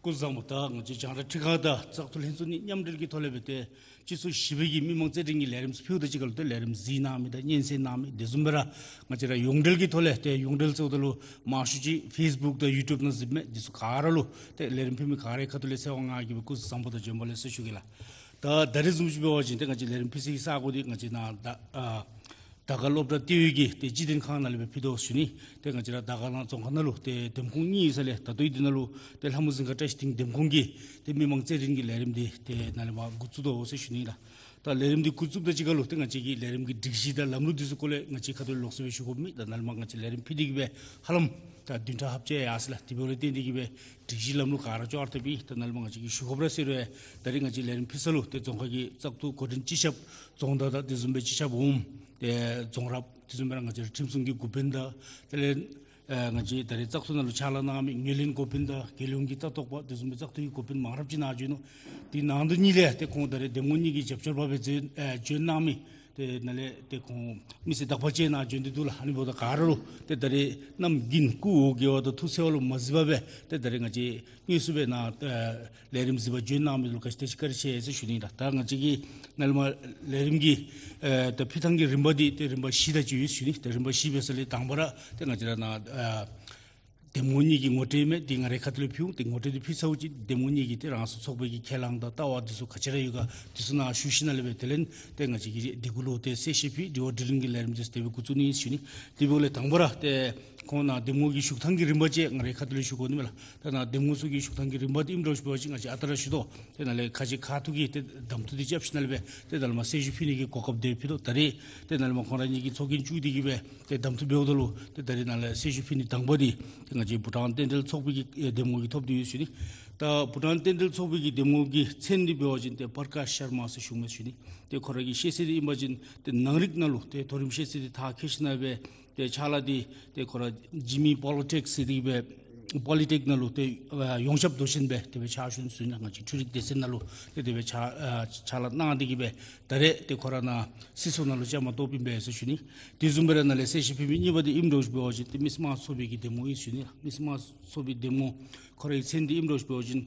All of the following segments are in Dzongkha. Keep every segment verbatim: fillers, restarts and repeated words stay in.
སྐུ་གཟུགས་བཟང་པོ། ད་ང་བཅས་རྒྱང་བསྒྲགས་ཁྲི་ཁང་དང་བཙག་འཐུ་ལྷན་ཚོགས་གཉིས་མཉམ་འབྲེལ་གྱི་ཐོག་ལས་སྦེ་ཏེ་སྤྱི་ཚོགས་བཞི་པའི་གི་མི་མང་རྩོད་འགྲན་གྱི་ལས་རིམ་ཚུ་ཕུལཝ་དང་གཅིག་ཁར་ལུ་ཏེ་ལས་རིམ་གཟིགས་གནང་མི་དང་སྙན་གསན་གནང་མི། དེ་བཟུམ་སྦེ་ར་ང་བཅས་ར་ཡོངས་འབྲེལ་གྱི་ཐོག་ལས་ཏེ་ཡོངས་འབྲེལ་ཟེརཝ་ད་ལུ་མང་ཤོས་ཅིག་ཕེསི་བུཀ་དང་ཡུ་ཊུབ་ནང་གཟིགས་མི་འདི་ཚུ་ག་ར་ལུ་ཏེ་ལས་རིམ་ཕུལ་མི་ག་རའི་ཁ་ཐུག་ལས་ཚེ་དབང་ང་གིས་སྦེ་སྐུ་གཟུགས་བཟང་པོ་དང་བྱོན་པ་ལེགས་སོ་ཞུ་གེ་ལགས། ད་ད་རེས་བཟུམ་ཅིག་འབད་བ་ཅིན་ཏེ་ང་བཅས་ལས་རིམ་ཕུལ་སའི་ས་གོ་འདི་ང་བཅས་ནཱ་ད་ཨ་དར་དཀར་སློབ་གྲྭ་ལྟེ་བའི་གི་ཏེ་སྤྱི་དོན་ཁང་ནང་ལས་སྦེ་ཕུལ་དོ་ཟེར་ཞུ་ནི། ཏེ་ང་བཅས་ར་དར་དཀར་ནང་རྫོང་ཁག་ནང་ལུ་ཏེ་འདེམས་ཁོངས་གཉིས་ཡོད་ས་ལས་ད་ལྟོ་འདི་ནང་ལུ་ཏེ་ལྷ་མོ་རྫིང་ཁ་བཀྲ་ཤིས་སྡིངས་འདེམས་ཁོངས་ཀྱི་ཏེ་མི་མང་རྩོད་འགྲན་གྱི་ལས་རིམ་འདི་ཏེ་ནཱ་ལས་མར་འགོ་བཙུགས་དོ་ཟེར་ཞུ་ནི་ལགས། ད་ལས་རིམ་འདི་འགོ་བཙུགསཔ་དང་གཅིག་ཁར་ལུ་ཏེ་ང་བཅས་ཀྱིས་ལས་རིམ་གྱི་སྒྲིག་གཞི་དང་ལམ་ལུགས་འདི་ཚུ་སྐོར་ལས་ང་བཅས་ཁ་ཐུག་ལས་ལོགས་སུ་སྦེ་ཞུ་དགོཔ་མེད། ད་ནཱ་ལས་མར་ང་བཅས་ལས་རིམ་ཕུལ་ཏེ་གི་སྦེ་ཧ་ལམ་ད་བདུན་ཕྲག་ལྷགཔ་ཅིག་ཡར་སོ་ཡི་ལགས། དེ་འབདཝ་ལས་བརྟེན་ཏེ་གི་སྦེ་སྒྲིག་གཞི་ལམ་ལུགས་ག་ར་ཅོག་ར་འཐདཔ་ཨིན། ད་ནཱ་ལས་མར་ང་བཅས་ཀྱིས་ཞུ་དགོཔ་ར་ཟེར་རུང་ད་རེས་ང་བཅས་ལས་རིམ་ཕུལ་ས་ལུ་ཏེ་རྫོང་ཁག་གི་བཙག་འཐུ་འགོ་འདྲེན་སྤྱི་ཁྱབ་རྫོང་བདག་དང་དེ་བཟུམ་སྦེ་སྤྱི་ཁྱབ་འོགམ་ཏེ་རྫོང་རབ་དེ་བཟུམ་སྦེ་ར་ང་བཅས་ར་ཁྲིམས་སྲུང་གི་འགོ་དཔོན་དང་དེ་ལས་ཨ་ང་བཅས་ད་རེས་བཙག་འཐུ་ནང་ལུ་ཕྱག་ལཱ་གནང་མི་ངོས་ལེན་འགོ་དཔོན་དང་རྒྱལ་ཡོངས་ཀྱི་ལྟ་རྟོག་པ་དེ་བཟུམ་སྦེ་བཙག་འཐུའི་འགོ་དཔོན་མང་རབས་ཅིག་ནཱ་བྱོན་ནུག། དེ་ནང་དོན་གཉིས་ལས་ཏེ་ཁོང་ད་རེས་འདེམས་ངོ་གཉིས་ཀྱི་རྒྱབ་སྐྱོར་པ་སྦེ་བྱོན་ཨ་བྱོན་གནང་མི་ཏེ་ནཱ་ལས་ཏེ་ཁོང་མི་སེར་དག་པ་ཅིག་ནཱ་བྱོན་ཏེ་འདུག་ལགས། ཨ་ནི་འབདཝ་ད་ག་ར་ལུ་ཏེ་ད་རེས་གནམ་དགུན་སྐུ་འོ་བརྒྱལ་བ་དང་ཐུགས་འཚེར་བ་ལུ་མ་གཟིགས་པར་སྦེ་ཏེ་ད་རེས་ང་བཅས་དངོས་སུ་སྦེ་ནཱ་ཨ་ལས་རིམ་གཟིགས་པར་བྱོན་གནང་མི་ལུ་བཀྲིན་ཆེ་བཀྲིན་ཆེ་ཟེར་ཞུ་ནི་ལགས། ད་ང་བཅས་ཀྱིས་ནཱ་ལས་མར་ལས་རིམ་གྱི་ཨ་ད་ཕུལ་ཐངས་ཀྱི་རིམ་པ་འདི་ཏེ་རིམ་པ་བཞི་དང་གཅིག་ཡོད་ཟེར་ཞུ་ནི། ཏེ་རིམ་པ་བཞི་འབད་ས་ལས་དང་པ་ར་ཏེ་ང་བཅས་ར་ནཱ་ཨ་འདེམས་ངོ་གཉིས་ཀྱི་ངོ་སྤྲོད་མས། འདི་ང་རའི་ཁ་ཐུག་ལས་ཕུལ་འོང་། ཏེ་ངོ་སྤྲོད་འདི་ཕུལ་ཚརཝ་ཅིག་འདེམས་ངོ་གཉིས་ཀྱིས་ཏེ་རང་སོའི་ཚོགས་པའི་གི་ཁས་བླངས་དང་ལྟ་བ་འདི་ཚུ་ག་ཅི་ར་ཡོད་ག་འདི་ཚུ་ནཱ་ཞུ་ཞིནམ་ལས་སྦེ་དེ་ལས་ཏེ་ང་བཅས་ཀྱིས་དེ་གུ་ལུ་ཏེ་གསལ་བཤད་ཕུལ་དྲི་བ་དྲིས་ལན་གྱི་ལས་རིམ་འདི་ཚུ་དེ་སྦེ་འགོ་བཙུགས་ནི་ཟེར་ཞུ་ནི། དེ་འབདཝ་ལས་དང་པ་ར་ཏེ་ཁོང་ནཱ་འདེམས་ངོ་གི་ཞུགས་ཐངས་ཀྱི་རིམ་པ་ཅིག་ང་རའི་ཁ་ཐུག་ལས་ཞུ་དགོ་ནི་མས་ལགས། ད་ནཱ་འདེམས་ངོ་ཚུ་གི་ཞུགས་ཐངས་ཀྱི་རིམ་པ་འདི་ཨིནམ་འདྲཝ་ཅིག་འབད་བ་ཅིན་ང་བཅས་ཨ་རྟག་ར་ཞུ་དོ། ཏེ་ནཱ་ལས་ཁ་ཅིག་ཁ་ཐུག་གི་ཏེ་གདམ་འཐུ་འདི་རྐྱབ་ཞིནམ་ལས་སྦེ་ཏེ་ད་ལས་མར་གསལ་ཞུ་ཕུལ་ནི་གི་གོ་སྐབས་འདི་ཕུལ་དོ། ད་རེས་ཏེ་ནཱ་ལས་མར་ཁོང་ར་གཉིས་ཀྱི་ཚོགས་རྒྱན་བཙུགས་ཏེ་གི་སྦེ་ཏེ་གདམ་འཐུ་འབདཝ་ད་ལུ་ཏེ་ད་རེས་ནཱ་ལས་གསལ་ཞུ་ཕུལ་ནི་དང་པ་འདི་ཏེ་ང་བཅས་བྷུ་ཊཱན་བསྟན་འབྲེལ་ཚོགས་པའི་གི་ཨེ་འདེམས་ངོ་གིས་ཐོབ་སྟེ་ཡོད་ཟེར་ཞུ་ནི། ད་བྷུ་ཊཱན་བསྟན་འབྲེལ་ཚོགས་པའི་གི་འདེམས་ངོ་གི་མཚན་འདི་འབད་བ་ཅིན་ཏེ་པར་ཀཱཤ་ཤར་མ་ཟེར་ཞུཝ་མས་ཟེར་ཞུ་ནི། ཏེ་ཁོ་ར་གི་ཤེས་ཚད་འདི་ཨིན་པ་ཅིན་ཏེ་ནང་རིག་ནང་ལུ་ཏེ་མཐོ་རིམ་ཤེས་ཚད་འདི་མཐར་འཁྱོལ་ཞིནམ་ལས་སྦེ་ཏེ་ཕྱག་ལཱ་འདི་ཏེ་ཁོ་ར་ཇི་མི་པོ་ལི་ཊེཀ་ཟེར་ཏེ་གི་སྦེ་པོ་ལི་ཊེཀ་ནང་ལུ་ཏེ་ཨ་ཡོངས་ཁྱབ་མདོ་ཆེན་སྦེ་དེ་སྦེ་ཕྱག་ཞུ་ནི་ཟེར་ཞུ་ནི། ང་བཅས་འཕྲུལ་རིག་སྡེ་ཚན་ནང་ལུ་ཏེ་དེ་སྦེ་ཕྱག་ཨ་ཕྱག་ལཱ་གནང་སྟེ་གི་སྦེ་ད་རེས་ཏེ་ཁོ་ར་ནཱ་སྲིད་ཚོགས་ནང་ལུ་བཅའ་མར་གཏོགསཔ་ཨིན་པས་ཟེར་ཞུ་ནི། དེ་བཟུམ་སྦེ་ར་ནཱ་ལས་གསལ་བཤད་ཕུལ་མི་གཉིས་པ་འདི་ཨིནམ་འདྲཝ་ཅིག་འབད་བ་ཅིན་ཏེ་མི་སེར་དམངས་གཙོའི་གི་འདེམས་ངོ་ཨིན་ཟེར་ཞུ་ནི། མི་སེར་དམངས་གཙོའི་གི་འདེམས་ངོ་ཁོ་རའི་མཚན་འདི་ཨིནམ་འདྲཝ་ཅིག་འབད་བ་ཅིན་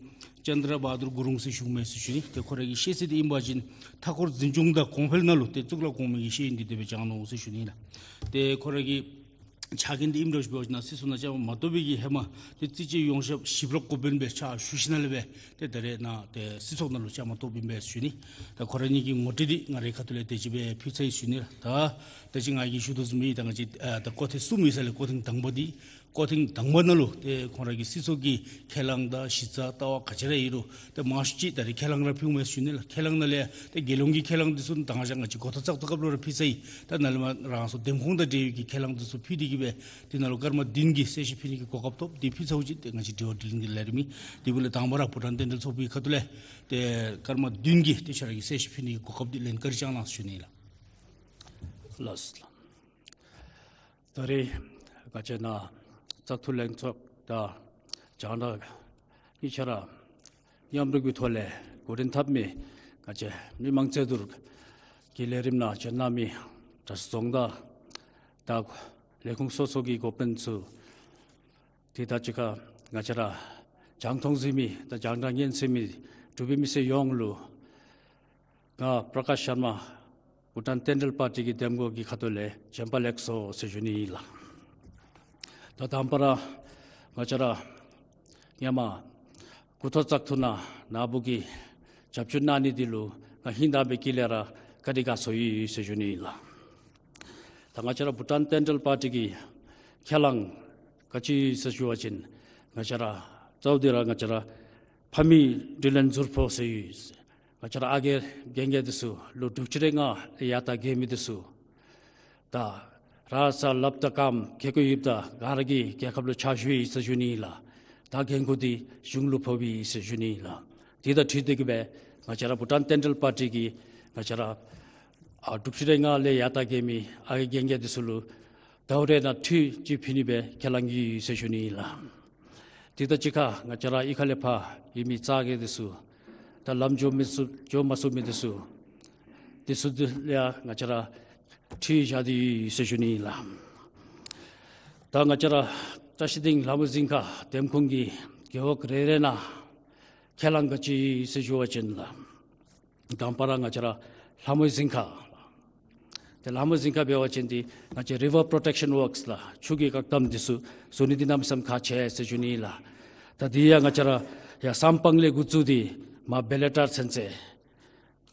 ཅན་དྲ་བྷ་དུར་གུ་རུང་ཟེར་ཞུཝ་མས་ཟེར་ཞུ་ནི། ཏེ་ཁོ་ར་གི་ཤེས་ཚད་འདི་ཨིན་པ་ཅིན་མཐའ་འཁོར་འཛིན་སྐྱོང་དང་གོང་འཕེལ་ནང་ལུ་ཏེ་གཙུག་ལག་གོང་མའི་གི་ཤེས་ཡོན་འདི་དེ་སྦེ་སྦྱང་ནུག་ཟེར་ཞུ་ནི་ལགས། ཏེ་ཁོ་ར་གི་ཕྱག་འགན་འདི་ཨིནམ་འདྲཝ་ཅིག་འབད་བ་ཅིན་ནཱ་སྲིད་ཚོགས་ནང་བཅའ་མར་མ་གཏོགས་པའི་གི་ཧེ་མ་ཏེ་རྩིས་དཔྱད་ཡོངས་ཁྱབ་ཞིབ་རོགས་འགོ་དཔོན་སྦེ་ཕྱག་ཞུ་ཞིནམ་ལས་སྦེ་ཏེ་ད་རེས་ནཱ་ཏེ་སྲིད་ཚོགས་ནང་ལུ་བཅའ་མར་གཏོགསཔ་ཨིན་པས་ཟེར་ཞུ་ནི། ད་ཁོ་ར་གཉིས་ཀྱི་ངོ་སྤྲོད་འདི་ང་རའི་ཁ་ཐུག་ལས་དེ་ཅིག་སྦེ་ཕུལ་ཚར་ཡི་ཟེར་ཞུ་ནི་ལགས། ད་ད་ཅི་ང་གིས་ཞུ་དོ་བཟུམ་སྦེ་ད་ང་བཅས་ཨ་ད་སྐོར་ཐེངས་གསུམ་ཡོད་ས་ལས་སྐོར་ཐེངས་དང་པ་འདི་སྐོར་ཐེངས་དང་པ་ནང་ལུ་ཏེ་ཁོང་ར་གི་སྲིད་ཚོགས་ཀྱི་ཁས་བླངས་དང་གཞི་རྩ་ལྟ་བ་ག་ཅི་ར་ཡོད་རུང་ཏེ་མང་ཤོས་ཅིག་ད་རེས་ཁས་བླངས་ར་ཕུལཝ་མས་ཟེར་ཞུ་ནི་ལགས། ཁས་བླངས་ནང་ལས་ཏེ་རྒྱལ་ཡོངས་ཀྱི་ཁས་བླངས་འདི་ཚུ་ད་ང་བཅས་ང་བཅས་འགོ་ཐོག་བཙག་འཐུ་སྐབས་ལུ་ར་ཕུལ་ཚར་ཡི། ད་ནཱ་ལས་མར་རང་སོའི་འདེམས་ཁོངས་དང་འབྲེལ་བའི་གི་ཁས་བླངས་འདི་ཚུ་ཕུལ་ཏེ་གི་སྦེ་ཏེ་ནཱ་ལུ་སྐར་མ་བདུན་གྱི་གསལ་བཤད་ཕུལ་ནི་གི་གོ་སྐབས་ཐོབ། འདི་ཕུལ་ཚརཝ་ཅིག་ཏེ་ང་བཅས་དྲི་བ་དྲིས་ལན་གྱི་ལས་རིམ་ཨིན། དེ་འབདཝ་ལས་དང་པ་ར་བྷུ་ཊཱན་བསྟན་འབྲེལ་ཚོགས་པའི་ཁ་ཐུག་ལས་ཏེ་སྐར་མ་བདུན་གྱི་ཏེ་ཁྱོད་ར་གི་གསལ་བཤད་ཕུལ་ནི་གི་གོ་སྐབས་འདི་ལེན་བཀའ་དྲིན་བསྐྱང་གནང་ཟེར་ཞུ་ནི་ལགས། ལགས་སོ། ད་རེས་ང་བཅས་ནཱ་བཙག་འཐུ་ལྷན་ཚོགས་དང་རྒྱང་བསྒྲགས་གཉིས་ཆ་ར་མཉམ་རུབ་ཀྱི་ཐོག་ལས་འགོ་འདྲེན་འཐབ་མི་ང་བཅས་མི་མང་རྩོད་བསྡུར་གྱི་ལས་རིམ་ནང་བྱོན་གནང་མི་གྲྭ་ཚང་རྫོང་བདག་དང་ལས་ཁུངས་སོ་སོ་གི་འགོ་དཔོན་ཚུ་དེ་དང་གཅིག་ཁར་ང་བཅས་ར་རྒྱང་མཐོང་གཟིགས་མི་དང་རྒྱང་བསྒྲགས་སྙན་གསན་མི་འབྲུག་པའི་མི་སེར་ཡོངས་ལུ་ང་པྲ་ཀཱཤ་ཤར་མ་བྷུ་ཊཱན་བསྟན་འབྲེལ་པར་ཊི་གི་འདེམས་ངོ་གི་ཁ་ཐུག་ལས་བྱོན་པ་ལེགས་སོ་ཟེར་ཞུ་ནི་ཨིན་ལགས། ད་དང་པ་ར་ང་བཅས་ར་ཧེ་མ་འགོ་ཐོག་བཙག་འཐུ་ནང་ནཱ་བུ་གིས་རྒྱབ་སྐྱོར་གནང་ནི་འདི་ལུ་ང་ཧིང་དྭངས་པའི་དཀྱིལ་ལས་ར་བཀའ་དྲིན་དགའ་ཚོར་ཡི་ཟེར་ཞུ་ནི་ཨིན་ལགས། ད་ང་བཅས་ར་བྷུ་ཊཱན་བསྟན་འབྲེལ་པར་ཊི་གི་ཁས་བླངས་ག་ཅི་ཟེར་ཞུ་བ་ཅིན་ང་བཅས་ར་གཙོ་བོ་འདི་ར་ང་བཅས་ར་ཕ་མེས་དྲིན་ལན་ཟུར་ཕོག་ཟེར་ཡོད། ང་བཅས་ར་ཨ་རྒས་རྒན་རྒས་འདི་ཚུ་ལོ་དྲུག་ཅུ་རེ་ལྔ་ལས་ཡར་ད་རྒས་མི་འདི་ཚུ་ད་ར་ས་ལབ་ད་ཀམ་གེ་ཀོ་ཡིབ་ད་ག་ར་གིས་རྒྱལ་ཁབ་ལུ་ཕྱག་ཞུ་ཡི་ཟེར་ཞུ་ནི་ཨིན་ལགས། ད་འགན་ཁུར་འདི་གཞུང་ལུ་ཕོག་པས་ཟེར་ཞུ་ནི་ཨིན་ལགས། དེ་དང་འཁྲིལ་ཏེ་གི་སྦེ་ང་བཅས་ར་བྷུ་ཊཱན་བསྟན་འབྲེལ་པར་ཊི་གིས་ང་བཅས་ར་ཨ་དྲུག་ཅུ་རེ་ལྔ་ལས་ཡར་ད་རྒས་མི་ཨ་རྒས་རྒན་རྒས་འདི་ཚུ་ལུ་ཟླཝ་རེ་ནང་ཁྲུས་ཅིག་ཕུལ་ནི་སྦེ་ཁས་བླངས་ཡོད་ཟེར་ཞུ་ནི་ཨིན་ལགས། དེ་དང་གཅིག་ཁར་ང་བཅས་ར་གཡུས་ཁ་ལས་ཕར་ཡོད་མི་བཙག་རྒས་འདི་ཚུ་ད་ལམ་འགྱོ་མི་ཚུགས་འགྱོ་མ་ཚུགས་མི་འདི་ཚུ་འདི་ཚུ་འདི་ལུ་ཡང་ང་བཅས་ར་ཁྲུས་བཞག་སྟེ་ཡོད་ཟེར་ཞུ་ནི་ཨིན་ལགས། ད་ང་བཅས་ར་བཀྲ་ཤིས་སྡིངས་ལྷ་མོ་རྫིང་ཁ་འདེམས་ཁོངས་ཀྱི་རྒེད་འོག་རེ་རེ་ནང་ ཁས་བླངས་ག་ཅི་ཟེར་ཞུ་བ་ཅིན་ལགས། དང་པ་ར་ང་བཅས་ར་ལྷ་མོའི་རྫིང་ཁ། ཏེ་ལྷ་མོའི་རྫིང་ཁ་འབད་བ་ཅིན་འདི་ང་བཅས་River Protection Works ལགས། ཆུ་གི་བཀག་དམ་འདི་ཚུ་བཟོ་ནི་འདི་གནམ་མེད་ས་མེད་ཁག་ཆེ་ཟེར་ཞུ་ནི་ལགས། ད་འདི་ཡང་ང་བཅས་ར་ཡར་སམ་པང་ལས་འགོ་བཙུགས་ཏེ་མར་བེ་ལེ་ཊར་ཚུན་ཚོད།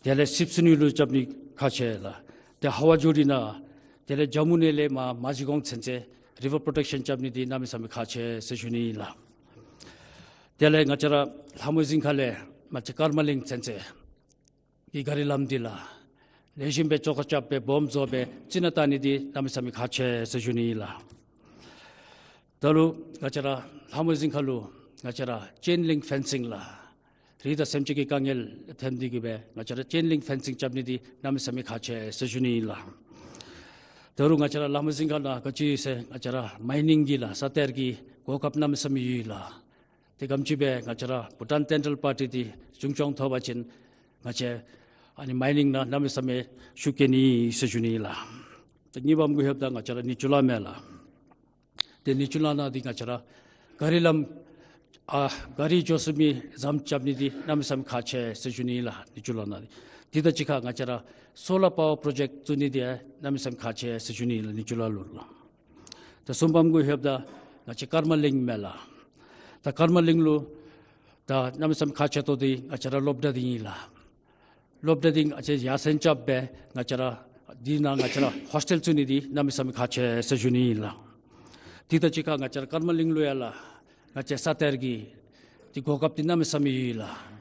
དེ་ལས་སིབ་སུ་ནུས་ལུ་རྐྱབ་ནི་ཁག་ཆེ་ལགས། ཏེ་ཧ་ཝ་ཇོ་ཌི་ནང་དེ་ལས་ཇ་མུ་ནེ་ལས་མར་མ་གཞི་གོང་ཚུན་ཚོད་River Protection རྐྱབ་ནི་འདི་གནམ་མེད་ས་མེད་ཁག་ཆེ་ཟེར་ཞུ་ནི་ལགས། དེ་ལས་ང་བཅས་ར་ལྷ་མོའི་རྫིང་ཁ་ལས་མར་ཅིག་ཀརྨ་གླིང་ཚུན་ཚོད་ཀྱི་ག་རི་ལམ་འདི་ལགས། ལེགས་ཤོམ་སྦེ་བཅོ་ཁ་རྐྱབ་སྦེ་སྦོམ་བཟོ་སྦེ་རྩི་ནག་བཏང་ནི་འདི་གནམ་མེད་ས་མེད་ཁག་ཆེ་ཟེར་ཞུ་ནི་ལགས། ད་རུང་ང་བཅས་ར་ལྷ་མོའི་རྫིང་ཁ་ལུ་ང་བཅས་ར་ཅེན་ལིང་ཕེན་སིང་ལགས། རི་དང་སེམས་ཅན་གྱི་དཀའ་ངལ་ཐོན་ཏེ་གིས་སྦེ་ང་བཅས་ར་ཅེན་ལིང་ཕེན་སིང་རྐྱབ་ནི་འདི་གནམ་མེད་ས་མེད་ཁག་ཆེ་ཟེར་ཞུ་ནི་ལགས། ད་རུང་ང་བཅས་ར་ལྷ་མོའི་རྫིང་ཁ་ནང་ག་ཅི་ཟེར་ང་བཅས་ར་མའི་ནིང་གི་ལགས་ས་གཏེར་གྱི་གོ་སྐབས་གནམ་མེད་ས་མེད་ཡོད་ལགས། ཏེ་ག་དེམ་ཅིག་སྦེ་ང་བཅས་ར་བྷུ་ཊཱན་ཊེན་ཊལ་པར་ཊི་འདི་གཞུང་སྐྱོང་ཐོབ་པ་ཅིན་ང་བཅས་ཨ་ནི་མའི་ནིང་ནང་གནམ་མེད་ས་མེད་ཤུགས་རྐྱེན་ནི་ཟེར་ཞུ་ནི་ལགས། ཏེ་གཉིས་པམ་གུ་ལྷོདཔ་ད་ང་བཅས་ར་ནི་ཅུ་ལ་མས་ལགས། ཏེ་ནི་ཅུ་ལ་ནང་འདི་ང་བཅས་ར་ག་རི་ལམ་ཨ་ག་རི་འགྱོ་ཚུགས་མི་ཟམ་རྐྱབ་ནི་འདི་གནམ་མེད་ས་མེད་ཁག་ཆེ་ཟེར་ཞུ་ནི་ལགས། ནི་ཅུ་ལ་ནང་འདི་དེ་དང་གཅིག་ཁར་ང་བཅས་ར་སོ་ལར་པ་ཝར་པྲོ་ཇེཀཊ་བཙུགས་ནི་འདི་ཡང་གནམ་མེད་ས་མེད་ཁག་ཆེ་ཟེར་ཞུ་ནི་ལགས་ནི་ཅུ་ལ་ལུ་ལགས། ད་གསུམ་པམ་གུ་ལྷོདཔ་ད་ང་བཅས་ཀརྨ་གླིང་མས་ལགས། ད་ཀརྨ་གླིང་ལུ་ད་གནམ་མེད་ས་མེད་ཁག་ཆེ་ཏོག་ཏོ་འདི་ང་བཅས་ར་སློབ་གྲྭ་འདི་ཨིན་ལགས། སློབ་གྲྭ་འདི་ང་བཅས་ཡར་སེང་རྐྱབ་སྦེ་ང་བཅས་ར་འདི་ནང་ང་བཅས་ར་ཧོསི་ཊེལ་བཙུགས་ནི་འདི་གནམ་མེད་ས་མེད་ཁག་ཆེ་ཟེར་ཞུ་ནི་ཨིན་ལགས། དེ་དང་གཅིག་ཁར་ང་བཅས་ར་ཀརྨ་གླིང་ལུ་ཡང་ལགས་ང་བཅས་ས་གཏེར་གྱི་འདི་གོ་སྐབས་འདི་གནམ་མེད་ས་མེད་ཡོད་ལགས།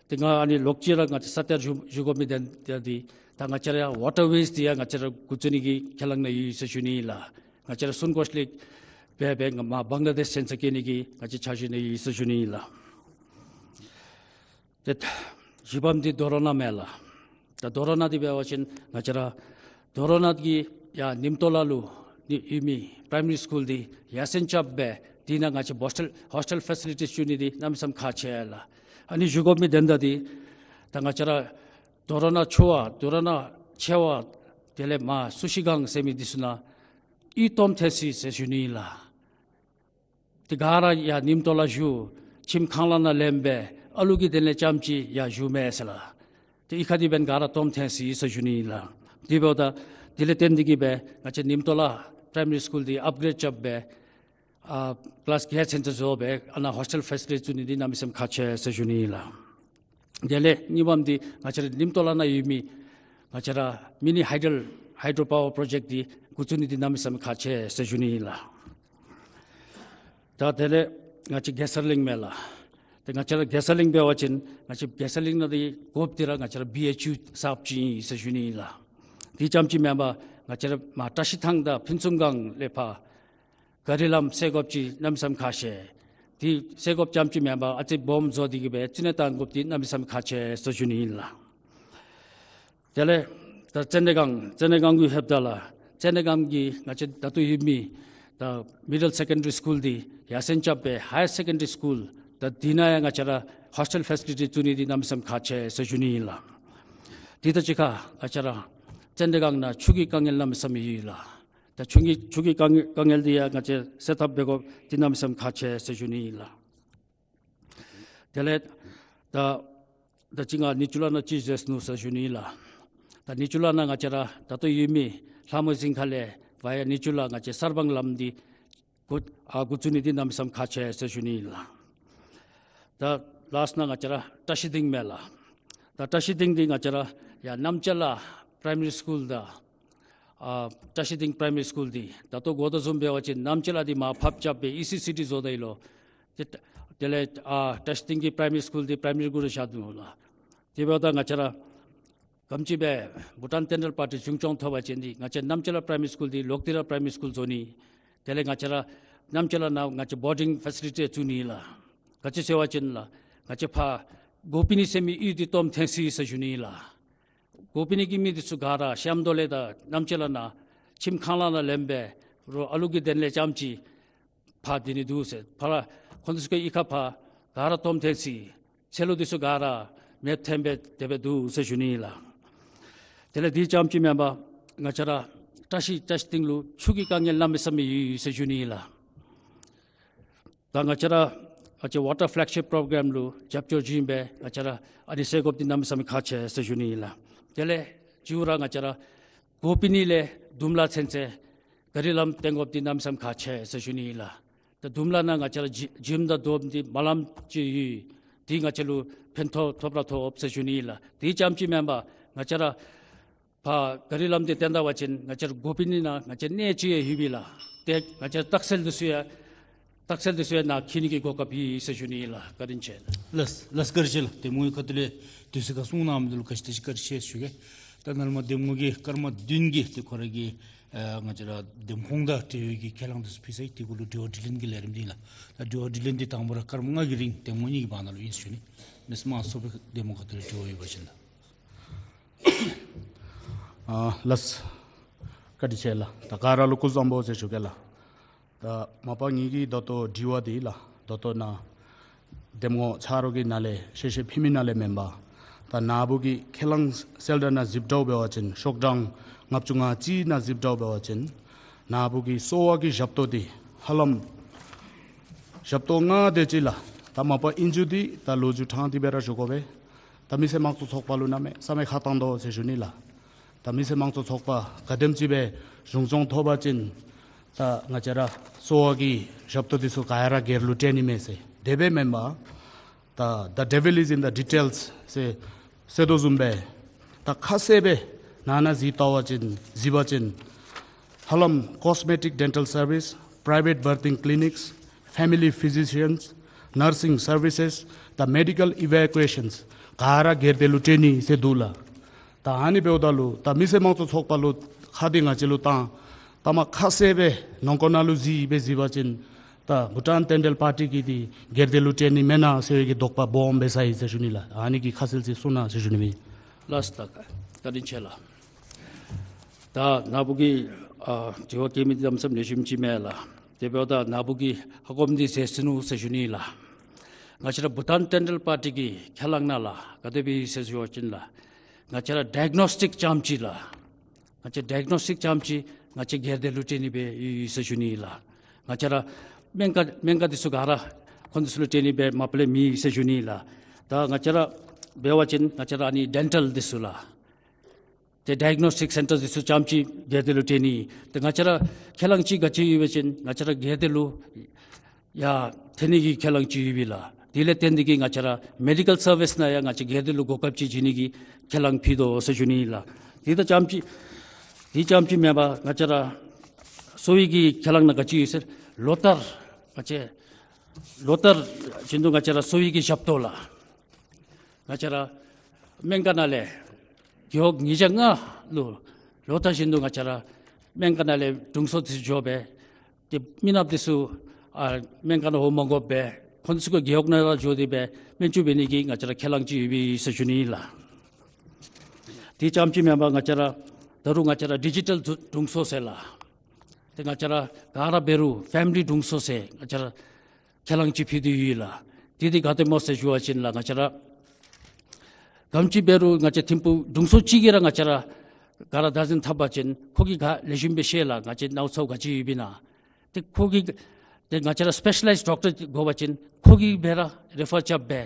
ཏེ་ང་ཨ་ནི་ལོག་ཅི་ར་ང་བཅས་ས་གཏེར་ཞུ་ཞུ་དགོ་མི་དོན་དག་འདི་ད་ང་བཅས་ར་ཡང་ཝ་ཊར་ཝེསི་འདི་ཡང་ང་བཅས་ར་འགོ་བཙུགས་ནི་གི་ཁས་བླངས་ནང་ཡོད་ཟེར་ཞུ་ནི་ཨིན་ལགས། ང་བཅས་ར་སུན་གོཤ་ལས་འབད་འབད་ང་མར་བང་ལ་དེཤ་ཚུན་ཚོད་སྐྱེལ་ནི་གི་ང་བཅས་འཆར་གཞི་ནང་ཡོད་ཟེར་ཞུ་ནི་ཨིན་ལགས། ཏེ་བཞི་པམ་འདི་དོ་རུང་ནག་མས་ལགས། ད་དོ་རུང་ནག་འདི་འབད་བ་ཅིན་ང་བཅས་ར་དོ་རུང་ནག་གི་ཡར་ནིམ་ཏོ་ལ་ལུ་ནི་ཡོད་མི་པ་རའི་མ་རི་སི་ཀུལ་འདི་ཡར་སེང་རྐྱབ་སྦེ་འདི་ནང་ང་བཅས་ཧོསི་ཊེལ་ཧོསི་ཊེལ་ཕེ་སི་ལི་ཊིས་བཙུགས་ནི་འདི་གནམ་མེད་ས་མེད་ཁག་ཆེ་ལགས། ཨ་ནི་ཞུ་དགོ་མི་དོན་དག་འདི་ད་ང་བཅས་ར་དོ་རུང་ནག་ཆུང་བ་དོ་རུང་ནག་ཆེ་བ་དེ་ལས་མར་སུ་ཤི་སྒང་ཟེར་མི་འདི་ཚུ་ནང་གཡུས་སྟོངམ་ཐོན་སོ་ཡི་ཟེར་ཞུ་ནི་ཨིན་ལགས། ཏེ་ག་ར་ཡར་ནིམ་ཏོ་ལ་བཞུགས། ཁྱིམ་ཁང་གླ་ནང་ལེན་སྦེ་ཨ་ལུ་གི་དོན་ལས་རྐྱངམ་ཅིག་ཡར་བཞུགས་མས་ཟེར་ལགས། ཏེ་གཡུས་ཁ་འདི་འབདན་ག་ར་སྟོངམ་ཐོན་སོ་ཡི་ཟེར་ཞུ་ནི་ཨིན་ལགས། དེ་འབདཝ་ད་དེ་ལས་བརྟེན་ཏེ་གིས་སྦེ་ང་བཅས་ནིམ་ཏོ་ལ་པ་རའི་མ་རི་སི་ཀུལ་འདི་ཨཔ་གྲེཌ་རྐྱབ་སྦེ་ཨ་ཀི་ལཱསི་བརྒྱད་ཚུན་ཚོད་བཟོ་སྦེ་ཨ་ནཱ་ཧོསི་ཊེལ་ཕེ་སི་ལི་ཊི་བཙུགས་ནི་འདི་གནམ་མེད་ས་མེད་ཁག་ཆེ་ཟེར་ཞུ་ནི་ཨིན་ལགས། དེ་ལས་གཉིས་པམ་འདི་ང་བཅས་ར་ནིམ་ཏོ་ལ་ནང་ཡོད་མི་ང་བཅས་ར་མི་ནི་ཧའི་ཌལ་ཧའི་ཌོ་པ་ཝར་པྲོ་ཇེཀཊ་འདི་འགོ་བཙུགས་ནི་འདི་གནམ་མེད་ས་མེད་ཁག་ཆེ་ཟེར་ཞུ་ནི་ཨིན་ལགས། ད་དེ་ལས་ང་བཅས་གེ་སར་གླིང་མས་ལགས། ཏེ་ང་བཅས་ར་གེ་སར་གླིང་འབད་བ་ཅིན་ང་བཅས་གེ་སར་གླིང་ནང་འདི་དགོཔ་འདི་ར་ང་བཅས་ར་བི་ཨེཆ་ཡུ་གསརཔ་ཅིག་ཨིན་ཟེར་ཞུ་ནི་ཨིན་ལགས། དེ་རྐྱངམ་ཅིག་མེན་པར་ང་བཅས་ར་མར་བཀྲ་ཤིས་ཐང་དང་ཕུན་ཚོགས་སྒང་ལས་ཕར་ག་རི་ལམ་སེལ་དགོཔ་ཅིག་གནམ་མེད་ས་མེད་ཁག་ཆེ། དེ་སེལ་དགོཔ་རྐྱངམ་ཅིག་མེན་པར་ཨ་ཙི་སྦོམ་བཟོ་སྟེ་གིས་སྦེ་རྩི་ནག་བཏང་དགོཔ་འདི་གནམ་མེད་ས་མེད་ཁག་ཆེ་ཟེར་ཞུ་ནི་ཨིན་ལགས། དེ་ལས་ད་ཙན་དན་སྒང་ཙན་དན་སྒང་གུ་ལྷོདཔ་ད་ལགས། ཙན་དན་སྒང་གི་ང་བཅས་ད་ལྟོ་ཡོད་མི་ད་མི་ཌལ་སེ་ཀན་ཌ་རི་སི་ཀུལ་འདི་ཡར་སེང་རྐྱབ་སྦེ་ཧའི་ཡར་སེ་ཀན་ཌ་རི་སི་ཀུལ་ད་འདི་ནང་ཡང་ང་བཅས་ར་ཧོསི་ཊེལ་ཕེ་སི་ལི་ཊི་བཙུགས་ནི་འདི་གནམ་མེད་ས་མེད་ཁག་ཆེ་ཟེར་ཞུ་ནི་ཨིན་ལགས། དེ་དང་གཅིག་ཁར་ང་བཅས་ར་ཙན་དན་སྒང་ནང་ཆུ་གི་དཀའ་ངལ་གནམ་མེད་ས་མེད་ཡོད་ལགས། ད་ཆུ་གི་ཆུ་གི་དཀའ་ངལ་དཀའ་ངལ་འདི་ཡང་ང་བཅས་སེལ་ཐབས་འབད་དགོཔ་འདི་གནམ་མེད་ས་མེད་ཁག་ཆེ་ཟེར་ཞུ་ནི་ཨིན་ལགས། དེ་ལས་ད་ད་ཅི་ང་ནི་ཅུ་ལ་ནང་ཅིག་བཞུགས་ནུག་ཟེར་ཞུ་ནི་ཨིན་ལགས། ད་ནི་ཅུ་ལ་ནང་ང་བཅས་ར་ད་ལྟོ་ཡོད་མི་ལྷ་མོ་རྫིང་ཁ་ལས་བ་ཡ་ནི་ཅུ་ལ་ང་བཅས་གསར་སྤང་ལམ་འདི་འགོ་ཨ་འགོ་བཙུགས་ནི་འདི་གནམ་མེད་ས་མེད་ཁག་ཆེ་ཟེར་ཞུ་ནི་ཨིན་ལགས། ད་ལཱསཊ་ནང་ང་བཅས་ར་བཀྲ་ཤིས་སྡིངས་མས་ལགས། ད་བཀྲ་ཤིས་སྡིངས་འདི་ང་བཅས་ར་ཡར་རྣམ་ཅལ་པ་རའི་མ་རི་སི་ཀུལ་དང་ཨ་བཀྲ་ཤིས་སྡིངས་པ་རའི་མ་རི་སི་ཀུལ་འདི་ད་ལྟོ་གོ་དོ་བཟུམ་འབད་བ་ཅིན་རྣམ་ཅལ་པ་འདི་མར་ཕབ་རྐྱབ་སྦེ་ཨི་སི་སི་ཊི་བཟོ་ད་ཡི་ལོ། དེ་དེ་ལས་ཨ་བཀྲ་ཤིས་སྡིངས་ཀྱི་པ་རའི་མ་རི་སི་ཀུལ་འདི་པ་རའི་མ་རི་གུ་ར་བཞག་དོ་ལགས། དེ་འབདཝ་ད་ང་བཅས་ར་ག་དེམ་ཅིག་སྦེ་བྷུ་ཊཱན་ཌེན་ཊལ་པར་ཊི་གཞུང་སྐྱོང་ཐོབ་པ་ཅིན་འདི་ང་བཅས་རྣམ་ཅལ་པ་པ་རའི་མ་རི་སི་ཀུལ་འདི་ལོག་སྟེ་ར་པ་རའི་མ་རི་སི་ཀུལ་བཟོ་ནི། དེ་ལས་ང་བཅས་ར་རྣམ་ཅལ་པ་ནང་ང་བཅས་བོར་ཌིང་ཕེ་སི་ལི་ཊི་བཙུགས་ནི་ལགས། ག་ཅི་ཟེར་བ་ཅིན་ལགས་ང་བཅས་ཕར་སྒོ་ཕྱེ་ནི་ཟེར་མི་གཡུས་འདི་སྟོངམ་ཐོན་སོ་ཡི་ཟེར་ཞུ་ནི་ལགས། སྒོ་ཕྱེ་ནི་གི་མི་འདི་ཚུ་ག་ར་ཤམ་ཐོག་ལས་དང་རྣམ་ཅལ་པ་ནང་ཁྱིམ་ཁང་གླ་ནང་ལེན་སྦེ་རོགས་ཨ་ལུ་གི་དོན་ལས་རྐྱངམ་ཅིག་ཕར་སྡོད་ནི་འདུག་ཟེར། ཕར་ཁོང་འདི་ཚུ་གི་གཡུས་ཁར་ཕར་ག་ར་སྟོངམ་ཐོན་སོ་ཡི། ཚལ་ལུ་འདི་ཚུ་ག་ར་མེདཔ་ཐོན་སྦེ་དེ་སྦེ་འདུག་ཟེར་ཞུ་ནི་ལགས། དེ་ལས་འདི་རྐྱངམ་ཅིག་མེན་པར་ང་བཅས་ར་བཀྲ་ཤིས་བཀྲ་ཤིས་སྡིངས་ལུ་ཆུ་གི་དཀའ་ངལ་གནམ་མེད་ས་མེད་ཡོད་ཟེར་ཞུ་ནི་ལགས། ད་ང་བཅས་ར་ ང་བཅས་Water Flagship Program ལུ་རྒྱབ་སྐྱོར་བྱིན་སྦེ་ང་བཅས་ར་ཨ་ནི་སེལ་དགོཔ་འདི་གནམ་མེད་ས་མེད་ཁག་ཆེ་ཟེར་ཞུ་ནི་ཨིན་ལགས། དེ་ལས་མཇུག་ར་ང་བཅས་ར་གོ་པི་ནི་ལས་དུམ་ལ་ཚུན་ཚོད་ག་རི་ལམ་བཏོན་དགོཔ་འདི་གནམ་མེད་ས་མེད་ཁག་ཆེ་ཟེར་ཞུ་ནི་ཨིན་ལགས། ད་དུམ་ལ་ནང་ང་བཅས་ར་ཇི་ཇིམ་དང་རྡོབ་འདི་མ་ལམ་ཅིག་ཡོད། འདི་ང་བཅས་ལུ་ཕན་ཐོགས་ཐོབ་ར་ཐོབ་ཟེར་ཞུ་ནི་ཨིན་ལགས། དེ་ཙམ་ཅིག་མེན་པར་ང་བཅས་ར་ཕར་ག་རི་ལམ་འདི་བཏོན་ད་པ་ཅིན་ང་བཅས་ར་གོ་པི་ནི་ནང་ང་བཅས་གནས་ཅིག་ཡང་ཡོད་པས་ལགས། ཏེ་ང་བཅས་ར་རྟགས་གསལ་འདི་ཚུ་ཡང་རྟགས་གསལ་འདི་ཚུ་ཡང་ནཱ་འཁྱིད་ནི་གི་གོ་སྐབས་ཡོད་ཟེར་ཞུ་ནི་ཨིན་ལགས། བཀའ་དྲིན་ཆེ་ལགས། ལགས་ལགས་བཀའ་དྲིན་ཆེ་ལགས། འདེམས་ངོ་གི་ཁ་ཐུག་ལས་དུས་ཚོད་ཁར་གསུང་གནང་མི་འདི་ལུ་བཀའ་དྲིན་ཆེ་བཀའ་དྲིན་ཆེ་ཞུ་གེ། ད་ནཱ་ལས་མར་འདེམས་ངོ་གི་སྐར་མ་བདུན་གྱིས་ཏེ་ཁོ་ར་གི་ཨ་ང་བཅས་ར་འདེམས་ཁོངས་དང་འབྲེལ་བའི་གི་ཁས་བླངས་འདི་ཚུ་ཕུལ་ཚར་ཡི། དེ་གུ་ལུ་དྲི་བ་དྲིས་ལན་གྱི་ལས་རིམ་འདི་ཨིན་ལགས། ད་དྲི་བ་དྲིས་ལན་འདི་དང་པ་ར་སྐར་མ་ལྔ་གི་རིང་འདེམས་ངོ་གཉིས་ཀྱི་བར་ན་ལུ་ཨིན་ཟེར་ཞུ་ནི། མི་སེར་དམངས་གཙོ་འདེམས་ངོ་ཁ་ཐུག་ལས་དྲི་བ་ཡོད་པ་ཅིན་ལགས། ཨ་ལགས། བཀའ་དྲིན་ཆེ་ལགས། ད་ག་ར་ལུ་སྐུ་གཟུགས་བཟང་པོ་ཟེར་ཞུ་གེ་ལགས། ད་མ་པ་ངེ་གི་ད་ལྟོ་དྲི་བ་འདི་ལགས། ད་ལྟོ་ནཱ་འདེམས་ངོ་ཆ་རོགས་ཀྱི་ནང་ལས་ཤེས་ཤེས་ཕུལ་མི་ནང་ལས་མེན་པར་ད་ནཱ་བུ་གི་ཁས་བླངས་གསལ་བསྒྲགས་ནང་གཟིགས་འདྲཝ་འབད་བ་ཅིན་ཤོག་གྲངས་ལྔ་བཅུ་ང་གཅིག་ནང་གཟིགས་འདྲཝ་འབད་བ་ཅིན་ནཱ་བུ་གི་གསོ་བ་གི་ཞབས་ཏོག་འདི་ཧ་ལམ་ཞབས་ཏོག་ལྔ་དེ་ཅིག་ལགས། ད་མ་པ་ཨིན་རྒྱུ་འདི་ད་ལོ་རྒྱུས་ཕྲང་སྟེ་སྦེ་ར་ཞུ་དགོ་པས། ད་མི་སེར་དམངས་གཙོ་ཚོགས་པ་ལུ་གནམ་མེད་ས་མེད་ཁ་བཏང་དོ་ཟེར་ཞུ་ནི་ལགས། ད་མི་སེར་དམངས་གཙོ་ཚོགས་པ་ག་དེམ་ཅིག་སྦེ་གཞུང་སྐྱོང་ཐོབ་པ་ཅིན་ད་ང་བཅས་ར་གསོ་བ་གི་ཞབས་ཏོག་འདི་ཚུ་ག་ར་སྒེར་ལུ་སྤྲོད་ནི་མས་ཟེར། དེ་སྦེ་མེན་པར་ད་the devil is in the details ཟེར་ཟེར་དོ་བཟུམ་སྦེ་ད་ཁ་གསལ་སྦེ་ནཱ་ནཱ་གཟིགས་བལྟ་བ་ཅིན་གཟིགས་པ་ཅིན་ཧ་ལམ་cosmetic dental service, private birthing clinics, family physicians, nursing services, the medical evacuations ག་ར་སྒེར་སྡེ་ལུ་སྤྲོད་ནི་ཟེར་འདུག་ལགས། ད་ཨ་ནི་འབདཝ་ད་ལུ་ད་མི་སེར་དམངས་གཙོ་ཚོགས་པ་ལུ་ཁ་འདི་ང་བཅས་ལུ་བཏང་། ད་མ་ཁ་གསལ་སྦེ་ནང་འཁོད་ནང་ལུ་གཟིགས་སྦེ་གཟིགས་པ་ཅིན་ད་Bhutan Dental Party གིས་འདི་སྒེར་སྡེ་ལུ་སྤྲོད་ནི་མེན་ན་ཟེར་བའི་གི་དོགས་པ་སྦོམ་སྦེ་ཟ་ཡི་ཟེར་ཞུ་ནི་ལགས། ཨ་ནི་གི་ཁ་གསལ་ཅིག་གསུང་གནང་ཟེར་ཞུ་ནི་མས། ལགས་སོ། ད་བཀའ་དྲིན་ཆེ་ལགས། ད་ནཱ་བུ་གིས་ཨ་དྲི་བ་བཀོད་མི་འདི་གནམ་མེད་ས་མེད་ལེགས་ཤོམ་ཅིག་མས་ལགས། དེ་འབདཝ་ད་ནཱ་བུ་གིས་ཧ་གོ་མི་འདི་ཟེར་ཅི་ནུག་ཟེར་ཞུ་ནི་ལགས། ང་བཅས་ར་Bhutan Dental Party གི་ཁས་བླངས་ནང་ལགས་ག་དེ་སྦེ་ཡོད་ཟེར་ཞུ་བ་ཅིན་ལགས། ང་བཅས་ར་ཌའི་གནོསི་ཊིཀ་རྐྱངམ་ཅིག་ལགས། ང་བཅས་ཌའི་གནོསི་ཊིཀ་རྐྱངམ་ཅིག་ང་བཅས་སྒེར་སྡེ་ལུ་སྤྲོད་ནི་སྦེ་ཡོད་ཟེར་ཞུ་ནི་ལགས། ང་བཅས་ར་སྨན་ཁང་སྨན་ཁང་འདི་ཚུ་ག་ར་ཁོང་འདི་ཚུ་ལུ་སྤྲོད་ནི་སྦེ་མ་པ་ལས་མེད་ཟེར་ཞུ་ནི་ལགས། ད་ང་བཅས་ར་འབད་བ་ཅིན་ང་བཅས་ར་ཨ་ནི་ཌེན་ཊལ་འདི་ཚུ་ལགས། ཏེ་ཌའི་གནོསི་ཊིཀ་སེན་ཊར་འདི་ཚུ་རྐྱངམ་ཅིག་སྒེར་སྡེ་ལུ་སྤྲོད་ནི། ཏེ་ང་བཅས་ར་ཁས་བླངས་ཅིག་ག་ཅི་ཡོད་པ་ཅིན་ང་བཅས་ར་སྒེར་སྡེ་ལུ་ཡར་ཐོན་ནི་གི་ཁས་བླངས་ཅིག་ཡོད་པས་ལགས། དེ་ལས་བརྟེན་ཏེ་གིས་ང་བཅས་ར་མེ་ཌི་ཀལ་སར་བིསི་ནང་ཡང་ང་བཅས་སྒེར་སྡེ་ལུ་གོ་སྐབས་ཅིག་བྱིན་ནི་གི་ཁས་བླངས་ཕུལ་དོ་ཟེར་ཞུ་ནི་ལགས། དེ་ད་རྐྱངམ་ཅིག་དེ་རྐྱངམ་ཅིག་མེན་པར་ང་བཅས་ར་གསོ་བའི་གི་ཁས་བླངས་ནང་ག་ཅི་ཡོད་ཟེར་ལོ་ལྟར་ང་བཅས་ལོ་ལྟར་བཞིན་དུ་ང་བཅས་ར་གསོ་བའི་གི་ཞབས་ཏོག་ལགས། ང་བཅས་ར་སྨན་ཁང་ནང་ལས་རྒེད་འོག་ཉིས་བརྒྱ་ལྔ་ལུ་ལོ་ལྟར་བཞིན་དུ་ང་བཅས་ར་སྨན་ཁང་ནང་ལས་དྲུང་འཚོ་འདི་ཚུ་འགྱོ་སྦེ་ཏེ་མི་ནགཔ་འདི་ཚུ་ཨ་སྨན་ཁང་ནང་འོང་མ་དགོཔ་སྦེ་ཁོང་འདི་ཚུ་གི་རྒེད་འོག་ནང་ར་འགྱོ་སྟེ་སྦེ་སྨན་བཅོས་འབད་ནི་གི་ང་བཅས་ར་ཁས་བླངས་ཅིག་ཡོད་པས་ཟེར་ཞུ་ནི་ལགས། དེ་རྐྱངམ་ཅིག་མེན་པར་ང་བཅས་ར་ད་རུང་ང་བཅས་ར་ཌི་ཇི་ཊལ་དྲུང་འཚོ་ཟེར་ལགས། ཏེ་ང་བཅས་ར་ག་ར་འབད་རུང་ཕེ་མི་ལི་དྲུང་འཚོ་ཟེར་ང་བཅས་ར་ཁས་བླངས་ཅིག་ཕུལ་ཏེ་ཡོད་ལགས། དེ་འདི་ག་དེ་སྨོ་ཟེར་ཞུ་བ་ཅིན་ལགས་ང་བཅས་ར་ག་དེམ་ཅིག་འབད་རུང་ང་བཅས་ཐིམ་ཕུག་དྲུང་འཚོ་གཅིག་གིས་ར་ང་བཅས་ར་ག་ར་བདག་འཛིན་འཐབ་པ་ཅིན་ཁོ་གིས་ག་ལེགས་ཤོམ་སྦེ་ཤེས་ལགས། ང་བཅས་ནཝ་ཚཝ་ག་ཅི་ཡོད་པས་ན། ཏེ་ཁོ་གིས་ཏེ་ང་བཅས་ར་སི་པེ་ཤ་ལའིཛ་ཌོག་ཊར་དགོ་པ་ཅིན་ཁོ་གིས་སྦེ་ར་རེ་ཕར་རྐྱབ་སྦེ་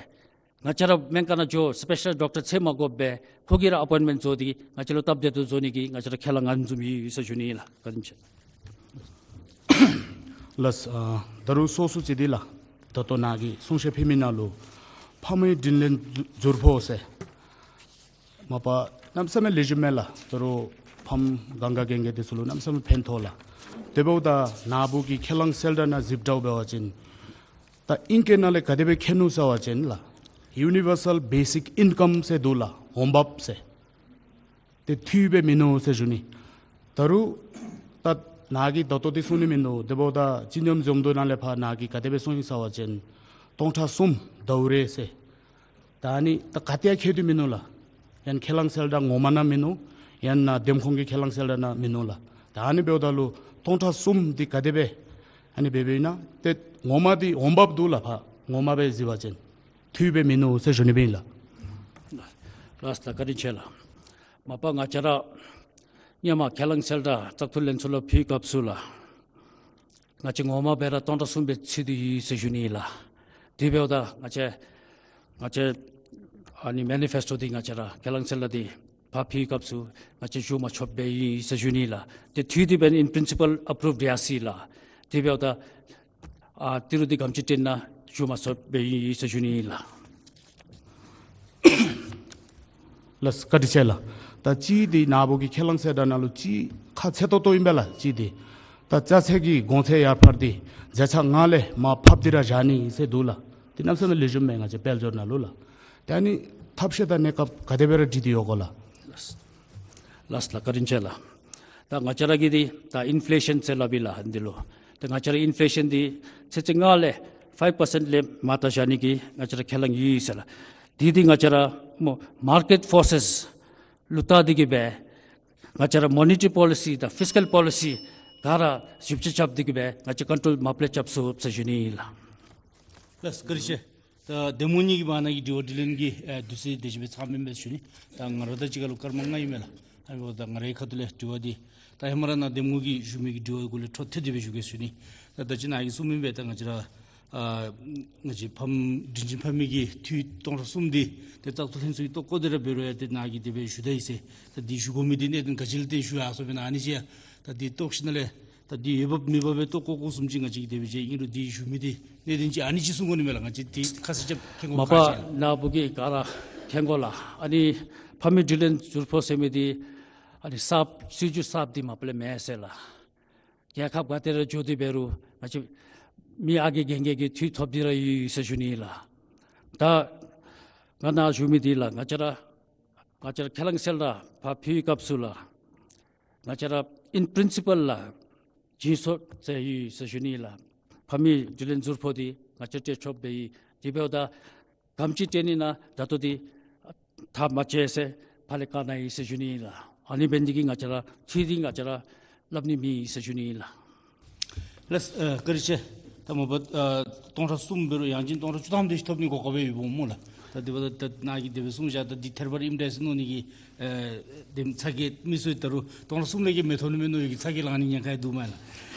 ང་བཅས་ར་སྨན་ཁང་ནང་འགྱོ་སི་པེ་ཤ་ལའིཛ་ཌོག་ཊར་འཚོལ་མ་དགོཔ་སྦེ་ཁོ་གིས་ར་ཨ་པོའིནཊ་མེནཊ་བཟོ་སྟེ་ང་བཅས་ལུ་སྟབས་བདེ་ཏོག་ཏོ་བཟོ་ནི་གི་ང་བཅས་ར་ཁས་བླངས་ཨ་ནི་བཟུམ་ཡོད་ཟེར་ཞུ་ནི་ལགས། བཀའ་དྲིན་ཆེ། ལགས། ཨ་ད་རུང་སོ་སོ་ཅིག་འདི་ལགས་ད་ལྟོ་ནཱ་གིས་གསུང་བཤད་ཕུལ་མི་ནང་ལུ་ཕམ་གྱི་དྲིན་ལན་ཟུར་ཕོག་ཟེར་མ་པ་གནམ་མེད་ས་མེད་ལེགས་ཤོམ་མས་ལགས། ད་རུང་ཕམ་གང་ག་གན་ག་འདི་ཚུ་ལུ་གནམ་མེད་ས་མེད་ཕན་ཐོགས་ལགས། དེ་འབདཝ་ད་ནཱ་བུ་གི་ཁས་བླངས་གསལ་བསྒྲགས་ནང་གཟིགས་འདྲཝ་འབད་བ་ཅིན་ད་ཨིང་སྐད་ནང་ལས་ག་དེ་སྦེ་མཁྱེན་ནུག་ཟེར་བ་ཅིན་ལགས་ཡུ་ནི་བར་སལ་བེ་སིཀ་ཨིན་ཀམ་ཟེར་འདུག་ལགས། འོང་འབབ་ཟེར། ཏེ་འཐུས་སྦེ་མིན་ནུག་ཟེར་ཞུ་ནི། ད་རུང་ད་ནཱ་གིས་ད་ལྟོ་འདི་གསུང་ནི་མིན་ནུག། དེ་འབདཝ་ད་སྤྱི་སྙོམས་འཛོམས་འདུ་ནང་ལས་ཕར་ནཱ་གིས་ག་དེ་སྦེ་གསུངས་ཡི་ཟེར་བ་ཅིན་སྟོང་ཕྲག་གསུམ་ཟླཝ་རེ་ཟེར། ད་ཨ་ནི་ད་ག་ཏེ་ཡང་བཀོད་དེ་མིན་ནུག་ལགས། ཡང་ན་ཁས་བླངས་གསལ་བསྒྲགས་ངོ་མ་ནང་མིན་ནུག། ཡང་ན་འདེམས་ཁོངས་ཀྱི་ཁས་བླངས་གསལ་བསྒྲགས་ནང་མིན་ནུག་ལགས། ད་ཨ་ནི་འབདཝ་ད་ལུ་སྟོང་ཕྲག་གསུམ་འདི་ག་དེ་སྦེ་ཨ་ནི་འབད་འབདཝ་ཨིན་ན། ཏེ་ངོ་མ་འདི་འོང་འབབ་འདུག་ལགས། ཕར་ངོ་མ་སྦེ་གཟིགས་པ་ཅིན་འཐུས་སྦེ་མིན་ནུག་ཟེར་ཞུ་ནི་སྦེ་ཨིན་ལགས། ལགས་ལགས། བཀའ་དྲིན་ཆེ་ལགས། མ་པ་ང་བཅས་ར་ཧེ་མ་ཁས་བླངས་གསལ་བསྒྲགས་བཙག་འཐུ་ལྷན་ཚོགས་ལུ་ཕུལ་སྐབས་སུ་ལགས་ང་བཅས་ངོ་མ་སྦེ་ར་སྟོང་ཕྲག་གསུམ་སྦེ་ཚུད་དེ་ཡོད་ཟེར་ཞུ་ནི་ལགས། དེ་འབདཝ་ད་ང་བཅས་ང་བཅས་ཨ་ནི་མེ་ནི་ཕེསི་ཊོ་འདི་ང་བཅས་ར་ཁས་བླངས་གསལ་བསྒྲགས་འདི་ཕར་ཕུལ་བའི་སྐབས་སུ་ང་བཅས་ཞུ་མ་ཆོགཔ་སྦེ་ཨིན་ཟེར་ཞུ་ནི་ལགས། ཏེ་འཐུས་འདི་འབདན་in principle approved ཡར་སོ་ཡི་ལགས། དེ་འབདཝ་ད་ཨ་ཏི་རུ་འདི་ག་དེམ་ཅིག་སྤྲོད་ན་ཞུ་མ་ཆོགཔ་སྦེ་ཨིན་ཟེར་ཞུ་ནི་ལགས། ལགས་བཀའ་དྲིན་ཆེ་ལགས། ད་གཅིག་འདི་ནཱ་བུ་གི་ཁས་བླངས་གསལ་བསྒྲགས་ནང་ལུ་གཅིག་ཁག་ཆེ་ཏོག་ཏོ་ཨིན་པས་ལགས། གཅིག་འདི་ད་ཅ་ཆས་ཀྱི་གོང་ཚད་ཡར་འཕར་འདི་བརྒྱ་ཆ་ལྔ་ལས་མར་ཕབ་སྟེ་ར་བཞག་ནི་ཟེར་འདུག་ལགས། འདི་གནམ་མེད་ས་མེད་ལེགས་ཤོམ་མས། ང་བཅས་དཔལ་འབྱོར་ནང་ལུ་ལགས། ཏེ་ཨ་ནི་ཐབས་ཤེས་དང་གནས་སྐབས་ག་དེ་སྦེ་ར་སྒྲིག་སྟེ་ཡོད་ག་ལགས། ལགས་ལགས་བཀའ་དྲིན་ཆེ་ལགས། ད་ང་བཅས་ར་གི་འདི་ད་ཨིན་ཕི་ལེ་ཤཱན་ཟེར་སླབ་ཨིན་ལགས་འདི་ལུ། ད་ང་བཅས་ར་ཨིན་ཕི་ལེ་ཤཱན་འདི་ཚེག་ཚེག་ལྔ་ལས་ཕའིབ་པར་སེནཊ་ལས་མར་ད་བཞག་ནི་གི་ང་བཅས་ར་ཁས་བླངས་ཡོད་ཟེར་ལགས། འདི་འདི་ང་བཅས་ར་མོ་མར་ཀེཊ་ཕོར་སེསི་ལུ་བལྟ་སྟེ་གི་སྦེ་ང་བཅས་ར་མོ་ནི་ཊ་རི་པོ་ལི་སི་དང་ཕིསི་ཀཱལ་པོ་ལི་སི་ག་ར་ཞིབ་དཔྱད་རྐྱབ་སྟེ་གི་སྦེ་ང་བཅས་ཀོན་ཊོལ་མ་པ་ལས་རྐྱབ་ཚུགས་ཟེར་ཞུ་ནི་ཨིན་ལགས། ལགས་བཀའ་དྲིན་ཆེ། ད་གདམ་ངོ་གཉིས་ཀྱི་བར་ན་གི་དྲི་བ་དྲིས་ལན་གྱི་ཨེ་དུས་ཚོད་དེ་ཅིག་སྦེ་ཚངམ་མས་ཟེར་ཞུ་ནི། ད་ང་ར་དང་གཅིག་ཁར་ལུ་སྐར་མ་ལྔ་ཨིན་མས་ལགས། ཨ་ནི་འབདཝ་ད་ང་རའི་ཁ་ཐུག་ལས་དྲི་བ་འདི་ད་ཧེ་མ་ར་ནཱ་གདམ་ངོ་གིས་ཞུ་མི་གི་དྲི་བ་གུ་ལས་འཕྲོ་མཐུད་དེ་སྦེ་ཞུ་གེ་ཟེར་ཞུ་ནི། ད་ད་ཅི་ནཱ་གིས་གསུངས་མི་སྦེ་ད་ང་བཅས་ར་ཨ་ང་བཅས་ཕམ་དྲིན་ཅན་ཕམ་མི་གི་འཐུས་སྟོང་ཕྲག་གསུམ་འདི་ཏེ་བཙག་འཐུ་ལྷན་ཚོགས་ཀྱིས་བཏོག་བཀོ་སྟེ་ར་འབད་རུང་ཡང་ཏེ་ནཱ་གིས་དེ་སྦེ་ཞུ་ད་ཡི་ཟེར། ད་འདི་ཞུ་དགོ་མི་འདི་གནད་དོན་ག་ཅི་ལུ་བརྟེན་ཞུ་ཡར་སོ་སྦེ་ཨིན་ན་ཨ་ནི་ཅིག་ཡང་ད་འདི་བཏོག་ཞིནམ་ལས་ད་འདི་འོས་འབབ་མི་འབབ་སྦེ་བཏོག་བཀོ་བཀོ་བཟུམ་ཅིག་ང་བཅས་ཀྱིས་དེ་སྦེ་མཇལ། ཨིན་རུང་འདི་ཞུ་མི་འདི་གནད་དོན་ཅིག་ཨ་ནི་ཅིག་གསུང་དགོ་ནི་མས་ལགས། ང་བཅས་འདི་ཁ་གསལ་རྐྱབ་མཁྱེན་དགོ་མ་པ་ཁག་ཆེ་ལགས། ནཱ་བུ་གིས་ག་ར་མཁྱེན་དགོ་ལགས། ཨ་ནི་ཕ་མེས་དྲིན་ལན་ཟུར་ཕོག་ཟེར་མི་འདི་ཨ་ནི་གསརཔ་སྲིད་བྱུས་གསརཔ་འདི་མ་པ་ལས་མེན་ཟེར་ལགས། རྒྱལ་ཁབ་ག་ཏེ་ར་འགྱོ་སྟེ་འབད་རུང་ང་བཅས་མི་ཨ་རྒས་རྒན་རྒས་ཀྱི་འཐུས་ཐོབ་སྟེ་ར་ཡོད་ཟེར་ཞུ་ནི་ལགས། ད་ང་ནཱ་ཞུ་མི་འདི་ལགས་ང་བཅས་ར་ང་བཅས་ར་ཁས་བླངས་གསལ་བསྒྲགས་ཕར་ཕུལ་བའི་སྐབས་སུ་ལགས་ང་བཅས་ར་in principle ལགས་བྱིན་ཆོག་ཟེར་ཡོད་ཟེར་ཞུ་ནི་ལགས། ཕ་མེས་དྲིན་ལན་ཟུར་ཕོག་འདི་ང་བཅས་སྤྲོད་ཆོགཔ་སྦེ་ཨིན། དེ་འབདཝ་ད་ག་དེམ་ཅིག་སྤྲོད་ནི་ཨིན་ན་ད་ལྟོ་འདི་ཐག་མ་བཅད་ཟེར་ཕར་ལས་བཀའ་གནང་ཡི་ཟེར་ཞུ་ནི་ལགས། ཨ་ནི་འབད་ནི་འདི་གིས་ང་བཅས་ར་འཐུས་འདི་ང་བཅས་ར་སླབ་ནི་མེད་ཟེར་ཞུ་ནི་ལགས། ལགས་ཨ་བཀའ་དྲིན་ཆེ། ད་མ་པ་ཨ་སྟོང་ཕྲག་གསུམ་འབད་རུང་ཡང་ཅིན་སྟོང་ཕྲག་བཅུ་ཐམ་དེ་ཅིག་ཐོབ་ནི་གོ་སྐབས་ཡོདཔ་སྨོ་ལགས། ད་དེ་འབདཝ་ད་ད་ནཱ་གིས་དེ་སྦེ་གསུངས་བཞག། ད་འདི་ཐད་རི་བ་རི་ཨིནམ་འདྲས་ཟེར་མནོ་ནི་གི་ཨ་དེམ་ཚ་གྱང་མི་ཚུ་ད་རུང་སྟོང་ཕྲག་གསུམ་ལས་ཀྱི་མི་ཐོབ་ནི་མས་མནོ་ནི་གི་ཚ་གྱང་ལང་ནི་ཉེན་ཁ་ཡང་འདུག་མས་ལགས།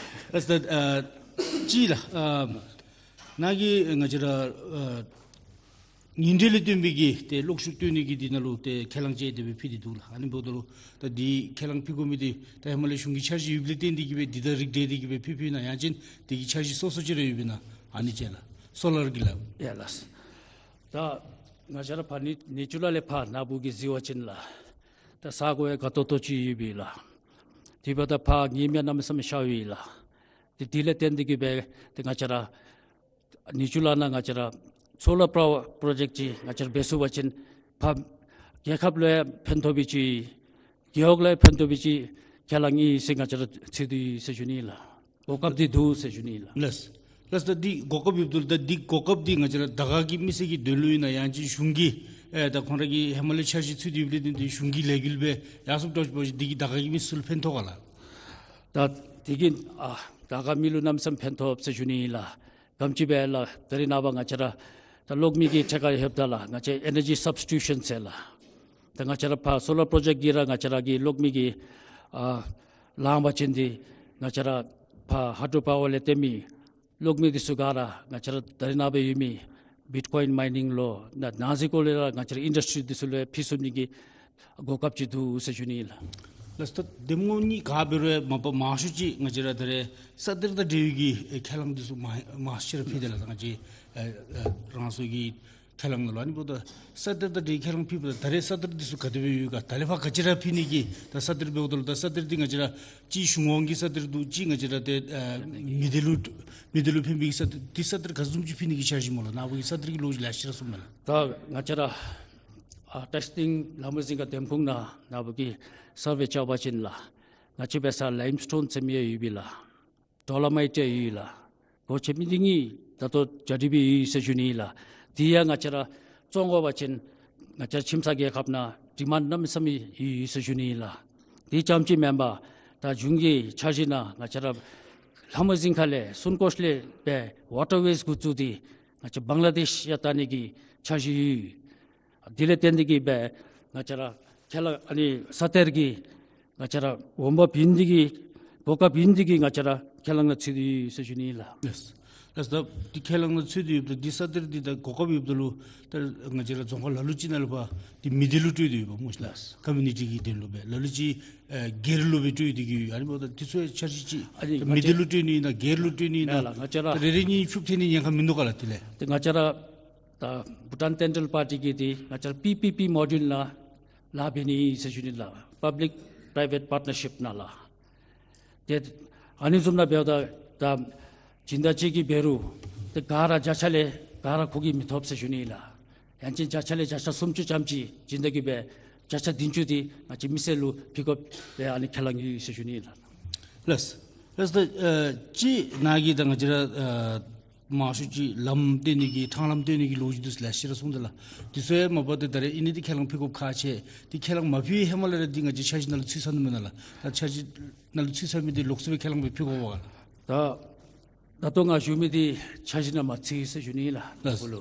ལགས་ད་ཨ་གཅིག་ལགས་ཨ་ནཱ་གིས་ང་བཅས་ར་ཨ་ཉིན་རེ་ལས་བརྟེན་པའི་གི་ཏེ་གློག་ཤུགས་བཏོན་ནི་གི་འདི་ནང་ལུ་ཏེ་ཁས་བླངས་ཅིག་དེ་སྦེ་ཕུལ་ཏེ་འདུག་ལགས། ཨ་ནི་འབདཝ་ད་ལུ་ད་འདི་ཁས་བླངས་ཕུལ་དགོ་མི་འདི་ད་ཧེ་མ་ལས་གཞུང་གི་འཆར་གཞི་ཡོདཔ་ལས་བརྟེན་ཏེ་གི་སྦེ་འདི་དང་རིགས་བསྒྲེས་ཏེ་གི་སྦེ་ཕུལ་ཕུལཝ་ཨིན་ན་ཡང་ཅིན་དེ་གི་འཆར་གཞི་སོ་སོ་ཅིག་ར་ཡོདཔ་ཨིན་ན་ཨ་ནི་ཅིག་ལགས། སོ་ལར་གྱི་ལགས། ཡ་ལགས། ད་ང་བཅས་ར་ཕར་ནི་ནེ་ཅུ་ལ་ལས་ཕར་ནཱ་བུ་གིས་གཟིགས་པ་ཅིན་ལགས་ད་ས་གོ་ཡང་དགའ་ཏོག་ཏོ་ཅིག་ཡོདཔ་ཨིན་ལགས། དེ་འབདཝ་ད་ཕར་ཉིམ་ཡང་གནམ་མེད་ས་མེད་ཤརཝ་ཨིན་ལགས། ཏེ་དེ་ལས་བརྟེན་ཏེ་གི་སྦེ་ཏེ་ང་བཅས་ར་ནེ་ཅུ་ལ་ནང་ང་བཅས་ར་སོ་ལར་པ་ཝར་པྲོ་ཇེཀཊ་ཅིག་ང་བཅས་ར་འབད་ཚུགས་པ་ཅིན་ཕར་རྒྱལ་ཁབ་ལུ་ཡང་ཕན་ཐོགས་པའི་ཅིག་རྒེད་འོག་ལུ་ཡང་ཕན་ཐོགས་པའི་ཅིག་ཁས་བླངས་ཨིན་ཟེར་ང་བཅས་ར་འཚོལ་དོ་ཡོད་ཟེར་ཞུ་ནི་ལགས། གོ་སྐབས་འདི་འདུག་ཟེར་ཞུ་ནི་ལགས། ལགས། ལགས་ད་འདི་གོ་སྐབས་ཡོདཔ་ད་ལུ་ད་འདི་གོ་སྐབས་འདི་ང་བཅས་ར་དར་དཀར་གྱི་མི་སེར་གྱི་དོན་ལུ་ཨིན་ན་ཡང་ཅིན་གཞུང་གིས་ཨེ་ད་ཁོང་ར་གི་ཧེ་མ་ལས་འཆར་གཞི་ཚུད་དེ་ཡོདཔ་ལས་བརྟེན་ཏེ་གཞུང་གི་ལས་འགུལ་སྦེ་ཡར་སོངམ་འདྲཝ་ཅིག་འབད་བ་ཅིན་འདི་གིས་དར་དཀར་གྱི་མི་སེར་ལུ་ཕན་ཐོགས་ག་ལགས། ད་འདི་གིས་ཨ་དར་དཀར་མི་ལུ་གནམ་མེད་ས་མེད་ཕན་ཐོགས་ཟེར་ཞུ་ནི་ལགས། ག་དེམ་ཅིག་སྦེ་ལགས་ད་རེས་ནངས་པ་ང་བཅས་ར་ད་གློག་མེ་གི་ཐད་ཁར་ལྷོདཔ་ད་ལགས་ང་བཅས་ཨེ་ནར་ཇི་སབ་སི་ཊི་ཊུ་ཤཱན་ཟེར་ལགས། ད་ང་བཅས་ར་ཕར་སོ་ལར་པྲོ་ཇེཀཊ་གིས་ར་ང་བཅས་ར་གི་གློག་མེ་གི་ཨ་ལངམ་ཅིན་འདི་ང་བཅས་ར་ཕར་ཧའི་ཌོ་རོ་པ་ཝར་ལས་བཏོན་མི་གློག་མེ་འདི་ཚུ་ག་ར་ང་བཅས་ར་ད་རེས་ནངས་པ་ཡོད་མི་བིཊ་ཀོ་ཡིན་མའི་ནིང་ལུ་ནཱ་ནང་འཛིང་སྐོར་ལས་ར་ང་བཅས་ར་ཨིན་ཌསི་ཊི་རི་འདི་ཚུ་ལུ་ཕུལ་ཚུགས་ནི་གི་གོ་སྐབས་ཅིག་འདུག་ཟེར་ཞུ་ནི་ལགས། ལགས་ད་གདམ་ངོ་གཉིས་ག་འབད་རུང་མ་པ་མང་ཤོས་ཅིག་ང་བཅས་ར་ད་རེས་ས་གཏེར་དང་འབྲེལ་བའི་གི་ཨེ་ཁས་བླངས་འདི་ཚུ་མང་མང་ཤོས་ར་ཕུལ་ཏེ་ལགས། ད་ང་བཅས་ཨེ་ཨེ་རང་སོའི་གི་ཁས་བླངས་ནང་ལུ་ཨ་ནི་འབདཝ་ད་ས་གཏེར་དང་འབྲེལ་ཁས་བླངས་ཕུལཝ་ད་ད་རེས་ས་གཏེར་འདི་ཚུ་ག་དེ་སྦེ་ཡོད་ག། ད་ལས་ཕར་ག་ཅི་ར་ཕུལ་ནི་གི་ད་ས་གཏེར་འབདཝ་ད་ལུ་ད་ས་གཏེར་འདི་ང་བཅས་ར་གཅིག་གཞུང་དབང་གི་ས་གཏེར་འདུག། གཅིག་ང་བཅས་ར་ཏེ་ཨེ་མི་སྡེ་ལུ་མི་སྡེ་ལུ་ཕན་པའི་གི་ས་གཏེར་འདི་ས་གཏེར་ག་བཟུམ་ཅིག་ཕུལ་ནི་གི་འཆར་གཞི་སྨོ་ལགས། ནཱ་བུ་གིས་ས་གཏེར་གྱི་ལོ་རྒྱུས་ལེ་ཤ་ར་གསུངས་མས་ལགས། ད་ང་བཅས་ར་ཨ་ཊེསི་ཊིང་ལྷ་མོ་རྫིང་ཁ་འདེམས་ཁོངས་ནང་ནཱ་བུ་གིས་སར་ཝེ་རྐྱབ་པ་ཅིན་ལགས་ང་བཅས་འབད་སར་ལའིམ་སི་ཊོན་ཟེར་མི་ཡང་ཡོདཔ་ཨིན་ལགས། ཌོ་ལོ་མའིཊ་ཡང་ཡོད་ལགས། གོ་ཆ་མི་འདི་གཉིས་ད་ལྟོ་རྒྱ་སྒྲིག་སྦེ་ཡོད་ཟེར་ཞུ་ནི་ལགས། དེ་ཡང་ང་བཅས་ར་བཙོང་དགོ་པ་ཅིན་ང་བཅས་ར་ཁྱིམ་ཚང་རྒྱལ་ཁབ་ནང་ཌི་མཱནཌ་གནམ་མེད་ས་མེད་ཡོད་ཟེར་ཞུ་ནི་ལགས། དེ་རྐྱངམ་ཅིག་མེན་པར་ད་གཞུང་གི་འཆར་གཞི་ནང་ང་བཅས་ར་ལྷ་མོ་རྫིང་ཁ་ལས་སུན་ཀོཤ་ལས་སྦེ་ཝ་ཊར་ཝེསི་འགོ་བཙུགས་ཏེ་ང་བཅས་བང་ལ་དེཤ་ཡང་བལྟ་ནི་གི་འཆར་གཞི་ཡོད། དེ་ལས་བརྟེན་ཏེ་གི་སྦེ་ང་བཅས་ར་ཁས་བླངས་ཨ་ནི་ས་གཏེར་གྱི་ང་བཅས་ར་འོང་འབབ་ཡོད་ནི་འདི་གིས་གོ་སྐབས་ཡོད་ནི་འདི་གིས་ང་བཅས་ར་ཁས་བླངས་ནང་ཚུད་དེ་ཡོད་ཟེར་ཞུ་ནི་ལགས། ལགས། ལགས། ད་འདི་ཁས་བླངས་ནང་ཚུད་དེ་ཡོདཔ་ད་འདི་ས་གཏེར་འདི་ད་གོ་སྐབས་ཡོདཔ་ད་ལུ་ད་ང་བཅས་ར་རྫོང་ཁག་ལ་ལུ་ཅིག་ནང་ལུ་ཕར་འདི་མི་སྡེ་ལུ་སྤྲོད་དེ་ཡོདཔ་སྨོ་ཤིག་ལགས། ལགས། ཀོ་མིའུ་ནི་ཊི་གི་དོན་ལུ་སྦེ་ལ་ལུ་ཅིག་ཨ་སྒེར་ལུ་སྦེ་སྤྲོད་དེ་གི་ཡོད། ཨ་ནི་འབདཝ་ད་འདི་ཚུ་ཡང་འཆར་གཞི་ཅིག་ཨ་ནི་མི་སྡེ་ལུ་སྤྲོད་ནི་ཨིན་ན་སྒེར་ལུ་སྤྲོད་ནི་ཨིན་ན། ལགས་ལགས། ང་བཅས་ར་ད་རེ་རེ་གཉིས་ཕྱུགཔ་འཐེན་ནི་ཉེན་ཁ་མིན་འདུག་ག་ལགས། དེ་ལས་ཏེ་ང་བཅས་ར་ད་བྷུ་ཊཱན་ཌེན་ཊཱལ་པར་ཊི་གིས་ཏེ་ང་བཅས་ར་པི་པི་པི་མོ་ཌུལ་ནང་ལཱ་འབད་ནི་ཟེར་ཞུ་ནི་ལགས། པབ་ལིཀ་པྲའི་ཝེཊ་པར་ཊི་ནར་ཤིཔ་ནང་ལགས། ཏེ་ཨ་ནི་བཟུམ་ནང་འབདཝ་ད་ད་སྦྱིན་བདག་གཅིག་གིས་འབད་རུང་ཏེ་ག་ར་བརྒྱ་ཆ་ལས་ག་ར་ཁོ་གིས་མི་ཐོབ་ཟེར་ཞུ་ནི་ལགས། ཡང་ཅིན་བརྒྱ་ཆ་ལས་བརྒྱ་ཆ་སུམ་ཅུ་ཙམ་ཅིག་སྦྱིན་བདག་གིས་འབད་བརྒྱ་ཆ་བདུན་ཅུ་འདི་ང་བཅས་མི་སེར་ལུ་ཕུལ་དགོཔ་སྦེ་ཨ་ནི་ཁས་བླངས་ཡོད་ཟེར་ཞུ་ནི་ལགས། ལགས། ལགས། ད་ཨ་ཅིག་ནཱ་གིས་ད་ང་བཅས་ར་ཨ་མང་ཤོས་ཅིག་ལམ་བཏོན་ནི་གི་ཕྲང་ལམ་བཏོན་ནི་གི་ལོ་རྒྱུས་འདི་ཚུ་ལེ་ཤ་ར་གསུངས་ད་ལགས། འདི་ཚུ་ཡང་མ་པ་ཏེ་ད་རེས་ཨ་ནི་འདི་ཁས་བླངས་ཕུལ་དགོཔ་ཁག་ཆེ། འདི་ཁས་བླངས་མ་ཕུལ་བའི་ཧེ་མ་ལས་ར་འདི་ང་བཅས་འཆར་གཞི་ནང་ལུ་ཚུད་ཚར་ནུག་མེན་ན་ལགས། ད་འཆར་གཞི་ནང་ལུ་ཚུད་ཚར་མི་འདི་ལོགས་སུ་སྦེ་ཁས་བླངས་སྦེ་ཕུལ་དགོ་པས་ག་ལགས། ད་ད་ལྟོ་ང་ཞུ་མི་འདི་འཆར་གཞི་ནང་མ་ཚུད་ཟེར་ཞུ་ནི་ལགས། ལགས། ཨོ་ལོ།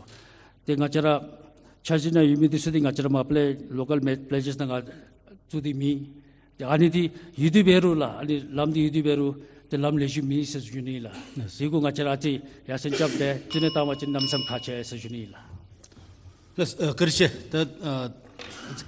ཏེ་ང་བཅས་ར་འཆར་གཞི་ནང་ཡོད་མི་འདི་ཚུ་འདི་ང་བཅས་ར་མ་པ་ལས་ལོ་ཀཱལ་མེཌ་པི་ལེ་ཇེས་ནང་ང་བཙུགས་ཏེ་མེད། ཏེ་ཨ་ནི་འདི་ཡོད་དེ་འབད་རུང་ལགས། ཨ་ནི་ལམ་འདི་ཡོད་དེ་འབད་རུང་ཏེ་ལམ་ལེགས་ཤོམ་མེད་ཟེར་ཞུ་ནི་ལགས། ལགས། དེ་གུ་ང་བཅས་ར་ཨ་ཙི་ཡར་སེང་རྐྱབ་སྟེ་བཙུགས་ནི་བཏང་པ་ཅིན་གནམ་མེད་ས་མེད་ཁག་ཆེ་ཟེར་ཞུ་ནི་ལགས། ལགས། ཨ་བཀའ་དྲིན་ཆེ། ད་ཨ་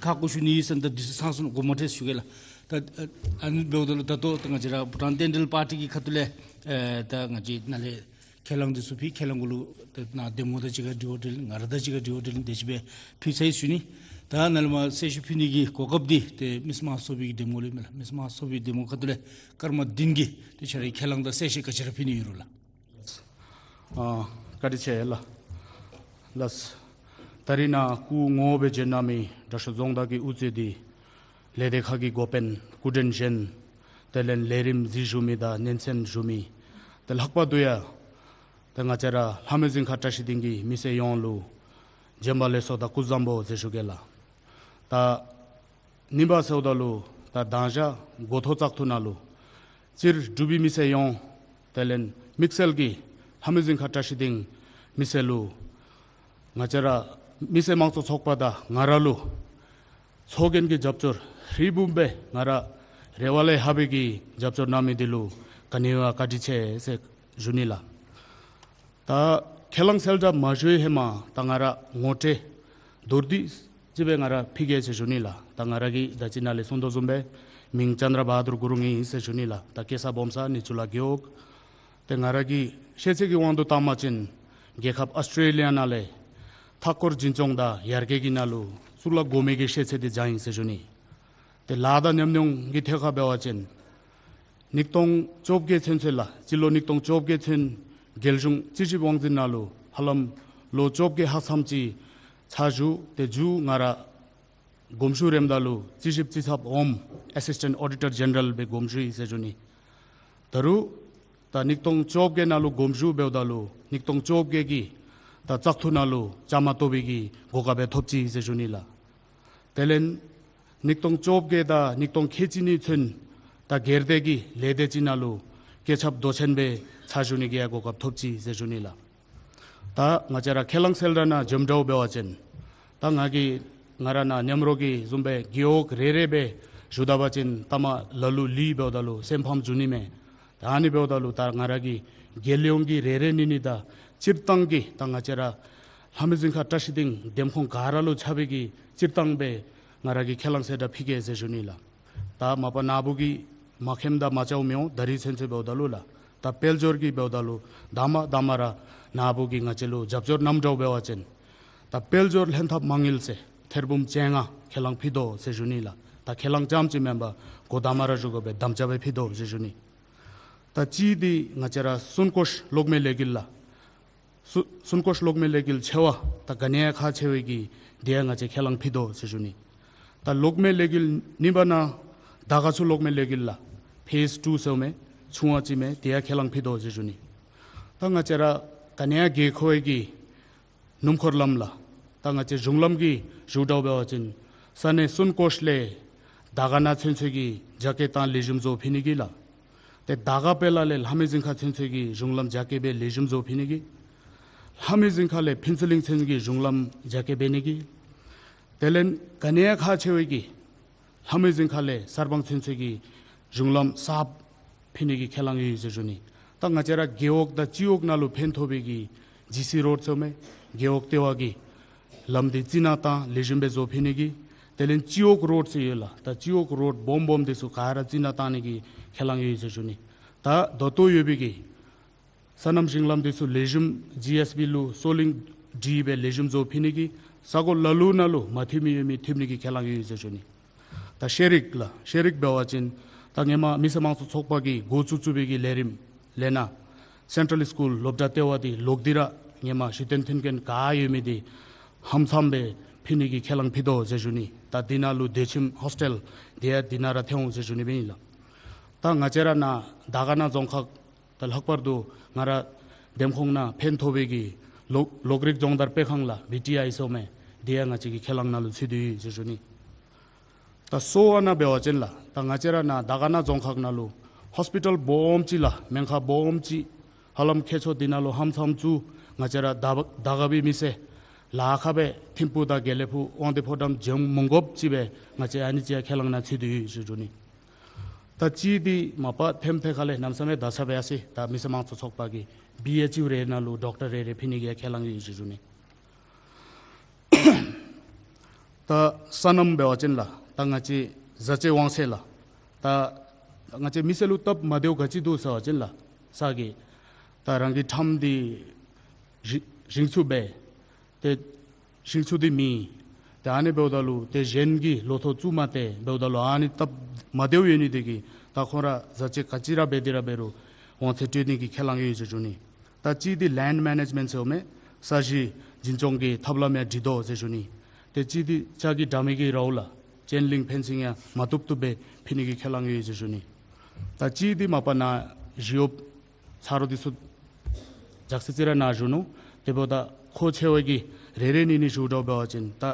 ཁག་དགུ་ཞུ་ནི་ཟེར་ད་འདི་ཚུ་ཚང་སོང་ནུག། དགོངསམ་མ་ཁྲེལ་ཞུ་གེ་ལགས། ད་ཨ་ཨ་ནི་འབདཝ་ད་ལུ་ད་ལྟོ་ད་ང་བཅས་ར་བྷུ་ཊཱན་ཌེན་ཊཱལ་པར་ཊི་གི་ཁ་ཐུག་ལས་ཨ་ད་ང་བཅས་ནཱ་ལས་ཁས་བླངས་འདི་ཚུ་ཕུལ། ཁས་བླངས་གུ་ལུ་ཏེ་ནཱ་འདེམས་ངོ་དང་གཅིག་ཁར་དྲི་བ་དྲིས་ལན་ང་ར་དང་གཅིག་ཁར་དྲི་བ་དྲིས་ལན་དེ་ཅིག་སྦེ་ཕུལ་ཚར་ཡི་ཟེར་ཞུ་ནི། ད་ནཱ་ལས་མར་གསལ་ཞུ་ཕུལ་ནི་གི་གོ་སྐབས་འདི་ཏེ་མི་སེར་དམངས་གཙོའི་འདེམས་ངོ་ལུ་ཨིན་མས་ལགས། མི་སེར་དམངས་གཙོའི་འདེམས་ངོ་ཁ་ཐུག་ལས་སྐར་མ་བདུན་གྱི་ཏེ་ཁྱོད་རའི་ཁས་བླངས་དང་གསལ་བཤད་ག་ཅི་ར་ཕུལ་ནི་ཡོད་རུང་ལགས། ཨ་བཀའ་དྲིན་ཆེ་ལགས། ལགས། ད་རིས་ནཱ་སྐུ་ངོ་སྦེ་བྱོན་གནང་མི་དྲག་ཤོས་རྫོང་བདག་གི་དབུ་གཙོས་ཏེ་ལས་སྡེ་ཁག་གི་འགོ་དཔོན་སྐུ་མགྲོན་གཞན་དེ་ལས་ལས་རིམ་གཟིགས་བཞུགས་མི་དང་སྙན་གསན་ཞུ་མི་ཏེ་ལྷག་པར་དུ་ཡང་ད་ང་བཅས་ར་ལྷ་མོའི་གཟིམ་ཁ་བཀྲ་ཤིས་སྡིངས་ཀྱི་མི་སེར་ཡོངས་ལུ་བྱོན་པ་ལེགས་སོ་དང་སྐུ་གཟུགས་བཟང་པོ་ཟེར་ཞུ་གེ་ལགས། ད་ཨ་ནི་སྦེ་ཟེརཝ་ད་ལུ་ད་མདང་ཞག་འགོ་ཐོག་བཙག་འཐུ་ནང་ལུ་སྤྱིར་འབྲུག་པའི་མི་སེར་ཡོངས་དེ་ལས་དམིགས་བསལ་གྱིས་ལྷ་མོའི་གཟིམ་ཁ་བཀྲ་ཤིས་སྡིངས་མི་སེར་ལུ་ང་བཅས་ར་མི་སེར་དམངས་གཙོ་ཚོགས་པ་དང་ང་ར་ལུ་ཚོགས་རྒྱན་གྱི་རྒྱབ་སྐྱོར་ཧྲིལ་བུམ་སྦེ་ང་ར་རེ་བ་ལས་ལྷག་པའི་གི་རྒྱབ་སྐྱོར་གནང་མི་འདི་ལུ་ག་ནི་བ་བཀའ་དྲིན་ཆེ་ཟེར་ཞུ་ནི་ལགས། ད་ཁས་བླངས་གསལ་བསྒྲགས་མ་ཞུ་བའི་ཧེ་མ་ད་ང་ར་ངོ་སྤྲོད་མདོར་བསྡུས་ཅིག་སྦེ་ང་ར་ཕུལ་གེ་ཟེར་ཞུ་ནི་ལགས། ད་ང་ར་གིས་ད་ཅི་ནཱ་ལས་གསུང་དོ་བཟུམ་སྦེ་མིང་ཙནྡྲ་བྷ་དུར་གུ་རུང་ཨིན་ཟེར་ཞུ་ནི་ལགས། ད་སྐྱེས་ས་སྦོམ་ས་ནི་ཆུ་ལ་རྒེད་འོག། ཏེ་ང་ར་གི་ཤེས་ཚད་ཀྱི་དབང་དུ་བཏང་པ་ཅིན་རྒྱལ་ཁབ་ཨཱོས་ཊྲེ་ལི་ཡ་ནང་ལས་མཐའ་འཁོར་འཛིན་སྐྱོང་དང་ཡར་རྒྱས་ཀྱི་ནང་ལུ་གཙུག་ལག་འགོ་མའི་གི་ཤེས་ཚད་འདི་སྦྱངས་ཡི་ཟེར་ཞུ་ནི། ཏེ་ལཱ་དང་ཉམས་མྱོང་གི་ཐད་ཁར་འབད་བ་ཅིན་ཉིས་སྟོང་བཅོ་བརྒྱད་ཚུན་ཚོད་ལགས། སྤྱི་ལོ་ཉིས་སྟོང་བཅོ་བརྒྱད་ཚུན་རྒྱལ་གཞུང་རྩིས་ཞིབ་དབང་འཛིན་ནང་ལུ་ཧ་ལམ་ལོ་བཅོ་བརྒྱད་ལྷག་ཙམ་ཅིག་ཕྱག་ཞུ། ཏེ་མཇུག་ང་ར་དགོངས་ཞུ་རནམ་ད་ལུ་རྩིས་ཞིབ་རྩིས་ཚབ་འོགམ་ཨེ་སིས་ཊེནཊ་ཨོ་ཌི་ཊར་ཇེ་ནེ་རལ་སྦེ་དགོངས་ཞུ་ཡི་ཟེར་ཞུ་ནི། ད་རུང་ད་ཉིས་སྟོང་བཅོ་བརྒྱད་ནང་ལུ་དགོངས་ཞུ་འབདཝ་ད་ལུ་ཉིས་སྟོང་བཅོ་བརྒྱད་ཀྱི་ད་བཙག་འཐུ་ནང་ལུ་བཅའ་མར་གཏོགས་པའི་གི་གོ་སྐབས་སྦེ་ཐོབ་ཅི་ཟེར་ཞུ་ནི་ལགས། དེ་ལས་ཉིས་སྟོང་བཅོ་བརྒྱད་དང་ཉིས་སྟོང་ཁལ་གཅིག་གཉིས་ཚུན་ད་སྒེར་སྡེ་གི་ལས་སྡེ་ཅིག་ནང་ལུ་བཀོད་ཁྱབ་མདོ་ཆེན་སྦེ་ཕྱག་ཞུ་ནི་གི་ཡང་གོ་སྐབས་ཐོབ་ཅི་ཟེར་ཞུ་ནི་ལགས། ད་ང་བཅས་ར་ཁས་བླངས་གསལ་བསྒྲགས་ནང་འབྱོནམ་འདྲཝ་འབད་བ་ཅིན་ད་ང་གིས་ང་ར་ནཱ་མཉམ་རོགས་ཀྱི་བཟུམ་སྦེ་རྒེད་འོག་རེ་རེ་སྦེ་ཞུ་ད་པ་ཅིན་ལྟ་མ་ལ་ལུ་ལུས་འབདཝ་ད་ལུ་སེམས་ཕམ་འགྱོ་ནི་མས། ད་ཨ་ནི་འབདཝ་ད་ལུ་ད་ང་ར་གིས་རྒྱལ་ཡོངས་ཀྱི་རེ་རེ་གཉིས་གཉིས་དང་སྤྱིར་བཏང་གི་ད་ང་བཅས་ར་ལྷ་མོའི་གཟིམ་ཁ་བཀྲ་ཤིས་སྡིངས་འདེམས་ཁོངས་ག་ར་ལུ་ཁྱབ་པའི་གི་སྤྱིར་བཏང་སྦེ་ང་ར་གིས་ཁས་བླངས་གསལ་བསྒྲགས་ཕུལ་གེ་ཟེར་ཞུ་ནི་ལགས། ད་མ་པ་ནཱ་བུ་གིས་མ་མཁྱེནམ་དང་མ་བྱཝ་མི་འོང་། ད་རིས་ཚུན་ཚོད་འབདཝ་ད་ལུ་ལགས། ད་དཔལ་འབྱོར་གྱི་འབདཝ་ད་ལུ་ད་མ་ད་མ་ར་ནཱ་བུ་གིས་ང་བཅས་ལུ་རྒྱབ་སྐྱོར་གནངམ་འདྲཝ་འབད་བ་ཅིན་ད་དཔལ་འབྱོར་ལྷན་ཐབས་མ་དངུལ་ཟེར་ཐེར་འབུམ་བཅོ་ལྔ་ཁས་བླངས་ཕུལ་དོ་ཟེར་ཞུ་ནི་ལགས། ད་ཁས་བླངས་རྐྱངམ་ཅིག་མེན་པར་གོ་ད་མ་ར་ཞུ་དགོ་པས། དམ་བཅའ་སྦེ་ཕུལ་དོ་ཟེར་ཞུ་ནི། ད་གཅིག་འདི་ང་བཅས་ར་སུན་སྐོར་གློག་མེ་ལས་འགུལ་ལགས། སུ་སུན་སྐོར་གློག་མེ་ལས་འགུལ་ཆེ་བ་ད་ག་ནི་ཡང་ཁག་ཆེ་བའི་གི་དེ་ཡང་ང་བཅས་ཁས་བླངས་ཕུལ་དོ་ཟེར་ཞུ་ནི། ད་གློག་མེ་ལས་འགུལ་གཉིས་པ་ནང་དར་དཀར་ཆུ་གློག་མེ་ལས་འགུལ་ལགས། ཕེསི་ཊུ་ཟེརཝ་མས། ཆུང་བ་ཅིག་མས། དེ་ཡང་ཁས་བླངས་ཕུལ་དོ་ཟེར་ཞུ་ནི། ད་ང་བཅས་ར་ག་ནི་ཡང་དགོས་མཁོ་བའི་གི་སྣུམ་འཁོར་ལམ་ལགས། ད་ང་བཅས་གཞུང་ལམ་གྱི་ཞུ་འདྲཝ་འབད་བ་ཅིན་ས་གནས་སུན་སྐོར་ལས་དར་དཀར་ནང་ཚུན་ཚོད་ཀྱི་རྒྱ་སྐྱེད་དང་ལེགས་ཤོམ་བཟོ་ཕུལ་ནི་གི་ལགས། ཏེ་དར་དཀར་དཔལ་ལ་ལས་ལྷ་མོའི་གཟིམ་ཁ་ཚུན་ཚོད་ཀྱི་གཞུང་ལམ་རྒྱ་སྐྱེད་སྦེ་ལེགས་ཤོམ་བཟོ་ཕུལ་ནི་གི། ལྷ་མོའི་གཟིམ་ཁ་ལས་ཕུན་ཚོགས་གླིང་ཚུན་གྱི་གཞུང་ལམ་རྒྱ་སྐྱེད་འབད་ནི་གི། དེ་ལས་ག་ནི་ཡང་ཁག་ཆེ་བའི་གི་ལྷ་མོའི་གཟིམ་ཁ་ལས་གསར་སྤང་ཚུན་ཚོད་ཀྱི་གཞུང་ལམ་གསརཔ་ཕུལ་ནི་གི་ཁས་བླངས་ཡོད་ཟེར་ཞུ་ནི། ད་ང་བཅས་ར་རྒེད་འོག་དང་སྤྱི་འོག་ནང་ལུ་ཕན་ཐོགས་པའི་གི་ཇི་སི་རོཌ་ཟེར་མི་རྒེད་འོག་ལྟེ་བ་གི་ལམ་འདི་རྩི་ནག་བཏང་ལེགས་ཤོམ་སྦེ་བཟོ་ཕུལ་ནི་གི། དེ་ལས་སྤྱི་འོག་རོཌ་ཟེར་ཡོད་ལགས། ད་སྤྱི་འོག་རོཌ་སྦོམ་སྦོམ་འདི་ཚུ་ག་ར་རྩི་ནག་བཏང་ནི་གི་ཁས་བླངས་ཡོད་ཟེར་ཞུ་ནི། ད་ད་ལྟོ་ཡོད་པའི་གི་སོ་ནམ་ཞིང་ལམ་འདི་ཚུ་ལེགས་ཤོམ་ཇི་ཨེསི་བི་ལུ་སོ་གླིང་བསྒྲིགས་སྦེ་ལེགས་ཤོམ་བཟོ་ཕུལ་ནི་གི། ས་གོ་ལ་ལུ་ནང་ལུ་མ་མཐུན་མི་ཡོད་མི་མཐུན་ནི་གི་ཁས་བླངས་ཡོད་ཟེར་ཞུ་ནི། ད་ཤེས་རིག་ལགས། ཤེས་རིག་འབད་བ་ཅིན་ད་ཧེ་མ་མི་སེར་དམངས་གཙོ་ཚོགས་པ་གིས་འགོ་བཙུགས་བཙུགས་པའི་གི་ལས་རིམ་ལས་སྣ་སེན་ཊལ་སི་ཀུལ་སློབ་གྲྭ་ལྟེ་བ་འདི་ལོག་སྟེ་ར་ཧེ་མ་གཞི་རྟེན་མཐུན་རྐྱེན་ག་ཡོད་མི་འདི་ཧམ་སངས་སྦེ་ཕུལ་ནི་གི་ཁས་བླངས་ཕུལ་དོ་ཟེར་ཞུ་ནི། ད་འདི་ནང་ལུ་སྡོད་ཁྱིམ་ཧོསི་ཊེལ་འདི་ཡང་འདི་ནང་ར་ཐོན་འོང་ཟེར་ཞུ་ནི་སྦེ་ཨིན་ལགས། ད་ང་བཅས་ར་ནཱ་དར་དཀར་ན་རྫོང་ཁག་ད་ལྷག་པར་དུ་ང་ར་འདེམས་ཁོངས་ནང་ཕན་ཐོགས་པའི་གི་ལོ་ལོག་རིག་སྦྱོང་བརྡར་སྤེལ་ཁང་ལགས། བི་ཊི་ཨའི་ཟེར་མི་འདི་ཡང་ང་བཅས་ཀྱི་ཁས་བླངས་ནང་ལུ་ཚུད་དེ་ཡོད་ཟེར་ཞུ་ནི། ད་གསོ་བ་ནང་འབད་བ་ཅིན་ལགས། ད་ང་བཅས་ར་ནཱ་དར་དཀར་ན་རྫོང་ཁག་ནང་ལུ་ཧོསི་པི་ཊལ་སྦོམ་ཅིག་ལགས། སྨན་ཁང་སྦོམ་ཅིག་ཧ་ལམ་ཁྱད་ཆོས་འདི་ནང་ལུ་ཧམ་སངས་བཙུགས། ང་བཅས་ར་དར་དར་དཀར་པའི་མི་སེར་ལཱ་ཁག་སྦེ་ཐིམ་ཕུག་དང་དགེ་ལེགས་ཕུག་དབང་འདུས་ཕོ་བྲང་འབྱོན་མི་དགོཔ་ཅིག་སྦེ་ང་བཅས་ཨ་ནི་ཅིག་ཁས་བླངས་ནང་ཚུད་དེ་ཡོད་ཟེར་ཞུ་ནི། ད་ཅི་འདི་མ་པ་ཐེམ་ཐེ་ཁ་ལས་གནམ་མེད་ས་མེད་དར་ས་སྦེ་ཡར་སོ་ཡི། ད་མི་སེར་དམངས་གཙོ་ཚོགས་པ་གིས་བི་ཨེཆ་ཡུ་རེ་ནང་ལུ་ཌོག་ཊར་རེ་རེ་ཕུལ་ནི་གི་ཁས་བླངས་ཡོད་ཟེར་ཞུ་ནི། ད་སོ་ནམ་འབད་བ་ཅིན་ལགས། ད་ང་བཅས་བཟའ་བཅའི་དབང་ཚད་ལགས། ད་ང་བཅས་མི་སེར་ལུ་སྟབས་མ་བདེཝ་ག་ཅི་འདུག་ཟེར་བ་ཅིན་ལགས། ས་གི་ད་རང་གི་ཁྲམ་འདི་རིང་རིང་ཚུ་སྦེ་ཏེ་ཞིང་ཆུ་འདི་མེད། ཏེ་ཨ་ནི་འབདཝ་ད་ལུ་ཏེ་གཞན་གྱི་ལོ་ཐོག་བཙུགས་མ་སྟེར། འབདཝ་ད་ལུ་ཨ་ནི་སྟབས་མ་བདེཝ་ཡོད་ནི་དེ་གིས་ད་ཁོང་ར་བཟའ་བཅའ་ག་ཅི་ར་འབད་དེ་ར་འབད་རུང་དབང་ཚད་སྤྲོད་ནི་གི་ཁས་བླངས་ཡོད་ཟེར་ཞུ་ནི། ད་ཅི་འདི་ལེནཌ་མེ་ནེཇ་མེནཊ་ཟེར་མི་ས་གཞི་འཛིན་སྐྱོང་གི་ཐབས་ལམ་ཡང་སྒྲིག་དོ་ཟེར་ཞུ་ནི། ཏེ་ཅི་འདི་ལྕགས་ཀྱི་དྲ་མིག་གི་རཝ་ལགས། ཅེན་ལིངཀ་ཕེན་སིང་ཡང་མ་བཏུབ་བཏུབ་སྦེ་ཕུལ་ནི་གི་ཁས་བླངས་ཡོད་ཟེར་ཞུ་ནི། ད་ཅི་འདི་མ་པ་ནཱ་ཞི་གཡོགཔ་ཚ་རོགས་འདི་ཚུ་ཇག་སི་ཙི་ར་ནཱ་ཞུ་ནུག། དེ་འབདཝ་ད་ཁོ་ཆེ་བ་གིས་རེ་རེ་གཉིས་གཉིས་ཞུ་དོ་འབད་བ་ཅིན་ད་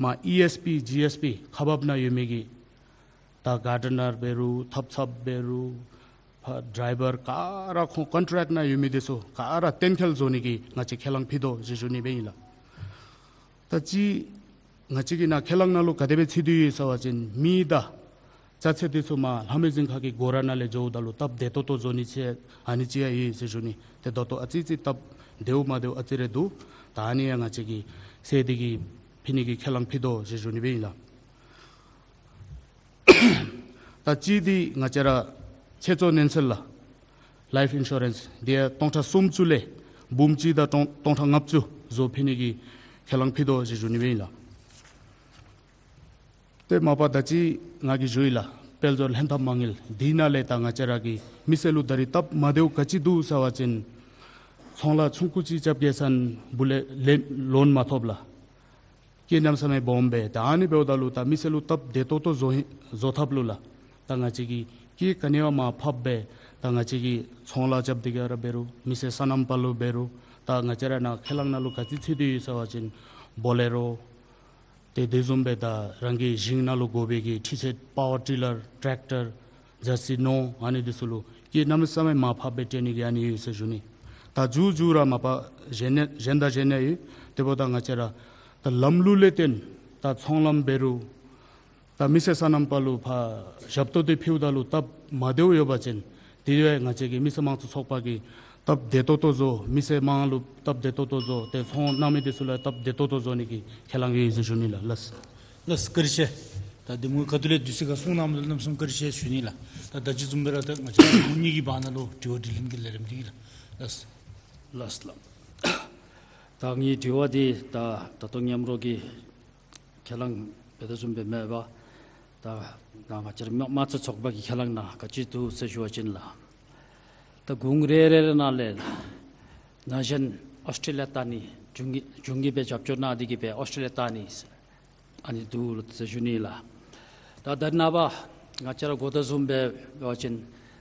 མར་ཨི་ཨེསི་པི་ཇི་ཨེསི་པི་ཁག་འབག་ནང་ཡོད་མི་གི་ད་གཱར་ཌེ་ནར་འབད་རུང་ཐབ་ཚངཔ་འབད་རུང་ཕར་ཌྲའི་བར་ག་ར་ཁོང་ཀོན་ཊེཀཊ་ནང་ཡོད་མི་འདི་ཚུ་ག་ར་གཏན་འཁེལ་བཟོ་ནི་གི་ང་བཅས་ཁས་བླངས་ཕུལ་དོ་ཟེར་ཞུ་ནི་སྦེ་ཨིན་ལགས། ད་ཅི་ང་བཅས་ཀྱི་ནཱ་ཁས་བླངས་ནང་ལུ་ག་དེ་སྦེ་ཚུད་དེ་ཡོད་ཟེར་བ་ཅིན་མེ་དང་ལྕགས་ཚད་འདི་ཚུ་མར་ལྷ་མོའི་རྫིང་ཁ་གི་སྒོ་ར་ནང་ལས་འགྱོཝ་ད་ལུ་སྟབས་བདེ་ཏོག་ཏོ་བཟོ་ནི་ཅིག་ཨ་ནི་ཅིག་ཡང་ཡོད་ཟེར་ཞུ་ནི། ཏེ་ད་ལྟོ་ཨ་ཙི་ཙི་སྟབས་བདེཝ་མ་བདེཝ་ཨ་ཙི་རེ་འདུག། ད་ཨ་ནི་ཡང་ང་བཅས་ཀྱིས་སེལ་ཏེ་གི་ཕུལ་ནི་གི་ཁས་བླངས་ཕུལ་དོ་ཟེར་ཞུ་ནི་སྦེ་ཨིན་ལགས། ད་ཅི་འདི་ང་བཅས་ར་ཆེད་གཏོད་ནན་སེལ་ལགས། ལའིཕ་ཨིན་ཤུ་རེནསི་འདི་ཡང་སྟོང་ཕྲག་སུམ་ཅུ་ལས་འབུམ་གཅིག་དང་སྟོང་སྟོང་ཕྲག་ལྔ་བཅུ་བཟོ་ཕུལ་ནི་གི་ཁས་བླངས་ཕུལ་དོ་ཟེར་ཞུ་ནི་སྦེ་ཨིན་ལགས། ཏེ་མ་པ་ད་ཅི་ང་གིས་ཞུ་ཡི་ལགས། དཔལ་འབྱོར་ལྷན་ཐབས་མ་དངུལ་འདི་ནང་ལས་ད་ང་བཅས་ར་གི་མི་སེར་ལུ་ད་རིས་སྟབས་མ་བདེཝ་ག་ཅི་འདུག་ཟེར་བ་ཅིན་ཚོང་ལཱ་ཆུང་ཀུ་ཅིག་རྐྱབ་གེ་ཟེར་ན་སྦུག་ལས་ལེ་ལོན་མ་ཐོབ་ལགས། སྐྱེད་གནམ་མེད་ས་མེད་སྦོམ་སྦེ། ད་ཨ་ནི་འབདཝ་ད་ལུ་ད་མི་སེར་ལུ་སྟབས་བདེ་ཏོག་ཏོ་བཟོ་ཧིང་བཟོ་ཐབས་ལུ་ལགས། ད་ང་བཅས་ཀྱིས་སྐྱེད་ག་ནི་བ་མར་ཕབ་སྦེ་ད་ང་བཅས་ཀྱིས་ཚོང་ལཱ་རྐྱབ་སྟེ་གི་ར་འབད་རུང་མི་སེར་སོ་ནམ་པ་ལུ་འབད་རུང་ད་ང་བཅས་ར་ནཱ་ཁས་བླངས་ནང་ལུ་ག་ཅི་ཚུད་དེ་ཡོད་ཟེར་བ་ཅིན་བོ་ལེ་རོ་ཏེ་དེ་བཟུམ་སྦེ་ད་རང་གི་ཞིང་ནང་ལུ་དགོ་པའི་གི་འཕྲུལ་ཆས་པ་ཝར་ཊི་ལར་ཊེཀ་ཊར་ཇར་སི་ནོར་ཨ་ནི་འདི་ཚུ་ལུ་སྐྱེད་གནམ་མེད་ས་མེད་མར་ཕབ་སྦེ་སྤྲོད་ནི་གི་ཨ་ནི་ཡོད་ཟེར་ཞུ་ནི། ད་མཇུག་མཇུག་ར་མ་པ་གཞན་ནི་གཞན་དང་གཞན་ནི་ཡོད། དེ་འབདཝ་ད་ང་བཅས་ར་ད་ལམ་ལུགས་ལས་བརྟེན་ད་ཚོང་ལམ་འབད་རུང་ད་མི་སེར་སོ་ནམ་པ་ལུ་ཕར་ཞབས་ཏོག་འདི་ཕུལཝ་ད་ལུ་སྟབས་མ་བདེཝ་ཡོད་པ་ཅིན་དེ་ཡང་ང་བཅས་ཀྱི་མི་སེར་དམངས་གཙོ་ཚོགས་པ་གིས་སྟབས་བདེ་ཏོག་ཏོ་བཟོ། མི་སེར་དམངས་ལུ་སྟབས་བདེ་ཏོག་ཏོ་བཟོ། ཏེ་ཚོང་གནང་མི་འདི་ཚུ་ལུ་སྟབས་བདེ་ཏོག་ཏོ་བཟོ་ནི་གི་ཁས་བླངས་ཡོད་ཟེར་ཞུ་ནི་ལགས། ལགས། ལགས་བཀའ་དྲིན་ཆེ། ད་འདི་མོ་ག་ཏེ་ལས་དུས་ཚོད་ཁར་གསུང་གནང་མི་ལུ་གནམ་མེད་ས་མེད་བཀའ་དྲིན་ཆེ་ཞུ་ནི་ལགས། ད་ད་ཅི་བཟུམ་སྦེ་ར་ད་ང་བཅས་ངོ་གཉིས་ཀྱི་བར་ན་ལུ་དྲི་བ་དྲིས་ལན་གྱི་ལས་རིམ་འདི་ལགས། ལགས། ལགས་ལགས། ད་ངེའི་དྲི་བ་འདི་ད་ད་ལྟོ་མཉམ་རོགས་ཀྱིས་ཁས་བླངས་འབད་དོ་བཟུམ་སྦེ་མེན་པར་ད་ང་བཅས་ར་དམངས་གཙོ་ཚོགས་པ་གི་ཁས་བླངས་ནང་ག་ཅི་འདུག་ཟེར་ཞུ་བ་ཅིན་ལགས། ད་གུང་རེ་རེ་རེ་ནང་ལས་ལགས་ན་གཞོན་ཨོསི་ཊེ་ལི་ཡ་བཏང་ནི་འབྱུང་གི་འབྱུང་གི་སྦེ་རྒྱབ་སྐྱོར་གནང་སྟེ་གི་སྦེ་ཨོསི་ཊེ་ལི་ཡ་བཏང་ནི་ཨ་ནི་འདུག་ཟེར་ཞུ་ནི་ལགས། ད་ད་རེས་ནངས་པ་ང་བཅས་ར་གོ་དོ་བཟུམ་སྦེ་འབད་བ་ཅིན་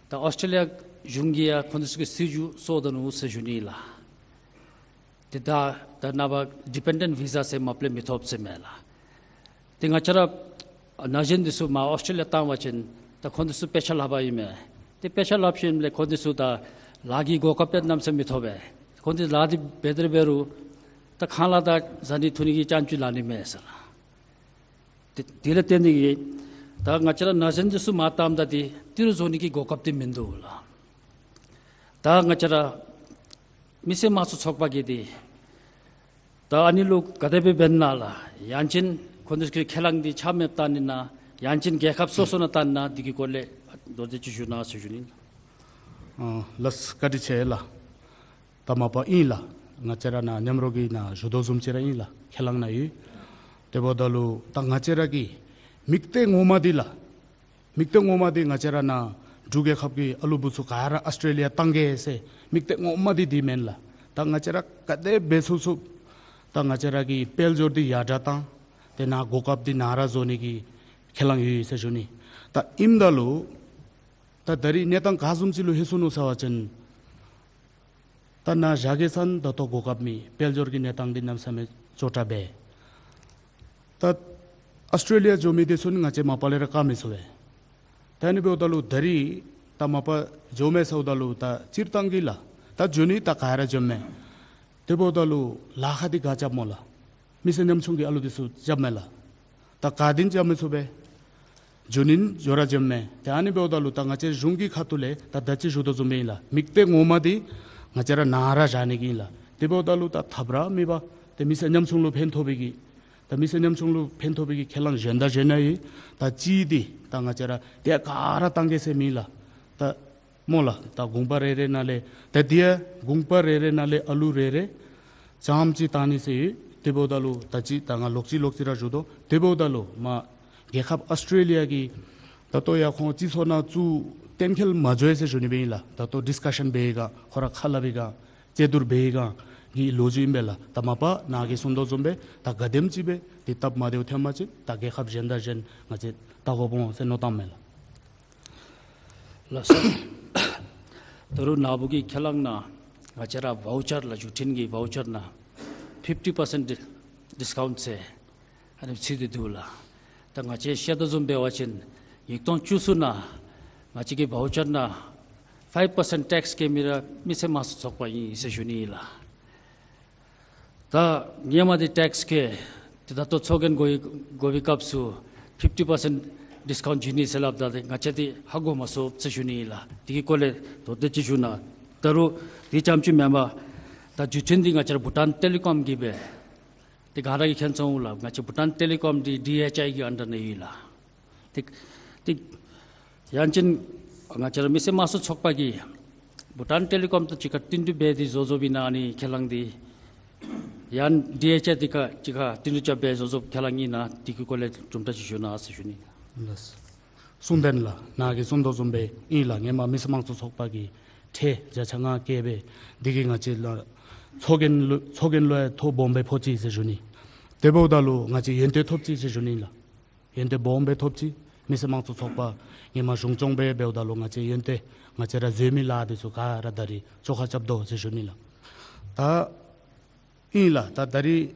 ད་ཨོསི་ཊེ་ལི་ཡ་གཞུང་གིས་ཡང་ཁོང་འདི་ཚུ་གི་སྲིད་བྱུས་བཟོ་དོ་ནུག་ཟེར་ཞུ་ནི་ལགས། ཏེ་ད་ད་རེས་ནངས་པ་ཌི་པེན་ཌེནཊ་བི་ཟ་ཟེར་མ་པ་ལས་མི་ཐོབ་ཟེར་མས་ལགས། ཏེ་ང་བཅས་ར་ན་གཞོན་འདི་ཚུ་མར་ཨོསི་ཊེ་ལི་ཡ་བཏང་བ་ཅིན་ད་ཁོང་འདི་ཚུ་དཔེ་ཆ་ལྷབ་པ་ཨིན་མས། ཏེ་དཔེ་ཆ་ལྷབ་ཞིནམ་ལས་ཁོང་འདི་ཚུ་ད་ལཱ་གི་གོ་སྐབས་དཔེ་གནམ་མེད་ས་མེད་མི་ཐོབ་པས། ཁོང་འདི་ལཱ་འདི་འབད་དེ་ར་འབད་རུང་ད་ཁང་གླ་དང་ཟ་ནི་འཐུང་ནི་གི་ཅང་ཅིག་ལང་ནི་མེད་ཟེར་ལགས། དེ་དེ་ལས་བརྟེན་ཏེ་གིས་ད་ང་བཅས་ར་ན་གཞོན་འདི་ཚུ་མར་བཏངམ་ད་འདི་ཏི་རུ་བཟོ་ནི་གི་གོ་སྐབས་འདི་མིན་འདུག་ལགས། ད་ང་བཅས་ར་མི་སེར་དམངས་གཙོ་ཚོགས་པ་གིས་འདི་ད་ཨ་ནི་ལུ་ག་དེ་སྦེ་འབད་ན་ལགས། ཡང་ཅིན་ཁོང་ཚུ་གི་ཁས་བླངས་འདི་ཆ་མེདཔ་བཏང་ནི་ན། ཡང་ཅིན་རྒྱལ་ཁབ་སོ་སོ་ནང་བཏང་ནི་ན། འདི་གི་སྐོར་ལས་མདོར་བསྡུས་ཅིག་ཞུ་གནང་ཟེར་ཞུ་ནི། ཨ་ལགས། བཀའ་དྲིན་ཆེ་ལགས། ད་མ་པ་ཨིན་ལགས། ང་བཅས་ར་ནཱ་མཉམ་རོགས་ཀྱིས་ནཱ་ཞུ་དོ་བཟུམ་ཅིག་ར་ཨིན་ལགས། ཁས་བླངས་ནང་ཡོད། དེ་འབདཝ་ད་ལུ་ད་ང་བཅས་ར་གི་དམིགས་གཏད་ངོ་མ་འདི་ལགས། དམིགས་གཏད་ངོ་མ་འདི་ང་བཅས་ར་ནཱ་འབྲུག་རྒྱལ་ཁབ་ཀྱི་ཨ་ལུ་བུ་ཚུ་ག་ར་ཨཱོས་ཊྲེ་ལི་ཡ་བཏང་གེ་ཟེར་དམིགས་གཏད་ངོ་མ་འདི་འདི་མེན་ལགས། ད་ང་བཅས་ར་ག་དེ་སྦེ་ཚུགས་ཚུགས་ད་ང་བཅས་ར་གི་དཔལ་འབྱོར་འདི་ཡར་དྲག་བཏང་སྟེ་ནཱ་གོ་སྐབས་འདི་ནཱ་ར་བཟོ་ནི་གི་ཁས་བླངས་ཡོད་ཟེར་ཞུ་ནི། ད་ཨིནམ་ད་ལུ་ད་ད་རིས་གནས་སྟངས་ག་བཟུམ་ཅིག་ལུ་ལྷོད་སོ་ནུག་ཟེར་བ་ཅིན་ད་ནཱ་བཞག་གེ་ཟེར་ན་ད་ལྟོ་གོ་སྐབས་མེད། དཔལ་འབྱོར་གྱི་གནས་སྟངས་འདི་གནམ་མེད་ས་མེད་སྐྱོ་དྲགས་སྦེ། ད་ཨཱོས་ཊྲེ་ལི་ཡ་འགྱོ་མི་འདི་ཚུ་ནི་ང་བཅས་མ་པ་ལས་ར་བཀག་མི་ཚུགས་པས། ད་ཨ་ནི་འབདཝ་ད་ལུ་ད་རིས་ད་མ་པ་འགྱོ་མས་ཟེརཝ་ད་ལུ་ད་སྤྱིར་བཏང་གི་ལགས། ད་འགྱོ་ནི་ད་ག་ར་འགྱོཝ་མས། དེ་འབདཝ་ད་ལུ་ལཱ་ཁག་འདི་ག་རྐྱབ་སྨོ་ལགས། མི་སེར་ཉམ་ཆུང་གི་ཨ་ལུ་འདི་ཚུ་རྐྱབ་མས་ལགས། ད་ག་དེ་རྐྱབ་མི་ཚུགས་པས། འགྱོ་ནི་འགྱོ་ར་འགྱོཝ་མས། ཏེ་ཨ་ནི་འབདཝ་ད་ལུ་ད་ང་བཅས་གཞུང་གི་ཁ་ཐུག་ལས་ད་ད་ཅི་ཞུ་དོ་བཟུམ་སྦེ་ཨིན་ལགས། དམིགས་གཏད་ངོ་མ་འདི་ང་བཅས་ར་ནཱ་ར་བཞག་ནི་གི་ཨིན་ལགས། དེ་འབདཝ་ད་ལུ་ད་ཐབས་ར་མེད་པར་ཏེ་མི་སེར་ཉམ་ཆུང་ལུ་ཕན་ཐོགས་པའི་གི་ད་མི་སེར་ཉམ་ཆུང་ལུ་ཕན་ཐོགས་པའི་གི་ཁས་བླངས་གཞན་དང་གཞན་ན་ཡོད། ད་ཅི་འདི་ད་ང་བཅས་ར་དེ་ག་ར་བཏང་གེ་ཟེར་མེན་ལགས། ད་སྨོ་ལགས། ད་དགོངས་པ་རེ་རེ་ནང་ལས་ད་འདི་ཡང་དགོངས་པ་རེ་རེ་ནང་ལས་ཨ་ལུ་རེ་རེ་ཙམ་ཅིག་བཏང་ནི་ཟེར་ཡོད། དེ་འབདཝ་ད་ལུ་ད་ཅི་ད་ང་ལོག་ཅི་ལོག་ཅི་ར་ཞུ་དོ། དེ་འབདཝ་ད་ལུ་མ་རྒྱལ་ཁབ་ཨཱོས་ཊྲེ་ལི་ཡ་གིས་ད་ལྟོ་ཡང་ཁོང་སྤྱི་ཚོགས་ནང་བཙུགས་གཏན་འཁེལ་མ་འགྱོ་ཡི་ཟེར་ཞུ་ནི་སྦེ་ཨིན་ལགས། ད་ལྟོ་ཌིསི་ཀ་ཤཱན་འབད་བའི་སྒང་ཁོང་ར་ཁ་སླབ་པའི་སྒང་རྩོད་བསྡུར་འབད་བའི་སྒང་གི་ལོ་རྒྱུས་ཨིན་པས་ལགས། ད་མ་པ་ནཱ་གིས་གསུངས་དོ་བཟུམ་སྦེ་ད་ག་དེམ་ཅིག་སྦེ་འདི་སྟབས་མ་བདེཝ་ཐོན་པ་ཅིན་ད་རྒྱལ་ཁབ་གཞན་དང་གཞན་ང་བཅས་ལྟ་དགོཔ་འོང་ཟེར་མནོ་བཏངམ་མས་ལགས། ལགས་སོ། ད་རུང་ནཱ་བུ་གིས་ཁས་བླངས་ནང་ང་བཅས་ར་བའུ་ཅར་ལགས། བརྒྱུད་འཕྲིན་གྱི་བའུ་ཅར་ནང་ཕིཕ་ཊི་པར་སེནཊ་ཌི་སི་ཀའུནཊ་ཟེར་ཨ་ནི་ཚུད་དེ་འདུག་ལགས། ད་ང་བཅས་ཤེས་དོ་བཟུམ་འབད་བ་ཅིན་ཉིས་སྟོང་བཅུ་གསུམ་ནང་ང་བཅས་ཀྱི་བའུ་ཅར་ནང་ཕའིབ་པར་སེནཊ་ཊེགསི་བཀལ་མི་ར་མི་སེར་དམངས་གཙོ་ཚོགས་པ་ཨིན་ཟེར་ཞུ་ནི་ཨིན་ལགས། ད་སྔོན་མ་འདི་ཊེགསི་བཀལ་ཏེ་ད་ལྟོ་ཚོགས་རྒྱན་དགོ་དགོ་པའི་སྐབས་སུ་ཕིཕ་ཊི་པར་སེནཊ་ཌི་སི་ཀའུནཊ་བྱིན་ནི་ཟེར་སླབ་ད་ཏེ་ང་བཅས་འདི་ཧ་གོ་མ་ཚུགས་ཟེར་ཞུ་ནི་ཨིན་ལགས། འདི་གི་སྐོར་ལས་མདོར་བསྡུས་ཅིག་ཞུ་གནང་། ད་རུང་འདི་རྐྱངམ་ཅིག་མེན་པར་ད་བརྒྱུད་འཕྲིན་འདི་ང་བཅས་ར་བྷུ་ཊཱན་ཊེ་ལི་ཀོམ་གྱིས་འབད། ཏེ་ག་ར་གིས་མཁྱེན་སོང་ལགས། ང་བཅས་བྷུ་ཊཱན་ཊེ་ལི་ཀོམ་འདི་ཌི་ཨེཆ་ཨའི་གི་ཨན་ཌར་ནང་ཡོད་ལགས། ཏེ་ཏེ་ཡང་ཅིན་ང་བཅས་ར་མི་སེར་དམངས་གཙོ་ཚོགས་པ་གིས་བྷུ་ཊཱན་ཊེ་ལི་ཀོམ་དང་གཅིག་ཁར་བསྟུན་གྲོས་འབད་དེ་བཟོ་བཟོཝ་ཨིན་ན་ཨ་ནི་ཁས་བླངས་འདི་ཡང་ཌི་ཨེཆ་ཨའི་དེ་ཁར་གཅིག་ཁར་བསྟུན་གྲོས་རྐྱབ་སྦེ་བཟོ་བཟོཝ་ཁས་བླངས་ཨིན་ན་འདི་གི་སྐོར་ལས་གྲུབ་མཐའ་ཅིག་ཞུ་གནང་ཟེར་ཞུ་ནི། ལགས། གསུངས་དོན་ལགས། ནཱ་གིས་གསུངས་དོ་བཟུམ་སྦེ་ཨིན་ལགས། སྔོན་མ་མི་སེར་དམངས་གཙོ་ཚོགས་པ་གིས་ཁྲལ་བརྒྱ་ཆ་ལྔ་བཀལ་སྦེ་འདི་གིས་ང་བཅས་ལུ་ཚོགས་རྒྱན་ལུ་ཚོགས་རྒྱན་ལུ་ཡང་ཐོ་སྦོམ་སྦེ་ཕོག་ཅི་ཟེར་ཞུ་ནི། དེ་འབདཝ་ད་ལུ་ང་བཅས་ཡོན་ཏན་ཐོབ་ཅི་ཟེར་ཞུ་ནི་ལགས། ཡོན་ཏན་སྦོམ་སྦེ་ཐོབ་ཅི། མི་སེར་དམངས་གཙོ་ཚོགས་པ་སྔོན་མ་གཞུང་སྐྱོང་སྦེ་འབདཝ་ད་ལུ་ང་བཅས་ཡོན་ཏན་ང་བཅས་ར་བཟོ་མི་ལཱ་འདི་ཚུ་ག་ར་ད་རིས་བཅོ་ཁ་རྐྱབ་དོ་ཟེར་ཞུ་ནི་ལགས། ད་ཨིན་ལགས། ད་ད་རིས་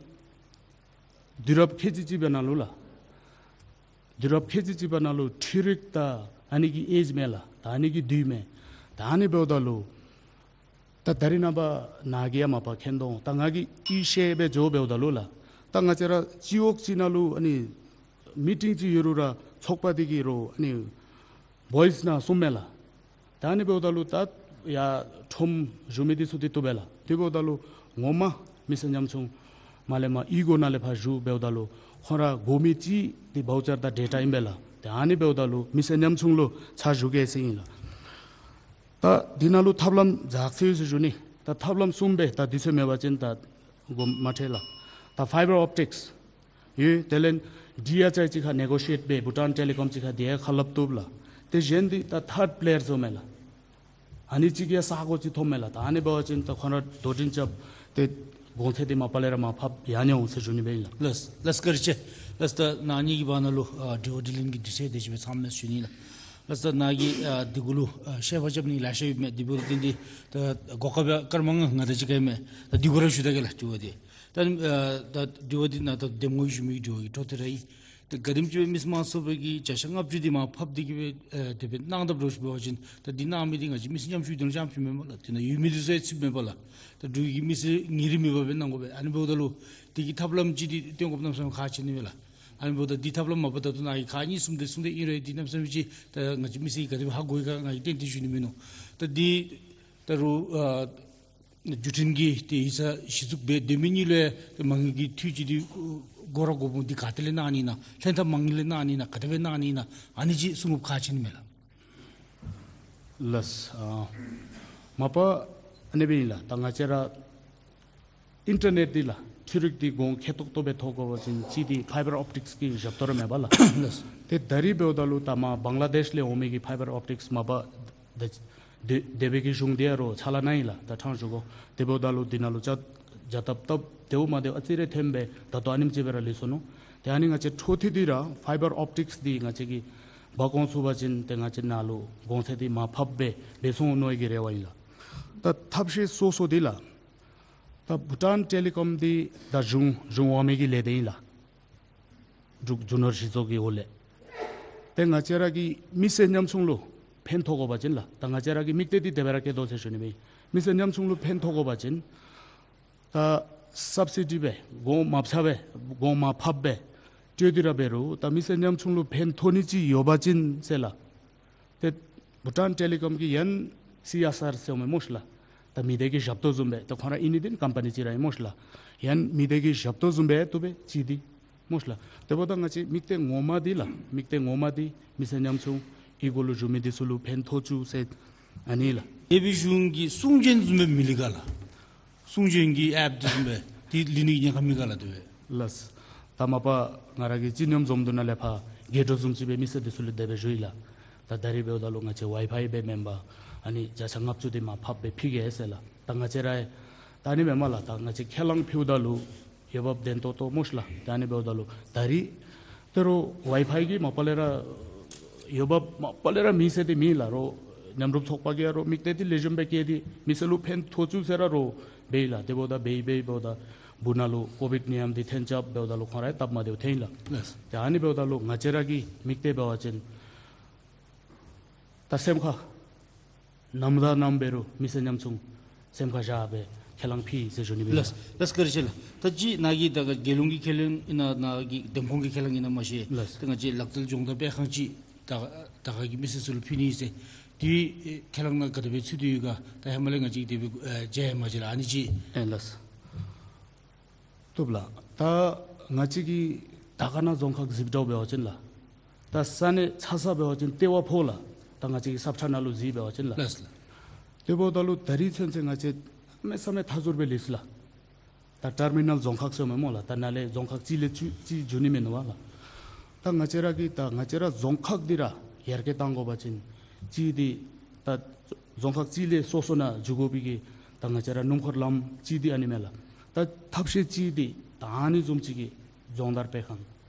དུས་རབས་ཁལ་གཅིག་གཅིག་པའི་ནང་ལུ་ལགས། དུས་རབས་ཁལ་གཅིག་གཅིག་པའི་ནང་ལུ་འཕྲུལ་རིག་ད་ཨ་ནི་གི་ཨེཇ་མས་ལགས། ད་ཨ་ནི་གི་དུས་མས། ད་ཨ་ནི་འབདཝ་ད་ལུ་ད་ད་རིས་ནངས་པ་ནཱ་གིས་ཡང་མ་པ་མཁྱེན་དོ། ད་ང་གིས་ཨི་ཤེས་སྦེ་འགྱོ་འབདཝ་ད་ལུ་ལགས། ད་ང་བཅས་ར་སྤྱི་འོག་ཅིག་ནང་ལུ་ཨ་ནི་མི་ཊིང་ཅིག་ཡོད་རུང་ར་ཚོགས་པ་འདི་གིས་རུང་ཨ་ནི་བོ་ཡིསི་ནང་གསུངམ་མས་ལགས། ད་ཨ་ནི་འབདཝ་ད་ལུ་ད་ཡར་ཁྲོམ་བཞུགས་མི་འདི་ཚུ་འདི་བཏུབ་པས་ལགས། དེ་འབདཝ་ད་ལུ་ངོ་མ་མི་སེར་ཉམ་ཆུང་མར་ལས་མར་གཡུས་སྒོ་ནང་ལས་ཕར་བཞུགས་འབདཝ་ད་ལུ་ཁོང་ར་དགོ་མི་ཅིག་འདི་བའུ་ཅར་དང་ཌེ་ཊ་ཨིན་པས་ལགས། ཏེ་ཨ་ནི་འབདཝ་ད་ལུ་མི་སེར་ཉམ་ཆུང་ལུ་ཕྱག་ཞུ་གེ་ཟེར་ཨིན་ལགས། ད་འདི་ནང་ལུ་ཐབས་ལམ་རྒྱ་ཆེ་ཡོད་ཟེར་ཞུ་ནི། ད་ཐབས་ལམ་གསུམ་སྦེ་ད་དུས་ཚོད་མེད་པ་ཅིན་ད་དགོངསམ་མ་ཁྲེལ་ལགས། ད་ཕའི་བར་ཨོབ་ཊིཀསི་ཡོད། དེ་ལས་ཌི་ཨེཆ་ཨའི་གཅིག་ཁར་ནེ་གོ་ཤི་ཨེཊ་འབད་བྷུ་ཊཱན་ཊེ་ལི་ཀོམ་གཅིག་ཁར་དེ་ཡང་ཁ་སླབ་བཏུབ་ལགས། དེ་གཞན་འདི་ད་ཐཱརཌ་པི་ལེ་ཡར་བཟོཝ་མས་ལགས། ཨ་ནི་གཅིག་གིས་ས་གོ་ཅིག་ཐོབ་མས་ལགས། ད་ཨ་ནི་འབད་བ་ཅིན་ད་ཁོང་ར་དོ་འགྲན་རྐྱབ་སྟེ་གོང་ཚད་འདི་མ་པ་ལས་ར་མར་ཕབ་ཡར་འོང་ཟེར་ཞུ་ནི་སྦེ་ཨིན་ལགས། ལགས་ལགས། བཀའ་དྲིན་ཆེ། ལགས། ད་ནཱ་གཉིས་ཀྱི་བར་ན་ལུ་ཨ་དྲི་བ་དྲིས་ལན་གྱི་དུས་ཚོད་དེ་ཅིག་སྦེ་ཚངམ་མས་ཟེར་ཞུ་ནི་ལགས། ལགས། ད་ནཱ་གིས་ཨ་འདི་གུ་ལུ་ཨ་བཤད་པ་རྐྱབ་ནི་ལེ་ཤ་ཡོད་མས། དེ་འབདཝ་ད་འདི་ད་གོ་སྐབས་ཡང་སྐར་མ་ལྔ་ང་དང་གཅིག་ཁར་ཨིན་མས། ད་འདི་གུ་ར་ཞུ་ད་གེ་ལགས། དྲི་བ་འདི་ད་ཨ་ད་དྲི་བ་འདི་ནཱ་ད་འདེམས་ངོ་ཞུ་མི་གི་དྲི་བ་གི་འཕྲོ་མཐུད་ར་ཨིན། ད་ག་དེམ་ཅིག་སྦེ་མི་སེར་དམངས་གཙོ་ཚོགས་པ་གིས་བརྒྱ་ཆ་ལྔ་བཅུ་འདི་མར་ཕབ་སྟེ་གི་སྦེ་ཨ་དེ་སྦེ་གནང་དཔ་འདྲཝ་ཅིག་འབད་བ་ཅིན་ད་འདི་གནང་མི་འདི་ང་བཅས་མི་སེར་ཉམ་ཆུང་འདི་ནང་རྐྱངམ་ཅིག་མེན་པས་ལགས། དེ་ནང་ཡོད་མི་འདི་ཚུ་ཡང་ཚུདཔ་མེན་པས་ལགས། ད་འབྲུག་གི་མི་སེར་ཉིན་རེ་མེད་པར་སྦེ་གནང་དགོ་པས། ཨ་ནི་འབདཝ་ད་ལུ་དེ་གི་ཐབས་ལམ་ཅིག་འདི་སྟོན་དགོཔ་གནམ་མེད་ས་མེད་ཁག་ཆེ་ནི་མས་ལགས། ཨ་ནི་འབདཝ་ད་འདི་ཐབས་ལམ་མ་པ་ད་ལྟོ་ནཱ་གིས་ཁག་གཉིས་གསུམ་དེ་གསུངས་ཏེ་ཨིན་རུང་འདི་གནམ་མེད་ས་མེད་ཅིག་ད་ང་བཅས་མི་སེར་གྱིས་ག་དེ་སྦེ་ཧ་གོ་ཡི་ག་ང་གིས་གཏན་གཏན་ཞུ་ནི་མིན་ནུག། ད་འདི་ ད་རུང་ཨ་བརྒྱུད་འཕྲིན་གྱི་ཏེ་ཡིག་ཚང་གཞི་བཙུགས་འབད་སྡོད་མི་གཉིས་ལུ་ཏེ་མ་དངུལ་གྱི་འཐུས་ཅིག་འདི་དགོ་ར་དགོཔ་འདི་ག་ཏེ་ལས་གནང་ནི་ཨིན་ན། ལྷན་ཐབས་མ་དངུལ་ལས་གནང་ནི་ཨིན་ན། ག་དེ་སྦེ་གནང་ནི་ཨིན་ན། ཨ་ནི་ཅིག་གསུང་དགོཔ་ཁག་ཆེ་ནི་མས་ལགས། ལགས། ཨ་མ་པ་ཨ་ནི་སྦེ་ཨིན་ལགས། ད་ང་བཅས་ར་ཨིན་ཊར་ནེཊ་འདི་ལགས་འཕྲུལ་རིག་འདི་གོང་ཁེ་ཏོག་ཏོ་སྦེ་ཐོབ་དགོ་པ་ཅིན་གཅིག་འདི་ཕའི་བར་ཨོབ་ཊིཀསི་གི་ཞབས་ཏོག་ར་མེད་པ་ལགས། ལགས། ཏེ་ད་རིས་འབདཝ་ད་ལུ་ད་མར་བང་ལ་དེཤ་ལས་འོང་མི་གི་ཕའི་བར་ཨོབ་ཊིཀསི་མ་པ་དེ་དེ་སྦེ་གི་གཞུང་འདི་ཡང་རོགས་ཕྱག་ལཱ་གནང་ཡི་ལགས། ད་ཕྲང་ཞུ་དགོ། དེ་འབདཝ་ད་ལུ་འདི་ནང་ལུ་བྱ་བྱ་སྟབས་སྟབས་བདེཝ་མ་བདེཝ་ཨ་ཙི་རེ་ཐོནམ་སྦེ་ད་ལྟོ་ཨ་ནེམ་ཅིག་སྦེ་ར་ལུས་སོ་ནུག། ཏེ་ཨ་ནི་ང་བཅས་འཕྲོ་མཐུད་དེ་ར་ཕའི་བར་ཨོབ་ཊིཀསི་འདི་ང་བཅས་ཀྱིས་འབག་འོང་ཚུགས་པ་ཅིན་ཏེ་ང་བཅས་ནཱ་ལུ་གོང་ཚད་འདི་མར་ཕབ་སྦེ་འབད་ཚུགས་འོང་མནོ་བའི་གི་རེ་བ་ཨིན་ལགས། ད་ཐབས་ཤེས་སོ་སོ་འདི་ལགས། ད་བྷུ་ཊཱན་ཊེ་ལི་ཀོམ་འདི་ད་གཞུང་གཞུང་འོག་མའི་གི་ལས་སྡེ་ཨིན་ལགས། འབྲུག་རྒྱུ་ནོར་སྤྱི་ཚོགས་ཀྱི་འོག་ལས། ཏེ་ང་བཅས་ར་གི་མི་སེར་ཉམ་ཆུང་ལུ་ཕན་ཐོགས་དགོ་པ་ཅིན་ལགས། ད་ང་བཅས་ར་གི་དམིགས་གཏད་འདི་དེ་སྦེ་ར་བསྐྱེད་དོ་ཟེར་ཞུ་ནི་མས། མི་སེར་ཉམ་ཆུང་ལུ་ཕན་ཐོགས་དགོ་པ་ཅིན་ད་སབ་སི་ཌི་སྦེ་གོང་མར་ཕབ་སྦེ་གོང་མར་ཕབ་སྦེ་སྤྲོད་དེ་ར་འབད་རུང་ད་མི་སེར་ཉམ་ཆུང་ལུ་ཕན་ཐོགས་ནི་ཅིག་ཡོད་པ་ཅིན་ཟེར་ལགས། ཏེ་བྷུ་ཊཱན་ཊེ་ལི་ཀོམ་གི་ཡང་སི་ཨེསི་ཨར་ཟེར་མི་སྨོ་ཤ་ལགས། ད་མི་སྡེ་གི་ཞབས་ཏོག་བཟུམ་སྦེ་ད་ཁོང་ར་ཨིན་ནི་འདི་ཀམ་པ་ནི་ཅིག་ར་ཨིན་སྨོ་ཤ་ལགས། ཡང་མི་སྡེ་གི་ཞབས་ཏོག་བཟུམ་སྦེ་བཏུབ་པས་གཅིག་འདི་སྨོ་ཤ་ལགས། དེ་འབདཝ་ད་ང་བཅས་དམིགས་གཏད་ངོ་མ་འདི་ལགས། དམིགས་གཏད་ངོ་མ་འདི་མི་སེར་ཉམ་ཆུང་གཡུས་སྒོ་ལུ་བཞུགས་མི་འདི་ཚུ་ལུ་ཕན་ཐོགས་བཅུག་ཟེར་ཨ་ནི་ལགས། དེ་སྦེ་གཞུང་གི་གསུང་བྱོན་བཟུམ་སྦེ་མི་ལུས་ག་ལགས། གསུང་བྱོན་གྱི་ཨེཔ་འདི་བཟུམ་སྦེ་འདི་ལུས་ནི་གི་ཉེན་ཁ་མེད་ག་ལགས། དེ་སྦེ། ལགས། ད་མ་པ་ང་ར་གིས་སྤྱི་སྙོམས་འཛོམས་འདུ་ནང་ལས་ཕར་སྒེར་འགྲོ་བཟུམ་ཅིག་སྦེ་མི་སེར་འདི་ཚུ་ལུ་དེ་སྦེ་ཞུ་ཡི་ལགས། ད་ད་རིས་འབདཝ་ད་ལུ་ང་བཅས་ཝའི་ཕའི་སྦེ་མེན་པར་ཨ་ནི་བརྒྱ་ཆ་ལྔ་བཅུ་འདི་མར་ཕབ་སྦེ་ཕུལ་གེ་ཟེར་ལགས། ད་ང་བཅས་ར་ད་ཨ་ནི་མེན་མས་ལགས། ད་ང་བཅས་ཁས་བླངས་ཕུལཝ་ད་ལུ་འོས་འབབ་ལྡན་ཏོག་ཏོ་སྨོ་ཤ་ལགས། ད་ཨ་ནི་འབདཝ་ད་ལུ་ད་རིས་དེ་རུང་ཝའི་ཕའི་གི་མ་པ་ལས་ར་འོས་འབབ་མ་པ་ལས་ར་མེད་ཟེར་འདི་མེན་ལགས། རོགས་མཉམ་རུབ་ཚོགས་པ་གིས་ཡང་རོགས་དམིགས་གཏད་འདི་ལེགས་ཤོམ་སྦེ་བསྐྱེད་དེ་མི་སེར་ལུ་ཕན་ཐོགས་བཅུག་ཟེར་ར་རོགས་འབད་ཡི་ལགས། དེ་འབདཝ་ད་འབད་ཡི་འབད་ཡི་འབདཝ་ད་སྦུག་ནང་ལུ་ཀོ་བིཌ་ནད་ཡམས་འདི་ཐོན་རྐྱབ་འབདཝ་ད་ལུ་ཁོང་ར་ཡང་སྟབས་མ་བདེཝ་ཐོན་ཡི་ལགས། ལགས། ཏེ་ཨ་ནི་འབདཝ་ད་ལུ་ང་བཅས་ར་གི་དམིགས་གཏད་འབད་བ་ཅིན་ད་སེམས་ཁར་ནམ་དང་ནམ་འབད་རུང་མི་སེར་ཉམ་ཆུང་སེམས་ཁར་བཞག་སྦེ་ཁས་བླངས་ཕུལ་ཡི་ཟེར་ཞུ་ནི་མས། ལགས་ལགས། བཀའ་དྲིན་ཆེ་ལགས། ད་ཅི་ནཱ་གི་ད་རྒྱལ་ཡོངས་ཀྱི་ཁས་བླངས་ཨིན་ན་ནཱ་གི་འདེམས་ཁོངས་ཀྱི་ཁས་བླངས་ཨིན་ན་མ་ཤེས། ལགས། ད་ང་བཅས་ལག་རྩལ་སྦྱོང་བརྡར་སྤེལ་ཁང་ཅིག་ད་ད་ག་གི་མི་སེར་ཚུ་ལུ་ཕུལ་ནི་ཟེར་དེ་ཁས་བླངས་ནང་ག་དེ་སྦེ་ཚུད་དེ་ཡོད་ག། ད་ཧེ་མ་ལས་ང་བཅས་དེ་སྦེ་ཨེ་མཇལ་མ་མཇལ་ལགས། ཨ་ནི་ཅིག། ཨེ་ལགས། བཏུབ་ལགས། ད་ང་བཅས་ཀྱིས་དར་དཀར་ན་རྫོང་ཁག་གཟིགས་འགྱོ་འབད་བ་ཅིན་ལགས། ད་ས་གནས་ཚ་ས་འབད་བ་ཅིན་ལྟེ་བ་ཕོག་ལགས། ད་ང་བཅས་ཀྱི་ས་ཁྲ་ནང་ལུ་གཟིགས་འབད་བ་ཅིན་ལགས། ལགས་ལགས། དེ་འབདཝ་ད་ལུ་ད་རིས་ཚུན་ཚོད་ང་བཅས་གནམ་མེད་ས་མེད་མཐའ་ཟུར་སྦེ་ལུས་སོ་ལགས། ད་ཊར་མི་ནཱལ་རྫོང་ཁག་ཟེར་མི་སྨོ་ལགས། ད་ནཱ་ལས་རྫོང་ཁག་གཅིག་ལས་གཅིག་གཅིག་འགྱོ་ནི་མེན་ན་བ་ལགས། ད་ང་བཅས་ར་གིས་ད་ང་བཅས་ར་རྫོང་ཁག་འདི་ར་ཡར་རྒྱས་གཏང་དགོ་པ་ཅིན་གཅིག་འདི་ད་རྫོང་ཁག་གཅིག་ལས་སོ་སོ་ནང་འགྱོ་དགོ་པའི་གི་ད་ང་བཅས་ར་སྣུམ་འཁོར་ལམ་གཅིག་འདི་ཨ་ནི་མས་ལགས། ད་ཐབས་ཤེས་གཅིག་འདི་ད་ཨ་ནི་བཟུམ་ཅིག་གི་སྦྱོང་བརྡར་སྤེལ་ཁང་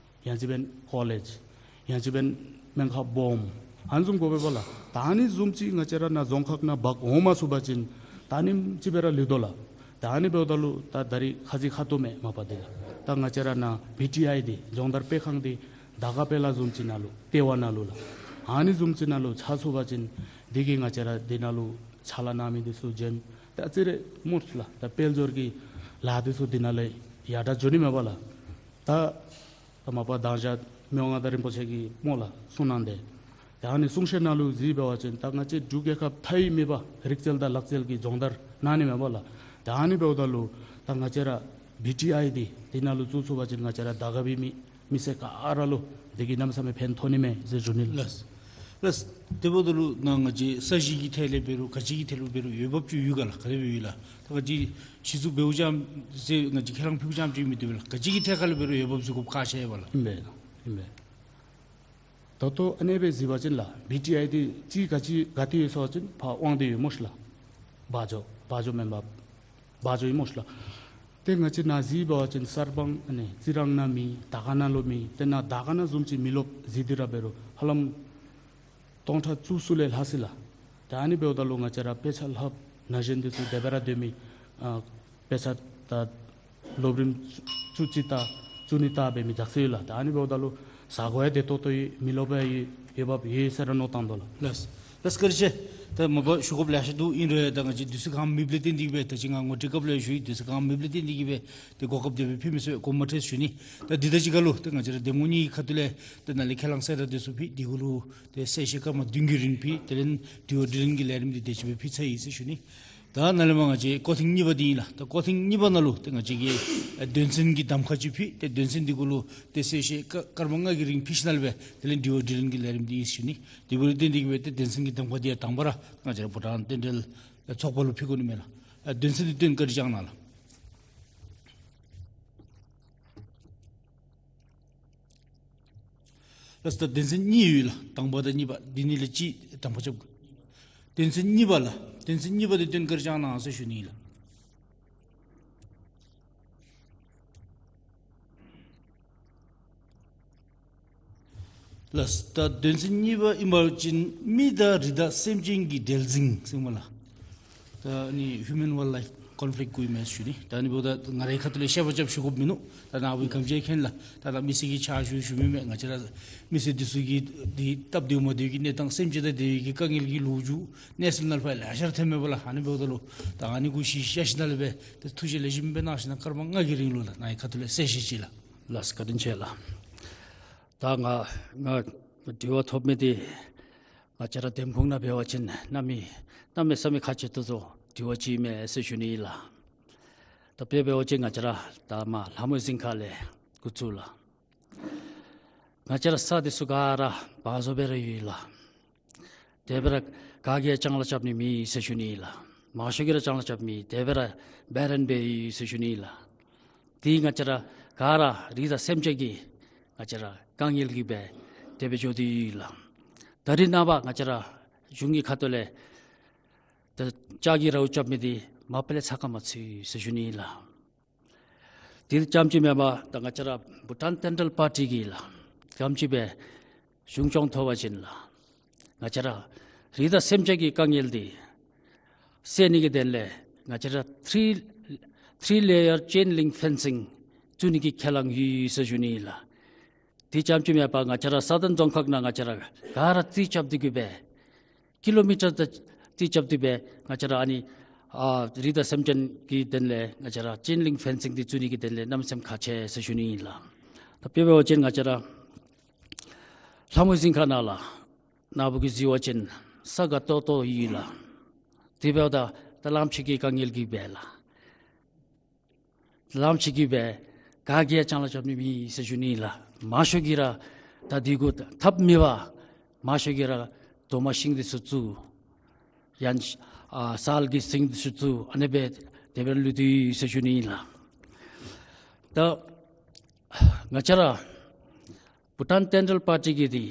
ཡང་ཅིན་འབདན་ཀོ་ལེཇ་ཡང་ཅིན་འབདན་སྨན་ཁང་སྦོམ་ཨ་ནི་བཟུམ་དགོ་པས་པ་ལགས། ད་ཨ་ནི་བཟུམ་ཅིག་ང་བཅས་ར་ནཱ་རྫོང་ཁག་ནང་འབག་འོང་མ་ཚུགས་པ་ཅིན་ད་ཨ་ནེམ་ཅིག་སྦེ་ར་ལུས་དོ་ལགས། ད་ཨ་ནི་འབདཝ་ད་ལུ་ད་ད་རིས་ཁ་ཙ་ཁ་ཐུག་མས་མ་པ་འདི་ལགས། ད་ང་བཅས་ར་ནཱ་བི་ཊི་ཨའི་འདི་སྦྱོང་བརྡར་སྤེལ་ཁང་འདི་དར་དཀར་དཔལ་ལ་བཟུམ་ཅིག་ནང་ལུ་ལྟེ་བ་ནང་ལུ་ལགས། ཨ་ནི་བཟུམ་ཅིག་ནང་ལུ་ཆགས་ཚུགས་པ་ཅིན་འདི་གིས་ང་བཅས་ར་འདི་ནང་ལུ་ཕྱག་ལཱ་གནང་མི་འདི་ཚུ་བྱོན། ད་ཨ་ཙི་རེ་སྨོ་ལགས། ད་དཔལ་འབྱོར་གྱི་ལཱ་འདི་ཚུ་འདི་ནང་ལས་ཡར་དྲག་འགྱོ་ནི་མས་པ་ལགས། ད་ད་མ་པ་དང་ཞག་མི་དབང་མངའ་བདག་རིན་པོ་ཆེ་གིས་སྨོ་ལགས་གསུངས་གནང་སྟེ། ད་ཨ་ནི་གསུང་བཤད་ནང་ལུ་གཟིགས་འབད་བ་ཅིན་ད་ང་བཅས་འབྲུག་རྒྱལ་ཁབ་མཐའི་མེད་པ་རིག་རྩལ་དང་ལག་རྩལ་གྱི་སྦྱོང་བརྡར་གནང་ནི་མས་པ་ལགས། ད་ཨ་ནི་འབདཝ་ད་ལུ་ད་ང་བཅས་ར་བི་ཊི་ཨའི་འདི་འདི་ནང་ལུ་བཙུགས་ཚུགས་པ་ཅིན་ང་བཅས་ར་དར་དཀར་པའི་མི་མི་སེར་ག་ར་ལུ་འདི་གིས་གནམ་མེད་ས་མེད་ཕན་ཐོགས་ནི་མས་ཟེར་ཞུ་ནི་ལགས། ལགས། ལགས། དེ་འབདཝ་ད་ལུ་ནཱ་ང་བཅས་ས་གཞི་གི་ཐད་ལས་འབད་རུང་ག་ཅི་གི་ཐད་ལུ་འབད་རུང་འོས་འབབ་ཅིག་ཡོད་ག་ལགས། ག་དེ་སྦེ་ཡོད་ལགས། ད་ང་བཅས་གཞི་བཙུགས་འབདཝ་ཙམ་ཟེར་ང་བཅས་ཁས་བླངས་ཕུལཝ་ཙམ་ཅིག་མི་བཏུབ་པས་ལགས། ག་ཅི་གི་ཐད་ཁར་ལས་འབད་རུང་འོས་འབབ་བཟོ་དགོཔ་ཁག་ཆེ་བས་ལགས། ཨིན་པས་ལགས། ཨིན་པས། ད་ལྟོ་ཨ་ནེ་སྦེ་གཟིགས་པ་ཅིན་ལགས་བི་ཊི་ཨའི་འདི་གཅིག་ག་ཅི་ག་ཏེ་ཡོད་ཟེར་བ་ཅིན་ཕར་དབང་འདུས་ཡོད་སྨོ་ཤ་ལགས། བ་འཇོ་བ་འཇོ་མེན་པར་བ་འཇོ་ཡོད་སྨོ་ཤ་ལགས། ཏེ་ང་བཅས་ནཱ་གཟིགས་འབད་བ་ཅིན་གསར་སྤང་ཨ་ནི་རྩི་རང་ནང་མེད། དར་དཀར་ནང་ལུ་མེད། ཏེ་ནཱ་དར་དཀར་ནང་བཟུམ་ཅིག་མི་རློབས་གཟིགས་ཏེ་ར་འབད་རུང་ཧ་ལམ་སྟོང་ཕྲག་བཅུ་གསུམ་ལས་ལྷག་ཅི་ལགས། ད་ཨ་ནི་འབདཝ་ད་ལུ་ང་བཅས་ར་དཔེ་ཆ་ལྷབ་ན་གཞོན་འདི་ཚུ་དེ་སྦེ་ར་སྡོད་མི་ཨ་དཔེ་ཆ་ད་སློབ་རིམ་བཅུ་གཅིག་ལྟ་བཅུ་གཉིས་ལྟ་འབད་མི་ཙག་ཙིག་ཡོད་ལགས། ད་ཨ་ནི་འབདཝ་ད་ལུ་ཟ་དགོ་ཡང་བདེ་ཏོག་ཏོ་ཡོད། མི་རློབས་ཡང་ཡོད། འོས་འབབ་ཡོད་ཟེར་ར་མནོ་བཏང་དོ་ལགས། ལགས། ལགས་བཀའ་དྲིན་ཆེ། ད་མ་པ་ཞུ་དགོཔ་ལེ་ཤ་འདུག། ཨིན་རུང་ད་ང་བཅས་དུས་ཚོད་གང་མེདཔ་ལས་བརྟེན་ཏེ་གིས་སྦེ་ད་ཅི་ང་ངོ་སྤྲོད་སྐབས་ལུ་ཞུ་ཡི། དུས་ཚོད་གང་མེདཔ་ལས་བརྟེན་ཏེ་གིས་སྦེ་ཏེ་གོ་སྐབས་དེ་སྦེ་ཕུལ་མི་ཚུ་དགོངསམ་མ་ཁྲེལ་ཞུ་ནི། ད་འདི་དང་གཅིག་ཁར་ལུ་ད་ང་བཅས་ར་འདེམས་ངོ་གཉིས་ཁ་ཐུག་ལས་ད་ནཱ་ལས་ཁས་བླངས་གསལ་བསྒྲགས་འདི་ཚུ་ཕུལ། དེ་གུ་ལུ་ཏེ་གསལ་བཤད་སྐར་མ་བདུན་གྱི་རིང་ཕུལ། དེ་ལས་དྲི་བ་དྲིས་ལན་གྱི་ལས་རིམ་འདི་དེ་ཅིག་སྦེ་ཕུལ་ཚར་ཡི་ཟེར་ཞུ་ནི། ད་ནཱ་ལས་མར་ང་བཅས་སྐོར་ཐེངས་གཉིས་པ་འདི་ཨིན་ལགས། ད་སྐོར་ཐེངས་གཉིས་པ་ནང་ལུ་ཏེ་ང་བཅས་ཀྱིས་ཨ་དོན་ཚན་གྱི་གདམ་ཁ་ཅིག་ཕུལ། ཏེ་དོན་ཚན་འདི་གུ་ལུ་ཏེ་གསལ་བཤད་སྐར་སྐར་མ་ལྔ་གི་རིང་ཕུལ་ཞིནམ་ལས་སྦེ་དེ་ལས་དྲི་བ་དྲིས་ལན་གྱི་ལས་རིམ་འདི་ཨིན་ཟེར་ཞུ་ནི། དེ་འབདཝ་ལས་བརྟེན་ཏེ་གིས་སྦེ་ཏེ་དོན་ཚན་གྱི་གདམ་ཁ་འདི་ཡང་དང་པ་ར་ང་བཅས་ར་བྷུ་ཊཱན་རྟེན་འབྲེལ་ཚོགས་པ་ལུ་ཕུལ་དགོ་ནི་མས་ལགས། ཨ་དོན་ཚན་འདི་སྟོན་བཀའ་དྲིན་བསྐྱང་གནང་ལགས། ལགས་སོ། ད་དོན་ཚན་གཉིས་ཡོད་ལགས། དང་པ་དང་གཉིས་པ་འདི་གཉིས་ལས་གཅིག་གདམ་ཁ་རྐྱབ་དགོ། དོན་ཚན་གཉིས་པ་ལགས། དོན་ཚན་གཉིས་པ་འདི་སྟོན་བཀའ་དྲིན་བསྐྱང་གནང་ཟེར་ཞུ་ནི་ལགས། ལགས་སོ། ད་དོན་ཚན་གཉིས་པ་ཨིན་པ་ཅིན་མི་དང་རི་དྭགས་སེམས་ཅན་གྱི་འབྲེལ་འཛིང་ཟེར་མས་ལགས། ད་ཨ་ནི་human wildlife conflict གུ་ཨིན་མས་ཞུ་ནི། ད་ཨ་ནི་འབདཝ་ད་ང་རའི་ཁ་ཐུག་ལས་བཤད་པ་རྐྱབ་ཞུ་དགོཔ་མིན་ནུག། ད་ནཱ་བུ་གིས་ག་ཅི་མཁྱེན་ལགས། ད་ད་མི་སེར་གྱིས་ཕྱག་ཞུ་ཞུཝ་མེན་མས། ང་བཅས་ར་མི་སེར་འདི་ཚུ་གིས་འདི་སྟབས་བདེཝ་མ་བདེཝ་གི་གནས་སྟངས་སེམས་ཅན་དང་འབྲེལ་བའི་གི་དཀའ་ངལ་གྱི་ལོ་རྒྱུས་གནས་ཚུལ་ནང་ལུ་ཕར་ལེ་ཤ་ཐོནམ་མས་པ་ལགས། ཨ་ནི་འབདཝ་ད་ལུ་ད་ཨ་ནི་གུ་གཞི་བཞག་ཞིནམ་ལས་སྦེ་ཏེ་ཐུགས་བཞེད་ལེགས་ཤོམ་སྦེ་གནང་ཞིནམ་ལས་སྐར་མ་ལྔ་གི་རིང་ལུ་ལགས་ནཱ་གི་ཁ་ཐུག་ལས་གསལ་བཤད་ཅིག་ལགས། ལགས་སོ། བཀའ་དྲིན་ཆེ་ལགས། ད་ང་ང་དྲི་བ་ཐོབ་མི་འདི་ང་བཅས་ར་འདེམས་ཁོངས་ནང་འབད་བ་ཅིན་གནམ་མེད་གནམ་མེད་ས་མེད་ཁག་ཆེ་ཏོག་ཏོ་དྲི་བ་ཅིག་ཨིན་མས་ཟེར་ཞུ་ནི་ལགས། ད་དཔེ་འབད་བ་ཅིན་ང་བཅས་ར་ད་མར་ལྷ་མོ་རྫིང་ཁ་ལས་འགོ་བཙུགས་ལགས། ང་བཅས་ར་ས་འདི་ཚུ་ག་ར་བ་བཟོ་སྦེ་ར་ཡོད་ལགས། དེ་སྦེ་ར་ག་གིས་ཡང་ཅང་ལ་རྐྱབ་ནི་མེད་ཟེར་ཞུ་ནི་ལགས། མང་ཤོས་ཀྱིས་ར་ཅང་ལ་རྐྱབ་མེད། དེ་སྦེ་ར་བེ་རཱན་སྦེ་ཡོད་ཟེར་ཞུ་ནི་ལགས། དེ་ང་བཅས་ར་ག་ར་རི་དྭགས་སེམས་ཅན་གྱི་ང་བཅས་ར་དཀའ་ངལ་གྱིས་སྦེ་དེ་སྦེ་འགྱོ་སྟེ་ཡོད་ལགས། ད་རེས་ནངས་པ་ང་བཅས་ར་གཞུང་གི་ཁ་ཐུག་ལས་ད་ལྕགས་ཀྱི་རཝ་རྐྱབ་མི་འདི་མ་པ་ལས་ཚ་ཁ་མ་ཚུད་ཟེར་ཞུ་ནི་ལགས། དེ་ཙམ་ཅིག་མེན་པར་ད་ང་བཅས་ར་བྷུ་ཊཱན་ཌེན་ཊལ་པར་ཊི་གིས་ལགས་ག་དེམ་ཅིག་སྦེ་གཞུང་སྐྱོང་ཐོབ་པ་ཅིན་ལགས་ང་བཅས་ར་རི་དྭགས་སེམས་ཅན་གྱི་དཀའ་ངལ་འདི་སེལ་ནི་གི་དོན་ལས་ང་བཅས་ར་ཐི་རི་ཐི་རི་ལེ་ཡར་ཅེན་ལིང་ཕེན་སིང་བཙུགས་ནི་གི་ཁས་བླངས་ཡོད་ཟེར་ཞུ་ནི་ལགས། དེ་ཙམ་ཅིག་མེན་པར་ང་བཅས་ར་སཱ་ཐརན་རྫོང་ཁག་ནང་ང་བཅས་ར་ག་ར་རྩིས་རྐྱབ་སྟེ་གིས་སྦེ་ཀི་ལོ་མི་ཊར་དང་རྩིས་རྐྱབ་སྟེ་སྦེ་ང་བཅས་ར་ཨ་ནི་ཨ་རི་དྭགས་སེམས་ཅན་གྱི་དོན་ལས་ང་བཅས་ར་ཅེན་ལིང་ཕེན་སིང་འདི་བཙུགས་ནི་གི་དོན་ལས་གནམ་མེད་ས་མེད་ཁག་ཆེ་ཟེར་ཞུ་ནི་ཨིན་ལགས། ད་དཔེ་འབད་བ་ཅིན་ང་བཅས་ར་ལྷ་མོ་རྫིང་ཁ་ནང་ལགས་ནཱ་བུ་གིས་གཟིགས་པ་ཅིན་ས་དགའ་ཏོག་ཏོ་ཡོད་ལགས། དེ་འབདཝ་ད་ད་གླངམོ་ཆེ་གི་དཀའ་ངལ་གྱིས་སྦེ་ལགས། གླངམོ་ཆེ་གིས་སྦེ་ག་གིས་ཡང་ཅང་ལ་རྐྱབ་ནི་མེད་ཟེར་ཞུ་ནི་ལགས། མང་ཤོས་ཀྱིས་ར་ད་འདི་གུ་ཐབས་མེད་པར་མང་ཤོས་ཀྱིས་ར་རྡོག་མ་ཤིང་འདི་ཚུ་བཙུགས་ཡང་ཨ་སཱལ་གྱི་ཤིང་འདི་ཚུ་བཙུགས་ཨ་ནི་སྦེ་དེ་སྦེ་ལུས་ཏེ་ཡོད་ཟེར་ཞུ་ནི་ལགས། ད་ང་བཅས་ར་བྷུ་ཊཱན་ཌེན་ཊལ་པར་ཊི་གིས་འདི་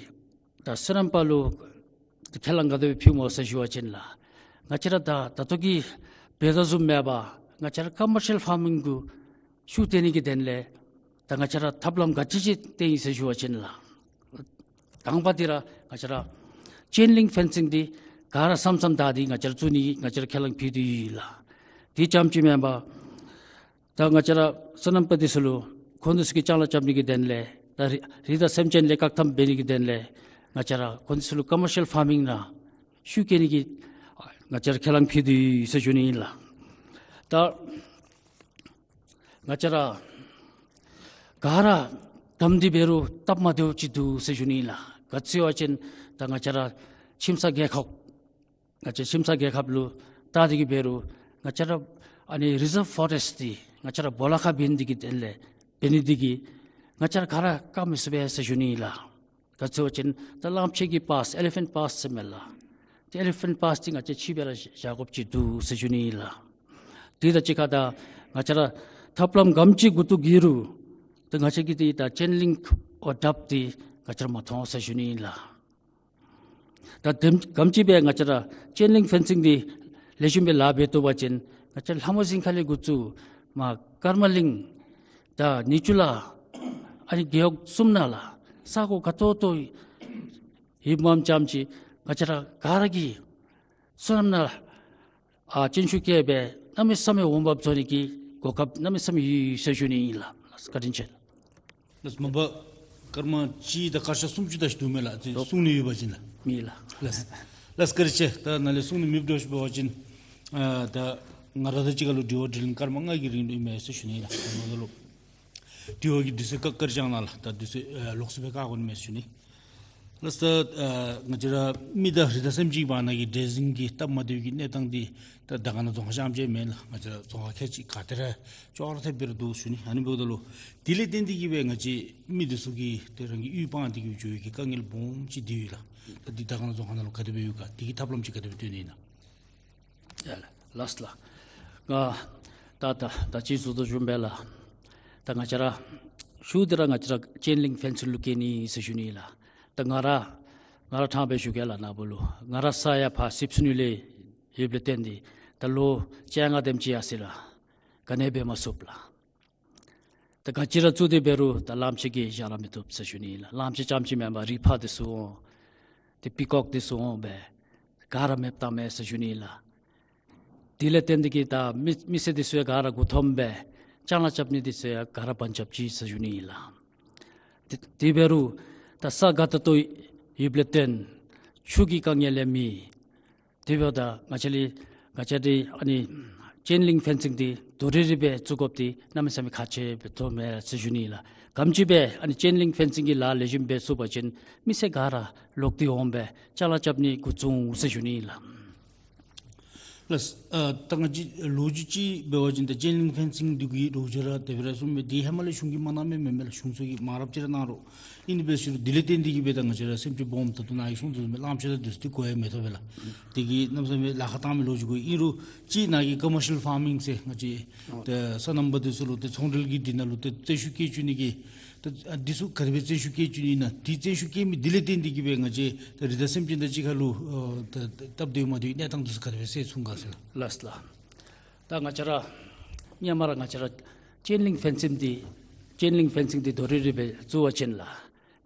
ད་བསོད་ནམས་པ་ལུ་ཁས་བླངས་ག་དེ་སྦེ་ཕུལཝ་སྨོ་ཟེར་ཞུ་བ་ཅིན་ལགས་ང་བཅས་ར་ད་ད་ལྟོ་གི་འབད་དོ་བཟུམ་མེན་པར་ང་བཅས་ར་ཀོ་མར་ཤལ་ཕར་མིང་གུ་ཤུགས་བཏོན་ནི་གི་དོན་ལས་ད་ང་བཅས་ར་ཐབས་ལམ་ག་ཅི་ཅིག་བཏོན་ཡི་ཟེར་ཞུ་བ་ཅིན་ལགས་དང་པ་འདི་ར་ང་བཅས་ར་ཅེན་ལིང་ཕེན་སིང་འདི་ག་ར་མཚམས་མཚམས་བདའ་སྟེ་ང་བཅས་ར་བཙུགས་ནི་ང་བཅས་ར་ཁས་བླངས་ཕུལ་ཏེ་ཡོད་ལགས། དེ་ཙམ་ཅིག་མེན་པར་ད་ང་བཅས་ར་བསོད་ནམས་པ་འདི་ཚུ་ལུ་ཁོང་འདི་ཚུ་གིས་ཅང་ལ་རྐྱབ་ནི་གི་དོན་ལས་ད་རི་རི་དྭགས་སེམས་ཅན་ལས་བཀག་ཐབས་འབད་ནི་གི་དོན་ལས་ང་བཅས་ར་ཁོང་འདི་ཚུ་ལུ་ཀོ་མར་ཤལ་ཕར་མིང་ནང་ཤུགས་བསྐྱེད་ནི་གི་ང་བཅས་ར་ཁས་བླངས་ཕུལ་ཏེ་ཡོད་ཟེར་ཞུ་ནི་ཨིན་ལགས། ད་ང་བཅས་ར་ག་ར་དམ་འདི་འབད་རུང་སྟབས་མ་བདེཝ་ཅིག་འདུག་ཟེར་ཞུ་ནི་ཨིན་ལགས། ག་ཅི་ཟེར་བ་ཅིན་ད་ང་བཅས་ར་ཁྱིམ་ཚང་རྒེད་འོག་ང་བཅས་ཁྱིམ་ཚང་རྒེད་འོག་ལུ་བལྟ་སྟེ་གིས་འབད་རུང་ང་བཅས་ར་ཨ་ནི་རི་ཛརབ་ཕོ་རེསཊ་འདི་ང་བཅས་ར་སྦོ་ལོགས་ཁར་འབད་ནི་འདི་གི་དོན་ལས་འབད་ནི་འདི་གིས་ང་བཅས་ར་ག་ར་དཀའ་མི་ཚུགས་པས་ཟེར་ཞུ་ནི་ཨིན་ལགས། ག་ཅི་ཟེར་བ་ཅིན་ད་གླངམོ་ཆེ་གི་པཱསི་ཨེ་ལི་ཕེནཊ་པཱསི་ཟེར་མས་ལགས། ཏེ་ཨེ་ལི་ཕེནཊ་པཱསི་འདི་ང་བཅས་ཕྱི་སྦེ་ར་བཞག་དགོཔ་ཅིག་འདུག་ཟེར་ཞུ་ནི་ཨིན་ལགས། དེ་དང་གཅིག་ཁར་ད་ང་བཅས་ར་ཐབས་ལམ་ག་དེམ་ཅིག་མགུ་ཏོ་གི་རུང་ད་ང་བཅས་ཀྱིས་འདི་ད་ཅེན་ལིང་ཨོ་ཌབ་འདི་ང་བཅས་ར་མ་མཐོང་ཟེར་ཞུ་ནི་ཨིན་ལགས། ད་དེམ་ག་དེམ་ཅིག་སྦེ་ང་བཅས་ར་ཅེན་ལིང་ཕེན་སིང་འདི་ལེགས་ཤོམ་སྦེ་ལཱ་འབད་བཏུབ་པ་ཅིན་ང་བཅས་ལྷ་མོ་རྫིང་ཁ་ལས་འགོ་བཙུགས་མར་ཀརྨ་གླིང་དང་ནི་ཅུ་ལ་ཨ་ནི་རྒེད་འོག་གསུམ་ནང་ལགས་ས་གོ་དགའ་ཏོག་ཏོ་ཡོདཔ་མ་ཚད་ང་བཅས་ར་ག་ར་གིས་བསོད་ནམས་ནང་ཨ་སྤྱོད་ཤུགས་བསྐྱེད་སྦེ་གནམ་མེད་ས་མེད་འོང་འབབ་བཟོ་ནི་གི་གོ་སྐབས་གནམ་མེད་ས་མེད་ཡོད་ཟེར་ཞུ་ནི་ཨིན་ལགས། བཀའ་དྲིན་ཆེ། ལགས་མ་པ་སྐར་མ་གཅིག་དང་སྐར་ཆ་སུམ་ཅུ་དེ་ཅིག་འདུག་མས་ལགས། ཏེ་གསུང་ནི་ཡོད་པ་ཅིན་ལགས། མེད་ལགས། ལགས། ལགས་བཀའ་དྲིན་ཆེ། ད་ནཱ་ལས་གསུང་ནི་མེདཔ་འདྲཝ་ཅིག་འབད་བ་ཅིན་ཨ་ད་ང་ར་དང་གཅིག་ཁར་ལུ་དྲི་བ་དྲིས་ལན་སྐར་མ་ལྔ་གི་རིང་ལུ་ཨིན་མས་ཟེར་ཞུ་ནི་ལགས། ད་ནཱ་ལུ་དྲི་བ་གི་དུས་ཚོད་བཀག་བཀག་ཅིག་གནང་ལགས། ད་དུས་ཚོད་ཨ་ལོགས་སུ་སྦེ་བཀག་དགོ་ནི་མས་ཟེར་ཞུ་ནི། ལགས་ད་ཨ་ང་བཅས་ར་མི་དང་རི་དྭགས་སེམས་ཅན་གྱི་བར་ན་གི་འདྲེས་འཛིང་གི་སྟབས་མ་བདེཝ་གི་གནས་སྟངས་འདི་ད་དར་དཀར་ན་རྫོང་ཁག་རྐྱངམ་ཅིག་མེན་ལགས། ང་བཅས་ར་རྫོང་ཁག་ཁལ་གཅིག་ག་ཏེ་ར་ཅོག་ར་འཐདཔ་སྦེ་ར་འདུག་ཟེར་ཞུ་ནི། ཨ་ནི་འབདཝ་ད་ལུ་དེ་ལས་བརྟེན་ཏེ་གིས་སྦེ་ང་བཅས་མི་འདི་ཚུ་གིས་ཏེ་རང་གི་གཡུས་སྤང་སྟེ་གིས་འགྱོ་བའི་གི་དཀའ་ངལ་སྦོམ་ཅིག་འདི་ཡོད་ལགས། ད་འདི་དར་དཀར་ན་རྫོང་ཁག་ནང་ལུ་ག་དེ་སྦེ་ཡོད་ག། དེ་གི་ཐབས་ལམ་ཅིག་ག་དེ་སྦེ་སྟོན་ནི་ཨིན་ན། ཡ་ལགས་ལགས་ལགས། ང་ད་ད་ད་ཅི་ཟེར་དོ་བཟུམ་སྦེ་ལགས། ད་ང་བཅས་ར་ཤུལ་འདི་ར་ང་བཅས་ར་ཅེན་ལིང་ཕེན་སིང་ལུ་བཀལ་ནི་ཟེར་ཞུ་ནི་ལགས། ད་ང་ར་ང་ར་ཕྲང་སྦེ་ཞུ་གེ་ལགས། ནཱ་བུ་ལུ་ང་ར་ས་ཡར་ཕར་སིབ་སུན་ཡུལ་ལས་ཡོདཔ་ལས་བརྟེན་ཏེ་ད་ལོ་བཅོ་ལྔ་དེམ་ཅིག་ཡར་སོ་ཡི་ལགས། ག་ནི་འབད་མ་ཚུགས་ལགས། ད་ག་ཅི་ར་བཙུགས་ཏེ་འབད་རུང་ད་གླངམོ་ཆེ་གིས་བཞག་ར་མི་བཏུབ་ཟེར་ཞུ་ནི་ལགས། གླངམོ་ཆེ་རྐྱངམ་ཅིག་མེན་པར་རི་ཕག་འདི་ཚུ་འོང་། ཏེ་པི་ཀོག་འདི་ཚུ་འོང་སྦེ་ག་ར་མེདཔ་བཏངམ་མས་ཟེར་ཞུ་ནི་ལགས། དེ་ལས་བརྟེན་ཏེ་གིས་ད་མི་མི་སེར་འདི་ཚུ་ཡང་ག་ར་མགུ་འཐོམ་སྦེ་ཅ་ལ་རྐྱབ་ནི་འདི་ཚུ་ཡང་ག་ར་བར་ཆད་ཅི་ཟེར་ཞུ་ནི་ལགས། དེ་དེ་འབད་རུང་ད་ས་ག་ཏོག་ཏོ་ཡོདཔ་ལས་བརྟེན་ཆུ་གི་དཀའ་ངལ་ཡང་མེད། དེ་འབདཝ་ད་ང་བཅས་ལས་ང་བཅས་འདི་ཨ་ནི་ཅེན་ལིང་ཕེན་སིང་འདི་དོ་རི་རི་སྦེ་བཙུགས་དགོཔ་འདི་གནམ་མེད་ས་མེད་ཁག་ཆེ་སྦེ་མཐོངམ་མས་ཟེར་ཞུ་ནི་ལགས། ག་དེམ་ཅིག་སྦེ་ཨ་ནི་ཅེན་ལིང་ཕེན་སིང་གི་ལཱ་ལེགས་ཤོམ་སྦེ་ཚུགས་པ་ཅིན་མི་སེར་ག་ར་ལོག་སྟེ་འོང་སྦེ་ཅ་ལ་རྐྱབ་ནི་འགོ་བཙུགས་འོང་ཟེར་ཞུ་ནི་ལགས། ལགས། ཨ་ད་ང་བཅས་ལོ་རྒྱུས་ཅིག་འབད་བ་ཅིན་ད་ཅེན་ལིང་ཕེན་སིང་འདི་གི་ལོ་རྒྱུས་ར་དེ་སྦེ་ར་གསུངས་པས། འདི་ཧེ་མ་ལས་གཞུང་གིས་མ་གནང་མི་མེན་མས་ལགས། གཞུང་ཚུ་གིས་མང་རབས་ཅིག་ར་གནང་རུང་ཨིན་པས་ཟེར་རུང་དེ་ལས་བརྟེན་ཏེ་གིས་སྦེ་ད་ང་བཅས་ར་སེམས་ཅན་སྦོམ་ད་ལྟོ་ནཱ་གིས་གསུངས་དོ་བཟུམ་སྦེ་གླངམོ་ཆེ་དང་འདི་ཚུ་འདི་གོ་ཡང་མི་ཐོབ་པས་ལགས། དེ་གིས་གནམ་མེད་ས་མེད་ལཱ་ཁག་བཏང་མི་ལོ་རྒྱུས་གོ། ཨིན་རུང་ཅིག་ནཱ་གིས་ཀོ་མར་ཤལ་ཕར་མིང་ཟེར་ང་བཅས་ད་སོ་ནམ་པ་འདི་ཚུ་ལུ་ཏེ་ཚོང་འབྲེལ་གྱི་འདི་ནང་ལུ་ཏེ་བཙན་ཤུགས་བསྐྱེད་བཅུག་ནི་གི་ད་ཨ་འདི་ཚུ་ག་དེ་སྦེ་བཙན་ཤུགས་བསྐྱེད་བཅུག་ནི་ཨིན་ན། དེ་བཙན་ཤུགས་བསྐྱེད་མི་དེ་ལས་བརྟེན་ཏེ་གིས་སྦེ་ང་བཅས་ད་རི་དྭགས་སེམས་ཅན་དང་གཅིག་ཁར་ལུ་ཨ་ད་ད་སྟབས་བདེ་མ་བདེ་གནས་སྟངས་འདི་ཚུ་ག་དེ་སྦེ་སེལ་ཚུགས་ག་ཟེར་ལགས། ལགས་ལགས། ད་ང་བཅས་ར་སྔོན་མ་ར་ང་བཅས་ར་ཅེན་ལིང་ཕེན་སིང་འདི་ཅེན་ལིང་ཕེན་སིང་འདི་དོ་རི་རི་སྦེ་བཙུགས་པ་ཅིན་ལགས་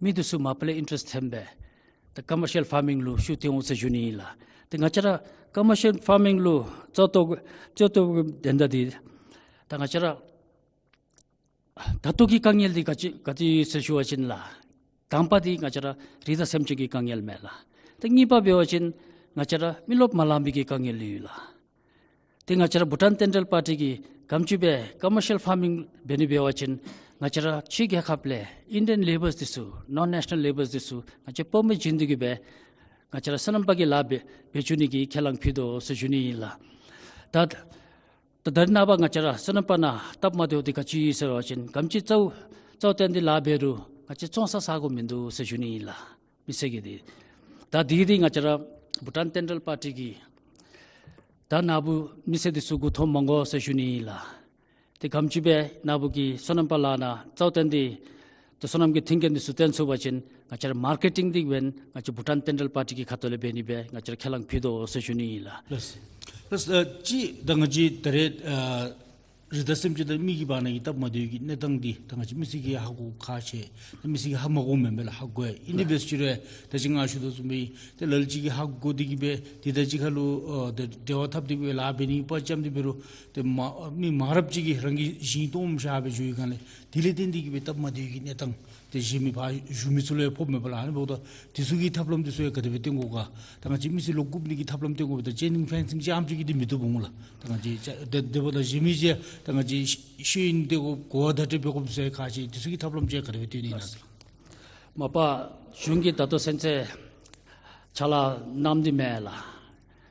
མི་འདི་ཚུ་མ་པ་ལས་ཨིན་ཊ་རེསཊ་ཐོན་སྦེ་ད་ཀོ་མར་ཤལ་ཕར་མིང་ལུ་ཤུགས་བཏོན་འོང་ཟེར་ཞུ་ནི་ཨིན་ལགས། ཏེ་ང་བཅས་ར་ཀོ་མར་ཤལ་ཕར་མིང་ལུ་བཙུགས་དོ་བཙུགས་དོ་དོན་དག་འདི་ད་ང་བཅས་ར་ད་ལྟོ་གི་དཀའ་ངལ་འདི་ག་ཅི་ག་ཅི་ཟེར་ཞུ་བ་ཅིན་ལགས། དང་པ་འདི་ང་བཅས་ར་རི་དྭགས་སེམས་ཅན་གྱི་དཀའ་ངལ་མས་ལགས། ཏེ་གཉིས་པ་འབད་བ་ཅིན་ང་བཅས་ར་མི་རློབས་མ་ལང་པའི་གི་དཀའ་ངལ་ཡོད་ལགས། ཏེ་ང་བཅས་ར་བྷུ་ཊཱན་ཌེན་ཊལ་པར་ཊི་གིས་ག་དེམ་ཅིག་སྦེ་ཀོ་མར་ཤལ་ཕར་མིང་འབད་ནི་འབད་བ་ཅིན་ང་བཅས་ར་ཕྱི་རྒྱལ་ཁབ་ལས་ཨིན་ཌི་ཡཱན་ལེ་བརས་འདི་ཚུ་ནོན་ནེ་ཤ་ནཱལ་ལེ་བརས་འདི་ཚུ་ང་བཅས་པར་མིཊ་བྱིན་ཏེ་གིས་སྦེ་ང་བཅས་ར་སོ་ནམ་པ་གི་ལཱ་འབད་འབད་བཅུག་ནི་གི་ཁས་བླངས་ཕུལ་དོ་ཟེར་ཞུ་ནི་ཨིན་ལགས། ད་ད་ད་རེས་ནངས་པ་ང་བཅས་ར་སོ་ནམ་པ་ནང་སྟབས་མ་བདེཝ་འདི་ག་ཅི་ཟེར་བ་ཅིན་ག་དེམ་ཅིག་རྩ་རྩ་བར་བཏོན་ཏེ་ལཱ་འབད་རུང་ང་བཅས་བཙོང་ས་ས་གོ་མིན་འདུག་ཟེར་ཞུ་ནི་ཨིན་ལགས། མི་སེར་གྱིས་འདི་ད་འདི་འདི་ང་བཅས་ར་བྷུ་ཊཱན་ཌེན་ཊལ་པར་ཊི་གིས་ད་ནཱ་བུ་མི་སེར་འདི་ཚུ་མགུ་འཐོམ་མ་དགོ་ཟེར་ཞུ་ནི་ཨིན་ལགས། ཏེ་ག་དེམ་ཅིག་སྦེ་ནཱ་བུ་གིས་སོ་ནམ་པ་ལཱ་ནང་རྩ་བར་བཏོན་ཏེ་ཏེ་སོ་ནམ་གྱི་མཐུན་རྐྱེན་འདི་ཚུ་བཏོན་ཚུགས་པ་ཅིན་ང་བཅས་ར་མར་ཀེ་ཊིང་འདི་འབདན་ང་བཅས་བྷུ་ཊཱན་ཌེན་ཊལ་པར་ཊི་གི་ཁ་ཐུག་ལས་འབད་ནི་སྦེ་ང་བཅས་ར་ཁས་བླངས་ཕུལ་དོ་ཟེར་ཞུ་ནི་ཨིན་ལགས། ལགས། ལགས། ཨ་ཅིག་ད་ང་བཅས་ད་རེས་ཨ་རི་དྭགས་སེམས་ཅན་དང་མི་གི་བར་ན་གི་སྟབས་མ་བདེཝ་གི་གནས་སྟངས་འདི་ད་ང་བཅས་མི་སེར་གྱིས་ཧ་གོ་ཁག་ཆེ། ད་མི་སེར་གྱིས་ཧ་མ་གོཝ་མེན་པས་ལགས། ཧ་གོ་ཡི། ཨིན་ཏེ་འབད་ཟེར་རུང་ད་ཅི་ང་ཞུ་དོ་བཟུམ་སྦེ་ཏེ་ལ་ལུ་ཅིག་གིས་ཧ་གོ་སྟེ་གིས་སྦེ་ཏེ་ད་ཅི་ཁར་ལུ་ཨ་ཏེ་འབྲེལ་བ་འཐབ་སྟེ་གིས་སྦེ་ལཱ་འབད་ནི་དཔའ་བཅམ་སྟེ་འབད་རུང་ཏེ་མ་མི་མང་རབས་ཅིག་གིས་རང་གི་ཞིང་སྟོངམ་བཞག་སྦེ་འགྱོ་བའི་སྒང་ལས་དེ་ལས་བརྟེན་ཏེ་གིས་སྦེ་སྟབས་མ་བདེཝ་གི་གནས་སྟངས་ཏེ་གཞན་མི་ཕར་བཞུགས་མི་ཚུ་ལུ་ཡང་ཕོགཔ་མས་པ་ལགས། ཨ་ནི་འབདཝ་ད་འདི་ཚུ་གི་ཐབས་ལམ་འདི་ཚུ་ཡང་ག་དེ་སྦེ་བཏོན་དགོ་ག། ད་ང་བཅས་མི་སེར་ལོག་རྒུག་ནི་གི་ཐབས་ལམ་བཏོན་དགོ་པས། ད་ཅེན་ལིང་ཕེན་སིང་རྐྱངམ་ཅིག་གིས་འདི་མི་བཏུབ་འོང་ལགས། ད་ང་བཅས་ཅ་དེ་དེ་འབདཝ་ད་གཞན་མི་ཅིག་ད་ང་བཅས་ཤེས་ཡོན་འདི་གོ་གོ་བ་བརྡ་སྤྲོད་འབད་དགོཔ་ཟེར་ཁག་ཆེ། འདི་ཚུ་གི་ཐབས་ལམ་ཅིག་ག་དེ་སྦེ་བཏོན་ནི་ཨིན་ན། མ་པ་གཞུང་གིས་ད་ལྟོ་ཚུན་ཚོད་ཕྱག་ལཱ་གནང་སྟེ་མེན་ལགས།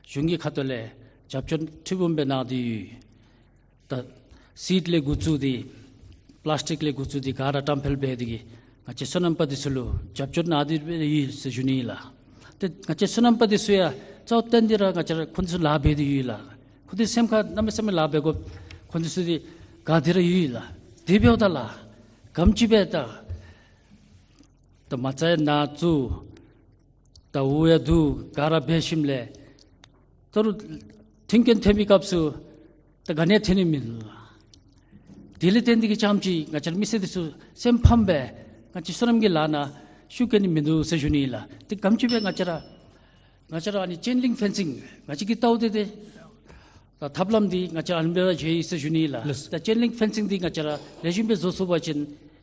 གཞུང་གི་ཁ་ཐུག་ལས་རྒྱབ་སྐྱོར་ཁྲི་འབུམ་སྦེ་གནང་སྟེ་ཡོད། ད་སིཌ་ལས་འགོ་བཙུགས་ཏེ་པ་ལཱསི་ཊིག་ལས་འགོ་བཙུགས་ཏེ་ག་ར་བཀྲམ་སྤེལ་འབད་དེ་གིས་ང་བཅས་སོ་ནམ་པ་འདི་ཚུ་ལུ་རྒྱབ་སྐྱོར་གནང་སྟེ་སྦེ་ཡོད་ཟེར་ཞུ་ནི་ཨིན་ལགས། ཏེ་ང་བཅས་སོ་ནམ་པ་འདི་ཚུ་ཡང་རྩ་བར་བཏོན་ཏེ་ར་ང་བཅས་ར་ཁོང་འདི་ཚུ་ལཱ་འབད་དེ་ཡོད་ལགས། ཁོང་འདི་སེམས་ཁར་གནམ་མེད་ས་མེད་ལཱ་འབད་དགོ། ཁོང་འདི་ཚུ་འདི་དགའ་སྟེ་ར་ཡོད་ལགས། དེ་འབདཝ་ད་ལགས་ག་དེམ་ཅིག་སྦེ་ད་ད་མ་རྩ་ཡང་ནཱ་བཙུགས། ད་འུ་ཡང་བསྡུ། ག་ར་འབད་ཞིནམ་ལས་ད་རུང་མཐུན་རྐྱེན་ཐོན་པའི་སྐབས་སུ་ད་ག་ནི་ཐོན་ནི་མིན་ལགས། དེ་ལས་བརྟེན་ཏེ་གིས་རྐྱངམ་ཅིག་ང་བཅས་ར་མི་སེར་འདི་ཚུ་སེམས་ཕམ་སྦེ་ང་བཅས་སོ་ནམ་གྱི་ལཱ་ནང་ཤུགས་བཀལ་ནི་མིན་འདུག་ཟེར་ཞུ་ནི་ཨིན་ལགས། ཏེ་ག་དེམ་ཅིག་སྦེ་ང་བཅས་ར་ང་བཅས་ར་ཨ་ནི་ཅེན་ལིང་ཕེན་སིང་ང་བཅས་ཀྱིས་བལྟཝ་ད་ཏེ་ད་ཐབས་ལམ་འདི་ང་བཅས་ཨ་ནི་སྦེ་ར་བྱོན་ཡི་ཟེར་ཞུ་ནི་ཨིན་ལགས། ལགས། ད་ཅེན་ལིང་ཕེན་སིང་འདི་ང་བཅས་ར་ལེགས་ཤོམ་སྦེ་བཟོ་ཚུགས་པ་ཅིན་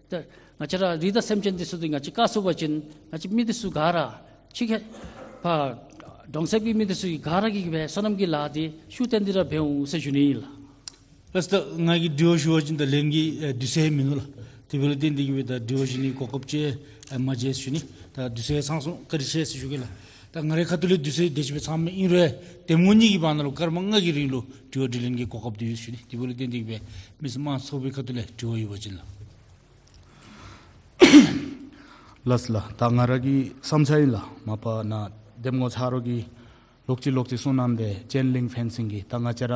ད་ང་བཅས་ར་རི་དྭགས་སེམས་ཅན་འདི་ཚུ་འདི་ང་བཅས་བཀག་ཚུགས་པ་ཅིན་ང་བཅས་མི་འདི་ཚུ་ག་ར་ཕྱི་ཁར་ཕར་ གྲོང་གསེབ་ཀྱི་མི་འདི་ཚུ་གིས་ག་ར་གིས་སྦེ་སོ་ནམ་གྱི་ལཱ་འདི་ཤུགས་བཏོན་ཏེ་ར་འབད་འོང་ཟེར་ཞུ་ནི་ཨིན་ལགས། ལགས་སོ། ད་ང་གིས་དྲི་བ་ཞུ་བ་ཅིན་ད་ལན་གྱི་ཨེ་དུས་ཚོད་མིན་ནུག་ལགས། དེ་འབདཝ་ལས་བརྟེན་ཏེ་གིས་སྦེ་ད་དྲི་བ་ཞུ་ནིའི་གོ་སྐབས་ཅིག་ཨེ་མ་མཇལ་ཞུ་ནི། ད་དུས་ཚོད་ཚང་སོང་། བཀའ་དྲིན་ཆེ་ཟེར་ཞུ་གེ་ལགས། ད་ང་རའི་ཁ་ཐུག་ལས་དུས་ཚོད་དེ་ཅིག་སྦེ་ཚངམ་ཨིན་རུང་ཡང་གདམ་ངོ་གཉིས་ཀྱི་བར་ན་ལུ་སྐར་མ་ལྔ་གི་རིང་ལུ་དྲི་བ་དྲིས་ལན་གྱི་གོ་སྐབས་འདི་ཡོད་ཟེར་ཞུ་ནི། དེ་འབདཝ་ལས་བརྟེན་ཏེ་གིས་སྦེ་མི་སེར་དམངས་ཚོགས་པའི་ཁ་ཐུག་ལས་དྲི་བ་ཡོད་པ་ཅིན་ལགས། ལགས་སོ་ལགས། ད་ང་ར་གི་བསམ་འཆར་ཨིན་ལགས། མ་པ་ནཱ་གདམ་ངོ་ཆ་རོགས་ཀྱིས་ལོག་ཅི་ལོག་ཅི་གསུངས་གནངམ་ད་ཅེན་ལིང་ཕེན་སིང་གི་ད་ང་བཅས་ར་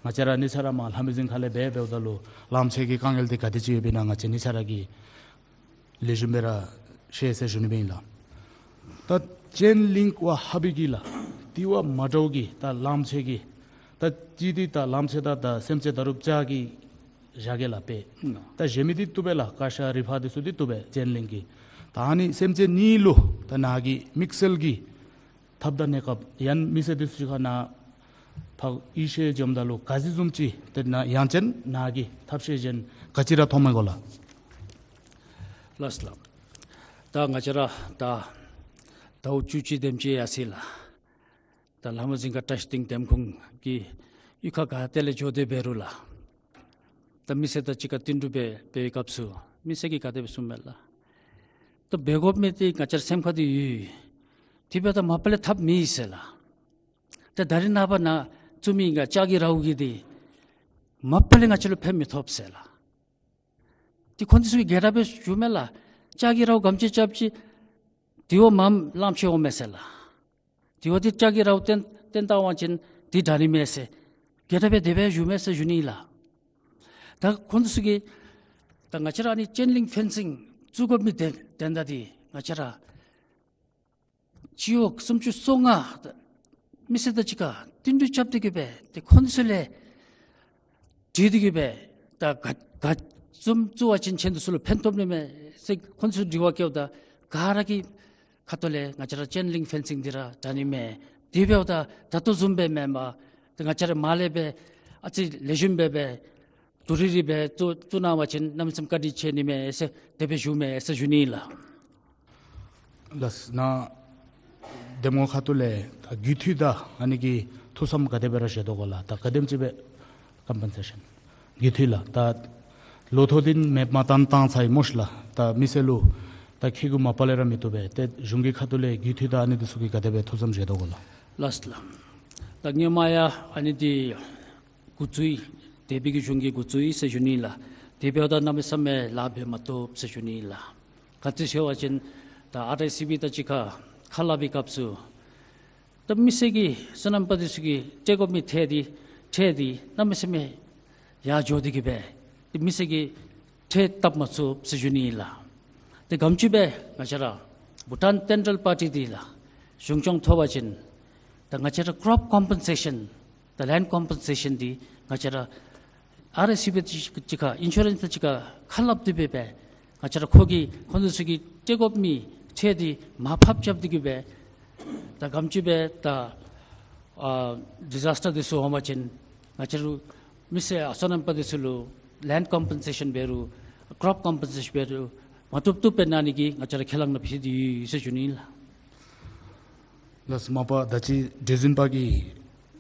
ང་བཅས་ར་གཉིས་ཆ་ར་མར་ལྷ་མི་རྫོང་ཁ་ལས་འབད་འབདཝ་ད་ལུ་ལམ་ཕྱེད་ཀྱི་དཀའ་ངལ་འདི་ག་དེ་ཅིག་ཡོདཔ་ཨིན་ན་ང་བཅས་གཉིས་ཆ་ར་གིས་ལེགས་ཤོམ་སྦེ་ར་ཤེས་ཟེར་ཞུ་ནི་སྦེ་ཨིན་ལགས། ད་ཅེན་ལིང་བ་ཧ་བི་གི་ལགས། དེ་བ་མ་འདྲཝ་གི་ད་ལམ་ཕྱེད་ཀྱི་ད་ཅི་འདི་ད་ལམ་ཕྱེད་ད་ད་སེམས་ཅན་ད་རུང་བཅའ་གི་བཞག་གེ་ལགས་པས། ད་གཞན་མི་འདི་བཏུབ་པས་ལགས། ཀ་ཤ་རི་ཕག་འདི་ཚུ་འདི་བཏུབ་པས་ཅེན་ལིང་གི། ད་ཨ་ནི་སེམས་ཅན་གཉིས་ལུ་ད་ནཱ་གི་དམིགས་བསལ་གྱི་ཐབས་དང་གནས་སྐབས་ཡང་མི་སེར་འདི་ཚུ་གིས་ནཱ་ཕར་ཡིད་ཆེས་འཇོམས་ད་ལུ་ག་ཅི་བཟུམ་ཅིག་ཏེ་ནཱ་ཡང་ཅིན་ནཱ་གི་ཐབས་ཤེས་གཞན་ག་ཅི་ར་མཐོངམ་མས་གོ་ལགས། ལགས་སོ་ལགས། ད་ང་བཅས་ར་ད་ཟླཝ་བཅུ་གཅིག་དེམ་ཅིག་ཡར་སོ་ཡི་ལགས། ད་ལྷ་མི་རྫོང་ཁ་བཀྲིས་སྡིངས་འདེམས་ཁོངས་ཀྱི་གཡུས་ཁ་ག་ཏེ་ལས་འགྱོ་སྟེ་འབད་རུང་ལགས། ད་མི་སེར་དང་གཅིག་ཁར་བསྟུན་གྲོས་འབད་འབད་བའི་སྐབས་སུ་མི་སེར་གྱིས་ག་དེ་སྦེ་གསུངམ་མས་ལགས། ད་འབད་དགོ་མི་འདི་ང་བཅས་ར་སེམས་ཁར་འདི་ཡོད། དེ་འབདཝ་ད་མ་པ་ལས་ཐབས་མེད་ཟེར་ལགས། ད་ད་རིས་ནངས་པ་ནཱ་བཙུགས་མི་གི་ལྕགས་ཀྱི་རཝ་གིས་འདི་མ་པ་ལས་ང་བཅས་ལུ་ཕན་མི་ཐོགས་ཟེར་ལགས། ཏེ་ཁོང་འདི་ཚུ་གིས་ག་དེ་སྦེ་ཞུཝ་མས་ལགས། ལྕགས་ཀྱི་རཝ་ག་དེམ་ཅིག་རྐྱབ་ཅི་དེ་བ་མངམ་ལམ་ཕྱེད་འོང་མས་ཟེར་ལགས། དེ་བ་འདི་ལྕགས་ཀྱི་རཝ་བཏོན་བཏོན་བཏང་བ་ཅིན་འདི་དྲག་ནི་མས་ཟེར་ག་དེ་སྦེ་དེ་སྦེ་ཞུཝ་མས་ཟེར་ཞུ་ནི་ལགས། ད་ཁོང་འདི་ཚུ་གིས་ད་ང་བཅས་ར་ཨ་ནི་ཅེན་ལིང་ཕེན་སིང་བཙུགས་དགོ་མི་དོན་དོན་དག་འདི་ང་བཅས་ར་སྤྱི་འོག་སུམ་ཅུ་སོ་ལྔ་མི་སེར་དང་གཅིག་ཁར་བསྟུན་གྲོས་རྐྱབ་སྟེ་གིས་སྦེ་ཏེ་ཁོང་འདི་ཚུ་ལས་དྲི་སྟེ་གིས་སྦེ་ད་ག་ག་བཟུམ་བཙུགས་པ་ཅིན་ཁྱེད་འདི་ཚུ་ལུ་ཕན་ཐོགས་ནི་མས་ཟེར་ཁོང་འདི་ཚུ་དྲི་བ་བཀོདཔ་ད་ག་ར་གི་ཁ་ཐུག་ལས་ང་བཅས་ར་ཅེན་ལིང་ཕེན་སིང་འདི་ར་དྲག་ནི་མས། དེ་འབདཝ་ད་ད་ལྟོ་བཟུམ་སྦེ་མེན་པར་ཏེ་ང་བཅས་ར་མར་ལས་སྦེ་ཨ་ཙི་ལེགས་ཤོམ་སྦེ་སྦེ་དུ་རི་རི་སྦེ་བཙུགས་བཙུགས་གནང་བ་ཅིན་གནམ་མེད་ས་མེད་བཀའ་དྲིན་ཆེ་ནི་མས་ཟེར་དེ་སྦེ་ཞུཝ་མས་ཟེར་ཞུ་ནི་ལགས། ལགས་སོ། ནཱ་གདམ་ངོ་ཁ་ཐུག་ལས་ད་རྒུད་འཐུས་དང་ཨ་ནི་གི་ཐུགས་བསམ་ག་དེ་སྦེ་ར་བཞེས་དོ་གོ་ལགས། ད་ག་དེམ་ཅིག་སྦེ་ཀམ་པེན་སེ་ཤཱན་རྒུད་འཐུས་ལགས། ད་ལོ་ཐོག་འདི་མེདཔ་མ་བཏང་བཏང་ཚར་ཡི་སྨོ་ཤི་ལགས། ད་མི་སེར་ལུ་ད་ཁེ་གུ་མ་པ་ལས་ར་མི་བཏུབ་པས། ཏེ་གཞུང་གི་ཁ་ཐུག་ལས་རྒུད་འཐུས་དང་ཨ་ནི་འདི་ཚུ་གི་ག་དེ་སྦེ་ཐུགས་བསམ་བཞེས་དོ་གོ་ལགས། ལགས་སོ་ལགས། ད་སྔོན་མ་ཡང་ཨ་ནི་འདི་འགོ་བཙུགས་ཡི། འདས་པའི་གི་གཞུང་གིས་འགོ་བཙུགས་ཡི་ཟེར་ཞུ་ནི་ལགས། དེ་འབདཝ་ད་གནམ་མེད་ས་མེད་ལཱ་འབད་མ་བཏུབ་ཟེར་ཞུ་ནི་ལགས། ག་ཅི་ཟེར་བ་ཅིན་ད་ཨར་ཨའི་སི་བི་དང་གཅིག་ཁར་ཁ་སླབ་པའི་སྐབས་སུ་ད་མི་སེར་གྱིས་སོ་ནམ་པ་འདི་ཚུ་གིས་སྤྲོད་དགོ་མི་ཁྲལ་འདི་ཁྲལ་འདི་གནམ་མེད་ས་མེད་ཡར་འགྱོ་སྟེ་གིས་སྦེ་ཏེ་མི་སེར་གྱིས་ཁྲལ་བཏབ་མ་ཚུགས་ཟེར་ཞུ་ནི་ཨིན་ལགས། ཏེ་ག་དེམ་ཅིག་སྦེ་ང་བཅས་ར་བྷུ་ཊཱན་སེན་ཊཱལ་པཱར་ཊི་འདི་ལགས་གཞུང་སྐྱོང་ཐོབ་པ་ཅིན་ད་ང་བཅས་ར་ཀྲོཔ་ཀམ་པེན་སེ་ཤཱན་ད་ལེནཌ་ཀམ་པེན་སེ་ཤཱན་འདི་ང་བཅས་ར་ཨར་ཨའི་སི་བི་དང་གཅིག་ཁར་ཨིན་ཤུ་རེནསི་དང་གཅིག་ཁར་ཁ་སླབ་སྟེ་སྦེ་སྦེ་ང་བཅས་ར་ཁོ་གིས་ཁོང་འདི་ཚུ་གིས་སྤྲོད་དགོ་མི་ཁྲལ་འདི་མར་ཕབ་རྐྱབ་སྟེ་གིས་སྦེ་ད་ག་དེམ་ཅིག་སྦེ་ད་ཨ་ཌི་ཛཱས་ཊར་འདི་ཚུ་འོང་བ་ཅིན་ང་བཅས་ར་མི་སེར་སོ་ནམ་པ་འདི་ཚུ་ལུ་ལེནཌ་ཀམ་པེན་སེ་ཤཱན་འབད་རུང་ཀྲོཔ་ཀམ་པེན་སེ་ཤཱན་འབད་རུང་མ་བཏུབ་བཏུབ་སྦེ་གནང་ནི་གི་ང་བཅས་ར་ཁས་བླངས་གནང་ཕུལ་ཏེ་ཡོད་ཟེར་ཞུ་ནི་ལགས། ལགས་སོ། མ་པ་ད་ཅི་གྲོས་འཛིན་པ་གི་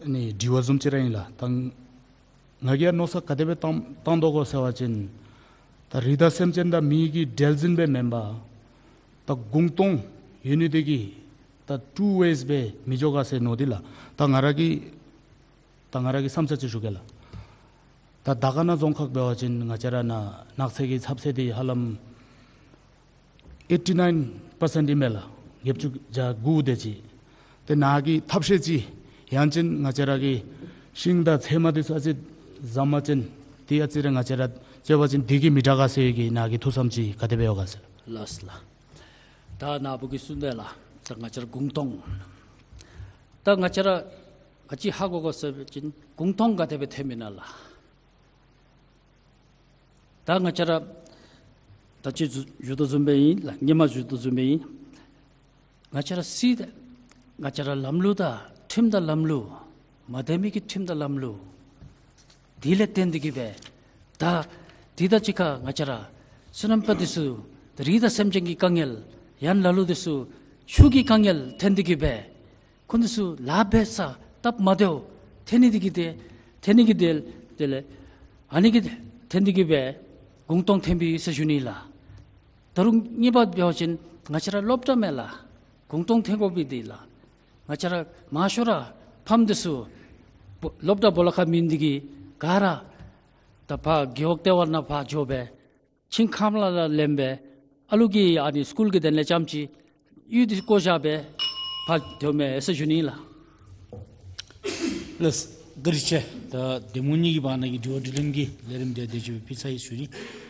ཨ་ནི་དྲི་བ་བཟུམ་ཅིག་ར་ཨིན་ལགས། ད་ང་གིས་མནོ་བསམ་ག་དེ་སྦེ་བཏང་བཏང་དོ་གོ་ཟེར་བ་ཅིན་ད་རི་དྭགས་སེམས་ཅན་དང་མི་གི་འབྲེལ་འཛིན་སྦེ་མེན་པར་ད་གུང་སྟོང་ཡོད་ནི་འདི་གིས་ད་ཊུ་ཝེསི་སྦེ་མི་འགྱོ་ག་ཟེར་མནོ་སྟེ་ལགས། ད་ང་ར་གི་ད་ང་ར་གི་བསམ་འཆར་ཅིག་ཞུ་གེ་ལགས། ད་དར་དཀར་ན་རྫོང་ཁག་འབད་བ་ཅིན་ང་བཅས་ར་ནཱ་ནགས་ཚལ་གྱི་ཚབ་ཚད་འདི་ཧ་ལམ་ཨེཊི་ནའིན་པར་སེནཊ་ཨིན་མས་ལགས། བརྒྱད་ཅུ་གྱ་དགུ་དེ་ཅིག། ཏེ་ནཱ་གི་ཐབས་ཤེས་ཅིག་ཡང་ཅིན་ང་བཅས་ར་གི་ཤིང་དང་ཚལ་མ་འདི་ཚུ་ཨ་ཙི་བཟང་པ་ཅིན་འདི་ཨ་ཙི་རེ་ང་བཅས་ར་རྐྱབ་པ་ཅིན་འདི་གིས་མི་དྲག་ག་ཟེར་གི་ནཱ་གི་ཐུགས་བསམ་ཅིག་ག་དེ་སྦེ་ཡོད་ག་ཟེར། ལགས་སོ་ལགས། ད་ནཱ་བུ་གིས་གསུངས་དོ་ལགས། ད་ང་བཅས་ར་གུང་སྟོང་ད་ང་བཅས་ར་ག་ཅི་ཧ་གོ་གོ་ཟེར་བ་ཅིན་གུང་སྟོང་ག་དེ་སྦེ་ཐོནམ་ཨིན་ན་ལགས། ད་ང་བཅས་ར་ད་ཅི་ཞུ་ཞུ་དོ་བཟུམ་སྦེ་ཨིན་ལགས། སྔོན་མ་ཞུ་དོ་བཟུམ་སྦེ་ཨིན། ང་བཅས་ར་སྲིད་ང་བཅས་ར་ལམ་ལུགས་དང་ཁྲིམས་དང་ལམ་ལུགས་མ་བདེ་མི་གི་ཁྲིམས་དང་ལམ་ལུགས་དེ་ལས་བརྟེན་ཏེ་གིས་སྦེ་ད་དེ་དང་གཅིག་ཁར་ང་བཅས་ར་སོ་ནམ་པ་འདི་ཚུ་རི་དྭགས་སེམས་ཅན་གྱི་དཀའ་ངལ་ཡང་ལ་ལུ་འདི་ཚུ་ཆུ་གི་དཀའ་ངལ་ཐོན་ཏེ་གིས་སྦེ་ ཁོང་འདི་ཚུ་ལཱ་འབད་ས་སྟབས་མ་བདེཝ་ཐོན་ནི་འདི་གིས་ཏེ་ཐོན་ནི་གི་དེ་དེ་ལས་ཨ་ནི་གི་ཐོན་ནི་འདི་གིས་སྦེ་གུང་སྟོང་ཐོན་པས་ཟེར་ཞུ་ནི་ལགས། ད་རུང་གཉིས་པ་འབད་བ་ཅིན་ང་བཅས་ར་སློབ་གྲྭ་མེད་ལགས། གུང་སྟོང་ཐོན་དགོ་པས་འདི་ལགས། ང་བཅས་ར་མང་ཤོས་ར་ཕམ་འདི་ཚུ་སློབ་གྲྭ་སྦོ་ལོགས་ཁར་མེད་ནི་འདི་གིས་ག་ར་ད་ཕར་རྒེད་འོག་ལྟེ་བ་ནང་ཕར་འགྱོ་སྦེ་ཤིང་ཁམས་ལ་ལ་ལེན་སྦེ་ཨ་ལུ་གི་ཨ་ནི་སི་ཀུལ་གྱི་དོན་ལས་རྐྱངམ་ཅིག་གཡུས་འདི་བཀོ་བཞག་སྦེ་ཕར་སྡོདཔ་མས་ཟེར་ཞུ་ནི་ལགས། ལགས། བཀའ་དྲིན་ཆེ། ད་གདམ་ངོ་གཉིས་ཀྱི་བར་ན་གི་དྲི་བ་དྲིས་ལན་གྱི་ལས་རིམ་འདི་དེ་ཅིག་ཕུལ་ཚར་ཡི་ཟེར་ཞུ་ནི།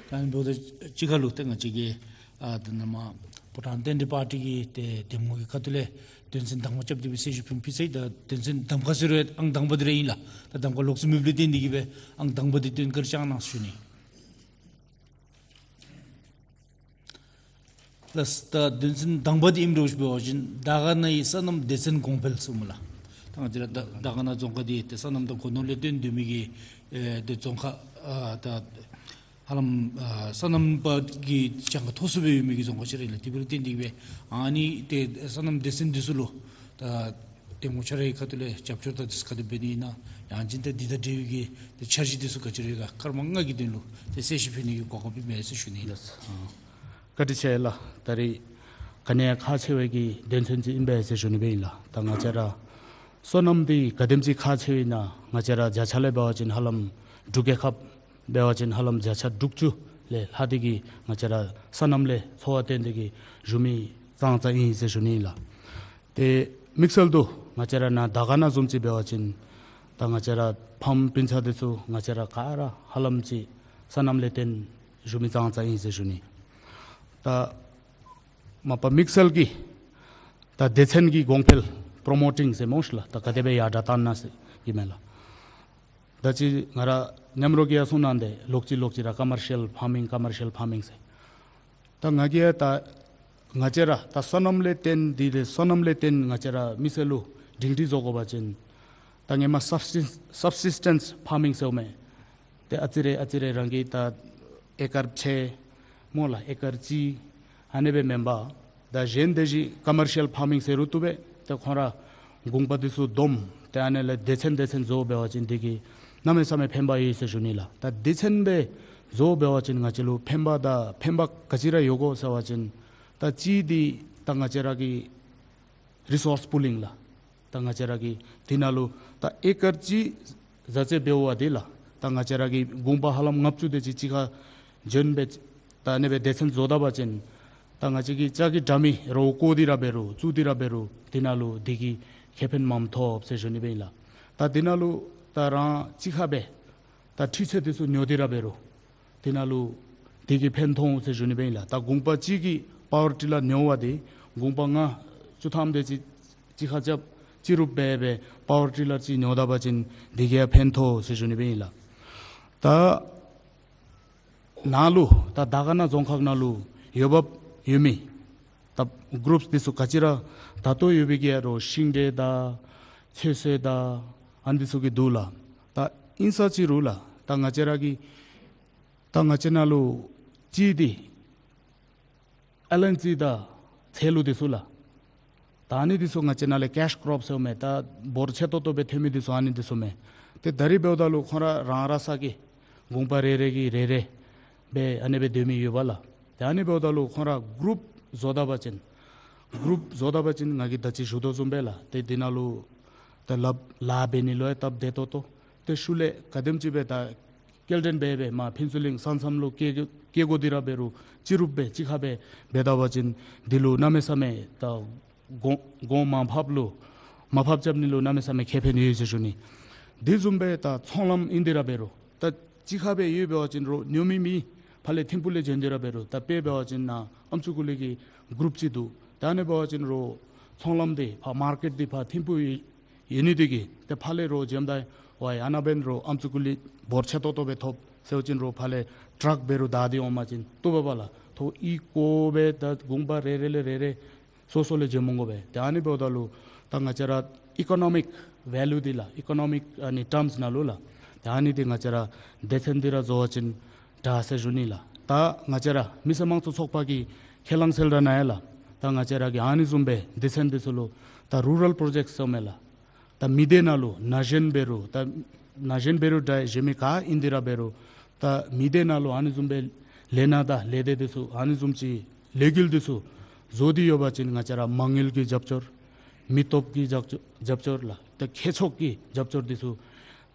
ད་ཨ་ནི་འབདཝ་ད་གཅིག་ཁར་ལུ་ཏེ་ང་བཅས་ཀྱི་ཨ་ད་ནཱ་མར་བྷུ་ཊཱན་བསྟན་འགྲོའི་པར་ཊི་གི་ཏེ་གདམ་ངོ་གི་ཁ་ཐུག་ལས་དོན་ཚན་དང་པ་རྐྱབ་སྟེ་སྦེ་གསལ་ཞུ་ཕུལ་ཕུལ་ཚར་ཡི། ད་དོན་ཚན་གདམ་ཁ་ཟེར་རུང་ཨང་དང་པ་འདི་ར་ཨིན་ལགས། ད་གདམ་ཁ་ལོག་སུ་མེདཔ་ལས་བརྟེན་ཏེ་གིས་སྦེ་ཨང་དང་པ་འདི་སྟོན་བཀའ་དྲིན་བསྐྱང་གནང་ཟེར་ཞུ་ནི། ལགས། ད་དོན་ཚན་དང་པ་འདི་ཨིནམ་འདྲཝ་ཅིག་འབད་བ་ཅིན་དར་དཀར་ནང་གི་སོ་ནམ་སྡེ་ཚན་གོང་འཕེལ་ཟེར་སྨོ་ལགས། ད་ང་བཅས་ར་ད་དར་དཀར་ན་རྫོང་ཁག་འདི་ཏེ་སོ་ནམ་དང་སྒོ་ནོར་ལས་བརྟེན་སྡོད་མི་གི་ཨེ་ཏེ་རྫོང་ཁག་ཨ་ད་ཧ་ལམ་ཨ་སོ་ནམ་པ་གི་གྱངས་ཁ་མཐོ་སུ་སྦེ་ཡོད་མི་གི་རྫོང་ཁག་ཅིག་ར་ཨིན་ལགས། དེ་འབདཝ་ལས་བརྟེན་ཏེ་གིས་སྦེ་ཨ་ནི་ཏེ་སོ་ནམ་སྡེ་ཚན་འདི་ཚུ་ལུ་ད་གདམ་ངོ་ཁྱོད་རའི་ཁ་ཐུག་ལས་རྒྱབ་སྐྱོར་དང་འདི་ཚུ་ག་དེ་འབད་ནི་ཨིན་ན་ཡང་ཅིན་ད་འདི་དང་འབྲེལ་བའི་གི་ཏེ་འཆར་གཞི་འདི་ཚུ་ག་ཅི་ར་ཡོད་ག་སྐར་མ་ལྔ་གི་དོན་ལུ་ཏེ་གསལ་བཤད་ཕུལ་ནི་གི་གོ་སྐབས་ཨིན་མས་ཟེར་ཞུ་ནི་ལགས། ཨ་བཀའ་དྲིན་ཆེ་ལགས། ད་རིས་ག་ནི་ཡང་ཁག་ཆེ་བའི་གི་དོན་ཚན་ཅིག་ཨིན་པས་ཟེར་ཞུ་ནི་སྦེ་ཨིན་ལགས། ད་ང་བཅས་ར་སོ་ནམ་འདི་ག་དེམ་ཅིག་ཁག་ཆེཝ་ཨིན་ན་ང་བཅས་ར་བརྒྱ་ཆ་ལས་འབད་བ་ཅིན་ཧ་ལམ་འབྲུག་རྒྱལ་ཁབ་འབད་བ་ཅིན་ཧ་ལམ་བརྒྱ་ཆ་དྲུག་ཅུ་ལས་ལྷག་སྟེ་གིས་ང་བཅས་ར་སོ་ནམ་ལས་འཚོ་བ་བཏོན་ཏེ་གིས་བཞུགས་མི་ཙང་ཙང་ཨིན་ཟེར་ཞུ་ནི་ལགས། ཏེ་དམིགས་བསལ་དུ་ང་བཅས་ར་ནཱ་དར་དཀར་ན་བཟུམ་ཅིག་འབད་བ་ཅིན་ད་ང་བཅས་ར་ཕམ་སྤུན་ཆ་འདི་ཚུ་ང་བཅས་ར་ག་ར་ཧ་ལམ་ཅིག་སོ་ནམ་ལས་བརྟེན་བཞུགས་མི་ཙང་ཙང་ཨིན་ཟེར་ཞུ་ནི། ད་མ་པ་དམིགས་བསལ་གྱིས་ད་སྡེ་ཚན་གྱི་གོང་འཕེལ་པྲོ་མོ་ཊིང་ཟེར་སྨོ་ཤིག་ལགས། ད་ག་དེ་སྦེ་ཡར་དྲག་བཏང་ན་ཟེར་གྱི་མས་ལགས། ད་ཅི་ང་ར་མཉམ་རོགས་ཀྱིས་ཡང་གསུང་གནང་སྟེ་ལོག་ཅི་ལོག་ཅི་ར་ཀོ་མར་ཤལ་ཕར་མིང་ཀོ་མར་ཤལ་ཕར་མིང་ཟེར། ད་ང་གིས་ད་ང་བཅས་ར་ད་སོ་ནམ་ལས་བརྟེན་འདི་ལས་སོ་ནམ་ལས་བརྟེན་ང་བཅས་ར་མི་སེར་ལུ་སྒྲིང་སྒྲི་བཟོ་དགོ་པ་ཅིན་ད་ཧེ་མ་སབ་སི་སབ་སིས་ཊེནསི་ཕར་མིང་ཟེརཝ་མས། ཏེ་ཨ་ཙི་རེ་ཨ་ཙི་རེ་རང་གི་ད་ཨེ་ཀར་ཕྱེད་སྨོ་ལགས། ཨེ་ཀར་གཅིག་ཨ་ནི་སྦེ་མེན་པར་ད་གཞན་དེ་བཞིན་ཀོ་མར་ཤལ་ཕར་མིང་ཟེར་རུང་བཏུབ་པས། ཏེ་ཁོང་ར་གུང་པ་འདི་ཚུ་བསྡོམས་ཏེ་ཨ་ནི་ལས་སྡེ་ཚན་སྡེ་ཚན་བཟོ་འབད་བ་ཅིན་འདི་གིས་གནམ་མེད་ས་མེད་ཕན་པ་ཡོད་ཟེར་ཞུ་ནི་ལགས། ད་སྡེ་ཚན་སྦེ་བཟོ་འབད་བ་ཅིན་ང་བཅས་ལུ་ཕན་པ་ད་ཕན་པ་ག་ཅི་ར་ཡོད་གོ་ཟེར་བ་ཅིན་ད་གཅིག་འདི་ད་ང་བཅས་ར་གི་རི་སོརསི་པུ་ལིང་ལགས། ད་ང་བཅས་ར་གི་འདི་ནང་ལུ་ད་ཨེ་ཀར་གཅིག་བཟའ་ཚང་འབདཝ་འདི་ལགས། ད་ང་བཅས་ར་གི་གུང་པ་ཧ་ལམ་ལྔ་བཅུ་དེ་ཅིག་གཅིག་ཁར་འབྱོན་སྦེ་ད་ཨ་ནི་སྦེ་སྡེ་ཚན་བཟོ་ད་པ་ཅིན་ད་ང་བཅས་ཀྱིས་ལྕགས་ཀྱི་དྲ་མིག་རོགས་བཀོ་སྟེ་ར་འབད་རུང་བཙུགས་ཏེ་ར་འབད་རུང་འདི་ནང་ལུ་འདི་གིས་ཁེ་ཕན་མངམ་ཐོབ་ཟེར་ཞུ་ནི་སྦེ་ཨིན་ལགས། ད་འདི་ནང་ལུ་ད་རང་གཅིག་ཁར་སྦེ་ད་འཕྲུལ་ཆས་འདི་ཚུ་ཉོ་སྟེ་ར་འབད་རུང་འདི་ནང་ལུ་འདི་གིས་ཕན་ཐོགས་ཟེར་ཞུ་ནི་སྦེ་ཨིན་ལགས། ད་གུང་པ་གཅིག་གིས་པ་ཝར་ཊི་ལར་ཉོ་བ་འདི་གུང་པ་ལྔ་བཅུ་ཐམ་དེ་ཅིག་གཅིག་ཁར་རྐྱབ་ཅི་རུང་འབད་སྦེ་པ་ཝར་ཊི་ལར་གཅིག་ཉོ་ད་པ་ཅིན་འདི་གིས་ཡང་ཕན་ཐོགས་ཟེར་ཞུ་ནི་སྦེ་ཨིན་ལགས། ད་ནཱ་ལུ་ད་དར་དཀར་ན་རྫོང་ཁག་ནང་ལུ་འོས་འབབ་ཡོད་མི་ད་གུ་རུབས་འདི་ཚུ་ག་ཅི་ར་ད་ལྟོ་ཡོད་པའི་གི་ཡ་རོགས་ཤིང་འབྲས་དང་ཚོད་བསྲེ་དང་ཨ་ནི་འདི་ཚུ་གི་འདུག་ལགས། ད་ཨིན་ས་ཅི་རུང་ལགས། ད་ང་བཅས་ར་གི་ད་ང་བཅས་ནང་ལུ་གཅིག་འདི་ཨེལ་ཨེན་ཇི་དང་ཚལ་ལུ་འདི་ཚུ་ལགས། ད་ཨ་ནི་འདི་ཚུ་ང་བཅས་ནང་ལས་ཀེཤ་ཀོརོཔ་ཟེརཝ་མས། ད་འབོར་ཆེ་ཏོག་ཏོ་སྦེ་ཐོན་མི་འདི་ཚུ་ཨ་ནི་འདི་ཚུ་མས། ཏེ་ད་རིས་འབདཝ་ད་ལུ་ཁོང་ར་རང་ར་ས་གི་གུང་པ་རེ་རེ་གིས་རེ་རེ་སྦེ་ཨ་ནི་སྦེ་སྡོད་མི་ཡོདཔ་ལགས། ཏེ་ཨ་ནི་འབདཝ་ད་ལུ་ཁོང་ར་གུ་རུབ་བཟོ་ད་པ་ཅིན་གུ་རུབ་བཟོ་ད་པ་ཅིན་ང་གིས་ད་ཅི་ཞུ་དོ་བཟུམ་སྦེ་ལགས། ཏེ་འདི་ནང་ལུ་ད་ལགཔ་ལཱ་འབད་ནི་ལུ་ཡང་སྟབས་བདེ་ཏོག་ཏོ། ཏེ་ཤུལ་ལས་ག་དེམ་ཅིག་སྦེ་ད་སྐྱེལ་འདྲེན་འབད་སྦེ་མར་ཕུན་ཚོགས་གླིང་ས་མཚམས་ལུ་སྐྱེལ་སྐྱེལ་དགོ་སྟེ་ར་འབད་རུང་ཅི་རུང་སྦེ་གཅིག་ཁར་སྦེ་འབད་ད་པ་ཅིན་འདི་ལུ་གནམ་མེད་ས་མེད་ད་གོང་གོང་མར་ཕབ་ལུ་མར་ཕབ་རྐྱབ་ནི་ལུ་གནམ་མེད་ས་མེད་ཁེ་ཕན་ཡོད་ཟེར་ཞུ་ནི། འདི་བཟུམ་སྦེ་ད་ཚོང་ལམ་ཨིན་ཏེ་ར་འབད་རུང་ད་གཅིག་ཁར་སྦེ་ཡོད་འབད་བ་ཅིན་རོགས་ཉོ་མི་མེད། ཕར་ལས་ཐིམ་ཕུག་ལས་བྱོན་ཏེ་ར་འབད་རུང་ད་དཔེ་འབད་བ་ཅིན་ནཱ་ཨམ་ཅུ་ཀུ་ལི་གི་གུ་རུབ་ཅིག་འདུག། ད་ཨ་ནི་འབད་བ་ཅིན་རོགས་ཚོང་ལམ་འདི་ཕར་མར་ཀེཊ་འདི་ཕར་ཐིམ་ཕུག་ཡོད་ཡོད་ནི་འདི་གིས་ཏེ་ཕར་ལས་རོགས་བྱོནམ་ད་ཝའི་ཨ་ནཱ་འབདན་རོགས་ཨམ་ཅུ་ཀུ་ལི་འབོར་ཆེ་ཏོག་ཏོ་སྦེ་ཐོབ་ཟེར་བ་ཅིན་རོགས་ཕར་ལས་ཊཱག་འབད་རུང་བདའ་སྟེ་འོང་པ་ཅིན་བཏུབ་པས་ལགས། ཐོག་གཡུས་སྐོར་སྦེ་ད་གུང་པ་རེ་རེ་ལས་རེ་རེ་སོ་སོ་ལས་བྱོན་འོང་དགོ་པས། ཏེ་ཨ་ནི་འབདཝ་ད་ལུ་ད་ང་བཅས་ར་ཨི་ཀོ་ནོ་མིག་ཝེ་ལུ་འདི་ལགས་ཨི་ཀོ་ནོ་མིག་ཨ་ནི་ཊརམསི་ནང་ལུ་ལགས། ཏེ་ཨ་ནི་འདི་ང་བཅས་ར་སྡེ་ཚན་འདི་ར་བཟོ་བ་ཅིན་དྲག་ཟེར་ཞུ་ནི་ལགས། ད་ང་བཅས་ར་མི་སེར་དམངས་གཙོ་ཚོགས་པ་གི་ཁས་བླངས་གསལ་བསྒྲགས་ནང་ཡང་ལགས། ད་ང་བཅས་ར་གིས་ཨ་ནི་བཟུམ་སྦེ་སྡེ་ཚན་འདི་ཚུ་ལུ་ད་ ད་རུ་རཱལ་པྲོ་ཇེཀཊ་ཟེར་མས་ལགས། ད་མི་སྡེ་ནང་ལུ་ན་གཞོན་འབད་རུང་ད་ན་གཞོན་འབད་རུང་འདྲ་གཞན་མི་ག་ཨིན་ཏེ་ར་འབད་རུང་ད་མི་སྡེ་ནང་ལུ་ཨ་ནི་བཟུམ་སྦེ་ལས་སྣ་དང་ལས་སྡེ་འདི་ཚུ་ཨ་ནི་བཟུམ་ཅིག་ལས་འགུལ་འདི་ཚུ་བཟོ་སྟེ་ཡོད་པ་ཅིན་ང་བཅས་ར་མ་དངུལ་གྱི་རྒྱབ་སྐྱོར་མི་སྟོབས་ཀྱི་རྒྱབ་སྐྱོར་རྒྱབ་སྐྱོར་ལགས། ད་ཁེ་ཕྱོགས་ཀྱི་རྒྱབ་སྐྱོར་འདི་ཚུ་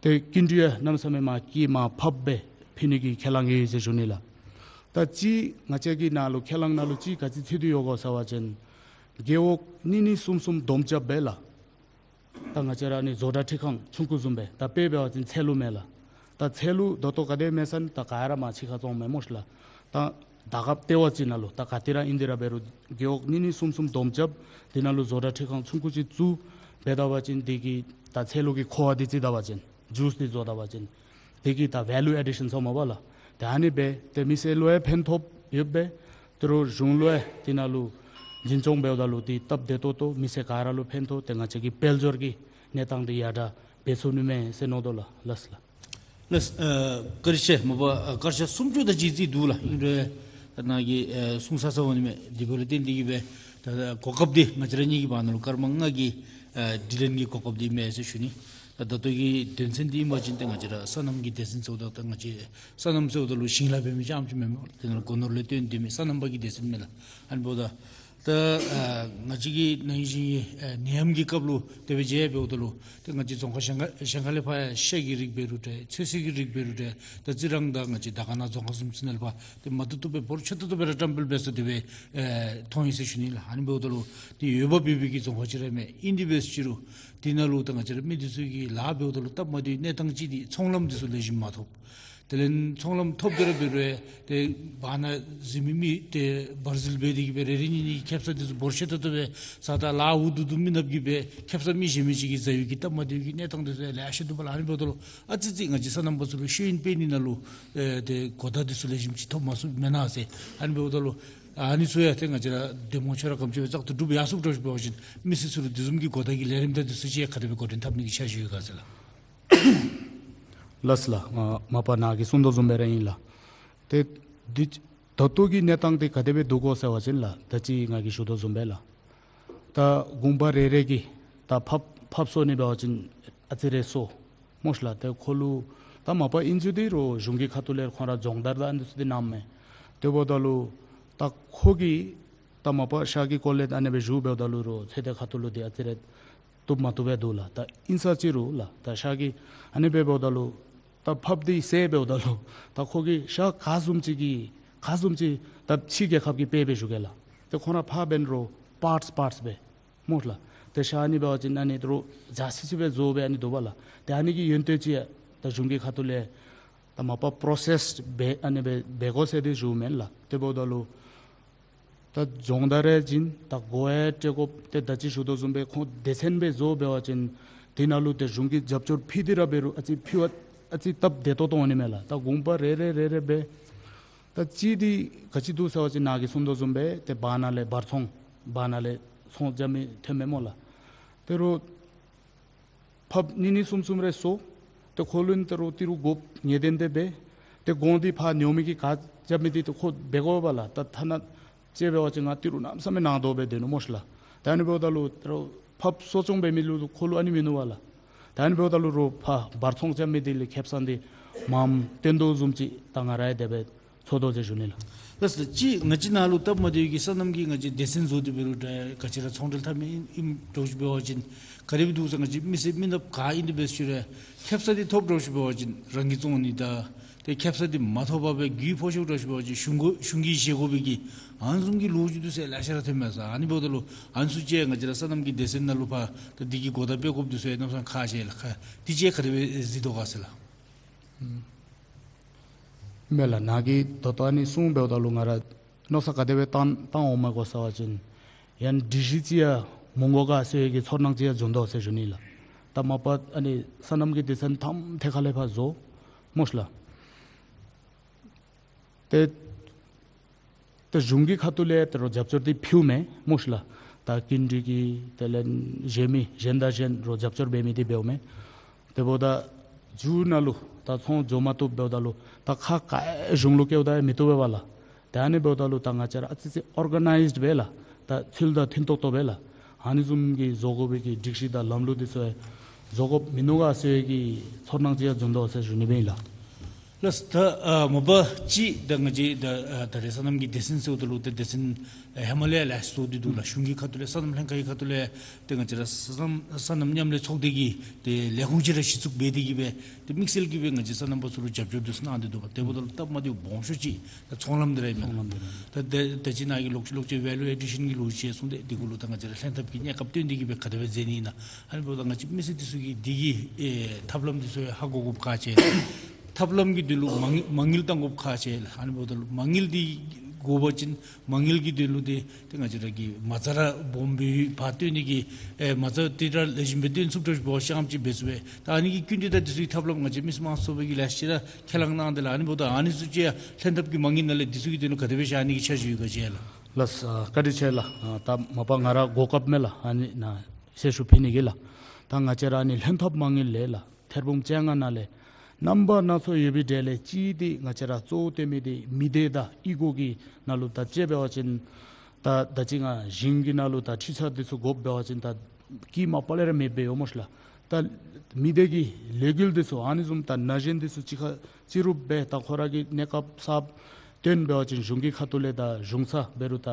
ཏེ་ཀུན་འདུས་ཡང་གནམ་མེད་ས་མེད་མ་སྐྱིད་མ་ཕབ་སྦེ་ཕུལ་ནི་གི་ཁས་བླངས་ཡོད་ཟེར་ཞུ་ནི་ལགས། ད་ཅི་ང་བཅས་ཀྱི་ནང་ལུ་ཁས་བླངས་ནང་ལུ་ཅི་ག་ཅི་ཚུད་དེ་ཡོད་གོ་ཟེར་བ་ཅིན་རྒེད་འོག་གཉིས་གཉིས་གསུམ་གསུམ་བསྡོམས་རྐྱབ་སྦེ་ལགས། ད་ང་བཅས་ར་ནི་བཟོ་གྲྭ་ཁྲི་ཁང་ཆུང་ཀུ་བཟུམ་སྦེ་ད་དཔེ་འབད་བ་ཅིན་ཚལ་ལུ་མས་ལགས། ད་ཚལ་ལུ་ད་ལྟོ་ག་དེ་མས་ཟེར་ན་ད་ག་ར་མ་ཕྱི་ཁར་བཙོང་མས་སྨོ་ཤི་ལགས། ད་ད་ག་ལྟེ་བ་ཅིག་ནང་ལུ་ད་ག་ཏེ་ར་ཨིན་ཏེ་ར་འབད་རུང་རྒེད་འོག་གཉིས་གཉིས་གསུམ་གསུམ་བསྡོམས་རྐྱབ་དེ་ནང་ལུ་བཟོ་གྲྭ་ཁྲི་ཁང་ཆུང་ཀུ་ཅིག་བཙུགས་འབད་ད་པ་ཅིན་དེ་གི་ད་ཚལ་ལུ་གི་ཁུ་བ་འདི་བརྩི་ད་པ་ཅིན་ཇུས་འདི་བཟོ་ད་པ་ཅིན་དེ་གི་ད་ཝེ་ལུ་ཨེ་ཌི་ཤཱན་ཟེར་མས་པ་ལགས། ད་ཨ་ནི་སྦེ་ཏེ་མི་སེར་ལུ་ཡང་ཕན་ཐོགས་ཡོདཔ་སྦེ་ད་རུང་གཞུང་ལུ་ཡང་དེ་ནང་ལུ་འཛིན་སྐྱོང་འབདཝ་ད་ལུ་ཏེ་སྟབས་བདེ་ཏོག་ཏོ་མི་སེར་ག་ར་ལུ་ཕན་ཐོགས་ཏེ་ང་བཅས་ཀྱི་དཔལ་འབྱོར་གྱི་གནས་སྟངས་འདི་ཡར་དྲག་འབད་ཚུགས་ནི་མས་ཟེར་མནོ་དོ་ལགས། ལགས་ལགས། ལགས། ཨ་བཀའ་དྲིན་ཆེ། མ་པ་ཨ་སྐར་ཆ་སུམ་ཅུ་དེ་ཅིག་རྫོགས་འདུག་ལགས། ཨིན་རུང་ད་ནཱ་གིས་ཨ་གསུང་ས་ས་འོང་ནི་མས། དེ་འབདཝ་ལས་བརྟེན་ཏེ་གིས་སྦེ་ད་གོ་སྐབས་འདི་ང་བཅས་ར་གཉིས་ཀྱི་བར་ན་ལུ་སྐར་མ་ལྔ་གི་ཨ་དྲི་ལན་གྱི་གོ་སྐབས་འདི་མས་ཟེར་ཞུ་ནི། ད་ད་ལྟོ་གི་དོན་ཚན་འདི་ཨིན་པ་ཅིན་ཏེ་ང་བཅས་ར་སོ་ནམ་གྱི་སྡེ་ཚན་ཟེརཝ་ད་ད་ང་བཅས་སོ་ནམ་ཟེརཝ་ད་ལུ་ཞིང་ལཱ་འབད་མི་རྐྱངམ་ཅིག་མེན་མས། དེ་ནང་སྒོ་ནོར་ལས་བརྟེན་ཏེ་མི་སོ་ནམ་པ་གི་སྡེ་ཚན་མས་ལགས། ཨ་ནི་འབདཝ་ད་ད་ཨ་ང་བཅས་ཀྱི་ནང་བཞིན་ཨ་ནད་ཡམས་ཀྱི་སྐབས་ལུ་དེ་སྦེ་མཇལ་འབདཝ་ད་ལུ་ཏེ་ང་བཅས་རྫོང་ཁག་གཞན་ཁ་གཞན་ཁ་ལས་ཕར་ཡང་ཤ་གི་རིགས་འབད་རུང་འདྲ་ཚོད་བསྲེ་གི་རིགས་འབད་རུང་འདྲ་ད་རྩི་རང་དང་ང་བཅས་དར་དཀར་ན་རྫོང་ཁག་བཟུམ་ཅིག་ནང་ལས་ཕར་ཏེ་མ་བཏུབ་བཏུབ་སྦེ་འབོར་ཆེ་ཏོག་ཏོ་སྦེ་ར་བཀྲམ་སྤེལ་འབད་ས་དེ་སྦེ་ཨེ་མཐོང་ཡི་ཟེར་ཞུ་ནི་ལགས། ཨ་ནི་འབདཝ་ད་ལུ་ཏེ་འོས་འབབ་ཡོད་པའི་གི་རྫོང་ཁག་ཅིག་ར་མས། ཨིན་དེ་འབད་ཟེར་རུང་དེ་ནང་ལུ་ད་ང་བཅས་ར་མི་འདི་ཚུ་གིས་ལཱ་འབདཝ་ད་ལུ་སྟབས་མ་བདེ་གནས་སྟངས་ཅིག་འདི་ཚོང་ལམ་འདི་ཚུ་ལེགས་ཤོམ་མ་ཐོབ། དེ་ལས་ཚོང་ལམ་ཐོབ་སྟེ་ར་འབད་རུང་ཏེ་བར་ན་གཟིགས་མི་མི་ཏེ་འབར་འཛུལ་འབད་དེ་གིས་སྦེ་རེ་རེ་གཉིས་གཉིས་ཁེབ་ས་འདི་ཚུ་འབོར་ཆེ་ཏོག་ཏོ་སྦེ་ཟ་ད་ལཱ་འུ་སྡུག་སྡུག་མི་ནགཔོ་གིས་སྦེ་ཁེབ་ས་མི་གཞན་མི་ཅིག་གིས་ཟ་ཡོད་ཀྱི་སྟབས་མ་བདེ་གི་གནས་སྟངས་འདི་ཚུ་ལེ་ཤ་འདུག་པ་ལགས། ཨ་ནི་འབདཝ་ད་ལུ་ཨ་ཙི་ཙི་ང་བཅས་སོ་ནམ་པ་ཚུ་ལུ་ཤེས་ཡོན་སྤེལ་ནི་ནང་ལུ་ཨེ་ཏེ་གོ་བརྡ་འདི་ཚུ་ལེགས་ཤོམ་ཅིག་ཐོབ་མ་ཚུགས་མེན་ན་ཟེར། ཨ་ནི་འབདཝ་ད་ལུ་ཨ་ནི་ཚུ་ཡང་ཏེ་ང་བཅས་ར་འདེམས་ངོ་ཁྱོད་ར་ག་དེམ་ཅིག་སྦེ་བཙག་འཐུ་གྲུབ་ཡར་སོངམ་འདྲཝ་ཅིག་འབད་བ་ཅིན་མི་སེར་ཚུ་ལུ་དེ་བཟུམ་གྱི་གོ་བརྡ་གི་ལས་རིམ་དང་འདི་ཚུ་ཅིག་ག་དེ་སྦེ་འགོ་འདྲེན་འཐབ་ནི་གི་འཆར་གཞི་ཡོད་ག་ཟེར་ལགས། ལགས་ལགས། ང་མ་པ་ནཱ་གིས་གསུང་དོ་བཟུམ་སྦེ་ར་ཨིན་ལགས། ཏེ་འདི་ད་ལྟོ་གི་གནས་སྟངས་འདི་ག་དེ་སྦེ་འདུག་གོ་ཟེར་བ་ཅིན་ལགས། ད་ཅི་ང་གིས་ཞུ་དོ་བཟུམ་སྦེ་ལགས། ད་དགོན་པ་རེ་རེ་གིས་ད་ཕགཔ་ཕགཔ་གསོ་ནི་འབད་བ་ཅིན་ཨ་ཙི་རེ་གསོ་སྨོ་ཤི་ལགས། ཏེ་ཁོ་ལུ་ད་མ་པ་ཨིན་ཅི་འདི་རུང་གཞུང་གི་ཁ་ཐུག་ལས་ཁོང་ར་སྦྱོང་བརྡར་དང་ཨ་ནི་ཚུ་འདི་གནངམ་མས། དེ་འབདཝ་ད་ལུ་ད་ཁོ་གིས་ད་མ་པ་ཤ་གི་སྐོར་ལས་ཨ་ནི་སྦེ་ཞུ་འབདཝ་ད་ལུ་རུང་ཚོད་ལྟའི་ཁ་ཐུག་ལུ་འདི་ཨ་ཙི་རེ་བཏུབ་མ་བཏུབ་སྦེ་འདུག་ལགས། ད་ཨིན་ས་ཅི་རུང་ལགས། ད་ཤ་གི་ཨ་ནི་སྦེ་འབདཝ་ད་ལུ་ད་ཕགཔ་འདི་བསད་འབདཝ་ད་ལུ་ད་ཁོ་གིས་ཤ་ག་བཟུམ་ཅིག་གི་ག་བཟུམ་ཅིག་ད་ཕྱི་རྒྱལ་ཁབ་ཀྱི་དཔེ་སྦེ་ཞུ་གེ་ལགས། ཏེ་ཁོང་ར་ཕར་འབད་རུང་པཱརཊསི་པཱརཊསི་སྦེ་སྨོ་ལགས། ཏེ་ཤ་ཨ་ནི་འབད་བ་ཅིན་ཨ་ནི་ད་རུང་འཇའ་ཆི་ཆི་སྦེ་བཟོ་སྦེ་ཨ་ནི་འདུག་པ་ལགས། ཏེ་ཨ་ནི་གི་ཡོན་ཏན་ཅིག་ཡང་ད་གཞུང་གི་ཁ་ཐུག་ལས་ད་མ་པ་པྲོ་སེསཌ་སྦེ་ཨ་ནི་སྦེ་འབད་དགོ་ཟེར་འདི་ཞུཝ་མེན་ལགས། དེ་འབདཝ་ད་ལུ་ད་སྦྱོང་བརྡར་རེ་བྱིན་ད་སྒོ་ཡང་སྤྲོད་དགོཔ་ཏེ་ད་ཅི་ཞུ་དོ་བཟུམ་སྦེ་ཁོང་སྡེ་ཚན་སྦེ་བཟོ་འབད་བ་ཅིན་དེ་ནང་ལུ་ཏེ་གཞུང་གིས་རྒྱབ་སྐྱོར་ཕུལ་ཏེ་ར་འབད་རུང་ཨ་ཙི་ཕུལ་བ་ཨ་ཙི་སྟབས་བདེ་ཏོག་ཏོ་འོང་ནི་མས་ལགས། ད་དགོན་པ་རེ་རེ་རེ་རེ་སྦེ་ད་ཅི་འདི་ག་ཅི་འདུག་ཟེར་བ་ཅིན་ནཱ་གིས་གསུང་དོ་བཟུམ་སྦེ་ཏེ་བར་ན་ལས་བར་ཚོང་བར་ན་ལས་ཚོང་རྐྱབ་མི་ཐོན་མས་སྨོ་ལགས། དེ་རུང་ཕགཔ་གཉིས་གཉིས་གསུམ་གསུམ་རེ་གསོ། ཏེ་ཁོ་ལུ་ཏེ་རུང་ཏི་རུ་དགོཔ་ངེས་བདེན་དེ་སྦེ། ཏེ་གོང་འདི་ཕར་ཉོ་མི་གིས་ག་རྐྱབ་མི་འདི་ཏེ་ཁོ་འབད་དགོ་པ་ལགས། ད་ཐ་ན་ཅིག་འབད་བ་ཅིན་ང་ཏི་རུ་གནམ་མེད་ས་མེད་ནང་དོག་སྦེ་སྡོད་ནུག་སྨོ་ཤི་ལགས། ད་ཨ་ནི་འབདཝ་ད་ལུ་ཏེ་རུང་ཕགཔ་གསོ་སྐྱོང་འབད་མི་ལུ་ཁོ་ལུ་ཨ་ནི་མིན་ནུག་པ་ལགས། ད་ཨ་ནི་འབདཝ་ད་ལུ་རོགས་ཕར་བར་ཚོང་རྐྱབ་མི་འདི་ལུ་ཁེབ་ས་འདི་མངམ་བཏོན་དོ་བཟུམ་ཅིག་ད་ང་ར་ཡང་དེ་སྦེ་ཚོར་དོ་ཟེར་ཞུ་ནི་ལགས། ལགས་སོ། ཅིག་ང་བཅས་ནཱ་ལུ་སྟབས་མ་བདེ་བའི་གི་སོ་ནམ་གྱི་ང་བཅས་སྡེ་ཚན་བཟོ་སྟེ་འབད་རུང་འདྲ་ག་ཅི་ར་ཚོང་འབྲེལ་འཐབ་མི་ཨིནམ་འདྲཝ་ཅིག་འབད་བ་ཅིན་ག་དེ་སྦེ་འདུག་ཟེར་ང་བཅས་མི་སེར་མི་ནགཔ་ག་ཨིན་དེ་འབད་ཟེར་རུང་ཁེབ་ས་འདི་ཐོབ་འདྲཝ་ཅིག་འབད་བ་ཅིན་རང་གིས་བཙོང་ནི་དང་ཏེ་ཁེབ་ས་འདི་མ་ཐོབ་པར་སྦེ་རྒུད་ཕོག་ཤོར་འདྲཝ་ཅིག་འབད་བ་ཅིན་གཞུང་གུ་གཞུང་གིས་བཞེས་དགོ་པའི་གི་ཨ་ནི་བཟུམ་གྱི་ལོ་རྒྱུས་འདི་ཚུ་ལེ་ཤ་ར་ཐོན་མས་ཟེར། ཨ་ནི་འབདཝ་ད་ལུ་ཨ་ནི་ཚུ་ཅིག་ང་བཅས་ར་སོ་ནམ་གྱི་སྡེ་ཚན་ནང་ལུ་ཕར་ད་འདི་གི་གོ་བརྡ་སྤེལ་དགོཔ་འདི་ཚུ་ཡང་གནམ་མེད་ས་མེད་ཁག་ཆེ་ལགས། ཁག་འདི་ཅིག་ག་དེ་སྦེ་གཟིགས་དོ་ག་ཟེར་ལགས། མེན་ལགས། ནཱ་གིས་ད་ལྟོ་ཨ་ནི་གསུངས་འབདཝ་ད་ལུ་ང་ར་མནོ་བསམ་ག་དེ་སྦེ་བཏང་བཏང་འོང་མས་གོ་ཟེར་བ་ཅིན་ཡང་སྒྲིག་གཞི་ཅིག་ཡང་མི་དགོ་ག་ཟེར་བའི་གི་ཚོར་སྣང་ཅིག་ཡང་བྱུང་དོ་ཟེར་ཞུ་ནི་ལགས། ད་མ་པ་ཨ་ནི་སོ་ནམ་གྱི་སྡེ་ཚན་ཐམས་ཅད་ཁ་ལས་ཕར་བཟོ་སྨོ་ཤི་ལགས། ཏེ་ཏེ་གཞུང་གི་ཁ་ཐུག་ལས་ཏེ་རོགས་རྒྱབ་སྐྱོར་འདི་ཕུལཝ་མས་སྨོ་ཤི་ལགས། ད་ཀུན་འདུས་ཀྱི་དེ་ལས་གཞན་མི་གཞན་དང་གཞན་རོགས་རྒྱབ་སྐྱོར་འབད་མི་འདི་འབདཝ་མས། དེ་འབདཝ་ད་མཇུག་ནང་ལུ་ད་ཚོང་འགྱོ་མ་བཏུབ་འབདཝ་ད་ལུ་ད་ཁག་ག་གཞུང་ལུ་བཀལཝ་ད་ཡང་མི་བཏུབ་པས་པ་ལགས། ད་ཨ་ནི་འབདཝ་ད་ལུ་ད་ང་བཅས་ར་ཨ་ཙི་ཙི་ཨོར་ག་ནའིཛཌ་སྦེ་ལགས། ད་ཚུལ་དང་མཐུན་ཏོག་ཏོ་སྦེ་ལགས། ཨ་ནི་བཟུམ་གྱི་བཟོ་དགོ་པའི་གི་སྒྲིག་གཞི་དང་ལམ་ལུགས་འདི་ཚུ་ཡང་བཟོ་དགོཔ་མིན་ནུག་ག་ཟེར་བའི་གི་ཚོར་སྣང་ཅིག་ཡང་འཛོམས་དོ་ཟེར་ཞུ་ནི་སྦེ་ཨིན་ལགས། ལགས། ད་ཨ་མ་པ་ཅིག་ད་ང་བཅས་ད་ཨ་ད་རེས་སོ་ནམ་གྱི་སྡེ་ཚན་ཟེརཝ་ད་ལུ་ད་སྡེ་ཚན་ཨ་ཧེ་མ་ལས་ཡང་ལེགས་སུ་བཟོ་སྟེ་འདུག་ལགས། གཞུང་གི་ཁ་ཐུག་ལས་སོ་ནམ་ལྷན་ཁག་གི་ཁ་ཐུག་ལས་ཏེ་ང་བཅས་ར་སོ་ནམ་སོ་ནམ་མཉམ་ལས་ཚོགས་སྡེ་གི་ཏེ་ལས་ཁུངས་ཅིག་ར་གཞི་བཙུགས་འབད་དེ་གིས་སྦེ་ཏེ་དམིགས་བསལ་གྱིས་སྦེ་ང་བཅས་སོ་ནམ་པ་ཚུ་ལུ་རྒྱབ་སྐྱོར་འདི་ཚུ་གནང་སྟེ་འདུག་པ། དེ་འབདཝ་ད་ལུ་སྟབས་མ་བདེཝ་སྦོམ་ཤོས་ཅིག་ད་ཚོང་ལམ་འདི་ར་ཨིན་མས། ཚོང་ལམ་འདི་ར། ད་ད་ད་ཅི་ནཱ་གི་ལོག་ལོག་ཅིག་ཝེ་ལུ་ཨེ་ཌི་ཤཱན་གྱི་ལོ་རྒྱུས་ཅིག་གསུངས་ཏེ་དེ་གུ་ལུ་ད་ང་བཅས་ར་ལྷན་ཐབས་ཀྱི་གནས་སྐབས་བཏོན་ཏེ་གིས་སྦེ་ག་དེ་སྦེ་མཛད་ནི་ཨིན་ན། ཨ་ནི་འབདཝ་ད་ང་བཅས་མི་སེར་འདི་ཚུ་གིས་འདི་གི་ཨེ་ཐབས་ལམ་འདི་ཚུ་ཧ་གོ་དགོཔ་ཁག་ཆེ། ཐབས་ལམ་གྱི་དོན་ལུ་མ་དངུལ་མ་དངུལ་གཏང་དགོཔ་ཁག་ཆེ་ལགས། ཨ་ནི་འབདཝ་ད་ལུ་མ་དངུལ་འདི་དགོ་པ་ཅིན་མ་དངུལ་གྱི་དོན་ལུ་ཏེ་ཏེ་ང་བཅས་ར་གིས་མ་རྩ་ར་སྦོམ་སྦེ་ཕར་བཏོན་ནི་གི་ཨེ་མ་རྩ་འདི་ར་ལེགས་ཤོམ་སྦེ་བཏོན་ཚུགསཔ་འདྲཝ་ཅིག་འབད་བ་ཅིན་ཨ་ནེམ་ཅིག་འབད་ཚུགས་པས། ད་ཨ་ནི་གི་བསྐྱིན་འགྲུལ་དང་འདི་ཚུ་གི་ཐབས་ལམ་ང་བཅས་མི་སེར་དམངས་གཙོའི་ཚོགས་པ་གིས་ལེགས་ཤོམ་ར་ཁས་བླངས་གནང་སྟེ་ལགས། ཨ་ནི་འབདཝ་ད་ཨ་ནི་ཚུ་ཅིག་ཡང་ལྷན་ཐབས་ཀྱི་མ་དངུལ་ནང་ལས་འདི་ཚུ་གི་དོན་ལུ་ག་དེ་སྦེ་བཞག་ནི་གི་འཆར་གཞི་ཡོད་ག་ཟེར་ལགས། ལགས། ཨ་བཀའ་དྲིན་ཆེ་ལགས། ཨ་ད་མ་པ་ང་ར་གོ་སྐབས་མེད་ལགས། ཨ་ནི་ནཱ་གསལ་ཞུ་ཕུལ་ནི་གི་ལགས། ད་ང་བཅས་ར་ཨ་ནི་ལྷན་ཐབས་མ་དངུལ་ལས་ལགས་ཐེར་འབུམ་བཅོ་ལྔ་ནང་ལས་རྣམ་པ་སྣ་ཚོགས་ཡོད་པའི་གྲས་ལས་གཅིག་འདི་ང་བཅས་ར་གཙོ་བོ་བཏོན་མི་འདི་མི་སྡེ་དང་གཡུས་སྒོ་གི་ནང་ལུ་ད་དཔྱེ་འབད་བ་ཅིན་ད་ད་ཅི་ང་ཞིང་གི་ནང་ལུ་ད་འཕྲུལ་ཆས་འདི་ཚུ་དགོཔ་འབད་བ་ཅིན་ད་གྱི་མ་པ་ལས་ར་མེདཔ་སྦེ་ཡོད་སྨོ་ཤ་ལགས། ད་མི་སྡེ་གི་ལས་འགུལ་འདི་ཚུ་ཨ་ནི་བཟུམ་ད་ན་གཞོན་འདི་ཚུ་གཅིག་ཁར་ཅིག་རུབ་སྦེ་ད་ཁོང་ར་གི་གནས་སྐབས་གསརཔ་བཏོན་འབད་བ་ཅིན་གཞུང་གི་ཁ་ཐུག་ལས་ད་གཞུང་ས་འབད་རུང་ད་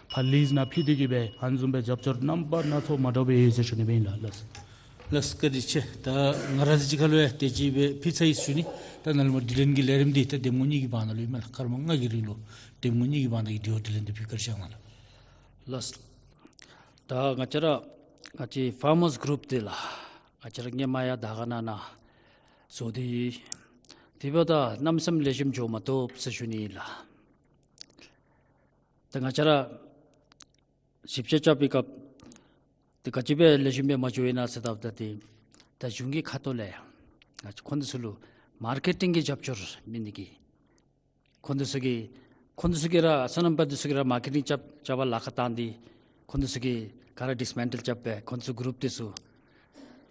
ཕར་ལིསི་ནང་ཕུལ་ཏེ་གིས་སྦེ་ཨ་ནི་བཟུམ་སྦེ་རྒྱབ་སྐྱོར་རྣམ་པ་སྣ་ཚོགས་མ་འདྲཝ་སྦེ་ཡོད་ཟེར་ཞུ་ནི་སྦེ་ཨིན་ལགས། ལགས། ལགས་བཀའ་དྲིན་ཆེ། ད་ང་ར་འདི་ཅིག་ཁར་ལུ་ཡང་དེ་ཅིག་སྦེ་ཕུལ་ཚར་ཡི་ཟེར་ཞུ་ནི། ད་ནཱ་ལུ་མ་དྲི་ལན་གྱི་ལས་རིམ་འདི་ད་འདེམས་ངོ་གཉིས་ཀྱི་བར་ན་ལུ་ཨིན་མས་ལགས། སྐར་མ་ལྔ་གི་རིང་ལུ་འདེམས་ངོ་གཉིས་ཀྱི་བར་ན་གི་དྲི་བ་དྲིས་ལན་འདི་ཕུལ་བཀའ་དྲིན་བསྐྱང་གནང་ལགས། ལགས། ད་ང་བཅས་ར་ང་བཅས་ཕར་མརས་གུ་རུབ་འདི་ལགས་ང་བཅས་ར་སྔོན་མ་ཡང་དར་དཀར་ན་ནང་བཟོ་སྟེ་ཡོད། དེ་འབདཝ་ད་གནམ་མེད་ས་མེད་ལེགས་ཤོམ་འགྱོ་མ་བཏུབ་ཟེར་ཞུ་ནི་ཨིན་ལགས། ད་ང་བཅས་ར་ཞིབ་དཔྱད་རྐྱབ་པའི་སྐབས་ཏེ་ག་ཅི་སྦེ་ལེགས་ཤོམ་སྦེ་མ་འགྱོ་ཡི་ན་ཟེར་བལྟཝ་ད་ཏེ་ད་གཞུང་གི་ཁ་ཐུག་ལས་ང་བཅས་ཁོང་འདི་ཚུ་ལུ་མར་ཀེ་ཊིང་གི་རྒྱབ་སྐྱོར་མེད་ནི་གི་ཁོང་འདི་ཚུ་གི་ཁོང་འདི་ཚུ་གིས་ར་སོ་ནམ་པ་འདི་ཚུ་གིས་ར་མར་ཀེ་ཊིང་རྐྱབ་རྐྱབ་པར་ལཱ་ཁག་བཏང་སྟེ་ཁོང་འདི་ཚུ་གིས་ག་ར་ཌིསི་མེན་ཊལ་རྐྱབ་སྦེ་ཁོང་འདི་ཚུ་གུ་རུབ་འདི་ཚུ་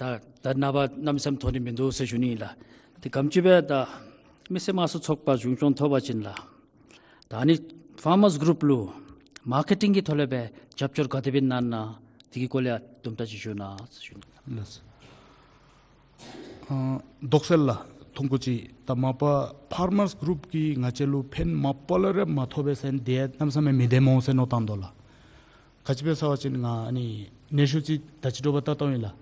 ད་ད་ནངས་པ་གནམ་མེད་ས་མེད་ཐོན་ནི་མིན་འདུག་ཟེར་ཞུ་ནི་ཨིན་ལགས། ཏེ་ག་དེམ་ཅིག་སྦེ་ད་མི་སེར་དམངས་གཙོའི་ཚོགས་པ་གཞུང་སྐྱོང་ཐོབ་པ་ཅིན་ལགས་ད་ཨ་ནི་ཕར་མརས་གུ་རུབ་ལུ་མར་ཀེ་ཊིང་གི་ཐོག་ལས་སྦེ་རྒྱབ་སྐྱོར་ག་དེ་སྦེ་གནང་ན་དེ་གི་སྐོར་ལས་དུམ་གྲ་ཅིག་ཞུ་གནང་ཟེར་ཞུ་ནི། ལགས། ཨ་དོགས་སེལ་ལགས། ཐུང་ཀུ་ཅིག་ད་མ་པ་ཕར་མརས་གུ་རུབ་ཀྱིས་ང་བཅས་ལུ་ཕན་མ་པ་ལས་ར་མ་ཐོབ་པས་ཟེར་ཏེ་གནམ་མེད་ས་མེད་མི་བདེན་སྨོ་ཟེར་མནོ་བཏང་དོ་ལགས། ག་ཅི་སྦེ་ཟེར་བ་ཅིན་ང་ཨ་ནི་སྙན་ཞུ་ཅིག་ད་ཅི་དྲོ་པ་བལྟ་བལྟཝ་ཨིན་ལགས།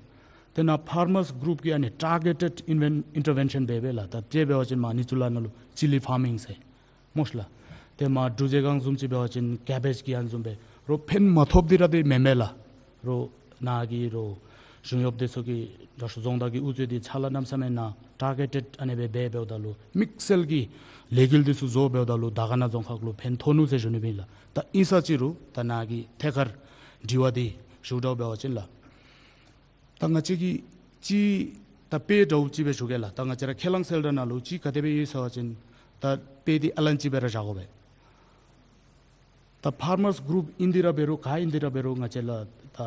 དེ་ནང་ཕར་མརས་གུ་རུབ་ཀྱིས་ཨ་ནི་ཊར་གེ་ཊེཌ་ཨིན་ཝེན་ཨིན་ཊར་ཝེན་ཤཱན་འབད་འབད་ལགས། ད་དཔྱེ་འབད་བ་ཅིན་མར་ཨ་ནི་ཚུ་ལགས་ནང་ལུ་ཅི་ལི་ཕར་མིང་ཟེར་སྨོ་ཤ་ལགས། ཏེ་མར་འབྲུ་རྫས་སྒང་བཟུམ་ཅིག་འབད་བ་ཅིན་ཀེ་བེཇ་གི་ཨ་ནི་བཟུམ་སྦེ་རོགས་ཕན་མ་ཐོབ་སྟེ་ར་ཏེ་མེན་མས་ལགས། རོགས་ནཱ་གི་རོགས་གཞུང་གཡོགཔ་འདི་ཚུ་གིས་དྲག་ཤོས་རྫོང་བདག་གིས་དབུ་གཙོས་ཏེ་ཕྱག་ལཱ་གནམ་མེད་ས་མེད་ནཱ་ཊར་གེ་ཊེཌ་ཨ་ནི་སྦེ་འབད་འབདཝ་ད་ལུ་དམིགས་བསལ་གྱི་ལས་འགུལ་འདི་ཚུ་བཟོ་འབདཝ་ད་ལུ་དར་དཀར་ན་རྫོང་ཁག་ལུ་ཕན་ཐོགས་ནུག་ཟེར་ཞུ་ནི་ཨིན་ལགས། ད་ཨིན་ས་ཅིག་རུང་ད་ནཱ་གི་ཐད་ཁར་དྲི་བ་འདི་ཞུ་དགོཔ་འབད་བ་ཅིན་ལགས། ད་ང་བཅས་ཀྱིས་ཅིག་ད་དཔེ་འདྲཝ་ཅིག་སྦེ་ཞུ་གེ་ལགས། ད་ང་བཅས་ར་ཁས་བླངས་གསལ་བསྒྲགས་ནང་ལུ་ཅིག་ག་དེ་སྦེ་ཡོད་ཟེར་བ་ཅིན་ད་དཔེ་འདི་ཨ་ལན་ཅིག་སྦེ་ར་བཞག་དགོ་པས། ད་ཕར་མརས་གུ་རུབ་ཨིན་ཏེ་ར་འབད་རུང་ག་ཨིན་ཏེ་ར་འབད་རུང་ང་བཅས་ལགས་ད་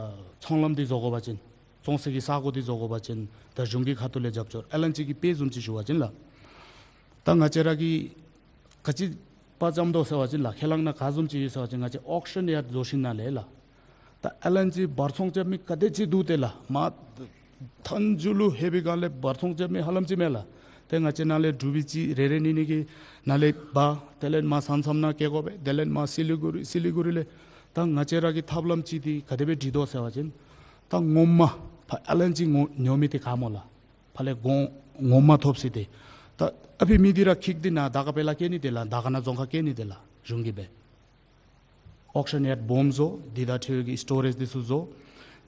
ཚོང་ལམ་འདི་བཟོ་དགོ་པ་ཅིན་བཙོང་སའི་གི་ས་གོ་འདི་བཟོ་དགོ་པ་ཅིན་ད་གཞུང་གི་ཁ་ཐུག་ལས་རྒྱབ་སྐྱོར་ཨ་ལན་ཅིག་གི་དཔེ་བཟུམ་ཅིག་ཞུ་བ་ཅིན་ལགས། ད་ང་བཅས་ར་གིས་ག་ཅི་དཔའ་བཅམ་དོ་ཟེར་བ་ཅིན་ལགས། ཁས་བླངས་ནང་ག་བཟུམ་ཅིག་ཡོད་ཟེར་བ་ཅིན་ང་བཅས་ཨོག་ཤཱན་ཡརཌ་བཟོ་ཞིནམ་ལས་ལགས། ད་ཨ་ལན་ཅིག་འབག་ཚོང་རྐྱབ་མི་ག་དེ་ཅིག་འདུག་ཏེ་ལགས། མར་མཐའ་མཇུག་ལུ་ལྷོད་པའི་སྒང་ལས་འབག་ཚོང་རྐྱབ་མི་ཧ་ལམ་ཅིག་མས་ལགས། ཏེ་ང་བཅས་ནཱ་ལས་འབྲུག་པའི་ཅིག་རེ་རེ་གཉིས་གཉིས་ཀྱིས་ནཱ་ལས་འབག་དེ་ལས་མར་ས་མཚམས་ནང་བསྐྱལ་དགོ་པས། དེ་ལས་མར་སི་ལི་གུ་རི་སི་ལི་གུ་རི་ལས། ད་ང་བཅས་ར་གི་ཐབས་ལམ་ཅིག་འདི་ག་དེ་སྦེ་སྒྲིག་དོ་ཟེར་བ་ཅིན་ད་ངོ་མ་ཕར་ཨ་ལན་ཅིག་ངོ་ཉོ་མི་འདི་ག་སྨོ་ལགས། ཕར་ལས་གོང་ངོ་མ་ཐོབ་ས་འདི་ད་ཨ་ཕི་མི་འདི་ར་ཁྱིད་དེ་ནཱ་དར་དཀར་པེ་ལ་བསྐྱལ་ནི་འདི་ལགས། དར་དཀར་ན་རྫོང་ཁག་བསྐྱལ་ནི་འདི་ལགས། གཞུང་གིས་སྦེ་ཨོག་ཤཱན་ཡརཌ་སྦོམ་བཟོ། འདི་དང་འཁྲིལ་བའི་གི་སི་ཊོ་རེཇ་འདི་ཚུ་བཟོ།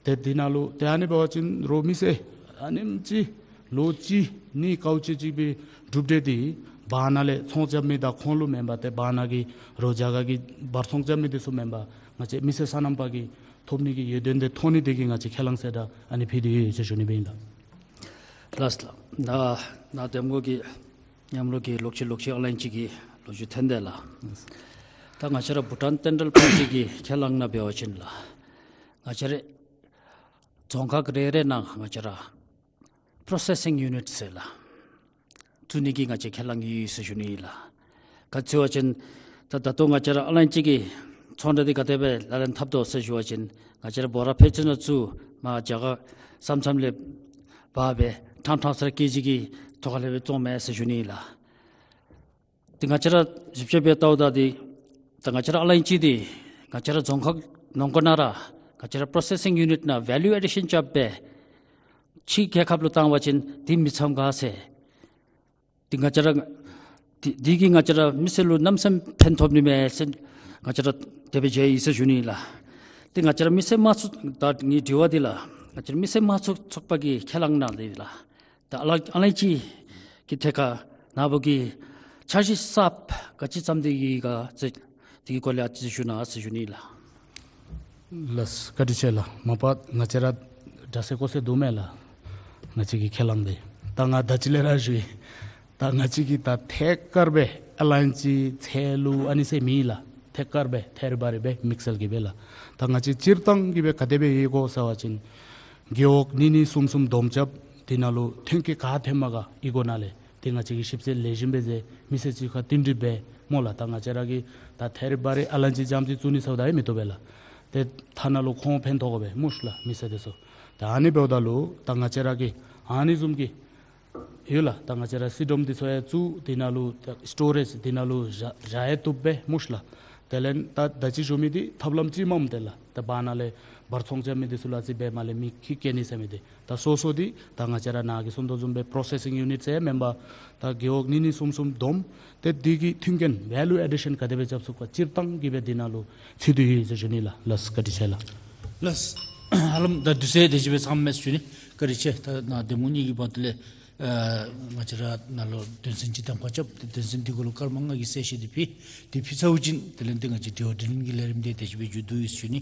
ཏེ་འདི་ནང་ལུ་ཏེ་ཨ་ནི་འབད་བ་ཅིན་རོགས་མི་སེར་ཨ་ནེམ་ཅིག་ལོ་གཅིག་གཉིས་གའུ་ཅིག་ཅིག་སྦེ་གྲུབ་འབྲས་འདི་འབག་ནང་ལས་ཚོང་རྐྱབ་མི་དང་ཁོང་ལུ་མེན་པར་ཏེ་འབག་ནང་གི་རོགས་རྒྱ་གར་གྱི་འབག་ཚོང་རྐྱབ་མི་འདི་ཚུ་མེན་པར་ང་བཅས་མི་སེར་སོ་ནམ་པ་གིས་ཐོབ་ནི་གི་ཡོན་ཏན་འདི་ཐོབ་ནི་འདི་གིས་ང་བཅས་ཁས་བླངས་གསལ་བསྒྲགས་ཨ་ནི་ཕུལ་ཏེ་ཡོད་ཟེར་ཞུ་ནི་སྦེ་ཨིན་ལགས། ལགས་ལགས། ད་ནཱ་འདེམས་ངོ་གི་མཉམ་ལོགས་ཀྱི་ལོག་ཅི་ལོག་ཅི་ཨ་ལན་ཅིག་གི་ལོ་རྒྱུས་ཐོན་དེས་ལགས། ད་ང་བཅས་ར་བྷུ་ཊཱན་ཌེན་ཊཱལ་པཱར་ཊི་གི་ཁས་བླངས་ནང་འབད་བ་ཅིན་ལགས། ང་བཅས་ར་རྫོང་ཁག་རེ་རེ་ནང་ང་བཅས་ར་པྲོ་སེ་སིང་ཡུ་ནིཊ་ཟེར་ལགས། བཙུགས་ནི་གི་ང་བཅས་ཁས་བླངས་ཡོད་ཟེར་ཞུ་ནི་ཨིན་ལགས། ག་ཅི་ཟེར་བ་ཅིན་ད་ད་ལྟོ་ང་བཅས་ར་ཨ་ལན་ཅིག་གི་ཚོང་འབྲེལ་འདི་ག་དེ་སྦེ་ལག་ལེན་འཐབ་དོ་ཟེར་ཞུ་བ་ཅིན་ ང་བཅས་ར་འབོ་ར་ཕད་ཅིག་ནང་བཙུགས་མར་རྒྱ་གར་མཚམས་མཚམས་ལས་འབག་སྦེ་ཕྲང་ཕྲང་ས་ར་ཀེ་ཇི་གི་ཐོག་ཁ་ལས་སྦེ་བཙོང་མས་ཟེར་ཞུ་ནི་ལགས། ཏེ་ང་བཅས་ར་ཞིབ་དཔྱད་འབད་བལྟཝ་ད་འདི་ད་ང་བཅས་ར་ཨ་ལན་ཅི་འདི་ང་བཅས་ར་རྫོང་ཁག་ནང་འཁོད་ནང་ར་ང་བཅས་ར་པྲོ་སེ་སིང་ཡུ་ནིཊ་ནང་ཝེ་ལུ་ཨེ་ཌི་ཤཱན་རྐྱབ་སྦེ་ཕྱི་རྒྱལ་ཁབ་ལུ་བཏང་བ་ཅིན་འདི་མི་འཚམ་ག་ཟེར། འདི་ང་བཅས་ར་འདི་འདི་གིས་ང་བཅས་ར་མི་སེར་ལུ་གནམ་མེད་ས་མེད་ཕན་ཐོགས་ནི་མས་ཟེར་ང་བཅས་ར་དེ་སྦེ་མཇལ་ཡི་ཟེར་ཞུ་ནི་ལགས། ཏེ་ང་བཅས་ར་མི་སེར་དམངས་གཙོ་ད་ངེའི་དྲི་བ་འདི་ལགས། ང་བཅས་ར་མི་སེར་དམངས་གཙོ་ཚོགས་པ་གི་ཁས་བླངས་ནང་འདི་ལགས། ད་ཨ་ལ་ཨ་ལན་ཅི་གི་ཐད་ཁར་ནཱ་བུ་གིས་འཆར་གཞི་གསརཔ་ག་ཅི་བརྩམས་ཏེ་ཡོད་ག་ཟེར་དེ་གི་སྐོར་ལས་ཨ་ཙི་ཞུ་གནང་ཟེར་ཞུ་ནི་ལགས། ལགས་བཀའ་དྲིན་ཆེ་ལགས། མ་པ་ང་བཅས་ར་དྲག་ཤོས་ཀོ་ཟེར་འདུག་མས་ལགས། ང་བཅས་ཀྱི་ཁས་བླངས་འདི་ད་ང་ད་ཅི་ལས་ར་ཞུ་ཡི། ད་ང་བཅས་ཀྱིས་ད་ཐད་ཀར་སྦེ་ཨ་ལན་ཅི་ཚལ་ལུ་ཨ་ནི་ཟེར་མེད་ལགས། ཐད་ཀར་སྦེ་ཐད་རི་བ་རི་སྦེ་དམིགས་བསལ་གྱི་སྦེ་ལགས། ད་ང་བཅས་སྤྱིར་བཏང་གི་སྦེ་ག་དེ་སྦེ་ཡོད་གོ་ཟེར་བ་ཅིན་རྒེད་འོག་གཉིས་གཉིས་གསུམ་གསུམ་བསྡོམས་རྐྱབ་དེ་ནང་ལུ་ཐོན་སྐྱེད་ག་ཐོནམ་ག་ཨི་གོ་ནང་ལས་ཏེ་ང་བཅས་ཀྱིས་ཞིབ་དཔྱད་ལེགས་ཤོམ་སྦེ་མཛད། མི་སེར་གཅིག་ཁར་བསྟུན་གྲོས་འབད་སྨོ་ལགས། ད་ང་བཅས་ར་གིས་ད་ཐད་རི་བ་རི་ཨ་ལན་ཅི་རྐྱངམ་ཅིག་བཙུགས་ནི་ཟེརཝ་ད་ཡང་མི་བཏུབ་པས་ལགས། ཏེ་ཐ་ན་ལུ་ཁོང་ཕན་ཐོགས་དགོ་པས་སྨོ་ལགས་མི་སེར་དེ་ཚུ། ད་ཨ་ནི་འབདཝ་ད་ལུ་ད་ང་བཅས་ར་གིས་ཨ་ནི་བཟུམ་གྱི་ཡོད་ལགས། ད་ང་བཅས་ར་སི་ཌོམ་འདི་ཚུ་ཡང་བཙུགས་དེ་ནང་ལུ་ད་སི་ཊོ་རེཇ་འདི་ནང་ལུ་བཞག་བཞག་ཡང་བཏུབ་པས་སྨོ་ལགས། དེ་ལས་ད་ད་ཅི་ཞུ་མི་འདི་ཐབས་ལམ་ཅིག་མས་དེ་ལགས། ད་བར་ན་ལས་འབག་ཚོང་རྐྱབ་མི་འདི་ཚུ་ལུ་ཨ་ཙི་སྦེ་མར་ལས་མི་ཁྱིད་བསྐྱལ་ནི་ཟེར་མི་འདི་ད་སོ་སོ་འདི་ད་ང་བཅས་ར་ནཱ་གིས་གསུངས་དོ་བཟུམ་སྦེ་པྲོ་སེ་སིང་ཡུ་ནིཊ་ཟེར་མེན་པར་ད་རྒེད་འོག་གཉིས་གཉིས་གསུམ་གསུམ་བསྡོམས་ཏེ་འདི་གི་མཐུན་རྐྱེན་ཝེ་ལུ་ཨེ་ཌི་ཤཱན་ག་དེ་སྦེ་རྐྱབ་ཚུགས་ག་སྤྱིར་བཏང་གི་སྦེ་འདི་ནང་ལུ་ཚུད་དེ་ཡོད་ཟེར་ཞུ་ནི་ལགས། ལགས་བཀའ་དྲིན་ཆེ་ལགས། ལགས། ཧ་ལམ་ད་དུས་ཚོད་དེ་ཅིག་སྦེ་ཚངམ་མས་ཟེར་ཞུ་ནི། བཀའ་དྲིན་ཆེ། ད་ནཱ་གདམ་ངོ་གཉིས་ཀྱི་བར་དུ་ལས་ཨ་ང་བཅས་ར་ནཱ་ལུ་དོན་ཚན་ཅིག་གདམ་ཁ་རྐྱབ། དོན་ཚན་འདི་གུ་ལུ་སྐར་མ་ལྔ་གི་གསལ་བཤད་འདི་ཕུལ། འདི་ཕུལ་ཚརཝ་ཅིག་དེ་ལས་ཏེ་ང་བཅས་དྲི་བ་དྲིས་ལན་གྱི་ལས་རིམ་འདི་དེ་ཅིག་སྦེ་མཇུག་བསྡུ་ཡི་ཟེར་ཞུ་ནི།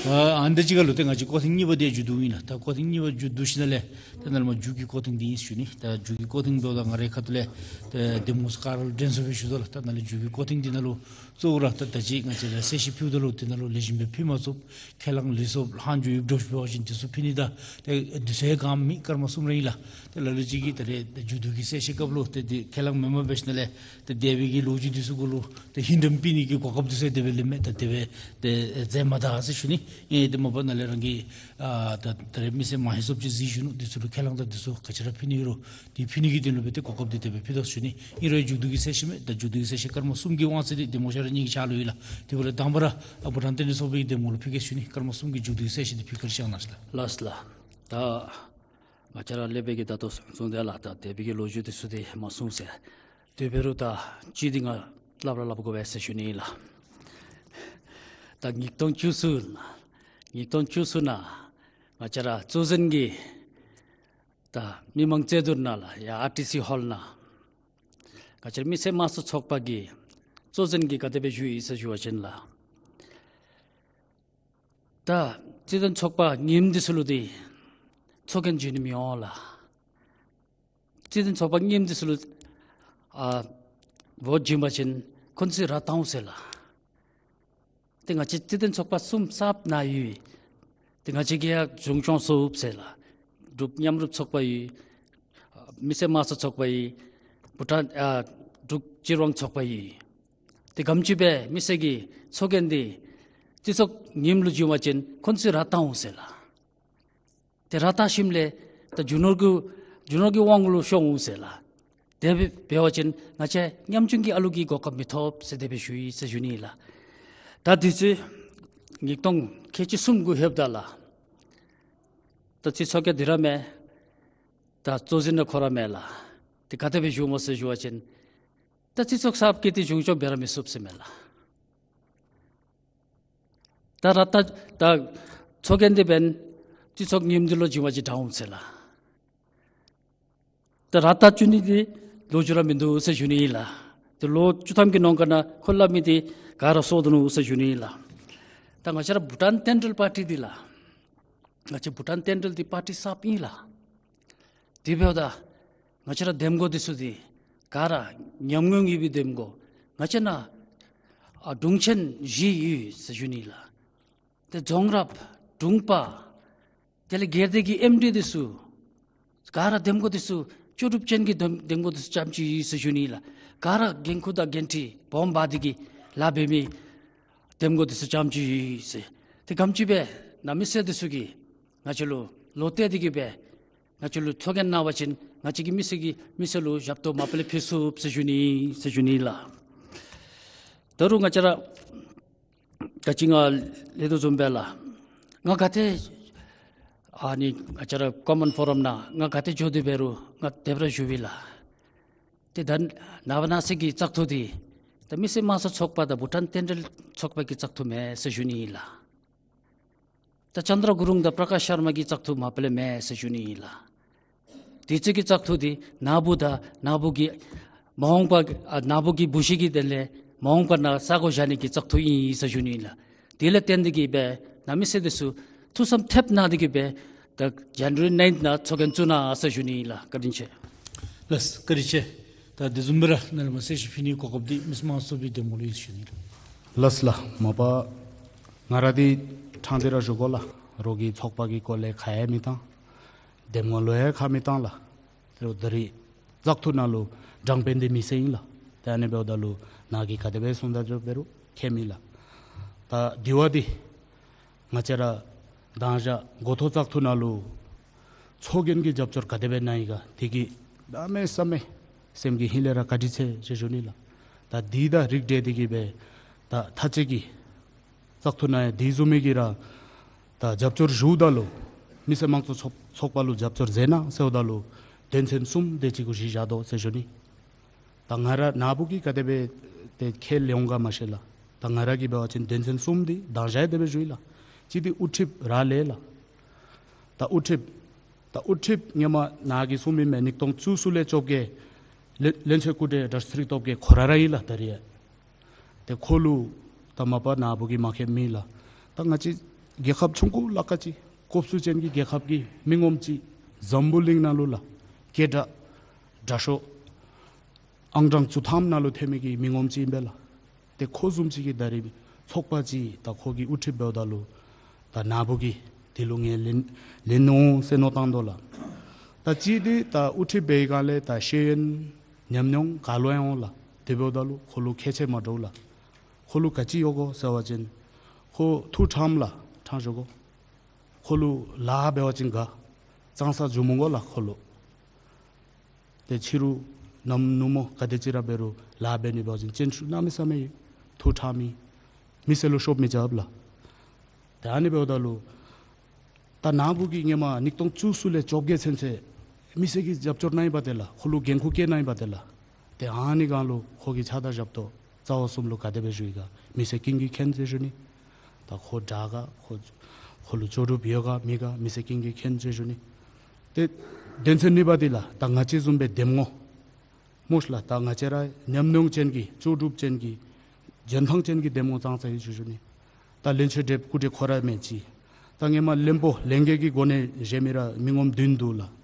ཨ་ཨ་ནི་དང་གཅིག་ཁར་ལུ་ཏེ་ང་བཅས་སྐོར་ཐེངས་གཉིས་པ་འདི་མཇུག་བསྡུཝ་ཨིན་ལགས། ད་སྐོར་ཐེངས་གཉིས་པ་མཇུག་བསྡུ་ཞིནམ་ལས་ཏེ་ནཱ་ལས་མར་མཇུག་གི་སྐོར་ཐེངས་འདི་ཨིན་ཟེར་ཞུ་ནི། ད་མཇུག་གི་སྐོར་ཐེངས་འབདཝ་ད་ང་རའི་ཁ་ཐུག་ལས་ཏེ་གདམ་ངོ་ཚུ་ག་ར་ལུ་དྲན་གསོ་སྦེ་ཞུ་དོ་ལགས། ད་ནཱ་ལས་མཇུག་གི་སྐོར་ཐེངས་འདི་ནང་ལུ་གཙོ་བོ་ར་ད་ད་ཅི་ང་བཅས་ར་གསལ་བཤད་ཕུལཝ་ད་ལུ་དེ་ནང་ལུ་ལེགས་ཤོམ་སྦེ་ཕུལ་མ་ཚུགས། ཁས་བླངས་ལུས་སོཔ་ལྷག་འགྱོ་ཡོདཔ་འདྲཝ་ཅིག་འབད་བ་ཅིན་དེ་ཚུ་ཕུལ་ནི་དང་ཏེ་དུས་ཚོད་གང་མེད། སྐར་མ་གསུམ་ར་ཨིན་ལགས། ཏེ་ལ་ལུ་ཅིག་གིས་ད་རེས་ཏེ་མཇུག་བསྡུ་གི་གསལ་བཤད་སྐབས་ལུ་ཏེ་འདི་ཁས་བླངས་མེནམ་འབད་ཞིནམ་ལས་ཏེ་འདས་པའི་གི་ལོ་རྒྱུས་འདི་ཚུ་གུ་ལུ་ཏེ་ཧིང་འདྲེན་ཕུལ་ནི་གི་གོ་སྐབས་འདི་ཚུ་དེ་སྦེ་ལེན་མས། ད་དེ་སྦེ་ཏེ་མཛད་མ་ད་ཟེར་ཞུ་ནི། ཨེ་ཏེ་མ་པ་ནཱ་ལས་རང་གིས་ཨ་ད་ད་རེས་མི་སེར་མང་ཤོས་ཅིག་གཟིགས་བཞུགས་ནུག། འདི་ཚུ་ལུ་ཁས་བླངས་དང་འདི་ཚུ་ག་ཅི་ར་ཕུལ་ནི་ཡོད་རུང་འདི་ཕུལ་ནི་གི་དོན་ལུ་སྦེ་ཏེ་གོ་སྐབས་འདི་དེ་སྦེ་ཕུལ་དོ་ཟེར་ཞུ་ནི། ཨིན་རུང་མཇུག་བསྡུ་གི་གསལ་བཤད་མས། ད་མཇུག་བསྡུ་གི་གསལ་བཤད་སྐར་མ་གསུམ་གྱི་དབང་ཚད་འདི་གདམ་ངོ་ཤ་ར་གཉིས་ཀྱི་ཕྱག་ལུ་ཡོད་ལགས། དེ་འབདཝ་ལས་དང་པ་ར་ཨ་བྷུ་ཊཱན་བསྟན་སྲིད་ཚོགས་པའི་གདམ་ངོ་ལུ་ཕུལ་གེ་ཟེར་ཞུ་ནི། སྐར་མ་གསུམ་གྱི་མཇུག་བསྡུ་གི་གསལ་བཤད་འདི་ཕུལ་གེ་ཟེར་ཞུ་ནི་ལགས། ལགས་ལགས། ད་ང་བཅས་ར་ལས་བྱེད་ཀྱི་ད་ལྟོ་གསུང་དེ་ལགས། ད་འདས་པའི་གི་ལོ་རྒྱུས་འདི་ཚུ་འདི་མ་གསུངས་ཟེར། དེ་འབད་རུང་ད་ཅི་འདི་ང་སླབ་ར་སླབ་དགོ་པས་ཟེར་ཞུ་ནི་ལགས། ད་ཉིས་སྟོང་བཅུ་གསུམ་ཉིས་སྟོང་བཅུ་གསུམ་ནང་ང་བཅས་ར་གཙོ་འཛིན་གྱི་ད་མི་མང་རྩོད་བསྡུར་ནང་ལགས་ཡར་ཨར་ཊི་སི་ཧོལ་ནང་ང་བཅས་ར་མི་སེར་དམངས་གཙོ་ཚོགས་པ་གི་གཙོ་འཛིན་གྱིས་ག་དེ་སྦེ་ཞུ་ཡི་ཟེར་ཞུ་བ་ཅིན་ལགས། ད་རྩོད་དཔོན་ཚོགས་པ་རྙིངམ་འདི་ཚུ་ལུ་འདི་ཚོགས་རྒྱན་བྱིན་ནི་མི་འོང་ལགས། རྩོད་དཔོན་ཚོགས་པ་རྙིངམ་འདི་ཚུ་ལུ་ཨ་བོཊ་བྱིན་པ་ཅིན་ཁོང་ཚུ་ར་བཏང་འོང་ཟེར་ལགས། ཏེ་ང་བཅས་རྩོད་དཔོན་ཚོགས་པ་གསུམ་གསརཔ་ནཱ་ཡོད། ཏེ་ང་བཅས་ཀྱིས་ཡང་གཞུང་སྐྱོང་ཚུགས་ཟེར་ལགས། འབྲུག་མཉམ་རུབ་ཚོགས་པ་ཡོད། མི་སེར་དམངས་གཙོ་ཚོགས་པ་ཡོད། བྷུ་ཊཱན་ཨ་འབྲུག་སྤྱིར་བཏང་ཚོགས་པ་ཡོད། ཏེ་ག་དེམ་ཅིག་སྦེ་མི་སེར་གྱིས་ཚོགས་རྒྱན་འདི་རྩོད་ཚོགས་རྙིངམ་ལུ་བྱིན་པ་ཅིན་ཁོང་ཚུ་ར་བཏང་འོང་ཟེར་ལགས། ཏེ་ར་བཏང་ཞིནམ་ལས་ད་རྒྱུ་ནོར་གྱི་རྒྱུ་ནོར་གྱི་དབང་ལུ་ཤོར་འོང་ཟེར་ལགས། དེ་སྦེ་འབད་བ་ཅིན་ང་བཅས་ཉམ་ཆུང་གི་ཨ་ལུ་གིས་གོ་སྐབས་མི་ཐོབ་ཟེར་དེ་སྦེ་ཞུ་ཡི་ཟེར་ཞུ་ནི་ལགས། ད་དུས་ཚོད་ཉིས་སྟོང་ཁལ་གཅིག་གསུམ་གུ་ལྷོདཔ་ད་ལགས། ད་རྩོད་ཚོགས་ཀྱི་འདི་ར་མེད། ད་གཙོ་འཛིན་ར་ཁོ་ར་མེད་ལགས། ཏེ་ག་དེ་སྦེ་བཞུགས་སྨོ་ཟེར་ཞུ་བ་ཅིན་ད་རྩོད་ཚོགས་གསརཔ་གིས་ཏེ་གཞུང་སྐྱོང་འབད་ར་མི་ཚུགས་ཟེར་མས་ལགས། ད་ར་བཏང་ད་ཚོགས་རྒྱན་འདི་འབདན་རྩོད་ཚོགས་རྙིངམ་འདི་ལུ་བྱིན་པ་ཅིན་དྲག་འོང་ཟེར་ལགས། ད་ར་བཏང་བཅུག་ནི་འདི་ལོ་རྒྱུས་ར་མིན་འདུག་ཟེར་ཞུ་ནི་ཨིན་ལགས། ཏེ་ལོ་བཅུ་ཐམ་གྱི་ནང་འཁོད་ནང་ཁོ་སླབ་མི་འདི་ག་ར་སོར་དོ་ནུག་ཟེར་ཞུ་ནི་ཨིན་ལགས། ད་ང་བཅས་ར་བྷུ་ཊཱན་ཊེན་ཌལ་པར་ཊི་འདི་ལགས། ང་བཅས་བྷུ་ཊཱན་ཊེན་ཌལ་འདི་པར་ཊི་གསརཔ་ཨིན་ལགས། དེ་འབདཝ་ད་ང་བཅས་ར་འདེམས་བསྐོ་འདི་ཚུ་འདི་ག་ར་ཉམས་མྱོང་ཡོད་པའི་འདེམས་བསྐོ། ང་བཅས་ནཱ་ཨ་དྲུང་ཆེན་བཞི་ཡོད་ཟེར་ཞུ་ནི་ལགས། ཏེ་རྫོང་རབ་དྲུང་པ་དེ་ལས་སྒེར་སྡེ་གི་ཨེམ་ཌི་འདི་ཚུ་ག་ར་འདེམས་བསྐོ་འདི་ཚུ་ལྕོགས་གྲུབ་ཅན་གྱི་འདེམས་འདེམས་བསྐོ་འདི་ཚུ་རྐྱངམ་ཅིག་ཡོད་ཟེར་ཞུ་ནི་ལགས། ག་ར་འགན་ཁུར་དང་འགན་འཁྲི་སྦོམ་འབག་སྟེ་གིས་ལཱ་འབད་མི་འདེམས་བསྐོ་འདི་ཚུ་རྐྱངམ་ཅིག་ཡོད་ཟེར། ཏེ་ག་དེམ་ཅིག་སྦེ་ ནཱ་མི་སེར་འདི་ཚུ་གིས་ང་བཅས་ལུ་བློ་གཏད་དེ་གིས་སྦེ་ང་བཅས་ལུ་ཚོགས་རྒྱན་གནང་བ་ཅིན་ང་བཅས་ཀྱིས་མི་སེར་གྱི་མི་སེར་ལུ་ཞབས་ཏོག་མ་པ་ལས་ཕུལ་ཚུགས་ཟེར་ཞུ་ནི་ཟེར་ཞུ་ནི་ལགས། ད་རུང་ང་བཅས་ར་ག་ཅི་ང་ལས་དོ་བཟུམ་སྦེ་ལགས། ང་ག་ཏེ་ཨ་ནི་ང་བཅས་ར་ཀོ་མཱན་ཕོ་རམ་ནང་ང་ག་ཏེ་འགྱོ་དེ་འབད་རུང་ང་དེ་སྦེ་ར་ཞུ་བས་ལགས། ཏེ་ད་ནངས་པ་གནངས་ཚེ་གི་བཙག་འཐུ་འདི་ད་མི་སེར་དམངས་གཙོ་ཚོགས་པ་དང་བྷུ་ཊཱན་རྟེན་འབྲེལ་ཚོགས་པ་གི་བཙག་འཐུ་མེན་ཟེར་ཞུ་ནི་ཨིན་ལགས། ད་ཅན་དྲ་གུ་རུང་དང་པྲ་ཀཱཤ་ཤར་མ་གི་བཙག་འཐུ་མ་པ་ལས་མེན་ཟེར་ཞུ་ནི་ཨིན་ལགས། དེ་ཚེ་གི་བཙག་འཐུ་འདི་ནཱ་བུ་དང་ནཱ་བུ་གི་མ་འོངས་པ་ཨ་ནཱ་བུ་གི་བུ་གཞི་གི་དོན་ལས་མ་འོངས་པ་ནང་ས་གོ་བཞག་ནི་གི་བཙག་འཐུ་ཨིན་ཟེར་ཞུ་ནི་ཨིན་ལགས། དེ་ལས་བརྟེན་ཏེ་གིས་སྦེ་ནཱ་མི་སེར་འདི་ཚུ་ཐུགས་བསམ་ཐེབས་གནང་སྟེ་གིས་སྦེ་ད་ཇེ་ནུ་ཝ་རི་ནཱའིནཐ་ནང་ཚོགས་རྒྱན་བཙུགས་གནང་ཟེར་ཞུ་ནི་ཨིན་ལགས། བཀའ་དྲིན་ཆེ། ལགས་བཀའ་དྲིན་ཆེ། ད་དེ་བཟུམ་སྦེ་ར་ནཱ་ལས་མར་གསལ་བཤད་ཕུལ་ནིའི་གོ་སྐབས་འདི་མི་སེར་དམངས་གཙོ་པའི་གདམ་ངོ་ལུ་ཡོད་ཟེར་ཞུ་ནི་ལགས། ལགས་ལགས། མ་པ་ང་ར་འདི་ཕྲང་སྟེ་ར་ཞུ་དགོ་ལགས། རོགས་ཀྱིས་ཚོགས་པ་གི་སྐོར་ལས་ཁ་ཡང་མི་བཏང་། གདམ་ངོ་ལུ་ཡང་ཁ་མི་བཏང་ལགས། ད་རུང་ད་རིས་བཙག་འཐུ་ནང་ལུ་དྲང་དཔོན་འདི་མི་སེར་ཨིན་ལགས། ཏེ་ཨ་ནི་འབདཝ་ད་ལུ་ནཱ་གིས་ག་དེ་སྦེ་གསུངས་ད་འགྱོ་འབད་རུང་ཁྱད་མེད་ལགས། ད་དེ་བ་འདི་ང་བཅས་ར་མདང་ཞག་འགོ་ཐོག་བཙག་འཐུ་ནང་ལུ་ཚོགས་རྒྱན་གྱི་རྒྱབ་སྐྱོར་ག་དེ་སྦེ་གནང་ཡི་ག་དེ་གིས་གནམ་མེད་ས་མེད་སེམས་ཀྱི་ཧིང་ལས་ར་བཀའ་དྲིན་ཆེ་ཟེར་ཞུ་ནི་ལགས། ད་འདི་དང་རིགས་བསྒྲེས་ཏེ་གིས་སྦེ་ད་ཐ་ཅིག་གི་བཙག་འཐུ་ནང་ཡང་དེ་བཟུམ་མའི་གི་ར་ད་རྒྱབ་སྐྱོར་ཞུཝ་ད་ལུ་མི་སེར་དམངས་གཙོ་ཚོགས་ཚོགས་པ་ལུ་རྒྱབ་སྐྱོར་མཛད་གནང་ཟེརཝ་ད་ལུ་དོན་ཚན་གསུམ་དེ་ཅིག་གུ་གཞི་བཞག་དོ་ཟེར་ཞུ་ནི། ད་ང་ར་ནཱ་བུ་གིས་ག་དེ་སྦེ་ཏེ་ཁས་ལེན་འོང་ག་མ་ཤེས་ལགས། ད་ང་ར་གིས་འབད་བ་ཅིན་དོན་ཚན་གསུམ་འདི་མདང་ཞག་ཡང་དེ་སྦེ་ཞུ་ཡི་ལགས། གཅིག་འདི་དབུ་ཁྲིདཔ་རག་ལས་ལགས། ད་དབུ་ཁྲིདཔ་ད་དབུ་ཁྲིདཔ་ཧེ་མ་ནཱ་གིས་གསུངས་མི་མས། ཉིས་སྟོང་བཅུ་གསུམ་ལས་བཅོ་བརྒྱད་བློན་བློན་ཆེན་སྐུ་བགྲེས་དྲག་ཤོས་ཚེ་རིང་སྟོབས་རྒྱས་ཁོ་ར་ར་ཨིན་ལགས་ད་རིས་ཡང་། ཏེ་ཁོ་ལུ་ད་མ་པ་ནཱ་བུ་གིས་མ་མཁྱེནམ་མེད་ལགས། ད་ང་བཅས་རྒྱལ་ཁབ་ཆུང་ཀུ་ལ་ཁ་ཅིག་སྐོབས་སུ་ཅན་གྱི་རྒྱལ་ཁབ་ཀྱི་མི་ངོམ་ཅིག་འཛམ་བུ་གླིང་ནང་ལུ་ལགས་སྐད་གྲགས་དྲག་ཤོས་ཨང་གྲངས་བཅུ་ཐམ་ནང་ལུ་ཐོན་མི་གི་མི་ངོམ་ཅིག་ཨིན་པས་ལགས། ཏེ་ཁོ་བཟུམ་ཅིག་གིས་ད་རིས་ཚོགས་པ་ཅིག་ད་ཁོ་གིས་དབུ་ཁྲིདཔ་འབདཝ་ད་ལུ་ད་ནཱ་བུ་གིས་དེ་ལུ་ངོས་ལེན་ལེན་ནི་འོང་ཟེར་མནོ་བཏང་དོ་ལགས། ད་གཅིག་འདི་ད་དབུ་ཁྲིདཔ་འབད་བའི་སྒང་ལས་ད་ཤེས་ཡོན་ཉམས་མྱོང་ག་ལུ་ཡང་འོང་ལགས། དེ་འབདཝ་ད་ལུ་ཁོ་ལུ་ཁྱད་ཆེ་མ་འདྲཝ་ལགས། ཁོ་ལུ་ག་ཅི་ཡོད་གོ་ཟེར་བ་ཅིན་ཁོ་ཐུགས་ཕྲངམ་ལགས། ཕྲང་ཞུ་དགོ། ཁོ་ལུ་ལཱ་འབད་བ་ཅིན་དགའ། གཙང་སར་འཛུལ་མི་དགོ་ལགས་ཁོ་ལུ། ཏེ་ཕྱི་རུ་ནམ་ནུབ་མོ་ག་དེ་ཅིག་ར་འབད་རུང་ལཱ་འབད་ནི་འབད་བ་ཅིན་སྤྱན་ཤུགས་གནམ་མེད་ས་མེད་ཡོད། ཐུགས་ཕྲངམ་ཨིན། མི་སེར་ལུ་ཤོབ་མི་རྐྱབ་ལགས། ཏེ་ཨ་ནི་འབདཝ་ད་ལུ་ད་ནཱ་བུ་གིས་ཧེ་མ་ཉིས་སྟོང་བཅུ་གསུམ་ལས་བཅོ་བརྒྱད་ཚུན་ཚོད་མི་སེར་གྱི་རྒྱབ་སྐྱོར་གནང་ཡི་པ་ཏེ་ལགས། ཁོ་ལུ་འགན་ཁུར་བཀལ་གནང་ཡི་པ་ཏེ་ལགས། ཏེ་ཨ་ནི་སྒང་ལུ་ཁོ་གིས་ཕྱག་དང་ཞབས་ཏོག་རྩ་བ་གསུམ་ལུ་ག་དེ་སྦེ་ཞུ་ཡི་ག་མི་སེར་ཀུན་གྱིས་མཁྱེན་ཟེར་ཞུ་ནི། ད་ཁོ་དྲག་ག་ཁོ་ཁོ་ལུ་ལྕོགས་གྲུབ་ཡོད་ག་མེད་ག་མི་སེར་ཀུན་གྱིས་མཁྱེན་ཟེར་ཞུ་ནི། ཏེ་དོན་ཚན་གཉིས་པ་འདི་ལགས་ད་ང་བཅས་བཟུམ་སྦེ་གདམ་ངོ་སྨོ་ལགས། ད་ང་བཅས་ར་ཉམས་མྱོང་ཅན་གྱི་ལྕོགས་གྲུབ་ཅན་གྱི་འཇོན་ཐང་ཅན་གྱི་གདམ་ངོ་ཙང་ཙ་ཨིན་ཟེར་ཞུ་ནི། ད་བློན་ཆེན་བགྲེསཔ་སྐུ་བགྲེས་ཁོ་ར་མེན་ཅིག། ད་ཧེ་མ་བློན་པོ་ལྷན་རྒྱས་ཀྱི་སྒོ་ནས་བཞེས་མི་ར་མི་ངོམ་བདུན་འདུག་ལགས།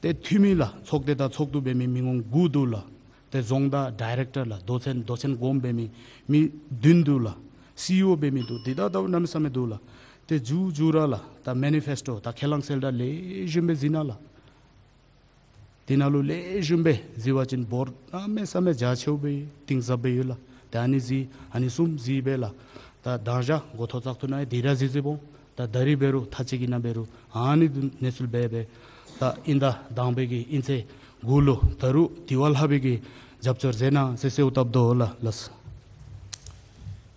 ཏེ་འཐུས་མི་ལགས་ཚོགས་སྡེ་དང་ཚོགས་འདུ་འབད་མི་མི་ངོམ་དགུ་འདུག་ལགས། ཏེ་རྫོང་བདག་ཌའི་རེཀ་ཊར་ལགས་མདོ་ཆེན་མདོ་ཆེན་སྒོམ་འབད་མི་མི་བདུན་འདུག་ལགས། སི་ཨི་ཨོ་འབད་མི་འདུག། འདི་ད་ད་གནམ་མེད་ས་མེད་འདུག་ལགས། ཏེ་མཇུག་མཇུག་ར་ལགས་ད་མེ་ནི་ཕེསི་ཊོ་ད་ཁས་བླངས་གསལ་བསྒྲགས་ལེགས་ཤོམ་སྦེ་གཟིགས་གནང་ལགས། དེ་ནང་ལུ་ལེགས་ཤོམ་སྦེ་གཟིགས་པ་ཅིན་འབོར་གནམ་མེད་ས་མེད་རྒྱ་ཆེཝ་སྦེ་གཏིང་ཟབ་སྦེ་ཡོད་ལགས། ད་ཨ་ནི་གཟིགས་ཨ་ནི་གསུམ་གཟིགས་སྦེ་ལགས། ད་མདང་ཞག་འགོ་ཐོག་བཙག་འཐུ་ནང་ཡང་དེ་ར་གཟིགས་གཟིགསཔ་འོང་། ད་ད་རིས་འབད་རུང་ཐ་ཅིག་གི་ནང་འབད་རུང་ཨ་ནི་འདི་གནས་ཚུལ་སྦེ་སྦེ་ད་དབྱིན་ཟླ་དང་པའི་གི་དབྱིན་ཚེས་དགུ་ལུ་ད་རུང་དེ་བ་ལྷག་པའི་གི་རྒྱབ་སྐྱོར་མཛད་གནང་ཟེར་གསོལཝ་བཏབ་དོ་ལགས། ལགས།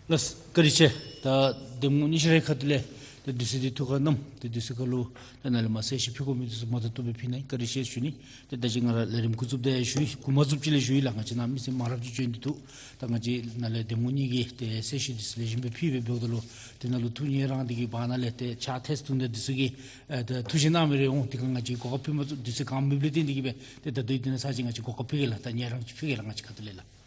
ལགས་བཀའ་དྲིན་ཆེ། ད་གདམ་ངོ་གཉིས་ཤུ་རེ་ཁ་ཐུག་ལས་ད་དུས་ཚོད་འདི་ཐུགས་ཁར་བསྣམས་ཏེ་དུས་ཚོད་ཁར་ལུ་ད་ནཱ་ལས་མར་གསལ་བཤད་ཕུལ་དགོ་མི་འདི་ཚུ་མ་ཐུབ་ཐུབ་སྦེ་ཕུལ་གནང་བཀའ་དྲིན་ཆེ་ཞུ་ནི། ཏེ་ད་ཅི་ང་ར་ལས་རིམ་འགོ་བཙུགསཔ་ད་ཡང་ཞུ་ཡི། འགོ་མ་བཙུགསཔ་ཅིག་ལས་ཞུ་ཡི་ལགས། ང་བཅས་ནཱ་མི་སེར་མང་རབས་ཅིག་བྱོན་ཏེ་འདུག། ད་ང་བཅས་ནཱ་ལས་གདམ་ངོ་གཉིས་ཀྱིས་ཏེ་གསལ་བཤད་འདི་ཚུ་ལེགས་ཤོམ་སྦེ་ཕུལ་སྦེ་འབདཝ་ད་ལུ་ཏེ་ནཱ་ལུ་ཐུགས་མཉེས་རང་འདི་གིས་བར་ན་ལས་ཏེ་ཕྱག་ཐལ་ཐུང་ད་འདི་ཚུ་གིས་ཨེ་ད་ཐུགས་བཞེད་གནང་མི་རེ་འོང་། དེ་ཁར་ང་བཅས་གོ་སྐབས་ཕུལ་མ་ཚུགས། དུས་ཚོད་གང་མེདཔ་ལས་བརྟེན་ཏེ་གིས་སྦེ་ཏེ་ད་ལྟོ་འདི་ནང་ཚར་ཅིག་ང་བཅས་གོ་སྐབས་ཕུལ་གེ་ལགས། ད་མཉེས་རང་ཅིག་ཕུལ་གེ་ལགས། ང་བཅས་ཁ་ཐུག་ལས་ལགས།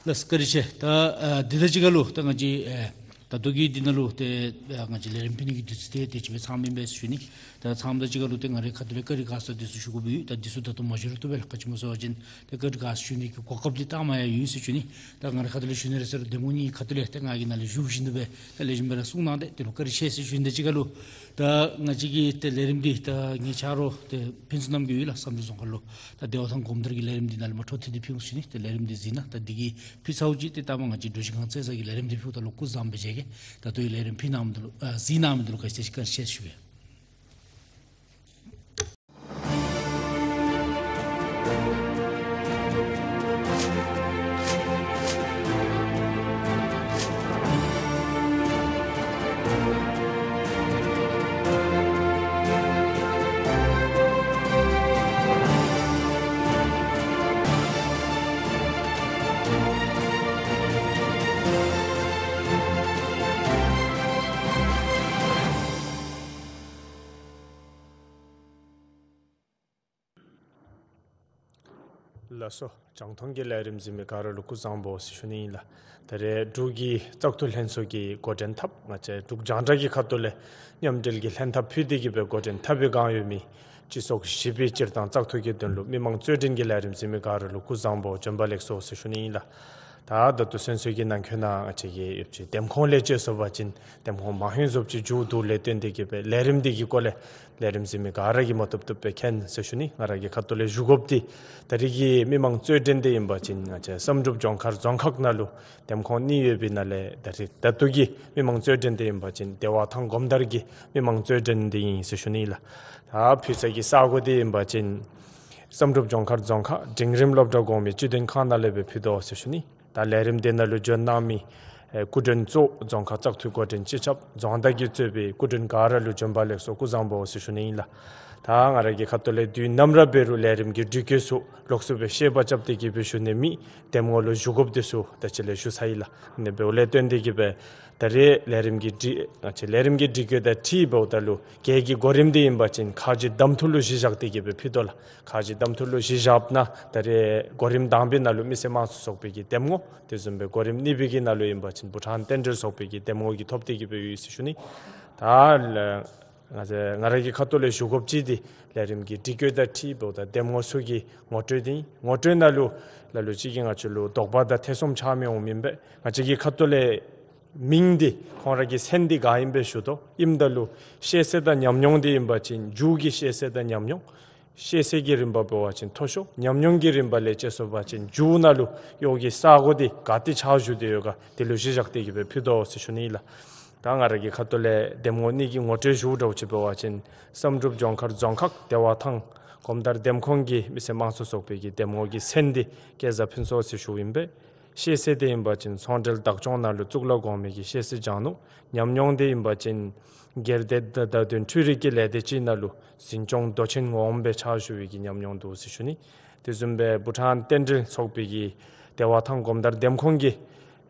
ལགས་བཀའ་དྲིན་ཆེ། ད་ཨ་འདི་ད་ཅི་ཁར་ལུ་ད་ང་བཅས་ཨེ་ ད་ལྟོ་གི་འདི་ནང་ལུ་ཏེ་ང་བཅས་ལས་རིམ་ཕུལ་ནི་གི་དུས་ཚོད་དེ་དེ་ཅིག་སྦེ་ཚངམ་ཨིན་པས་ཟེར་ཞུ་ནི། ད་ཚངམ་དང་གཅིག་ཁར་ལུ་ཏེ་ང་རའི་ཁ་ཐུག་ལས་བཀའ་དྲིན་དགའ་ཚོར་དེ་ཚུ་ཞུ་དགོཔ་ཡོད། ད་དེ་ཚུ་ད་ལྟོ་མ་ཞུ་རུང་བཏུབ་པས་ལགས། ག་ཅི་སྨོ་ཟེར་བ་ཅིན་ཏེ་བཀའ་དྲིན་དགའ་ཚོར་ཞུ་ནི་གི་གོ་སྐབས་འདི་ལྟག་མ་ཡང་ཡོད་ཟེར་ཞུ་ནི། ད་ང་རའི་ཁ་ཐུག་ལས་ཞུ་ནི་རེ་ཟེར་རུང་འདེམས་ངོ་གཉིས་ཁ་ཐུག་ལས་ཏེ་ང་གིས་ནཱ་ལས་ཞུ་བཞིན་དུ་སྦེ་ད་ལེགས་ཤོམ་སྦེ་ར་གསུང་གནང་སྟེ་དེ་ལུ་བཀའ་དྲིན་ཆེ་ཟེར་ཞུ་ནི། དང་གཅིག་ཁར་ལུ་ད་ང་བཅས་ཀྱི་ཏེ་ལས་རིམ་འདི་ད་ངེའི་ཆ་རོགས་ཏེ་ཕུན་ཚོགས་རྣམ་རྒྱལ་ཡོད་ལགས། བསམ་གྲུབ་རྫོང་ཁག་ལུ་ད་བདེ་བ་ཐང་སྒོམ་དར་གྱི་ལས་རིམ་འདི་ནཱ་ལས་མར་འཕྲོ་མཐུད་དེ་ཕུལ་འོང་ཟེར་ཞུ་ནི། ཏེ་ལས་རིམ་འདི་གཟིགས་གནང་། ད་འདི་གིས་ཕུལ་ཚརཝ་ཅིག་ཏེ་ལྟ་མ་ང་བཅས་འབྲུག་ཆུ་སྒང་རྩེ་ས་གི་ལས་རིམ་འདི་ཕུལཝ་ད་ལུ་སྐུ་གཟུགས་བཟང་པོ་མཇལ་གེ། ད་ལྟོ་ལས་རིམ་ཕུལ་གནང་མི་འདི་ལུ་ཨ་གཟིགས་གནང་མི་འདི་ལུ་ག་ཅི་ཟེར་ཞུ་གེ། ལགས་སོ། རྒྱང་མཐོང་གི་ལས་རིམ་གཟིགས་མི་ག་ར་ལུ་སྐུ་གཟུགས་བཟང་པོ་ཟེར་ཞུ་ནི་ཨིན་ལགས། ད་རེས་འབྲུག་གི་བཙག་འཐུ་ལྷན་ཚོགས་ཀྱིས་འགོ་འདྲེན་འཐབ་ང་བཅས་འབྲུག་རྒྱང་བསྒྲགས་ཀྱི་ཁ་ཐུག་ལས་མཉམ་འབྲེལ་གྱི་ལྷན་ཐབས་ཕུལ་ཏེ་གི་སྦེ་འགོ་འདྲེན་འཐབ་པའི་བསྒང་ཡོད་མི་སྤྱི་ཚོགས་བཞི་པའི་སྤྱིར་བཏང་བཙག་འཐུ་གི་དོན་ལུ་མི་མང་རྩོད་འགྲན་གྱི་ལས་རིམ་གཟིགས་མི་ག་ར་ལུ་སྐུ་གཟུགས་བཟང་པོ་བྱོན་པ་ལེགས་སོ་ཟེར་ཞུ་ནི་ཨིན་ལགས། ད་ད་ལྟོ་ཚུན་ཚོད་ཀྱི་ནང་འཁོད་ནང་ང་བཅས་ཀྱི་ཡོད་པའི་འདེམས་ཁོངས་ལས་བཅད་སོང་པ་ཅིན་འདེམས་ཁོངས་མང་ཧེང་ཟོབ་ཅིག་མཇུག་བསྡུ་ལས་བརྟེན་ཏེ་གི་སྦེ་ལས་རིམ་འདི་གི་སྐོར་ལས་ལས་རིམ་གཟིགས་མི་ག་ར་གིས་མ་བཏུབ་བཏུབ་སྦེ་མཁྱེན་ཟེར་ཞུ་ནི། ང་ར་གི་ཁ་ཐུག་ལས་ཞུ་དགོཔ་འདི་ད་རེས་ཀྱི་མི་མང་རྩོད་འགྲན་འདི་ཨིན་པ་ཅིན་ང་བཅས་བསམ་གྲུབ་ལྗོངས་མཁར་རྫོང་ཁག་ནང་ལུ་འདེམས་ཁོངས་གཉིས་ཡོད་པའི་ནང་ལས་ད་རེས་ད་ལྟོ་གི་མི་མང་རྩོད་འགྲན་འདི་ཨིན་པ་ཅིན་བདེ་བ་ཐང་སྒོམ་དར་གྱི་མི་མང་རྩོད་འགྲན་འདི་ཨིན་ཟེར་ཞུ་ནི་ལགས། ད་ཕུལ་ས་གི་ས་གོ་འདི་ཨིན་པ་ཅིན་བསམ་གྲུབ་ལྗོངས་མཁར་རྫོང་ཁག་འབྲིང་རིམ་སློབ་གྲྭ་གོང་མའི་སྤྱི་དོན་ཁང་ནང་ལས་སྦེ་ཕུལ་དོ་ཟེར་ཞུ་ནི། ད་ལས་རིམ་འདི་ནང་ལུ་བྱོན་གནང་མི་ཨེ་སྐུ་མགྲོན་གཙོ་བོ་རྫོང་ཁག་བཙག་འཐུ་འགོ་འདྲེན་སྤྱི་ཁྱབ་རྫོང་བདག་གིས་གཙོས་པའི་སྐུ་མགྲོན་ག་ར་ལུ་བྱོན་པ་ལེགས་སོ་སྐུ་གཟུགས་བཟང་པོ་ཟེར་ཞུ་ནི་ཨིན་ལགས། ད་ང་ར་གི་ཁ་ཐུག་ལས་དུས་ནམ་ར་འབད་རུང་ལས་རིམ་གྱི་སྒྲིག་བཀོད་ཚུ་ལོགས་སུ་སྦེ་བཤད་པ་རྐྱབ་སྟེ་གི་སྦེ་ཞུ་ནི་མེད། འདེམས་ངོ་ལུ་ཞུ་དགོཔ་འདི་ཚུ་ད་ཅི་ལས་ཞུ་ཚར་ཡི་ལགས། ཨ་ནི་འབདཝ་ལས་བརྟེན་ཏེ་གི་སྦེ་ད་རེས་ལས་རིམ་གྱི་སྒྲིག་ང་བཅས་ལས་རིམ་གྱི་སྒྲིག་བཀོད་དང་འཁྲིལ་འབདཝ་ད་ལུ་གྱལ་གྱི་གོ་རིམ་འདི་ཨིན་པ་ཅིན་ཁ་རྗེ་གདམ་འཐུ་ལུ་གཞི་བཞག་སྟེ་གི་སྦེ་ཕུལ་དོ་ལགས། ཁ་རྗེ་གདམ་འཐུ་ལུ་གཞི་བཞགཔ་ད་ད་རེས་གོ་རིམ་དང་པའི་ནང་ལུ་མི་སེར་དམངས་གཙོ་ཚོགས་པའི་གི་འདེམས་ངོ། དེ་བཟུམ་སྦེ་གོ་རིམ་གཉིས་པའི་གི་ནང་ལུ་ཨིན་པ་ཅིན་བྷུ་ཊཱན་རྟེན་འབྲེལ་ཚོགས་པའི་གི་འདེམས་ངོ་གི་ཐོབ་སྟེ་གི་སྦེ་ཡོད་ཟེར་ཞུ་ནི། ད་ལ་ང་བཅས་ང་ར་གི་ཁ་ཐུག་ལས་ཞུ་དགོཔ་ཅིག་འདི་ལས་རིམ་གྱི་སྒྲིག་བཀོད་དང་འཁྲིལ་འབདཝ་ད་འདེམས་ངོ་ཚུ་གི་ངོ་སྤྲོད་འདི་ཨིན། ངོ་སྤྲོད་ནང་ལུ་ལ་ལུ་ཅིག་གིས་ང་བཅས་ལུ་དོགས་པ་དང་ཐེ་ཚོམ་ཆགས་མི་འོང་མེན་པས། ང་བཅས་ཀྱི་ཁ་ཐུག་ལས་མིང་འདི་ཁོང་ར་གི་མཚན་འདི་ག་ཨིན་པས་ཞུ་དོ། ཨིནམ་ད་ལུ་ཤེས་ཚད་དང་ཉམས་མྱོང་འདི་ཨིན་པ་ཅིན་མཇུག་གི་ཤེས་ཚད་དང་ཉམས་མྱོང་། ཤེས་ཚད་ཀྱི་རིམ་པ་འབད་བ་ཅིན་མཐོ་ཤོས། ཉམས་མྱོང་གི་རིམ་པ་ལས་བཅད་སོང་པ་ཅིན་མཇུག་ནང་ལུ་གཡོག་གི་ས་གོ་འདི་ག་ཏེ་ཆགས་བཞུགས་ཏེ་ཡོད་ག་དེ་ལུ་གཞི་བཞག་སྟེ་གི་སྦེ་ཕུལ་དོ་ཟེར་ཞུ་ནི་ལགས། ད་ང་ར་གི་ཁ་ཐུག་ལས་འདེམས་ངོ་གཉིས་ཀྱི་ངོ་སྤྲོད་ཞུ་དགོཔ་ཅིག་འབད་བ་ཅིན་བསམ་གྲུབ་ལྗོངས་མཁར་རྫོང་ཁག་བདེ་བ་ཐང་སྒོམ་དར་འདེམས་ཁོངས་ཀྱི་མི་སེར་དམངས་གཙོ་ཚོགས་པའི་གི་འདེམས་ངོ་གི་མཚན་འདི་སྐལ་བཟང་ཕུན་ཚོགས་ཟེར་ཞུཝ་ཨིན་པས། ཤེས་ཚད་འདི་ཨིན་པ་ཅིན་ཚོང་འབྲེལ་བདག་སྐྱོང་ནང་ལུ་གཙུག་ལག་གོང་མའི་གི་ཤེས་ཚད་སྦྱང་ནུག། ཉམས་མྱོང་འདི་ཨིན་པ་ཅིན་སྒེར་སྡེ་དང་བརྡ་དོན་འཕྲུལ་རིག་གི་ལས་སྡེ་ཅིག་ནང་ལུ་འཛིན་སྐྱོང་མདོ་ཆེན་འོགམ་སྦེ་ཕྱག་ཞུ་བའི་གི་ཉམས་མྱོང་འདུག་ཟེར་ཞུ་ནི། དེ་བཟུམ་སྦེ་བྷུ་ཊཱན་རྟེན་འབྲེལ་ཚོགས་པའི་གི་བདེ་བ་ཐང་སྒོམ་དར་འདེམས་ཁོངས་ཀྱི་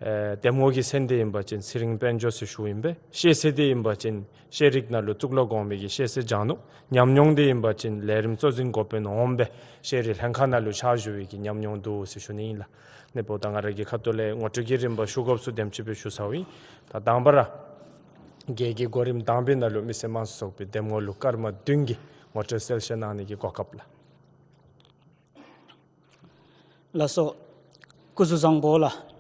ཨེ་འདེམས་ངོ་གི་མཚན་འདི་ཨིན་པ་ཅིན་ཚེ་རིང་དཔལ་འབྱོར་ཟེར་ཞུཝ་ཨིན་པས། ཤེས་ཚད་འདི་ཨིན་པ་ཅིན་ཤེས་རིག་ནང་ལུ་གཙུག་ལག་གོང་མའི་གི་ཤེས་ཚད་སྦྱང་ནུག། ཉམས་མྱོང་འདི་ཨིན་པ་ཅིན་ལས་རིམ་གཙོ་འཛིན་འགོ་དཔོན་འོགམ་སྦེ་ཤེས་རིག་ལྷན་ཁག་ནང་ལུ་ཕྱག་ཞུ་བའི་གི་ཉམས་མྱོང་འདུག་ཟེར་ཞུ་ནི་ཨིན་ལགས། ཨ་ནི་འབདཝ་ད་ང་ར་གི་ཁ་ཐུག་ལས་ངོ་སྤྲོད་ཀྱི་རིམ་པ་ཞུ་དགོཔ་ཚུ་དེམ་ཅིག་སྦེ་ཞུ་ཚརཝ་ཨིན། ད་དང་པ་ར་གྱལ་གྱི་གོ་རིམ་དང་པའི་ནང་ལུ་མི་སེར་དམངས་གཙོ་ཚོགས་པའི་འདེམས་ངོ་ལུ་སྐར་མ་བདུན་གྱི་ངོ་སྤྲོད་གསལ་བཤད་གནང་ནི་གི་གོ་སྐབས་ལགས། ལགས་སོ། སྐུ་གཟུགས་བཟང་པོ་ལགས།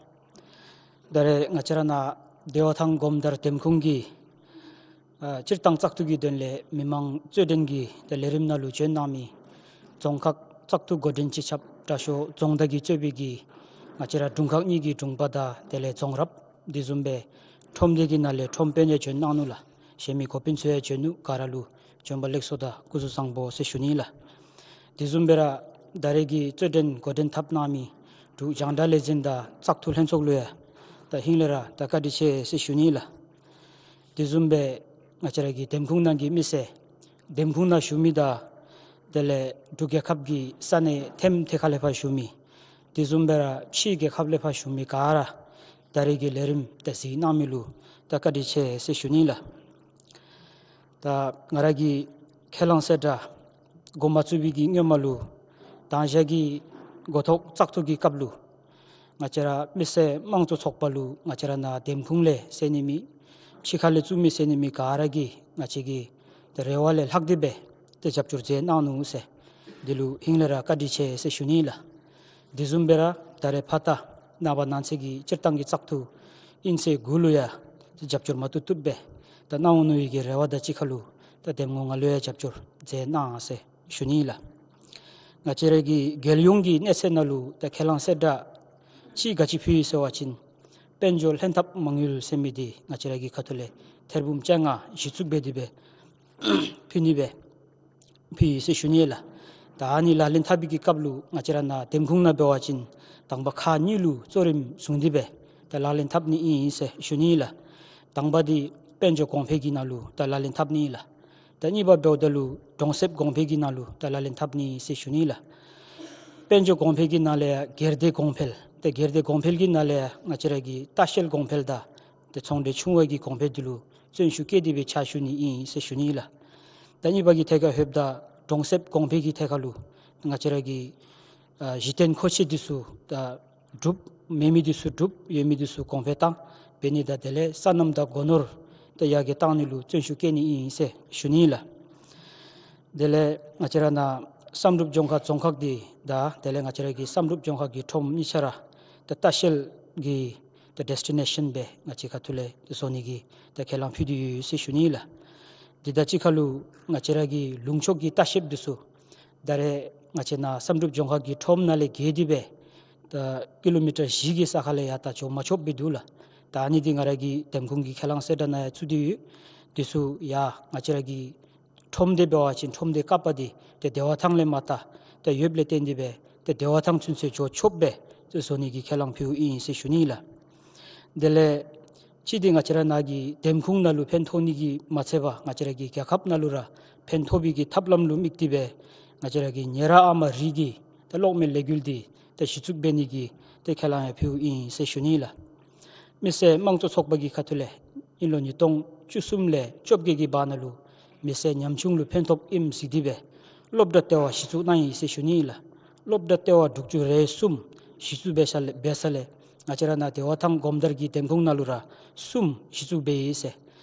ད་རེས་ང་བཅས་ར་ནཱ་བདེ་བ་ཐང་སྒོམ་དར་འདེམས་ཁོངས་ཀྱི་ཨ་སྤྱིར་བཏང་བཙག་འཐུ་གི་དོན་ལས་མི་མང་རྩོད་འགྲན་གྱི་ཏེ་ལས་རིམ་ནང་ལུ་བྱོན་གནང་མི་རྫོང་ཁག་བཙག་འཐུ་འགོ་འདྲེན་སྤྱི་ཁྱབ་དྲག་ཤོས་རྫོང་བདག་གིས་གཙོས་པའི་གི་ང་བཅས་ར་དྲུང་ཁག་གཉིས་ཀྱི་དྲུང་པ་དང་དེ་ལས་རྫོང་རབ་དེ་བཟུམ་སྦེ་ཁྲོམ་སྡེ་གི་ནང་ལས་ཁྲོམ་དཔོན་ཡང་བྱོན་གནང་ནུག་ལགས། གཞན་མི་འགོ་དཔོན་ཚུ་ཡང་བྱོན་ནུག། ག་ར་ལུ་བྱོན་པ་ལེགས་སོ་དང་སྐུ་གཟུགས་བཟང་པོ་ཟེར་ཞུ་ནི་ལགས། དེ་བཟུམ་སྦེ་ར་ད་རེས་ཀྱི་རྩོད་འགྲན་འགོ་འདྲེན་འཐབ་གནང་མི་འབྲུག་རྒྱང་བསྒྲགས་ལས་འཛིན་དང་བཙག་འཐུ་ལྷན་ཚོགས་ལུ་ཡང་ད་ཧིང་ལས་ར་ད་བཀའ་དྲིན་ཆེ་ཟེར་ཞུ་ནི་ལགས། དེ་བཟུམ་སྦེ་ང་བཅས་ར་གི་འདེམས་ཁོངས་ནང་གི་མི་སེར་འདེམས་ཁོངས་ནང་བཞུགས་མི་དང་དེ་ལས་འབྲུག་རྒྱལ་ཁབ་ཀྱི་ས་གནས་ཐེམ་ཐེ་ཁ་ལས་ཕར་བཞུགས་མི་དེ་བཟུམ་སྦེ་ར་ཕྱི་རྒྱལ་ཁབ་ལས་ཕར་བཞུགས་མི་ག་ར་ད་རེས་ཀྱི་ལས་རིམ་ཏེ་གཟིགས་གནང་མི་ལུ་ད་བཀའ་དྲིན་ཆེ་ཟེར་ཞུ་ནི་ལགས། ད་ང་ར་གི་ཁས་བླངས་གསལ་བསྒྲགས་འགོ་མ་བཙུགས་པའི་གི་སྔོན་མ་ལུ་དང་ཞག་གི་འགོ་ཐོག་བཙག་འཐུ་གི་སྐབས་ལུ་ ང་བཅས་ར་མི་སེར་དམངས་གཙོ་ཚོགས་པ་ལུ་ང་བཅས་ར་ནཱ་འདེམས་ཁོངས་ལས་ཟེར་ནི་མེད། ཕྱི་ཁ་ལས་བཙུགས་མི་ཟེར་ནི་མེད། ག་ར་གིས་ང་བཅས་ཀྱི་ཏེ་རེ་བ་ལས་ལྷག་སྟེ་སྦེ་ཏེ་རྒྱབ་སྐྱོར་མཛད་གནང་ནུག་ཟེར། འདི་ལུ་ཧིང་ལས་ར་བཀའ་དྲིན་ཆེ་ཟེར་ཞུ་ནི་ལགས། དེ་བཟུམ་སྦེ་ར་ད་རེས་ཕར་ད་ནངས་པ་གནངས་ཚེ་གི་སྤྱིར་བཏང་གི་བཙག་འཐུ་ཨིན་ཚེ་གུ་ལུ་ཡང་རྒྱབ་སྐྱོར་མ་བཏུབ་བཏུབ་སྦེ་ད་གནང་འོང་མནོ་བའི་གི་རེ་བ་དང་གཅིག་ཁར་ལུ་ད་འདེམས་ངོ་ང་ལུ་ཡང་རྒྱབ་སྐྱོར་མཛད་གནང་ཟེར་ཞུ་ནི་ལགས། ང་བཅས་ར་གི་རྒྱལ་ཡོངས་ཀྱི་གནས་ཚད་ནང་ལུ་ད་ཁས་བླངས་གསལ་བསྒྲགས་ཅིག་ག་ཅི་ཕུལ་ཡི་ཟེར་བ་ཅིན་དཔལ་འབྱོར་ལྷན་ཐབས་མ་དངུལ་ཟེར་མི་འདི་ང་བཅས་ར་གི་ཁ་ཐུག་ལས་ཐེར་འབུམ་བཅོ་ལྔ་གཞི་བཙུགས་འབད་དེ་སྦེ་ཕུལ་ནི་སྦེ་ཕུལ་ཡི་ཟེར་ཞུ་ནི་ལགས། ད་ཨ་ནི་ལག་ལེན་འཐབ་པའི་གི་སྐབས་ལུ་ང་བཅས་ར་ནཱ་འདེམས་ཁོངས་ནང་འབད་བ་ཅིན་དང་པ་ཁག་གཉིས་ལུ་གཙོ་རིམ་བཟུང་སྟེ་སྦེ་ད་ལག་ལེན་འཐབ་ནི་ཨིན་ཟེར་ཞུ་ནི་ལགས། དང་པ་འདི་དཔལ་འབྱོར་གོང་འཕེལ་གྱི་ནང་ལུ་ད་ལག་ལེན་འཐབ་ནི་ལགས། ད་གཉིས་པ་འབདཝ་ད་ལུ་གྲོང་གསེབ་གོང་འཕེལ་གྱི་ནང་ལུ་ད་ལག་ལེན་འཐབ་ནི་ཟེར་ཞུ་ནི་ལགས། དཔལ་འབྱོར་གོང་འཕེལ་གྱི་ནང་ལས་ཡང་སྒེར་སྡེ་གོང་འཕེལ། ཏེ་སྒེར་སྡེ་གོང་འཕེལ་གྱི་ནང་ལས་ཡང་ང་བཅས་ར་གི་ལྟ་བཤལ་གོང་འཕེལ་དང་ཏེ་ཚོང་འབྲེལ་ཆུང་བ་གི་གོང་འཕེལ་འདི་ལུ་བརྩོན་ཤུགས་བསྐྱེད་དེ་སྦེ་ཕྱག་ཞུ་ནི་ཨིན་ཟེར་ཞུ་ནི་ལགས། ད་གཉིས་པ་གི་ཐད་ཁར་ལྷོདཔ་ད་གྲོང་གསེབ་གོང་འཕེལ་གྱི་ཐད་ཁར་ལུ་ང་བཅས་ར་གི་ཨ་གཞི་རྟེན་མཁོ་ཆས་འདི་ཚུ་ད་སྒྲུབ། མེད་མི་འདི་ཚུ་སྒྲུབ། ཡོད་མི་འདི་ཚུ་གོང་འཕེལ་བཏང་འབད་ནི་དང་དེ་ལས་སོ་ནམ་དང་སྒོ་ནོར་ད་ཡར་རྒྱས་བཏང་ནི་ལུ་བརྩོན་ཤུགས་བསྐྱེད་ནི་ཨིན་ཟེར་ཞུ་ནི་ལགས། དེ་ལས་ང་བཅས་ར་ནཱ་བསམ་གྲུབ་ལྗོངས་མཁར་རྫོང་ཁག་འདི་དང་དེ་ལས་ང་བཅས་ར་གི་བསམ་གྲུབ་ལྗོངས་མཁར་གྱི་ཁྲོམ་གཉིས་ཆ་ར་ད་ལྟ་བཤལ་གྱི་ད་ཌེས་ཊི་ནེ་ཤཱན་སྦེ་ང་བཅས་ཁ་ཐུག་ལས་བཟོ་ནི་གི་ད་ཁས་བླངས་ཕུལ་ཏེ་ཡོད་ཟེར་ཞུ་ནི་ལགས། འདི་དང་གཅིག་ཁར་ལུ་ང་བཅས་ར་གི་ལུང་ཕྱོགས་ཀྱི་ལྟ་བཤལཔ་འདི་ཚུ་ད་རེས་ང་བཅས་ནཱ་བསམ་གྲུབ་ལྗོངས་མཁར་གྱི་ཁྲོམ་ནང་ལས་བརྒལ་ཏེ་སྦེ་ད་ཀི་ལོ་མི་ཊར་བཞི་གི་ས་ཁ་ལས་ཡར་ད་འགྱོ་མ་ཆོགཔ་སྦེ་འདུག་ལགས། ད་ཨ་ནི་འདི་ང་ར་གི་འདེམས་ཁོངས་ཀྱི་ཁས་བླངས་གསལ་བསྒྲགས་ནང་ཡང་ཚུད་དེ་ཡོད། འདི་ཚུ་ཡང་ང་བཅས་ར་གི་ཁྲོམ་སྡེ་འབད་བ་ཅིན་ཁྲོམ་སྡེ་ཀ་པ་འདི་ཏེ་བདེ་བ་ཐང་ལས་མར་ད་ཏེ་ཡོདཔ་ལས་བརྟེན་ཏེ་སྦེ་ཏེ་བདེ་བ་ཐང་ཚུན་ཚོད་འགྱོ་ཆོགཔ་སྦེ་ཏེ་བཟོ་ནི་གི་ཁས་བླངས་ཕུལཝ་ཨིན་ཟེར་ཞུ་ནི་ལགས། དེ་ལས་གཅིག་འདི་ང་བཅས་ར་ནཱ་གི་འདེམས་ཁོངས་ནང་ལུ་ཕན་ཐོགས་ནི་གིས་མ་ཚད་པར་ང་བཅས་ར་གི་རྒྱལ་ཁབ་ནང་ལུ་ར་ཕན་ཐོགས་པའི་གི་ཐབས་ལམ་ལུ་དམིགས་ཏེ་སྦེ་ང་བཅས་ར་གི་ཉེ་རབས་ཨ་མ་རི་གི་ད་གློག་མེ་ལས་འགུལ་འདི་ད་གཞི་བཙུགས་འབད་ནི་གི་ད་ཁས་བླངས་ཡང་ཕུལཝ་ཨིན་ཟེར་ཞུ་ནི་ལགས། མི་སེར་དམངས་གཙོ་ཚོགས་པ་གི་ཁ་ཐུག་ལས་དབྱིན་ལོ་ཉིས་སྟོང་བཅུ་གསུམ་ལས་བཅོ་བརྒྱད་ཀྱི་བར་ན་ལུ་མི་སེར་ཉམ་ཆུང་ལུ་ཕན་ཐོགས་ཨིནམ་གཟིགས་ཏེ་སྦེ་སློབ་གྲྭ་ལྟེ་བ་གཞི་བཙུགས་གནང་ཡི་ཟེར་ཞུ་ནི་ལགས། སློབ་གྲྭ་ལྟེ་བ་དྲུག་ཅུ་རེ་གསུམ་གཞི་བཙུགས་འབད་ས་ལས་འབད་ས་ལས་ང་བཅས་ར་ནཱ་བདེ་བ་ཐང་སྒོམ་དར་གྱི་འདེམས་ཁོངས་ནང་ལུ་ར་གསུམ་གཞི་བཙུགས་འབད་ཡི་ཟེར།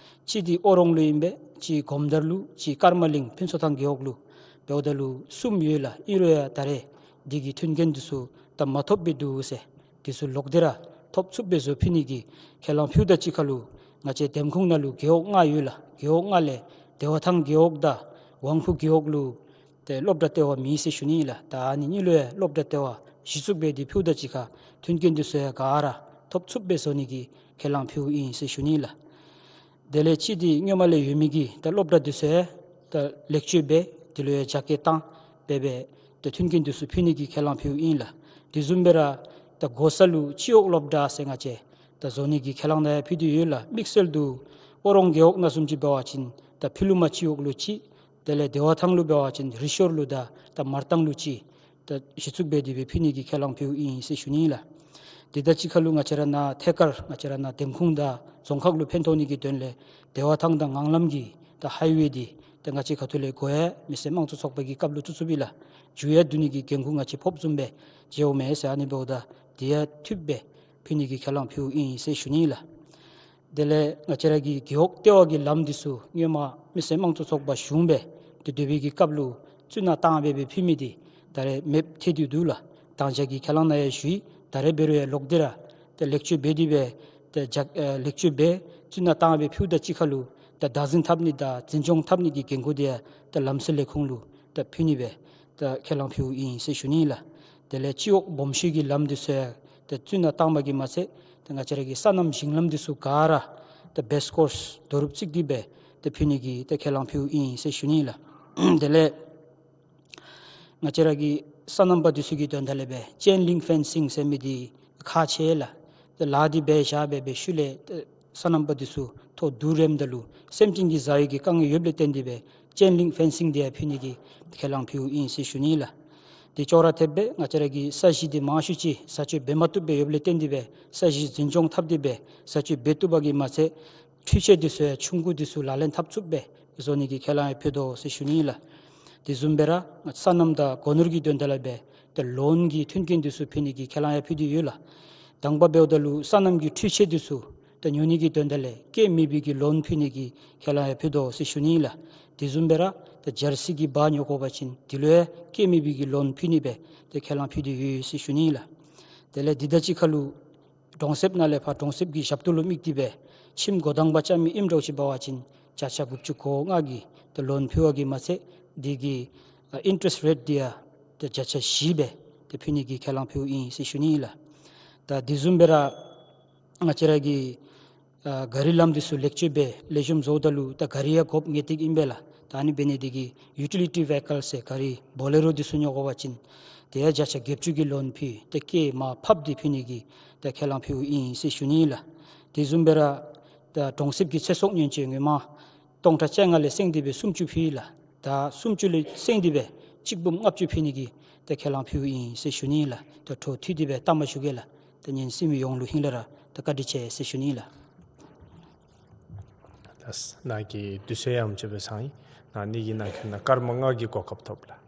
གཅིག་འདི་ཨོ་རོང་ལུ་ཨིན་པས། གཅིག་སྒོམ་དར་ལུ། གཅིག་ཀརྨ་གླིང་ཕུན་ཚོགས་ཐང་རྒེད་འོག་ལུ། འབདཝ་ད་ལུ་གསུམ་ཡོད་ལགས། ཨིན་རུང་ཡང་ད་རེས་འདི་གི་མཐུན་རྐྱེན་འདི་ཚུ་ད་མ་ཐོབ་སྦེ་འདུག་ཟེར། འདི་ཚུ་ལོག་སྟེ་ར་ཐོབ་ཚུགསཔ་སྦེ་བཟོ་ཕུལ་ནི་གི་ཁས་བླངས་ཕུལཝ་དང་གཅིག་ཁར་ལུ་ང་བཅས་འདེམས་ཁོངས་ནང་ལུ་རྒེད་འོག་ལྔ་ཡོད་ལགས། རྒེད་འོག་ལྔ་ལས་བདེ་བ་ཐང་རྒེད་འོག་དང་ཝང་ཕུ་རྒེད་འོག་ལུ་ཏེ་སློབ་གྲྭ་ལྟེ་བ་མེད་ཟེར་ཞུ་ནི་ལགས། ད་ཨ་ནི་གཉིས་ལུ་ཡང་སློབ་གྲྭ་ལྟེ་བ་གཞི་བཙུགས་འབད་དེ་ཕུལཝ་དང་གཅིག་ཁར་མཐུན་རྐྱེན་འདི་ཚུ་ཡང་ག་ར་ཐོབ་ཚུགསཔ་སྦེ་བཟོ་ནི་གི་ཁས་བླངས་ཕུལཝ་ཨིན་ཟེར་ཞུ་ནི་ལགས། དེ་ལས་གཅིག་འདི་སྔོན་མ་ལས་ཡོད་མི་གི་ད་སློབ་གྲྭ་འདི་ཚུ་ཡང་ད་ལེགས་བཅོས་འབད། དེ་ལུ་ཡང་རྒྱ་སྐྱེད་བཏང་འབད་འབད་ད་མཐུན་རྐྱེན་འདི་ཚུ་ཕུལ་ནི་གི་ཁས་བླངས་ཕུལཝ་ཨིན་ལགས། དེ་བཟུམ་སྦེ་ར་ད་སྒོ་གསར་ལུ་སྤྱི་འོག་སློབ་གྲྭ་ཟེར་ང་བཅས་ད་བཟོ་ནི་གི་ཁས་བླངས་ནང་ཡང་ཕུལ་ཏེ་ཡོད་ལགས། དམིགས་བསལ་དུ་ཨོ་རོང་རྒེད་འོག་ནང་བཟུམ་ཅིག་འབད་བ་ཅིན་ད་ཕུ་ལུ་མ་སྤྱི་འོག་ལུ་གཅིག། དེ་ལས་བདེ་བ་ཐང་ལུ་འབད་བ་ཅིན་རི་ཤོར་ལུ་དང་ད་མར་ཐང་ལུ་གཅིག་ད་གཞི་བཙུགས་འབད་དེ་སྦེ་ཕུལ་ནི་གི་ཁས་བླངས་ཕུལཝ་ཨིན་ཟེར་ཞུ་ནི་ལགས། དེ་དང་གཅིག་ཁར་ལུ་ང་བཅས་ར་ནཱ་ཐད་ཀར་ང་བཅས་ར་ནཱ་འདེམས་ཁོངས་དང་རྫོང་ཁག་ལུ་ཕན་ཐོགས་ནི་གི་དོན་ལས་བདེ་བ་ཐང་དང་ངང་ལམ་གྱི་ད་ཧའི་ཝེ་འདི་ད་ང་བཅས་ཁ་ཐུག་ལས་སྒོ་ཡང་མི་སེར་དམངས་གཙོ་ཚོགས་པ་གི་སྐབས་ལུ་བཙུགས་བཙུགསཔ་ཨིན་ལགས། མཇུག་ཡང་བསྡུ་ནི་གི་འགན་ཁུར་ང་བཅས་ཕོགཔ་བཟུམ་སྦེ་མཇལཝ་མས་ཟེར། ཨ་ནི་འབདཝ་ད་དེ་ཡང་འཐུས་སྦེ་ཕུལ་ནི་གི་ཁས་བླངས་ཕུལཝ་ཨིན་ཟེར་ཞུ་ནི་ལགས། དེ་ལས་ང་བཅས་ར་གི་རྒེད་འོག་ལྟེ་བ་གི་ལམ་འདི་ཚུ་སྔོན་མ་མི་སེར་དམངས་གཙོ་ཚོགས་པ་གཞུང་སྦེ་ཏེ་སྡོད་པའི་གི་སྐབས་ལུ་རྩི་ནག་བཏང་སྦེ་སྦེ་ཕུལ་མི་འདི་ད་རེས་མེདཔ་ཐལ་ཏེ་འདུག་ལགས། ད་ཅི་གི་ཁས་བླངས་ནང་ཡང་ཞུ་ཡི། ད་རེས་འབད་རུང་ཡང་ལོག་སྟེ་ར་ཏེ་ལེགས་བཅོས་འབད་དེ་སྦེ་ཏེ་ལེགས་བཅོས་འབད་རྩི་ནག་བཏང་སྦེ་ཕུལཝ་ད་གཅིག་ཁར་ལུ་ཏེ་བདག་འཛིན་འཐབ་ནི་དང་འཛིན་སྐྱོང་འཐབ་ནི་གི་འགན་ཁུར་འདི་ཡང་ཏེ་ལམ་སེལ་ལས་ཁུངས་ལུ་ཏེ་ཕུལ་ནི་སྦེ་ཏེ་ཁས་བླངས་ཕུལཝ་ཨིན་ཟེར་ཞུ་ནི་ལགས། དེ་ལས་སྤྱི་འོག་སྦོམ་ཤོས་ཀྱི་ལམ་འདི་ཚུ་ཡང་ཏེ་རྩི་ནག་བཏང་པ་གིས་མ་ཚད་ཏེ་ང་བཅས་ར་གི་སོ་ནམ་ཞིང་ལམ་འདི་ཚུ་ག་ར་ཏེ་བེསི་ཀོརསི་རྡོ་རུབ་བརྩིགས་ཏེ་སྦེ་ཏེ་ཕུལ་ནི་གི་ཏེ་ཁས་བླངས་ཕུལཝ་ཨིན་ཟེར་ཞུ་ནི་ལགས། དེ་ལས་ང་བཅས་ར་གི་སོ་ནམ་པ་འདི་ཚུ་གི་དོན་དག་ལས་སྦེ་ཅེན་ལིང་ཕེན་སིང་ཟེར་མི་འདི་ཁག་ཆེ་ལགས། ཏེ་ལཱ་འདི་འབད་བཞག་སྦེ་སྦེ་ཤུལ་ལས་ཏེ་སོ་ནམ་པ་འདི་ཚུ་ཐོ་བསྡུ་རནམ་ད་ལུ་སེམས་ཅན་གྱི་བཟའ་བའི་གི་དཀའ་ངལ་ཡོདཔ་ལས་བརྟེན་ཏེ་སྦེ་ཅེན་ལིང་ཕེན་སིང་འདི་ཡང་ཕུལ་ནི་གི་ཁས་བླངས་ཕུལཝ་ཨིན་ཟེར་ཞུ་ནི་ལགས། དེ་ཅོག་ར་འཐདཔ་སྦེ་ང་བཅས་ར་གི་ས་གཞི་འདི་མང་ཤོས་ཅིག་བཟའ་སྤྱོད་འབད་མ་བཏུབ་སྦེ་ཡོདཔ་ལས་བརྟེན་ཏེ་སྦེ་ས་གཞི་འཛིན་སྐྱོང་འཐབ་སྟེ་སྦེ་བཟའ་སྤྱོད་འབད་བཏུབ་པ་གིས་མ་ཚད་འཕྲུལ་ཆས་འདི་ཚུ་ཡང་ཆུང་ཀུ་འདི་ཚུ་ལག་ལེན་འཐབ་ཚུགསཔ་སྦེ་བཟོ་ནི་གི་ཁས་བླངས་ཡང་ཕུལ་དོ་ཟེར་ཞུ་ནི་ལགས། དེ་བཟུམ་སྦེ་ར་སོ་ནམ་དང་སྒོ་ནོར་གྱི་དོན་དག་ལས་སྦེ་ཏེ་ལོན་གྱི་མཐུན་རྐྱེན་འདི་ཚུ་ཕུལ་ནི་གི་ཁས་བླངས་ཡང་ཕུལ་ཏེ་ཡོད་ལགས། དང་པ་འབདཝ་ད་ལུ་སོ་ནམ་གྱི་འཕྲུལ་ཆས་འདི་ཚུ་ད་ཉོ་ནི་གི་དོན་དག་ལས་སྐྱེད་མེད་པའི་གི་ལོན་ཕུལ་ནི་གི་ཁས་བླངས་ཡང་ཕུལ་དོ་ཟེར་ཞུ་ནི་ཨིན་ལགས། དེ་བཟུམ་སྦེ་ར་ད་ཇར་སི་གི་བ་ཉོ་དགོ་པ་ཅིན་དེ་ལུ་ཡང་སྐྱེད་མེད་པའི་གི་ལོན་ཕུལ་ནི་སྦེ་ད་ཁས་བླངས་ཕུལ་ཏེ་ཡོད་ཟེར་ཞུ་ནི་ཨིན་ལགས། དེ་ལས་འདི་དང་གཅིག་ཁར་ལུ་གྲོང་གསེབ་ནང་ལས་ཕར་གྲོང་གསེབ་ཀྱི་ཞབས་ཏོག་ལུ་དམིགས་ཏེ་སྦེ་ཁྱིམ་སྒོ་དང་པ་རྐྱབ་མི་ཨིནམ་འདྲཝ་ཅིག་འབད་བ་ཅིན་བརྒྱ་ཆ་དགུ་བཅུ་གོ་ལྔ་གི་ད་ལོན་ཕུལ་བ་གིས་མ་ཚད་དེ་གི་ཨ་ཨིན་ཊེ་རེསཊ་རེཊ་འདི་ཡང་ད་བརྒྱ་ཆ་བཞི་སྦེ་ད་ཕུལ་ནི་གི་ཁས་བླངས་ཕུལཝ་ཨིན་ཟེར་ཞུ་ནི་ཨིན་ལགས། ད་དེ་བཟུམ་སྦེ་ར་ང་བཅས་ར་གི་ཨ་ག་རི་ལམ་འདི་ཚུ་ལེགས་བཅོས་འབད་ལེགས་ཤོམ་བཟོཝ་ད་ལུ་ད་ག་རི་ཡང་དགོཔ་ངེས་ཏིག་ཨིན་པས་ལགས། ད་ཨ་ནི་འབད་ནི་དེ་གིས་ཡུ་ཊི་ལི་ཊི་ཝེ་ཧི་ཀཱལ་ཟེར་ག་རི་བོ་ལེ་རོ་འདི་ཚུ་ཉོ་དགོ་པ་ཅིན་དེ་ཡང་བརྒྱ་ཆ་བརྒྱད་ཅུ་གི་ལོན་ཕུལ་ཏེ་སྐྱེད་མར་ཕབ་སྟེ་ཕུལ་ནི་གི་ད་ཁས་བླངས་ཕུལཝ་ཨིན་ཟེར་ཞུ་ནི་ཨིན་ལགས། དེ་བཟུམ་སྦེ་ར་ད་གྲོང་གསེབ་ཀྱི་ཚེ་སྲོག་ཉེན་བཅོལ་སྔོན་མ་སྟོང་ཕྲག་བཅོ་ལྔ་ལས་བསྲིངས་ཏེ་སྦེ་སུམ་ཅུ་ཕུལ་ཡི་ལགས། ད་སུམ་ཅུ་ལས་བསྲིངས་ཏེ་སྦེ་གཅིག་འབུམ་ལྔ་བཅུ་ཕུལ་ནི་གི་ད་ཁས་བླངས་ཕུལཝ་ཨིན་ཟེར་ཞུ་ནི་ཨིན་ལགས། ད་འཕྲོ་མཐུད་དེ་སྦེ་བཏངམ་ཞུ་གེ་ལགས། ད་ཉན་གསན་མི་ཡོངས་ལུ་ཧིང་ལས་ར་ད་བཀའ་དྲིན་ཆེ་ཟེར་ཞུ་ནི་ཨིན་ལགས། ལགས། ནཱ་གིས་དུས་ཚོད་ཡང་ཅིག་སྦེ་ཚང་ཡི། ནཱ་ནི་གི་ནང་འཁོད་ནང་སྐར་མ་ལྔ་གི་གོ་སྐབས་ཐོབ་ལགས།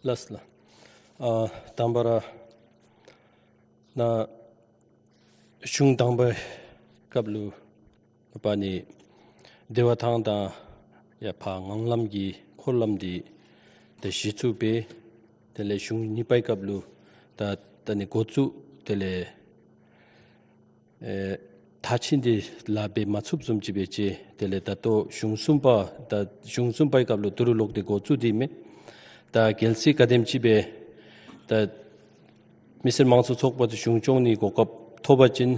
ལགས་ལགས། ཨ་དང་པ་ར་ནཱ་གཞུང་དང་པའི་སྐབས་ལུ་མ་པ་ནི་བདེ་བ་ཐང་དང་ཡར་ཕར་ངང་ལམ་གྱི་འཁོར་ལམ་འདི་ད་གཞི་བཙུགས་འབད། དེ་ལས་གཞུང་གཉིས་པའི་སྐབས་ལུ་ད་ད་ནི་འགོ་བཙུགས། དེ་ལས་ཨེ་མཐར་ཕྱིན་འདི་ལཱ་འབད་མ་ཚུགསཔ་བཟུམ་ཅིག་སྦེ་བྱས། དེ་ལས་ད་ལྟོ་གཞུང་གསུམ་པ་ད་གཞུང་གསུམ་པའི་སྐབས་ལུ་ཏི་རུ་ལོག་སྟེ་འགོ་བཙུགས་ཏེ་མས། ད་གལ་སྲིད་ག་དེམ་ཅིག་སྦེ་ད་མི་སེར་དམངས་གཙོ་ཚོགས་པ་དེ་གཞུང་སྐྱོང་ནི་གོ་སྐབས་ཐོབ་པ་ཅིན་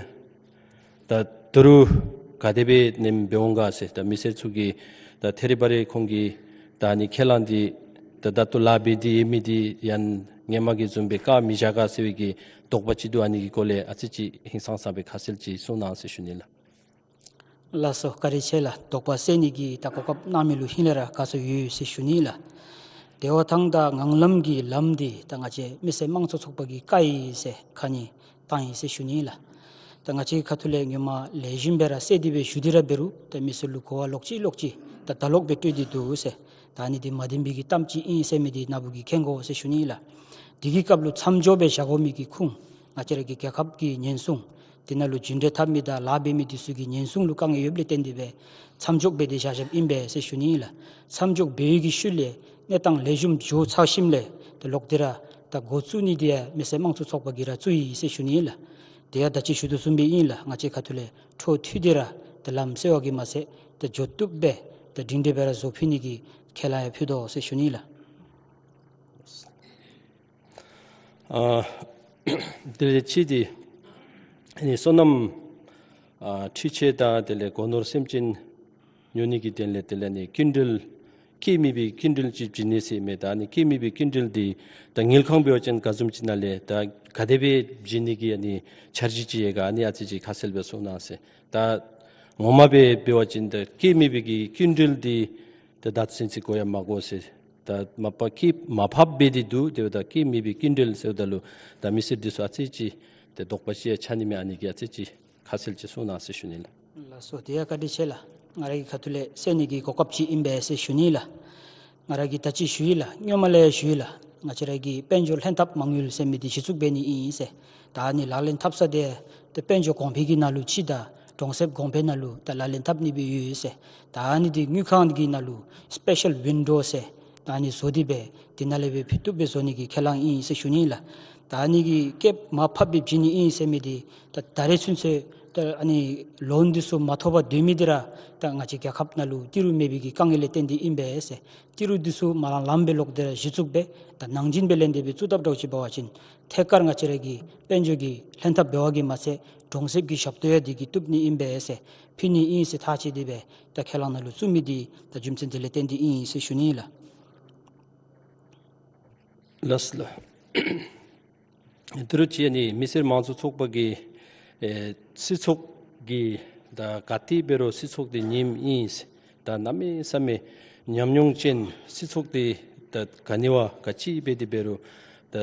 ད་ཏི་རུ་ག་དེ་སྦེ་ནེམ་འབད་འོང་ག་ཟེར། ད་མི་སེར་ཚུ་གིས་ད་ཐད་རི་བ་རི་ཁོང་གིས་ད་ཨ་ནི་ཁས་བླངས་འདི་ད་ད་ལྟོ་ལཱ་འབད་དེ་ཡོད་མི་འདི་ཡང་སྔོན་མ་གི་བཟུམ་སྦེ་བཀག་མི་བཞག་ག་ཟེར་བའི་གི་དོགས་པ་ཅིག་འདུག། ཨ་ནི་གི་སྐོར་ལས་ཨ་ཙི་ཅིག་ཧིང་སངས་ས་སྦེ་ཁ་གསལ་ཅིག་གསུང་གནང་ཟེར་ཞུ་ནི་ལགས། ལགས་སོ། བཀའ་དྲིན་ཆེ་ལགས། དོགས་པ་སེལ་ནི་གི་ད་གོ་སྐབས་གནང་མི་ལུ་ཧིང་ལས་ར་དགའ་བསུ་ཡོད་ཟེར་ཞུ་ནི་ལགས། བདེ་བ་ཐང་དང་ངང་ལམ་གྱི་ལམ་འདི་ད་ང་བཅས་མི་སེར་དམངས་གཙོ་ཚོགས་པ་གིས་བཀག་ཡི་ཟེར་ཁ་ཉེས་བཏང་ཡི་ཟེར་ཞུ་ནི་ལགས། ད་ང་བཅས་ཁ་ཐུག་ལས་སྔོན་མ་ལེགས་ཤོམ་སྦེ་ར་སེལ་ཏེ་སྦེ་ཞུ་སྟེ་ར་འབད་རུང་ད་མི་སེར་ལུ་གོ་བ་ལོག་ཅི་ལོག་ཅི་ད་ད་ལོག་སྦེ་སྤྲོད་དེ་འདུག་ཟེར། ད་ཨ་ནི་འདི་མ་བདེན་པའི་གི་གཏམ་ཅིག་ཨིན་ཟེར་མི་འདི་ནཱ་བུ་གིས་མཁྱེན་དགོ་ཟེར་ཞུ་ནི་ལགས། འདི་གི་སྐབས་ལུ་མཚམས་འཇོག་སྦེ་བཞག་དགོ་མི་གི་ཁུངས་ང་བཅས་ར་གི་རྒྱལ་ཁབ་ཀྱི་ཉེན་སྲུང་དེ་ནང་ལུ་རྒྱུན་འབྲས་འཐབ་མི་དང་ལཱ་འབད་མི་འདི་ཚུ་གི་ཉེན་སྲུང་ལུ་དཀའ་ངལ་ཡོདཔ་ལས་བརྟེན་ཏེ་སྦེ་མཚམས་འཇོག་འབད་དེ་བཞག་བཞགཔ་ཨིན་པས་ཟེར་ཞུ་ནི་ལགས། མཚམས་འཇོག་འབད་བའི་གི་ཤུལ་ལས་གནས་སྟངས་ལེགས་ཤོམ་འགྱོ་ཚར་ཞིནམ་ལས་ད་ལོག་སྟེ་ར་ད་འགོ་བཙུགས་ནི་འདི་ཡང་མི་སེར་དམངས་གཙོ་ཚོགས་པ་གིས་ར་བཙུགས་ཡི་ཟེར་ཞུ་ནི་ལགས། དེ་ཡང་ད་ཅི་ཞུ་དོ་བཟུམ་སྦེ་ཨིན་ལགས། ང་བཅས་ཁ་ཐུག་ལས་འཕྲོ་མཐུད་དེ་ར་ད་ལམ་སེལ་བ་གིས་མ་ཚད་ད་འགྱོ་བཏུབ་སྦེ་ད་སྒྲིང་སྒྲི་སྦེ་ར་བཟོ་ཕུལ་ནི་གི་ཁས་བླངས་ཡང་ཕུལ་དོ་ཟེར་ཞུ་ནི་ལགས། ཨ་དེ་ལས་ཅིག་འདི་ཨ་ནི་སོ་ནམ་ཨ་འཕྲུལ་ཆས་དང་དེ་ལས་སྒོ་ནོར་སེམས་ཅན་ཉོ་ནི་གི་དོན་ལས་དེ་ལས་ཨ་ནི་སྐྱིན་འགྲུལ་སྐྱེད་མེད་པའི་སྐྱིན་འགྲུལ་ཅིག་བྱིན་ནི་ཟེར་མས། ད་ཨ་ནི་སྐྱེད་མེད་པའི་སྐྱིན་འགྲུལ་འདི་ད་དངུལ་ཁང་འབད་བ་ཅིན་ག་བཟུམ་ཅིག་ནང་ལས་ད་ག་དེ་སྦེ་བྱིན་ནི་གི་ཨ་ནི་འཆར་གཞི་ཅིག་ཡོད་ག། ཨ་ནི་ཨ་ཙི་ཅིག་ཁ་གསལ་སྦེ་གསུང་གནང་ཟེར། ད་ངོ་མ་སྦེ་འབད་བ་ཅིན་ད་སྐྱེད་མེད་པའི་གི་སྐྱིན་འགྲུལ་འདི་ད་ད་ཚུན་ཚོད་གོ་ཡང་མ་གོ་ཟེར། ད་མ་པ་སྐྱེད་མར་ཕབ་འབད་དེ་འདུག། དེ་འབདཝ་ད་སྐྱེད་མེད་པའི་སྐྱིན་འགྲུལ་ཟེརཝ་ད་ལུ་ད་མི་སེར་འདི་ཚུ་ཨ་ཙི་ཅིག་ཏེ་དོགས་པ་ཅིག་ཡང་ཆགས་ནི་མས། ཨ་ནི་གི་ཨ་ཙི་ཅིག་ཁ་གསལ་ཅིག་གསུང་གནང་ཟེར་ཞུ་ནི་ལགས། ལགས་སོ། དེ་ཡང་བཀའ་དྲིན་ཆེ་ལགས། ང་ར་གི་ཁ་ཐུག་ལས་སེལ་ནི་གི་གོ་སྐབས་ཅིག་ཨིན་པས་ཟེར་ཞུ་ནི་ལགས། ང་ར་གིས་ད་ཅི་ཞུ་ཡི་ལགས། སྔོན་མ་ལས་ཡང་ཞུ་ཡི་ལགས། ང་བཅས་ར་གི་དཔལ་འབྱོར་ལྷན་ཐབས་མ་དངུལ་ཟེར་མི་འདི་གཞི་བཙུགས་འབད་ནི་ཨིན་ཟེར། ད་ཨ་ནི་ལག་ལེན་འཐབ་ས་འདི་ཏེ་དཔལ་འབྱོར་གོང་འཕེལ་གྱི་ནང་ལུ་ཅིག་དང་གྲོང་གསེབ་གོང་འཕེལ་ནང་ལུ་ད་ལག་ལེན་འཐབ་ནི་སྦེ་ཡོད་ཟེར། ད་ཨ་ནི་འདི་དངུལ་ཁང་གི་ནང་ལུ་སི་པེ་ཤལ་ཝིན་ཌོ་ཟེར་ད་ཨ་ནི་བཟོ་སྟེ་སྦེ་དེ་ནང་ལས་སྦེ་ཕུལ་བཏུབ་སྦེ་བཟོ་ནི་གི་ཁས་བླངས་ཨིན་ཟེར་ཞུ་ནི་ཨིན་ལགས། ད་ཨ་ནི་གི་སྐྱེད་མར་ཕབ་སྦེ་བྱིན་ནི་ཨིན་ཟེར་མི་འདི་ད་ད་རེས་ཚུན་ཚོད་ད་ཨ་ནི་ལོན་འདི་ཚུ་མ་ཐོབ་པར་སྡོད་མི་འདི་ར་ད་ང་བཅས་རྒྱལ་ཁབ་ནང་ལུ་ཏི་རུ་མེད་པའི་གི་དཀའ་ངལ་ལས་བརྟེན་ཏེ་ཨིན་པས་ཟེར། ཏི་རུ་འདི་ཚུ་མར་ལམ་སྦེ་ལོག་སྟེ་ར་གཞི་བཙུགས་སྦེ་ད་ནང་བཞིན་སྦེ་ལེན་ཏེ་སྦེ་བཙུགས་དཔ་འདྲཝ་ཅིག་འབད་བ་ཅིན་ཐད་ཀར་ང་བཅས་ར་གི་དཔལ་འབྱོར་གྱི་ལྷན་ཐབས་འབད་བ་གིས་མ་ཚད་གྲོང་གསེབ་ཀྱི་ཞབས་ཏོག་ཡང་འདི་གིས་བཏུབ་ནི་ཨིན་པས་ཟེར་ཕུལ་ནི་ཨིན་ཟེར་ཐག་བཅད་དེ་སྦེ་ད་ཁས་བླངས་ནང་ལུ་བཙུགས་མི་འདི་ད་རྒྱུ་མཚན་འདི་ལས་བརྟེན་ཏེ་ཨིན་ཟེར་ཞུ་ནི་ཨིན་ལགས། ལགས་སོ་ལགས། དེ་རུ་ཅིག་ཨ་ནི་མི་སེར་དམངས་གཙོ་ཚོགས་པ་གིས་ཨེ་སྲིད་ཚོགས་ཀྱི་ད་ག་ཏེ་འབད་རུང་སྲིད་ཚོགས་འདི་ཉིནམ་ཨིན་ཟེར། ད་གནམ་མེད་ས་མེད་ཉམས་མྱོང་ཅན་སྲིད་ཚོགས་འདི་ད་ག་ནི་བ་ག་ཅི་འབད་དེ་འབད་རུང་ད་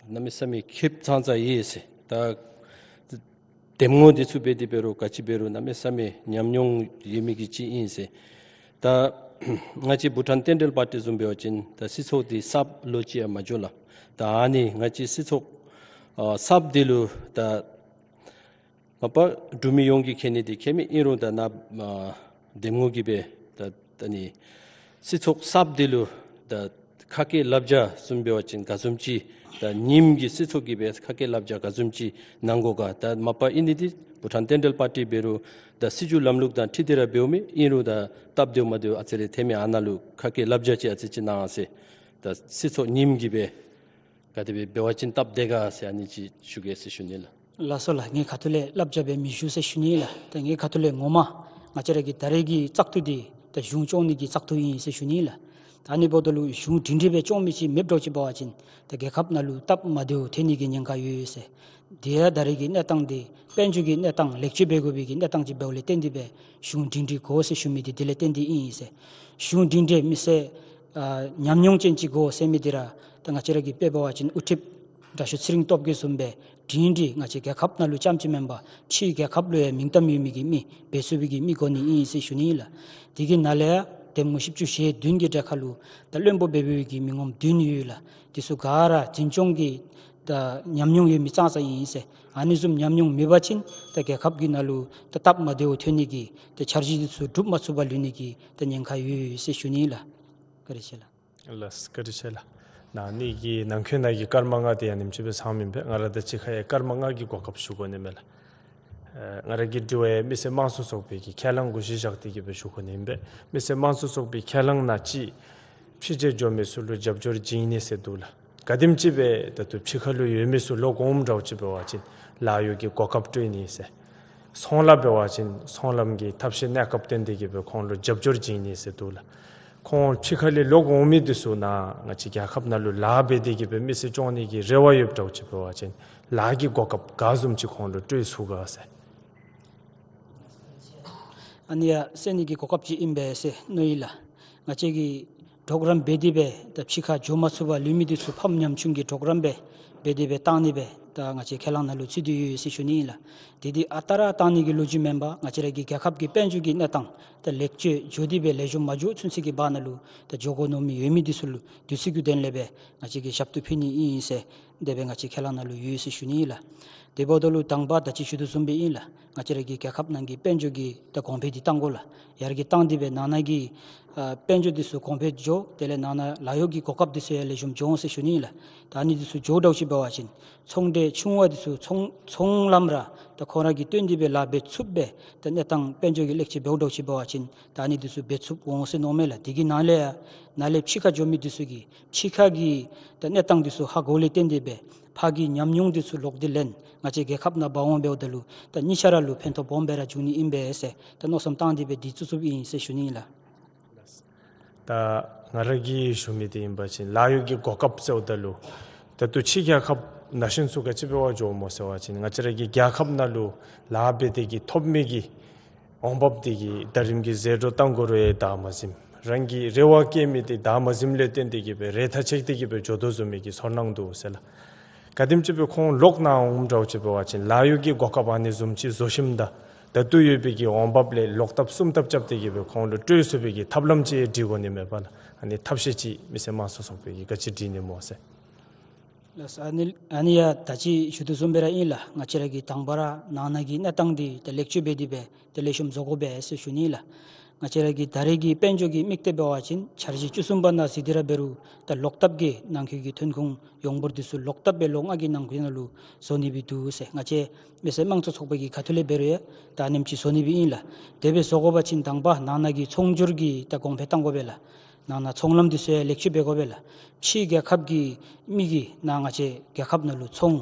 གནམ་མེད་ས་མེད་ཁེབ་ཙང་ཙ་ཡོད་ཟེར། ད་འདེམས་ངོ་འདི་ཚུ་འབད་དེ་འབད་རུང་ག་ཅི་འབད་རུང་གནམ་མེད་ས་མེད་ཉམས་མྱོང་ཡོད་མི་གི་ཅིག་ཨིན་ཟེར། ད་ང་བཅས་བྷུ་ཊཱན་རྟེན་འབྲེལ་པར་ཊི་བཟུམ་འབད་བ་ཅིན་ད་སྲིད་ཚོགས་འདི་གསརཔ་ལོ་གཅིག་ཡང་མ་འགྱོ་ལགས། ད་ཨ་ནི་ང་བཅས་སྲིད་ཚོགས་ཨ་གསརཔ་འདི་ལུ་ད་མ་པ་འབྲུག་མི་ཡོངས་ཀྱིས་མཁྱེན་ནི་འདི་མཁྱེན་མི་ཨིན་རུང་ད་ནཱ་ཨ་འདེམས་ངོ་གིས་སྦེ་ད་ད་ནི་སྲིད་ཚོགས་གསརཔ་འདི་ལུ་ད་ཁ་སྐད་བསླབ་བྱ་བཟུམ་འབད་བ་ཅིན་ག་བཟུམ་ཅིག་ད་ཉིནམ་གི་སྲིད་ཚོགས་ཀྱིས་སྦེ་ཁ་སྐད་བསླབ་བྱ་ག་བཟུམ་ཅིག་གནང་དགོ་ག། ད་མ་པ་ཨིན་ནི་འདི་བྷུ་ཊཱན་བསྟན་འགྲོའི་པར་ཊི་འབད་རུང་ད་སྲིད་བྱུས་ལམ་ལུགས་དང་འཁྲིལ་ཏེ་ར་འབདཝ་མས། ཨིན་རུང་ད་སྟབས་བདེཝ་མ་བདེཝ་ཨ་ཙི་རེ་ཐོན་མི་ཨ་ནཱ་ལུ་ཁ་སྐད་བསླབ་བྱ་ཅིག་ཨ་ཙི་ཅིག་གནང་ཟེར། ད་སྲིད་ཚོགས་ཉིནམ་གིས་སྦེ་ག་དེ་སྦེ་འབད་བ་ཅིན་སྟབས་བདེ་ག་ཟེར་ཨ་ནི་ཅིག་ཞུ་གེ་ཟེར་ཞུ་ནི་ལགས། ལགས་སོ་ལགས། ངེའི་ཁ་ཐུག་ལས་བསླབ་བྱ་སྦེ་མི་ཞུ་ཟེར་ཞུ་ནི་ལགས། ད་ངེའི་ཁ་ཐུག་ལས་ངོ་མ་ང་བཅས་ར་གི་ད་རེས་ཀྱི་བཙག་འཐུ་འདི་ད་གཞུང་སྐྱོང་ནི་གི་བཙག་འཐུ་ཨིན་ཟེར་ཞུ་ནི་ལགས། ད་ཨ་ནི་འབདཝ་ད་ལུ་གཞུང་སྒྲིང་སྒྲི་སྦེ་སྐྱོང་མི་ཅིག་མེདཔ་འདྲཝ་ཅིག་འབད་བ་ཅིན་ད་རྒྱལ་ཁབ་ནང་ལུ་སྟབས་མ་བདེཝ་ཐོན་ནི་གི་ཉེན་ཁ་ཡོད་ཟེར། དེ་ཡང་ད་རེས་ཀྱི་གནས་སྟངས་འདི་དཔལ་འབྱོར་གྱི་གནས་སྟངས་ལེགས་བཅོས་འབད་དགོ་པའི་གི་གནས་སྟངས་ཅིག་འབདཝ་ལས་བརྟེན་ཏེ་སྦེ་གཞུང་སྒྲིང་སྒྲི་དགོ་ཟེར་ཞུ་མི་འདི་དེ་ལས་བརྟེན་ཏེ་ཨིན་ཟེར། གཞུང་སྒྲིང་སྒྲི་མི་སེར་ཨ་ཉམས་མྱོང་ཅན་ཅིག་དགོ་ཟེར་མི་འདི་ར་ད་ང་བཅས་ར་གིས་དཔེ་འབད་བ་ཅིན་དབུ་ཁྲིདཔ་དྲག་ཤོས་ཚེ་རིང་སྟོབས་རྒྱས་བཟུམ་སྦེ་སྒྲིང་སྒྲི་ང་བཅས་རྒྱལ་ཁབ་ནང་ལུ་རྐྱངམ་ཅིག་མེན་པར་ཕྱི་རྒྱལ་ཁབ་ལུ་ཡང་མིང་གཏམ་ཡོད་མི་གི་མི་འབད་ཚུགས་པའི་གི་མི་དགོ་ནི་ཨིན་ཟེར་ཞུ་ནི་ཨིན་ལགས། དེ་གི་ནང་ལས་ཡང་འདེམས་ངོ་བཞི་བཅུ་ཞེ་བདུན་གྱི་གྲལ་ཁར་ལུ་ད་བློན་པོ་འབད་བའི་གི་མི་ངོམ་བདུན་ཡོད་ལགས། དེ་ཚུ་ག་ར་འཛིན་སྐྱོང་གི་ད་ཉམས་མྱོང་ཡོད་མི་ཙང་ཙང་ཨིན་ཟེར། ཨ་ནི་བཟུམ་ཉམས་མྱོང་མེད་པ་ཅིན་ད་རྒྱལ་ཁབ་ཀྱི་ནང་ལུ་ད་སྟབས་མ་བདེཝ་ཐོན་ནི་གི་ད་འཆར་གཞི་འདི་ཚུ་འགྲུབ་མ་ཚུགས་པར་ལུས་ནི་གི་ད་ཉེན་ཁ་ཡོད་ཟེར་ཞུ་ནི་ལགས། བཀའ་དྲིན་ཆེ་ལགས། ལགས་བཀའ་དྲིན་ཆེ་ལགས། ན་ནིང་གི་ནང་འཁོད་ནང་གི་སྐར་མ་ལྔ་འདི་ཡང་ཉིནམ་ཅིག་སྦེ་ཚང་མི་ཨིན་པས། ང་ར་དང་གཅིག་ཁར་ཡང་སྐར་མ་ལྔ་གི་གོ་སྐབས་ཞུ་དགོ་ནི་མས་ལགས། ཨ་ང་ར་གི་དྲི་བ་ཡང་མི་སེར་དམངས་གཙོ་ཚོགས་པའི་གི་ཁས་བླངས་གུ་གཞི་བཞག་སྟེ་གི་སྦེ་ཞུ་དགོ་ནི་ཨིན་པས། མི་སེར་དམངས་གཙོ་ཚོགས་པའི་ཁས་བླངས་ནང་ཅིག་ཕྱི་རྒྱལ་འགྱོ་མི་ཚུ་ལུ་རྒྱབ་སྐྱོར་བྱིན་ནི་ཟེར་འདུག་ལགས། ག་དེམ་ཅིག་སྦེ་ད་ལྟོ་ཕྱི་ཁ་ལུ་ཡོད་མི་ཚུ་ལོག་འོངམ་འདྲཝ་ཅིག་འབད་བ་ཅིན་ལཱ་གཡོག་གི་གོ་སྐབས་སྤྲོད་ནི་ཟེར། ཚོང་ལཱ་འབད་བ་ཅིན་ཚོང་ལམ་གྱི་ཐབས་ཤེས་གནས་སྐབས་བཏོན་ཏེ་གི་སྦེ་ཁོང་ལུ་རྒྱབ་སྐྱོར་བྱིན་ནི་ཟེར་འདུག་ལགས། ཁོང་ཕྱི་ཁ་ལས་ལོག་འོང་མི་འདི་ཚུ་ནཱ་ང་བཅས་རྒྱལ་ཁབ་ནང་ལུ་ལཱ་འབད་དེ་གི་སྦེ་མི་ཚེ་སྐྱོང་ནི་གི་རེ་བ་ཡོདཔ་འདྲཝ་ཅིག་འབད་བ་ཅིན་ལཱ་གི་གོ་སྐབས་ག་བཟུམ་ཅིག་ཁོང་ལུ་སྤྲོད་ཚུགས་ག་ཟེར། ཨ་ནི་ཡང་སེལ་ནི་གི་གོ་སྐབས་ཅིག་ཨིན་པས་ཟེར་མནོ་ཡི་ལགས། ང་བཅས་ཀྱིས་གྲོགས་རམ་འབད་དེ་སྦེ་ད་ཕྱི་ཁར་འགྱོ་མ་ཚུགས་པར་ལུས་མི་འདི་ཚུ་ཕམ་ཉམ་ཆུང་གི་གྲོགས་རམ་སྦེ་འབད་དེ་སྦེ་བཏང་ནི་སྦེ་ད་ང་བཅས་ཁས་བླངས་ནང་ལུ་ཚུད་དེ་ཡོད་ཟེར་ཞུ་ནི་ཨིན་ལགས། དེ་འདི་ཨ་རྟག་ར་བཏང་ནི་གི་ལོ་རྒྱུས་མེན་པར་ང་བཅས་ར་གི་རྒྱལ་ཁབ་ཀྱི་དཔལ་འབྱོར་གྱི་གནས་སྟངས་ད་ལེགས་བཅོས་འགྱོ་སྟེ་སྦེ་ལེགས་ཤོམ་མ་འགྱོ་ཚུན་ཚོད་ཀྱི་བར་ན་ལུ་ད་འགྱོ་དགོ་མནོ་མི་ཡོད་མི་འདི་ཚུ་ལུ་དུས་ཚོད་ཀྱི་དོན་ལས་སྦེ་ང་བཅས་ཀྱིས་ཞབས་ཏོག་ཕུལ་ནི་ཨིན་ཟེར་དེ་སྦེ་ང་བཅས་ཁས་བླངས་ནང་ལུ་ཡོད་ཟེར་ཞུ་ནི་ཨིན་ལགས། དེ་འབདཝ་ད་ལུ་དང་པ་ད་ཅི་ཞུ་དོ་བཟུམ་སྦེ་ཨིན་ལགས། ང་བཅས་ར་གི་རྒྱལ་ཁབ་ནང་གི་དཔལ་འབྱོར་གྱི་ད་གོང་འཕེལ་འདི་གཏང་དགོ་ལགས། ཡར་གྱི་བཏང་སྟེ་སྦེ་ནང་ན་གི་ཨ་དཔལ་འབྱོར་འདི་ཚུ་གོང་འཕེལ་འགྱོ། དེ་ལས་ནང་ན་ལཱ་གཡོག་གི་གོ་སྐབས་འདི་ཚུ་ཡང་ལེགས་ཤོམ་འགྱོ་འོང་ཟེར་ཞུ་ནི་ཨིན་ལགས། ད་ཨ་ནི་འདི་ཚུ་འགྱོཝ་འདྲཝ་ཅིག་འབད་བ་ཅིན་ཚོང་འབྲེལ་ཆུང་བ་འདི་ཚུ་ཚོང་ཚོང་ལམ་ར་ད་ཁོང་ར་གིས་བཏོན་ཏེ་སྦེ་ལཱ་འབད་ཚུགསཔ་སྦེ་ད་གནས་སྟངས་དཔལ་འབྱོར་གྱི་ལེགས་བཅོས་འབདཝ་འདྲཝ་ཅིག་འབད་བ་ཅིན་ད་ཨ་ནི་འདི་ཚུ་འབད་ཚུགསཔ་འོང་ཟེར་མནོཝ་མས་ལགས། དེ་གི་ནང་ལས་ཡང་ནཱ་ལས་ཕྱི་ཁར་འགྱོ་མི་འདི་ཚུ་གིས་ཕྱི་ཁ་གི་ད་གནས་སྟངས་འདི་ཚུ་ཧ་གོཝ་ལས་བརྟེན་ཏེ་སྦེ་ཕར་གྱི་ཉམས་མྱོང་འདི་ཚུ་ལོག་སྟེ་ལེན་ང་བཅས་རྒྱལ་ཁབ་ནང་འབག་འོང་འབདཝ་ད་ལུ་ད་གཉིས་ཆ་ར་ལུ་ཕན་ཐོགས་སྦོམ་སྦེ་ར་འབྱུང་ནི་ཨིན་པས་ཟེར་ད་མནོ་བསམ་བཏང་སྟེ་སྦེ་འདི་བཙུགས་བཙུགསཔ་ཨིན་ཟེར་ཞུ་ནི་ཨིན་ལགས། ད་ང་ར་གིས་ཞུ་མི་འདི་ཨིན་པ་ཅིན་ལཱ་གཡོག་གི་གོ་སྐབས་ཟེརཝ་ད་ལུ་ད་ལྟོ་ཕྱི་རྒྱལ་ཁབ་ནང་བཞིན་ཚུ་ག་ཅི་འབད་བར་འགྱོཝ་སྨོ་ཟེར་བ་ཅིན་ང་བཅས་ར་གི་རྒྱལ་ཁབ་ནང་ལུ་ལཱ་འབད་དེ་གི་ཐོབ་མི་གི་འོང་འབབ་འདི་གིས་ཟླ་རིམ་གྱི་ཟད་འགྲོ་གཏང་དགོ་རུང་ཡང་བདག་མ་ཟིམ། རང་གི་རེ་བ་བསྐྱེད་མི་འདི་བདག་མ་ཟིམ་ལས་བརྟེན་ཏེ་གི་སྦེ་རེ་ཐག་བཅད་དེ་གི་སྦེ་འགྱོ་དོ་བཟུམ་མའི་གི་ཚོར་སྣང་འདུག་ཟེར་ལགས། ག་དེམ་ཅིག་སྦེ་ཁོང་ལོག་ནཱ་འོངམ་འདྲཝ་ཅིག་འབད་བ་ཅིན་ལཱ་གཡོག་གི་གོ་སྐབས་ཨ་ནི་བཟུམ་ཅིག་བཟོ་ཞིནམ་ད་ད་ལྟོ་ཡོད་པའི་གི་འོང་འབབ་ལས་ལོག་ལྟབ་གསུམ་ལྟབ་རྐྱབ་སྟེ་གི་སྦེ་ཁོང་ལུ་སྤྲོད་ཚུགས་པའི་གི་ཐབས་ལམ་ཅིག་སྒྲིག་དགོ་ནི་མས་པ་ལགས། ཨ་ནི་ཐབས་ཤེས་ཅིག་མི་སེར་དམངས་གཙོ་ཚོགས་པའི་གིས་ག་ཅི་སྒྲིག་ནི་སྨོ་ཟེར། ལགས་སོ། ཨ་ནི་ཨ་ནི་ཡང་ད་ཅི་ཞུ་དོ་བཟུམ་སྦེ་ར་ཨིན་ལགས། ང་བཅས་ར་གིས་དང་པ་ར་ནང་ན་གི་གནས་སྟངས་འདི་ད་ལེགས་བཅོས་འབད་དེ་སྦེ་ད་ལེགས་ཤོམ་བཟོ་དགོ་པས་ཟེར་ཞུ་ནི་ལགས། ང་བཅས་ར་གི་ད་རེས་ཀྱི་དཔལ་འབྱོར་གྱི་དམིགས་གཏད་འབད་བ་ཅིན་འཆར་གཞི་བཅུ་གསུམ་པ་ནང་གཟིགས་ཏེ་ར་འབད་རུང་ད་ལོག་ལྟབ་ཀྱིས་ནང་འཁོད་ཀྱི་ཐོན་ཁུངས་ཡོངས་འབོར་འདི་ཚུ་ལོག་ལྟབ་སྦེ་ལོ་ལྔ་གི་ནང་འཁོད་ནང་ལུ་བཟོ་ནི་སྦེ་འདུག་ཟེར། ང་བཅས་མི་སེར་དམངས་གཙོ་ཚོགས་པ་གི་ཁ་ཐུག་ལས་འབད་རུང་ཡང་ད་ཨ་ནེམ་ཅིག་བཟོ་ནི་སྦེ་ཨིན་ལགས། དེ་སྦེ་བཟོ་དགོ་པ་ཅིན་དང་པ་ནང་ན་གི་ཚོང་སྒྱུར་གྱི་ད་གོང་འཕེལ་གཏང་དགོ་པས་ལགས། ནང་ན་ཚོང་ལམ་འདི་ཚུ་ཡང་ལེགས་བཅོས་འབད་དགོ་པས་ལགས། ཕྱི་རྒྱལ་ཁབ་ཀྱི་མི་གིས་ནཱ་ང་བཅས་རྒྱལ་ཁབ་ནང་ལུ་ཚོང་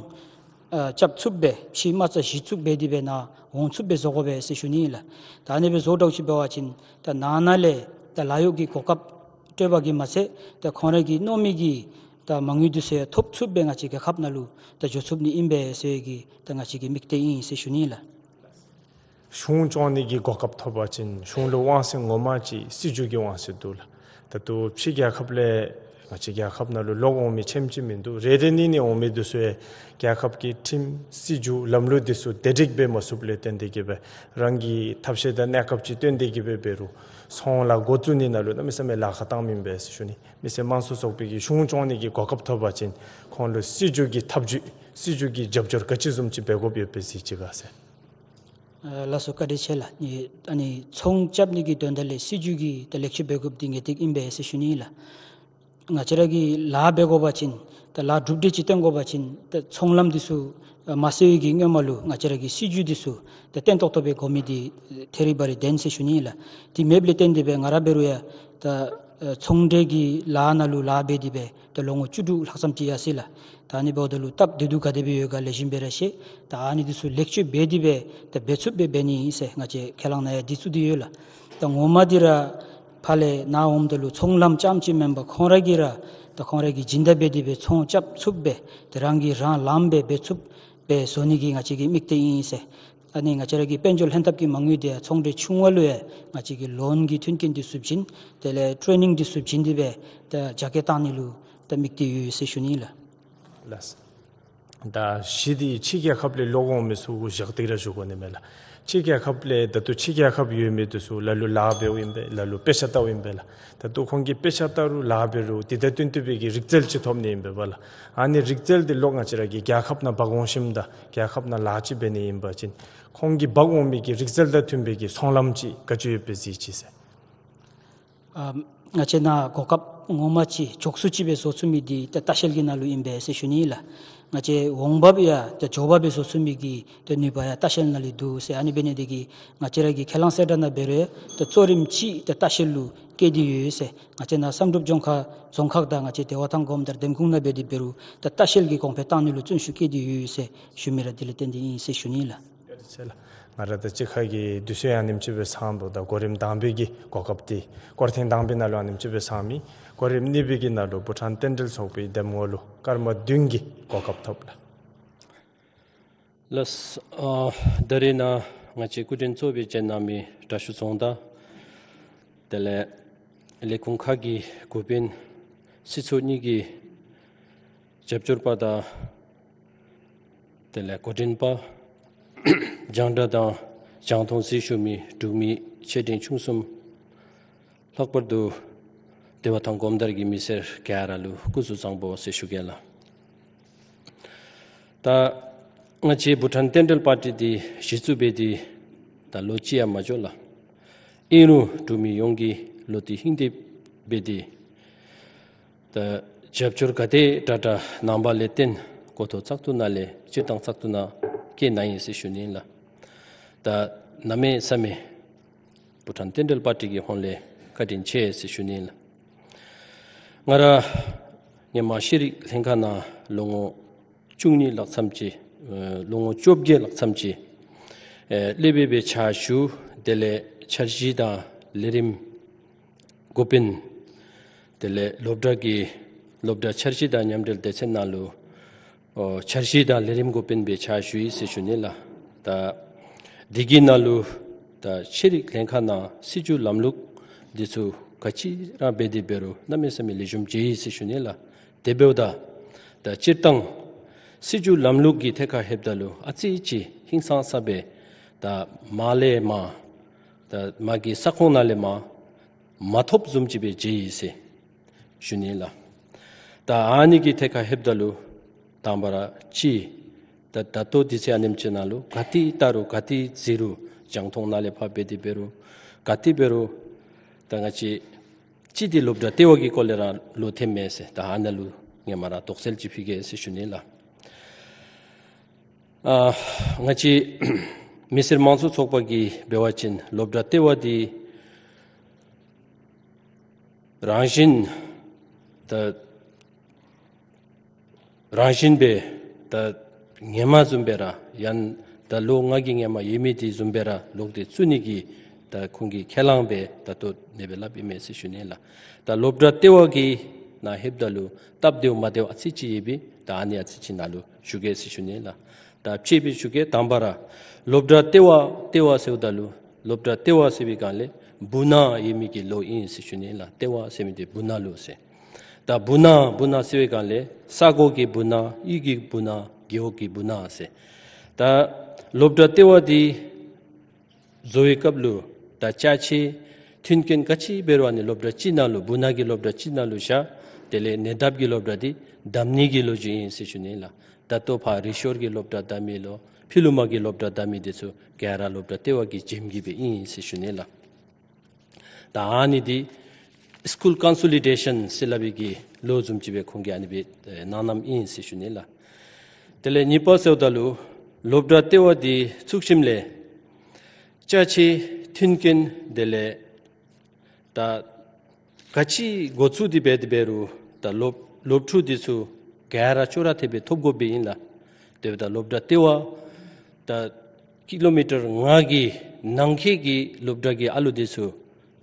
ཨ་རྐྱབ་ཚུགསཔ་སྦེ་ཕྱི་མ་རྩ་ཞི་ཚུགསཔ་འབད་དེ་སྦེ་ནཱ་འོང་ཚུགསཔ་སྦེ་བཟོ་དགོ་པས་ཟེར་ཞུ་ནི་ཨིན་ལགས། ད་ཨ་ནི་སྦེ་བཟོ་འདྲཝ་ཅིག་འབད་བ་ཅིན་ད་ནང་ན་ལས་ད་ལཱ་གཡོག་གི་གོ་སྐབས་སྤྲོད་པ་གིས་མ་ཚད་ད་ཁོང་ར་གིས་མནོ་མི་གི་ད་མ་དངུལ་འདི་ཚུ་ཡང་ཐོབ་ཚུགསཔ་སྦེ་ང་བཅས་རྒྱལ་ཁབ་ནང་ལུ་ད་འགྱོ་ཚུགས་ནི་ཨིན་པས་ཟེར་གི་ད་ང་བཅས་ཀྱི་དམིགས་གཏད་ཨིན་ཟེར་ཞུ་ནི་ཨིན་ལགས། གཞུང་སྐྱོང་ནི་གི་གོ་སྐབས་ཐོབ་པ་ཅིན་གཞུང་ལུ་དབང་ཚད་ངོ་མ་ཅིག་སྲིད་བྱུས་ཀྱི་དབང་ཚད་འདུག་ལགས། ད་ལྟོ་ཕྱི་རྒྱལ་ཁབ་ལས་ ང་བཅས་རྒྱལ་ཁབ་ནང་ལུ་ལོག་འོང་མི་ཆེམ་ཅིག་མིན་འདུག། རེ་རེ་གཉིས་གཉིས་འོང་མི་འདི་ཚུ་ཡང་རྒྱལ་ཁབ་ཀྱི་ཁྲིམས་སྲིད་བྱུས་ལམ་ལུགས་འདི་ཚུ་བདེ་སྒྲིག་འབད་མ་ཚུགསཔ་ལས་བརྟེན་ཏེ་གིས་སྦེ་རང་གི་ཐབས་ཤེས་དང་གནས་སྐབས་ཅིག་བཏོན་ཏེ་གིས་སྦེ་འབད་རུང་ཚོང་ལཱ་འགོ་བཙུགས་ནི་ནང་ལུ་གནམ་མེད་ས་མེད་ལཱ་ཁག་བཏངམ་ཨིན་པས་ཟེར་ཞུ་ནི། མི་སེར་དམངས་གཙོ་ཚོགས་པའི་གི་གཞུང་སྐྱོང་ནི་གི་གོ་སྐབས་ཐོབ་པ་ཅིན་ཁོང་ལུ་སྲིད་བྱུས་ཀྱི་ཐབས་བྱུས་སྲིད་བྱུས་ཀྱི་རྒྱབ་སྐྱོར་ག་ཅི་བཟུམ་ཅིག་འབད་དགོཔ་ཡོད་པས་ཟེར་ཅི་ག་ཟེར། ཨ་ལགས་སོ། བཀའ་དྲིན་ཆེ་ལགས། ཨ་ནི་ཨ་ནི་ཚོང་རྐྱབ་ནི་གི་དོན་དག་ལས་སྲིད་བྱུས་ཀྱི་ད་ལེགས་བཅོས་འབད་དགོཔ་འདི་ངེས་ཏིག་ཨིན་པས་ཟེར་ཞུ་ནི་ལགས། ང་བཅས་ར་གིས་ལཱ་འབད་དགོ་པ་ཅིན་ད་ལཱ་གྲུབ་འབྲས་ཅིག་སྟོན་དགོ་པ་ཅིན་ད་ཚོང་ལམ་འདི་ཚུ་ཨ་མ་སེལ་བའི་གི་སྔོན་མ་ལུ་ང་བཅས་ར་གི་སྲིད་བྱུས་འདི་ཚུ་ད་བརྟན་ཏོག་ཏོ་སྦེ་དགོ་མི་འདི་ཐད་རི་བ་རི་བདེན་ཟེར་ཞུ་ནི་ལགས། དེ་མེདཔ་ལས་བརྟེན་ཏེ་སྦེ་ང་ར་འབད་རུང་ཡང་ད་ཨ་ཚོང་འབྲེལ་གྱི་ལཱ་ནང་ལུ་ལཱ་འབད་དེ་སྦེ་ད་ལོ་ངོ་བཅུ་དྲུག་ལྷག་ཙམ་ཅིག་ཡར་སོ་ཡི་ལགས། ད་ཨ་ནི་འབདཝ་ད་ལུ་སྟབས་བདེ་སྡུག་ག་དེ་སྦེ་ཡོད་ག་ལེགས་ཤོམ་སྦེ་ར་ཤེས། ད་ཨ་ནི་འདི་ཚུ་ལེགས་བཅོས་འབད་དེ་སྦེ་ད་འབད་ཚུགསཔ་སྦེ་འབད་ནི་ཨིན་ཟེར་ང་བཅས་ཁས་བླངས་ནང་ཡང་འདི་ཚུ་འདི་ཡོད་ལགས། ད་ངོ་མ་འདི་ར་ཕར་ལས་ནཱ་འོངམ་ད་ལུ་ཚོང་ལམ་རྐྱངམ་ཅིག་མེན་པར་ཁོང་ར་གིས་ར་ད་ཁོང་ར་གིས་སྦྱིན་བདག་འབད་དེ་སྦེ་ཚོང་རྐྱབ་ཚུགསཔ་སྦེ་ད་རང་གིས་རང་ལངམ་སྦེ་འབད་ཚུགསཔ་སྦེ་བཟོ་ནི་གི་ང་བཅས་ཀྱི་དམིགས་གཏད་ཨིན་ཟེར། ཨ་ནི་ང་བཅས་ར་གི་དཔལ་འབྱོར་ལྷན་ཐབས་ཀྱི་མ་དངུལ་འདི་ཡང་ཚོང་འབྲེལ་ཆུང་བ་ལུ་ཡང་ང་བཅས་ཀྱིས་ལོན་གྱི་མཐུན་རྐྱེན་འདི་ཚུ་བྱིན། དེ་ལས་ཊེ་ནིང་འདི་ཚུ་བྱིན་ཏེ་སྦེ་ད་རྒྱ་སྐྱེད་བཏང་ནི་ལུ་ད་དམིགས་གཏད་ཡོད་ཟེར་ཞུ་ནི་ལགས། ལགས། ད་བཞི་འདི་ཕྱི་རྒྱལ་ཁབ་ལས་ལོག་འོང་མི་ཚུ་གུ་བཞག་སྟེ་ར་ཞུ་དགོ་ནི་མས་ལགས། ཕྱི་རྒྱལ་ཁབ་ལས་ད་ལྟོ་ཕྱི་རྒྱལ་ཁབ་ཡོད་མི་འདི་ཚུ་ལ་ལུ་ལཱ་འབདཝ་ཨིན་པས། ལ་ལུ་དཔེ་ཆ་ལྟཝ་ཨིན་པས་ལགས། ད་ལྟོ་ཁོང་གིས་དཔེ་ཆ་ལྟ་རུང་ལཱ་འབད་རུང་དེ་དང་བསྟུན་ཏེ་སྦེ་གི་རིག་རྩལ་ཅིག་ཐོབ་ནི་ཨིན་པས་པ་ལགས། ཨ་ནི་རིག་རྩལ་འདི་ལོག་ང་བཅས་ར་གི་རྒྱལ་ཁབ་ནང་འབག་འོང་ཞིནམ་ད་རྒྱལ་ཁབ་ནང་ལཱ་ཅིག་འབད་ནི་ཨིན་པ་ཅིན་ཁོང་གིས་འབག་འོང་མི་གི་རིག་རྩལ་དང་མཐུན་པའི་གི་ཚོང་ལམ་ཅིག་ག་ཅི་ཡོད་པས་གཟིགས་ཅིག་ཟེར། ཨ་ང་བཅས་ནཱ་གོ་སྐབས་ངོ་མ་ཅིག་མགྱོགས་སུ་ཅིག་སྦེ་བཟོ་ཚུགས་མི་འདི་ད་ལྟ་བཤལ་གྱི་ནང་ལུ་ཨིན་པས་ཟེར་ཞུ་ནི་ལགས། ང་བཅས་འོང་འབབ་ཡང་ད་མགྱོགས་པ་སྦེ་བཟོ་ཚུགས་མི་གི་ད་ནུས་པ་ཡང་ལྟ་བཤལ་ནང་ལུ་འདུག་ཟེར། ཨ་ནི་འབད་ནི་འདི་གིས་ང་བཅས་ར་གི་ཁས་བླངས་གསལ་བསྒྲགས་ནང་འབད་རུང་ད་གཙོ་རིམ་ཅིག་ད་ལྟ་བཤལ་ལུ་བསྐྱལ་ཏེ་ཡོད་ཟེར། ང་བཅས་ནཱ་བསམ་གྲུབ་ལྗོངས་མཁར་རྫོང་ཁག་དང་ང་བཅས་བདེ་བ་ཐང་སྒོམ་དར་འདེམས་ཁོངས་ནང་འབད་དེ་འབད་རུང་ད་ལྟ་བཤལ་གྱི་གོང་འཕེལ་བཏང་ནི་ལུ་བརྩོན་ཤུགས་བསྐྱེད་དེ་ཡོད་ཟེར་ཞུ་མི་ར་འདི་ལས་བརྟེན་ཏེ་ཨིན་ཟེར་ཞུ་ནི་ལགས། བཀའ་དྲིན་ཆེ་ལགས། ང་ར་ད་གཅིག་ཁར་གྱི་དུས་ཚོད་ཡང་ཨ་ནེམ་ཅིག་སྦེ་ཚང་འདུག། ད་གོ་རིམ་དང་པའི་གི་གོ་སྐབས་འདི་སྐོར་ཐེངས་དང་པའི་ནང་ལུ་ཨ་ནེམ་ཅིག་སྦེ་ཚང་མི། གོ་རིམ་གཉིས་པའི་གི་ནང་ལུ་བྷུ་ཊཱན་རྟེན་འབྲེལ་ཚོགས་པའི་འདེམས་ངོ་ལུ་སྐར་མ་བདུན་གྱི་གོ་སྐབས་ཐོབ་ལགས། ལགས། ཨ་ད་རིས་ནཱ་ང་བཅས་སྐུ་མགྲོན་གཙོ་སྦེ་བྱོན་གནང་མི་དྲག་ཤོས་རྫོང་བདག་དེ་ལས་ལས་ཁུངས་ཁག་གི་འགོ་དཔོན་སྲིད་ཚོགས་གཉིས་ཀྱི་རྒྱབ་སྐྱོར་པ་དང་དེ་ལས་འགོ་འདྲེན་པ་རྒྱང་བསྒྲགས་དང་རྒྱང་མཐོང་གཟིགས་བཞུགས་མི་འབྲུག་མི་ཆེ་འབྲིང་ཆུང་གསུམ་ལྷག་པར་དུ་བདེ་བ་ཐང་སྒོམ་དར་གྱི་མི་སེར་ག་ར་ལུ་སྐུ་གཟུགས་བཟང་པོ་ཟེར་ཞུ་གེ་ལགས། ད་ང་བཅས་བྷུ་ཊཱན་རྟེན་འབྲེལ་པར་ཊི་འདི་གཞི་བཙུགས་འབད་དེ་ད་ལོ་གཅིག་ཡང་མ་འགྱོ་ལགས། ཨིན་རུང་འབྲུག་མི་ཡོངས་ཀྱིས་བློ་གཏད་ཧིང་གཏད་འབད་དེ་ད་རྒྱབ་སྐྱོར་ག་དེ་དྲག་དྲག་གནང་བ་ལས་བརྟེན་འགོ་ཐོག་བཙག་འཐུ་ནང་ལས་སྤྱིར་བཏང་བཙག་འཐུ་ནང་སྐྱེས་གནང་ཡི་ཟེར་ཞུ་ནི་ལགས། ད་གནམ་མེད་ས་མེད་བྷུ་ཊཱན་རྟེན་འབྲེལ་པར་ཊི་གི་ཧོངས་ལས་བཀའ་དྲིན་ཆེ་ཟེར་ཞུ་ནི་ལགས། ང་ར་ཧེ་མ་ཤེས་རིག་ལྷན་ཁག་ནང་ལོ་ངོ་བཅུ་གཉིས་ལྷག་ཙམ་ཅིག་ཨེ་ལོ་ངོ་བཅོ་བརྒྱད་ལྷག་ཙམ་ཅིག་ཨེ་སློབ་དཔོན་སྦེ་ཕྱག་ཞུ། དེ་ལས་འཆར་གཞི་དང་ལས་རིམ་འགོ་དཔོན་དེ་ལས་སློབ་གྲྭ་གི་སློབ་གྲྭ་འཆར་གཞི་དང་མཉམ་འབྲེལ་སྡེ་ཚན་ནང་ལུ་ཨོ་འཆར་གཞི་དང་ལས་རིམ་འགོ་དཔོན་སྦེ་ཕྱག་ཞུ་ཡི་ཟེར་ཞུ་ནི་ལགས། ད་འདི་གི་ནང་ལུ་ད་ཤེས་རིག་ལྷན་ཁག་ནང་སྲིད་བྱུས་ལམ་ལུགས་འདི་ཚུ་ག་ཅི་ར་འབད་དེ་འབད་རུང་གནམ་མེད་ས་མེད་ལེགས་ཤོམ་མཇལ་ཡི་ཟེར་ཞུ་ནི་ལགས། དེ་འབདཝ་ད་ད་སྤྱིར་བཏང་སྲིད་བྱུས་ལམ་ལུགས་ཀྱི་ཐད་ཁར་ལྷོདཔ་ད་ལུ་ཨ་ཙི་ཅིག་ཧིང་སངས་ས་སྦེ་ད་མར་ལས་མར་ད་མར་གྱི་ས་ཁོངས་ནང་ལས་མར་མ་ཐོབ་བཟུམ་ཅིག་སྦེ་མཇལ་ཡི་ཟེར་ཞུ་ནི་ལགས། ད་ཨ་ནི་གི་ཐད་ཁར་ལྷོདཔ་ད་ལུ་དང་པ་ར་ཅིག་ད་ད་ལྟོ་དུས་ཚོད་ཨ་ནེམ་ཅིག་ནང་ལུ་ག་ཏེ་བལྟ་རུང་ག་ཏེ་གཟིགས་རུང་རྒྱང་མཐོང་ནང་ལས་ཕར་འབད་དེ་འབད་རུང་ག་ཏེ་འབད་རུང་ད་ང་བཅས་ཅིག་འདི་སློབ་གྲྭ་ལྟེ་བ་གི་སྐོར་ལས་ར་ལོག་ཐོནམ་མས་ཟེར། ད་ཨ་ནཱ་ལུ་ངོ་མ་ར་དོགས་སེལ་ཅིག་ཕུལ་གེ་ཟེར་ཞུ་ནི་ལགས། ཨ་ང་བཅས་མི་སེར་དམངས་གཙོ་ཚོགས་པ་གིས་འབད་བ་ཅིན་སློབ་གྲྭ་ལྟེ་བ་འདི་རང་བཞིན་ད་རང་བཞིན་སྦེ་ད་ཧེ་མ་བཟུམ་སྦེ་ར་ཡང་ད་ལོ་ལྔ་གི་ཧེ་མ་ཡོད་མི་འདི་བཟུམ་སྦེ་ར་ལོག་སྟེ་བཙུགས་ནི་གི་ད་ཁོང་གིས་ཁས་བླངས་སྦེ་ད་ལྟོ་ཨ་ནེ་སྦེ་སླབ་ཨིན་མས་ཟེར་ཞུ་ནི་ལགས། ད་སློབ་གྲྭ་ལྟེ་བ་གི་ནང་ལྷོདཔ་ད་ལུ་སྟབས་བདེཝ་མ་བདེཝ་ཨ་ཙི་ཅིག་ཡོད་པས། ད་ཨ་ནི་ཨ་ཙི་ཅིག་ནཱ་ལུ་ཞུ་གེ་ཟེར་ཞུ་ནི་ལགས། ད་ཕྱེ་སྦེ་ཞུ་གེ། དང་པ་ར་སློབ་གྲྭ་ལྟེ་བ་ལྟེ་བ་ཟེརཝ་ད་ལུ་སློབ་གྲྭ་ལྟེ་བ་ཟེར་བའི་སྒང་ལས་སྦུག་ན་ཡོད་མི་གི་ལོགས་ཨིན་ཟེར་ཞུ་ནི་ལགས། ལྟེ་བ་ཟེར་མི་འདི་སྦུག་ན་ལུ་ཟེར། ད་སྦུག་ན་སྦུག་ན་ཟེར་བའི་སྒང་ལས་ས་གོ་གི་སྦུག་ན་གཡུས་ཀྱི་སྦུག་ན་རྒེད་འོག་གི་སྦུག་ན་ཟེར། ད་སློབ་གྲྭ་ལྟེ་བ་འདི་བཟོ་བའི་སྐབས་ལུ་ད་ཅ་ཆས་མཐུན་རྐྱེན་ག་ཅི་འབད་རུང་ཨ་ནི་སློབ་གྲྭ་གཅིག་ནང་ལུ་སྦུག་ན་གི་སློབ་གྲྭ་གཅིག་ནང་ལུ་བཞག། དེ་ལས་ཉེ་འདབས་ཀྱི་སློབ་གྲྭ་འདི་བསྡམ་ནི་གི་ལོ་རྒྱུས་ཨིན་ཟེར་ཞུ་ནི་ལགས། ད་ལྟོ་ཕར་རི་ཤོར་གྱི་སློབ་གྲྭ་བསྡམ་མི་ལོ་ཕྱི་ལུ་མ་གི་སློབ་གྲྭ་བསྡམ་མི་འདི་ཚུ་ག་ར་སློབ་གྲྭ་ལྟེ་བ་གི་འགྲེམས་ཀྱི་སྦེ་ཨིན་ཟེར་ཞུ་ནི་ལགས། ད་ཨ་ནི་འདི་སི་ཀུལ་ཀོན་སོ་ལི་ཌེ་ཤཱན་ཟེར་སླབ་པའི་གི་ལོ་བཟུམ་ཅིག་སྦེ་ཁོང་གིས་ཨ་ནི་སྦེ་ཨེ་གནང་གནངམ་ཨིན་ཟེར་ཞུ་ནི་ལགས། དེ་ལས་གཉིས་པ་ཟེརཝ་ད་ལུ་སློབ་གྲྭ་ལྟེ་བ་འདི་བཙུགས་ཞིནམ་ལས་ཅ་ཆས་མཐུན་རྐྱེན་དེ་ལས་ད་ག་ཅི་འགོ་བཙུགས་ཏེ་འབད་དེ་འབད་རུང་ད་སློབ་སློབ་ཕྲུག་འདི་ཚུ་ག་ར་ཅོག་ར་འཐདཔ་སྦེ་ཐོབ་དགོཔ་སྦེ་ཨིན་ལགས། དེ་འབདཝ་ད་སློབ་གྲྭ་ལྟེ་བ་ད་ཀི་ལོ་མི་ཊར་ལྔ་གི་ནང་འཁོད་ཀྱི་སློབ་གྲྭ་གི་ཨ་ལུ་འདི་ཚུ་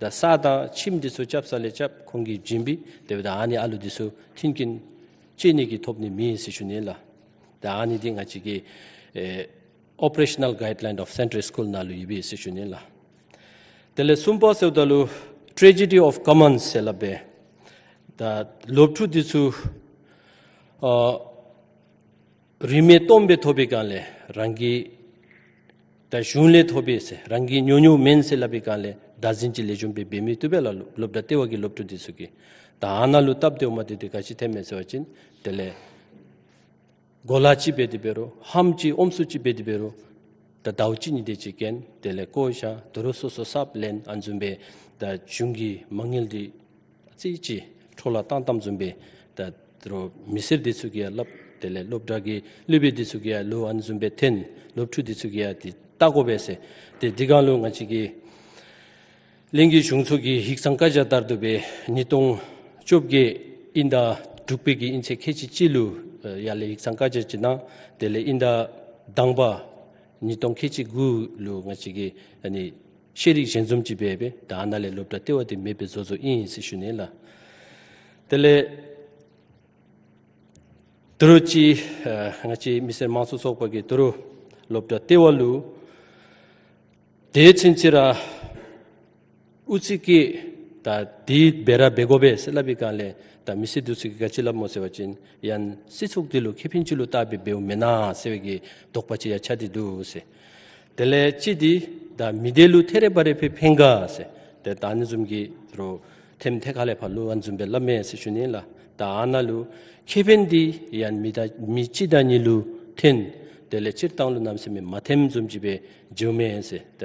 ད་ས་དང་ཁྱིམ་འདི་ཚུ་རྐྱབ་ས་ལས་རྐྱབ་ཁོང་གིས་བྱིན་པས། དེ་འབདཝ་ད་ཨ་ནི་ཨ་ལུ་འདི་ཚུ་མཐུན་རྐྱེན་ཅིག་ནི་གི་ཐོབ་ནི་མེད་ཟེར་ཞུ་ནི་ལགས། ད་ཨ་ནི་འདི་ང་བཅས་ཀྱི་ཨེ་Operational Guideline of Central School ནང་ལུ་ཡོད་པས་ཟེར་ཞུ་ནི་ལགས། དེ་ལས་གསུམ་པ་ཟེརཝ་ད་ལུ་Tragedy of Commons ཟེར་སླབ་སྦེ་ད་སློབ་ཕྲུག་འདི་ཚུ་ཨ་རིན་མེད་སྟོངམ་སྦེ་ཐོབ་པའི་སྒང་ལས་རང་གི་ད་གཞུང་ལས་ཐོབ་པས་ཟེར་རང་གི་ཉོ་ཉོཝ་མེན་ཟེར་སླབ་པའི་སྒང་ལས་བདག་འཛིན་ཅིག་ལེགས་ཤོམ་སྦེ་འབད་མི་བཏུབ་པས་ལགས། སློབ་གྲྭ་ལྟེ་བ་གི་སློབ་ཕྲུག་འདི་ཚུ་གིས་ད་ཨ་ནཱ་ལུ་སྟབས་བདེཝ་མ་བདེཝ་འདི་ག་ཅི་ཐོནམ་མས་ཟེར་བ་ཅིན་དེ་ལས་གོ་ལ་ཅིག་འབད་དེ་འབད་རུང་ལྷམ་ཅིག་ཨོམ་སྲུ་ཅིག་འབད་དེ་འབད་རུང་ད་ཟླཝ་གཅིག་གཉིས་དེ་ཅིག་གྱོན། དེ་ལས་བཀོ་བཞག། དོ་རུང་སོ་སོ་གསརཔ་ལེན། ཨ་ནི་བཟུམ་སྦེ་ད་གཞུང་གི་མ་དངུལ་འདི་ཨ་ཙི་ཅིག་འཕྲོ་བརླག་བཏང་བཏངམ་བཟུམ་སྦེ་ད་དོ་རུང་མི་སེར་འདི་ཚུ་གིས་ཡང་སླབ། དེ་ལས་སློབ་གྲྭ་གི་སློབ་དཔོན་འདི་ཚུ་གིས་ཡང་ལོག་ཨ་ནི་བཟུམ་སྦེ་འཐོན། སློབ་ཕྲུག་འདི་ཚུ་གིས་ཡང་འདི་བལྟ་དགོ་པས་ཟེར། ཏེ་འདི་སྒང་ལུ་ང་བཅས་ཀྱི་གླིང་གི་གཞུང་ཚོགས་ཀྱི་ཡིག་ཚང་བཀའ་རྒྱ་ལྟར་དུ་སྦེ་ཉིས་སྟོང་བཅོ་བརྒྱད་དབྱིན་ཟླ་དྲུག་པའི་གི་དབྱིན་ཚེས་ཁལ་གཅིག་གཅིག་ལུ་ཨེ་ཡར་ལས་ཡིག་ཚང་བཀའ་རྒྱ་ཅིག་གནང་། དེ་ལས་དབྱིན་ཟླ་དང་པ་ཉིས་སྟོང་ཁལ་གཅིག་དགུ་ལུ་ང་བཅས་ཀྱིས་ཨ་ནི་ཤེས་རིག་ཞལ་འཛོམས་ཅིག་འབད་སྦེ་ད་ཨ་ནཱ་ལས་སློབ་གྲྭ་ལྟེ་བ་འདི་མེདཔ་སྦེ་བཟོ་བཟོཝ་ཨིན་ཟེར་ཞུ་ནི་ལགས། དེ་ལས་དོ་རུང་ཅིག་ཨ་ང་བཅས་མི་སེར་མང་གཙོ་ཚོགས་པ་གིས་དོ་རུང་སློབ་གྲྭ་ལྟེ་བ་ལུ་དེ་ཚུན་ཚོད་ར་ཨུ་ཚུགས་ཀྱིས་ད་འདི་འབད་ར་འབད་དགོ་པས་ཟེར་སླབ་པའི་སྒང་ལས་ད་མི་སེར་འདི་ཚུ་གིས་ག་ཅི་སླབ་སྨོ་ཟེར་བ་ཅིན་ཡང་སྲིད་ཚོགས་འདི་ལུ་ཁེ་ཕན་ཅིག་ལུ་བལྟ་སྦེ་འབདཝ་མེན་ན་ཟེར་བའི་གི་དོགས་པ་ཅིག་ཡང་ཆགས་ཏེ་འདུག་ཟེར། དེ་ལས་གཅིག་འདི་ད་མི་སྡེ་ལུ་ཐད་རི་བ་རི་སྦེ་ཕན་ག་ཟེར། ཏེ་ད་ཨ་ནི་བཟུམ་གྱི་རོགས་ཐེམ་ཐད་ཁ་ལས་ཕར་ལུ་ཨ་ནི་བཟུམ་སྦེ་སླབ་མས་ཟེར་ཞུ་ནི་ལགས། ད་ཨ་ནཱ་ལུ་ཁེ་ཕན་འདི་ཡང་མི་ད་མི་གཅིག་དང་གཉིས་ལུ་ཐོན། དེ་ལས་སྤྱིར་བཏང་ལུ་གནམ་མེད་ས་མེད་མ་ཐོནམ་བཟུམ་ཅིག་སྦེ་འགྱོཝ་མས་ཟེར། ད་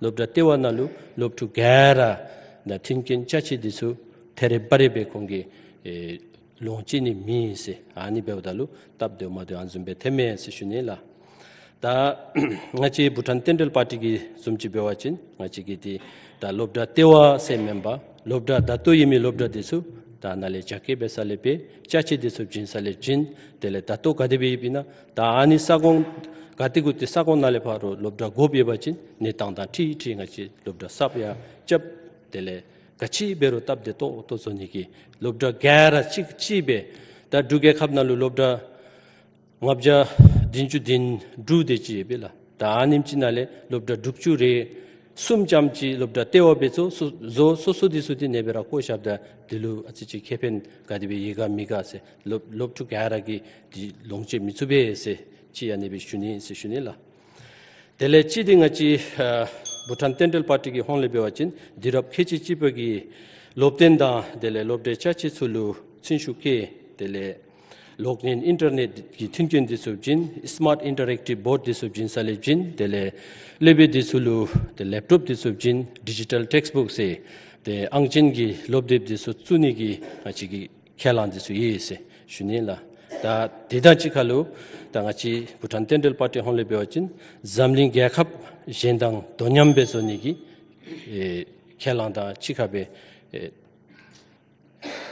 སློབ་གྲྭ་ལྟེ་བ་ནང་ལུ་སློབ་ཕྲུག་ག་ར་ད་མཐུན་རྐྱེན་ཅ་ཆས་འདི་ཚུ་ཐད་རི་བ་རི་སྦེ་ཁོང་གིས་ཨེ་ལོངས་སྤྱོད་ནི་མེད་ཟེར། ཨ་ནི་འབདཝ་ད་ལུ་སྟབས་བདེཝ་མ་བདེཝ་ཨ་ནི་བཟུམ་སྦེ་ཐོནམ་མས་ཟེར་ཞུ་ནི་ལགས། ད་ང་བཅས་བྷུ་ཊཱན་ཏེན་ཊལ་པར་ཊི་གི་བཟུམ་ཅིག་འབད་བ་ཅིན་ང་བཅས་ཀྱི་འདི་ད་སློབ་གྲྭ་ལྟེ་བ་ཟེར་མེན་པར་སློབ་གྲྭ་ད་ལྟོ་ཡོད་མི་སློབ་གྲྭ་འདི་ཚུ་ད་ནཱ་ལས་རྒྱ་སྐྱེད་འབད་ས་ལས་འབད། ཅ་ཆས་འདི་ཚུ་བྱིན་ས་ལས་བྱིན། དེ་ལས་ད་ལྟོ་ག་དེ་སྦེ་ཡོདཔ་ཨིན་ན་ད་ཨ་ནི་ས་ཁོངས་ག་ཏེ་གུ་ཏེ་ས་ཁོངས་ནང་ལས་ཕར་རོགས་སློབ་གྲྭ་དགོཔ་ཡོད་པ་ཅིན་གནས་སྟངས་དང་འཁྲིལ་འཁྲིལ་ང་བཅས་སློབ་གྲྭ་གསརཔ་ཡང་རྐྱབ། དེ་ལས་ག་ཅི་འབད་རུང་སྟབས་བདེ་ཏོག་ཏོ་བཟོ་ནི་གི་སློབ་གྲྭ་ག་ར་གཅིག་གཅིག་སྦེ་ད་འབྲུག་རྒྱལ་ཁབ་ནང་ལུ་སློབ་གྲྭ་ལྔ་བརྒྱ་བདུན་ཅུ་དོན་དྲུག་དེ་ཅིག་ཡོད་པས་ལགས། ད་ཨ་ནེམ་ཅིག་ནང་ལས་སློབ་གྲྭ་དྲུག་ཅུ་རེ་གསུམ་ཙམ་ཅིག་སློབ་གྲྭ་ལྟེ་བ་སྦེ་བཟོ་བཟོ་བཟོ་སོ་སོ་འདི་ཚུ་འདི་ཨ་ནེ་སྦེ་ར་བཀོ་བཞགཔ་ད་འདི་ལུ་ཨ་ཙི་ཅིག་ཁེ་ཕན་ག་དེ་སྦེ་ཡོད་ག་མེད་ག་ཟེར་སློབ་སློབ་ཕྲུག་ག་ར་གིས་འདི་ལོངས་སྤྱོད་མི་ཚུགས་པས་ཟེར་ཅིག་ཨ་ནེ་སྦེ་ཞུ་ནི་ཟེར་ཞུ་ནི་ལགས། དེ་ལས་གཅིག་འདི་ང་བཅས་ཨ་བྷུ་ཊཱན་ཏེན་ཊལ་པར་ཊི་གི་ཧོངས་ལས་འབད་བ་ཅིན་དུས་རབས་ཁལ་གཅིག་གཅིག་པ་གི་སློབ་སྟོན་དང་དེ་ལས་སློབ་གྲྭའི་ཅ་ཆས་ཚུ་ལུ་ཚུན་ཤུགས་བསྐྱེད། དེ་ལས་གློག་བརྙན་ཨིན་ཊར་ནེཊ་གི་མཐུན་རྐྱེན་འདི་ཚུ་བྱིན། སི་མཱཊ་ཨིན་ཊར་ཨེཀ་ཊིབ་བོརཌ་འདི་ཚུ་བྱིན་ས་ལས་བྱིན། དེ་ལས་སློབ་དཔོན་འདི་ཚུ་ལུ་ཏེ་ལེབ་ཊོབ་འདི་ཚུ་བྱིན། ཌི་ཇི་ཊལ་ཊེགསཊ་བུཀ་ཟེར་ཏེ་ཨང་ཅན་གྱི་སློབ་དེབ་འདི་ཚུ་བཙུགས་ནི་གི་ང་བཅས་ཀྱི་ཁས་བླངས་འདི་ཚུ་ཡོད་ཟེར་ཞུ་ནི་ལགས། ད་དེ་དང་གཅིག་ཁར་ལུ་ད་ང་བཅས་བྷུ་ཊཱན་ཏེན་ཊལ་པར་ཊི་ཧོངས་ལས་འབད་བ་ཅིན་འཛམ་གླིང་རྒྱལ་ཁབ་གཞན་དང་དོ་མཉམ་སྦེ་བཟོ་ནི་གི་ཨེ་ཁས་བླངས་དང་གཅིག་ཁར་སྦེ་ཨེ་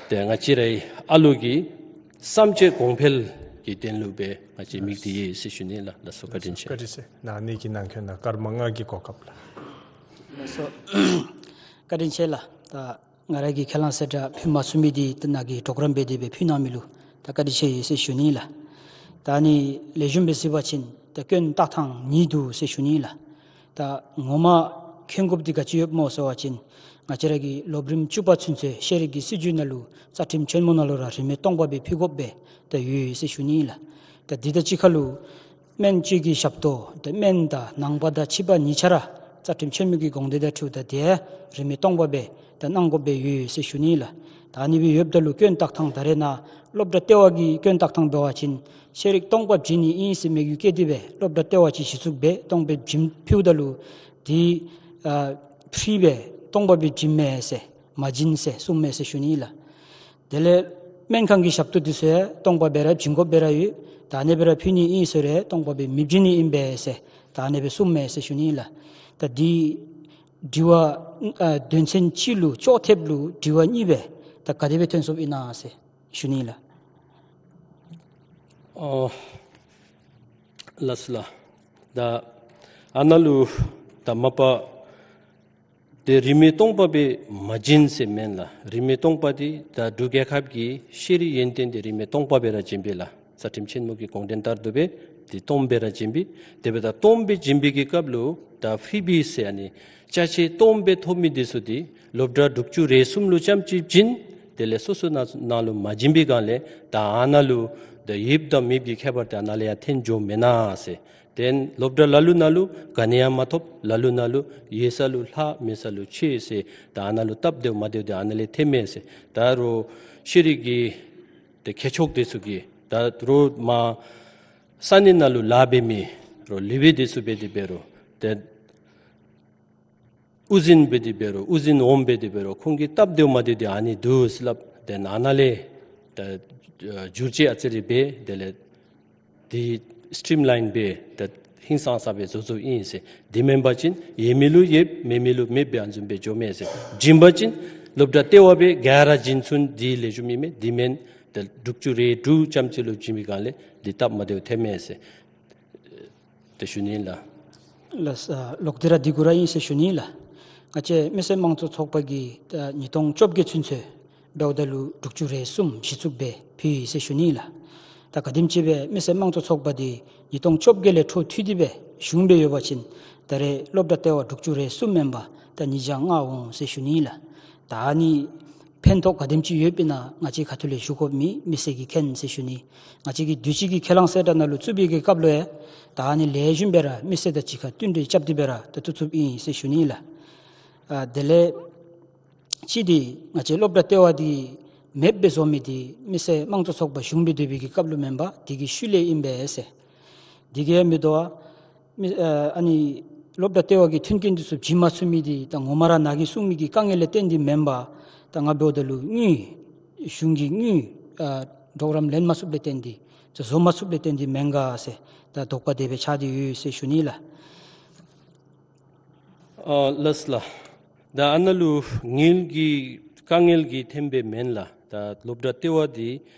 ཏེ་ང་བཅས་རའི་ཨ་ལུ་གི་བསམ་སྤྱོད་གོང་འཕེལ་གྱི་དོན་ལུ་སྦེ་ང་བཅས་དམིགས་ཏེ་ཡོད་ཟེར་ཞུ་ནི་ལགས། ལགས་སོ་བཀའ་དྲིན་ཆེ། བཀའ་དྲིན་ཆེ། ན་ནིང་གི་ནང་འཁོད་ནང་སྐར་མ་ལྔ་གི་གོ་སྐབས་ལགས། ལགས་སོ་བཀའ་དྲིན་ཆེ་ལགས། ད་ང་ར་གིས་ཁས་བླངས་གསལ་བསྒྲགས་ཕུལ་མ་ཚུགས་མི་འདི་ད་ནཱ་གིས་གྲོགས་རམ་འབད་དེ་སྦེ་ཕུལ་གནང་མི་ལུ་ད་བཀའ་དྲིན་ཆེ་ཡོད་ཟེར་ཞུ་ནི་ལགས། ད་ཨ་ནི་ལེགས་ཤོམ་སྦེ་གཟིགས་པ་ཅིན་ད་སྐྱོན་བཏགས་ཐངས་གཉིས་འདུག་ཟེར་ཞུ་ནི་ལགས། ད་ངོ་མ་ མཁྱེན་དགོཔ་འདི་ག་ཅི་ཡོདཔ་སྨོ་ཟེར་བ་ཅིན་ང་བཅས་ར་གི་སློབ་རིམ་བཅུ་པ་ཚུན་ཚོད་ཤེས་རིག་གི་སྲིད་བྱུས་ནང་ལུ་རྩ་ཁྲིམས་ཆེན་མོ་ནང་ལུ་ར་རིན་མེད་སྟོང་པ་སྦེ་ཕུལ་དགོཔ་སྦེ་ད་ཡོད་ཟེར་ཞུ་ནི་ཨིན་ལགས། ད་འདི་དང་གཅིག་ཁར་ལུ་སྨན་བཅོས་ཀྱི་ཞབས་ཏོག་ད་སྨན་དང་ནང་པ་དང་ཕྱི་པ་གཉིས་ཆ་ར་རྩ་ཁྲིམས་ཆེན་མོ་གི་དགོངས་དོན་དང་འཁྲིལཝ་ད་དེ་རིན་མེད་སྟོང་པ་སྦེ་ད་གནང་དགོཔ་སྦེ་ཡོད་ཟེར་ཞུ་ནི་ཨིན་ལགས། ད་ཨ་ནི་སྦེ་ཡོདཔ་ད་ལུ་སྐྱོན་བཏགས་ཐངས་ད་རེས་ནཱ་སློབ་གྲྭ་ལྟེ་བ་གི་སྐྱོན་བཏགས་ཐངས་འབད་བ་ཅིན་ཤེས་རིག་སྟོང་པ་བྱིན་ནི་ཨིན་ཟེར་མོས་གུས་བསྐྱེད་དེ་སྦེ་སློབ་གྲྭ་ལྟེ་བ་ཅིག་གཞི་བཙུགས་སྦེ་སྟོང་པ་བྱིན་ཕུལཝ་ད་ལུ་དེ་ཨ་free སྦེ་སྟོང་པ་སྦེ་བྱིན་མས་ཟེར་མ་བྱིན་ཟེར་གསུངས་མས་ཟེར་ཞུ་ནི་ཨིན་ལགས། དེ་ལས་སྨན་ཁང་གི་ཞབས་ཏོག་འདི་ཚུ་ཡང་སྟོང་པ་སྦེ་ར་བྱིན་དགོཔ་སྦེ་ར་ཡོད། ད་ཨ་ནི་སྦེ་ར་ཕུལ་ནི་ཨིན་ཟེར་རུང་སྟོང་པ་སྦེ་མི་བྱིན་ནི་ཨིན་པས་ཟེར་ད་ཨ་ནི་སྦེ་གསུངས་མས་ཟེར་ཞུ་ནི་ཨིན་ལགས། ད་འདི་དྲི་བ་ཨ་དོན་ཚན་གཅིག་ལུ་ཅོག་འཐདཔ་ལུ་དྲི་བ་གཉིས་སྦེ་ད་ག་དེ་སྦེ་ཐོན་སོངམ་ཨིན་ན་ཟེར་ཞུ་ནི་ཨིན་ལགས། ཨོ་ལགས་སོ་ལགས། ད་ཨ་ནཱ་ལུ་ད་མ་པ་དེ་རིན་མེད་སྟོང་པ་སྦེ་མ་བྱིན་ཟེར་མེན་ལགས། རིན་མེད་སྟོང་པ་འདི་ད་འབྲུག་རྒྱལ་ཁབ་ཀྱི་ཤེས་རིག་ཡོན་ཏན་འདི་རིན་མེད་སྟོང་པ་སྦེ་ར་བྱིན་པས་ལགས། རྩ་ཁྲིམས་ཆེན་མོ་གི་དགོངས་དོན་ལྟར་དུ་སྦེ་འདི་སྟོང་པ་སྦེ་ར་བྱིན་པས། དེ་སྦེ་ད་སྟོང་པ་སྦེ་བྱིན་པའི་གི་སྐབས་ལུ་ད་ཕི་བི་ཟེར་ཨ་ནི་ཅ་ཆས་སྟོང་པ་སྦེ་ཐོབ་མི་འདི་ཚུ་འདི་སློབ་གྲྭ་དྲུག་ཅུ་རེ་གསུམ་ལུ་རྐྱངམ་ཅིག་བྱིན། དེ་ལས་སོ་སོ་ནང་ནང་ལུ་མ་བྱིན་པའི་སྒང་ལས་ད་ཨ་ནཱ་ལུ་ད་ཡོདཔ་དང་མེདཔ་ཀྱི་ཁྱད་པར་དེ་ཨ་ནཱ་ལས་ཡང་ཐོན་འགྱོཝ་མེན་ན་ཟེར། དེ་སློབ་གྲྭ་ལ་ལུ་ནང་ལུ་ག་ནི་ཡང་མ་ཐོབ། ལ་ལུ་ནང་ལུ་ཡོད་ས་ལུ་ལྷག་མེད་ས་ལུ་ཆད་ཟེར། ད་ཨ་ནཱ་ལུ་སྟབས་བདེཝ་མ་བདེཝ་དེ་ཨ་ནཱ་ལས་ཐོནམ་མས་ཟེར། ད་རུང་ཤེས་རིག་གི་དེ་མཁས་མཆོག་དེ་ཚུ་གིས་ད་རུང་མ་ས་གནས་ནང་ལུ་ལཱ་འབད་མི་རུང་ལེགས་པའི་དེ་ཚུ་འབད་དེ་འབད་རུང་དེ་དབུ་འཛིན་འབད་དེ་འབད་རུང་དབུ་འཛིན་འོགམ་འབད་དེ་འབད་རུང་ཁོང་གི་སྟབས་བདེཝ་མ་བདེཝ་དེ་ཨ་ནི་འདུག་ཟེར་སླབ། དེ་ནང་ན་ལས་ད་བསྒྱུར་བཅོས་ཨ་ཙི་རེ་འབད་དེ་ལས་དེ་སི་ཊིམ་ལའིན་འབད་དེ་ཧིང་སངས་ས་སྦེ་བཟོ་བཟོཝ་ཨིན་ཟེར། དེ་མེན་པ་ཅིན་ཡོད་མི་ལུ་ཡོདཔ་མེད་མི་ལུ་མེདཔ་སྦེ་ཨ་ནི་བཟུམ་སྦེ་འགྱོཝ་མས་ཟེར། བྱིན་པ་ཅིན་སློབ་གྲྭ་ལྟེ་བ་སྦེ་ག་ར་བྱིན་ཚུན་དེ་ལེགས་ཤོམ་ཨིན་མས། དེ་མེན་དེ་དྲུག་ཅུ་རེ་དྲུག་རྐྱངམ་ཅིག་ལུ་བྱིན་པའི་སྒང་ལས་དེ་སྟབས་མ་བདེཝ་ཐོནམ་མས་ཟེར། དེ་ཞུ་ནི་ལགས། ལགས་སོ། ལོག་སྟེ་ར་འདི་གུ་ར་ཨིན་ཟེར་ཞུ་ནི་ལགས། ང་བཅས་མི་སེར་དམངས་གཙོ་ཚོགས་པ་གིས་ད་ཉིས་སྟོང་བཅོ་བརྒྱད་ཚུན་ཚོད་འབདཝ་ད་ལུ་དྲུག་ཅུ་རེ་གསུམ་གཞི་བཙུགས་སྦེ་ཕུལ་ཡི་ཟེར་ཞུ་ནི་ལགས། ད་ག་དེམ་ཅིག་སྦེ་མི་སེར་དམངས་གཙོ་ཚོགས་པ་འདི་ཉིས་སྟོང་བཅོ་བརྒྱད་ལས་འཕྲོ་མཐུད་དེ་སྦེ་གཞུང་སྦེ་ཡོད་པ་ཅིན་ད་རེས་སློབ་གྲྭ་ལྟེ་བ་དྲུག་ཅུ་རེ་གསུམ་མེན་པར་ད་ཉིས་བརྒྱ་ལྔ་འོང་ཟེར་ཞུ་ནི་ལགས། ད་ཨ་ནི་ཕན་ཐོགས་ག་དེམ་ཅིག་ཡོདཔ་ཨིན་ན་ང་བཅས་ཁ་ཐུག་ལས་ཞུ་དགོཔ་མེད། མི་སེར་གྱིས་མཁྱེན་ཟེར་ཞུ་ནི། ང་བཅས་ཀྱིས་དུས་ཅི་གི་ཁས་བླངས་གསལ་བསྒྲགས་ནང་ལུ་བཙུགས་པའི་གི་སྐབས་ལུ་ཡང་ད་ཨ་ནི་ལེགས་ཤོམ་སྦེ་ར་མི་སེར་དང་གཅིག་ཁར་བསྟུན་གྲོས་རྐྱབ་སྟེ་སྦེ་ར་ད་བཙུགས་བཙུགསཔ་ཨིན་ཟེར་ཞུ་ནི་ལགས། ཨ་དེ་ལས་གཅིག་འདི་ང་བཅས་སློབ་གྲྭ་ལྟེ་བ་འདི་མེདཔ་སྦེ་བཟོ་མི་འདི་མི་སེར་དམངས་གཙོ་ཚོགས་པ་གཞུང་སྦེ་སྡོད་པའི་གི་སྐབས་ལུ་མེན་པར་དེ་གི་ཤུལ་ལས་ཨིན་པས་ཟེར། དེ་གིས་མི་དོ་བར་མི་ཨ་ཨ་ནི་སློབ་གྲྭ་ལྟེ་བ་གི་མཐུན་རྐྱེན་འདི་ཚུ་བྱིན་མ་ཚུགས་མི་འདི་ད་ངོ་མ་ར་ནཱ་གིས་གསུངས་མི་གི་དཀའ་ངལ་ལས་བརྟེན་ཏེ་མེན་པར་ད་ང་འབདཝ་ད་ལུ་དངུལ་གཞུང་གི་དངུལ་ཨ་གྲོགས་རམ་ལེན་མ་ཚུགསཔ་ལས་བརྟེན་ཏེ་ཚུ་བཟོ་མ་ཚུགསཔ་ལས་བརྟེན་ཏེ་མེན་ག་ཟེར་ད་དོགས་པ་དེ་སྦེ་ཆགས་ཏེ་ཡོད་ཟེར་ཞུ་ནི་ལགས། ཨ་ལགས་ལགས། ད་ཨ་ནཱ་ལུ་དངུལ་གྱི་དཀའ་ངལ་གྱིས་ཐོནམ་སྦེ་མེན་ལགས། ད་སློབ་གྲྭ་ལྟེ་བ་འདི་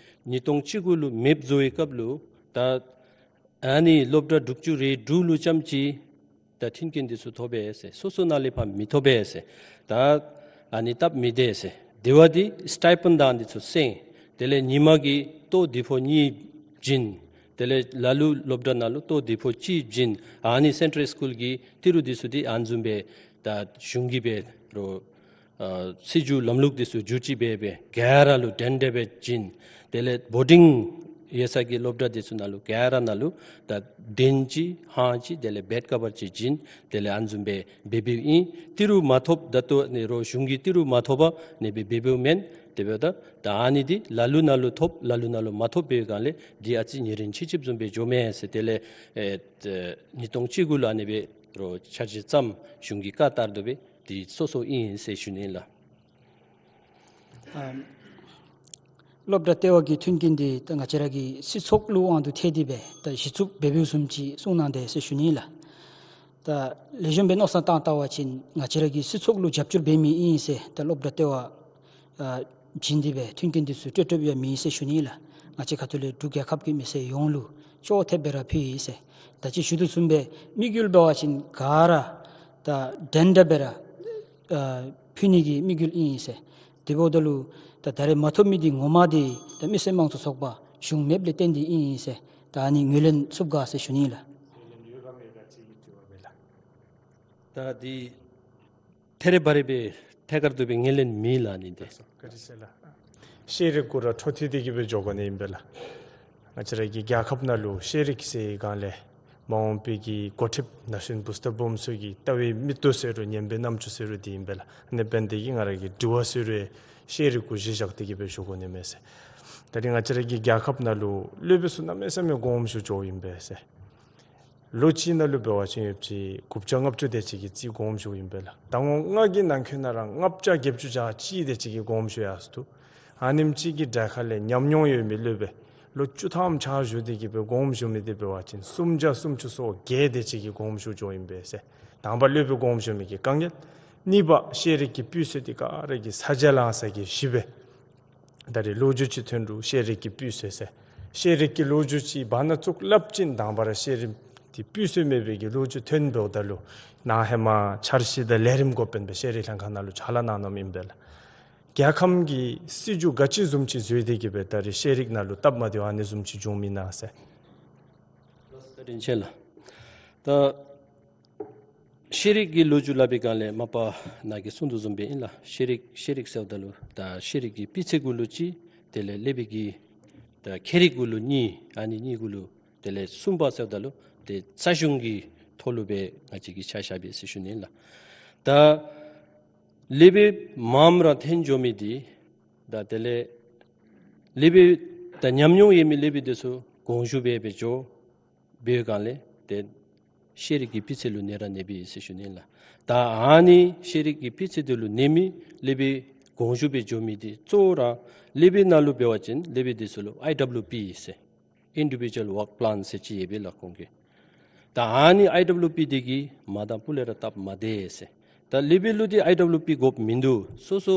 ཉིས་སྟོང་བཅུ་དགུ་ལུ་མེདཔ་བཟོ་བའི་སྐབས་ལུ་ད་ཨ་ནི་སློབ་གྲྭ་དྲུག་ཅུ་རེ་དྲུག་ལུ་རྐྱངམ་ཅིག་ད་མཐུན་རྐྱེན་འདི་ཚུ་ཐོབ་པས་ཟེར། སོ་སོ་ནང་ལས་ཕར་མི་ཐོབ་པས་ཟེར། ད་ཨ་ནི་སྟབས་མི་བདེ་ཟེར། དེ་བ་འདི་སི་ཊའི་པཱན་དང་འདི་ཚུ་སེང་། དེ་ལས་ཉིན་མ་གི་ལྟོ་དེ་ཕོ་གཉིས་བྱིན། དེ་ལས་ལ་ལུ་སློབ་གྲྭ་ནང་ལུ་ལྟོ་དེ་ཕོ་གཅིག་བྱིན། ཨ་ནི་སེན་ཊཱལ་སི་ཀུལ་གྱི་ཏི་རུ་འདི་ཚུ་འདི་ཨ་ནི་བཟུམ་སྦེ་ད་གཞུང་གིས་འབད་རུང་ཨ་སྲིད་བྱུས་ལམ་ལུགས་འདི་ཚུ་བསྒྱུར་བཅོས་འབད་འབད་ག་ར་ལུ་འགྲན་ཟླ་སྦེ་བྱིན། དེ་ལས་བོར་ཌིང་ཡོད་ས་གི་སློབ་གྲྭ་འདི་ཚུ་ནང་ལུ་ག་ར་ནང་ལུ་ད་གདན་གཅིག་ཧང་གཅིག་དེ་ལས་བེཌ་ཀ་བར་གཅིག་བྱིན། དེ་ལས་ཨ་ནི་བཟུམ་སྦེ་འབད་འབདཝ་ཨིན། ཏི་རུ་མ་ཐོབ་ད་ལྟོ་ནི་རོགས་གཞུང་གི་ཏི་རུ་མ་ཐོབ་པར་ནི་སྦེ་འབད་འབདཝ་མེན། དེ་འབདཝ་ད་ད་ཨ་ནི་འདི་ལ་ལུ་ནང་ལུ་ཐོབ་ལ་ལུ་ནང་ལུ་མ་ཐོབ་པའི་སྒང་ལས་འདི་ཨ་ཙི་ཉེ་རིང་ཆེ་ཆེཝ་བཟུམ་སྦེ་འགྱོཝ་མས་ཟེར། དེ་ལས་ཨེ་ཉིས་སྟོང་བཅུ་དགུ་ལུ་ཨ་ནི་སྦེ་རོགས་འཆར་གཞི་བརྩམས། གཞུང་གི་བཀའ་ལྟར་དུ་སྦེ་འདི་སོ་སོ་ཨིན་ཟེར་ཞུ་ནི་ལགས། ཨམ་སློབ་གྲྭ་ལྟེ་བ་གི་མཐུན་རྐྱེན་འདི་ད་ང་བཅས་ར་གི་སྤྱི་ཚོགས་ལུ་དབང་དུ་ཐལ་ཏེ་སྦེ་ད་གཞི་བཙུགས་འབད་འབདཝ་བཟུམ་ཅིག་གསུང་གནང་དེས་ཟེར་ཞུ་ནི་ལགས། ད་ལེགས་ཤོམ་སྦེ་མནོ་བསམ་བཏང་བལྟ་བ་ཅིན་ང་བཅས་ར་གི་སྤྱི་ཚོགས་ལུ་རྒྱབ་སྐྱོར་འབད་མི་ཨིན་ཟེར་ད་སློབ་གྲྭ་ལྟེ་བ་ཨ་བྱིན་ཏེ་སྦེ་མཐུན་རྐྱེན་འདི་ཚུ་སྤྲོད་སྤྲོདཔ་ཡང་མེད་ཟེར་ཞུ་ནི་ལགས། ང་བཅས་ཁ་ཐུག་ལས་འབྲུག་རྒྱལ་ཁབ་ཀྱི་མི་སེར་ཡོངས་ལུ་ཅོག་འཐདཔ་སྦེ་ར་ཕུལ་ཡི་ཟེར། ད་ཅི་ཞུ་དོ་བཟུམ་སྦེ་དམིགས་ཡུལ་འབད་བ་ཅིན་ག་ར་ད་འགྲན་ཟླ་སྦེ་ར་ཨ་ཕུལ་ནི་གི་དམིགས་ཡུལ་ཨིན་ཟེར། དེ་འབདཝ་ད་ལུ་ད་ད་རེས་མ་ཐོབ་མི་འདི་ངོ་མ་འདི་ད་མི་སེར་དམངས་གཙོ་ཚོགས་པ་གཞུང་མེདཔ་ལས་བརྟེན་ཏེ་ཨིན་ཟེར། ད་ཨ་ནི་ངོས་ལེན་ཚུགས་ག་ཟེར་ཞུ་ནི་ལགས། ད་འདི་ ཐད་རི་བ་རི་སྦེ་ཐད་ཀར་དུ་སྦེ་ངོས་ལེན་མེད་ལགས། ཨ་ནི་འདི། བཀའ་དྲིན་ཆེ་ལགས། ཤེས་རིག་གུ་ར་འཕྲོ་མཐུད་དེ་གི་སྦེ་འགྱོ་དགོ་ནི་ཨིན་པས་ལགས། ང་བཅས་ར་གི་རྒྱལ་ཁབ་ནང་ལུ་ཤེས་རིག་ཟེར་བའི་སྒང་ལས་མ་འོངས་པའི་གི་འགོ་ཁྲིདཔ་ན་གཞོན་བུ་སྟོན་སྦོམ་ཚུ་གི་ལྟ་བའི་མིག་ཏོ་ཟེར་རུང་ཉན་པའི་རྣམ་ཅོ་ཟེར་རུང་འདི་ཨིན་པས་ལགས། ཨ་ནི་འབདཝ་ད་གི་ང་ར་གི་དྲི་བ་ཟེར་རུང་ཤེས་རིག་གུ་གཞི་བཞག་སྟེ་གི་སྦེ་ཞུ་དགོ་ནི་མས་ཟེར། ད་རིས་ང་བཅས་ར་གི་རྒྱལ་ཁབ་ནང་ལུ་སློབ་དཔོན་ཚུ་གནམ་མེད་ས་མེད་དགོངསམ་ཞུ་འགྱོཝ་ཨིན་པས་ཟེར། ལོ་གཅིག་ནང་ལུ་འབད་བ་ཅིན་ཡོདཔ་ཅིག་དགུ་བརྒྱ་ལྔ་བཅུ་དེ་ཅིག་གི་རྩིས་དགོངསམ་ཞུཝ་ཨིན་པས་ལགས། ཟླ་ངོ་ལྔ་གི་ནང་འཁོད་ནང་ར་ལྔ་བརྒྱ་བརྒྱད་ཅུ་གྱ་གཅིག་དེ་ཅིག་གིས་དགོངསམ་ཞུ་ཡར་སོ་ནུག། ཨ་ནེམ་ཅིག་གི་གྲས་ཁ་ལས་ཉམས་མྱོང་ཡོད་མི་སློབ་དཔོན་ལོ་བཅུ་ཐམ་ཕྱག་ཞུ་སྟེ་གི་སྦེ་དགོངསམ་ཞུ་མི་འདི་འབད་བ་ཅིན་སུམ་བརྒྱ་སུམ་ཅུ་སོ་བརྒྱད་དེ་ཅིག་གིས་དགོངསམ་ཞུ་འགྱོཝ་ཨིན་པས་ཟེར། དང་པ་སློབ་དཔོན་དགོངསམ་ཞུ་མི་གི་དཀའ་ངལ། གཉིས་པ་ཤེས་རིག་གི་སྤུས་ཚད་འདི་ག་ར་གིས་ས་ཆ་ལང་ས་གི་གཞི་སྦེ། ད་རིས་ལོ་རྒྱུས་ཅིག་ཐོན་རུང་ཤེས་རིག་གི་སྤུས་ཚད་ཟེར། ཤེས་རིག་གི་ལོ་རྒྱུས་ཅིག་བར་ན་བཙུགས་སླབ་ཅིན་དང་པ་ར་ཤེས་རིག་འདི་སྤུས་ཚད་མེད་པའི་གི་ལོ་རྒྱུས་ཐོན་འབདཝ་ད་ལུ་ནཱ་ཧེ་མ་འཆར་གཞི་དང་ལས་རིམ་འགོ་དཔོན་སྦེ་ཤེས་རིག་ལྷན་ཁག་ནང་ལུ་ཕྱག་ལཱ་གནང་གནངམ་ཨིན་པས་ལགས། རྒྱལ་ཁམས་ཀྱི་སྲིད་བྱུས་ག་ཅི་བཟུམ་ཅིག་བཟོ་སྟེ་གི་སྦེ་ད་རིས་ཤེས་རིག་ནང་ལུ་སྟབས་མ་བདེཝ་ཨ་ནི་བཟུམ་ཅིག་བྱུངམ་ཨིན་ན་ཟེར། བཀའ་དྲིན་ཆེ་ལགས། ད་ཤེས་རིག་གི་ལོ་རྒྱུས་སླབ་པའི་སྒང་ལས་མ་པ་ནཱ་གིས་གསུངས་དོ་བཟུམ་སྦེ་ཨིན་ལགས། ཤེས་རིག་ཤེས་རིག་ཟེརཝ་ད་ལུ་ད་ཤེས་རིག་གི་སྤུས་ཚད་གུ་ལུ་གཅིག། དེ་ལས་སློབ་དཔོན་གྱི་ད་ཁྱད་རིག་གུ་ལུ་གཉིས། ཨ་ནི་གཉིས་གུ་ལུ། དེ་ལས་གསུམ་པ་ཟེརཝ་ད་ལུ་ཏེ་རྩ་གཞུང་གི་ཐོག་ལུ་སྦེ་ང་བཅས་ཀྱིས་ཆ་བཞག་པས་ཟེར་ཞུ་ནི་ལགས། ད་སློབ་དཔོན་མངམ་ར་འཐོན་འགྱོ་མི་འདི་ད་དེ་ལས་སློབ་དཔོན་ད་ཉམས་མྱོང་ཡོད་མི་སློབ་དཔོན་འདི་ཚུ་དགོངས་ཞུ་འབད་འབད་འགྱོ་བའི་སྒང་ལས་ཏེ་ཤེས་རིག་གི་སྤུས་ཚད་ལུ་གནོད་ར་གནོདཔ་ཨིན་ཟེར་ཞུ་ནི་ལགས། ད་ཨ་ནི་ཤེས་རིག་གི་སྤུས་ཚད་འདི་ལུ་གནོད་མི་སློབ་དཔོན་དགོངས་ཞུ་འབད་འགྱོ་མི་འདི་གཙོ་བོ་ར་སློབ་དཔོན་ནང་ལུ་འབད་བ་ཅིན་སློབ་དཔོན་འདི་ཚུ་ལུ་ཨའི་ཌབ་ལུ་པི་ཟེར་Individual Work Plan ཟེར་ཅིག་ཡོད་པས་ལགས་ཁོང་གི། ད་ཨ་ནི་ཨའི་ཌབ་ལུ་པི་འདི་གིས་མ་དང་ཕུ་ལས་ར་སྟབས་མ་བདེ་ཟེར། ད་སློབ་དཔོན་ལུ་འདི་ཨའི་ཌབ་ལུ་པི་དགོཔ་མིན་འདུག། སོ་སོ་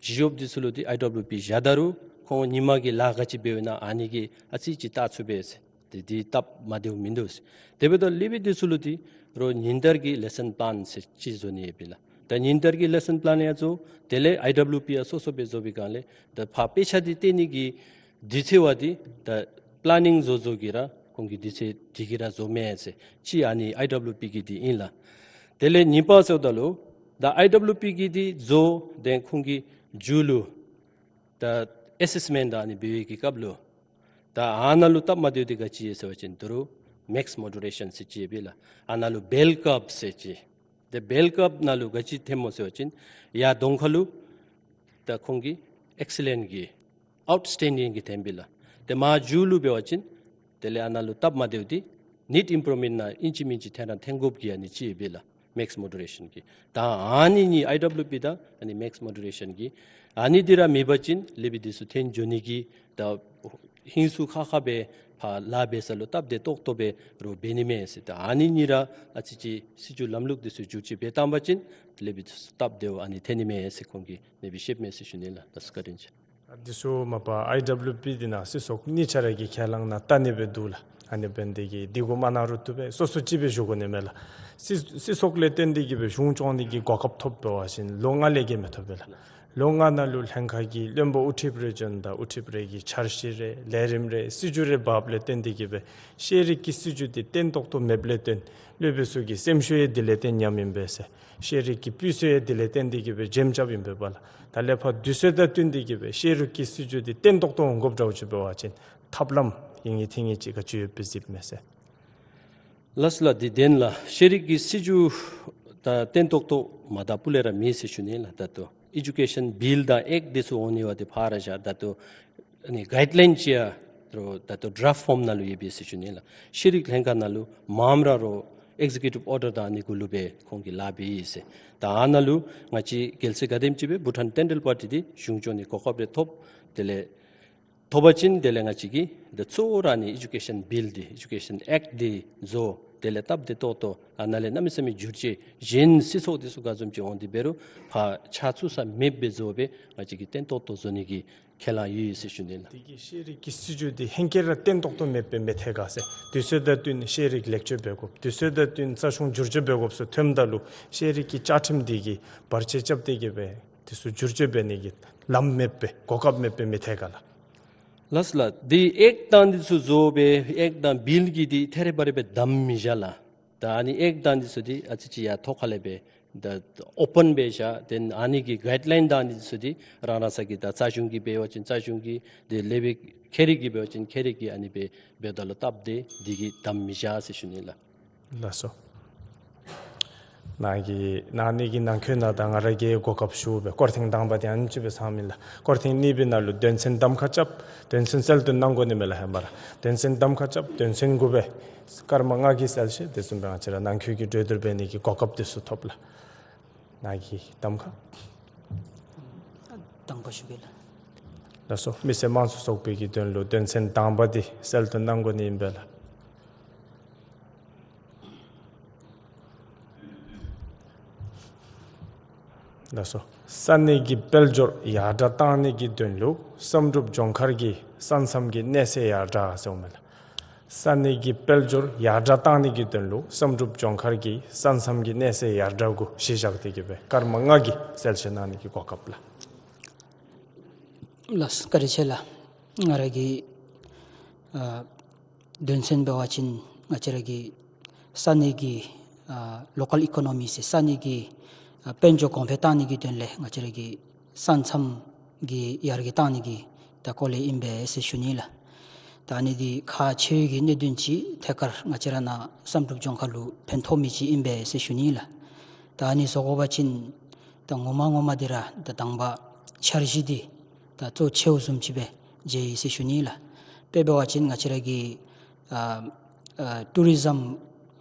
ཞི་གཡོགཔ་འདི་ཚུ་ལུ་འདི་ཨའི་ཌབ་ལུ་པི་བཞག་ད་རུང་ཁོང་ཉིན་མ་གི་ལཱ་ག་ཅི་འབདཝ་ཨིན་ན་ཨ་ནི་གིས་ཨ་ཙི་ཅིག་བལྟ་ཚུགས་པས་ཟེར། དེ་འདི་སྟབས་མ་བདེཝ་མིན་འདུག་ཟེར། དེ་འབདཝ་ད་སློབ་དཔོན་འདི་ཚུ་ལུ་འདི་རོགས་ཉིན་ལྟར་གྱི་ལེ་སཱན་པི་ལཱན་ཟེར་ཅིག་བཟོ་ནི་ཡོད་པས་ལགས། ད་ཉིན་ལྟར་གྱི་ལེ་སཱན་པི་ལཱན་ཡང་བཟོ། དེ་ལས་ཨའི་ཌབ་ལུ་པི་ཡང་སོ་སོ་སྦེ་བཟོ་བའི་སྒང་ལས་ད་ཕར་དཔེ་ཆ་འདི་སྟོན་ནི་གི་དུས་ཚོད་བ་འདི་ད་པི་ལཱ་ནིང་བཟོ་བཟོ་གི་ར་ཁོང་གིས་དུས་ཚོད་དེ་གི་ར་བཟོཝ་མས་ཟེར་ཅིག་ཨ་ནི་ཨའི་ཌབ་ལུ་པི་གི་འདི་ཨིན་ལགས། དེ་ལས་གཉིས་པ་ཟེརཝ་ད་ལུ་ད་ཨའི་ཌབ་ལུ་པི་གི་འདི་བཟོ་དེ་ཁོང་གིས་མཇུག་ལུ་ད་ཨེ་སེསི་མེནཊ་ཨ་ནི་འབད་བའི་གི་སྐབས་ལུ་ད་ཨ་ནཱ་ལུ་སྟབས་མ་བདེཝ་འདི་ག་ཅི་ཡོད་ཟེར་བ་ཅིན་ད་རུང་མེགསི་མོ་ཌུ་རེ་ཤཱན་ཟེར་ཅིག་ཡོད་པས་ལགས། ཨ་ནཱ་ལུ་བེལ་ཀརབ་ཟེར་ཅིག། ཏེ་བེལ་ཀརབ་ནང་ལུ་ག་ཅི་འཐོནམ་སྨོ་ཟེར་བ་ཅིན་ཡར་གདོང་ཁ་ལུ་ད་ཁོང་གི་ཨེག་སི་ལེནཊ་གི་ཨའུཊ་སི་ཊེན་ཌིང་གི་འཐོན་པས་ལགས། ཏེ་མར་མཇུག་ལུ་འབད་བ་ཅིན་དེ་ལས་ཨ་ནཱ་ལུ་སྟབས་མ་བདེཝ་འདི་ནིཌ་ཨིམ་པུརུབ་མེནཊ་ནང་ཨིན་ཅི་མིན་ཅི་འཐོན་ར་འཐོན་དགོཔ་གི་ཨ་ནི་ཅིག་ཡོད་པས་ལགས། མེགསི་མོ་ཌུ་རེ་ཤཱན་གི། ད་ཨ་ནི་གཉིས་ཨའི་ཌབ་ལུ་པི་དང་ཨ་ནི་མེགསི་མོ་ཌུ་རེ་ཤཱན་གི་ཨ་ནི་འདི་ར་མེད་པ་ཅིན་སློབ་དཔོན་འདི་ཚུ་འཐོན་འགྱོ་ནི་གི་ད་ཧིང་སུ་ཁ་ཁ་སྦེ་ཕར་ལཱ་འབད་ས་ལུ་སྟབས་བདེ་ཏོག་ཏོ་སྦེ་རོགས་འབད་ནི་མས་ཟེར། ད་ཨ་ནི་གཉིས་ར་ཨ་ཙི་ཅིག་སྲིད་བྱུས་ལམ་ལུགས་འདི་ཚུ་བསྒྱུར་བཅོས་འབད་བཏང་པ་ཅིན་སློབ་དཔོན་འདི་ཚུ་སྟབས་བདེཝ་ཨ་ནི་འཐོན་ནི་མས་ཟེར་ཁོང་གིས་ཨ་ནི་སྦེ་བཤདཔ་མས་ཟེར་ཞུ་ནི་ལགས། ད་བཀའ་དྲིན་ཆེ། འདི་ཚུ་མ་པ་ཨའི་ཌབ་ལུ་པི་འདི་ནང་སྲིད་ཚོགས་གཉིས་ཆ་ར་གི་ཁས་བླངས་ནང་བལྟ་ནི་སྦེ་འདུག་ལགས། ཨ་ནི་འབདཝ་ད་གི་འདི་གུ་མ་གནང་རུང་བཏུབ་པས། སོ་སོ་ཅིག་སྦེ་ཞུ་དགོ་ནི་མས་ལགས། སྲིད་སྲིད་ཚོགས་ལས་བརྟེན་ཏེ་གི་སྦེ་གཞུང་སྐྱོང་ནི་གི་གོ་སྐབས་ཐོབ་འབད་བ་ཅིན་ལོ་ལྔ་ལས་བརྒལ་མི་ཐོབ་པས་ལགས། ལོ་ལྔ་ནང་ལུ་ལྷན་ཁག་གི་བློན་པོ་དབུ་ཁྲིདཔ་རེ་བྱོན་དང་དབུ་ཁྲིདཔ་རེ་གི་འཆར་གཞི་རེ་ལས་རིམ་རེ་སྲིད་བྱུས་རེ་འབགཔ་ལས་བརྟེན་ཏེ་གི་སྦེ་ཤེས་རིག་གི་སྲིད་བྱུས་འདི་བརྟན་ཏོག་ཏོ་མེདཔ་ལས་བརྟེན་སློབ་དཔོན་ཚུ་གི་སེམས་ཤུགས་ཡང་དེ་ལས་བརྟེན་ཉམས་ཨིན་པས་ཟེར། ཤེས་རིག་གི་སྤུས་ཚད་ཡང་དེ་ལས་བརྟེན་ཏེ་གི་སྦེ་འཇམ་ཅབ་ཨིན་པས་པ་ལགས། ད་ལས་ཕར་དུས་ཚོད་དང་བསྟུན་ཏེ་གི་སྦེ་ཤེས་རིག་གི་སྲིད་བྱུས་འདི་བརྟན་ཏོག་ཏོ་འོང་དགོཔ་འདྲཝ་ཅིག་འབད་བ་ཅིན་ཐབས་ལམ་ཡིན་ངེས་ཐོན་ངེས་ཅིག་ག་ཅི་ཡོདཔ་སྦེ་གཟིགསཔ་མས་ཟེར། ལགས་སོ་ལགས། འདི་བདེན་ལགས། ཤེས་རིག་གི་སྲིད་བྱུས་ད་བརྟན་ཏོག་ཏོ་མ་དང་ཕུ་ལས་ར་མེད་ཟེར་ཞུ་ནི་ལགས། ད་ལྟོ་ཨེ་ཌུ་ཀེ་ཤཱན་བིལ་དང་ཨེཀཊ་འདི་ཚུ་འོང་ནི་བ་འདི་ཕར་ར་བཞག། ད་ལྟོ་ཨ་ནི་གའིཌ་ལའིན་ཅིག་ཡང་ད་ལྟོ་ཌ་རཕཊ་ཕོམ་ནང་ལུ་ཡོད་པས་ཟེར་ཞུ་ནི་ལགས། ཤེས་རིག་ལྷན་ཁག་ནང་ལུ་མངམ་ར་རོགས་ཨེག་ཛི་ཀིའུ་ཊིབ་ཨོར་ཌར་དང་ཨ་ནི་གུ་ལུ་སྦེ་ཁོང་གིས་ལཱ་འབད་ཡི་ཟེར། ད་ཨ་ནཱ་ལུ་ང་བཅས་རྒྱལ་སྲས་ག་དེམ་ཅིག་སྦེ་བྷུ་ཊཱན་ཊེན་ཌཱལ་པར་ཊི་འདི་གཞུང་སྐྱོང་ནི་གོ་སྐབས་རེ་ཐོབ། དེ་ལས་ཐོབ་པ་ཅིན་དེ་ལས་ང་བཅས་ཀྱིས་ད་གཙོ་བོ་ར་ཨ་ནི་ཨེ་ཌུ་ཀེ་ཤཱན་བིལ་འདི་ཨེ་ཌུ་ཀེ་ཤཱན་ཨེཀཊ་འདི་བཟོ། དེ་ལས་སྟབས་བདེ་ཏོག་ཏོ་ཨ་ནཱ་ལས་གནམ་མེད་ས་མེད་བསྒྱུར་བཅོས་གཞན་སྲིད་ཚོགས་འདི་ཚུ་ག་བཟུམ་ཅིག་འོང་སྟེ་འབད་རུང་ཕར་ཆགས་ཚུགས་ས་མེདཔ་སྦེ་བཟོ་སྦེ་ང་བཅས་ཀྱིས་བརྟན་ཏོག་ཏོ་བཟོ་ནི་གི་ཁས་བླངས་ཡོད་ཡོད་ཟེར་ཞུ་ནི་ལགས། དེ་གི་ཤེས་རིག་གི་སྲིད་བྱུས་འདི་ཧེང་སྐལ་ར་བརྟན་ཏོག་ཏོ་མེདཔ་སྦེ་མི་ཐལ་ག་ཟེར། དུས་ཚོད་དང་བསྟུན་ཤེས་རིག་ལེགས་བཅོས་འབད་དགོཔ། དུས་ཚོད་དང་བསྟུན་རྩ་གཞུང་བསྒྱུར་བཅོས་འབད་དགོཔ་ཚུ་ཐོནམ་ད་ལུ་ཤེས་རིག་གི་བཅའ་ཁྲིམས་འདི་གིས་བར་ཆད་རྐྱབ་སྟེ་གི་སྦེ་འདི་ཚུ་བསྒྱུར་བཅོས་འབད་ནི་གི་ལམ་མེདཔ་སྦེ་གོ་སྐབས་མེདཔ་སྦེ་མི་ཐལ་ག་ལགས། ལགས་སོ་ལགས། འདི་ཨེཀཊ་དང་འདི་ཚུ་བཟོ་སྦེ་ཨེཀཊ་དང་བིལ་གྱི་འདི་ཐད་རི་བ་རི་སྦེ་བསྡམས་མི་བཞག་ལགས། ད་ཨ་ནི་ཨེཀཊ་དང་འདི་ཚུ་འདི་ཨ་ཙི་ཅིག་ཡར་ཐོག་ཁ་ལས་སྦེ་ ད་ཨོ་པཱན་སྦེ་བཞག། དེ་ཨ་ནི་གི་གའིཌ་ལའིན་དང་ཨ་ནི་ཚུ་འདི་རང་རང་ས་གི་ད་རྩ་གཞུང་གིས་འབད་བ་ཅིན་རྩ་གཞུང་གི། དེ་ལས་འབད་ཁེ་རིག་གིས་འབད་བ་ཅིན་ཁེ་རིག་གིས་ཨ་ནི་སྦེ་འབདཝ་ད་ལུ་སྟབས་བདེ། འདི་གིས་དམ་མི་བཞག་ཟེར་ཞུ་ནི་ལགས། ལགས་སོ། ནཱ་གི་ནཱ་ཨ་ནི་གི་ནང་འཁོད་ནང་ད་ང་ར་གིས་གོ་སྐབས་ཞུ་སྦེ་སྐོར་ཐེངས་དང་པ་འདི་ཨ་ནེམ་ཅིག་སྦེ་ཚང་མི་ལགས། སྐོར་ཐེངས་གཉིས་པའི་ནང་ལུ་དོན་ཚན་གདམ་ཁ་རྐྱབ། དོན་ཚན་སེལ་དུ་གནང་དགོ་ནི་མས་ལགས། ཧེ་མ་ར་དོན་ཚན་གདམ་ཁ་རྐྱབ། དོན་ཚན་དགུ་སྦེ་སྐར་མ་ལྔ་གི་སེལ་ཤེས། དེ་བཟུམ་སྦེ་ང་བཅས་ར་ནང་འཁོད་ཀྱི་གྲོས་བསྡུར་འབད་ནི་གི་གོ་སྐབས་འདི་ཚུ་ཐོབ་ལགས། ནཱ་གི་གདམ་ཁ། དང་པ་ཞུ་བས་ལགས། ལགས་སོ། མི་སེར་དམངས་གཙོ་ཚོགས་པའི་གི་དོན་ལུ་དོན་ཚན་དང་པ་འདི་སེལ་དུ་གནང་དགོ་ནི་ཨིན་པས་ལགས། ལགས་སོ། ས་གནས་ཀྱི་དཔལ་འབྱོར་ཡར་དྲག་གཏང་ནི་གི་དོན་ལུ་བསམ་གྲུབ་ལྗོངས་མཁར་གྱི་ས་མཚམས་ཀྱི་གནས་ཚད་ཡར་དྲག་ཟེརཝ་མས་ལགས། ས་གནས་ཀྱི་དཔལ་འབྱོར་ཡར་དྲག་གཏང་ནི་གི་དོན་ལུ་བསམ་གྲུབ་ལྗོངས་མཁར་གྱི་ས་མཚམས་ཀྱི་གནས་ཚད་ཡར་དྲག་གུ་གཞི་བཞག་སྟེ་གི་སྦེ་སྐར་མ་ལྔ་གི་སེལ་ཤེས་གནང་ནི་གི་གོ་སྐབས་ལགས། ལགས་སོ། བཀའ་དྲིན་ཆེ་ལགས། ང་ར་གི་ཨ་དོན་ཚན་འབད་བ་ཅིན་ང་བཅས་ར་གི་ས་གནས་ཀྱི་ཨ་ལོ་ཀཱལ་ཨི་ཀོ་ནོ་མི་ཟེར་ས་གནས་ཀྱི་ཨ་དཔལ་འབྱོར་གོང་འཕེལ་གཏང་ནི་གི་དོན་ལས་ང་བཅས་ར་གི་ས་མཚམས་ཀྱི་ཡར་རྒྱས་གཏང་ནི་གི་ད་སྐོར་ལས་ཨིན་པས་ཟེར་ཞུ་ནི་ལགས། ད་ཨ་ནི་འདི་ཁག་ཆེ་བའི་གི་གནད་དོན་ཅིག་ཐད་ཀར་ང་བཅས་ར་ནཱ་བསམ་གྲུབ་ལྗོངས་མཁར་ལུ་ཕན་ཐོགས་མི་ཅིག་ཨིན་པས་ཟེར་ཞུ་ནི་ལགས། ད་ཨ་ནི་བཟོ་དགོ་པ་ཅིན་ད་ངོ་མ་ངོ་མ་འདི་ར་ད་དང་པ་འཆར་གཞི་འདི་ད་གཙོ་ཆེཝ་བཟུམ་ཅིག་སྦེ་མཇལ་ཡི་ཟེར་ཞུ་ནི་ལགས། དཔེ་འབད་བ་ཅིན་ང་བཅས་ར་གི་ཨ་ཨ་ཊུ་རི་ཛམ་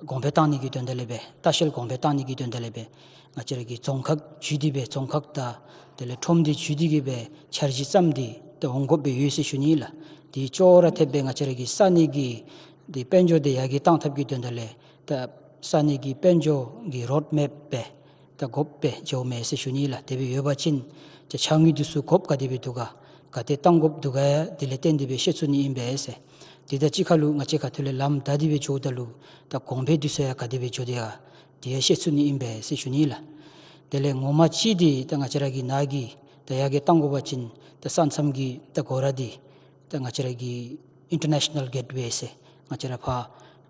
གོང་འཕེལ་གཏང་ནི་གི་དོན་དག་ལས་སྦེ་ལྟ་བཤལ་གོང་འཕེལ་གཏང་ནི་གི་དོན་དག་ལས་སྦེ་ང་བཅས་ར་གི་རྫོང་ཁག་བརྒྱུད་དེ་སྦེ་རྫོང་ཁག་དང་དེ་ལས་ཁྲོམ་སྡེ་བརྒྱུད་དེ་གི་སྦེ་འཆར་གཞི་བརྩམས་ཏེ་ད་འོང་དགོཔ་སྦེ་ཡོད་ཟེར་ཞུ་ནི་ལགས། དེ་ཅོག་ར་འཐདཔ་སྦེ་ང་བཅས་ར་གི་ས་གནས་ཀྱི་དེ་དཔལ་འབྱོར་དེ་ཡར་རྒྱས་གཏང་ཐབས་ཀྱི་དོན་དག་ལས་ད་ས་གནས་ཀྱི་དཔལ་འབྱོར་གྱི་རོཌ་མེཔ་སྦེ་ད་དགོཔ་སྦེ་མཇལཝ་མས་ཟེར་ཞུ་ནི་ལགས། དེ་སྦེ་ཡོད་པ་ཅིན་ད་ཕྱག་དངུལ་འདི་ཚུ་དགོཔ་ག་དེ་སྦེ་འདུག་ག། ག་ཏེ་གཏང་དགོཔ་འདུག་ག་ཡང་དེ་ལས་བརྟེན་ཏེ་སྦེ་ཤེས་ཚུགས་ནི་ཨིན་པས་ཟེར། དེ་དང་གཅིག་ཁར་ལུ་ང་བཅས་ཁ་ཐུག་ལས་ལམ་བདའ་སྟེ་སྦེ་འགྱོཝ་ད་ལུ་ད་གོང་འཕེལ་འདི་ཚུ་ཡང་ག་དེ་སྦེ་འགྱོ་དེས་ག་དེ་ཡང་ཤེས་ཚུགས་ནི་ཨིན་པས་ཟེར་ཞུ་ནི་ལགས། དེ་ལས་ངོ་མ་ཅིག་འདི་ད་ང་བཅས་ར་གི་ནཱ་གི་ད་ཡར་རྒྱས་གཏང་དགོ་པ་ཅིན་ད་ས་མཚམས་ཀྱི་ད་སྒོ་ར་འདི་ད་ང་བཅས་ར་གི་ཨིན་ཊར་ནེ་ཤ་ནཱལ་གེཊ་ཝེ་ཟེར་ང་བཅས་ར་ཕར་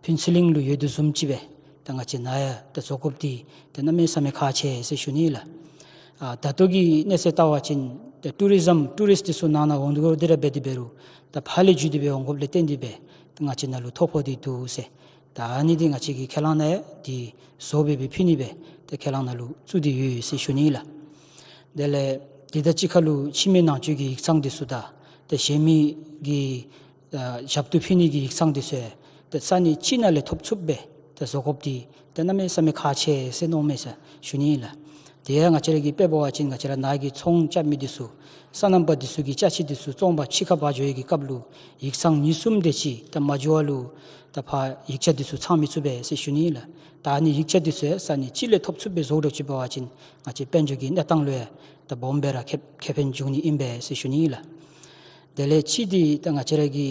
ཕུན་ཚོགས་གླིང་ལུ་ཡོད་དོ་བཟུམ་ཅིག་སྦེ་ད་ང་བཅས་ནཱ་ཡང་ད་བཟོ་དགོཔ་འདི་ད་གནམ་མེད་ས་མེད་ཁག་ཆེ་ཟེར་ཞུ་ནི་ལགས། ཨ་ད་ལྟོ་གི་གནས་ཚད་བལྟ་བ་ཅིན་ད་ཊུ་རི་ཛམ་ཊུ་རིསཊ་འདི་ཚུ་ནང་ན་འོང་དོ་དེ་ར་འབད་དེ་འབད་རུང་ད་ཕར་ལས་བརྒྱུད་དེ་སྦེ་འོང་དགོཔ་ལས་བརྟེན་ཏེ་སྦེ་ད་ང་བཅས་ནཱ་ལུ་ཐོ་ཕོག་སྟེ་འདུག་ཟེར། ད་ཨ་ནི་འདི་ང་བཅས་ཀྱིས་ཁས་བླངས་ནང་ཡང་འདི་བཟོ་སྦེ་སྦེ་ཕུལ་ནི་སྦེ་ད་ཁས་བླངས་ནང་ལུ་བཙུགས་ཏེ་ཡོད་ཟེར་ཞུ་ནི་ལགས། དེ་ལས་དེ་དང་གཅིག་ཁར་ལུ་ཕྱི་མི་ནང་འཛུལ་གྱི་ཡིག་ཚང་འདི་ཚུ་དང་ད་གཞན་མི་གི་ཨ་ཞབས་ཏོག་ཕུལ་ནི་གི་ཡིག་ཚང་འདི་ཚུ་ཡང་ད་ས་གནས་ཅིག་ནང་ལས་ཐོབ་ཚུགསཔ་སྦེ་ད་བཟོ་དགོཔ་འདི་ད་གནམ་མེད་ས་མེད་ཁག་ཆེ་ཟེར་མནོཝ་མས་ཟེར་ཞུ་ནི་ཨིན་ལགས། དེ་ཡང་ང་བཅས་ར་གིས་དཔེ་འབད་བ་ཅིན་ང་བཅས་ར་ནཱ་གི་ཚོང་རྐྱབ་མི་འདི་ཚུ་སོ་ནམ་པ་འདི་ཚུ་གི་ཅ་ཆས་འདི་ཚུ་བཙོང་པར་ཕྱི་ཁར་འབག་འགྱོ་བའི་གི་སྐབས་ལུ་ཡིག་ཚང་གཉིས་གསུམ་དེ་ཅིག་ད་མ་འགྱོ་བར་ལུ་ད་ཕར་ཡིག་ཆ་འདི་ཚུ་ཚང་མི་ཚུགས་པས་ཟེར་ཞུ་ནི་ཨིན་ལགས། ད་ཨ་ནི་ཡིག་ཆ་འདི་ཚུ་ཡང་ས་གནས་ཅིག་ལས་ཐོབ་ཚུགསཔ་སྦེ་བཟོ་འདྲཝ་ཅིག་འབད་བ་ཅིན་ང་བཅས་དཔལ་འབྱོར་གྱི་གནས་སྟངས་ལུ་ཡང་ད་སྦོམ་སྦེ་ར་ཁེ་ཁེ་ཕན་འབྱུང་ནི་ཨིན་པས་ཟེར་ཞུ་ནི་ཨིན་ལགས། དེ་ལས་ཅིག་འདི་ད་ང་བཅས་ར་གི་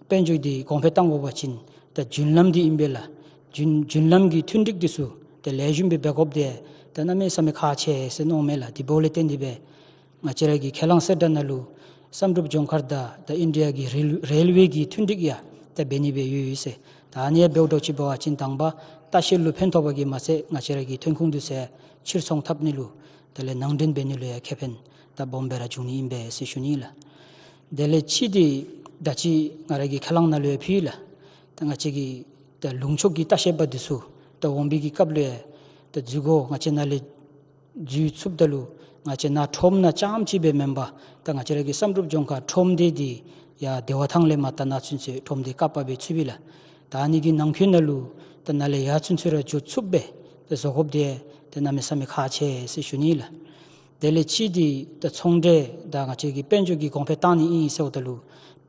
དཔལ་འབྱོར་འདི་གོང་འཕེལ་གཏང་དགོ་པ་ཅིན་ད་རྒྱུན་ལམ་འདི་ཨིན་པས་ལགས། རྒྱུན་རྒྱུན་ལམ་གྱི་མཐུན་འགྲིག་འདི་ཚུ་ད་ལེགས་ཤོམ་སྦེ་འབད་དགོཔ་འདི་ད་གནམ་མེད་ས་མེད་ཁག་ཆེ་ཟེར་མནོཝ་མས་ལགས། དེ་འབདཝ་ལས་བརྟེན་ཏེ་སྦེ་ང་བཅས་ར་གི་ཁས་བླངས་གསལ་བསྒྲགས་ནང་ལུ་བསམ་གྲུབ་ལྗོངས་མཁར་དང་ད་ཨིན་ཌི་ཡ་གི་རེལ་རེལ་ཝེ་གི་མཐུན་འགྲིག་ཡང་ད་འབད་ནི་སྦེ་ཡོད་ཟེར། ད་ཨ་ནི་ཡང་འབདཝ་འདྲཝ་ཅིག་འབད་བ་ཅིན་དང་པ་ལྟ་བཤལ་ལུ་ཕན་ཐོགས་པ་གིས་མ་ཚད་ང་བཅས་ར་གི་ཐོན་ཁུངས་འདི་ཚུ་ཕྱིར་ཚོང་འཐབ་ནི་ལུ་དེ་ལས་ནང་འདྲེན་འབད་ནི་ལུ་ཡང་ཁེ་ཕན་ད་སྦོམ་སྦེ་ར་འབྱུང་ནི་ཨིན་པས་ཟེར་ཞུ་ནི་ཨིན་ལགས། དེ་ལས་ཅིག་འདི་ད་ཅི་ང་ར་གིས་ཁས་བླངས་ནང་ལུ་ཡང་ཕུལ་ཡི་ལགས། ད་ང་བཅས་ཀྱི་ད་ལུང་ཕྱོགས་ཀྱི་ལྟ་བཤལ་པ་འདི་ཚུ་ད་འོང་པའི་གི་སྐབས་ལུ་ཡང་ད་འཛུལ་སྒོ་ང་བཅས་ནཱ་ལས་འཛུལ་ཚུགསཔ་ད་ལུ་ང་བཅས་ནཱ་ཁྲོམ་ནང་རྐྱངམ་ཅིག་སྦེ་མེན་པར་ད་ང་བཅས་ར་གི་བསམ་གྲུབ་ལྗོངས་མཁར་ཁྲོམ་སྡེ་འདི་ཡར་བདེ་བ་ཐང་ལས་མར་ད་ནཱ་ཚུན་ཚོད་ཁྲོམ་སྡེ་བཀག་པ་སྦེ་ཚུད་པས་ལགས། ད་ཨ་ནི་གི་ནང་འཁོད་ནང་ལུ་ད་ནཱ་ལས་ཡར་ཚུན་ཚོད་ར་འགྱོ་ཚུགསཔ་སྦེ་ད་བཟོ་དགོཔ་འདི་ད་གནམ་མེད་ས་མེད་ཁག་ཆེ་ཟེར་ཞུ་ནི་ལགས། དེ་ལས་ཅིག་འདི་ད་ཚོང་འབྲེལ་དང་ང་བཅས་ཀྱི་དཔལ་འབྱོར་གྱི་གོང་འཕེལ་གཏང་ནི་ཨིན་ཟེརཝ་ད་ལུ་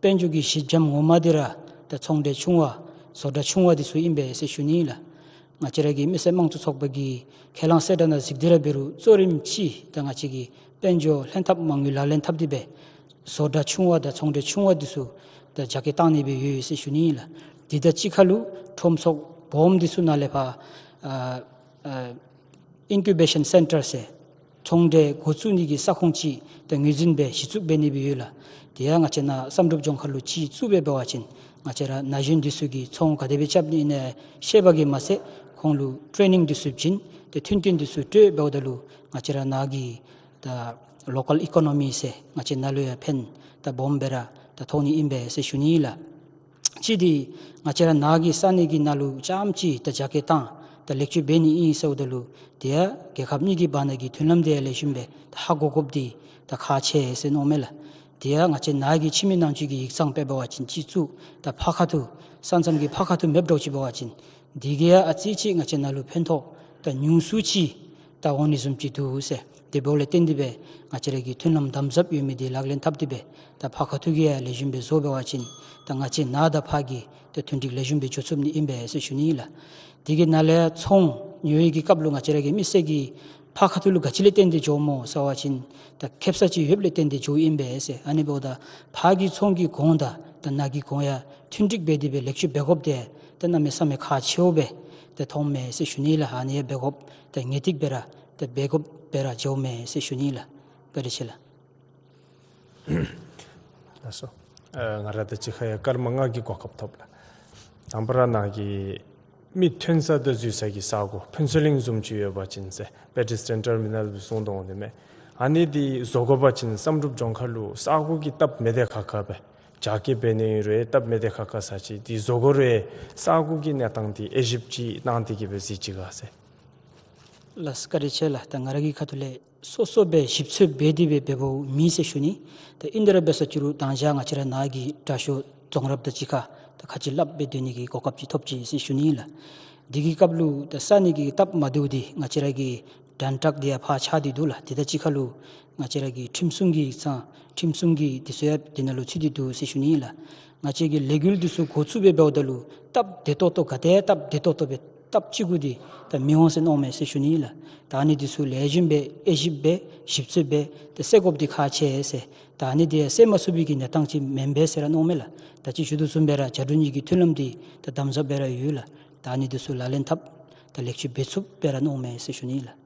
དཔལ་འབྱོར་གྱི་གཞི་འགྱམ་ངོ་མ་འདི་ར་ད་ཚོང་འབྲེལ་ཆུང་བ་བཟོ་གྲྭ་ཆུང་བ་འདི་ཚུ་ཨིན་པས་ཟེར་ཞུ་ནི་ལགས། ང་བཅས་ར་གི་མི་སེར་དམངས་གཙོ་ཚོགས་པ་གིས་ཁས་བླངས་གསལ་བསྒྲགས་ནང་གཟིགས་ཏེ་ར་འབད་རུང་གཙོ་རིམ་ཅིག་ད་ང་བཅས་ཀྱི་དཔལ་འབྱོར་ལྷན་ཐབས་མ་དངུལ་ལག་ལེན་འཐབ་སྟེ་སྦེ་བཟོ་གྲྭ་ཆུང་བ་དང་ཚོང་འབྲེལ་ཆུང་བ་འདི་ཚུ་ད་རྒྱ་སྐྱེད་གཏང་ནི་སྦེ་ཡོད་ཟེར་ཞུ་ནི་ཨིན་ལགས། དེ་དང་གཅིག་ཁར་ལུ་ཁྲོམ་ཚོགས་སྦོམ་འདི་ཚུ་ནང་ལས་ཕར་ཨ་ཨ་ཨིན་ཀུ་བེ་ཤཱན་སེན་ཊར་ཟེར་ཚོང་འབྲེལ་འགོ་བཙུགས་ནི་གི་ས་ཁོངས་ཅིག་ད་ངོས་འཛིན་འབད་གཞི་བཙུགས་འབད་ནི་སྦེ་ཡོད་ལགས། དེ་ཡང་ང་བཅས་ནཱ་བསམ་གྲུབ་ལྗོངས་མཁར་ལུ་ཅིག་བཙུགས་སྦེ་འབད་བ་ཅིན་ང་བཅས་ར་ན་གཞོན་འདི་ཚུ་གིས་ཚོང་ག་དེ་སྦེ་རྐྱབ་ནི་ཨིན་ན་ཤེས་པ་གིས་མ་ཚད་ཁོང་ལུ་ཊེ་ནིང་འདི་ཚུ་བྱིན། ཏེ་མཐུན་རྐྱེན་འདི་ཚུ་སྤྲོད་འབདཝ་ད་ལུ་ང་བཅས་ར་ནཱ་གི་ད་ལོ་ཀཱལ་ཨི་ཀོ་ནོ་མི་ཟེར་ང་བཅས་ནཱ་ལུ་ཡང་ཕན་ད་སྦོམ་སྦེ་ར་ད་ཐོགས་ནི་ཨིན་པས་ཟེར་ཞུ་ནི་ལགས། གཅིག་འདི་ང་བཅས་ར་ནཱ་གི་ས་གནས་ཀྱི་ནང་ལུ་རྐྱངམ་ཅིག་ད་རྒྱ་སྐྱེད་བཏང་ད་ལེགས་བཅོས་འབད་ནི་ཨིན་ཟེརཝ་ད་ལུ་དེ་ཡང་རྒྱལ་ཁབ་གཉིས་ཀྱི་བར་ན་གི་མཐུན་ལམ་དེ་ཡང་ལེགས་ཤོམ་སྦེ་ད་ཧ་གོ་དགོཔ་འདི་ད་ཁག་ཆེ་ཟེར་མནོཝ་མས་ལགས། དེ་ཡང་ང་བཅས་ནཱ་གི་ཁྱིམ་མི་ནང་འཁོད་ཀྱི་ཡིག་ཚང་འབད་བ་ཅིན་སྤྱི་གཙུག་ད་ཕར་ཁ་ཐུག་ས་མཚམས་ཀྱི་ཕར་ཁ་ཐུག་མེདཔ་འདྲཝ་ཅིག་འབད་བ་ཅིན་དེ་གིས་ཡང་ཨ་ཙི་ཅིག་ང་བཅས་ནཱ་ལུ་ཕན་ཐོགས་ད་ཉུང་སུ་ཅིག་ད་འོང་ནི་བཟུམ་ཅིག་འདུག་ཟེར། དེ་འབདཝ་ལས་བརྟེན་ཏེ་སྦེ་ང་བཅས་ར་གི་མཐུན་ལམ་དམ་ཟབ་ཡོད་མི་འདི་ལག་ལེན་འཐབ་སྟེ་སྦེ་ད་ཕར་ཁ་ཐུག་གི་ཡང་ལེགས་ཤོམ་སྦེ་བཟོ་འབད་བ་ཅིན་ད་ང་བཅས་ནཱ་དང་ཕར་གྱི་ད་མཐུན་འགྲིག་ལེགས་ཤོམ་སྦེ་འགྱོ་ཚུགས་ནི་ཨིན་པས་ཟེར་ཞུ་ནི་ལགས། དེ་གི་ནང་ལས་ཚོང་ཉོ་ཡི་གི་སྐབས་ལུ་ང་བཅས་ར་གི་མི་སེར་གྱིས་ཕར་ཁ་ཐུག་ལུ་ག་ཅི་ལས་བརྟེན་ཏེ་འགྱོཝ་སྨོ་ཟེར་བ་ཅིན་ད་ཁེབ་ས་ཅིག་ཡོདཔ་ལས་བརྟེན་ཏེ་འགྱོཝ་ཨིན་པས་ཟེར། ཨ་ནི་འབདཝ་ད་ཕར་གྱི་ཚོང་གི་གོང་དང་ད་ནཱ་གི་གོང་ཡང་མཐུན་འགྲིག་འབད་དེ་སྦེ་ལེགས་བཅོས་འབད་དགོཔ་དེ་ད་གནམ་མེད་ས་མེད་ཁག་ཆེཝ་སྦེ་ད་མཐོངམ་མས་ཟེར་ཞུ་ནི་ལགས། ཨ་ནི་ཡང་འབད་དགོཔ་ད་ངེས་ཏིག་སྦེ་ར་ད་འབད་དགོཔ་སྦེ་ར་འགྱོཝ་མས་ཟེར་ཞུ་ནི་ལགས། བཀའ་དྲིན་ཆེ་ལགས། ལགས་སོ། ཨ་ང་ར་ད་ཅི་ཁ་ཡང་སྐར་མ་ལྔ་གི་གོ་སྐབས་ཐོབ་ལགས། དང་པ་ར་ནཱ་གི་མི་ཐོན་ས་དང་འཛུལ་ས་གི་ས་གོ་ཕུན་ཚོགས་གླིང་བཟུམ་ཅིག་ཡོད་པ་ཅིན་ཟེར་པེ་ཌེ་སི་ཊན་ཊར་མི་ནཱལ་སྦེ་གསུངས་དོ་འོང་དེ་མས། ཨ་ནི་འདི་བཟོ་དགོ་པ་ཅིན་བསམ་གྲུབ་ལྗོངས་མཁར་ལུ་ས་གོ་གི་སྟབས་མི་བདེ་ཁག་ཁ་སྦེ་རྒྱ་སྐྱེད་འབད་ནི་རུང་སྟབས་མི་བདེ་ཁག་ཁ་ས་ཅིག་འདི་བཟོ་དགོ་རུང་ས་གོ་གི་གནས་སྟངས་འདི་དབྱེ་ཞིབ་ཅིག་གནང་སྟེ་གི་སྦེ་གཟིགས་ཅི་ག་ཟེར། ལགས་སོ། བཀའ་དྲིན་ཆེ་ལགས། ད་ང་ར་གི་ཁ་ཐུག་ལས་སོ་སོ་སྦེ་ཞིབ་འཚོལ་འབད་དེ་སྦེ་འབདཝ་མེད་ཟེར་ཞུ་ནི། ད་ཨིན་ཏེ་ར་འབད་ས་ཅིག་རུང་ད་ང་བཅས་ར་ནཱ་གི་དྲག་ཤོས་རྫོང་རབ་དང་གཅིག་ཁར་ད་ཁ་ཅིག་སླབ་སྦེ་སྡོད་ནི་གི་གོ་སྐབས་ཅིག་ཐོབ་ཅི་ཟེར་ཞུ་ནི་ལགས། དེ་གི་སྐབས་ལུ་ད་ས་གནས་ཀྱི་སྟབས་མ་བདེཝ་འདི་ང་བཅས་ར་གི་དྲན་ཊག་འདི་ཡང་ཕར་ཆགས་ཏེ་འདུག་ལགས། དེ་དང་གཅིག་ཁར་ལུ་ང་བཅས་ར་གི་ཁྲིམས་སྲུང་གི་ཡིག་ཚང་ཁྲིམས་སྲུང་གི་འདི་ཚུ་ཡང་དེ་ནང་ལུ་ཚུད་དེ་འདུག་ཟེར་ཞུ་ནི་ལགས། ང་བཅས་ཀྱི་ལས་འགུལ་འདི་ཚུ་འགོ་བཙུགས་སྦེ་འབདཝ་ད་ལུ་སྟབས་བདེ་ཏོག་ཏོ་ག་དེ་སྟབས་བདེ་ཏོག་ཏོ་སྦེ་སྟབས་གཅིག་གུ་འདི་ད་མི་འོང་ཟེར་མནོཝ་མས་ཟེར་ཞུ་ནི་ལགས། ད་ཨ་ནི་འདི་ཚུ་ལེགས་ཤོམ་སྦེ་དབྱེ་ཞིབ་འབད་ཞིབ་འཚོལ་འབད་ད་སེལ་དགོཔ་འདི་ཁག་ཆེ་ཟེར། ད་ཨ་ནི་འདི་སེལ་མ་ཚུགས་པའི་གི་གནས་སྟངས་ཅིག་མེན་པས་ཟེར་ར་མནོཝ་མས་ལགས། ད་ཅི་ཞུ་དོ་བཟུམ་སྦེ་ར་རྒྱ་འབྲུག་གཉིས་ཀྱི་མཐུན་ལམ་འདི་ད་དམ་ཟབ་སྦེ་ར་ཡོད་ལགས། ད་ཨ་ནི་འདི་ཚུ་ལག་ལེན་འཐབ་ད་ལེགས་བཅོས་འབད་ཚུགསཔ་སྦེ་ར་མནོཝ་མས་ཟེར་ཞུ་ནི་ལགས།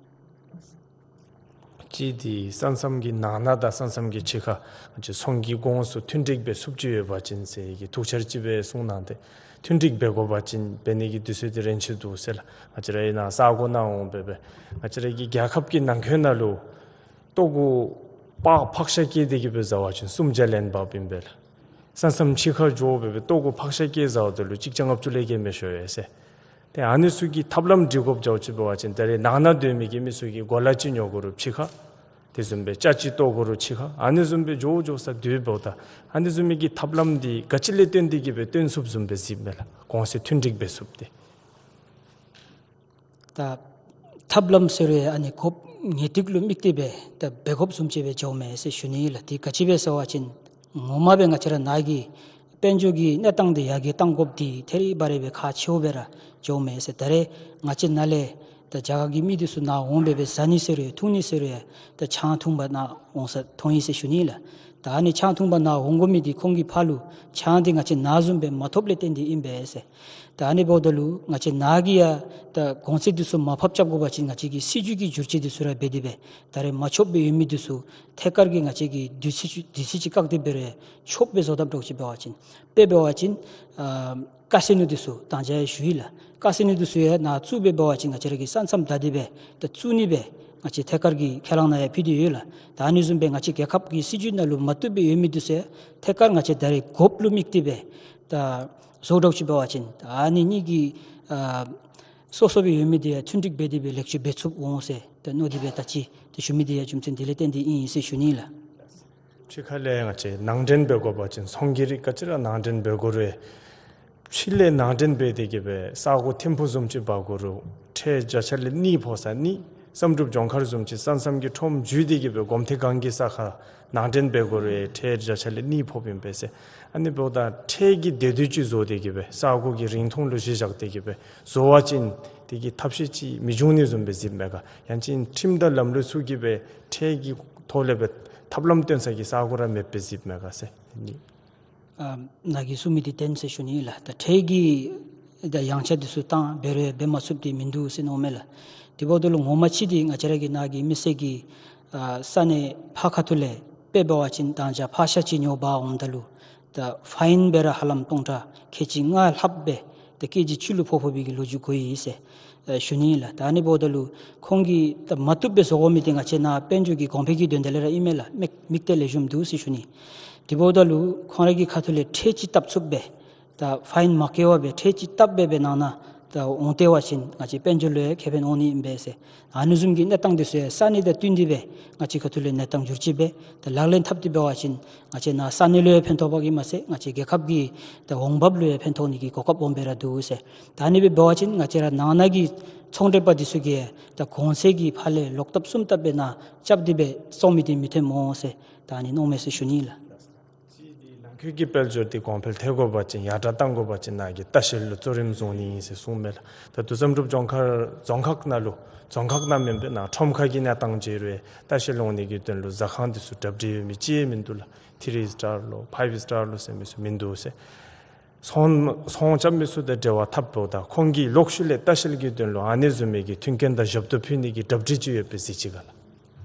གཅིག་འདི་ས་མཚམས་ཀྱི་ནང་ན་དང་ས་མཚམས་ཀྱི་ཕྱི་ཁར་ང་བཅས་ཚོང་གི་ཁོངས་སུ་མཐུན་འགྲིག་འབད་ཚུགསཔ་ཅིག་ཡོད་པ་ཅིན་ཟེར་གྱི་ཐུགས་འཆར་ཅིག་སྦེ་གསུངས་གནང་སྟེ་མཐུན་འགྲིག་འབད་དགོ་པ་ཅིན་འབད་ནི་གི་དུས་ཚོད་འདི་རན་ཆི་འདུག་ཟེར་ལགས། ང་བཅས་ར་ཨིན་ན་ས་གོ་ནང་འོང་སྦེ་སྦེ་ང་བཅས་ར་གི་རྒྱལ་ཁབ་ཀྱི་ནང་འཁོད་ནང་ལུ་ལྟོ་གོ་པ་ཕག་ཤ་སྐྱེལ་ཏེ་གི་སྦེ་བཟའ་བ་ཅིན་སུམ་བརྒྱ་ལེན་འབགཔ་ཨིན་པས་ལགས། ས་མཚམས་ཕྱི་ཁར་འགྱོ་སྦེ་སྦེ་ལྟོ་གོ་ཕག་ཤ་སྐྱེལ་བཟའཝ་ད་ལུ་གཅིག་བརྒྱ་ལྔ་བཅུ་ལས་བརྒལ་མི་ཤོར་ཡོད་ཟེར། ཏེ་ཨ་ནི་ཚུ་གི་ཐབས་ལམ་སྒྲིག་དགོཔ་འདྲཝ་ཅིག་འབད་བ་ཅིན་ད་རེས་ནང་ན་སྡོད་མི་གི་མི་ཚུ་གིས་གོ་ལ་ཅིག་ཉོ་དགོ་རུང་ཕྱི་ཁར། དེ་བཟུམ་སྦེ་ཅ་ཅིག་བཏོག་དགོ་རུང་ཕྱི་ཁར། ཨ་ནི་བཟུམ་སྦེ་འགྱོ་འགྱོ་ས་སྡོད་འབདཝ་ད་ཨ་ནི་བཟུམ་མའི་གི་ཐབས་ལམ་འདི་ག་ཅི་ལས་བརྟེན་ཏེ་གི་སྦེ་སྟོན་ཚུགསཔ་བཟུམ་སྦེ་གཟིགསཔ་མས་ལགས། གོང་ཚད་མཐུན་འགྲིག་འབད་ཚུགསཔ་འདི། ད་ཐབས་ལམ་ཟེར་རུང་ཨ་ནི་དགོཔ་ངེས་ཏིག་ལུ་དམིགས་ཏེ་སྦེ་ད་འབད་དགོཔ་བཟུམ་ཅིག་སྦེ་འགྱོཝ་མས་ཟེར་ཞུ་ནི་ལགས། དེ་ག་ཅི་སྦེ་ཟེར་བ་ཅིན་ངོ་མ་སྦེ་ང་བཅས་ར་ནཱ་གི་དཔལ་འབྱོར་གྱི་གནས་སྟངས་འདི་ཡར་རྒྱས་གཏང་དགོཔ་འདི་ཐད་རི་བ་རི་སྦེ་ཁག་ཆེཝ་སྦེ་ར་འགྱོཝ་མས་ཟེར། ད་རེས་ང་བཅས་ནཱ་ལས་ད་རྒྱ་གར་གྱི་མི་འདི་ཚུ་ནཱ་འོང་སྦེ་སྦེ་བཟའ་ནི་ཟེར་རུང་འཐུང་ནི་ཟེར་རུང་ད་ཆང་འཐུང་པར་ནཱ་འོང་ས་མཐོང་ཡི་ཟེར་ཞུ་ནི་ལགས། ད་ཨ་ནི་ཆང་འཐུང་པར་ནཱ་འོང་དགོ་མི་འདི་ཁོང་གིས་ཕར་ལུ་ཆང་འདི་ང་བཅས་ནཱ་བཟུམ་སྦེ་མ་ཐོབ་ལས་བརྟེན་ཏེ་ཨིན་པས་ཟེར། ད་ཨ་ནི་འབདཝ་ད་ལུ་ང་བཅས་ནཱ་གིས་ཡང་ད་གོང་ཚད་འདི་ཚུ་མར་ཕབ་རྐྱབ་དགོ་པ་ཅིན་ང་བཅས་ཀྱིས་སྲིད་བྱུས་ཀྱི་བསྒྱུར་བཅོས་འདི་ཚུ་ར་འབད་དེ་སྦེ་ད་རེས་མ་ཆོགཔ་སྦེ་ཡོད་མི་འདི་ཚུ་ཐད་ཀར་གྱི་ང་བཅས་ཀྱིས་དུས་ཚོད་ཅིག་དུས་ཚོད་ཅིག་བཀག་སྟེ་འབད་རུང་ཆོགཔ་སྦེ་བཟོ་དཔ་འདྲཝ་ཅིག་འབད་བ་ཅིན་དཔེ་འབད་བ་ཅིན་ཨ་ཀ་སི་ནོ་འདི་ཚུ་ད་ཅི་ཡང་ཞུ་ཡི་ལགས། ཀ་སི་ནོ་འདི་ཚུ་ཡང་ནཱ་བཙུགས་སྦེ་འབད་བ་ཅིན་ང་བཅས་ར་གི་ས་མཚམས་བདའ་སྟེ་སྦེ་ད་བཙུགས་ནི་སྦེ་ང་བཅས་ཐད་ཀར་གྱི་ཁས་བླངས་ནང་ཡང་ཕུལ་ཏེ་ཡོད་ལགས། ད་ཨ་ནི་བཟུམ་སྦེ་ང་བཅས་རྒྱལ་ཁབ་ཀྱི་སྲིད་བྱུས་ནང་ལུ་མ་བཏུབ་སྦེ་ཡོད་མི་འདི་ཚུ་ཡང་ཐད་ཀར་ང་བཅས་ད་རེས་དགོཔ་ལུ་དམིགས་ཏེ་སྦེ་ད་བཟོ་དགོཔ་ཅིག་འབད་བ་ཅིན་ད་ཨ་ནི་གཉིས་ཀྱི་ཨ་སོ་སོ་སྦེ་ཡོད་མི་འདི་ཡང་མཐུན་འགྲིག་འབད་དེ་སྦེ་ལེགས་བཅོས་འབད་ཚུགསཔ་འོང་ཟེར་ད་མནོ་སྟེ་སྦེ་ད་ཅི་ད་ཞུ་མི་འདི་ཡང་རྒྱུ་མཚན་འདི་ལས་བརྟེན་ཏེ་ཨིན་ཟེར་ཞུ་ནི་ལགས། ཕྱི་ཁ་ལས་ང་བཅས་ནང་འདྲེན་འབད་དགོ་པ་ཅིན་ཚོང་གི་རིགས་ག་ཅི་ར་ནང་འདྲེན་འབད་དགོ་རུང་ཕྱི་ལས་ནང་འདྲེན་འབད་དེ་གི་སྦེ་ས་གོ་ཐིམ་ཕུག་བཟུམ་ཅིག་འབག་དགོ་རུང་ཁྲལ་བརྒྱ་ཆ་ལས་གཉིས་ཕོག་ས་གཉིས། བསམ་གྲུབ་ལྗོངས་མཁར་བཟུམ་ཅིག་ས་མཚམས་ཀྱི་ཁྲོམ་བརྒྱུད་དེ་གི་སྦེ་གོམ་ཐེ་སྒང་གི་ས་ཁར་ནང་འདྲེན་འབད་དགོ་རུང་ཁྲལ་བརྒྱ་ཆ་ལས་གཉིས་ཕོགཔ་ཨིན་པས་ཟེར། ཨ་ནི་འབདཝ་ད་ཁྲལ་གྱི་སྡེ་བསྡུས་ཅིག་བཟོ་སྟེ་གི་སྦེ་ས་གོ་གི་རིང་ཐུང་ལུ་གཞི་བཞག་སྟེ་གི་སྦེ་བཟོ་བ་ཅིན་དེ་གི་ཐབས་ཤེས་ཅིག་མི་འབྱུང་ནི་བཟུམ་སྦེ་གཟིགསཔ་མས་ག། ཡང་ཅིན་ཁྲིམས་དང་ལམ་ལུགས་ཚུ་གིས་སྦེ་ཁྲལ་གྱི་ཐོག་ལས་སྦེ་ཐབས་ལམ་སྟོན་ས་གི་ས་གོ་ར་མེདཔ་སྦེ་གཟིགསཔ་མས་ག་ཟེར། ཨ་ནཱ་གིས་གསུངས་མི་འདི་བདེན་ཟེར་ཞུ་ནི་ལགས། ད་ཁྲལ་གྱི་ད་ཡངས་ཆག་འདི་ཚུ་བཏང་འབད་རུང་འབད་མ་ཚུགསཔ་འདི་མིན་འདུག་ཟེར་མནོཝ་མས་ལགས། དེ་འབདཝ་ད་ལུ་ངོ་མ་ཅིག་འདི་ང་བཅས་ར་གི་ནཱ་གི་མི་སེར་གྱིས་ཨ་ས་གནས་ཕར་ཁ་ཐུག་ལས་དཔེ་འབད་བ་ཅིན་ད་ཅི་ཕག་ཤ་ཅིག་ཉོ་འབག་འོངམ་ད་ལུ་ད་ཕའིན་འབད་ར་ཧ་ལམ་སྟོང་ཕྲག་ཁལ་གཅིག་ལྔ་ལྷགཔ་སྦེ་ ད་ཀེ་ཇི་གཅིག་ལུ་ཕོག་ཕོག་པའི་གི་ལོ་རྒྱུས་གོ་ཡི་ཟེར་ཨེ་ཞུ་ནི་ཨིན་ལགས། ད་ཨ་ནི་འབདཝ་ད་ལུ་ཁོང་གིས་ད་མ་བཏུབ་སྦེ་བཟོ་དགོ་མི་འདི་ང་བཅས་ནཱ་དཔལ་འབྱོར་གྱི་གོང་འཕེལ་གྱི་དོན་དག་ལས་ར་ཨིན་མས་ལགས། མིག་མིག་གཏད་ལེགས་ཤོམ་འདུག་ཟེར་ཞུ་ནི། དེ་འབདཝ་ད་ལུ་ཁོང་ར་གི་ཁ་ཐུག་ལས་ཁྲལ་ཅིག་བཏབ་ཚུགསཔ་སྦེ་ད་ཕའིན་མ་བཀལ་བར་སྦེ་ཁྲལ་ཅིག་བཏབ་སྦེ་སྦེ་གནང་ན་ད་འོང་སྟེ་བ་ཅིན་ང་བཅས་དཔལ་འབྱོར་ལུ་ཡང་ཁེ་ཕན་འོང་ནི་ཨིན་པས་ཟེར། ཨ་ནི་བཟུམ་གྱི་གནས་སྟངས་འདི་ཚུ་ཡང་ས་གནས་དང་བསྟུན་ཏེ་སྦེ་ང་བཅས་ཁ་ཐུག་ལས་གནས་སྟངས་བསྒྱུར་བཅོས་འབད་དེ་ལག་ལེན་འཐབ་སྟེ་འབད་བ་ཅིན་ང་བཅས་ནཱ་ས་གནས་ལུ་ཡང་ཕན་ཐོགས་པ་གིས་མ་ཚད་ང་བཅས་རྒྱལ་ཁབ་ཀྱི་ད་འོང་འབབ་ལུ་ཡང་ཕན་ཐོགས་ནི་གི་གོ་སྐབས་སྦོམ་སྦེ་ར་འདུག་ཟེར། ད་ཨ་ནི་སྦེ་འབད་བ་ཅིན་ང་བཅས་ར་ནང་ན་གི་ཚོང་འབྲེལ་པ་འདི་ཚུ་གིས་ད་གོང་ཚད་ཀྱི་ཕར་ལས་ལོག་བཏབ་གསུམ་བཏབ་སྦེ་ནཱ་རྐྱབ་སྟེ་སྦེ་བཙོང་མི་འདི་མི་ཐོནམ་འོང་ཟེར་ད་ཨ་ནི་མནོཝ་མས་ཟེར་ཞུ་ནི་ལགས། ཅིག་འདི་ནང་འཁོད་ཀྱི་དཔལ་འབྱོར་འདི་གོང་འཕེལ་ཐེབས་དགོ་པ་ཅིན་ཡར་དྲག་གཏང་དགོ་པ་ཅིན་ནཱ་གི་ལྟ་བཤལ་ལུ་གཙོ་རིམ་བཟུང་ནི་ཨིན་ཟེར་གསུངམ་མས་ལགས། ད་ལྟོ་བསམ་གྲུབ་ལྗོངས་མཁར་རྫོང་ཁག་ནང་ལུ་རྫོང་ཁག་ནང་མེན་པར་ནཱ་ཁྲོམ་ཁ་གི་གནས་སྟངས་མཇལ་རུང་ལྟ་བཤལ་འོང་ནི་གི་དོན་ལུ་ཟ་ཁང་འདི་ཚུ་གྲ་སྒྲིག་ཡོད་མི་ཅིག་མིན་འདུག་ལགས། ཐི་རི་སི་ཊར་ལོ་ཕའིབ་སི་ཊར་ལོ་ཟེར་མི་ཚུ་མིན་འདུག་ཟེར། ཚོང་ཚོང་རྐྱབ་མི་ཚུ་དང་འབྲེལ་བ་འཐབ་དོ་ད་ཁོང་གིས་ལོག་ཤུལ་ལས་ལྟ་བཤལ་གྱི་དོན་ལུ་ཨ་ནི་བཟུམ་མའི་གི་མཐུན་རྐྱེན་དང་ཞབས་ཏོག་ཕུལ་ནི་གི་གྲ་སྒྲིག་ཅིག་ཡོད་པས་གཟིགས་ཅི་ག་ལགས།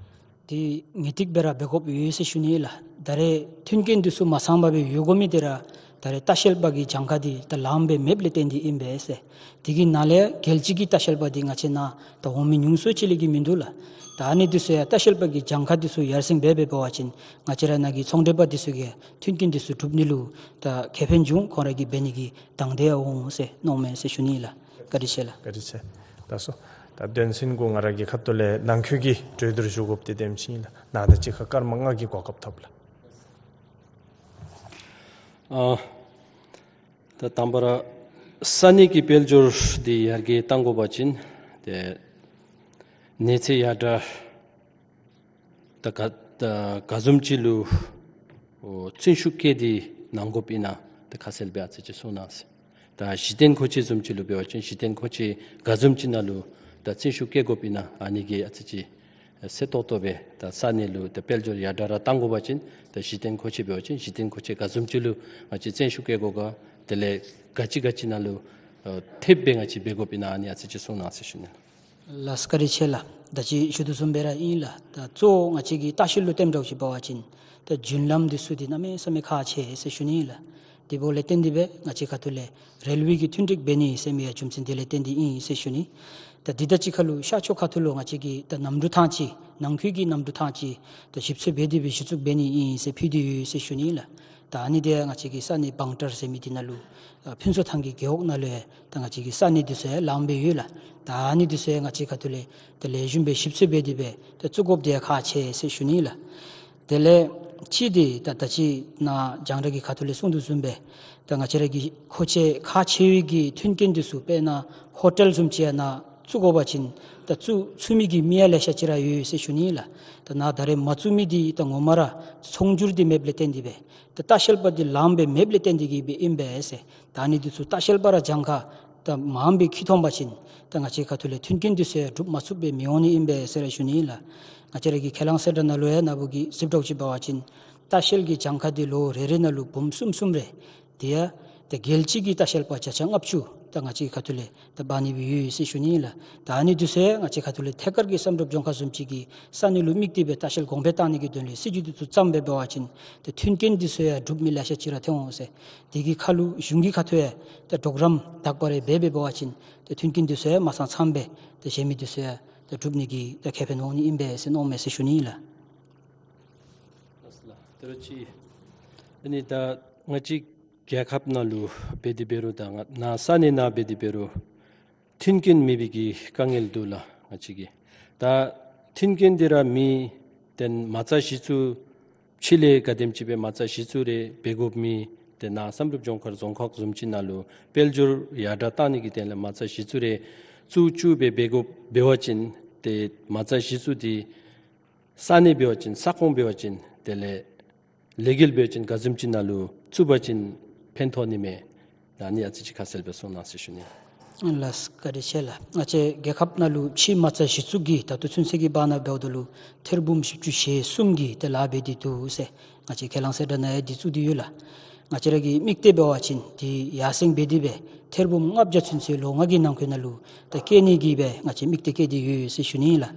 འདི་ངེས་ཏིག་སྦེ་ར་འབད་དགོཔ་ཡོད་ཟེར་ཞུ་ནི་ལགས། ད་རེས་མཐུན་རྐྱེན་འདི་ཚུ་མ་ཚང་པར་སྦེ་ཡོད་དགོ་མི་འདི་ར་ད་རེས་ལྟ་བཤལ་པ་གི་གྱངས་ཁ་འདི་ད་ལངམ་སྦེ་མེདཔ་ལས་བརྟེན་ཏེ་ཨིན་པས་ཟེར། དེ་གི་ནང་ལས་རྒྱལ་སྤྱི་གི་ལྟ་བཤལ་པ་འདི་ང་བཅས་ནཱ་ད་འོང་མི་ཉུང་སུ་ཅིག་ལས་བརྒལ་མིན་འདུག་ལགས། ད་ཨ་ནི་འདི་ཚུ་ཡང་ལྟ་བཤལ་པ་གི་གྱངས་ཁ་འདི་ཚུ་ཡར་སེང་འབད་འབད་བ་ཅིན་ང་བཅས་ར་ནཱ་གི་ཚོང་འབྲེལ་པ་འདི་ཚུ་གིས་མཐུན་རྐྱེན་འདི་ཚུ་སྒྲུབ་ནི་ལུ་ད་ཁེ་ཕན་འབྱུང་ཁོང་ར་གིས་འབད་ནི་གི་དང་འདོད་ཡང་འོང་ཟེར་མནོཝ་མས་ཟེར་ཞུ་ནི་ལགས། བཀའ་དྲིན་ཆེ་ལགས། བཀའ་དྲིན་ཆེ། ད་སོ། ད་དོན་ཚན་གུ་ང་ར་གི་ཁ་ཐུག་ལས་ནང་འཁོད་ཀྱི་གྲོས་བསྡུར་ཞུ་དགོཔ་འདི་དེམ་ཅིག་ཨིན་ལགས། ནཱ་ད་ཅི་ཁ་སྐར་མ་ལྔ་གི་གོ་སྐབས་ཐོབ་ལགས། ཨ་ད་དང་པ་ར་ས་གནས་ཀྱི་དཔལ་འབྱོར་འདི་ཡར་རྒྱས་གཏང་དགོ་པ་ཅིན་ཏེ་གནས་ཚད་ཡར་དྲག་ད་ག་ད་ག་བཟུམ་ཅིག་ལུ་ཨོ་བརྩོན་ཤུགས་བསྐྱེད་དེ་གནང་དགོཔ་ཨིན་ན་ད་ཁ་གསལ་སྦེ་ཨ་ཙི་ཅིག་གསུང་གནང་ཟེར། ད་གཞི་རྟེན་མཁོ་ཆས་བཟུམ་ཅིག་ལུ་འབད་བ་ཅིན་གཞི་རྟེན་མཁོ་ཆས་ག་བཟུམ་ཅིག་ནང་ལུ་ད་བརྩོན་ཤུགས་བསྐྱེད་དགོཔ་ཨིན་ན་ཨ་ནི་གི་ཨ་ཙི་ཅིག་གསལ་ཏོག་ཏོ་སྦེ་ད་ས་གནས་ལུ་ད་དཔལ་འབྱོར་ཡར་དྲག་ར་གཏང་དགོ་པ་ཅིན་ད་གཞི་རྟེན་མཁོ་ཆས་འབད་བ་ཅིན་གཞི་རྟེན་མཁོ་ཆས་ག་བཟུམ་ཅིག་ལུ་ང་བཅས་བརྩོན་ཤུགས་བསྐྱེད་དགོ་ག། དེ་ལས་ག་ཅི་ག་ཅི་ནང་ལུ་ཨ་ཐེབས་སྦེ་ང་བཅས་འབད་དགོཔ་ཨིན་ན་ཨ་ནི་ཨ་ཙི་ཅིག་གསུང་གནང་ཟེར་ཞུ་ནི། ལགས་བཀའ་དྲིན་ཆེ་ལགས། ད་ཅི་ཞུ་དོ་བཟུམ་སྦེ་ར་ཨིན་ལགས། ད་གཙོ་བོ་ང་བཅས་ཀྱི་ལྟ་བཤལ་ལུ་ལྟདམོ་ཅིག་འབད་བ་ཅིན་ད་རྒྱུན་ལམ་འདི་ཚུ་འདི་གནམ་མེད་ས་མེད་ཁག་ཆེ་ཟེར་ཞུ་ནི་ལགས། དེ་འབདཝ་ལས་བརྟེན་ཏེ་སྦེ་ང་བཅས་ཁ་ཐུག་ལས་རེལ་ཝེ་གི་མཐུན་འགྲིག་འབད་ནི་ཟེར་མི་ཡང་རྒྱུ་མཚན་དེ་ལས་བརྟེན་ཏེ་ཨིན་ཟེར་ཞུ་ནི། ད་འདི་ད་ཅི་ཁ་ལུ་ཤར་ཕྱོགས་ཁ་ཐུག་ལུ་ང་བཅས་ཀྱིས་ད་གནམ་གྲུ་ཐང་ཅིག་ནང་འཁོད་ཀྱི་གནམ་གྲུ་ཐང་ཅིག་ད་ཞིབ་འཚོལ་འབད་དེ་སྦེ་གཞི་བཙུགས་འབད་ནི་ཨིན་ཟེར་ཕུལ་ཏེ་ཡོད་ཟེར་ཞུ་ནི་ལགས། ད་ཨ་ནི་དེ་ང་བཅས་ཀྱི་ས་གནས་བང་ཏར་ཟེར་མི་འདི་ནང་ལུ་ཨ་ཕུན་ཚོགས་ཐང་གི་རྒེད་འོག་ནང་ལུ་ཡང་ད་ང་བཅས་ཀྱི་ས་གནས་འདི་ཚུ་ཡང་ལངམ་སྦེ་ཡོད་ལགས། ད་ཨ་ནི་འདི་ཚུ་ཡང་ང་བཅས་ཁ་ཐུག་ལས་ད་ལེགས་ཤོམ་སྦེ་ཞིབ་འཚོལ་འབད་དེ་སྦེ་ད་བཙུགས་དགོཔ་འདི་ཡང་ཁག་ཆེ་ཟེར་ཞུ་ནི་ལགས། དེ་ལས་ཅིག་འདི་ད་ད་ཅི་ནཱ་རྒྱང་བསྒྲགས་ཀྱི་ཁ་ཐུག་ལས་གསུང་དོ་བཟུམ་སྦེ་ད་ང་བཅས་ར་གི་མཁོ་ཆས་ཁག་ཆེ་བའི་གི་མཐུན་རྐྱེན་འདི་ཚུ་དཔེར་ན་ཧོ་ཊེལ་བཟུམ་ཅིག་ཡང་ནཱ་བཙུགས་དགོ་པ་ཅིན་ད་བཙུགས་ཚུགས་མི་གི་མི་ཡང་ལེ་ཤ་ཅིག་ར་ཡོད་ཟེར་ཞུ་ནི་ལགས། ད་ནཱ་ད་རེས་མ་བཙུགས་མི་འདི་ད་ངོ་མ་ར་ཚོང་སྒྱུར་འདི་མེདཔ་ལས་བརྟེན་ཏེ་སྦེ་ད་ལྟ་བཤལ་པ་འདི་ལངམ་སྦེ་མེདཔ་ལས་བརྟེན་ཏེ་གིས་སྦེ་ཨིན་པས་ཟེར། ད་ཨ་ནི་འདི་ཚུ་ལྟ་བཤལ་པ་ར་གྱངས་ཁ་ད་མངམ་སྦེ་འཁྱིད་ཐོན་པ་ཅིན་ད་ང་བཅས་ཁ་ཐུག་ལས་མཐུན་རྐྱེན་འདི་ཚུ་ཡང་སྒྲུབ་མ་ཚུགསཔ་སྦེ་མི་འོང་ནི་ཨིན་པས་ཟེར་ར་ཞུ་ནི་ལགས། ང་བཅས་ར་གི་ཁས་བླངས་གསལ་བསྒྲགས་ནང་ལུ་ཡང་ནཱ་བུ་གིས་གཟིགསཔ་འདྲཝ་ཅིག་འབད་བ་ཅིན་ལྟ་བཤལ་གྱི་གྱངས་ཁ་འདི་ལོ་རེ་རེ་ནང་ལུ་འབུམ་གསུམ་གསུམ་རེ་དེ་ཡང་ད་རྒྱལ་སྤྱི་གི་ལྟ་བཤལ་པ་བརྒྱ་ཆ་ལྔ་བཅུ་ད་ང་བཅས་ཁ་ཐུག་ལས་ད་འབག་ནི་སྦེ་ཡོད་ཟེར་ཞུ་ནི་ལགས། ད་ཨ་ནི་འདི་ཚུ་ཡང་ང་བཅས་ཁ་ཐུག་ལས་ཐད་ཀར་གྱི་བསམ་གྲུབ་ལྗོངས་མཁར་བཟུམ་ཅིག་གི་ས་གནས་ལུ་དམིགས་ཏེ་སྦེ་ལྟ་བཤལ་གོང་འཕེལ་གཏང་ནི་གི་དོན་ལས་སྲིད་བྱུས་འདི་ཚུ་བརྩམས་སྦེ་འབད་བ་ཅིན་ད་མཐུན་རྐྱེན་འདི་ཚུ་ཡང་སྒྲུབ་མི་ལེ་ཤ་ཅིག་ར་ཐོན་འོང་ཟེར། དེ་གི་ཁ་ལུ་གཞུང་གི་ཁ་ཐུག་ཡང་ད་གྲོགས་རམ་དག་པ་རེ་འབད་འབད་བ་ཅིན་ད་མཐུན་རྐྱེན་འདི་ཚུ་ཡང་མ་ཚང་ཚངམ་སྦེ་ད་གཞན་མི་འདི་ཚུ་ཡང་ད་སྒྲུབ་ནི་གི་ད་ཁེ་ཕན་འོང་ནི་ཨིན་པས་ཟེར་མནོཝ་མས་ཟེར་ཞུ་ནི་ལགས། ལགས་སོ་ལགས། ད་རུང་ཅིག་ཨ་ནི་ད་ང་བཅས་རྒྱལ་ཁབ་ནང་ལུ་འབད་དེ་འབད་རུང་ད་ང་ནཱ་ས་གནས་ནང་འབད་དེ་འབད་རུང་མཐུན་རྐྱེན་མེད་པའི་གི་དཀའ་ངལ་འདུག་ལགས། ང་བཅས་ཀྱི་ད་མཐུན་རྐྱེན་འདི་ར་མེད། དེ་མ་རྩ་གཞི་བཙུགས་ཕྱི་ལས་ག་དེམ་ཅིག་སྦེ་མ་རྩ་གཞི་བཙུགས་རེ་འབད་དགོཔ་མེད། དེ་ནཱ་བསམ་གྲུབ་ལྗོངས་མཁར་རྫོང་ཁག་བཟུམ་ཅིག་ནང་ལུ་དཔལ་འབྱོར་ཡར་དྲག་གཏང་ནི་གི་དོན་ལས་མ་རྩ་གཞི་བཙུགས་རེ་བཙུགས་བཅུག་སྦེ་འབད་དགོཔ་འབད་བ་ཅིན་དེ་མ་རྩ་གཞི་བཙུགས་འདི་ས་གནས་འབད་བ་ཅིན་ས་ཁོངས་འབད་བ་ཅིན་དེ་ལས་ལས་འགུལ་འབད་བ་ཅིན་ག་བཟུམ་ཅིག་ནང་ལུ་བཙུགས་པ་ཅིན་ཕན་ཐོགས་ནི་མས། ད་ཨ་ནི་ཨ་ཙི་ཅིག་ཁ་གསལ་སྦེ་གསུང་གནང་ཟེར་ཞུ་ནི། ལགས་བཀའ་དྲིན་ཆེ་ལགས། ང་བཅས་རྒྱལ་ཁབ་ནང་ལུ་ཕྱིའི་མ་རྩ་གཞི་བཙུགས་ཀྱི་ད་ལྟོ་ཚུན་ཚོད་ཀྱི་བར་ན་འབདཝ་ད་ལུ་ཐེར་འབུམ་བཞི་བཅུ་ཞེ་གསུམ་གྱི་ཏེ་ལཱ་འབད་དེ་འདུག་ཟེར་ང་བཅས་ཁས་བླངས་གསལ་བསྒྲགས་ནང་ཡང་འདི་བཙུགས་ཏེ་ཡོད་ལགས། ང་བཅས་ར་གི་དམིགས་གཏད་འབད་བ་ཅིན་འདི་ཡར་སེང་འབད་དེ་སྦེ་ཐེར་འབུམ་ལྔ་བརྒྱ་ཚུན་ཚོད་ལོ་ལྔ་གི་ནང་འཁོད་ནང་ལུ་ད་བསྐྱལ་ནི་གི་སྦེ་ང་བཅས་དམིགས་གཏད་བསྐྱེད་དེ་ཡོད་ཟེར་ཞུ་ནི་ལགས།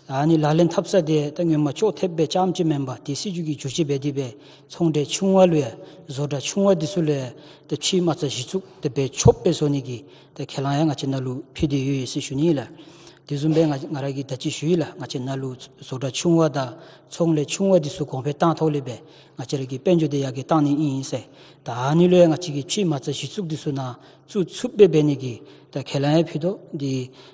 ད་ཨ་ནི་ལག་ལེན་འཐབ་ས་དེ་ད་སྔོན་མ་ཅོག་འཐདཔ་སྦེ་རྐྱངམ་ཅིག་མེན་པར་དེ་སྲིད་བྱུས་ཀྱི་བརྗོད་གཞི་འབད་དེ་སྦེ་ཚོང་འབྲེལ་ཆུང་བ་ལུ་ཡང་བཟོ་གྲྭ་ཆུང་བ་འདི་ཚུ་ལུ་ཡང་ད་ཕྱིའི་མ་རྩ་གཞི་བཙུགས་ད་འབད་ཆོགཔ་སྦེ་བཟོ་ནི་གི་ད་ཁས་བླངས་ཡང་ང་བཅས་ནང་ལུ་ཕུལ་ཏེ་ཡོད་ཟེར་ཞུ་ནི་ལགས། དེ་བཟུམ་སྦེ་ང་ང་ར་གིས་ད་ཅི་ཞུ་ཡི་ལགས། ང་བཅས་ནང་ལུ་བཟོ་གྲྭ་ཆུང་བ་དང་ཚོང་ལས་ཆུང་བ་འདི་ཚུ་གོང་འཕེལ་བཏང་ཐོག་ལས་སྦེ་ང་བཅས་ར་གི་དཔལ་འབྱོར་དེ་ཡར་རྒྱས་བཏང་ནི་ཨིན་ཟེར། ད་ཨ་ནི་ལུ་ཡང་ང་བཅས་ཀྱིས་ཕྱིའི་མ་རྩ་གཞི་བཙུགས་འདི་ཚུ་ནང་བཙུགས་ཚུགསཔ་སྦེ་འབད་ནི་གི་ད་ཁས་བླངས་ཡང་ཕུལ་དོ། འདི་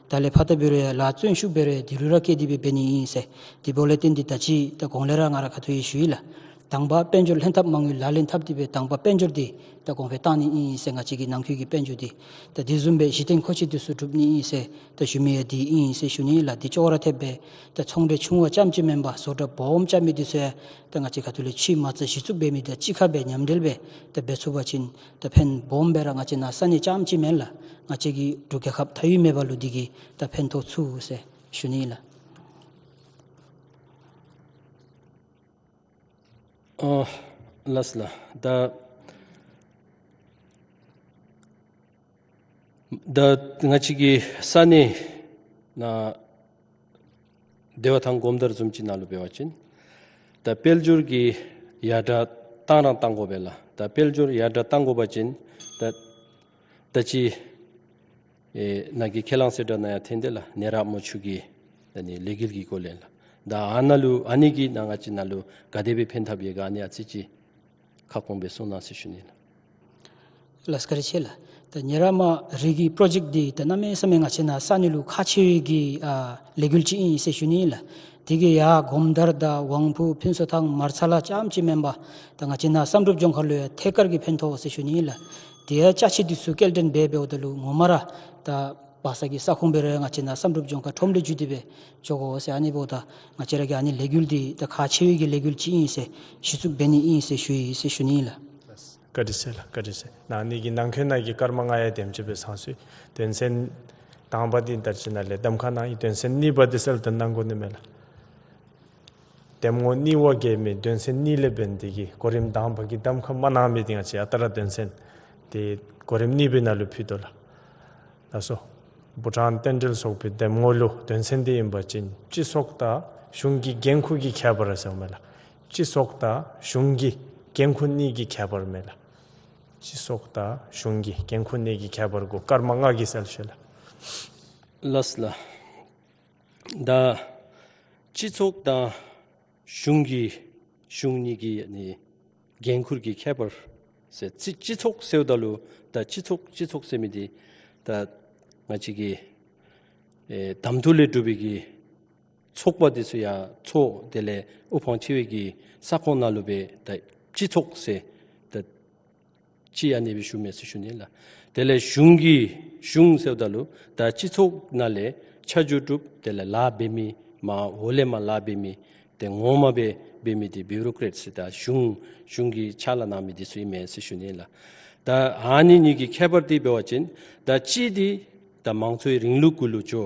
ད་ལས་ཕར་ད་འབད་རུང་ཡང་ལཱ་བརྩོན་ཤུགས་འབད་རུང་ཡང་འདི་ལུ་ར་བཀལ་ཏེ་སྦེ་འབད་ནི་ཨིན་ཟེར། དེ་འབདཝ་ལས་བརྟེན་ཏེ་ད་ཅི་ད་གོང་ལས་ར་ང་ར་ཁ་ཐུག་ཡང་ཞུ་ཡི་ལགས། དང་པ་དཔལ་འབྱོར་ལྷན་ཐབས་མ་དངུལ་ལག་ལེན་འཐབ་སྟེ་སྦེ་དང་པ་དཔལ་འབྱོར་འདི་ད་གོང་འཕེལ་བཏང་ནི་ཨིན་ཟེར། ང་བཅས་ཀྱི་ནང་འཁོད་ཀྱི་དཔལ་འབྱོར་འདི་ད་དེ་བཟུམ་སྦེ་གཞི་རྟེན་མཁོ་ཆས་འདི་ཚུ་སྒྲུབ་ནི་ཨིན་ཟེར་ད་ཞུ་མི་ཡང་འདི་ཨིན་ཟེར་ཞུ་ནི་ལགས། དེ་ཅོག་ར་འཐདཔ་སྦེ་ད་ཚོང་འབྲེལ་ཆུང་བ་རྐྱངམ་ཅིག་མེན་པར་བཟོ་གྲྭ་སྦོམ་རྐྱབ་མི་འདི་ཚུ་ཡང་ད་ང་བཅས་ཁ་ཐུག་ལས་ཕྱིའི་མ་རྩ་གཞི་བཙུགས་འབད་མི་དང་གཅིག་ཁར་སྦེ་མཉམ་འབྲེལ་སྦེ་ད་འབད་ཚུགས་པ་ཅིན་ད་ཕན་སྦོམ་སྦེ་ར་ང་བཅས་ནཱ་ས་གནས་རྐྱངམ་ཅིག་མེན་ལགས། ང་བཅས་ཀྱི་འབྲུག་རྒྱལ་ཁབ་མཐའ་དབུས་མེད་པ་ལུ་འདི་གིས་ད་ཕན་ཐོགས་ཚུགས་ཟེར་ཞུ་ནི་ལགས། ཨ་ལགས་ལགས། ད་ད་ང་བཅས་ཀྱི་ས་གནས་ནང་བདེ་བ་ཐང་སྒོམ་དར་བཟུམ་ཅིག་ནང་ལུ་འབད་བ་ཅིན་ད་དཔལ་འབྱོར་གྱི་ཡར་དྲགས་བཏང་ར་བཏང་དགོ་པས་ལགས། ད་དཔལ་འབྱོར་ཡར་དྲགས་བཏང་དགོ་པ་ཅིན་ད་ད་ཅི་ཨེ་ནཱ་གི་ཁས་བླངས་གསལ་བསྒྲགས་ནང་ཡང་ཐོན་ཏེ་ལགས། ནེ་རག་མོ་ཆུ་གི་ཨ་ནི་ལས་འགུལ་གྱི་སྐོར་ལས་ལགས། ད་ཨ་ནཱ་ལུ་ཨ་ནི་གིས་ནཱ་ང་བཅས་ནཱ་ལུ་ག་དེ་སྦེ་ཕན་ཐབས་ཡོད་ག་ཨ་ནི་ཨ་ཙི་ཅིག་ཁ་སྐོང་སྦེ་གསུང་གནང་ཟེར་ཞུ་ནི་ལགས། ལགས་བཀའ་དྲིན་ཆེ་ལགས། ད་ཉེ་རང་མ་རི་གི་པྲོ་ཇེཀཊ་འདི་ད་གནམ་མེད་ས་མེད་ང་བཅས་ནཱ་ས་གནས་ལུ་ཁག་ཆེ་བའི་གི་ཨ་ལས་འགུལ་ཅིག་ཨིན་ཟེར་ཞུ་ནི་ལགས། དེ་གིས་ཡར་སྒོམ་དར་དང་ཝང་ཕུ་ཕུན་ཚོགས་ཐང་མར་ཚ་ལ་རྐྱངམ་ཅིག་མེན་པར་ད་ང་བཅས་ནཱ་བསམ་གྲུབ་ལྗོངས་མཁར་ལུ་ཡང་ཐད་ཀར་གྱི་ཕན་ཐོགས་ཟེར་ཞུ་ནི་ལགས། དེ་ཡང་ཅ་ཆས་འདི་ཚུ་སྐྱེལ་འདྲེན་འབད་འབདཝ་ད་ལུ་ངོ་མ་ར་ད་བ་ས་གི་ས་ཁོངས་འབད་རུང་ཡང་ང་བཅས་ནཱ་བསམ་གྲུབ་ལྗོངས་མཁར་ཁྲོམ་ལས་བརྒྱུད་དེ་སྦེ་འགྱོ་དགོ་ཟེར། ཨ་ནི་འབདཝ་ད་ང་བཅས་ར་གི་ཨ་ནི་ལས་འགུལ་འདི་ད་ཁག་ཆེ་བའི་གི་ལས་འགུལ་ཅིག་ཨིན་ཟེར་གཞི་བཙུགས་འབད་ནི་ཨིན་ཟེར་ཞུ་ཡི་ཟེར་ཞུ་ནི་ཨིན་ལགས། བཀའ་དྲིན་ཆེ་ལགས། བཀའ་དྲིན་ཆེ། ནཱ་ཨ་ནི་གི་ནང་འཁོད་ནང་གི་སྐར་མ་ལྔ་ཡང་དེམ་ཅིག་སྦེ་ཚང་སོང་ཡི། དོན་ཚན་དང་པ་འདི་ད་ཅི་ནཱ་ལས་གདམ་ཁ་གནང་ཡི། དོན་ཚན་གཉིས་པ་འདི་གསལ་སྟོན་གནང་དགོ་ནི་མས་ལགས། གདམ་ངོ་གཉིས་པ་གི་མི་དོན་ཚན་གཉིས་ལས་འབད་ནི་དེ་གིས་གོ་རིམ་དང་པ་གི་གདམ་ཁ་མ་གནང་མི་འདི་ང་བཅས་ཨ་རྟག་ར་དོན་ཚན་དེ་གོ་རིམ་གཉིས་པའི་ནང་ལུ་ཕུལ་དོ་ལགས། ལགས་སོ། ཕུ་ཊཱན་རྟེན་འབྲེལ་ཚོགས་པའི་གདམ་ངོ་ལུ་དོན་ཚན་འདི་ཨིན་པ་ཅིན་སྤྱི་ཚོགས་དང་གཞུང་གི་འགན་ཁུར་གྱི་ཁྱད་པར་ཟེརཝ་མས་ལགས། སྤྱི་ཚོགས་དང་གཞུང་གི་འགན་ཁུར་གཉིས་ཀྱི་ཁྱད་པར་མས་ལགས། སྤྱི་ཚོགས་དང་གཞུང་གི་འགན་ཁུར་གཉིས་ཀྱི་ཁྱད་པར་གུ་སྐར་མ་ལྔ་གིས་གསལ་ཤོག་ལགས། ལགས་ལགས། ད་སྤྱི་ཚོགས་དང་གཞུང་གི་གཞུང་གཉིས་ཀྱི་ཨ་ནི་འགན་ཁུར་གྱི་ཁྱད་པར་ཟེར། སྤྱི་སྤྱི་ཚོགས་ཟེརཝ་ད་ལུ་ད་སྤྱི་ཚོགས་སྤྱི་ཚོགས་ཟེར་མི་འདི་ད་ང་བཅས་ཀྱི་ཨེ་གདམ་འཐུ་ལས་གྲུབ་པའི་གི་ཚོགས་པ་འདི་ཚུ་ཡང་ཚོགས་དེ་ལས་དབུ་འཕང་ཆེ་བའི་གི་ས་ཁོངས་ནང་ལུ་སྦེ་ད་སྤྱི་ཚོགས་ཟེར་ད་སྤྱི་ཨ་ནི་སྦེ་ཞུ་མས་ཟེར་ཞུ་ནི་ལགས། དེ་ལས་གཞུང་གི་གཞུང་ཟེརཝ་ད་ལུ་ད་སྤྱི་ཚོགས་ནང་ལས་ཆ་འཇོག་གྲུབ་དེ་ལས་ལཱ་འབད་མི་མར་འོག་ལས་མར་ལཱ་འབད་མི་དེ་ངོ་མ་སྦེ་འབད་མི་འདི་བིའུ་རོ་ཀྲེཊ་ཟེར། ད་གཞུང་གཞུང་གི་ཕྱག་ལཱ་གནང་མི་འདི་ཚུ་ཨིན་མས་ཟེར་ཞུ་ནི་ལགས། ད་ཨ་ནི་གཉིས་ཀྱི་ཁྱད་པར་འདི་འབད་བ་ཅིན་ད་སྤྱི་འདི་ད་མང་གཙོའི་རིང་ལུགས་གུ་ལུ་འགྱོ།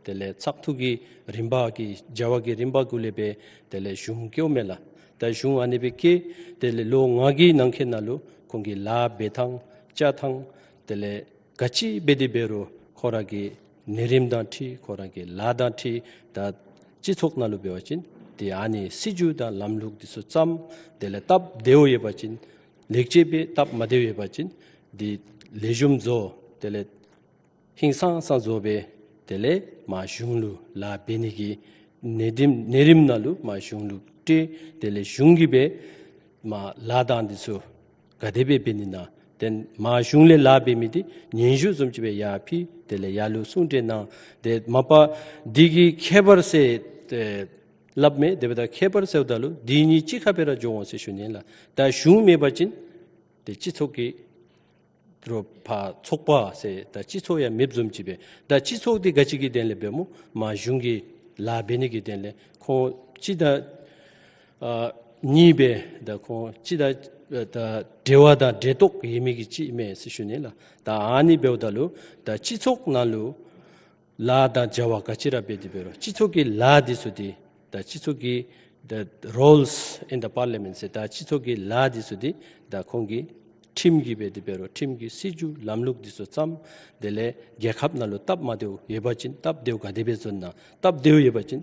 དེ་ལས་ཚགས་ཐིག་གི་རིམ་པ་གི་བྱ་བ་གི་རིམ་པ་གུ་ལས་སྦེ་དེ་ལས་གཞུང་བཀལཝ་མས་ལགས། ད་གཞུང་ཨ་ནི་སྦེ་བཀལ། དེ་ལས་ལོ་ལྔ་གི་ནང་འཁོད་ནང་ལུ་ཁོང་གི་ལཱ་འབད་ཐངས་བཅའ་ཐངས་དེ་ལས་ག་ཅི་འབད་དེ་འབད་རུང་ཁོ་ར་གི་ནད་རིམས་དང་འཁྲིལ་ཁོ་ར་གི་ལཱ་དང་འཁྲིལ་ད་སྤྱི་ཚོགས་ནང་ལུ་འབད་བ་ཅིན་དེ་ཨ་ནི་སྲིད་བྱུས་དང་ལམ་ལུགས་འདི་ཚུ་བརྩམ། དེ་ལས་སྟབས་བདེཝ་ཡོད་པ་ཅིན་ལེགས་བཅོས་འབད། སྟབས་མ་བདེཝ་ཡོད་པ་ཅིན་དེ་ལེགས་ཤོམ་བཟོ། དེ་ལས་ཧིང་སངས་ས་བཟོ་སྦེ་དེ་ལས་མར་གཞུང་ལུ་ལཱ་འབད་ནི་གི་ནད་རིམས་ནད་རིམས་ནང་ལུ་མར་གཞུང་ལུ་སྤྲོད། དེ་ལས་གཞུང་གིས་སྦེ་མར་ལཱ་དང་འདི་ཚུ་ག་དེ་སྦེ་འབད་ནི་ན། དེ་མར་གཞུང་ལས་ལཱ་འབད་མི་འདི་སྙན་ཞུ་བཟུམ་ཅིག་སྦེ་ཡར་ཕུལ། དེ་ལས་ཡར་ལུ་གསུང་གྲོས་གནང་། དེ་མ་པ་འདི་གི་ཁྱད་པར་ཟེར་ཏེ་སླབ་མས། དེ་འབདཝ་ད་ཁྱད་པར་ཟེརཝ་ད་ལུ་འདི་གཉིས་གཅིག་ཁར་སྦེ་ར་འགྱོ་འོང་ཟེར་ཞུ་ནི་ལགས། ད་གཞུང་མེད་པ་ཅིན་དེ་སྤྱི་ཚོགས་ཀྱི་རོགས་ཕར་ཚོགས་པ་ཟེར་ད་སྤྱི་ཚོགས་ཡང་མེདཔ་བཟུམ་ཅིག་སྦེ། ད་སྤྱི་ཚོགས་འདི་ག་ཅི་གི་དོན་ལས་འབདཝ་སྨོ། མར་གཞུང་གི་ལཱ་འབད་ནི་གི་དོན་ལས་ཁོང་སྤྱི་དང་ཨ་གཉིས་སྦེ་ད་ཁོང་སྤྱི་དང་ཨ་ད་འབྲེལ་བ་དང་འབྲེལ་གཏོགས་ཡོད་མི་གི་ཅིག་མས་ཟེར་ཞུ་ནི་ལགས། ད་ཨ་ནི་འབདཝ་ད་ལུ་ད་སྤྱི་ཚོགས་ནང་ལུ་ལཱ་དང་བྱ་བ་ག་ཅི་ར་འབད་དེ་འབད་རུང་སྤྱི་ཚོགས་ཀྱི་ལཱ་འདི་ཚུ་འདི་ད་སྤྱི་ཚོགས་ཀྱི་the roles in the parliament ཟེར་ད་སྤྱི་ཚོགས་ཀྱི་ལཱ་འདི་ཚུ་འདི་ད་ཁོང་གིས་ ཁྲིམས་ཀྱི་སྦེ་དེ་འབད་རུང་ཁྲིམས་ཀྱི་སྲིད་བྱུས་ལམ་ལུགས་འདི་ཚུ་བརྩམ། དེ་ལས་རྒྱལ་ཁབ་ནང་ལུ་སྟབས་མ་བདེཝ་ཡོད་པ་ཅིན་སྟབས་བདེཝ་ག་དེ་སྦེ་བཟོ་ན་སྟབས་བདེཝ་ཡོད་པ་ཅིན་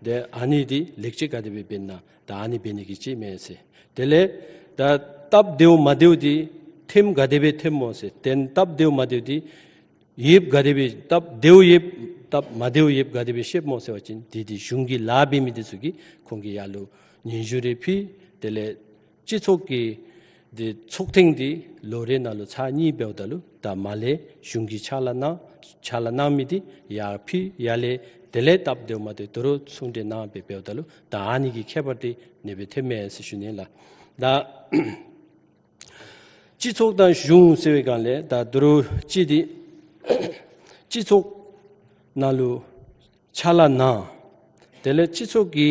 དེ་ཨ་ནི་འདི་ལེགས་བཅོས་ག་དེ་སྦེ་འབད་ན་ད་ཨ་ནི་འབད་ནི་གི་ཅིག་མས་ཟེར། དེ་ལས་ད་སྟབས་བདེཝ་མ་བདེཝ་འདི་ཐེམ་ག་དེ་སྦེ་ཐེམ་སྨོ་ཟེར། དེ་སྟབས་བདེཝ་མ་བདེཝ་འདི་ཡོདཔ་ག་དེ་སྦེ་སྟབས་བདེཝ་ཡོདཔ་སྟབས་མ་བདེཝ་ཡོདཔ་ག་དེ་སྦེ་ཤེསཔ་སྨོ་ཟེར་བ་ཅིན་དེ་འདི་གཞུང་གི་ལཱ་འབད་མི་འདི་ཚུ་གིས་ཁོང་གི་ཡར་ལུ་སྙན་ཞུ་རེ་ཕུལ། དེ་ལས་སྤྱི་ཚོགས་ཀྱི་འདི་ཚོགས་ཐེངས་འདི་ལོ་རེ་ནང་ལུ་ཚར་གཉིས་འབདཝ་ད་ལུ་ད་མར་ལས་གཞུང་གིས་ཕྱག་ལཱ་གནང་ཕྱག་ལཱ་གནང་མི་འདི་ཡར་ཕུལ། ཡར་ལས་དེ་ལས་སྟབས་བདེཝ་མ་བདེཝ་དོ་རུང་གསུང་གྲོས་གནང་སྦེ་འབདཝ་ད་ལུ་ད་ཨ་ནི་གི་ཁྱད་པར་འདི་ཨ་ནི་སྦེ་ཐོནམ་མས་ཟེར་ཞུ་ནི་ལགས། ད་སྤྱི་ཚོགས་དང་གཞུང་ཟེར་བའི་སྒང་ལས་ད་དོ་རུང་གཅིག་འདི་སྤྱི་ཚོགས་ནང་ལུ་ཕྱག་ལཱ་གནང་། དེ་ལས་སྤྱི་ཚོགས་ཀྱི་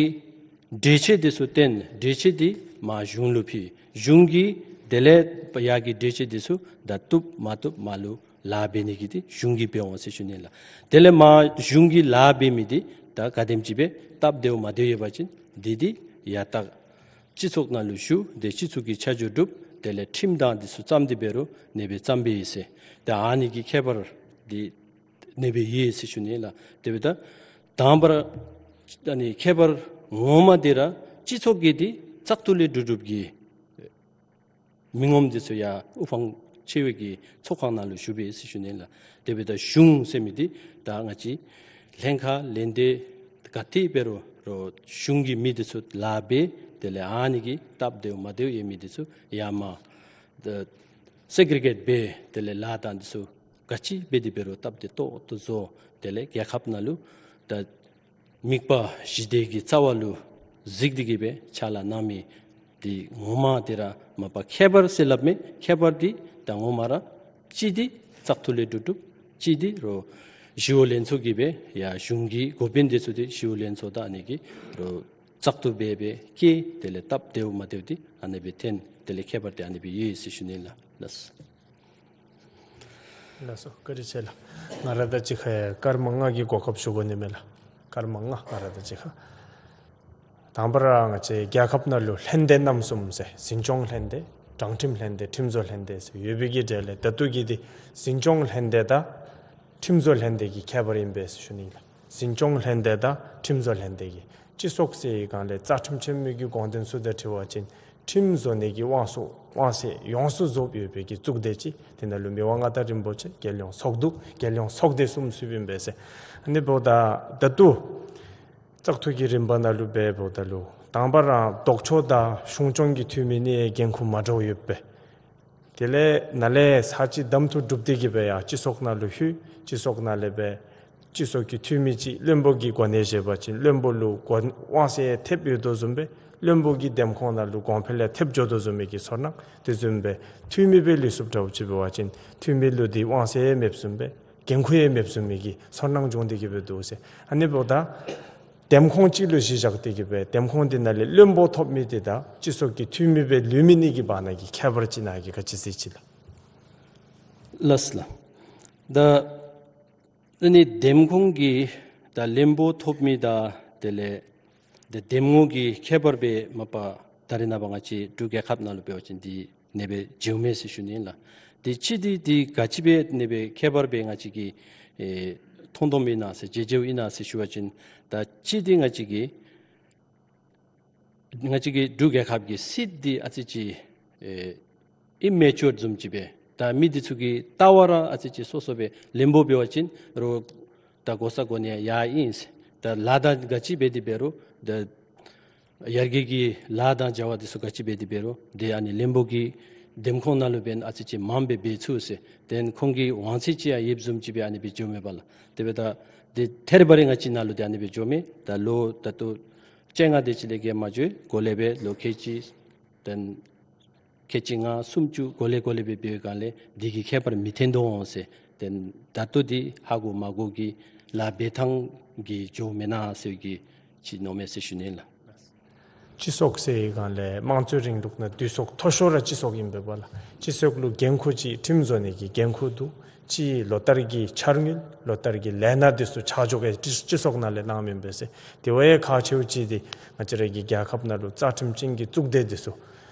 གྲོས་ཆོད་འདི་ཚུ་བཏོན། གྲོས་ཆོད་འདི་མར་གཞུང་ལུ་ཕུལ། གཞུང་གིས་དེ་ལས་ཡར་གྱི་གྲོས་ཆོད་འདི་ཚུ་ད་བཏུབ་མ་བཏུབ་མར་ལུ་ལཱ་འབད་ནི་གི་འདི་གཞུང་གིས་འབད་འོང་ཟེར་ཞུ་ནི་ལགས། དེ་ལས་མར་གཞུང་གིས་ལཱ་འབད་མི་འདི་ད་ག་དེམ་ཅིག་སྦེ་སྟབས་བདེཝ་མ་བདེཝ་ཡོད་པ་ཅིན་འདི་འདི་ཡར་ད་སྤྱི་ཚོགས་ནང་ལུ་ཞུ། དེ་སྤྱི་ཚོགས་ཀྱིས་ཆ་འཇོག་གྲུབ། དེ་ལས་ཁྲིམས་དང་འདི་ཚུ་བརྩམ་སྟེ་འབད་རུང་ཨ་ནི་སྦེ་བརྩམ་སྦེ་ཡོད་ཟེར། ད་ཨ་ནི་གི་ཁྱད་པར་འདི་ཨ་ནི་སྦེ་ཡོད་ཟེར་ཞུ་ནི་ལགས། དེ་འབདཝ་ད་དང་པ་ར་ཨ་ནི་ཁྱད་པར་ངོ་མ་འདི་ར་སྤྱི་ཚོགས་ཀྱི་འདི་བཙག་འཐུ་ལས་གྲུབ་གྲུབ་ཀྱི་མི་ངོམ་འདི་ཚུ་ཡར་དབུ་འཕང་ཆེ་བའི་གི་ཚོགས་ཁང་ནང་ལུ་ཞུ་སྦེ་ཡོད་ཟེར་ཞུ་ནི་ལགས། དེ་འབདཝ་ད་གཞུང་ཟེར་མི་འདི་ད་ང་བཅས་ལྷན་ཁག་ལྷན་སྡེ་ག་ཏེ་འབད་རུང་རུང་གཞུང་གི་མི་འདི་ཚུ་ལཱ་འབད། དེ་ལས་ཨ་ནི་གི་སྟབས་བདེཝ་མ་བདེཝ་ཡོད་མི་འདི་ཚུ་ཡར་མར་ད་སེག་རི་གེཊ་འབད། དེ་ལས་ལཱ་དང་འདི་ཚུ་ག་ཅི་འབད་དེ་འབད་རུང་སྟབས་བདེ་ཏོག་ཏོ་བཟོ། དེ་ལས་རྒྱལ་ཁབ་ནང་ལུ་ད་དམིགས་པ་ཞི་བདེ་གི་རྩ་བ་ལུ་གཟིགས་ཏེ་གི་སྦེ་ཕྱག་ལཱ་གནང་མི་འདི་ངོ་མ་འདི་ར་མ་པ་ཁྱད་པར་ཟེར་སླབ་མི་ཁྱད་པར་འདི་ད་ངོ་མ་ར་གཅིག་འདི་བཙག་འཐུ་ལས་གྲུབ་གྲུབ། གཅིག་འདི་རུང་ཞི་གཡོག་ལྷན་ཚོགས་ཀྱིས་སྦེ་ཡར་གཞུང་གི་འགོ་དཔོན་འདི་ཚུ་འདི་ཞི་གཡོག་ལྷན་ཚོགས་དང་ཨ་ནི་གིས་རུང་བཙག་འཐུ་འབད་སྦེ་བསྐོ། དེ་ལས་སྟབས་བདེཝ་མ་བདེཝ་འདི་ཨ་ནི་སྦེ་ཐོན། དེ་ལས་ཁྱད་པར་འདི་ཨ་ནི་སྦེ་ཡོད་ཟེར་ཞུ་ནི་ལགས། ལགས། ལགས་སོ། བཀའ་དྲིན་ཆེ་ལགས། ང་ར་དང་གཅིག་ཁར་སྐར་མ་ལྔ་གི་གོ་སྐབས་ཞུ་དགོ་ནི་མས་ལགས། སྐར་མ་ལྔ་ང་ར་དང་གཅིག་ཁར། དང་པ་ར་ང་བཅས་རྒྱལ་ཁབ་ནང་ལུ་ལྷན་སྡེ་རྣམ་གསུམ་ཟེར་འཛིན་སྐྱོང་ལྷན་སྡེ་དྲང་ཁྲིམས་ལྷན་སྡེ་ཁྲིམས་བཟོ་ལྷན་སྡེ་ཟེར་ཡོད་པའི་གི་གྲས་ལས་ད་ལྟོ་གི་འདི་འཛིན་སྐྱོང་ལྷན་སྡེ་དང་ཁྲིམས་བཟོ་ལྷན་སྡེ་གི་ཁྱད་པར་ཨིན་པས་ཟེར་ཞུ་ནི་ལགས། འཛིན་སྐྱོང་ལྷན་སྡེ་དང་ཁྲིམས་བཟོ་ལྷན་སྡེ་གི་སྤྱི་ཚོགས་ཟེར་བའི་སྒང་ལས་རྩ་ཁྲིམས་ཆེན་མོའི་གི་དགོངས་དོན་ཚུ་དང་འཁྲིལ་བ་ཅིན་ཁྲིམས་བཟོ་ནི་གི་དབང་ཚད་དབང་ཚད་ཡོངས་སུ་རྫོགསཔ་ཡོད་པའི་གི་གཙུག་སྡེ་ཅིག། དེ་ནང་ལུ་མི་དབང་མངའ་བདག་རིན་པོ་ཆེ་རྒྱལ་ཡོངས་ཚོགས་འདུ་རྒྱལ་ཡོངས་ཚོགས་སྡེ་གསུམ་ཚུདཔ་ཨིན་པས་ཟེར། ཨ་ནི་འབདཝ་ད་ད་ལྟོ་བཙག་འཐུ་གི་རིམ་པ་ནང་ལུ་འབད་འབདཝ་ད་ལུ་དང་པ་ར་ལྡོག་ཕྱོགས་དང་གཞུང་སྐྱོང་གི་འཐུས་མི་ནི་འགན་ཁུར་མ་འདྲཝ་ཡོདཔ་སྦེ། དེ་ལས་ནཱ་ལས་ས་ཅིག་གདམ་འཐུ་གྲུབ་སྟེ་གི་སྦེ་ཡར་སྤྱི་ཚོགས་ནང་ལུ་ལྷོད། སྤྱི་ཚོགས་ནང་ལས་སྦེ་སྤྱི་ཚོགས་ཀྱི་འཐུས་མི་ཅིག་བློན་པོ་གི་གོ་གནས་བཞེས་པ་ཅིན་བློན་པོ་ལུ་གོ་དབང་ཚད་ཐེབས་ཡོད་དོ་བཟུམ་སྦེ་བློན་པོ་གིས་འདེམས་ཁོངས་ནང་ལུ་གོང་འཕེལ་ཡང་ཐེབས་འགྱོ་དོ་བཟུམ་མའི་གི་ཚོར་སྣང་དེ་བཟུམ་སྦེ་འཐུས་མི་སྦེ་ལུས་སུ་འདྲཝ་ཅིག་འབད་བ་ཅིན་འཐུས་མི་ལུ་འདི་དབང་ཚད་མེདཔ་བཟུམ་སྦེ་འགན་ཁུར་ཡང་མེདཔ་བཟུམ་མའི་གི་ཚོར་སྣང་བྱུང་སྟེ་གི་སྦེ་འདུག་ཟེར། ཨ་ནི་འབདཝ་ད་འདེམས་ཁོངས་གཅིག་ལུ་གཞི་བཞག་སྟེ་གི་སྦེ་འདེམས་ཁོངས་འདི་ནང་ལས་བློན་པོ་ཐོབ་མི་འདི་དང་སྤྱི་ཚོགས་ཀྱི་འཐུས་མི་སྦེ་ལུས་མི་གཉིས་ཀྱི་བར་ན་གི་ཁྱད་པར་ཅིག་ནཱ་གིས་ག་ཅི་ཟེར་ཅི་ལགས། ལགས་ལགས། ད་ཨ་ནི་འདེམས་ཁོངས་ཀྱི་ད་བློན་པོ་ཐོབ་མི་དང་དེ་ལས་ད་འདེམས་ངོ་གི་ཁྱད་པར་སྦེ་མ་པ་ད་རེས་ནངས་པ་ང་བཅས་འབྲུག་རྒྱལ་ཁབ་ནང་ལུ་འབད་བ་ཅིན་འདི་ཨ་ནི་སྦེ་བྱུངམ་མས་ཟེར་ཞུ་ནི་ལགས། དེ་གཅིག་འདི་འདི་ག་ཅི་སྦེ་ཨ་ནི་སྦེ་ཁྱད་པར་སྦེ་ང་བཅས་ཀྱིས་ཨེ་མཐོང་མཐོངམ་ཨིན་ན་ཟེར་མཇལ་མཇལཝ་ཨིན་ན་ཟེར་ཞུ་བ་ཅིན་ད་གཅིག་འདི་ང་བཅས་ཀྱི་ང་བཅས་ཀྱི་འབྲུག་རྒྱལ་ཁབ་ཀྱི་སྲིད་འདི་ཨ་ཙི་ཅིག་ཨེ་ཨིམ་མེ་ཅུར་བཟུམ་ཅིག་སྦེ་ད་མི་འདི་ཚུ་གི་ལྟ་བ་ར་ཨ་ཙི་ཅིག་སོ་སོ་སྦེ་བློན་པོ་འབད་བ་ཅིན་རུང་ད་གོ་ས་གོ་གནས་ཡར་ཨིན་ཟེར། ད་ལཱ་དང་ག་ཅི་འབད་དེ་འབད་རུང་ད་ཡར་རྒྱས་ཀྱི་ལཱ་དང་བྱ་བ་འདི་ཚུ་ག་ཅི་འབད་དེ་འབད་རུང་དེ་ཨ་ནི་བློན་པོ་གི་འདེམས་ཁོངས་ནང་ལུ་འབདན་ཨ་ཙི་ཅིག་མངམ་སྦེ་འབད་ཚུགས་ཟེར། དེ་ཁོང་གི་དབང་ཚད་ཅིག་ཡང་ཡོདཔ་བཟུམ་ཅིག་སྦེ་ཨ་ནི་སྦེ་འགྱོཝ་མས་པ་ལགས། དེ་འབདཝ་ད་དེ་ཐད་རི་བ་རི་ང་བཅས་ནང་ལུ་དེ་ཨ་ནི་སྦེ་འགྱོཝ་མས། ད་ལོ་ད་ལྟོ་བཅོ་ལྔ་དེ་ཅིག་ལས་བརྒལ་མ་འགྱོ་གོང་ལས་སྦེ་ལོ་ཁལ་གཅིག་དང་ཁལ་གཅིག་ལྔ་སུམ་ཅུ་གོང་ལས་གོང་ལས་སྦེ་འབད་བའི་སྒང་ལས་འདི་གི་ཁྱད་པར་མི་ཐོན་དོ་འོང་ཟེར། དེ་ད་ལྟོ་འདི་ཧ་གོ་མ་གོ་གི་ལཱ་འབད་ཐངས་ཀྱི་འགྱོཝ་མེན་ན་ཟེར་གྱི་ཅིག་མནོཝ་མས་ཟེར་ཞུ་ནི་ལགས། སྤྱི་ཚོགས་ཟེར་བའི་སྒང་ལས་དམངས་གཙོའི་རིང་ལུགས་ནང་འདུས་ཚོགས་མཐོ་ཤོས་ར་སྤྱི་ཚོགས་ཨིན་པས་པ་ལགས། སྤྱི་ཚོགས་ལུ་འགན་ཁུར་ཅིག་ཁྲིམས་བཟོ་ནི་གི་འགན་ཁུར་འདུག། ཅིག་ལོ་ལྟར་གྱི་འཆར་དངུལ་ལོ་ལྟར་གྱི་ལས་སྣ་འདི་ཚུ་ཆ་འཇོག་ཡང་སྤྱི་སྤྱི་ཚོགས་ནང་ལས་གནངམ་ཨིན་པས་ཟེར། དེ་བ་ཡང་ཁག་ཆེཝ་ཅིག་འདི་ང་བཅས་ར་གི་རྒྱལ་ཁབ་ནང་ལུ་རྩ་ཁྲིམས་ཅན་གྱི་གཙུག་སྡེ་འདི་ཚུ་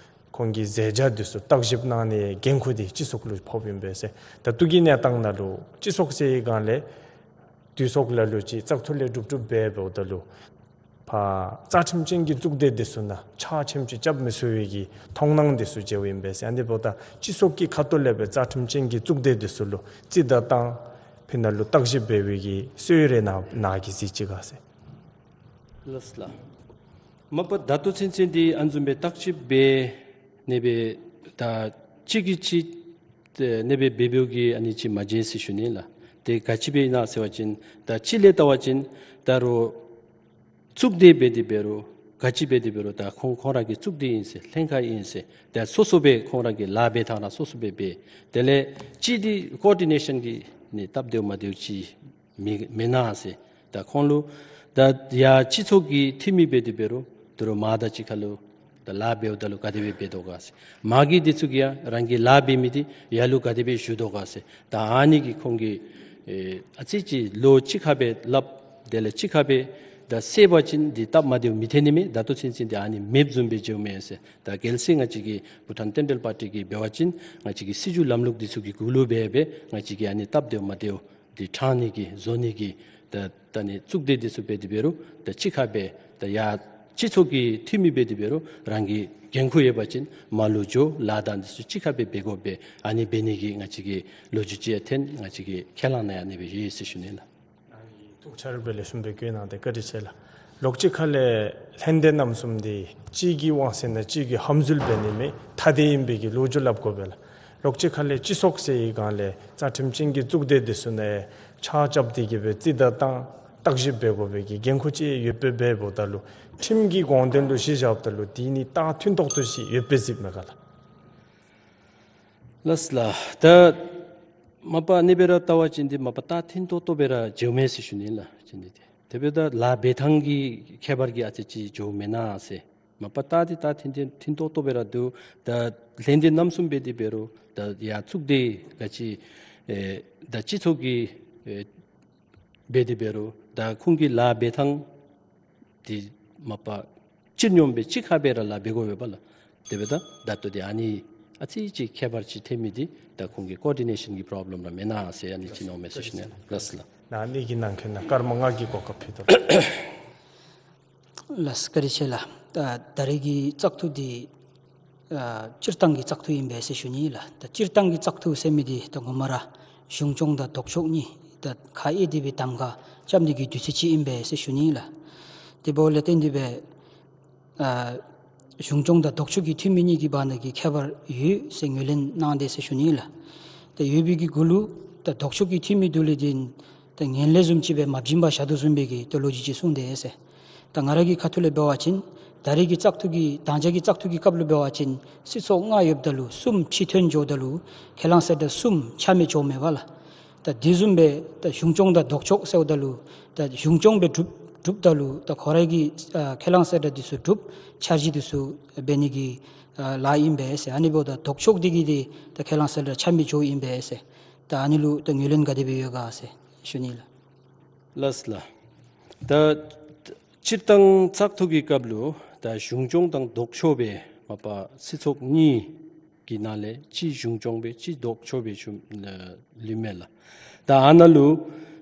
ཁོང་གི་ཟས་བཅའ་འདི་ཚུ་བརྟག་ཞིབ་གནང་ནིའི་འགན་ཁུར་འདི་སྤྱི་ཚོགས་ལུ་ཕོགཔ་ཨིན་པས་ཟེར། ད་ལྟོ་གི་གནས་སྟངས་ནང་ལུ་སྤྱི་ཚོགས་ཟེར་བའི་སྒང་ལས་དུས་ཚོད་ལ་ལུ་ཅིག་བཙག་འཐུ་ལས་གྲུབ་གྲུབ་འབད་འབདཝ་ད་ལུ་ཕར་རྩ་ཁྲིམས་ཅན་གྱི་གཙུག་སྡེ་འདི་ཚུ་ནང་ཆ་ཆེམ་ཅིག་རྐྱབ་མི་ཚུགས་པའི་གི་མཐོང་སྣང་འདི་ཚུ་མཇལཝ་ཨིན་པས་ཟེར། ཨ་ནི་འབདཝ་ད་སྤྱི་ཚོགས་ཀྱི་ཁ་ཐུག་ལས་སྦེ་རྩ་ཁྲིམས་ཅན་གྱི་གཙུག་སྡེ་འདི་ཚུ་ལུ་རྩིས་བདའ་བཏང་ཕི་ནང་ལུ་བརྟག་ཞིབ་འབད་བའི་གི་སྲོལ་རེ་ནཱ་གིས་གཟིགས་ཅི་ག་ཟེར། ལགས་ལགས། མ་པ་ད་ལྟོ་ཚུན་ཚོད་འདི་ཨ་ནི་བཟུམ་སྦེ་བརྟག་ཞིབ་འབད་ནི་སྦེ་ད་གཅིག་གིས་གཅིག་ནི་སྦེ་འབད་འབདཝ་གི་ཨ་ནི་ཅིག་མ་མཇལ་ཟེར་ཞུ་ནི་ལགས། དེ་ག་ཅི་སྦེ་ཨིན་ན་ཟེར་བ་ཅིན་ད་ཕྱི་ལས་བལྟ་བ་ཅིན་ད་རུང་གཙུག་སྡེ་འབད་དེ་འབད་རུང་ག་ཅི་འབད་དེ་འབད་རུང་ད་ཁོང་ཁོང་ར་གི་གཙུག་སྡེ་ཨིན་ཟེར་ལྷན་ཁག་ཨིན་ཟེར་ད་སོ་སོ་སྦེ་ཁོང་ར་གི་ལཱ་འབད་ཐངས་ར་སོ་སོ་སྦེ་འབད། དེ་ལས་གཅིག་འདི་ཀོ་ཌི་ནེ་ཤཱན་གྱི་ནི་སྟབས་བདེཝ་མ་བདེཝ་ཅིག་མེད་མེན་ན་ཟེར། ད་ཁོང་ལུ་ད་ཡར་སྤྱི་ཚོགས་ཀྱི་འཐུས་མི་འབད་དེ་འབད་རུང་ད་རུང་མར་དང་གཅིག་ཁར་ལུ་ད་ལཱ་འབདཝ་ད་ལུ་ག་དེ་སྦེ་འབད་དོ་ག་ཟེར། མར་གྱི་འདི་ཚུ་གིས་ཡང་རང་གི་ལཱ་འབད་མི་འདི་ཡར་ལུ་ག་དེ་སྦེ་ཞུ་དོ་ག་ཟེར། ད་ཨ་ནི་གི་ཁོང་གིས་ཨེ་ཨ་ཙི་ཅིག་བློ་གཅིག་ཁར་སྦེ་སླབ། དེ་ལས་གཅིག་ཁར་སྦེ་ད་བསལ་བ་ཅིན་འདི་སྟབས་མ་བདེཝ་མི་འཐོན་ནི་མས། ད་ལྟོ་ཚུན་ཚོད་འདི་ཨ་ནི་མེདཔ་བཟུམ་སྦེ་མཇལཝ་མས་ཟེར། ད་གལ་སྲིད་ང་བཅས་ཀྱི་བྷུ་ཊཱན་ཊེན་ཌལ་པར་ཊི་གིས་འབད་བ་ཅིན་ང་བཅས་ཀྱི་སྲིད་བྱུས་ལམ་ལུགས་འདི་ཚུ་གི་གུ་ལུ་སྦེ་སྦེ་ང་བཅས་ཀྱིས་ཨ་ནི་སྟབས་བདེཝ་མ་བདེཝ་འདི་དྲང་ནི་གི་བཟོ་ནི་གི་ད་ད་ནི་གཙུག་སྡེ་འདི་ཚུ་འབད་དེ་འབད་རུང་ད་གཅིག་ཁར་སྦེ་ད་ཡར་སྤྱི་ཚོགས་ཀྱི་འཐུས་མི་འབད་དེ་འབད་རུང་རང་གི་འགན་ཁུར་ཡོད་པ་ཅིན་མར་ལུ་འགྱོ་ལཱ་དང་འདི་ཚུ་གཅིག་ཁར་སྦེ་འབད་དགོ་པས། ཨ་ནི་འབད་ནི་གི་ང་བཅས་ཀྱི་ལོ་རྒྱུས་ཅིག་ཡང་འཐོན། ང་བཅས་ཀྱི་ཁས་བླངས་ནང་ཡང་ཨ་ནི་སྦེ་ཡོད་ཟེར་ཞུ་ནི་ལགས། ཐུགས་ཆ་ར་སྦེ་ལེགས་ཤོམ་སྦེ་བཀོད་གནང་སྟེ་བཀའ་དྲིན་ཆེ་ལགས། ལོགས་གཅིག་ཁ་ལས་ལྷན་སྡེ་རྣམ་གསུམ་འདི་གཅིག་གི་དབང་ཚད་ནང་གཅིག་གིས་ཧམ་འཛུལ་འབད་ནི་མེད་ཐ་དད་ཨིན་པའི་གི་ལོ་རྒྱུས་སླབ་དགོ་པས་ལགས། ལོགས་གཅིག་ཁ་ལས་སྤྱི་ཚོགས་ཟེར་བའི་སྒང་ལས་རྩ་ཁྲིམས་ཅན་གྱི་གཙུག་སྡེ་འདི་ཚུ་ནང་ཆ་རྐྱབ་སྟེ་གི་སྦེ་རྩིས་བདའ་བཏང་བརྟག་ཞིབ་འབད་དགོ་པའི་གི་འགན་ཁུར་ཅིག་ཡོདཔ་སྦེ་འབདཝ་ད་ལུ་ཁྲིམས་ཀྱི་དགོངས་དོན་ལུ་གཞི་བཞགཔ་ད་ལུ་འདི་ནི་རྟགས་མཐུན་ཏོག་ཏོ་ཅིག་ཡོདཔ་སྦེ་གཟིགསཔ་མས་ག་ལགས། ལགས་ལགས། ད་མ་པ་ཨ་ནི་སྦེ་ར་བལྟ་བ་ཅིན་འདི་མ་པ་རྟགས་མཐུན་ཏོག་ཏོ་སྦེ་ར་མཇལཝ་མས་ཟེར་ཞུ་ནི་ལགས། ཅིག་འདི་དེ་སྦེ་ད་ལཱ་འབད་ཐངས་ཀྱི་ཁྱད་པར་གྱིས་ཨ་ཙི་ཅིག་འགྱོཝ་མེན་ན་ཟེར། མ་པ་རྟགས་འདི་རྟགས་མཐུན་མཐུན་མཐུན་ཏོག་ཏོ་སྦེ་ར་འདུག། ད་ལྷན་སྡེ་རྣམ་གསུམ་འབད་དེ་འབད་རུང་ད་ཡར་གཙུག་སྡེ་ག་ཅི་ཨེ་ད་སྤྱི་ཚོགས་ཀྱི་ཨེ་འབད་དེ་འབད་རུང་ད་ཁོང་གི་ལཱ་འབད་ཐངས་འདི་མ་པ་སྤྱིར་སྙོམས་སྦེ་གཅིག་ཁར་སྦེ་ར་ལཱ་འབད་དགོ་པས་པ་ལགས། དེ་སྦེ་ད་ད་ལྟོ་འདི་ཨ་ནི་ཨ་ཙི་ཅིག་ཁྱད་པར་ཅིག་ཐོན་མི་འདི་ད་ཁོང་གི་ཀོ་ཌི་ནེ་ཤཱན་གྱི་པོརོབ་ལེམ་ར་མེན་ན་ཟེར་ཨ་ནི་ཅིག་མནོཝ་མས་ཟེར་ཞུ་ནི་ལགས། ལགས་ལགས། ད་ཨ་ནི་གི་ནང་འཁོད་ནང་སྐར་མ་ལྔ་གི་གོ་སྐབས་ཕུལ་དོ་ལགས། ལགས་བཀའ་དྲིན་ཆེ་ལགས། ད་ད་རེས་ཀྱི་བཙག་འཐུ་འདི་ཨ་སྤྱིར་བཏང་གི་བཙག་འཐུ་ཨིན་པས་ཟེར་ཞུ་ནི་ལགས། ད་སྤྱིར་བཏང་གི་བཙག་འཐུ་ཟེར་མི་འདི་ད་ངོ་མ་ར་གཞུང་སྐྱོང་དང་ལྡོག་ཕྱོགས་གཉིས་ད་ཁ་དབྱེ་སྟེ་སྦེ་གདམ་ཁ་རྐྱབ་ནི་གི་དུས་ཚོད་ཅིག་ཨིན་པས་ཟེར་ཞུ་ནི་ལགས། དེ་འབདཝ་ལས་བརྟེན་ཏེ་སྦེ་ཨ་གཞུང་སྐྱོང་དང་ལྡོག་ཕྱོགས་ཀྱི་འཐུས་མི་གཉིས་ཀྱི་བར་ན་གི་ཁྱད་པར་ཡོད་ཟེར་ངོས་ལེན་གནང་དེས་ཟེར་ཞུ་ནི་ལགས། ད་ཡོད་པའི་གི་གུ་ལུ་ད་ལྡོག་ཕྱོགས་ཀྱི་འཐུས་མི་འདི་ལས་འདི་ད་ངན་ལྷད་བཟུམ་ཅིག་སྦེ་མ་བྱིན་པར་བཞག་དོ་བཟུམ་སྦེ་གི་ད་ལོ་རྒྱུས་ཅིག་གསུངས་དེས་ཟེར། ད་ང་ར་གི་ཁ་ཐུག་ལས་འབད་བ་ཅིན་ད་རེས་ཀྱི་བཙག་འཐུ་གི་དང་ཅ་གི་བཙག་འཐུ་གི་སྐབས་ལུ་འབད་བ་ཅིན་སྲིད་ཚོགས་ལྔ་ཡོདཔ་ད་ལུ་གསུམ་ཕྱིར་འཐོན་འགྱོཝ་ད་ལུ་ཁས་བླངས་གསལ་བསྒྲགས་གསུམ་ཆ་མེད་འགྱོཝ་མས་པ་ལགས། ད་དེ་བཟུམ་སྦེ་ད་གཞུང་སྐྱོང་དང་ལྡོག་ཕྱོགས་ཟེརཝ་ད་ལུ་ད་གཞུང་སྐྱོང་སྦེ་གྲུབ་གྲུབ་ད་ལུ་ད་ཁོ་རའི་གི་ཨ་ཁས་བླངས་གསལ་བསྒྲགས་འདི་ཚུ་གྲུབ་འཆར་གཞི་འདི་ཚུ་འབད་ནི་གི་ཨ་ལཱ་ཨིན་པས་ཟེར། ཨ་ནི་འབདཝ་ད་ལྡོག་ཕྱོགས་འདི་གིས་འདི་ད་ཁས་བླངས་གསལ་བསྒྲགས་ཆ་མེད་འགྱོཝ་ཨིན་པས་ཟེར། ད་ཨ་ནི་ལུ་ད་ངོས་ལེན་ག་དེ་སྦེ་ཡོད་ག་ཟེར་ཞུ་ནི་ལགས། ལགས་ལགས། ད་སྤྱིར་བཏང་བཙག་འཐུ་གི་སྐབས་ལུ་ད་གཞུང་སྐྱོང་དང་ལྡོག་ཕྱོགས་སྦེ་མ་པ་སྲིད་ཚོགས་གཉིས་ཀྱི་ནང་ལས་གཅིག་གཞུང་སྐྱོང་སྦེ་གཅིག་ལྡོག་ཕྱོགས་སྦེ་ཞུ་ཨ་ལུས་མས་ལགས། ད་ཨ་ནཱ་ལུ་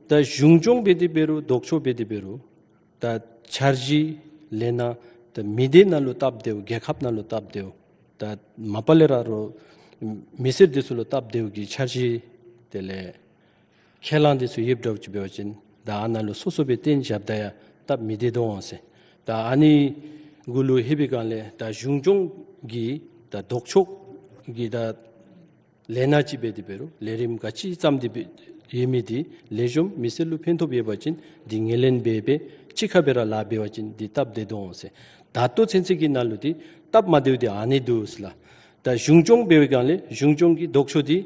ད་གཞུང་སྐྱོང་འབད་དེ་འབད་རུང་ལྡོག་ཕྱོགས་འབད་དེ་འབད་རུང་ད་འཆར་གཞི་ལས་ནཱ་ད་མི་སྡེ་ནང་ལུ་སྟབས་བདེཝ་རྒྱལ་ཁབ་ནང་ལུ་སྟབས་བདེཝ་ད་མ་པ་ལས་ར་རོགས་མི་སེར་འདི་ཚུ་ལུ་སྟབས་བདེཝ་གི་འཆར་གཞི་དེ་ལས་ཁས་བླངས་འདི་ཚུ་ཡོདཔ་འདྲཝ་ཅིག་འབད་བ་ཅིན་ད་ཨ་ནཱ་ལུ་སོ་སོ་སྦེ་གཏན་བཞགཔ་ད་ཡང་སྟབས་མི་བདེ་དོ་འོང་ཟེར། ད་ཨ་ནི་གུ་ལུ་ལྷོད་པའི་སྒང་ལས་ད་གཞུང་སྐྱོང་གི་ད་ལྡོག་ཕྱོགས་ཀྱི་ད་ལས་སྣ་ཅིག་འབད་དེ་འབད་རུང་ལས་རིམ་ག་ཅི་བརྩམས་ཏེ་འབད་ཡོད་མི་འདི་ལེགས་ཤོམ་མི་སེར་ལུ་ཕན་ཐོགས་ཡོད་པ་ཅིན་འདི་ངོས་ལེན་འབད་སྦེ་གཅིག་ཁར་སྦེ་ར་ལཱ་འབད་བ་ཅིན་འདི་སྟབས་བདེ་དོ་འོང་ཟེར། ད་ལྟོ་ཚུན་ཚོད་ཀྱི་ནང་ལུ་འདི་སྟབས་མ་བདེཝ་འདི་ཨ་ནི་འདུག་ཟེར་ལགས། ད་གཞུང་སྐྱོང་འབད་བའི་སྒང་ལས་གཞུང་སྐྱོང་གི་ལྡོག་ཕྱོགས་འདི་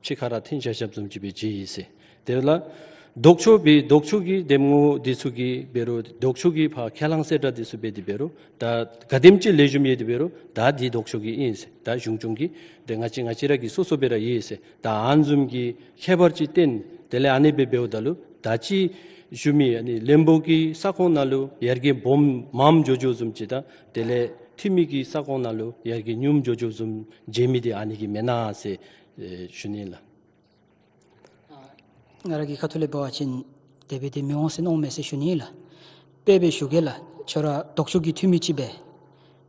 གཅིག་ཁར་ར་འཐེན་བཞག་བཞགཔ་བཟུམ་ཅིག་སྦེ་མཇལ་ཡི་ཟེར། དེ་ལས་ལྡོག་ཕྱོགས་སྦེ་ལྡོག་ཕྱོགས་ཀྱི་འདེམས་ངོ་འདི་ཚུ་གིས་འབད་རུང་ལྡོག་ཕྱོགས་ཀྱི་ཕར་ཁས་བླངས་གསལ་བསྒྲགས་འདི་ཚུ་འབད་དེ་འབད་རུང་ད་ག་དེམ་ཅིག་ལེགས་ཤོམ་ཡོད་དེ་འབད་རུང་ད་འདི་ལྡོག་ཕྱོགས་ཀྱི་ཨིན་ཟེར། ད་གཞུང་སྐྱོང་གི་ད་ང་བཅས་ང་བཅས་ར་གི་སོ་སོ་སྦེ་ར་ཡོད་ཟེར། ད་ཨ་ནི་བཟུམ་གྱི་ཁྱད་པར་ཅིག་བསྟན། དེ་ལས་ཨ་ནི་སྦེ་འབདཝ་ད་ལུ་ད་ཅི་ ཞུ་མི་ཨ་ནི་བློན་པོ་གི་ས་ཁོངས་ནང་ལུ་ཡར་རྒྱས་སྦོམ་མངམ་འགྱོ་འགྱོཝ་བཟུམ་ཅིག་དང་དེ་ལས་འཐུས་མི་གི་ས་ཁོངས་ནང་ལུ་ཡར་རྒྱས་ཉུངམ་འགྱོ་འགྱོཝ་བཟུམ་མཇལ་མི་འདི་ཨ་ནི་གིས་མེན་ན་ཟེར་ཨེ་ཞུ་ནི་ལགས། ང་ར་གི་ཁ་ཐུག་ལས་འབད་བ་ཅིན་དེ་སྦེ་འདི་མི་འོང་ཟེར་མནོཝ་མས་ཟེར་ཞུ་ནི་ལགས། དཔེ་སྦེ་ཞུ་གེ་ལགས། ཁྱོད་ར་ལྡོག་ཕྱོགས་ཀྱི་འཐུས་མི་ཅིག་སྦེ་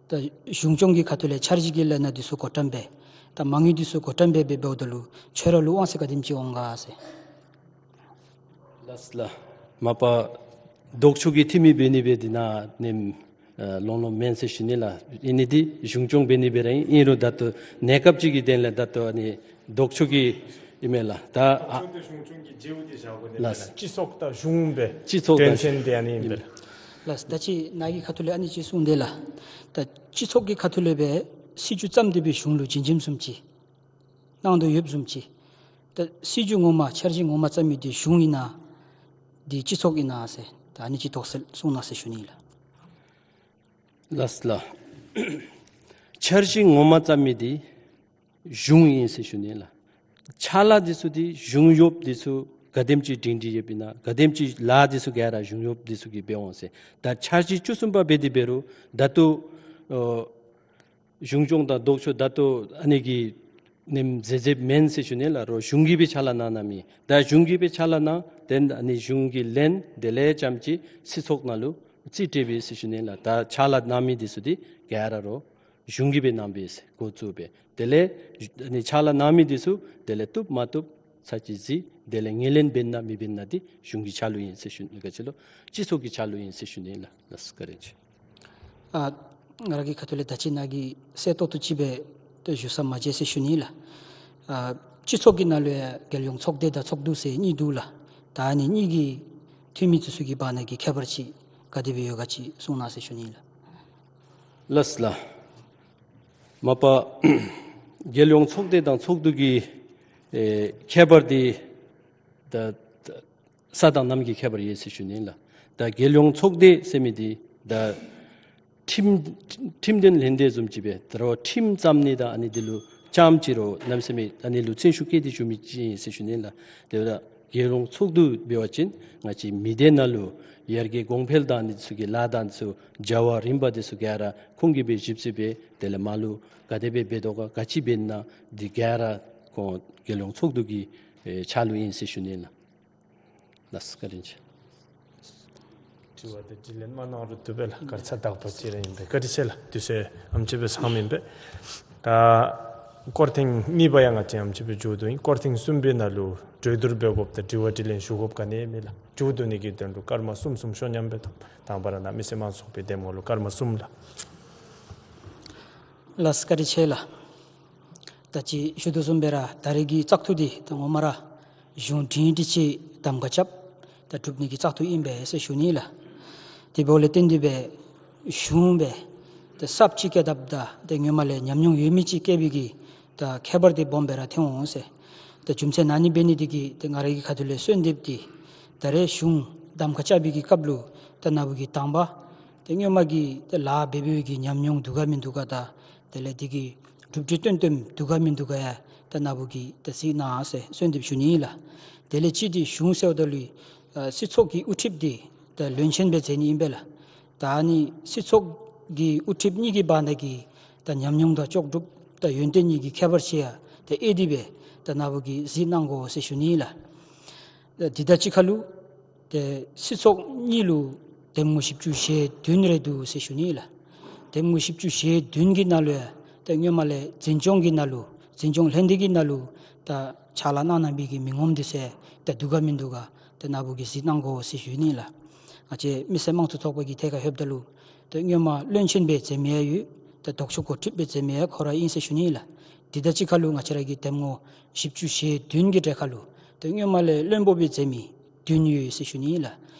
ད་གཞུང་སྐྱོང་གི་ཁ་ཐུག་ལས་འཆར་གཞི་གི་ལས་སྣ་འདི་ཚུ་འགོ་འདྲེན་འབད་ད་མ་དངུལ་འདི་ཚུ་འགོ་འདྲེན་འབད་འབད་འབདཝ་ད་ལུ་ཁྱོད་ར་ལུ་དབང་ཚད་ག་དེམ་ཅིག་འོང་ག་ཟེར། ལགས་ལགས། མ་པ་ལྡོག་ཕྱོགས་ཀྱི་འཐུས་མི་འབད་ནི་སྦེ་འདི་ནཱ་ནེམ་ཨ་ལོང་ལོང་མེན་ཟེར་ཞུ་ནི་ལགས། ཨིན་ནི་འདི་གཞུང་སྐྱོང་འབད་ནི་སྦེ་ར་ཨིན། ཨིན་རུང་ད་ལྟོ་གནས་སྐབས་ཅིག་གི་དོན་ལས་ད་ལྟོ་ཨ་ནི་ལྡོག་ཕྱོགས་ཀྱི་ཨིན་མས་ལགས། ད་ཨ་ལྡོག་ཕྱོགས་དང་གཞུང་སྐྱོང་གི་འབྲེལ་བ་འདི་བཞག་དགོ་ནི་ལགས། སྤྱི་ཚོགས་དང་གཞུང་སྦེ་སྤྱི་ཚོགས་དོན་དང་ཚན་འདི་ཨ་ནི་ཨིན་པས་ལགས། ལགས། ད་ཅི་ནཱ་གི་ཁ་ཐུག་ལས་ཨ་ནི་ཅིག་གསུངས་དེས་ལགས། ད་སྤྱི་ཚོགས་ཀྱི་ཁ་ཐུག་ལས་སྦེ་སྲིད་བྱུས་བརྩམས་ཏེ་སྦེ་གཞུང་ལུ་བྱིན་བྱིནམ་བཟུམ་ཅིག་གནང་དོ་ཡོདཔ་བཟུམ་ཅིག། ད་སྲིད་བྱུས་ངོ་མ་འཆར་གཞི་ངོ་མ་བརྩམ་མི་འདི་གཞུང་ཨིན་ན་འདི་སྤྱི་ཚོགས་ཨིན་ན་ཟེར་ད་ཨ་ནི་ཅིག་དོགས་སེལ་གསུང་གནང་ཟེར་ཞུ་ནི་ལགས། ལགས་ལགས། འཆར་གཞི་ངོ་མ་བརྩམ་མི་འདི་གཞུང་ཨིན་ཟེར་ཞུ་ནི་ལགས། ཕྱག་ལཱ་འདི་ཚུ་འདི་གཞུང་གཡོགཔ་འདི་ཚུ་ག་དེམ་ཅིག་སྒྲིང་སྒྲི་ཡོདཔ་ཨིན་ན་ག་དེམ་ཅིག་ལཱ་འདི་ཚུ་ག་ར་གཞུང་གཡོགཔ་འདི་ཚུ་གིས་འབད་འོང་ཟེར། ད་འཆར་གཞི་བཅུ་གསུམ་པ་འབད་དེ་འབད་རུང་ད་ལྟོ་ཨོ་གཞུང་སྐྱོང་དང་ལྡོག་ཕྱོགས་ད་ལྟོ་ཨ་ནི་གི་ནེམ་ཟེར་ཟེརཝ་མེན་ཟེར་ཞུ་ནི་ལགས། རོགས་གཞུང་གིས་སྦེ་ཕྱག་ལཱ་གནང་གནང་མི་ད་གཞུང་གིས་སྦེ་ཕྱག་ལཱ་གནང་དེ་ཨ་ནི་གཞུང་གིས་ལེན་དེ་ལས་རྐྱངམ་ཅིག་སྲིད་ཚོགས་ནང་ལུ་རྩིས་སྤྲོད་པས་ཟེར་ཞུ་ནི་ལགས། ད་ཕྱག་ལཱ་གནང་མི་འདི་ཚུ་འདི་ག་ར་རོགས་གཞུང་གིས་སྦེ་གནང་པས་ཟེར་འགོ་བཙུགས་པས། དེ་ལས་ཨ་ནི་ཕྱག་ལཱ་གནང་མི་འདི་ཚུ་དེ་ལས་བཏུབ་མ་བཏུབ་ཚར་གཅིག་གཟིགས་དེ་ལས་ངོས་ལེན་འབད་ན་མི་འབད་ན་འདི་གཞུང་གི་ཕྱག་ལུ་ཨིན་ཟེར་ཞུ་ནི་ག་ཅི་ལོ་སྤྱི་ཚོགས་ཀྱི་ཕྱག་ལུ་ཨིན་ཟེར་ཞུ་ནི་ལགས། ལགས་བཀའ་དྲིན་ཆེ། ཨ་ང་ར་གི་ཁ་ཐུག་ལས་ད་ཅི་ནཱ་གིས་གསལ་ཏོག་ཏོ་ཅིག་སྦེ་ཏེ་ཞུ་ས་མ་མཇལ་ཟེར་ཞུ་ནི་ལགས། ཨ་སྤྱི་ཚོགས་ཀྱི་ནང་ལུ་ཡང་རྒྱལ་ཡོངས་ཚོགས་སྡེ་དང་ཚོགས་འདུ་ཟེར་གཉིས་འདུག་ལགས། ད་ཨ་ནི་གཉིས་ཀྱི་འཐུས་མི་ཚུ་ཚུ་གི་བར་ན་གི་ཁྱད་པར་ཅིག་ག་དེ་སྦེ་ཡོད་ག་ཅིག་གསུང་གནང་ཟེར་ཞུ་ནི་ལགས། ལགས་ལགས། མ་པ་རྒྱལ་ཡོངས་ཚོགས་སྡེ་དང་ཚོགས་འདུ་གི་ཨེ་ཁྱད་པར་འདི་ད་ད་ས་དང་གནམ་གྱི་ཁྱད་པར་ཡོད་ཟེར་ཞུ་ནི་ལགས། ད་རྒྱལ་ཡོངས་ཚོགས་སྡེ་ཟེར་མི་འདི་ད་ཁྲིམས་ཁྲིམས་དོན་ལྷན་སྡེ་བཟུམ་ཅིག་སྦེ་ད་རོགས་ཁྲིམས་བརྩམ་ནི་དང་ཨ་ནི་འདི་ལུ་རྐྱངམ་ཅིག་རོགས་གནམ་མེད་ས་མེད་ཨ་ནི་ལུ་བརྩོན་ཤུགས་བསྐྱེད་དེ་ཞུ་མི་ཅིག་ཨིན་ཟེར་ཞུ་ནི་ལགས། དེ་འབདཝ་ད་རྒྱལ་ཡོངས་ཚོགས་འདུ་འབད་བ་ཅིན་ང་བཅས་མི་སྡེ་ནང་ལུ་ཡར་རྒྱས་གོང་འཕེལ་དང་ཨ་ནི་ཚུ་གི་ལཱ་དང་ཚུ་བྱ་བ་རིམ་པ་འདི་ཚུ་ག་ར་ཁོང་གིས་སྦེ་ཞིབ་འཚོལ་འབད་དེ་ལས་མ་ལུ་ག་དེ་སྦེ་འབད་དོ་ག་ག་ཅི་འབད་ན་འདི་ག་ར་ཁོང་རྒྱལ་ཡོངས་ཚོགས་འདུ་གི་ཨེ་ཕྱག་ལུ་ཨིན་ཟེར་ཞུ་ནི་ལགས། ལགས་བཀའ་དྲིན་ཆེ། དྲི་བ་དང་དྲིས་ལན་མ་གནང་རུང་བཏུབ་པས་ལགས། སྐར་ཆ་དག་པ་ཅིག་ར་ཨིན་པས། བཀའ་དྲིན་ཆེ་ལགས། དུས་ཚོད་ཨེམ་ཅིག་སྦེ་ཚངམ་ཨིན་པས། ད་སྐོར་ཐེངས་གཉིས་པ་ཡང་ང་བཅས་ཨེམ་ཅིག་སྦེ་མཇུག་བསྡུ་ཡི། སྐོར་ཐེངས་གསུམ་པའི་ནང་ལུ་གྲོས་བསྡུར་འབད་དགོཔ་དང་དྲི་བ་དྲིས་ལན་ཞུ་དགོཔ་ག་ནི་ཡང་མེད་ལགས། མཇུག་བསྡུ་ནི་གི་དོན་ལུ་སྐར་མ་གསུམ་གསུམ་ཤོག་སྙམ་སྦེ་དང་པ་ར་ནཱ་མི་སེར་དམངས་གཙོ་ཚོགས་པའི་འདེམས་ངོ་ལུ་སྐར་མ་གསུམ་ལགས། ལགས་བཀའ་དྲིན་ཆེ་ལགས། ད་ཅི་ཞུ་དོ་བཟུམ་སྦེ་ར་ད་རེས་ཀྱི་བཙག་འཐུ་འདི་ད་ངོ་མ་ར་གཞུང་སྒྲིང་སྒྲི་ཅིག་གདམ་ཁ་རྐྱབ་ད་གྲུབ་ནི་གི་བཙག་འཐུ་ཨིན་པས་ཟེར་ཞུ་ནི་ལགས། དེ་འབདཝ་ལས་བརྟེན་ཏེ་སྦེ་གཞུང་སྦེ་ད་གསརཔ་ཅིག་བཀལ་དཔ་ད་ཏེ་སྔོན་མ་ལས་ཉམས་མྱོང་ཡོད་མི་ཅིག་བཀལ་བའི་གི་ད་ཁྱད་པར་འདི་སྦོམ་སྦེ་ར་ཐོན་འོང་ཟེར། ད་རྒྱུ་མཚན་ཨ་ནི་འབད་ནི་འདི་གིས་ཏེ་ང་ར་གི་ཁ་ཐུག་ལས་གསོལ་འདེབས་འདི་ད་རེས་གཞུང་གདམ་ཁ་རྐྱབ་པའི་གི་སྐབས་ལུ་ད་ནཱ་བུ་གིས་དང་པ་ཏེ་སྔོན་མ་གི་ཏེ་ལཱ་འབད་འབད་བའི་གི་ཉམས་མྱོང་འདུག་ག་མིན་འདུག་ག་དང་དེ་ལས་འདི་གི་གྲུབ་འབྲས་སྟོན་སྟོནམ་འདུག་ག་མིན་འདུག་ག་ཡང་ད་ནཱ་བུ་གིས་ད་གཟིགས་གནང་ཟེར་གསོལ་འདེབས་ཞུ་ནི་ཨིན་ལགས། དེ་ལས་གཅིག་འདི་གཞུང་ཟེརཝ་ད་ལུ་ཨ་སྲིད་ཚོགས་ཀྱི་དབུ་ཁྲིདཔ་འདི་ད་བློན་ཆེན་སྦེ་མཛད་ནི་ཨིན་པས་ལགས། ད་ཨ་ནི་སྲིད་ཚོགས་ཀྱི་དབུ་ཁྲིདཔ་གཉིས་ཀྱི་བར་ན་གི་ད་ཉམས་མྱོང་དང་ལྕོགས་གྲུབ་ད་ཡོན་ཏན་གཉིས་ཀྱི་ཁྱད་པར་ཅིག་ཡང་ད་ཨེ་དེ་སྦེ་ད་ནཱ་བུ་གིས་གཟིགས་གནང་དགོ་ཟེར་ཞུ་ནི་ཨིན་ལགས། ད་འདི་དང་གཅིག་ཁར་ལུ་ཏེ་སྲིད་ཚོགས་གཉིས་ལུ་འདེམས་ངོ་བཞི་བཅུ་ཞེ་བདུན་རེ་འདུག་ཟེར་ཞུ་ནི་ཨིན་ལགས། འདེམས་ངོ་བཞི་བཅུ་ཞེ་བདུན་གྱི་ནང་ལུ་ཡང་ཏེ་སྔོན་མ་ལས་འཛིན་སྐྱོང་གི་ནང་ལུ་འཛིན་སྐྱོང་ལྷན་སྡེ་གི་ནང་ལུ་ད་ཕྱག་ལཱ་གནང་གནང་པའི་གི་མི་ངོམ་འདི་ཚུ་ད་འདུག་ག་མིན་འདུག་ག་ད་ནཱ་བུ་གིས་གཟིགས་གནང་དགོ་ཟེར་ཞུ་ནི་ཨིན་ལགས། ང་བཅས་མི་སེར་དམངས་གཙོ་ཚོགས་པ་གི་ཐད་ཁར་ལྷོདཔ་ད་ལུ་ཏེ་སྔོན་མ་བློན་ཆེན་སྦེ་མཛད་མི་ཡང་ཡོད། ཏེ་ལྡོག་ཕྱོགས་འགོ་ཁྲིདཔ་སྦེ་མཛད་མི་ཡང་ཁོ་ར་ཨིན་ཟེར་ཞུ་ནི་ཨིན་ལགས། འདི་དང་གཅིག་ཁར་ལུ་ང་བཅས་ར་གི་འདེམས་ངོ་བཞི་བཅུ་ཞེ་བདུན་གྱི་གྲས་ཁར་ལུ་ཏེ་སྔོན་མ་ལས་བློན་པོ་སྦེ་མཛད་མི་བདུན་ཡོད་ཟེར་ཞུ་ནི་ཨིན་ལགས།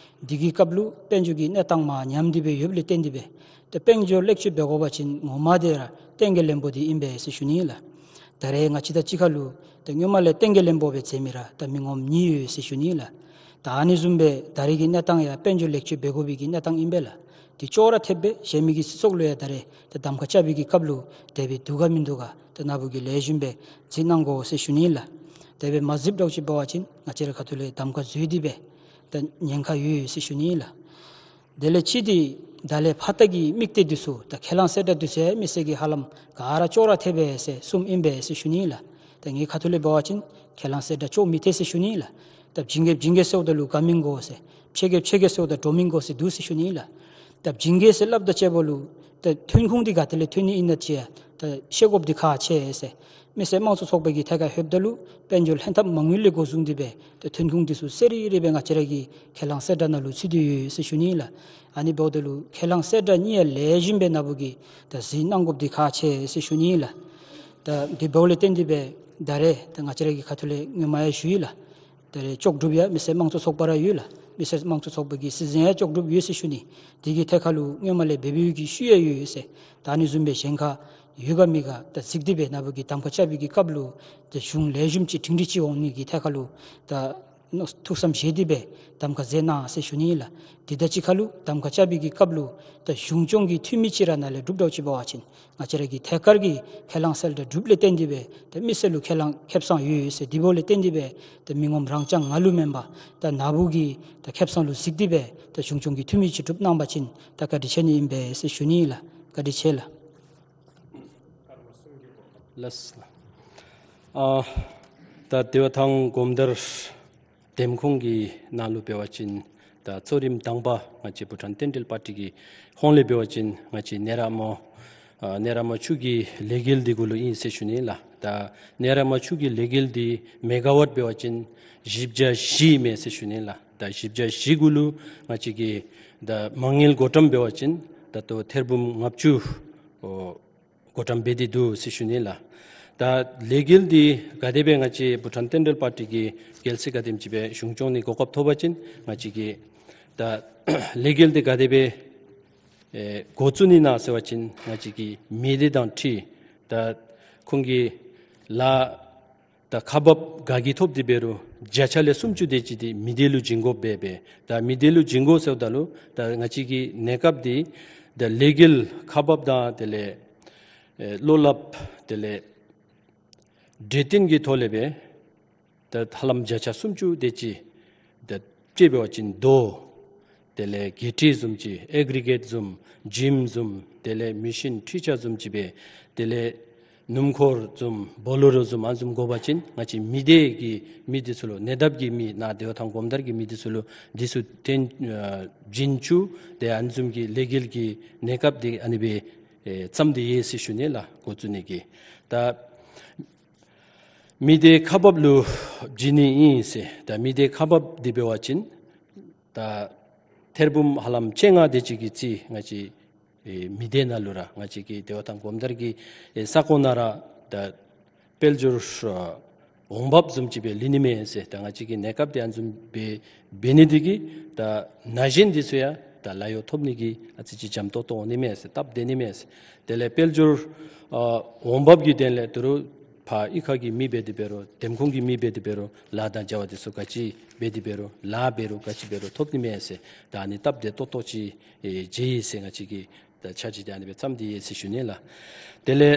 འདི་གི་སྐབས་ལུ་དཔལ་འབྱོར་གྱི་གནས་སྟངས་མར་ཉམས་ཏེ་སྦེ་ཡོདཔ་ལས་བརྟེན་ཏེ་སྦེ་ཏེ་དཔལ་འབྱོར་ལེགས་བཅོས་འབད་དགོ་པ་ཅིན་ངོ་མ་འདི་ར་བསྟན་རྒྱས་བློན་པོ་འདི་ཨིན་པས་ཟེར་ཞུ་ནི་ཨིན་ལགས། ད་རེས་ང་བཅས་དང་གཅིག་ཁར་ལུ་ཏེ་སྔོན་མ་ལས་བསྟན་རྒྱས་བློན་པོ་སྦེ་མཛད་མི་ར་ད་མི་ངོམ་གཉིས་ཡོད་ཟེར་ཞུ་ནི་ཨིན་ལགས། ད་ཨ་ནི་བཟུམ་སྦེ་ད་རེས་ཀྱི་གནས་སྟངས་ཡང་དཔལ་འབྱོར་ལེགས་བཅོས་འབད་དགོ་པའི་གི་གནས་སྟངས་ཨིན་པས་ལགས། དེ་ཅོག་ར་འཐདཔ་སྦེ་གཞན་མི་གི་སྲིད་ཚོགས་ལུ་ཡང་ད་རེས་ཏེ་གདམ་ཁ་རྐྱབ་པའི་གི་སྐབས་ལུ་དེ་སྦེ་འདུག་ག་མིན་འདུག་ག་ད་ནཱ་བུ་གིས་ལེགས་ཤོམ་སྦེ་གཟིགས་གནང་དགོ་ཟེར་ཞུ་ནི་ཨིན་ལགས། དེ་སྦེ་མ་གཟིགསཔ་འདྲཝ་ཅིག་འབད་བ་ཅིན་ང་བཅས་ར་ཁ་ཐུག་ལས་གདམ་ཁ་འཛོལ་ཏེ་སྦེ་ ད་ཉེན་ཁ་ཡོད་ཟེར་ཞུ་ནི་ལགས། དེ་ལས་ཅིག་འདི་ད་ལས་ཕར་ལྟ་གི་དམིགས་གཏད་འདི་ཚུ་ད་ཁས་བླངས་གསལ་བསྒྲགས་འདི་ཚུ་ཡང་མི་སེར་གྱིས་ཧ་ལམ་ག་ར་ཅོག་ར་འཐདཔ་སྦེ་ཟེར་གསུངམ་ཨིན་པས་ཟེར་ཞུ་ནི་ལགས། ད་ངེའི་ཁ་ཐུག་ལས་འབད་བ་ཅིན་ཁས་བླངས་གསལ་བསྒྲགས་ཅོག་མི་འཐད་ཟེར་ཞུ་ནི་ལགས། ད་བྱིན་གྱིས་བྱིན་གྱིས་ཟེརཝ་ད་ལུ་དགའ་མི་དགོ་ཟེར། ཕྱེད་ཀྱིས་ཕྱེད་ཀྱིས་ཟེརཝ་ད་འདྲོག་མི་དགོ་ཟེར་འདུག་ཟེར་ཞུ་ནི་ལགས། ད་བྱིན་གྱིས་ཟེར་སླབ་ད་ཅིག་འབདཝ་ལུ་ད་ཐོན་ཁུངས་འདི་ག་ཏེ་ལས་ཐོན་ནི་ཨིན་ན་ཅིག་ཡང་ད་ཤེས་དགོཔ་འདི་ཁག་ཆེ་ཟེར། མི་སེར་དམངས་གཙོ་ཚོགས་པ་གི་ཐད་ཁར་ལྷོདཔ་ད་ལུ་དཔལ་འབྱོར་ལྷན་ཐབས་མ་དངུལ་ལས་འགོ་བཟུང་སྟེ་སྦེ་ད་ཐོན་ཁུངས་འདི་ཚུ་གསལ་རི་རི་སྦེ་ང་བཅས་ར་གི་ཁས་བླངས་གསལ་བསྒྲགས་ནང་ལུ་ཚུད་དེ་ཡོད་ཟེར་ཞུ་ནི་ལགས། ཨ་ནི་འབདཝ་ད་ལུ་ཁས་བླངས་གསལ་བསྒྲགས་གཉིས་ཡང་ལེགས་ཤོམ་སྦེ་ནཱ་བུ་གིས་ད་གཟིགས་གནང་དགོཔ་འདི་ཁག་ཆེ་ཟེར་ཞུ་ནི་ལགས། ད་དེ་འབདཝ་ལས་བརྟེན་ཏེ་སྦེ་ད་རེས་ད་ང་བཅས་ར་གི་ཁ་ཐུག་ལས་སྔོན་མ་ཡང་ཞུ་ཡི་ལགས། ད་རེས་ལྕོགས་གྲུབ་ཡང་མི་སེར་དམངས་གཙོ་ཚོགས་པ་ར་ཡོད་ལགས། མི་སེར་དམངས་གཙོ་ཚོགས་པ་གི་སྲིད་འཛིན་ཡང་ལྕོགས་གྲུབ་ཡོད་ཟེར་ཞུ་ནི། དེ་གི་ཐད་ཁར་ལུ་སྔོན་མ་ལས་འབད་འབདཝ་གི་ཤུལ་ཡང་ཡོད་ཟེར། ད་ཨ་ནི་བཟུམ་སྦེ་གཞན་ཁར་ཡོད་ག་མེད་ག་ད་གཟིགས་ཏེ་སྦེ་ནཱ་བུ་གིས་གདམ་ཁ་རྐྱབ་པའི་གི་སྐབས་ལུ་ད་གཞུང་ལེགས་ཤོམ་ཅིག་སྒྲིང་སྒྲི་ཅིག་འོང་ནི་གི་ཐད་ཁར་ལུ་ད་ཐུགས་བསམ་བཞེས་ཏེ་སྦེ་གདམ་ཁ་མཛད་གནང་ཟེར་ཞུ་ནི་ལགས། དེ་དང་གཅིག་ཁར་ལུ་གདམ་ཁ་རྐྱབ་པའི་གི་སྐབས་ལུ་ད་གཞུང་སྐྱོང་གི་འཐུས་མི་ཅིག་ར་ནཱ་ལས་གྲུབ་འདྲཝ་ཅིག་འབད་བ་ཅིན་ང་བཅས་ར་གི་ཐད་ཀར་གྱི་ཁས་བླངས་གསལ་བསྒྲགས་གྲུབ་ལས་བརྟེན་ཏེ་སྦེ་ད་མི་སེར་ལུ་ཁས་བླངས་ཁེ་གསང་ཡོད་ཟེར། དེ་འབདཝ་ལས་བརྟེན་ཏེ་སྦེ་ད་མི་ངོམ་རང་རྐྱང་ང་ལུ་མེན་པར་ད་ནཱ་བུ་གི་ད་ཁེ་གསང་ལུ་གཟིགས་ཏེ་སྦེ་ད་གཞུང་སྐྱོང་གི་འཐུས་མི་ཅིག་གྲུབ་གནང་པ་ཅིན་ད་བཀའ་དྲིན་ཆེ་ནི་ཨིན་པས་ཟེར་ཞུ་ནི་ལགས། བཀའ་དྲིན་ཆེ་ལགས། ལགས། ཨ་ད་བདེ་བ་ཐང་གོམ་དར་འདེམས་ཁོངས་ཀྱི་ནང་ལུ་འབད་བ་ཅིན་ད་གཙོ་རིམ་དང་པ་ང་བཅས་བྷུ་ཊཱན་བསྟན་འགྲོའི་པར་ཊི་གི་ཧོངས་ལས་འབད་བ་ཅིན་ང་བཅས་ནེ་ར་མོ་ཨ་ནེ་ར་མོ་ཆུ་གི་ལས་འགུལ་འདི་གུ་ལུ་ཨིན་ཟེར་ཞུ་ནི་ལགས། ད་ནེ་ར་མོ་ཆུ་གི་ལས་འགུལ་འདི་མེ་ག་ཝཊ་འབད་བ་ཅིན་བཞི་བརྒྱ་བཞི་མས་ཟེར་ཞུ་ནི་ལགས། ད་བཞི་བརྒྱ་བཞི་གུ་ལུ་ང་བཅས་ཀྱི་ད་མ་དངུལ་བགོ་བཀྲམ་འབད་བ་ཅིན་ད་ལྟོ་ཐེར་འབུམ་ལྔ་བཅུ་ཨོ་བགོ་བཀྲམ་འབད་དེ་འདུག་ཟེར་ཞུ་ནི་ལགས། ད་ལས་འགུལ་འདི་ག་དེ་སྦེ་ང་བཅས་བྷུ་ཊཱན་བསྟན་འགྲོའི་པར་ཊི་གིས་རྒྱལ་སྲིད་ག་དེམ་ཅིག་སྦེ་གཞུང་སྐྱོང་ནི་གོ་སྐབས་ཐོབ་པ་ཅིན་ང་བཅས་ཀྱིས་ད་ལས་འགུལ་འདི་ག་དེ་སྦེ་ཨེ་འགོ་བཙུགས་ནི་ན་ཟེར་བ་ཅིན་ང་བཅས་ཀྱི་མི་སྡེ་དང་འཁྲིལ་ད་ཁོང་གི་ལཱ་ད་ཁག་འབག་ག་གིས་ཐོབ་སྟེ་འབད་རུང་བརྒྱ་ཆ་ལས་སུམ་ཅུ་དེ་ཅིག་འདི་མི་སྡེ་ལུ་བྱིན་དགོཔ་སྦེ་འབད། ད་མི་སྡེ་ལུ་བྱིན་དགོ་ཟེརཝ་ད་ལུ་ད་ང་བཅས་ཀྱི་གནས་སྐབས་འདི་ད་ལས་འགུལ་ཁག་འབག་དང་དེ་ལས་ཨེ་བློ་སླབ་དེ་ལས་གྲོས་བསྟུན་གྱི་ཐོག་ལས་སྦེ་ད་ཧ་ལམ་བརྒྱ་ཆ་སུམ་ཅུ་དེ་ཅིག་ད་དཔྱེ་འབད་བ་ཅིན་རྡོ་དེ་ལས་གྱལ་ཊི་བཟུམ་ཅིག་ཨེག་རི་གེཊ་བཟུམ་ཇིམ་བཟུམ་དེ་ལས་མེ་ཤིན་འཕྲུལ་ཆས་བཟུམ་ཅིག་སྦེ་དེ་ལས་སྣུམ་འཁོར་བཟུམ་བོ་ལེ་རོ་བཟུམ་ཨ་ནི་བཟུམ་དགོ་པ་ཅིན་ང་བཅས་མི་སྡེ་གི་མི་འདི་ཚུ་ལུ་ནད་ཡམས་ཀྱི་མི་ནཱ་བདེ་བ་ཐང་གོམ་དར་གྱི་མི་འདི་ཚུ་ལུ་འདི་ཚུ་བརྟེན་ཨ་བྱིན་བཅུག་སྟེ་ཨ་ནི་བཟུམ་གྱི་ལས་འགུལ་གྱི་གནས་སྐབས་འདི་ཨ་ནི་སྦེ་ཨེ་བརྩམས་ཏེ་ཡོད་ཟེར་ཞུ་ནི་ལགས། འགོ་བཙུགས་ནི་གི་ད་མི་སྡེ་ཁག་འབག་ལུ་བྱིན་ནི་ཨིན་ཟེར། ད་མི་སྡེ་ཁག་འབག་འདི་འབད་བ་ཅིན་ད་ཐེར་འབུམ་ཧ་ལམ་བཅོ་ལྔ་དེ་ཅིག་གི་རྩིས་ང་བཅས་ཨེ་མི་སྡེ་ནང་ལུ་ར་ང་བཅས་ཀྱི་བདེ་བ་ཐང་གོམ་དར་གྱི་ཨེ་ས་ཁོངས་ནང་ར་ད་དཔལ་འབྱོར་ཨ་འོང་འབབ་བཟུམ་ཅིག་སྦེ་ལུས་ནི་མས་ཟེར། ད་ང་བཅས་ཀྱི་གནས་སྐབས་འདི་ཨ་ནི་བཟུམ་སྦེ་འབད་ནི་འདི་གིས་ད་ན་གཞོན་འདི་ཚུ་ཡང་ད་ལཱ་གཡོག་ཐོབ་ནི་གི་ཨ་ཙི་ཅིག་འཇམ་ཏོག་ཏོ་འོང་ནི་མས་ཟེར། སྟབས་བདེ་ནི་མས་ཟེར། དེ་ལས་དཔལ་འབྱོར་ཨ་འོང་འབབ་ཀྱི་དོན་ལས་ད་རུང་ཕར་གཡུས་ཁ་གི་མི་འབད་དེ་འབད་རུང་འདེམས་ཁོངས་ཀྱི་མི་འབད་དེ་འབད་རུང་ལཱ་དང་བྱ་བ་འདི་ཚུ་ག་ཅི་འབད་དེ་འབད་རུང་ལཱ་འབད་རུང་ག་ཅི་འབད་རུང་ཐོབ་ནི་མས་ཟེར། ད་ཨ་ནི་སྟབས་བདེ་ཏོག་ཏོ་ཅིག་ཨེ་མཇལ་ཡི་ཟེར། ང་བཅས་ཀྱིས་ད་འཆར་གཞི་འདི་ཨ་ནི་སྦེ་བརྩམས་ཏེ་ཡོད་ཟེར་ཞུ་ནི་ལགས། དེ་ལས་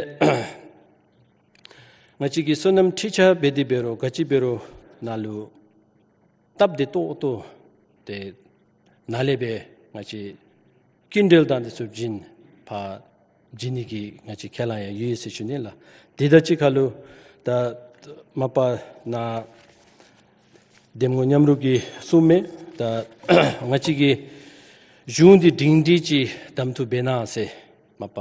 ང་བཅས་ཀྱིས་སོ་ནམ་འཕྲུལ་ཆས་འབད་དེ་འབད་རུང་ག་ཅི་འབད་རུང་ནཱ་ལུ་སྟབས་བདེ་ཏོག་ཏོ་དེ་ནཱ་ལས་སྦེ་ང་བཅས་སྐྱིན་འགྲུལ་དང་འདི་ཚུ་བྱིན་ཕར་བྱིན་ནི་གི་ང་བཅས་ཁས་བླངས་ཡང་ཡོད་ཟེར་ཞུ་ནི་ལགས། དེ་དང་གཅིག་ཁར་ལུ་ད་མ་པ་ནཱ་འདེམས་ངོ་མཉམ་རོགས་ཀྱིས་གསུངས་མི་ད་ང་བཅས་ཀྱི་གཞུང་འདི་སྒྲིང་སྒྲི་ཅིག་གདམ་འཐུ་འབད་གནང་ཟེར་མ་པ་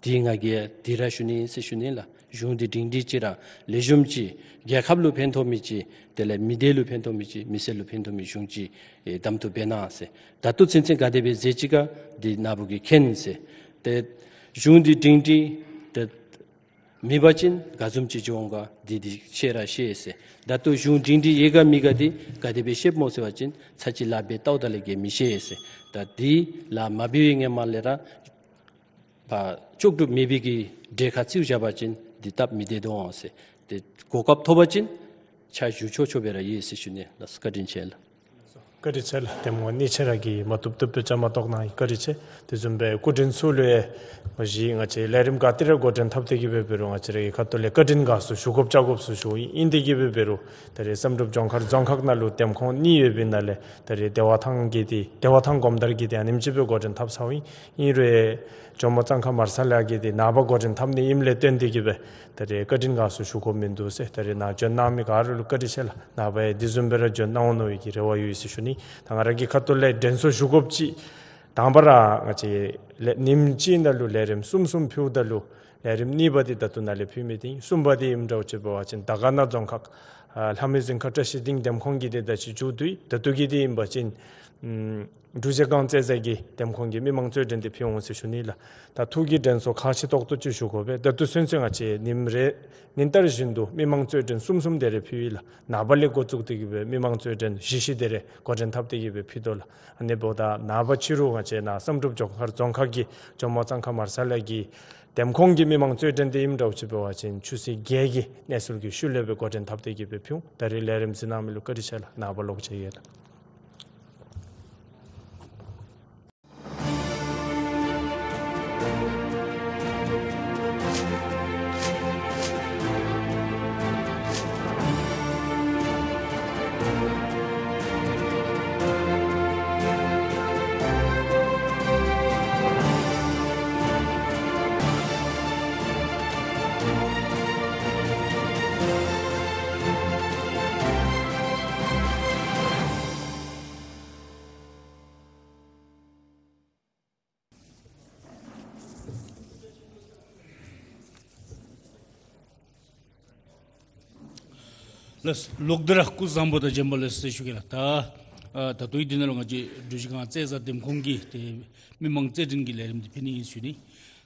འདི་ང་གིས་འདི་ར་ཞུ་ནི་ཟེར་ཞུ་ནི་ལགས། གཞུང་འདི་སྒྲིང་སྒྲི་ཅིག་ར་ལེགས་ཤོམ་ཅིག་རྒྱལ་ཁབ་ལུ་ཕན་ཐོགས་མི་ཅིག་དེ་ལས་མི་སྡེ་ལུ་ཕན་ཐོགས་མི་ཅིག་མི་སེར་ལུ་ཕན་ཐོགས་མི་གཞུང་ཅིག་ཨེ་གདམ་འཐུ་འབད་གནང་ཟེར། ད་ལྟོ་ཚུན་ཚོད་ག་དེ་སྦེ་མཛད་ཅི་ག་འདི་ནཱ་བུ་གིས་མཁྱེན་ཟེར། ཏེ་གཞུང་འདི་སྒྲིང་སྒྲི་ཏེ་མེད་པ་ཅིན་ག་བཟུམ་ཅིག་འགྱོ་འོང་ག་འདི་འདི་ཤེས་ར་ཤེས་ཟེར། ད་ལྟོ་གཞུང་སྒྲིང་སྒྲི་ཡོད་ག་མེད་ག་འདི་ག་དེ་སྦེ་ཤེསཔ་སྨོ་ཟེར་བ་ཅིན་ཚར་གཅིག་ལཱ་འབད་བལྟཝ་ད་ལས་ཀྱི་མི་ཤེས་ཟེར། ད་འདི་ལཱ་མ་འབད་བའི་སྔོན་མ་ལས་ར་ཕར་ལྕོགས་གྲུབ་མེད་པའི་གི་གྲལ་ཁར་ཚུད་བཞག་པ་ཅིན་འདི་སྟབས་མི་བདེ་དོ་འོང་ཟེར། ཏེ་གོ་སྐབས་ཐོབ་པ་ཅིན་ཕྱག་ཞུ་ཆོག་ཆོག་སྦེ་ར་ཡོད་ཟེར་ཞུ་ནི་ལགས། བཀའ་དྲིན་ཆེ་ལགས། བཀའ་དྲིན་ཆེ་ལགས། འདེམས་ངོ་གཉིས་ཆ་ར་གིས་མ་བཏུབ་བཏུབ་སྦེ་བཅའ་མར་གཏོགས་གནང་ཡི། བཀའ་དྲིན་ཆེ། དེ་བཟུམ་སྦེ་སྐུ་མགྲོན་ཚུ་ལུ་ཡང་ང་བཅས་ལས་རིམ་ག་ཏེ་ར་འགོ་འདྲེན་འཐབ་སྟེ་གི་སྦེ་འབད་རུང་ང་བཅས་ར་གི་ཁ་ཐུག་ལས་བཀའ་དྲིན་དགའ་ཚོར་ཞུ་དགོཔ་བཅའ་དགོཔ་ཚུ་ཞུཝ་ཨིན། ཨིན་ཏེ་གི་སྦེ་འབད་རུང་ད་རེས་བསམ་གྲུབ་ལྗོངས་མཁར་རྫོང་ཁག་ནང་ལུ་འདེམས་ཁོངས་གཉིས་ཡོད་པའི་ནང་ལས་ད་རེས་བདེ་བ་ཐང་གི་འདི་བདེ་བ་ཐང་སྒོམ་དར་གྱི་འདི་ཨ་ནེམ་ཅིག་སྦེ་འགོ་འདྲེན་འཐབ་ཚརཝ་ཨིན། ཨིན་རུང་ཡང་ཇོ་མོ་གཙང་ཁ་མར་ས་ལ་གི་འདི་ནངས་པ་འགོ་འདྲེན་འཐབ་ནི་ཨིནམ་ལས་བརྟེན་ཏེ་གི་སྦེ་ད་རེས་བཀའ་དྲིན་དགའ་ཚོར་ཞུ་དགོཔ་མིན་འདུག་ཟེར། ད་རེས་ནཱ་བྱོན་གནང་མི་ག་ར་ལུ་བཀའ་དྲིན་ཆེ་ལགས། ནངས་པ་ཡང་དེ་བཟུམ་སྦེ་ར་བྱོན་གནང་འོང་མནོ་བའི་གི་རེ་བ་ཡོད་ཟེར་ཞུ་ནི། ད་ང་ར་གི་ཁ་ཐུག་ལས་དྲན་གསོ་ཞུ་དགོཔ་ཅིག་དང་པ་ར་ང་བཅས་ལས་ཉིནམ་གཅིག་ནང་ལུ་ལས་རིམ་གསུམ་གསུམ་ཕུལཝ་ད་ལུ་ལས་རིམ་གཉིས་པ་འདི་ད་ལྟོ་ནཱ་ལས་ཕུལ་མི་འདི་ཨིན། གསུམ་པ་འདི་ཨིནམ་འདྲཝ་ཅིག་འབད་བ་ཅིན་དར་དཀར་ན་རྫོང་ཁག་ཨ་ལྷ་མོའི་རྫིང་ཁ་བཀྲ་ཤིས་སྡིངས་འདེམས་ཁོངས་ཀྱི་འདི་ད་ཅི་མཇུག་བསྡུ་ཡི། ད་ལྟོ་གི་འདི་ཨིན་པ་ཅིན་ཨམ་འབྲུག་རྗེས་སྒང་རྩེ་བཟའ་གི་འདེམས་ཁོངས་ཀྱི་མི་མང་རྩོད་འགྲན་འདི་ཕུལ་འོང་ཟེར་ཞུ་ནི་ལགས། ད་ཐུགས་ཀྱི་དྲན་གསོ་ཁག་ཆེ་ཏོག་ཏོ་ཅིག་ཞུ་དགོ་པས། ད་ལྟོ་ཚུན་ཚོད་ང་བཅས་ཉིནམ་རེ་ཉིན་ལྟར་བཞིན་དུ་མི་མང་རྩོད་འགྲན་གསུམ་གསུམ་དེ་རེ་ཕུལ་ཡི་ལགས། ནངས་པ་ལས་འགོ་བཙུགས་ཏེ་གི་སྦེ་མི་མང་རྩོད་འགྲན་བཞི་བཞི་དེ་རེ་འགོ་འདྲེན་འཐབ་སྟེ་གི་སྦེ་ཕུལ་དོ་ལགས། ཨ་ནི་འབདཝ་ད་ནངས་པ་ཕྱི་རུ་ང་བཅས་ནཱ་བསམ་གྲུབ་ལྗོངས་མཁར་རྫོང་ཁག་གི་ཇོ་མོ་གཙང་ཁ་མར་ས་ལ་གི་འདེམས་ཁོངས་ཀྱི་མི་མང་རྩོད་འགྲན་འདི་ཨིནམ་འདྲཝ་ཅིག་འབད་བ་ཅིན་ཆུ་ཚོད་བརྒྱད་ཀྱི་གནས་ཚུལ་གྱི་ཤུལ་ལས་སྦེ་འགོ་འདྲེན་འཐབ་སྟེ་གི་སྦེ་ཕུལ་འོང་། ད་རེས་ལས་རིམ་གཟིགས་གནང་མི་ལུ་བཀའ་དྲིན་ཆེ་ལགས། ནངས་པ་ལོག་མཇལ་ཡོད་ལགས། ལགས། ལོག་སྟེ་ར་སྐུ་གཟུགས་བཟང་པོ་དང་བྱོན་པ་ལེགས་སོ་ཟེར་ཞུ་གེ་ལགས། ད་ཨ་ད་ལྟོའི་འདི་ནང་ལུ་ང་བཅས་འབྲུག་རྗེས་སྒང་རྩེ་བཟའ་འདེམས་ཁོངས་ཀྱི་ཏེ་མི་མང་རྩོད་འགྲན་གྱི་ལས་རིམ་འདི་ཕུལ་ནི་ཨིན་ཟེར་ཞུ་ནི།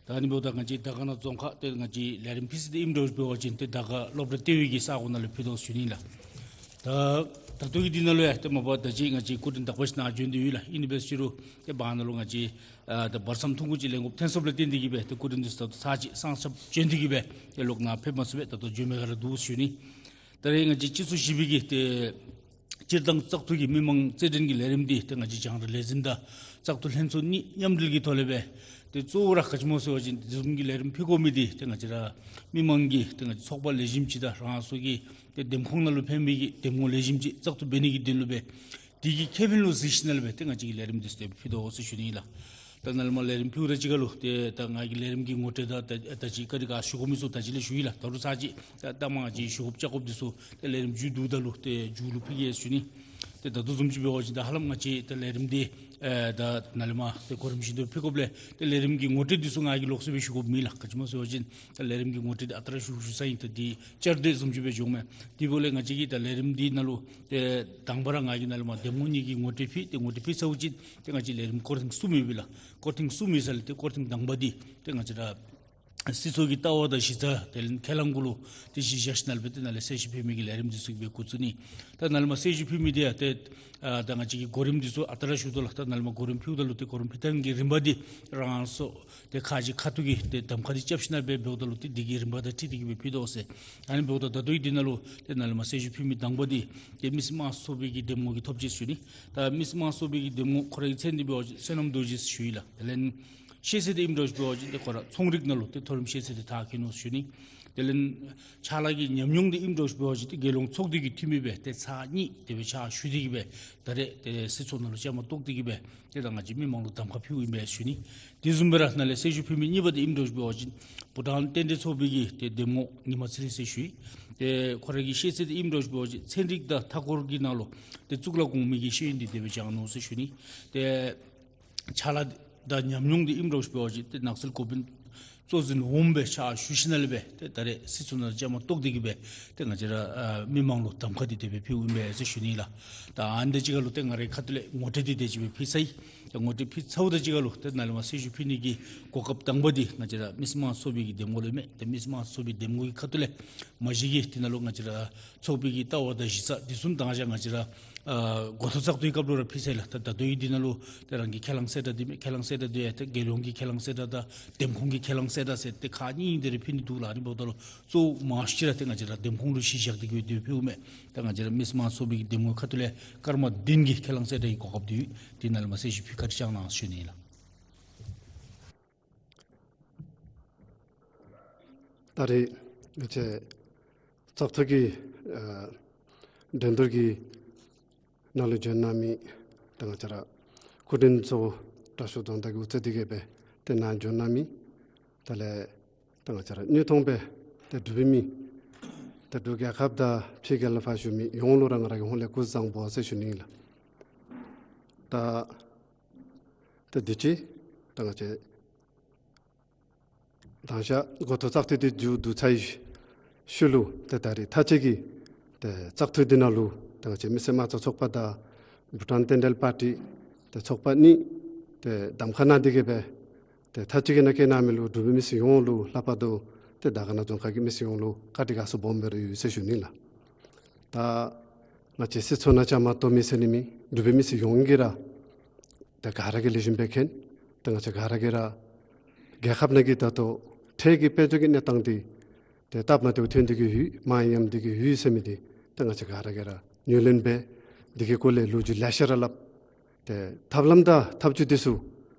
ད་ཨ་ནི་འབདཝ་ད་ང་བཅས་དར་དཀར་ན་རྫོང་ཁག་ཏེ་ང་བཅས་ལས་རིམ་ཕུལ་ས་འདི་ཨིནམ་འདྲཝ་ཅིག་འབད་བ་ཅིན་ཏེ་དར་དཀར་སློབ་གྲྭ་ལྟེ་བའི་གི་ས་གོ་ནང་ལུ་ཕུལ་དོ་ཟེར་ཞུ་ནི་ལགས། ད་ད་ལྟོ་གི་འདི་ནང་ལུ་ཡང་ཏེ་མ་པ་ད་ཅི་ང་བཅས་སྐུ་མགྲོན་དག་པ་ཅིག་ནཱ་བྱོན་ཏེ་ཡོད་ལགས། ཨིན་པའི་ཕྱི་རུ་ཏེ་བར་ན་ལུ་ང་བཅས་ཨ་ད་བར་མཚམས་ཐུང་ཀུ་ཅིག་ལེན་དགོཔ་ཐོན་སོངམ་ལས་བརྟེན་ཏེ་གི་སྦེ་ཏེ་སྐུ་མགྲོན་འདི་ཚུ་ད་ལྟོ་ཚར་གཅིག་སང་ཞབས་བྱོན་ཏེ་གི་སྦེ་ཏེ་ལོག་ནཱ་ཕེབས་མ་ཚུགས་པས། ད་ལྟོ་བྱོན་མི་ག་ར་འདུག་ཟེར་ཞུ་ནི། ད་རེས་ང་བཅས་སྤྱི་ཚོགས་བཞི་པའི་གི་ཏེ་སྤྱིར་བཏང་བཙག་འཐུ་གི་མི་མང་རྩོད་འགྲན་གྱི་ལས་རིམ་འདི་ཏེ་ང་བཅས་རྒྱང་བསྒྲགས་ལས་འཛིན་དང་བཙག་འཐུ་ལྷན་ཚོགས་གཉིས་མཉམ་འབྲེལ་གྱི་ཐོག་ལས་སྦེ་ཏེ་གཙོ་བོ་ར་ག་ཅི་སྨོ་ཟེར་བ་ཅིན་དེ་བཟུམ་གྱི་ལས་རིམ་ཕུལ་དགོ་མི་འདི་ཏེ་ང་བཅས་ར་མི་མང་གི་ཏེ་ང་བཅས་ཚོགས་པ་ལེགས་ཤོམ་ཅིག་དང་རང་སོ་གི་ཏེ་འདེམས་ཁོངས་ནང་ལུ་ཕན་མི་གི་འདེམས་ངོ་ལེགས་ཤོམ་ཅིག་བཙག་འཐུ་འབད་ནི་གི་དོན་ལུ་སྦེ་དེ་གི་ཁེ་ཕན་ལུ་གཟིགས་ཞིནམ་ལས་སྦེ་ཏེ་ང་བཅས་ཀྱིས་ལས་རིམ་འདི་ཚུ་ཏེ་ཕུལ་དོ་ཟེར་ཞུ་ནི་ཨིན་ལགས། ད་ནཱ་ལས་མར་ལས་རིམ་ཕུལཝ་ད་གཅིག་ཁར་ལུ་ཏེ་ད་ང་གིས་ལས་རིམ་གྱི་ངོ་སྤྲོད་དང་ད་ད་ཅི་བཀའ་དྲིན་དགའ་ཞུ་དགོ་མི་ཚུ་ད་ཅི་ལས་ཞུ་ཡི་ལགས། ད་རུང་ཚར་གཅིག་ད་ད་མ་ཅིག་ཞུ་དགོཔ་བཅའ་དགོཔ་འདི་ཚུ་ཏེ་ལས་རིམ་མཇུག་བསྡུཝ་ད་ལུ་ཏེ་མཇུག་ལུ་ཕུལ་གེ་ཟེར་ཞུ་ནི། ཏེ་ད་ལྟོ་བཟུམ་ཅིག་འབད་བ་ཅིན་ད་ཧ་ལམ་ང་བཅས་ད་ལས་རིམ་འདི་ཨེ་ད་ནཱ་ལས་མར་ཏེ་གོ་རིམ་བཞིན་དུ་ཕུལ་དགོཔ་ལས་ཏེ་ལས་རིམ་གྱི་ངོ་སྤྲོད་འདི་ཚུ་ང་གིས་ལོགས་སུ་སྦེ་ཞུ་དགོཔ་མེད་ལགས། ག་ཅི་སྨོ་ཟེར་བ་ཅིན་ད་ལས་རིམ་གྱི་ངོ་སྤྲོད་འདི་ཨ་རྟག་ར་ཞུ་ཞུ་ས་ཨིན། ད་འདི་བསྐྱར་ཟློས་བཟུམ་ཅིག་སྦེ་འགྱོཝ་མས། དེ་འབདཝ་ལས་ང་བཅས་ཀྱིས་ད་ལས་རིམ་འདི་ནང་ལུ་ཏེ་དང་པ་ར་ང་གིས་ནཱ་ལས་མར་འདེམས་ངོ་གཉིས་ཀྱི་ངོ་སྤྲོད་ཕུལ། ཏེ་ངོ་སྤྲོད་ཕུལ་ཚརཝ་ཅིག་ཏེ་ང་བཅས་ལས་རིམ་སྐོར་ཐེངས་གསུམ་ཡོད་པས་ལགས། སྐོར་ཐེངས་གསུམ་ཡོད་ས་ལས་ཏེ་སྐོར་ཐེངས་དང་པ་འདི་ཏེ་ང་བཅས་ར་སྲིད་ཚོགས་ཀྱི་ལྟ་བ་དང་གཞི་རྩ་དེ་ལས་ཁས་བླངས་གུ་ལུ་ཏེ་གཞི་བཞག་ཞིནམ་ལས་སྦེ་ཏེ་ནཱ་ལས་གསལ་ཞུ་ཕུལ་མི་གི་ལས་རིམ་འདི་ཚུ་གི་སྦེ་འགོ་བཙུགས་ནི། ད་ནཱ་ལས་མར་གསལ་ཞུ་ཕུལ་མི་འདི་ཡང་ཏེ་ཨ་ད་ང་བཅས་ཀྱིས་གོ་རིམ་འདི་ཚུ་ཨ་རྟག་ར་ཞུ་དོ་ལགས། ད་ནཱ་ལས་མར་གོ་རིམ་ཕུལཝ་ད་ལུ་ཏེ་གོ་རིམ་ཕུལ་ཐངས་ཀྱི་རིམ་པ་འདི་རང་སོ་ཏེ་ཁ་གཅིག་ཁ་ཐུག་གི་ཏེ་གདམ་ཁ་འདི་རྐྱབ་ཞིནམ་ལས་སྦེ་འབདཝ་ད་ལུ་ཏེ་འདི་གི་རིམ་པ་དང་འཁྲིལ་ཏེ་གི་སྦེ་ཕུལ་དོ་ཟེར། ཨ་ནི་འབདཝ་ད་ད་ལྟོ་འདི་ནང་ལུ་ཏེ་ནཱ་ལས་མར་གསལ་ཞུ་ཕུལ་མི་དང་པ་འདི་ཏེ་མི་སེར་དམངས་གཙོའི་ཚོགས་པའི་གི་འདེམས་ངོ་གི་ཐོབ་ཅིག་ཞུ་ནི། ད་མི་སེར་དམངས་གཙོའི་ཚོགས་པའི་གི་འདེམས་ངོ་ཁོ་རའི་མཚན་འདི་འབད་བ་ཅིན་བསོད་ནམས་རྡོ་རྗེ་ཞུ་ཡི་ལགས། དེ་ལས་ཤེས་ཚད་འདི་ཨིནམ་འདྲཝ་ཅིག་འབད་བ་ཅིན་ཏེ་ཁོ་ར་ཚོང་རིག་ནང་ལུ་ཏེ་མཐོ་རིམ་ཤེས་ཚད་འདི་མཐར་འཁྱོལ་ནུག་ཞུ་ནི། དེ་ལས་ཕྱག་ལཱ་གི་ཉམས་མྱོང་འདི་ཨིནམ་འདྲཝ་ཅིག་འབད་བ་ཅིན་ཏེ་རྒྱལ་ཡོངས་ཚོགས་སྡེ་གི་འཐུས་མི་སྦེ་ཏེ་ཚར་གཉིས་དེ་སྦེ་ཕྱག་ཞུ་སྟེ་གི་སྦེ་ད་རེས་ཏེ་སྲིད་ཚོགས་ནང་ལུ་བཅའ་མར་གཏོགས་ཏེ་གི་སྦེ་ཏེ་ད་ང་བཅས་མི་མང་ལུ་གདམ་ཁ་ཕུལཝ་ཨིན་པས་ཞུ་ནི། དེ་བཟུམ་སྦེ་ར་ནཱ་ལས་གསལ་ཞུ་ཕུལ་མི་གཉིས་པ་འདི་ཨིནམ་འདྲཝ་ཅིག་འབད་བ་ཅིན་བྷུ་ཊཱན་བསྟན་འགྲོའི་ཚོགས་པའི་གི་ཏེ་འདེམས་ངོ་ཉི་མ་ཚེ་རིང་ཟེར་ཞུ་ཡི། ཏེ་ཁོ་ར་གི་ཤེས་ཚད་འདི་ཨིནམ་འདྲཝ་ཅིག་འབད་བ་ཅིན་ཚན་རིག་དང་མཐའ་འཁོར་གྱི་ནང་ལུ་ཏེ་གཙུག་ལག་གོང་མའི་གི་ཤེས་ཡོན་འདི་དེ་སྦེ་སྦྱངས་ནུག་ཟེར་ཞུ་ནི། ཏེ་ཕྱག་ལཱ་དང་ཉམས་མྱོང་འདི་ཨིནམ་འདྲཝ་ཅིག་འབད་བ་ཅིན་ཏེ་ནགས་ཚལ་འགོ་དཔོན་གཙོ་འཛིན་འོགམ་སྦེ་ཕྱག་ཞུ་ཞིནམ་ལས་སྦེ་ཏེ་ད་རེས་སྲིད་ཚོགས་ནང་བཅའ་མར་གཏོགས་ཏེ་གི་སྦེ་ཏེ་ང་བཅས་ར་ཨ་མི་མང་ལུ་གདམ་ཁ་འདི་དེ་སྦེ་ཕུལཝ་ཨིན་པས་ཟེར་ཞུ་ནི་ལགས། ད་ཨ་ནི་དང་གཅིག་ཁར་ལུ་ཏེ་ང་རའི་ཁ་ཐུག་ལས་ངོ་སྤྲོད་འདི་དེ་ཅིག་སྦེ་ཕུལ་ཚར་ཡི། ད་ངོ་སྤྲོད་ཕུལ་ཚརཝ་དང་གཅིག་ཁར་ལུ་ཏེ་ནཱ་ལས་མར་གསལ་ཞུ་ཕུལ་ནི་གི་གོ་སྐབས་དང་པ་འདི་ང་བཅས་ར་མི་སེར་དམངས་གཙོའི་གི་འདེམས་ངོ་ལུ་མས། ཏེ་མི་སེར་དམངས་གཙོའི་གི་འདེམས་ངོ་གི་ཁ་ཐུག་ལས་མ་གཞི་གི་འདི་ནང་ལུ་ང་བཅས་ར་ཚོགས་པའི་གི་ལྟ་བ་དང་གཞི་རྩ་འདི་ཚུ་མདང་ཞག་ང་བཅས་ར་ཨ་འགོ་ཐོག་བཙག་འཐུའི་སྐབས་ལུ་ར་ཕུལ་ཚར་ཡི་ལགས། ད་ད་ལྟོ་ཡང་འདི་ནང་ལུ་ཏེ་རང་གི་ཁས་བླངས་གསལ་བསྒྲགས་འདི་མས། ཁས་བླངས་གསལ་བསྒྲགས་འདི་ཡང་ཏེ་རྒྱལ་ཡོངས་ཀྱི་ཁས་བླངས་གསལ་བསྒྲགས་དང་འདེམས་ཁོངས་ཀྱི་ ཁས་བླངས་གསལ་བསྒྲགས་ཟེར་ཏེ་ཁག་གཉིས་དེ་རེ་ཕུལ་ནི་འདུག་ལགས། ཨ་ནི་འབདཝ་ད་ལུ་གཙོ་བོ་མ་གཞི་ར་ཏེ་ང་བཅས་ར་འདེམས་ཁོངས་ལུ་གཞི་བཞག་སྟེ་གི་སྦེ་ཕུལཝ་མས། ད་ང་བཅས་ར་མི་སེར་དམངས་གཙོ་པའི་གི་འདེམས་ངོ་ཁ་ཐུག་ལས་སྐར་མ་བདུན་གྱི་ཁས་བླངས་གསལ་བསྒྲགས་ཀྱི་གོ་སྐབས་འདི་ཡོད། དེ་ནང་ལས་མར་གསལ་ཞུ་ཕུལ་བཀའ་དྲིན་བསྐྱང་གནང་ཞུ་ནི་ལགས། ད་རེས་ང་བཅས་བཙག་འཐུ་གི་ཨ་འགྲན་བསྡུར་གྱི་ནང་ལུ་འབྱོན་གནང་མི་ད་ང་བཅས་ར་སྐུ་མགྲོན་གཙོ་བོ་དྲག་ཤོས་རྫོང་བདག་གིས་དབུ་གཙོས་ཏེ་གི་སྦེ་ཏེ་ནཱ་འབྱོན་གནང་མི་དེ་ལས་ད་ང་བཅས་ར་དངོས་མཐོང་སྦེ་ཏེ་འབྲུག་པའི་མི་ཏེ་འབྲུག་རྒྱལ་ཁབ་དང་ཕྱི་རྒྱལ་ལས་ཕར་བཞུགས་མི་ཡོངས་ལུ་ར་ང་ར་གི་ཧོངས་ལས་སྐུ་གཟུགས་བཟང་པོ་ཟེར་ཞུ་ནི་ལགས། ད་ཏེ་དུས་ཅི་ད་ང་བཅས་དང་ཤ་འགོ་ཐོག་བཙག་འཐུ་འདི་མཇུག་བསྡུ་ཚར་བའི་ཤུལ་ལུ་ཏེ་ད་རེས་མཐའ་དཔྱད་ཀྱི་ཏེ་བཙག་འཐུ་འདི་ནང་ལུ་ཏེ་ང་བཅས་མི་སེར་དམངས་གཙོ་ཚོགས་པ་དང་བྷུ་ཊཱན་བསྟན་འབྲེལ་པར་ཊི་ཏེ་ཚོགས་པ་གཉིས་ཏེ་གདམ་ཁ་གནང་སྟེ་གི་སྦེ་ཏེ་མཐའ་དཔྱད་ཀྱི་ནང་འཁོད་གནང་མི་ལུ་འབྲུག་པའི་མི་སེར་ཡོངས་ལུ་ལྷག་པར་དུ་ཏེ་དར་དཀར་ན་རྫོང་ཁག་གི་མི་སེར་ཡོངས་ལུ་བཀའ་དྲིན་དགའ་ཚོར་སྦོམ་སྦེ་ར་ཡོད་ཟེར་ཞུ་ནི་ལགས། ད་ང་བཅས་སྲིད་ཚོགས་ནང་བཅའ་མར་གཏོགས་མི་ཟེར་ནི་མེད། འབྲུག་པའི་མི་སེར་ཡོངས་ཀྱིས་ར་ཏེ་ག་ར་གིས་ལེགས་ཤོམ་སྦེ་མཁྱེན། ཏེ་ང་བཅས་ག་ར་གིས་ར་རྒྱལ་ཁབ་ནང་གི་ད་ལྟོ་འཕྲལ་གྱི་དཔལ་འབྱོར་གྱི་གནས་སྟངས་འདི་ཏེ་སྟབས་མ་བདེཝ་ཐོན་ཏེ་གི་ཡོད། མར་ཉམས་ཏེ་གི་ཡོད་ཟེར་མི་འདི་ཏེ་ང་བཅས་ག་ར་གིས་ར་ངོས་ལེན་འབད། འདི་གི་སྐོར་ལས་ལོ་རྒྱུས་ལེ་ཤ་ར་སླབ། ཏེ་ཐབས་ལམ་དང་ཐབས་བྱུས་འདི་ཚུ་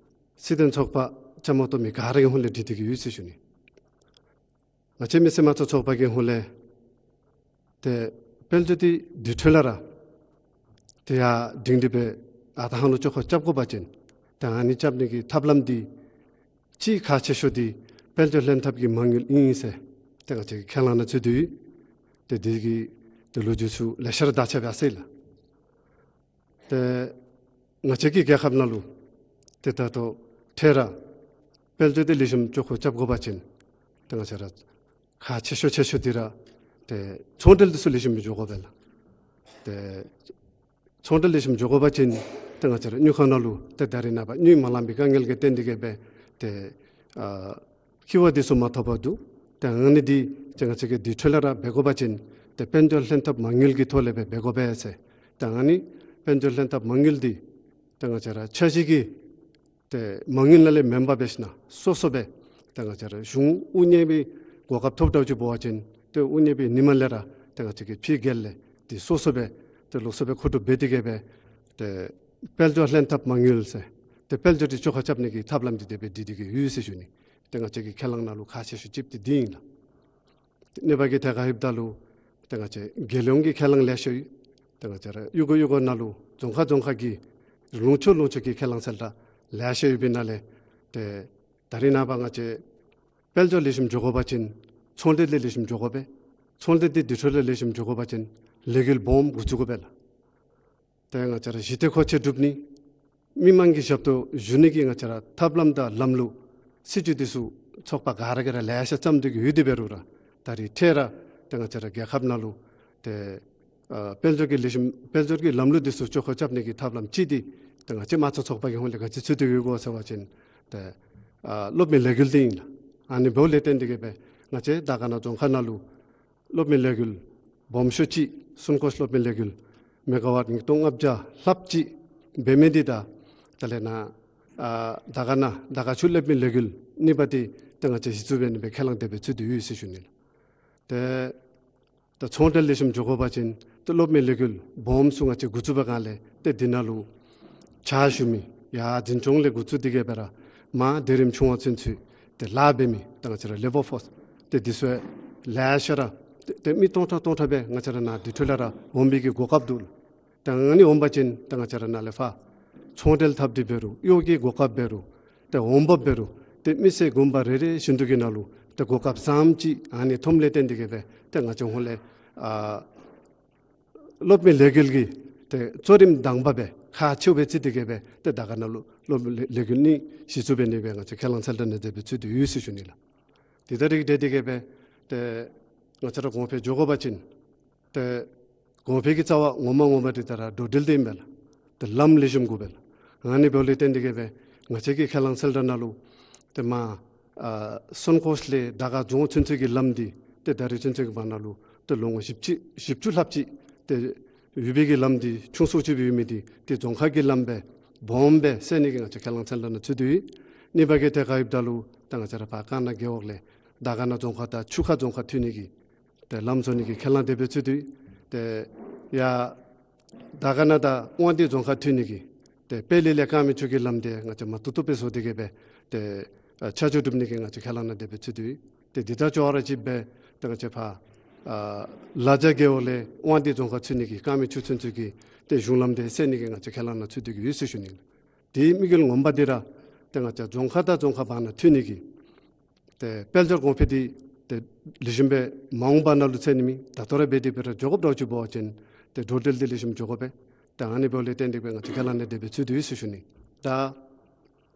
སྲིད་དོན་ཚོགས་པ་བཅའ་མར་གཏོགས་མི་ག་ར་གི་ཧོངས་ལས་དྲིས་ཏེ་གི་ཡོད་ཟེར་ཞུ་ནི། ང་བཅས་མི་སེར་དམངས་གཙོ་ཚོགས་པ་གི་ཧོངས་ལས་ཏེ་དཔལ་འབྱོར་འདི་དེ་འཕྲོ་ལས་ར་ཏེ་ཡར་སྒྲིང་སྒྲི་སྦེ་ཨ་རྟག་ཧ་ལུ་ཅོག་ཁ་རྐྱབ་དགོ་པ་ཅིན་ཏེ་ཨ་ནི་རྐྱབ་ནི་གི་ཐབས་ལམ་འདི་གཅིག་ཁག་ཆེ་ཤོས་འདི་དཔལ་འབྱོར་ལྷན་ཐབས་ཀྱི་མ་དངུལ་ཨིན་ཟེར་ཏེ་ང་བཅས་ཀྱི་ཁས་བླངས་ནང་ཚུད་དེ་ཡོད། ཏེ་འདི་གི་ཏེ་ལོ་རྒྱུས་ཚུ་ལེ་ཤ་ར་དག་ཆ་སྦེ་ཡར་སོ་ཡི་ལགས། ཏེ་ང་བཅས་ཀྱི་རྒྱལ་ཁབ་ནང་ལུ་ཏེ་ད་ལྟོ་འཕྲལ་ར་དཔལ་འབྱོར་འདི་ལེགས་ཤོམ་ཅོག་ཁ་རྐྱབ་དགོ་པ་ཅིན་ཏེ་ང་བཅས་ར་ཁག་ཆེ་ཤོས་ཆེ་ཤོས་འདི་ར་ཏེ་ཚོང་འབྲེལ་འདི་ཚུ་ལེགས་ཤོམ་སྦེ་འགྱོ་དགོ་པས་ལགས། ཏེ་ཚོང་འབྲེལ་ལེགས་ཤོམ་འགྱོ་དགོ་པ་ཅིན་ཏེ་ང་བཅས་ར་དངུལ་ཁང་ནང་ལུ་ཏེ་ད་རེས་ནངས་པ་དངུལ་མ་ལང་པའི་དཀའ་ངལ་གྱིས་བརྟེན་ཏེ་གི་སྦེ་ཏེ་ཨ་ཁེ་དབང་འདི་ཚུ་མ་ཐོབ་པར་འདུག། ཏེ་ཨ་ནི་འདི་ཏེ་ང་བཅས་ཀྱིས་དེ་འཕྲོ་ལས་ར་འབད་དགོ་པ་ཅིན་ཏེ་དཔལ་འབྱོར་ལྷན་ཐབས་མ་དངུལ་གྱི་ཐོག་ལས་སྦེ་འབད་དགོ་པས་ཟེར། ཏེ་ཨ་ནི་དཔལ་འབྱོར་ལྷན་ཐབས་མ་དངུལ་འདི་ཏེ་ང་བཅས་ར་འཆར་གཞི་གི་ཏེ་མ་དངུལ་ནང་ལས་མེན་པར་འབད་ཞིན་ན་སོ་སོ་སྦེ་ཏེ་ང་བཅས་ར་གཞུང་དབུ་བརྙེས་པའི་གོ་སྐབས་ཐོབ་དྲགས་ཅིག་འབད་བ་ཅིན་ཏེ་དབུ་བརྙེས་པའི་ཉིནམ་ལས་ར་ཏེ་ང་བཅས་ཀྱིས་ཕྱི་རྒྱལ་ལས་ཏེ་སོ་སོ་སྦེ་ཏེ་ལོགས་སུ་སྦེ་མཁོ་སྒྲུབ་འབད་དེ་གི་སྦེ་ཏེ་དཔལ་འབྱོར་ལྷན་ཐབས་མ་དངུལ་ཟེར་ཏེ་དཔལ་འབྱོར་འདི་ཅོག་ཁ་རྐྱབ་ནི་གི་ཐབས་ལམ་འདི་དེ་སྦེ་སྒྲིག་སྟེ་གི་ཡོད་ཟེར་ཞུ་ནི། ཏེ་ང་བཅས་ཀྱི་ཁས་བླངས་ནང་ལུ་ཁག་ཆེ་ཤོས་གཅིག་འདི་འདི་ཨིན་ལགས། ཏེ་གཉིས་པ་གི་ཐད་ཁར་ལྷོདཔ་ད་ལུ་ཏེ་ང་བཅས་རྒྱལ་ཡོངས་ཀྱི་ཁས་བླངས་ལེ་ཤ་ཡོད། ཏེ་ང་བཅས་ར་གཡུས་སྒོ་གཡུས་སྒོ་ནང་ལུ་རྫོང་ཁག་རྫོང་ཁག་གི་ལུང་ཕྱོགས་ལུང་ཕྱོགས་ཀྱི་ཁས་བླངས་གསལ་བསྒྲགས་ལེ་ཤ་ཡོད་པའི་ནང་ལས་ཏེ་ད་རེས་ནངས་པ་ང་བཅས་དཔལ་འབྱོར་ལེགས་ཤོམ་འགྱོ་དགོ་པ་ཅིན་ཚོང་འབྲེལ་འདི་ལེགས་ཤོམ་འགྱོ་དགོ་པས། ཚོང་འབྲེལ་འདི་དེ་འཕྲོ་ལས་ལེགས་ཤོམ་འགྱོ་དགོ་པ་ཅིན་ལས་འགུལ་སྦོམ་འགོ་བཙུགས་དགོ་པས་ལགས། ཏེ་ང་བཅས་ར་ཞི་བདེ་མཁོ་ཆས་སྒྲུབ་ནི་མི་མང་གི་ཞབས་ཏོག་ཞུ་ནི་གི་ང་བཅས་ར་ཐབས་ལམ་དང་ལམ་ལུགས་སྲིད་བྱུས་འདི་ཚུ་ཚོགས་པ་ག་ར་གིས་ར་ལེ་ཤ་བརྩམས་ཏེ་གི་ཡོད་དེ་འབད་རུང་ར་ད་རེས་འཕྲལ་ར་ཏེ་ང་བཅས་ར་རྒྱལ་ཁབ་ནང་ལུ་ཏེ་ཨ་དཔལ་འབྱོར་གྱི་ལེགས་ཤོམ་དཔལ་འབྱོར་གྱི་ལམ་ལུགས་འདི་ཚུ་ཅོག་ཁ་རྐྱབ་ནི་གི་ཐབས་ལམ་གཅིག་འདི་ཏེ་ང་བཅས་དམངས་གཙོ་ཚོགས་པ་གི་ཧོངས་ལས་ག་ཅི་ཚུད་དེ་ཡོད་གོ་ཟེར་བ་ཅིན་ཏེ་ཨ་གློག་མེ་ལས་འགུལ་འདི་ཨིན་ལགས། ཨ་ནི་འབདཝ་ལས་བརྟེན་ཏེ་གི་སྦེ་ང་བཅས་དར་དཀར་ན་རྫོང་ཁག་ནང་ལུ་གློག་མེ་ལས་འགུལ་སྦོམ་ཤོས་ཅིག་སུན་ཀོཤ་གློག་མེ་ལས་འགུལ་མེ་ག་ཝཊ་ཉིས་སྟོང་ལྔ་བརྒྱ་ལྷགཔ་ཅིག་འབད་མི་འདི་དང་དེ་ལས་ནཱ་ཨ་དར་དཀར་ན་དར་དཀར་ཆུ་གློག་མེ་ལས་འགུལ་གཉིས་པ་འདི་ཏེ་ང་བཅས་གཞི་བཙུགས་འབད་ནི་སྦེ་ཁས་བླངས་དེ་སྦེ་ཚུད་དེ་ཡོད་ཟེར་ཞུ་ནི་ལགས། ཏེ་ད་ཚོང་འབྲེལ་ལེགས་ཤོམ་འགྱོ་དགོ་པ་ཅིན་ཏེ་གློག་མེ་ལས་འགུལ་སྦོམ་ཚུ་ང་བཅས་འགོ་བཙུགས་པའི་སྒང་ལས་ཏེ་འདི་ནང་ལུ་ཕྱག་ཞུ་མི་ཡར་འཛིན་སྐྱོང་ལས་འགོ་བཙུགས་ཏེ་གི་སྦེ་ར་མར་སྡེ་རིམ་ཆུང་བ་ཚུན་ཚོད་ཏེ་ལཱ་འབད་མི་ཏེ་ང་བཅས་ར་ལེ་བར་ཕོརསི་ཏེ་འདི་ཚུ་ལེ་ཤ་ར་ཏེ་ཏེ་མི་སྟོང་ཕྲག་སྟོང་ཕྲག་སྦེ་ང་བཅས་ར་ནཱ་འདི་འཕྲོ་ལས་ར་འོང་བའི་གི་གོ་སྐབས་འདུག། ཏེ་ཨ་ནི་འོང་པ་ཅིན་ཏེ་ང་བཅས་ར་ནཱ་ལས་ཕར་ཚོང་འབྲེལ་འཐབ་སྟེ་འབད་རུང་གཡོག་གི་གོ་སྐབས་འབད་རུང་ཏེ་འོང་འབབ་འབད་རུང་ཏེ་མི་སེར་དགོན་པ་རེ་རེ་བཞིན་དུ་གི་ནང་ལུ་ཏེ་གོ་སྐབས་བཟངམ་ཅིག་ཨ་ནི་ཐོནམ་ལས་བརྟེན་ཏེ་གི་སྦེ་ཏེ་ང་བཅས་ཧོངས་ལས་ཨ་གློག་མེ་ལས་འགུལ་གྱི་ཏེ་གཙོ་རིམ་དང་པ་སྦེ་ཁག་ཆེཝ་སྦེ་བརྩི་སྟེ་གི་སྦེ་ཏེ་དར་དཀར་ན་ལུ་གློག་མེ་ལས་འགུལ་ནི་གཞི་བཙུགས་འབད་ནི་སྦེ་ང་བཅས་ཁས་བླངས་གསལ་བསྒྲགས་ནང་དེ་སྦེ་ཚུད་དེ་ཡོད་ཟེར་ཞུ་ནི་ལགས། དེ་ལྟར་རིགས་འགྲེ་སྟེ་གི་སྦེ་ཏེ་ང་བཅས་ར་གོང་འཕེལ་འགྱོ་དགོ་པ་ཅིན་ཏེ་གོང་འཕེལ་གྱི་རྩ་བ་ངོ་མ་ངོ་མ་འདི་ད་ར་འགྲོ་འགྲུལ་འདི་ཨིན་པས་ལགས། ཏེ་ལམ་ལེགས་ཤོམ་དགོ་པས་ལགས། ཨ་ནི་འབདཝ་ལས་བརྟེན་ཏེ་གི་སྦེ་ང་བཅས་ཀྱི་ཁས་བླངས་གསལ་བསྒྲགས་ནང་ལུ་ཏེ་མར་ཨ་སུན་ཀོཤ་ལས་དར་དཀར་རྫོང་ཚུན་ཚོད་ཀྱི་ལམ་འདི་ཏེ་ད་རེས་ཚུན་ཚོད་ཀྱི་བར་ན་ལུ་ཏེ་ལོ་ངོ་བཞི་བཅུ་བཞི་བཅུ་ལྷགཔ་ཅིག་ཏེ་ཡོད་པའི་གི་ལམ་འདི་ཆུང་སུ་ཅིག་སྦེ་ཡོད་མི་འདི་ཏེ་རྫོང་ཁག་གི་ལམ་སྦེ་སྦོམ་སྦེ་སེལ་ནི་གི་ང་བཅས་ཁས་བླངས་གསལ་བསྒྲགས་ནང་ཚུད་དེ་ཡོད། གཉིས་པ་གི་ཐད་ཁར་ལྷོདཔ་ད་ལུ་ ད་ང་བཅས་ར་ཕར་ཀ་ན་རྒེད་འོག་ལས་དར་དཀར་ན་རྫོང་ཁག་དང་ཆུ་ཁ་རྫོང་ཁག་མཐུད་ནི་གི་ཏེ་ལམ་བཟོ་ནི་གི་ཁས་བླངས་དེ་སྦེ་ཚུད་དེ་ཡོད། ཏེ་ཡར་དར་དཀར་ན་དང་དབང་འདུས་རྫོང་ཁག་མཐུད་ནི་གི་ཏེ་དཔལ་ལི་ལས་ཀརྨ་ཆུ་གི་ལམ་དེ་ང་བཅས་མ་བཏུབ་བཏུབ་སྦེ་བཟོ་སྟེ་གི་སྦེ་ཏེ་ཨ་ཆ་འཇོག་གྲུབ་ནི་གི་ང་བཅས་ཁས་བླངས་ནང་དེ་སྦེ་ཚུད་དེ་ཡོད། ཏེ་འདི་དང་ཅོག་ར་གཅིག་སྦེ་ཏེ་ང་བཅས་ཕར་ཨ་ལ་རྒྱ་རྒེད་འོག་ལས་དབང་འདུས་རྫོང་ཁག་ཚུད་ནི་གི་ཀརྨ་ཆུ་ཚུན་ཚོད་ཀྱི་ཏེ་གཞུང་ལམ་དེ་སེལ་ནི་གི་ང་བཅས་ཁས་བླངས་ནང་ཚུད་དེ་གི་ཡོད་ཟེར་ཞུ་ནི། དེའི་དམིགས་ཡུལ་ངོ་མ་འདི་ར་ཏེ་ང་བཅས་རྫོང་ཁག་དང་རྫོང་ཁག་བར་ན་མཐུད་ནི་གི་ཏེ་དཔལ་འབྱོར་གོང་འཕེལ་འདི་ཏེ་ལེགས་ཤོམ་སྦེ་མ་འོངས་པ་ནང་ལུ་ཚེ་ནི་མི་ད་ལྟོ་ར་འབད་དེ་འབད་རུང་འགྱོ་དགོཔ་འདྲཝ་ཅིག་འབད་བ་ཅིན་ཏེ་འགྲོ་འགྲུལ་འདི་ལེགས་ཤོམ་འགྱོ་དགོ་པས། ཏེ་ཨ་ནི་འབདཝ་ལས་བརྟེན་ཏེ་སྦེ་ང་བཅས་ཁས་བླངས་ནང་དེ་སྦེ་ཚུད་དེ་ཡོད་ཟེར་ཞུ་ནི། ད་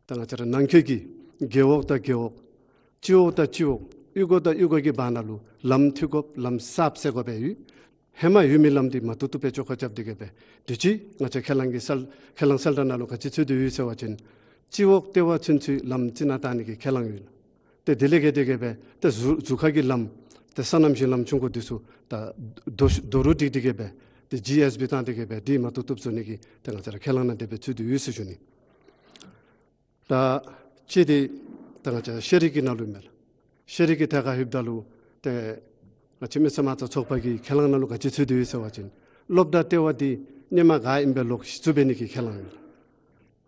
ད་ང་བཅས་ར་ནང་འཁོད་ཀྱི་རྒེད་འོག་དང་རྒེད་འོག་སྤྱི་འོག་དང་སྤྱི་འོག་གཡུས་སྒོ་དང་གཡུས་སྒོ་གི་བར་ན་ལུ་ལམ་མཐུད་དགོཔ་ལམ་གསརཔ་སེལ་དགོཔ་སྦེ་ཡོད། ཧེ་མ་ཡོད་མི་ལམ་འདི་མ་བཏུབ་བཏུབ་སྦེ་བཅོ་ཁ་རྐྱབ་སྟེ་གི་སྦེ་དུས་ཅི་ང་བཅས་ཁས་བླངས་ཀྱི་གསལ་ཁས་བླངས་གསལ་བསྒྲགས་ནང་ལུ་ག་ཅི་ཚུད་དེ་ཡོད་ཟེར་བ་ཅིན་སྤྱི་འོག་ལྟེ་བ་ཚུན་ཚོད་ལམ་རྩི་ནག་བཏང་ནི་གི་ཁས་བླངས་ཡོད། ཏེ་དེ་ལས་བརྒལ་ཏེ་གི་སྦེ་ཏེ་ཟུར་ཟུར་ཁ་གི་ལམ་ཏེ་སོ་ནམ་ཞིང་ལམ་ཆུང་ཀུ་འདི་ཚུ་ད་རྡོ་རྡོ་རུག་སྒྲིག་སྟེ་གི་སྦེ་ཏེ་ཇི་ཨེས་བི་བཏང་སྟེ་གི་སྦེ་འདི་མ་བཏུབ་བཏུབ་བཟོ་ནི་གི་ཏེ་ང་བཅས་ར་ཁས་བླངས་ནང་དེ་སྦེ་ཚུད་དེ་ཡོད་ཟེར་ཞུ་ནི། ད་ཅི་འདི་ད་ང་བཅས་ཤེས་རིག་གི་ནང་ལུ་མེན་ལགས། ཤེས་རིག་གི་ཐད་ཁར་ལྷོདཔ་ད་ལུ་ཏེ་ང་བཅས་མི་སེར་མང་གཙོ་ཚོགས་པ་གི་ཁས་བླངས་ནང་ལུ་ག་ཅི་ཚུད་དེ་ཡོད་ཟེར་བ་ཅིན་སློབ་གྲྭ་ལྟེ་བ་འདི་སྔོན་མ་ག་ཨིནམ་སྦེ་ལོག་གཞི་བཙུགས་འབད་ནི་གི་ཁས་བླངས་ཡོད།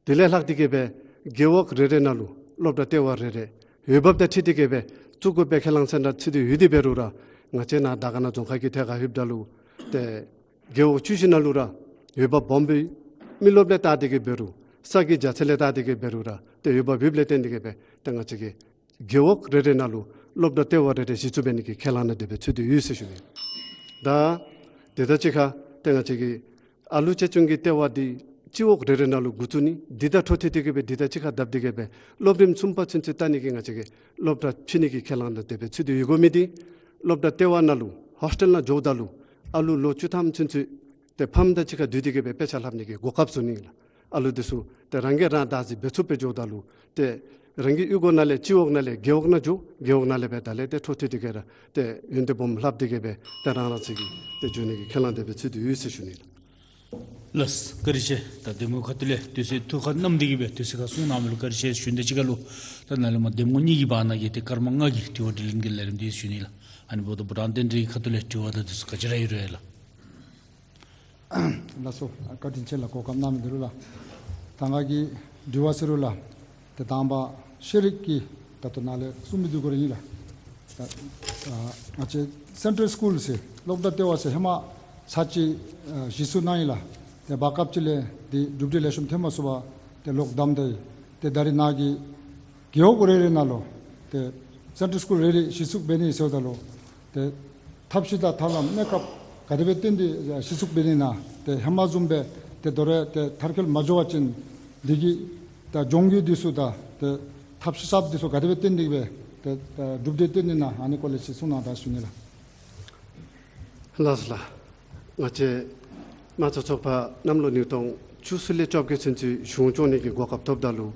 དེ་ལས་ལྷག་སྟེ་གི་སྦེ་རྒེད་འོག་རེ་རེ་ནང་ལུ་སློབ་གྲྭ་ལྟེ་བ་རེ་རེ་འོས་འབབ་དང་འཁྲིལ་ཏེ་གི་སྦེ་བཙུགས་དགོ་པའི་ཁས་བླངས་གསལ་བསྒྲགས་ཚུད་དེ་ཡོད་དེ་འབད་རུང་ར་ང་བཅས་ནཱ་དར་དཀར་ན་རྫོང་ཁག་གི་ཐད་ཁར་ལྷོདཔ་ད་ལུ་ཏེ་རྒེད་འོག་བཅུ་བཞི་ནང་ལུ་ར་འོས་འབབ་སྦོམ་སྦེ་མི་རློབས་ལས་བལྟ་སྟེ་གི་འབད་རུང་ས་གི་རྒྱ་ཚད་ལས་བལྟ་སྟེ་གི་འབད་རུང་ར་ཏེ་འོས་འབབ་ཡོདཔ་ལས་བརྟེན་ཏེ་གི་སྦེ་ཏེ་ང་བཅས་ཀྱི་རྒེད་འོག་རེ་རེ་ནང་ལུ་སློབ་གྲྭ་ལྟེ་བ་རེ་རེ་གཞི་བཙུགས་འབད་ནི་གི་ཁས་བླངས་ནང་དེ་སྦེ་ཚུད་དེ་ཡོད་ཟེར་ཞུ་ནི། ད་དེ་དང་གཅིག་ཁར་ཏེ་ང་བཅས་ཀྱི་ཨ་ལུ་གཅེས་སྐྱོང་གི་ལྟེ་བ་འདི་སྤྱི་འོག་རེ་རེ་ནང་ལུ་འགོ་བཙུགས་ནི་འདི་དང་འཕྲོ་མཐུད་དེ་གི་སྦེ་འདི་དང་གཅིག་ཁར་བསྡེབས་ཏེ་གི་སྦེ་སློབ་རིམ་གསུམ་པ་ཚུན་ཚོད་བལྟ་ནི་གི་ང་བཅས་ཀྱི་སློབ་གྲྭ་ཕྱེ་ནི་གི་ཁས་བླངས་ནང་དེ་སྦེ་ཚུད་དེ་ཡོད་དགོ་མི་འདི་སློབ་གྲྭ་ལྟེ་བ་ནང་ལུ་ཧོས་ཊེལ་ནང་འགྱོཝ་ད་ལུ་ཨ་ལུ་ལོ་བཅུ་ཐམ་ཚུན་ཚོད་ཏེ་ཕམ་དང་གཅིག་ཁར་སྡོད་དེ་གི་སྦེ་དཔེ་ཆ་ལྷབ་ནི་གི་གོ་སྐབས་བཟོ་ནི་ཨིན་ལགས། ཨ་ལུ་འདི་ཚུ་ཏེ་རང་གིས་རང་བདག་འཛིན་འབད་ཚུགསཔ་སྦེ་འགྱོཝ་ད་ལུ་ཏེ་རང་གི་གཡུས་སྒོ་ནང་ལས་སྤྱི་འོག་ནང་ལས་རྒེད་འོག་ནང་འགྱོ། རྒེད་འོག་ནང་ལས་སྦེ་ད་ལས་ཏེ་འཕྲོ་མཐུད་དེ་གི་ར་ཏེ་ཡོན་ཏན་སྦོམ་ལྷབ་སྟེ་གི་སྦེ་ཏེ་རང་རང་ཚུ་གིས་ཏེ་འགྱོ་ནི་གི་ཁས་བླངས་དེ་སྦེ་ཚུད་དེ་ཡོད་ཟེར་ཞུ་ནི་ལགས། ལགས་སོ་བཀའ་དྲིན་ཆེ། ད་གདམ་ངོ་ཁ་ཐུག་ལས་དུས་ཚོད་ཐུགས་ཁར་བསྣམས་ཏེ་གི་སྦེ་དུས་ཚོད་ཁར་གསུང་གནང་མི་ལུ་བཀའ་དྲིན་ཆེ་ཞུ་ནི་དང་གཅིག་ཁར་ལུ་ད་ནཱ་ལས་མར་གདམ་ངོ་གཉིས་ཀྱི་བར་ན་གི་ཏེ་སྐར་མ་ལྔ་གི་དྲི་བ་དྲིས་ལན་གྱི་ལས་རིམ་འདི་ཞུ་ནི་ལགས། ཨ་ནི་འབདཝ་ད་བུ་རམ་བསྟན་འཛིན་གྱི་ཁ་ཐུག་ལས་དྲི་བ་དང་དེ་ཚུ་ག་ཅི་ར་ཡོད་རུང་ལགས། ལགས་སོ། བཀའ་དྲིན་ཆེ་ལགས། གོ་སྐབས་གནང་མི་འདི་ལུ་ལགས། ད་ང་གིས་དྲི་བ་ཟེར་རུང་ལགས། ཏེ་དང་པ་ཤེས་རིག་གི་ད་ལྟོ་ནཱ་ལས་གསུང་མི་འདི་གུ་ར་ཨིན་ལགས། ད་ཨ་ང་བཅས་སེན་ཊྲལ་སི་ཀུལ་ཟེར་སློབ་གྲྭ་ལྟེ་བ་ཟེར་ཧེ་མ་ཚར་གཅིག་ཨ་གཞི་བཙུགས་གནང་ཡི་ལགས། ཏེ་བར་སྐབས་ཅིག་ལས་འདི་གྲུབ་འབྲས་ལེགས་ཤོམ་ཐོན་མ་ཚུགས་པར་ཏེ་ལོག་བསྡམས་ད་ཡི། ཏེ་ད་རིས་ནཱ་གི་རྒེད་འོག་རེ་རེ་ནང་ལུ་ཏེ་སེན་ཊྲལ་སི་ཀུལ་རེ་རེ་གཞི་བཙུགས་འབད་ནི་ཟེརཝ་ད་ལུ་ཏེ་ཐབས་ཤེས་དང་ཐབས་ལམ་གནས་སྐབས་ག་དེ་སྦེ་བཏོན་ཏེ་གཞི་བཙུགས་འབད་ནི་ན། ཏེ་ཧེ་མ་བཟུམ་སྦེ་ཏེ་དོ་རུང་ཏེ་མཐར་འཁྱོལ་མ་འགྱོ་བ་ཅིན་འདི་གི་ད་སྦྱོང་བརྒྱུད་འདི་ཚུ་དང་ཏེ་ཐབས་ཤེས་གསརཔ་འདི་ཚུ་ག་དེ་སྦེ་བཏོན་ཏེ་སྦེ་ཏེ་ད་གྲུབ་འབྲས་བཏོན་ནི་ན། ཨ་ནི་སྐོར་ལས་ཅིག་གསུང་གནང་དང་ཞུ་ནི་ལགས། ལགས་སོ་ལགས། ང་བཅས་དམངས་གཙོ་ཚོགས་པ་གནམ་ལོ་ཉིས་སྟོང་བཅུ་གསུམ་ལས་བཅོ་བརྒྱད་ཚུན་ཚོད་གཞུང་སྐྱོང་ནི་གི་གོ་སྐབས་ཐོབ་ད་ལུ་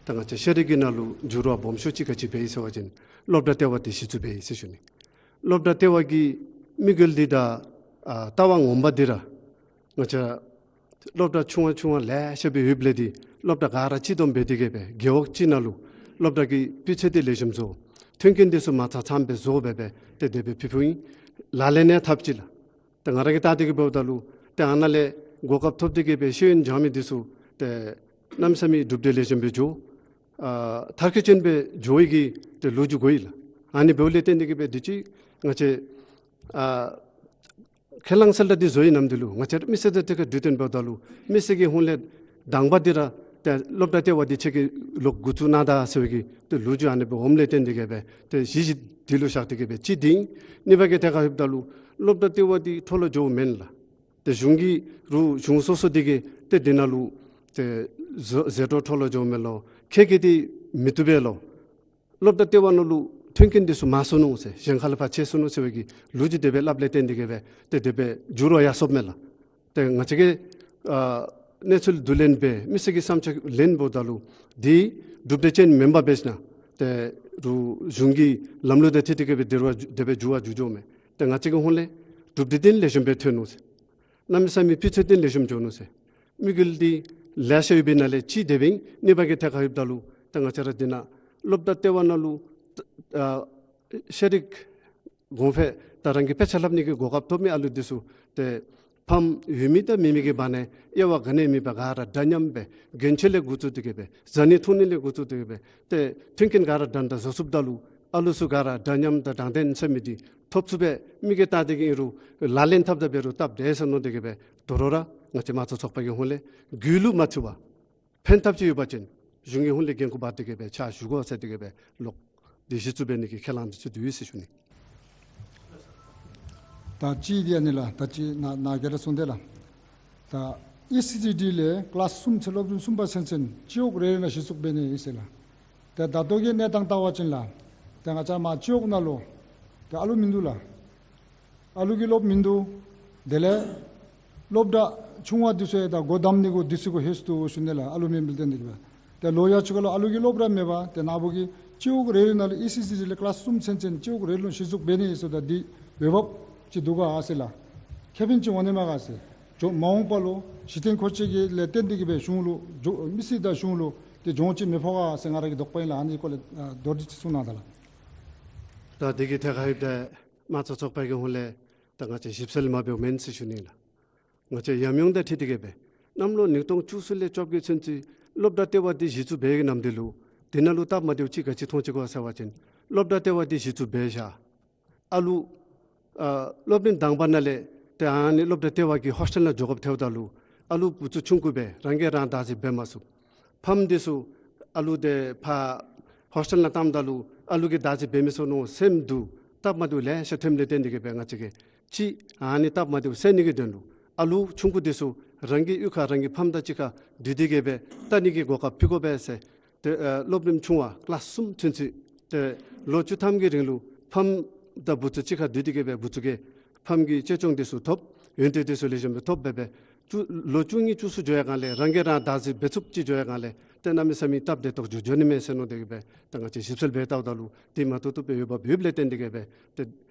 ད་ང་བཅས་ཤེས་རིག་གི་ནང་ལུ་འགྱུར་བ་སྦོམ་ཤོས་ཅིག་ག་ཅི་འབད་ཡི་ཟེར་བ་ཅིན་སློབ་གྲྭ་ལྟེ་བ་འདི་གཞི་བཙུགས་འབད་ཡི་ཟེར་ཞུ་ནི། སློབ་གྲྭ་ལྟེ་བ་གི་དམིགས་ཡུལ་འདི་དང་ཨ་ལྟ་བ་ངོ་མ་འདི་ར་ང་བཅས་སློབ་གྲྭ་ཆུང་བ་ཆུང་བ་ལེ་ཤ་སྦེ་ཡོདཔ་ལས་འདི་སློབ་གྲྭ་ག་ར་གཅིག་བསྡོམས་འབད་དེ་གི་སྦེ་རྒེད་འོག་གཅིག་ནང་ལུ་སློབ་གྲྭ་གི་སྤུས་ཚད་འདི་ལེགས་ཤོམ་བཟོ། མཐུན་རྐྱེན་འདི་ཚུ་མ་ཚང་ཚངམ་སྦེ་བཟོ་སྦེ་སྦེ་ཏེ་དེ་སྦེ་ཕུལ་ཕུལཝ་ཨིན། ལག་ལེན་ནང་ཐབས་ཅིག་ལགས། ཏེ་ང་ར་གིས་བལྟ་སྟེ་གི་འབདཝ་ད་ལུ་ཏེ་ཨ་ནཱ་ལས་གོ་སྐབས་ཐོབ་སྟེ་གི་སྦེ་ཤེས་ཡོན་སྦྱང་མི་འདི་ཚུ་ཏེ་གནམ་མེད་ས་མེད་གྲུབ་འབྲས་ལེགས་ཤོམ་སྦེ་འགྱོ། ཨ་མཐར་འཁྱོལ་ཅན་སྦེ་འགྱོ་ཡི་གི་ཏེ་ལོ་རྒྱུས་གོ་ཡི་ལགས། ཨ་ནི་འབདཝ་ལས་བརྟེན་ཏེ་གི་སྦེ་དུས་ཅི་ང་བཅས་ཨ་ཁས་བླངས་གསལ་བསྒྲགས་འདི་བཟོ་བའི་ནམ་དུས་ལུ་ང་བཅས་མི་སེར་དང་གཅིག་ཁར་གྲོས་བསྟུན་འབདཝ་ད་ལུ་མི་སེར་གྱིས་ཧོངས་ལས་དང་པ་འདི་ར་ཏེ་སློབ་གྲྭ་ལྟེ་བ་འདི་ཁྱེད་ཀྱིས་ལོག་འགོ་བཙུགས་གནང་དང་ཟེར་བའི་གི་ཏེ་ལོ་རྒྱུས་ཨ་ནི་སྦེ་འོངམ་ལས་བརྟེན་ཏེ་གི་སྦེ་ཏེ་གཞི་གཞི་འདི་ལུ་བཞག་སྟེ་གི་སྦེ་གཅིག་འདི་ཨིན། གཉིས་པ་གི་ཐད་ཁར་ལྷོདཔ་ད་ལུ་སློབ་གྲྭ་ལྟེ་བ་འདི་འཕྲོ་བརླག་འགྱོཝ་མེན་ལགས། ཏེ་གཞུང་གི་རུང་གཞུང་སོ་སོ་འདི་གིས་ཏེ་འདི་ནང་ལུ་ཏེ་ཟད་ཟད་འགྲོ་འཕྲོ་བརླག་འགྱོཝ་མེན་ལོ། ཁྱེད་ཀྱིས་འདི་མི་བཏུབ་པས་ལོ། སློབ་གྲྭ་ལྟེ་བ་ནང་ལུ་མཐུན་རྐྱེན་འདི་ཚུ་མང་སུ་ནུག་ཟེར་གཞན་ཁ་ལས་ཕར་ཆེ་སུ་ནུག་ཟེར་བའི་གི་ལོ་རྒྱུས་དེ་སྦེ་སླབ་ལས་བརྟེན་ཏེ་གི་སྦེ་ཏེ་དེ་སྦེ་འགྱུར་བ་ཡར་སོངམ་མས་ལགས། ཏེ་ང་བཅས་ཀྱིས་ཨ་གནས་ཚུལ་བསྡུ་ལེན་འབད་མི་སེར་གྱི་བསམ་འཆར་ལེན་འབདཝ་ད་ལུ་འདི་གྲུབ་འབྲས་ཅན་མེན་པར་འབད་ཞིན་ན་ཏེ་རུང་གཞུང་གི་ལམ་ལུགས་དང་འཁྲིལ་ཏེ་གི་སྦེ་དེ་རུང་དེ་སྦེ་འགྱུར་བ་འགྱུར་འགྱོཝ་མས། ཏེ་ང་བཅས་ཀྱི་ཧོངས་ལས་གྲུབ་འབྲས་འདི་ལེགས་ཤོམ་སྦེ་ཐོན་ནུག་ཟེར། གནམ་མེད་ས་མེད་སྤུས་ཚད་འདི་ལེགས་ཤོམ་འགྱོ་ནུག་ཟེར། དམིགས་ཡུལ་འདི་ལེ་ཤ་ཡོད་པའི་ནང་ལས་གཅིག་དེ་སྦེ་ཨིན། གཉིས་པ་གི་ཐད་ཁར་ལྷོདཔ་ད་ལུ་ད་ང་བཅས་ར་འདི་ནང་ སློབ་གྲྭ་ལྟེ་བ་ནང་ལུ་ཨ་ཤེས་རིག་གོང་འཕེལ་དང་རང་གི་དཔེ་ཆ་ལྷབ་ནི་གི་གོ་སྐབས་ཐོབ་མི་ཨ་ལུ་འདི་ཚུ་ཏེ་ཕམ་ཡོད་མི་དང་མེད་མི་གི་བར་ན་དབྱེ་བ་ག་ནི་མེད་པར་ག་ར་འདྲ་མཉམ་སྦེ་གྱོན་ཆས་ལས་འགོ་བཙུགས་ཏེ་གི་སྦེ་བཟའ་ནི་འཐུང་ནི་ལས་འགོ་བཙུགས་ཏེ་གི་སྦེ་ཏེ་མཐུན་རྐྱེན་ག་ར་འདྲན་འདྲ་བཟོ་ཚུགསཔ་ད་ལུ་ཨ་ལུ་ཚུ་ག་ར་འདྲ་མཉམ་དང་དྲང་བདེན་ཟེར་མི་འདི་ཐོབ་ཚུགས་པའི་མི་གིས་བལྟ་སྟེ་གི་ཨིན་རུང་ལག་ལེན་འཐབ་ད་འབད་རུང་སྟབས་བདེ་ཟེར་མནོ་སྟེ་གི་སྦེ་དོ་རུང་ར་ང་བཅས་དམངས་གཙོ་ཚོགས་པ་གི་ཧོངས་ལས་རྒྱུས་ལུ་མ་ཚུད་པར་ཕན་ཐབས་ཅིག་ཡོད་པ་ཅིན་གཞུང་གི་ཧོངས་ལས་འགན་ཁུར་འབག་སྟེ་གི་སྦེ་ཕྱག་ཞུ་དགོ་ཟེར་ཏེ་གི་སྦེ་ལོག་སྟེ་གཞི་བཙུགས་འབད་ནི་གི་ཁས་བླངས་འདི་ཚུ་འདི་ཡོད་ཟེར་ཞུ་ནི། ད་ཅི་འདི་ཨ་ནི་ལགས། ད་ཅི་ན་ན་ག་ར་གསུངས་ཏེ་ལགས། ད་ཨི་སི་ཌི་ཌི་ལས་ཀི་ལཱསི་གསུམ་ཚུན་སློབ་རིམ་གསུམ་པ་ཚུན་ཚོད་སྤྱི་འོག་རེ་རེ་ནང་གཞི་བཙུགས་འབད་ནི་ཨིན་ཟེར་ལགས། ད་ད་ལྟོ་གི་གནས་སྟངས་བལྟ་བ་ཅིན་ལགས། ད་ང་བཅས་མ་སྤྱི་འོག་ནང་ལུ་ད་ཨ་ལུ་མིན་འདུག་ལགས། ཨ་ལུ་གིས་སློབ་མིན་འདུག། དེ་ལས་སློབ་གྲྭ་ཆུང་བ་འདི་ཚུ་ཡང་ད་སྒོ་བསྡམ་ནི་གུ་དུས་ཚོད་གུ་ལྷོད་སོ་ནུག་ཞུ་ནི་ལགས། ཨ་ལུ་མེདཔ་ལས་བརྟེན་ཏེ་གི་སྦེ། ཏེ་ལོ་ཡང་ཅིག་ཁར་ལུ་ཨ་ལུ་གིས་སློབ་ར་མེད་པར་ཏེ་ན་བུ་གིས་སྤྱི་འོག་རེ་རེ་ནང་ལུ་ཨི་སི་ཌི་ཌི་ལས་ཀི་ལཱསི་གསུམ་ཚུན་ཚོད་སྤྱི་འོག་རེ་རེ་ལུ་གཞི་བཙུགས་འབད་ནི་ཨིན་ཟེར། ད་འདི་འོས་འབབ་ཅིག་འདུག་ག་ཟེར་ལགས། ཁེ་ཕན་ཅིག་འོང་ནི་མས་ག་ཟེར། ཇོ་མ་འོངས་པ་ལུ་གཞི་རྟེན་མཁོ་ཆས་ཀྱི་ལས་བརྟེན་ཏེ་གི་སྦེ་གཞུང་ལུ་ཇོ་མི་སེར་དང་གཞུང་ལུ་ཏེ་གྱོང་ཅིག་མི་ཕོག་ག་ཟེར་ང་ར་གི་དོགས་པ་ཨིན་ལགས། ཨ་ནི་སྐོར་ལས་ཨ་མདོར་བསྡུས་ཅིག་གསུང་གནང་ད་ལགས། ད་འདི་གི་ཐད་ཁར་ཡོདཔ་ད་དམངས་གཙོ་ཚོགས་པ་གི་ཧོངས་ལས་ད་ང་བཅས་ཞིབ་འཚོལ་མ་འབདཝ་མེན་ཟེར་ཞུ་ནི་ལགས། ང་བཅས་ཡམ་ཡོང་དང་འཁྲིལ་ཏེ་གི་སྦེ་གནམ་ལོ་ཉིས་སྟོང་བཅུ་གསུམ་ལས་བཅོ་བརྒྱད་ཚུན་ཚོད་སློབ་གྲྭ་ལྟེ་བ་འདི་གཞི་བཙུགས་འབད་བའི་གི་ནམ་དུས་ལུ་འདི་ནང་ལུ་སྟབས་མ་བདེཝ་ཅིག་ག་ཅི་མཐོང་ཅི་གོ་ཟེར་བ་ཅིན་སློབ་གྲྭ་ལྟེ་བ་འདི་གཞི་བཙུགས་འབད་བཞག། ཨ་ལུ་ཨ་སློབ་རིམ་དང་པ་ནང་ལས་ཏེ་ཨ་ནི་སློབ་གྲྭ་ལྟེ་བ་གི་ཧོསི་ཊེལ་ནང་འགྱོ་དགོཔ་ཐལཝ་ད་ལུ་ཨ་ལུ་བུ་ཚུ་ཆུང་ཀུ་སྦེ་རང་གིས་རང་བདག་འཛིན་འབད་མ་ཚུགས། ཕམ་འདི་ཚུ་ཨ་ལུ་འདི་ཕར་ཧོསི་ཊེལ་ནང་བཏངམ་ད་ལུ་ཨ་ལུ་གིས་བདག་འཛིན་འབད་མི་ཚུགས་མནོ་སེམས་སྡུག་སྟབས་མ་བདེཝ་ལེ་ཤ་ཐོནམ་ལས་བརྟེན་ཏེ་གི་སྦེ་ང་བཅས་ཀྱིས་ཅིག་ཨ་ནི་སྟབས་མ་བདེཝ་སེལ་ནི་གི་དོན་ལུ་ཨ་ལུ་ཆུང་ཀུ་འདི་ཚུ་རང་གི་གཡུས་ཁར་རང་གི་ཕམ་དང་གཅིག་ཁར་སྡོད་དེ་གི་སྦེ་བལྟ་ནི་གི་གོ་སྐབས་ཕུལ་དགོ་པས་ཟེར། ཏེ་ཨ་སློབ་རིམ་ཆུང་བ་ཀི་ལཱསི་གསུམ་ཚུན་ཚོད་ཏེ་ལོ་བཅུ་ཐམ་གྱི་རིང་ལུ་ཕམ་དང་བུ་ཚུ་གཅིག་ཁར་སྡོད་དེ་གི་སྦེ་བུ་ཚུ་གིས་ཕམ་གྱི་གཅེས་སྐྱོང་འདི་ཚུ་ཐོབ། ཡོན་ཏན་འདི་ཚུ་ལེགས་ཤོམ་སྦེ་ཐོབ་སྦེ་སྦེ་བཅུ་ལོ་བཅུ་གཉིས་བཅུ་གསུམ་འགྱོ་བའི་སྒང་ལས་རང་གིས་རང་བདག་འཛིན་འབད་ཚུགསཔ་ཅིག་འགྱོ་བའི་སྒང་ལས་ཏེ་གནམ་མེད་ས་མེད་སྟབས་བདེ་ཏོག་ཏོ་འགྱོ་ནི་མས་ཟེར་མནོ་སྟེ་གི་སྦེ་ཏེ་ང་བཅས་ཞིབ་འཚོལ་འབད་བལྟཝ་ད་ལུ་འདི་མ་བཏུབ་བཏུབ་སྦེ་འོས་འབབ་ཡོདཔ་ལས་བརྟེན་ཏེ་གི་སྦེ་ཏེ་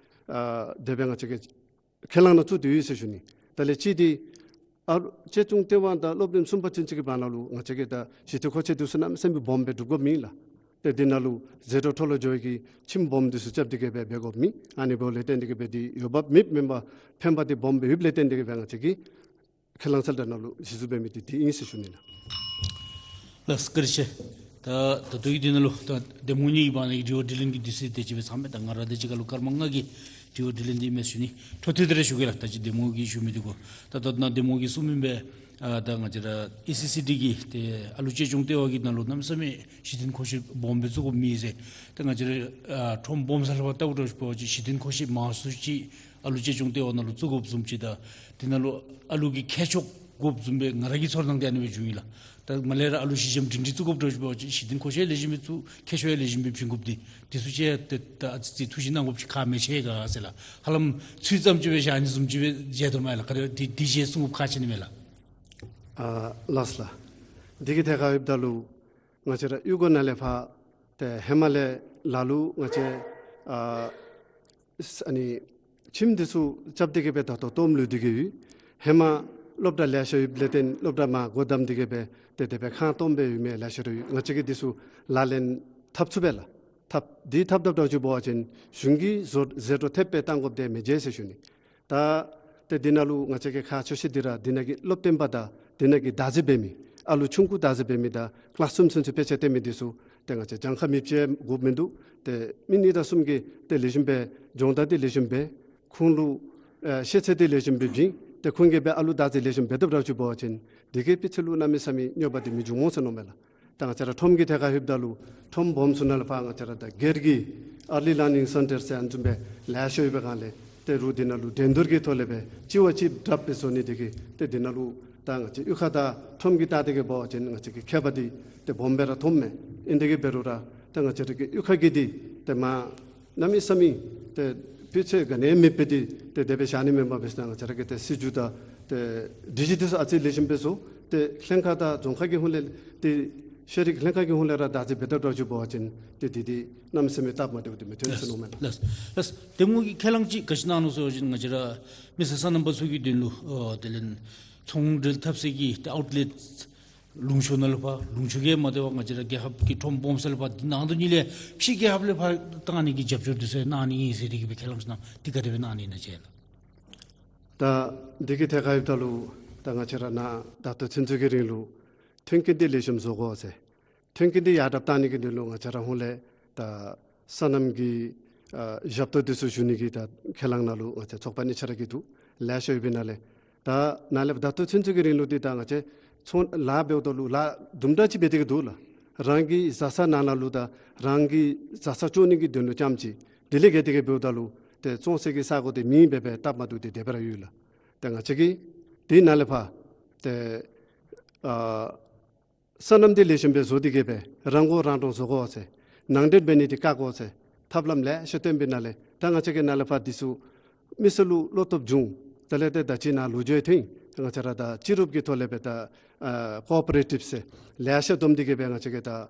ཨ་དེ་སྦེ་ང་བཅས་ཀྱིས་ཁས་བླངས་ནང་བཙུགས་ཏེ་ཡོད་ཟེར་ཞུ་ནི། དེ་ལས་གཅིག་འདི་ཨ་གཅེས་སྐྱོང་ལྟེ་བ་དང་སློབ་རིམ་གསུམ་པ་ཚུན་ཚོད་ཀྱི་བར་ན་ལུ་ང་བཅས་ཀྱིས་ད་ཞི་བདེ་མཁོ་ཆས་འདི་ཚུ་གནམ་མེད་ས་མེད་སྦོམ་སྦེ་སྒྲུབ་དགོཔ་མེད་ལགས། ཏེ་འདི་ནང་ལུ་ཟད་འགྲོ་འཕྲོ་བརླག་འགྱོ་བའི་གི་ཁྱིམ་སྦོམ་འདི་ཚུ་རྐྱབ་སྟེ་གི་སྦེ་འབད་དགོཔ་མེད། ཨ་ནི་འབདཝ་ལས་བརྟེན་ཏེ་གི་སྦེ་འདི་འོས་འབབ་མེདཔ་མེན་པར་ཕན་པ་འདི་སྦོམ་སྦེ་ཡོདཔ་ལས་བརྟེན་ཏེ་གི་སྦེ་ང་བཅས་ཀྱིས་ཁས་བླངས་ཚར་ད་ནང་ལུ་གཞི་བཙུགས་འབད་མི་འདི་འདི་ཨིན་ཟེར་ཞུ་ནི་ལགས། ལགས་བཀའ་དྲིན་ཆེ། ད་ད་ལྟོ་གི་འདི་ནང་ལུ་ད་གདམ་ངོ་གཉིས་ཀྱི་བར་ན་གི་དྲི་བ་དྲིས་ལན་གྱི་དུས་ཚོད་དེ་ཅིག་སྦེ་ཚང་པས། ད་ང་ར་དང་གཅིག་ཁར་ལུ་སྐར་མ་ལྔ་གི་དྲི་བ་དྲིས་ལན་འདི་མས་ཟེར་ཞུ་ནི། འཕྲོ་མཐུད་དེ་ར་ཞུ་གེ་ལགས། ད་ཅི་གདམ་ངོ་གིས་ཞུ་མི་འདི་གུ་ད་ད་ནཱ་གདམ་ངོ་གིས་གསུངས་མི་སྦེ་ཨ་ད་ང་བཅས་ར་ཨི་སི་སི་ཌི་གི་ཏེ་ཨ་ལུ་གཅེས་སྐྱོང་ལྟེ་བ་གི་ནང་ལུ་གནམ་མེད་ས་མེད་གཞི་རྟེན་མཁོ་ཆས་སྦོམ་སྦེ་བཙུགས་དགོཔ་མེད་ཟེར། ད་ང་བཅས་ར་ཨ་ཁྲོམ་སྦོམ་ས་ལུ་ཕར་བལྟཝ་ད་ཅིག་འབད་བ་ཅིན་གཞི་རྟེན་མཁོ་ཆས་མང་སུ་ཅིག་ཨ་ལུ་གཅེས་སྐྱོང་ལྟེ་བ་ནང་ལུ་བཙུགས་དགོཔ་བཟུམ་ཅིག་དང་དེ་ནང་ལུ་ཨ་ལུ་གི་ཁྱད་ཆོས་དགོཔ་བཟུམ་སྦེ་ང་ར་གི་ཚོར་སྣང་འདི་ཨ་ནི་སྦེ་བྱུང་ཡི་ལགས། ད་མར་ལས་ར་ཨ་ལུ་གཞི་འགྱམ་སྒྲིང་སྒྲིང་བཙུགས་དགོཔ་འདྲཝ་ཅིག་འབད་བ་ཅིན་གཞི་རྟེན་མཁོ་ཆས་ལེགས་ཤོམ་སྦེ་བཙུགས་ཁྱད་ཆོས་ཡང་ལེགས་ཤོམ་སྦེ་བྱིན་དགོཔ་འདི་འདི་ཚུ་ཅིག་ཏེ་ད་ཨ་ཙི་ཅིག་ཐུགས་བཞེད་གནང་དགོཔ་ཅིག་ཁག་མི་ཆེ་ག་ཟེར་ལགས། ཧ་ལམ་ཚུལ་ཙམ་ཅིག་སྦེ་བཞག་ནི་བཟུམ་ཅིག་སྦེ་མཇལ་དོ་མས་ལགས། ག་དེ་འདི་འདི་ཅིག་གསུང་དགོཔ་ཁག་ཆེ་ནི་མས་ལགས། ཨ་ལགས་ལགས། འདི་གི་ཐད་ཁར་ཡོདཔ་ད་ལུ་ང་བཅས་ར་གཡུས་སྒོ་ནང་ལས་ཕར་ཏེ་ཧེ་མ་ལས་ལ་ལུ་ང་བཅས་ཨ་ཨ་ནི་ཁྱིམ་འདི་ཚུ་རྐྱབ་སྟེ་གི་སྦེ་ད་ལྟོ་སྟོངམ་ལུས་ཏེ་གི་ཡོད། ཧེ་མ་སློབ་གྲྭ་ལེ་ཤ་ཡོདཔ་ལས་བརྟེན་སློབ་གྲྭ་མར་སྒོ་བསྡམས་ཏེ་གི་སྦེ་ཏེ་དེ་སྦེ་ཁང་སྟོངམ་སྦེ་ཡོད་མི་ལེ་ཤ་ར་ཡོད། ང་བཅས་ཀྱིས་འདི་ཚུ་ལག་ལེན་འཐབ་ཚུགས་པས་ལགས། འཐབ་འདི་འཐབ་འཐབ་འདྲཝ་ཅིག་འབད་བ་ཅིན་གཞུང་གིས་ཟད་ཟད་འགྲོ་ཐེབས་སྦེ་བཏང་དགོཔ་འདི་མི་མཇལ་ཟེར་ཞུ་ནི། ད་ཏེ་འདི་ནང་ལུ་ང་བཅས་ཀྱི་ཁག་ཆེ་ཤོས་འདི་ར་འདི་ནང་གི་སློབ་སྟོན་པ་དང་འདི་ནང་གི་བདག་འཛིན་འབད་མི་ཨ་ལུ་ཆུང་ཀུ་བདག་འཛིན་འབད་མི་དང་ཀི་ལཱསི་གསུམ་ཚུན་ཚོད་དཔེ་ཆ་སྟོན་མི་འདི་ཚུ་ཏེ་ང་བཅས་གྱངས་ཁ་མེདཔ་ཅིག་དགོཔ་མིན་འདུག། ཏེ་མི་གཉིས་དང་གསུམ་གྱིས་ཏེ་ལེགས་ཤོམ་སྦེ་སྦྱོང་བརྡར་འདི་ལེགས་ཤོམ་སྦེ་ཁོང་ལུ་ཨེ་ཤེས་ཚད་འདི་ལེགས་ཤོམ་སྦེ་བྱིན། ཏེ་ཁོང་གིས་སྦེ་ཨ་ལུ་བདག་འཛིན་ལེགས་ཤོམ་འབད་ཐུབ་འདྲཝ་ཅིག་འབད་བ་ཅིན་འདི་གིས་སྤུས་ཚད་ལུ་གནམ་མེད་ས་མེད་གནོད་པ་འདི་མི་འབྱུང་སྨོ་ཟེར་མནོཝ་མས་ལགས། ད་ང་བཅས་ར་ཁྲོམ་གྱི་ཐད་ཁར་ལྷོདཔ་ད་ལུ་ཁྲོམ་སྦོམ་ཚུ་ནང་ལས་ཕར་ང་བཅས་ར་ད་སྒེར་གྱི་ཨར་ལི་ལར་ནིང་སེན་ཊར་ཟེར་ཨ་ནི་བཟུམ་སྦེ་ལེ་ཤ་ཡོད་པའི་སྒང་ལས་ཏེ་རུང་འདི་ནང་ལུ་འགྲན་བསྡུར་གྱི་ཐོག་ལས་སྦེ་གཅིག་བ་གཅིག་དྲགཔ་སྦེ་བཟོ་ནི་འདི་གིས་ཏེ་འདི་ནང་ལུ་ད་ང་བཅས་གཡུས་ཁ་དང་ཁྲོམ་གྱི་ལྟ་སྟེ་གི་འབད་བ་ཅིན་ང་བཅས་ཀྱི་ཁྱད་པར་འདི་ཏེ་སྦོམ་སྦེ་ར་མཐོངམ་མས། ཨིན་དེ་གིས་འབད་རུང་ར་ད་ང་བཅས་ར་གི་གཡུས་ཁ་གི་འདི་ཏེ་མ་གནམ་མེད་ས་མེད་ཏེ་སྤུས་ཚད་ག་ནི་ཡང་མེད་པའི་འདི་ཏེ་དེ་སྦེ་བཞག་ནི་མེན་པར་འབད་ཞིན་ན་ང་བཅས་ར་གིས་ཏེ་སྲིད་བྱུས་དང་ཏེ་སྒྲིག་གཞི་འདི་ཚུ་ཨ་ཙི་ལེགས་ཤོམ་སྦེ་བཟོ། ཏེ་ལྷན་ཁག་དང་རྫོང་ཁག་གི་ཧོང་ལས་ཏེ་ཤེས་རིག་ལྷན་ཁག་གི་ཧོང་ལས་ར་བདག་འཛིན་འབད་དེ་འདྲཝ་ཅིག་འབད་བ་ཅིན་ཏེ་འདི་འདི་གནམ་མེད་ས་མེད་སྟབས་མ་བདེཝ་འདི་མི་ཐོན་ཟེར་མནོཝ་མས་ལགས། ལགས་ལགས། གདམ་ངོ་གིས་ཁས་བླངས་ཅིག་ག་ཅི་གནང་ནུག་ཟེར་བ་ཅིན་ང་བཅས་ར་མི་སེར་སོ་ནམ་པ་ཚུ་གི་དོན་ལུ་ཨོ་དེ་ལས་ཚོང་འབྲེལ་འཐབ་སའི་གི་ཏེ་ཨའུཊ་ལེཊ་ ལུང་ཕྱོགས་ནང་ལུ་ཕར་ལུང་ཕྱོགས་ཀྱི་མ་དེ་བ་ང་བཅས་ར་རྒྱལ་ཁབ་ཀྱི་ཁྲོམ་སྦོམ་ས་ལུ་ཕར་འདི་ནང་དོན་ཉིད་ལས་ཕྱི་རྒྱལ་ཁབ་ལས་ཕར་བཏང་ནི་གི་རྒྱབ་སྐྱོར་འདི་ཚུ་གནང་ནི་ཨིན་ཟེར་དེ་གི་སྦེ་ཁས་བླངས་ཞིནམ་འདི་ག་དེ་སྦེ་གནང་ནི་ཨིན་ན་ཅིག་ལགས། ད་འདི་གི་ཐད་ཁར་ཡོདཔ་ད་ལུ་ད་ང་བཅས་ར་ནཱ་ད་ལྟོ་ཚུན་ཚོད་ཀྱི་རིང་ལུ་མཐུན་རྐྱེན་འདི་ལེགས་ཤོམ་བཟོ་དགོ་ཟེར། མཐུན་རྐྱེན་འདི་ཡར་དྲགཔ་བཏང་ནི་གི་དོན་ལུ་ང་བཅས་ར་ཧོངས་ལས་ད་སོ་ནམ་གྱི་ཨ་ཞབས་ཏོག་འདི་ཚུ་ཞུ་ནི་གི་ད་ཁས་བླངས་ནང་ལུ་ང་བཅས་ཚོགས་པ་གཉིས་ཆ་ར་གིས་འདུག། ལེ་ཤ་ཡོད་པའི་ནང་ལས་ད་ནཱ་ལས་ད་ལྟོ་ཚུན་ཚོད་ཀྱི་རིང་ལུ་འདི་ད་ང་བཅས་ཚོང་ལཱ་འབདཝ་ད་ལུ་ལཱ་དུམ་གྲ་ཅིག་འབད་དེ་གི་འདུག་ལགས། རང་གི་བཟའ་ཚང་ནང་ན་ལུ་ད་རང་གི་བཟའ་ཚང་སྐྱོང་ནི་གི་དོན་ལུ་རྐྱངམ་ཅིག་དེ་ལས་བརྒལ་ཏེ་གི་འབདཝ་ད་ལུ་ཏེ་བཙོང་སའི་གི་ས་གོ་འདི་མེདཔ་སྦེ་སྟབས་མ་བདེཝ་འདི་དེ་སྦེ་ར་ཡོད་ལགས། ཏེ་ང་བཅས་ཀྱིས་དེ་ནང་ལས་ཕར་ཏེ་ཨ་སོ་ནམ་འདི་ལེགས་ཤོམ་སྦེ་བཟོ་སྟེ་གི་སྦེ་རང་མགོ་རང་འདྲོངས་བཟོ་དགོ་ཟེར། ནང་འདྲེན་འབད་ནི་འདི་བཀག་དགོ་ཟེར་ཐབས་ལམ་ལེ་ཤ་སྟོན་པའི་ནང་ལས་ད་ང་བཅས་ཀྱིས་ནཱ་ལས་ཕར་འདི་ཚུ་མི་སེར་ལུ་བློ་སྟོབས་བྱུང་། དེ་ལས་ཏེ་ད་ཅི་ནཱ་ལོ་རྒྱུས་ཐོན། ང་བཅས་ར་ད་སྤྱི་རུབ་ཀྱི་ཐོག་ལས་སྦེ་ད་ཨ་ཀོ་ཨོ་པ་རེ་ཊིབ་ཟེར་ལེ་ཤ་བསྡོམས་ཏེ་གི་སྦེ་ང་བཅས་ཀྱིས་ད་ཨ་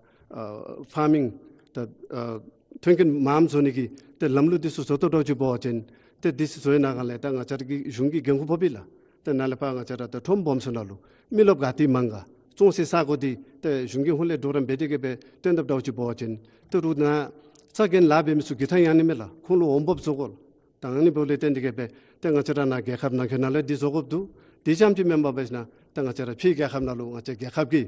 ཕར་མིང་ད་ཨ་མཐུན་རྐྱེན་མངམ་བཟོ་ནི་གི་ཏེ་ལམ་ལུགས་འདི་ཚུ་བཟོ་དོ་འདྲཝ་ཅིག་འབད་བ་ཅིན་ཏེ་འདི་ཚུ་བཟོ་བའི་ནང་ལས་ད་ང་བཅས་ར་གི་གཞུང་གི་འགན་ཁུར་ཕོགཔ་ཨིན་ལགས། ཏེ་ནཱ་ལས་ཕར་ང་བཅས་ར་ད་ཁྲོམ་སྦོམ་ཚུ་ནང་ལུ་མི་རློབས་ག་ཏེ་མང་ག་བཙོང་སའི་ས་གོ་འདི་ཏེ་གཞུང་གིས་ཧོངས་ལས་གྲོགས་རམ་འབད་དེ་གི་སྦེ་སྟོན་དོ་འདྲཝ་ཅིག་འབད་བ་ཅིན་ཏེ་རུང་ནཱ་ས་གནས་ལཱ་འབད་མི་ཚུ་གི་ཐང་ཡང་ནི་མས་ལགས། ཁོང་ལུ་འོང་འབབ་བཟོ་དགོ་ལགས། ད་ཨ་ནི་འབདཝ་ལས་བརྟེན་ཏེ་གི་སྦེ་ཏེ་ང་བཅས་ར་ནཱ་རྒྱལ་ཁབ་ནང་འཁོད་ནང་ལས་འདི་བཟོ་དགོཔ་འདུག། དེ་རྐྱངམ་ཅིག་མེན་པར་འབད་ཞིན་ན་ཏེ་ང་བཅས་ར་ཕྱི་རྒྱལ་ཁབ་ནང་ལུ་ང་བཅས་རྒྱལ་ཁབ་ཀྱི་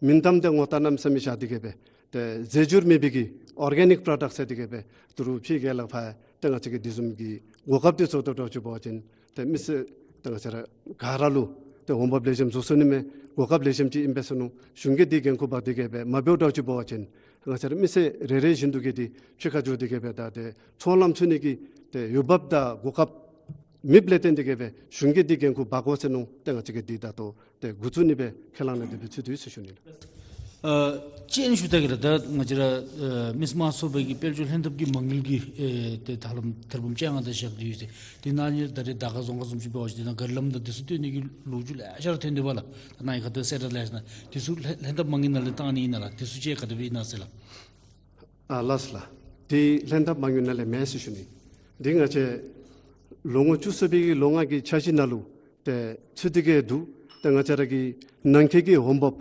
མིང་གཏམ་འདི་ངོ་རྟགས་གནམ་མེད་ས་མེད་བཞག་སྟེ་གི་སྦེ་ཏེ་རྫས་འགྱུར་མེད་པའི་གི་ཨོར་གེ་ནིཀ་པྲོ་ཌག་ཟེར་ཏེ་གི་སྦེ་ད་རུང་ཕྱི་རྒྱལ་ལས་ཕར་ཏེ་ང་བཅས་ཀྱིས་འདི་བཟུམ་གྱི་གོ་སྐབས་འདི་བཟོ་དོ་འདྲཝ་ཅིག་འབད་བ་ཅིན་ཏེ་མི་སེར་ཏེ་ང་བཅས་ར་ག་ར་ལུ་ཏེ་འོང་འབབ་ལེགས་ཤོམ་བཟོ་ཚུགས་ནི་མས། གོ་སྐབས་ལེགས་ཤོམ་ཅིག་ཨིན་པས་ཟེར་མནོ། གཞུང་གིས་འདི་འགན་ཁུར་འབག་སྟེ་གི་སྦེ་མ་འབདཝ་འདྲཝ་ཅིག་འབད་བ་ཅིན་ང་བཅས་ར་མི་སེར་རེ་རེ་བཞིན་དུ་གིས་འདི་ཕྱི་ཁར་འགྱོ་སྟེ་གི་སྦེ་ད་ཏེ་ཚོང་ལམ་ཚུགས་ནི་གི་ཏེ་འོང་འབབ་དང་གོ་སྐབས་མེདཔ་ལས་བརྟེན་ཏེ་གི་སྦེ་གཞུང་གིས་འདི་འགན་ཁུར་འབག་དགོ་ཟེར་མནོ། ཏེ་ང་བཅས་ཀྱིས་འདི་ད་ལྟོ་ཏེ་འགོ་བཙུགས་ནི་སྦེ་ཁས་བླངས་ནི་དེ་སྦེ་ཚུད་དེ་ཡོད་ཟེར་ཞུ་ནི་ལགས། ཨ་ཅིག་ཞུ་ད་གེ་ལགས། ད་ང་བཅས་ར་ཨ་མི་སེར་དམངས་ཚོགས་པའི་གི་དཔལ་འབྱོར་ལྷན་ཐབས་ཀྱི་མ་དངུལ་གྱི་ཨེ་ཏེ་ད་ལམ་ཐེར་འབུམ་བཅོ་ལྔ་དེ་བཞག་སྟེ་ཡོད་ཟེར། དེ་ནང་ལས་ད་རེས་དར་དཀར་རྫོང་ཁག་བཟུམ་ཅིག་འབད་བ་ཅིན་དེ་ནང་ག་ར་ལམ་དང་དེ་ཚུ་བཏོན་ནི་གི་ལོ་རྒྱུས་ལེ་ཤ་ར་ཐོན་དོ་བས་ལགས། ད་ནཱ་གི་ཁ་ཐུག་གསལ་བསྒྲགས་ལས་ཞིན་ན་དེ་ཚུ་ལྷན་ལྷན་ཐབས་མ་དངུལ་ནང་ལས་བཏང་ནི་ཨིན་ན་ལགས། དེ་ཚུ་ཅིག་ག་དེ་སྦེ་ཨིན་ན་ཟེར་ལགས། ཨ་ལགས་སོ་ལགས། དེ་ལྷན་ཐབས་མ་དངུལ་ནང་ལས་མེན་ཟེར་ཞུ་ནི། དེ་ང་བཅས་ལོ་ངོ་བཅུ་གསུམ་པའི་གི་ལོ་ལྔ་གི་འཆར་གཞི་ནང་ལུ་ཏེ་ཚུད་དེ་གི་འདུག། ཏེ་ང་བཅས་ར་གི་ནང་འཁོད་ཀྱི་འོང་འབབ་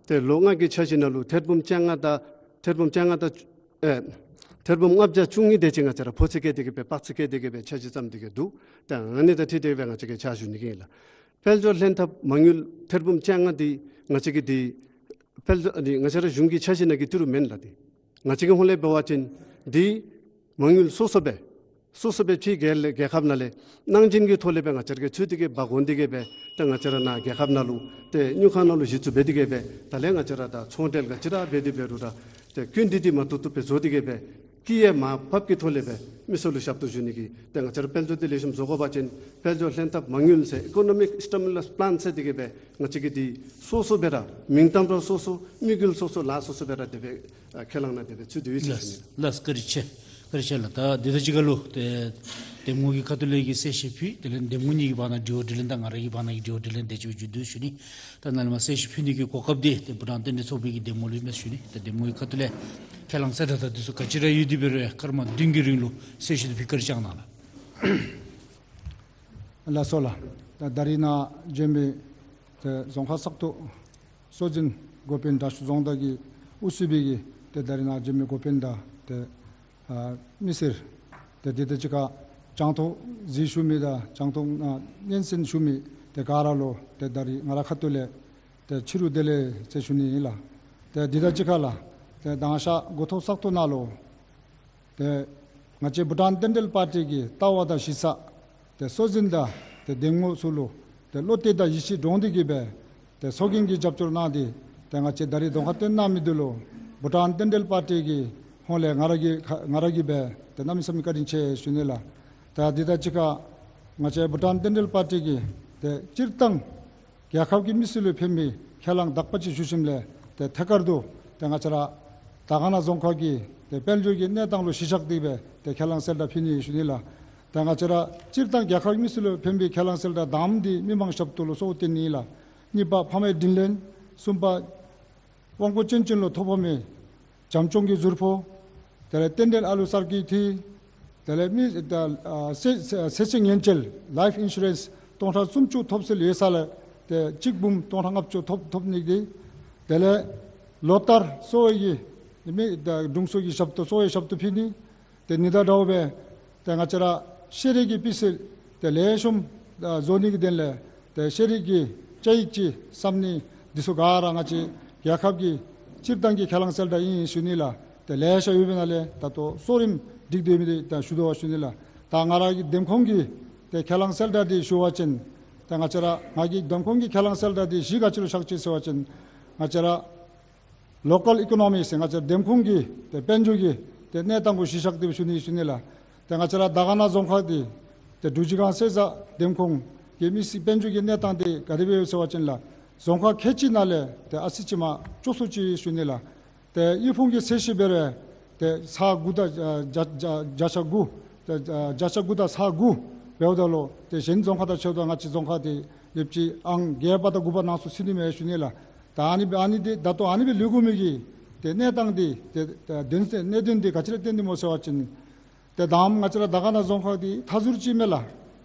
ཏེ་ལོ་ལྔ་གི་འཆར་གཞི་ནང་ལུ་ཐེར་འབུམ་བཅོ་ལྔ་དང་ཐེར་འབུམ་བཅོ་ལྔ་དང་ཨེ་ཐེར་འབུམ་ལྔ་བརྒྱ་བཅུ་གཉིས་དེ་ཅིག་ང་བཅས་ར་ཕོ་ཚོད་བཀལ་ཏེ་གི་སྦེ་དཔག་ཚད་བཀལ་ཏེ་གི་སྦེ་འཆར་གཞི་བརྩམས་ཏེ་གི་འདུག། ཏེ་ཨ་ནི་དང་འཁྲིལ་ཏེ་སྦེ་ང་བཅས་ཀྱིས་ཕྱག་ཞུ་ནི་གི་ཨིན་ལགས། དཔལ་འབྱོར་ལྷན་ཐབས་མ་དངུལ་ཐེར་འབུམ་བཅོ་ལྔ་འདི་ང་བཅས་ཀྱི་འདི་དཔལ་འབྱོར་འདི་ང་བཅས་ར་གཞུང་གི་འཆར་གཞི་ནང་གི་ཏི་རུ་མེན་ལགས། འདི་ང་བཅས་ཀྱི་ཧོངས་ལས་འབད་བ་ཅིན་འདི་མ་དངུལ་སོ་སོ་སྦེ་སོ་སོ་སྦེ་ཕྱི་རྒྱལ་ལས་རྒྱལ་ཁབ་ནང་ལས་གནང་སྦྱིན་གྱི་ཐོག་ལས་སྦེ་ང་བཅས་ཀྱིས་ཚུད་དེ་གི་འབག་འོང་སྟེ་གི་སྦེ་ཏེ་ང་བཅས་ར་ནཱ་རྒྱལ་ཁབ་ནང་ལུ་ཏེ་དངུལ་ཁང་ནང་ལུ་གཞི་བཙུགས་འབད་དེ་གི་སྦེ་ད་ལས་ང་བཅས་ར་ད་ཚོང་འབྲེལ་ག་ཅི་ར་འབད་དེ་འབད་རུང་ར་ཏེ་སྐྱིན་འགྲུལ་འདི་མ་ཐུབ་ཐུབ་སྦེ་བཟོ་སྟེ་གི་སྦེ་སྐྱིད་ཡ་མར་ཕབ་ཀྱི་ཐོག་ལས་སྦེ་མི་སེར་ལུ་ཞབས་ཏོག་ཞུ་ནི་གི་ཏེ་ང་བཅས་ར་དཔལ་འབྱོར་འདི་ལེགས་ཤོམ་བཟོ་དགོ་པ་ཅིན་དཔལ་འབྱོར་ལྷན་ཐབས་མ་དངུལ་ཟེར་ཨི་ཀོ་ནོ་མིཀ་སི་ཊི་མུ་ལས་པ་ལཱན་ཟེར་དེ་གི་སྦེ་ང་བཅས་ཀྱི་འདི་སོ་སོ་སྦེ་ར་མིང་གཏམ་ར་སོ་སོ་དམིགས་ཡུལ་སོ་སོ་ལཱ་སོ་སོ་སྦེ་ར་དེ་སྦེ་ཨ་ཁས་བླངས་ནི་དེ་སྦེ་ཚུད་དེ་ཡོད་ཟེར་ཞུ་ནི། ལགས་ལགས། བཀའ་དྲིན་ཆེ། བཀའ་དྲིན་ཆེ་ལགས། ད་འདི་དང་གཅིག་ཁར་ལུ་ཏེ་འདེམས་ངོ་གི་ཁ་ཐུག་ལས་ཀྱི་གསལ་བཤད་ཕུལ། དེ་ལས་འདེམས་ངོ་གཉིས་ཀྱི་བར་ན་དྲི་བ་དྲིས་ལན་དང་ང་ར་གི་བར་ན་གི་དྲི་བ་དྲིས་ལན་དེ་ཅིག་སྦེ་མཇུག་བསྡུ་ཞུ་ནི། ད་ནཱ་ལས་མར་གསལ་བཤད་ཕུལ་ནི་གི་གོ་སྐབས་འདི་ཏེ་བྷུ་ཊཱན་བསྟན་འཛིན་ཚོགས་པའི་གི་འདེམས་ངོ་ལུ་ཨིན་མས་ཞུ་ནི། ད་འདེམས་ངོ་གི་ཁ་ཐུག་ལས་ཁས་བླངས་གསལ་བསྒྲགས་དང་འདི་ཚུ་ག་ཅི་ར་ཡོད་དེ་འབད་རུང་སྐར་མ་བདུན་གྱི་རིང་ལུ་གསལ་བཤད་ཕུལ། བཀའ་དྲིན་བསྐྱང་གནང་ལགས། ལགས་སོ་ལགས། ད་ད་རིས་ནཱ་བྱོན་མི་ཏེ་རྫོང་ཁག་ས་སྟོང་སྲོལ་འཛིན་འགོ་དཔོན་དྲག་ཤོས་རྫོང་བདག་གིས་དབུ་གཙོས་པའི་གི་ཏེ་ད་རིས་ནཱ་བྱོན་མི་འགོ་དཔོན་དང་ཏེ་ཨ་མི་སེར་ཏེ་འདི་དང་གཅིག་ཁར་གྱང་ཐོག་གཟིགས་བཞུགས་མི་དང་གྱང་ཐོག་ནང་སྙན་གསན་ཞུ་མི་ཏེ་ག་ར་ལུ་ཏེ་ད་རིས་ང་ར་ཁ་ཐུག་ལས་ཏེ་ཕྱི་རུ་བདེ་ལེགས་ཟེར་ཞུ་ནི་ཨིན་ལགས། ཏེ་འདི་དང་གཅིག་ཁར་ལགས་ཏེ་མདང་ཞག་འགོ་ཐོག་ས་སྟོང་ནང་ལུ་ཏེ་ང་བཅས་བྷུ་ཊཱན་རྟེན་འབྲེལ་པར་ཊི་གི་ལྟ་བ་དང་གཞི་རྩ་ཏེ་སྲོལ་འཛིན་དང་ཏེ་འདེམས་ངོ་ཚུ་ལུ་ཏེ་བློ་གཏད་དང་ཡིད་ཆེས་འདྲོངས་ཏེ་གི་སྦེ་ཏེ་ཚོགས་རྒྱན་གྱི་རྒྱབ་སྐྱོར་གནང་སྟེ་ཏེ་ང་བཅས་ད་རིས་གདོང་ཁར་བསྟན་གནང་མི་འདི་ལུ་བྷུ་ཊཱན་རྟེན་འབྲེལ་པར་ཊི་གི་ཧོངས་ལས་ང་ར་གི་ཁ་ང་ར་གིས་སྦེ་ཏེ་གནམ་མེད་ས་མེད་བཀའ་དྲིན་ཆེ་ཞུ་ནི་ལགས། ད་འདི་དང་གཅིག་ཁར་ང་བཅས་བྷུ་ཊཱན་རྟེན་འབྲེལ་པར་ཊི་གིས་ཏེ་སྤྱིར་བཏང་རྒྱལ་ཁབ་ཀྱི་མི་སེར་ལུ་ཕན་པའི་ཁས་བླངས་དག་པ་ཅིག་ཞུ་ཞིནམ་ལས་ཏེ་ཐད་ཀར་དུ་ཏེ་ང་བཅས་ར་དར་དཀར་ན་རྫོང་ཁག་གི་ཏེ་དཔལ་འབྱོར་གྱི་གནས་སྟངས་ལུ་གཞི་བཞག་སྟེ་སྦེ་ཏེ་ཁས་བླངས་གསལ་བསྒྲགས་ཕུལ་ནི་ཞུ་ནི་ལགས། ཏེ་ང་བཅས་ར་སྤྱིར་བཏང་རྒྱལ་ཁབ་ཀྱི་མི་སེར་ལུ་ཕན་པའི་ཁས་བླངས་གསལ་བསྒྲགས་དང་པམ་འདི་མི་མང་ཞབས་ཏོག་ལུ་གསོལཝ་བཏབ་ནི་ལགས། གཉིས་པ་ཕ་མའི་དྲིན་ལན། གསུམ་པ་དབང་པོ་སྐྱོན་ཅན་ལུ་ཐོ་ཕོག་མི་བྱམས་སྐྱོང་གི་གཟུར་ཕོགས། དེ་ལས་རྟེན་འབྲེལ་ཨ་ལུ་གསར་བསྐོས་འཐུས། དེ་ལས་མི་ད་ཨ་ཚེ་ཚེ་ཚེ་སྲོག་ཉེན་བཅོལ་ལའིཕ་ཨིན་ཤུ་རེནསི་སྟོང་ཕྲག་སུམ་ཅུ་ཐོབ་སྲོལ་ཡོད་ས་ལས་ཏེ་གཅིག་འབུམ་སྟོང་ཕྲག་ལྔ་བཅུ་ཐོབ་ཐོབ་ནི་འདི་ དེ་ལས་ལོ་ལྟར་གསོ་བའི་གི་མི་ད་དྲུང་འཚོ་གི་ཞབས་ཏོག་གསོ་བའི་ཞབས་ཏོག་ཕུལ་ནི། ཏེ་ཉི་ཟླ་དྲོ་པའི་ཏེ་ང་བཅས་ར་ཤེས་རིག་གི་སྤུས་ཚད་ཏེ་ལེགས་ཤོམ་ད་བཟོ་ནི་གི་དོན་ལས་ཏེ་ཤེས་རིག་གི་བཅའ་ཡིག་ཅིག་བརྩམ་ནི། འདི་ཚུ་ག་ར་ང་བཅས་རྒྱལ་ཁབ་ཀྱི་སྤྱིར་བཏང་གི་ཁས་བླངས་གསལ་བསྒྲགས་ཨིན་ཞུ་ནི་ལགས། ཏེ་ལེ་ཤ་ཡོད་པའི་ནང་ལས་ད་ལྟོ་གཙོ་རིམ་སྒྲིག་སྡོད་མི་འདི་ད་ཞུ་དོ་བ་ཞུ་ནི་ལགས། ད་ང་ར་གི་འདེམས་ཁོངས་ཀྱི་ཏེ་ཁས་བླངས་གསལ་བསྒྲགས་འདི་ཞུ་བ་ཅིན་ཏེ་ང་བཅས་ར་ང་གི་འདེམས་ཁོངས་ཀྱི་ཁས་བླངས་གསལ་བསྒྲགས་འདི་གཞི་ག་ཅི་ལུ་བཞག་ཅི་ཟེར་བ་ཅིན་ང་བཅས་ར་ལོ་ཀཱལ་ཨི་ཀོ་ནོ་མི་ཟེར་ང་བཅས་འདེམས་ཁོངས་ཀྱི་ཏེ་དཔལ་འབྱོར་གྱི་ཏེ་གནས་སྟངས་གུ་གཞི་བཞག་སྟེ་ཞུ་ནི་ཞུ་ནི་ལགས། ཏེ་ང་བཅས་ར་དར་དཀར་ན་རྫོང་ཁག་འདི་ཏེ་འབྲུག་རྗེས་སྒང་གསེར་རྫ་འདེམས་ཁོངས་ཀྱི་མི་སེར་དཔལ་འབྱོར་གྱི་གནས་སྟངས་འདི་ག་དེ་སྦེ་ཡོད་ཟེར་བ་ཅིན་ལགས། རྫོང་ཁག་ཁལ་གཅིག་ནང་ལས་ཏེ་ཨ་ཙི་ཅིག་མར་སྐྱོ་སུ་ཅིག་ཞུ་ནི་ལགས། ཏེ་དབུལ་ཕོངས་ཀྱི་ཚད་གཞི་འབད་རུང་ཏེ་ས་དགུ་དང་ཨ་བརྒྱ་བརྒྱ་བརྒྱ་ཆ་དགུ་ཏེ་ཨ་བརྒྱ་ཆ་དགུ་དང་ས་དགུ་འབདཝ་ད་ལུ་ཏེ་གཞན་རྫོང་ཁག་དང་ཕྱདཔ་ད་ང་བཅས་རྫོང་ཁག་འདི་ཡོདཔ་ཅིག་ཨང་བརྒྱད་པ་དང་དགུ་པ་ནང་ཚུད་ནི་མས་ཞུ་ནི་ལགས། ད་ཨ་ནི་ཨ་ནི་འདི་ད་ལྟོ་ཨ་ནི་སྦེ་ལུས་དགོ་མི་གི་ཏེ་གནས་སྟངས་འདི་ཏེ་ཏེ་དོན་གནད་དོན་འདི་ག་ཅི་ལས་བརྟེན་ཏེ་སྨོ་ཟེར་བ་ཅིན་ཏེ་ད་ང་བཅས་ར་དར་དཀར་ན་རྫོང་ཁག་འདི་མཐའ་ཟུར་ཅིག་མས་ལགས།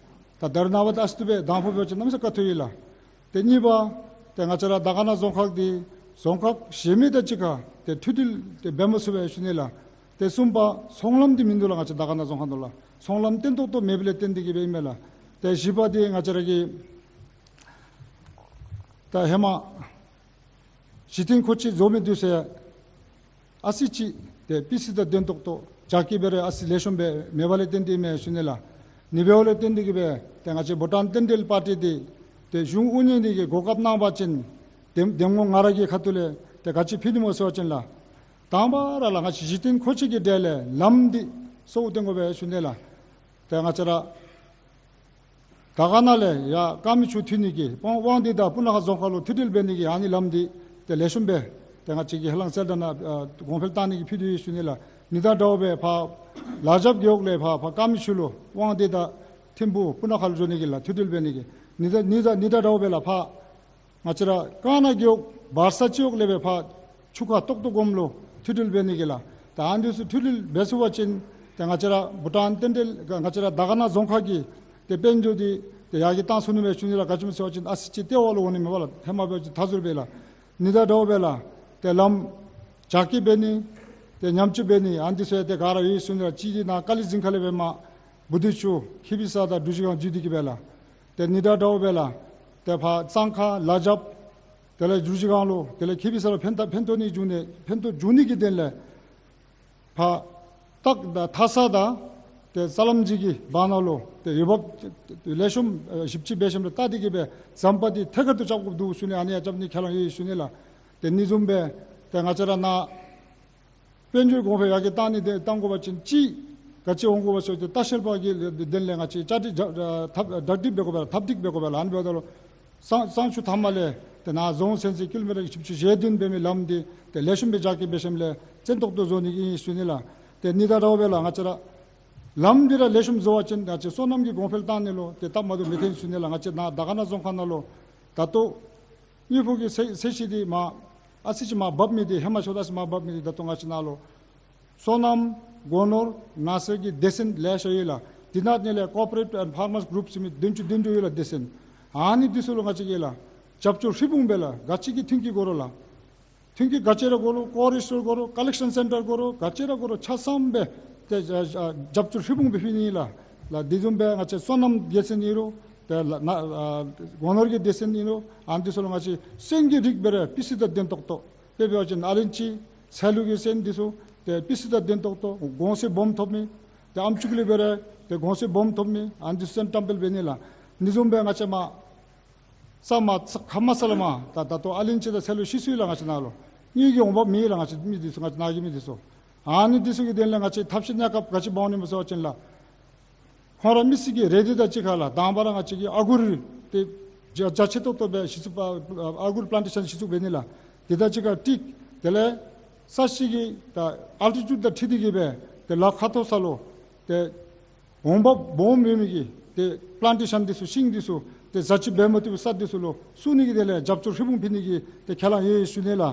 ད་ད་རེས་ནངས་པ་ད་ཨ་ཙི་ཏོ་སྦེ་དང་ཕུ་འབད་བ་ཅིན་གནམ་ས་ཁ་ཐུག་ཡི་ལགས། ཏེ་གཉིས་པ་ཏེ་ང་བཅས་ར་དར་དཀར་ན་རྫོང་ཁག་འདི་རྫོང་ཁག་གཞན་མི་དང་གཅིག་ཁར་ཏེ་མཐུད་འབྲེལ་ཏེ་འབད་མ་ཚུགས་པས་ཞུ་ནི་ལགས། ཏེ་གསུམ་པ་ཚོང་ལམ་འདི་མིན་འདུག་ལགས། ང་བཅས་དར་དཀར་ན་རྫོང་ཁག་ནང་ལུ་ཚོང་ལམ་བརྟན་ཏོག་ཏོ་མེདཔ་ལས་བརྟེན་ཏེ་གིས་སྦེ་ཨིན་མས་ལགས། ཏེ་བཞི་པ་འདི་ང་བཅས་ར་གི་ད་ཧེ་མ་གཞི་རྟེན་མཁོ་ཆས་བཟོ་མི་འདི་ཚུ་ཨ་ཙི་ཅིག་ཏེ་སྤུས་ཚད་དང་ལྡན་ཏོག་ཏོ་རྒྱ་སྐྱེད་འབད་རུང་ཨ་ཙི་ལེགས་ཤོམ་སྦེ་མེདཔ་ལས་བརྟེན་ཏེ་ཨིན་མས་ཞུ་ནི་ལགས། ཨ་ནི་འབདཝ་ལས་བརྟེན་ཏེ་གིས་སྦེ་ཏེ་ང་བཅས་བྷུ་ཊཱན་བསྟན་འགྲོའི་པར་ཊི་འདི་ཏེ་གཞུང་དབུ་བརྙེས་ནི་གི་གོ་སྐབས་གནང་བ་ཅིན་ཏེ་འདེམས་ངོ་ང་ར་གི་ཁ་ཐུག་ལས་ཏེ་ག་ཅི་ཕུལ་ནི་སྨོ་ཟེར་བ་ཅིན་ལགས། དང་པ་ར་ལགས་ང་བཅས་གཞི་རྟེན་མཁོ་ཆས་ཀྱི་གྲས་ལས་ལམ་འདི་གཙོ་བོ་བཏོན་དགོ་པས་ཞུ་ནི་ལགས། ཏེ་ང་བཅས་ར་དར་དཀར་ན་ལས་ཡར་དཀར་མེ་ཆུ་འཐུ་ནི་གི་དབང་དབང་འདུས་དང་སྤུ་ན་ཁ་རྫོང་ཁག་ལུ་མཐུད་འབྲེལ་འབད་ནི་གི་ཨ་ནི་ལམ་འདི་ཏེ་ལེགས་ཤོམ་སྦེ་ཏེ་ང་བཅས་ཀྱིས་ཧ་ལམ་གསལ་བསྒྲགས་ནང་ཨ་གོང་འཕེལ་བཏང་ནི་གི་ཕུལ་ཏེ་ཡོད་ཞུ་ནི་ལགས། ཨ་ནི་དང་འདྲཝ་སྦེ་ཕར་ལ་རྒྱབ་རྒེད་འོག་ལས་ཕར་ཕར་དཀར་མེ་ཆུ་ལུ་དབང་འདུས་དང་ཐིམ་ཕུ་སྤུ་ན་ཁ་ལུ་འགྱོ་ནི་གི་ལགས་མཐུད་འབྲེལ་འབད་ནི་གི་ཨ་ནི་དང་ཨ་ནི་དང་ཨ་ནི་དང་འདྲཝ་སྦེ་ལགས་ཕར་ང་བཅས་ར་དཀར་ན་རྒེད་འོག་བར་ས་སྤྱི་འོག་ལས་སྦེ་ཕར་ཆུ་ཁ་ཏོག་ཏོ་སྒོམ་ལུ་མཐུད་འབྲེལ་འབད་ནི་གི་ལགས། ད་ཨ་ནི་ཚུ་མཐུད་འབྲེལ་འབད་ཚུགས་པ་ཅིན་ཏེ་ང་བཅས་ར་བྷུ་ཊཱན་བསྟན་འགྲོའི་ང་བཅས་ར་དར་དཀར་ན་རྫོང་ཁག་གི་ཏེ་དཔལ་འབྱོར་འདི་ཏེ་ཡར་རྒྱས་བཏང་ཚུགས་ནི་མས་ཞུ་ནི་ལགས། ག་ཅི་སྨོ་ཟེར་བ་ཅིན་ཨ་ཙི་ཅིག་ལྟེ་བ་ལུ་འོང་ནི་མས་པ་ལགས། ཧེ་མ་འབད་བ་ཅིན་མཐའ་ཟུར་སྦེ་ལགས། ཨ་ནི་དང་འདྲཝ་སྦེ་ལགས་ཏེ་ལམ་རྒྱ་སྐྱེད་འབད་ནི་ཏེ་ཉམས་བཅོས་འབད་ནི་ཨ་ནི་ཚུ་ཡང་ཏེ་ག་ར་ཡོད་ཞུ་ནི་ལགས། གཅིག་འདི་ནཱ་ཀ་ལི་རྫིང་ཁ་ལས་སྦེ་མར་བུ་དུ་ཆུ་ཁེ་བི་ས་དང་འབྲུག་རྗེས་སྒང་བརྒྱུད་དེ་གིས་སྦེ་ལགས། ཏེ་ཨ་ནི་དང་འདྲཝ་སྦེ་ལགས་ཏེ་ཕར་གཙང་ཁ་ལ་རྒྱབ་དེ་ལས་འབྲུག་རྗེས་སྒང་ལུ་དེ་ལས་ཁེ་བི་ས་ལུ་ཕན་ཐོགས་ཕན་ཐོགས་ནི་འབྱུང་ནི་ཕན་ཐོགས་འབྱུང་ནི་གི་དོན་ལས་ཕར་སྟག་དང་མཐའ་ས་དང་ཏེ་ས་ལམ་འཇིག་གི་བར་ན་ལུ་ཏེ་འོས་འབབ་ལེགས་ཤོམ་ཨེ་ཞིབ་དཔྱད་འབད་ཞིནམ་ལས་བལྟ་སྟེ་གིས་སྦེ་ཟམ་པ་འདི་ཐད་ཀར་དུ་རྐྱབ་དགོཔ་འདུག་ཞུ་ནི། ཨ་ནི་ཡང་རྐྱབ་ནི་ཁས་བླངས་ཡོད་ཞུ་ནི་ལགས། ཏེ་ཨ་ནི་བཟུམ་སྦེ་ཏེ་ང་བཅས་ར་ནཱ་དཔལ་འབྱོར་གོང་འཕེལ་ཡར་རྒྱས་བཏང་ནི་དེ་བཏང་དགོ་པ་ཅིན་གཅིག་ག་ཅི་འོང་དགོ་པ་ཟེར་བ་ཅིན་ལྟ་བཤལ་པ་གི་དོན་ལས་ང་བཅས་བཅའ་སྒྲིག་བཅའ་ཨ་ཐབས་གྲ་སྒྲིག་འབད་དགོ་པས་ལགས། ཐབས་སྒྲིག་འབད་དགོ་པས་ལགས། ཨ་ནི་འབདཝ་ད་ལུ་གཙང་གཙང་ཆུ་ཐ་མ་ལས་ཏེ་ནཱ་རྫོང་ཚུན་ཚོད་ཀི་ལོ་མི་ཊར་བཞི་བཅུ་ཞེ་བདུན་འབད་མི་ལམ་འདི་ཏེ་ལེགས་ཤོམ་སྦེ་རྒྱ་སྐྱེད་འབད་ཞིནམ་ལས་བཙན་ཏོག་ཏོ་བཟོ་ནི་ཨིན་ཞུ་ནི་ལགས། ཏེ་ཨ་ནི་དང་འདྲཝ་སྦེ་ལགས་ང་བཅས་ར་ལམ་འདི་ར་ལེགས་ཤོམ་བཟོ་བ་ཅིན་ང་བཅས་སོ་ནམ་གྱི་གོང་འཕེལ་བཏང་ནི་ལུ་ཏེ་སྟབས་མ་བདེཝ་མེད་ཐལ་ཞུ་ནི་ལགས། ང་བཅས་ནཱ་དར་དཀར་ན་རྫོང་ཁག་ནང་ལུ་ད་ལྟོ་དངུལ་ཕོགས་ཀྱི་ཚད་ཚད་གཞི་འདི་མར་ཨ་ཙི་ཅིག་མར་བབས་མི་འདི་ཧེ་མ་ཚུ་དང་ཨ་ཙི་མར་བབས་མི་འདི་ད་ལྟོ་ང་བཅས་ནཱ་ལུ་སོ་ནམ་སྒོ་ནོར་ནགས་ཚལ་གྱི་སྡེ་ཚན་ལེ་ཤ་ཡོད་ལགས། དེ་ནང་ལས་Cooperative and Farmers Group ཟེར་མི་བདུན་ཅུ་དོན་དྲུག་ཡོད་ལགས་སྡེ་ཚན། ཨ་ནི་འདི་ཚུ་ལུ་ང་བཅས་ཀྱིས་ལགས་རྒྱབ་སྐྱོར་ཧྲིལ་བུམ་སྦེ་ལགས་ག་ཅི་གི་ཐོན་སྐྱེད་དགོ་རུང་ལགས་ཐོན་སྐྱེད་ག་ཅི་ར་དགོ་རུང་ཀོལཌ་སི་ཊོར་དགོ་རུང་ཀ་ལེག་ཤཱན་སེན་ཊར་དགོ་རུང་ག་ཅི་ར་དགོ་རུང་ཆ་ཚང་སྦེ་ཏེ་རྒྱབ་སྐྱོར་ཧྲིལ་བུམ་སྦེ་ཕུལ་ནི་ཨིན་ལགས། ལགས་དེ་བཟུམ་སྦེ་ང་བཅས་སོ་ནམ་སྡེ་ཚན་ཨིན་རུང་ཏེ་ལགས་ནཱ་ཨ་སྒོ་ནོར་གྱི་སྡེ་ཚན་ཨིན་རུང་ཨ་ནི་འདི་ཚུ་ལུ་ང་བཅས་སོན་གྱི་རིགས་འབད་རུང་སྤུས་ཚད་དང་ལྡན་ཏོག་ཏོ་དཔེ་འབད་བ་ཅིན་ཨ་ལན་ཅི་ཚལ་ལུ་གི་སོན་འདི་ཚུ་ཏེ་སྤུས་ཚད་དང་ལྡན་ཏོག་ཏོ་གོང་ཚད་སྦོམ་ཐོབ་མི་ཏེ་ཨམ་ཅུ་ལས་འབད་རུང་ཏེ་གོང་ཚད་སྦོམ་ཐོབ་མི་ཨ་ནི་འདི་ཚུ་སོན་བཀྲམ་སྤེལ་འབད་ནི་ལགས། དེ་བཟུམ་སྦེ་ང་བཅས་མར་ས་མར་ས་ཁ་མར་ས་ལས་མར་ད་ད་ལྟོ་ཨ་ལན་ཅི་དང་ཚལ་ལུ་ཤི་སོང་ཡི་ལགས། ང་བཅས་ནཱ་ལུ་དངུལ་གྱི་འོང་འབབ་མེད་ལགས། ང་བཅས་མི་འདི་ཚུ་ང་བཅས་ནཱ་གི་མི་འདི་ཚུ་ཨ་ནི་འདི་ཚུ་གི་དོན་ལས་ང་བཅས་ཐབས་ཤེས་གནས་སྐབས་ག་ཅི་འབག་འོང་ནི་སྨོ་ཟེར་བ་ཅིན་ལགས་ཁོང་ར་མི་སེར་གྱི་རེ་འདོད་དང་གཅིག་ཁར་ལགས་དང་པ་ར་ང་བཅས་ཀྱིས་ཨ་གུར་ཏེ་རྒྱ་རྒྱ་ཆེ་ཏོག་ཏོ་སྦེ་གཞི་བཙུགས་པ་ཨ་གུར་པ་ལན་ཊེ་ཤཱན་གཞི་བཙུགས་འབད་ནི་ལགས། དེ་དང་གཅིག་ཁར་ཏིག་དེ་ལས་ས་གཞི་གི་ད་ཨལ་ཊི་ཊུཌ་དང་འཁྲིལ་ཏེ་གིས་སྦེ་ཏེ་ལ་ཁ་མཐོ་ས་ལུ་ཏེ་འོང་འབབ་སྦོམ་ཡོད་མི་གི་ཏེ་པ་ལན་ཊེ་ཤཱན་འདི་ཚུ་ཤིང་འདི་ཚུ་ཏེ་བཟའ་སྤྱོད་འབད་མ་བཏུབ་པའི་ས་འདི་ཚུ་ལུ་བཙུགས་ནི་གི་དོན་ལས་རྒྱབ་སྐྱོར་ཧྲིལ་བུམ་ཕུལ་ནི་གི་ཏེ་ཁས་བླངས་ཡོད་ཞུ་ནི་ལགས། ཨ་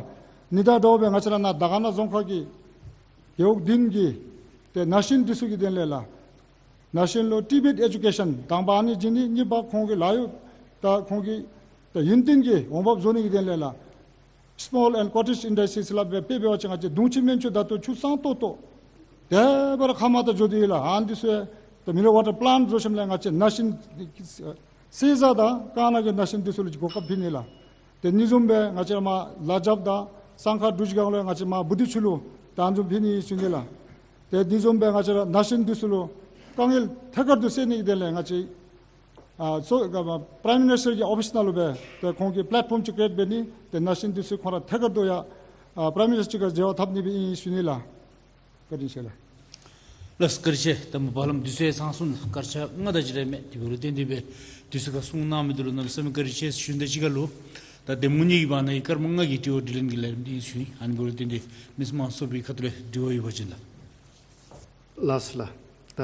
ནི་དང་འདྲཝ་སྦེ་ང་བཅས་ར་ནཱ་དར་དཀར་ན་རྫོང་ཁག་གི་རྒེད་འོག་བདུན་གྱི་ཏེ་ན་གཞོན་འདི་ཚུ་གི་དོན་ལས་ལགས་ན་གཞོན་ལུ་ཊི་བེཊ་ཨེ་ཌུ་ཀེ་ཤཱན་དང་པ་ཨ་ནི་བྱིན་ནི། གཉིས་པ་ཁོང་གི་ལཱ་གཡོག་དང་ཁོང་གི་ད་ཡུན་བརྟན་གྱི་འོང་འབབ་བཟོ་ནི་གི་དོན་ལས་ལགས་ སི་མོལ་ཨེནཌ་ཀོ་ཊེཇ་ཨིན་ཌས་ཊི་རིསི་ལས་འབད་འབད་བ་ཅིན་ང་བཅས་དུང་ཆུ་སྨན་ཆུ་ད་ལྟོ་ཆུ་བཟང་ཏོག་ཏོ་དེ་སྦེ་ར་ཁ་མར་ད་འགྱོ་དོ་ཡོད་ལགས། ཨ་ནི་འདི་ཚུ་ད་མི་ནི་རལ་ཝ་ཊར་པ་ལེནཊ་བཟོ་ཞིནམ་ལས་ང་བཅས་ནཱ་ཤིན་སེ་ཟ་དང་དཀར་ནག་གི་ནཱ་ཤིན་འདི་ཚུ་ལུ་གོ་སྐབས་ཕུལ་ནི་ལགས། དེ་ནི་བཟུམ་སྦེ་ང་བཅས་ར་མར་ལ་རྒྱབ་དང་སང་ཁ་འབྲུག་སྒང་ལུ་ང་བཅས་མར་བུ་དྷི་ཆུ་ལུ་ད་ཨ་ནི་བཟུམ་ཕུལ་ནི་ཞུ་ནི་ལགས། དེ་ནི་བཟུམ་སྦེ་ང་བཅས་ར་ནཱ་ཤིན་འདི་ཚུ་ལུ་དཀའ་ངལ་ཐད་ཀར་དུ་སེལ་ནི་གི་དོན་ལས་ང་བཅས་ཨ་སོ་ཨ་པ་རའིམ་མི་ནིསི་ཊར་གྱི་ཨོ་ཕིསི་ནང་ལུ་སྦེ་ཏེ་ཁོང་གིས་པ་ལེཊ་ཕོམ་ཅིག་ཀི་རི་ཨེཊ་འབད་ནི་ཏེ་ནཱ་ཤིན་འདི་ཚུ་ཁོང་ར་ཐད་ཀར་དུ་ཡང་ཨ་པ་རའིམ་མི་ནིསི་ཊར་ག་འབྲེལ་བ་འཐབ་ནི་སྦེ་ཨིན་ཞུ་ནི་ལགས། བཀའ་དྲིན་ཆེ་ལགས། ལགས་བཀའ་དྲིན་ཆེ། ད་མ་པ་ལམ་འདི་ཚུ་ཡང་ཚང་སོང་། སྐར་ཆ་ལྔ་དེ་ཅིག་ར་མས། དེ་འབདཝ་ལས་བརྟེན་ཏེ་སྦེ་འདི་ཚུ་ཁར་གསུང་གནང་མི་འདི་ལུ་གནམ་མེད་ས་མེད་བཀའ་དྲིན་ཆེ་ཞུ་ནི་དང་གཅིག་ཁར་ལུ་ད་གདམ་ངོ་གཉིས་ཀྱི་བར་ན་ཡི་སྐར་མ་ལྔ་གི་དྲི་བ་དྲིས་ལན་གྱི་ལས་རིམ་འདི་ཨིན་ཞུ་ནི། ཨ་ནི་འབདཝ་ལས་བརྟེན་ཏེ་མི་སེར་མང་ཚོགས་པའི་ཁ་ཐུག་ལས་དྲི་བ་ཡོད་པ་ཅིན་ལགས། ལགས་སོ་ལགས། ད་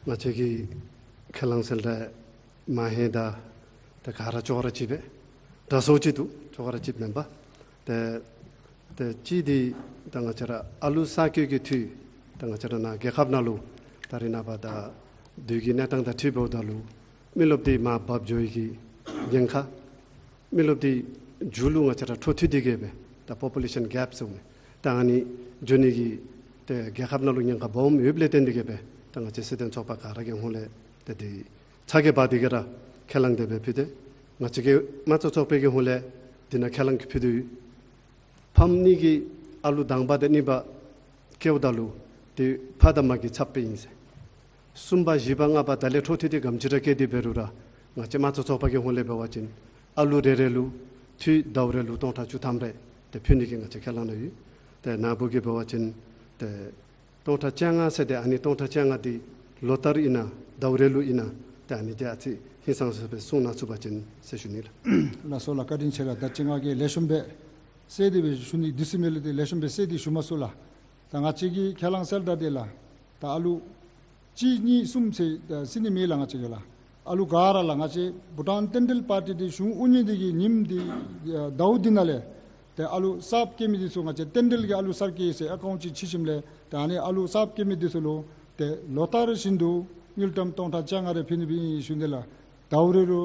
ང་བཅས་ཀྱི་ཁས་བླངས་གསལ་བསྒྲགས་མ་ཧེ་ད་ད་ག་ར་ཅོག་ར་གཅིགཔ་སྦེ་དྲག་སོ་ཅིག་འདུག། ཅོག་ར་གཅིགཔ་མེན་པ། ཏེ་ཏེ་གཅིག་འདི་ད་ང་བཅས་ར་ཨ་ལུ་གསར་བསྐོས་ཀྱི་འཐུས་ད་ང་བཅས་ར་ནཱ་རྒྱལ་ཁབ་ནང་ལུ་ད་རེས་ནངས་པ་ད་དུས་ཀྱི་གནས་སྟངས་དང་འཁྲིལཝ་ད་ལུ་མི་རློབས་འདི་མར་འབབ་འགྱོ་ནི་གི་ཉེན་ཁ། མི་རློབས་འདི་མཇུག་ལུ་ང་བཅས་ར་འཕྲོ་མཐུད་དེ་གི་སྦེ་ད་པོ་པུ་ལེ་ཤཱན་གེཔ་ཟེར་མི་ད་ཨ་ནི་འགྱོ་ནི་གི་ཏེ་རྒྱལ་ཁབ་ནང་ལུ་ཉེན་ཁ་སྦོམ་ཡོདཔ་ལས་བརྟེན་ཏེ་གི་སྦེ་ད་ང་བཅས་སྲིད་དོན་ཚོགས་པ་ག་ར་གི་ཧོངས་ལས་ཏེ་འདི་ཚ་གྱང་འབག་སྟེ་གི་ར་ཁས་བླངས་དེ་སྦེ་ཕུལ་ཏེ་ང་བཅས་ཀྱི་དམངས་གཙོ་ཚོགས་པའི་གི་ཧོངས་ལས་འདི་ནང་ཁས་བླངས་ཀྱི་ཕུལ་ཏེ་ཡོད། ཕམ་གཉིས་ཀྱི་ཨ་ལུ་དང་པ་དང་གཉིས་པ་སྐྱེཝ་ད་ལུ་ཏེ་ཕ་དང་མ་གི་ཚབ་སྦེ་ཨིན་ཟེར། གསུམ་པ་བཞི་པ་ལྔ་པ་ད་ལས་འཕྲོ་མཐུད་དེ་ག་དེམ་ཅིག་ར་སྐྱེས་ཏེ་འབད་རུང་ར་ང་བཅས་དམངས་གཙོ་ཚོགས་པ་གི་ཧོངས་ལས་འབད་བ་ཅིན་ཨ་ལུ་རེ་རེ་ལུ་འཐུས་ཟླཝ་རེ་ལུ་སྟོང་ཕྲག་བཅུ་ཐམ་རེ་ཏེ་ཕུལ་ནི་གི་ང་བཅས་ཁས་བླངས་གནང་ཡོད། ཏེ་ནཱ་བུ་གིས་འབད་བ་ཅིན་ཏེ་སྟོང་ཕྲག་བཅོ་ལྔ་ཟེར་ཏེ་ཨ་ནི་སྟོང་ཕྲག་བཅོ་ལྔ་འདི་ལོ་ལྟར་ཨིན་ན་ཟླཝ་རེ་ལུ་ཨིན་ན་ཏེ་ཨ་ནི་འདི་ཨ་ཙི་ཧིང་སངས་ས་སྦེ་གསུང་གནང་ཚུགས་པ་ཅིན་ཟེར་ཞུ་ནི་ལགས། ལགས་སོ་ལགས། བཀའ་དྲིན་ཆེ་ལགས། ད་ཅི་ང་གིས་ལེགས་ཤོམ་སྦེ་གསལ་ཏེ་སྦེ་ཞུ་ནི་འདི་ཚུ་མེད་ལས་ཏེ་ལེགས་ཤོམ་སྦེ་གསལ་ཏེ་ཞུ་མ་ཚུགས་ལགས། ད་ང་བཅས་ཀྱི་ཁས་བླངས་གསལ་བསྒྲགས་འདི་ལགས་ད་ཨ་ལུ་གཅིག་གཉིས་གསུམ་ཟེར་ད་ཟེར་ནི་མེད་ལགས། ང་བཅས་ཀྱི་ལགས་ཨ་ལུ་ག་ར་ལགས་ང་བཅས་བྷུ་ཊཱན་རྟེན་འབྲེལ་པར་ཊི་འདི་གཞུང་དབུ་བརྙེས་འདི་གི་ཉིནམ་འདི་ཟླཝ་འདི་ནང་ལས་ཏེ་ཨ་ལུ་གསརཔ་སྐྱེས་མི་འདི་ཚུ་ང་བཅས་རྟེན་འབྲེལ་གྱི་ཨ་ལུ་གསར་སྐྱེས་ཟེར་ཨེ་ཀའུནཊ་ཅིག་ཕྱེ་ཞིནམ་ལས་ད་ཨ་ནི་ཨ་ལུ་གསརཔ་སྐྱེས་མི་འདི་ཚུ་ལུ་ཏེ་ལོ་ལྟར་བཞིན་དུ་དངུལ་ཀྲམ་སྟོང་ཕྲག་བཅོ་ལྔ་རེ་ཕུལ་ནི་སྦེ་ཨིན་ཞུ་ནི་ལགས། ཟླཝ་རེ་ལུ་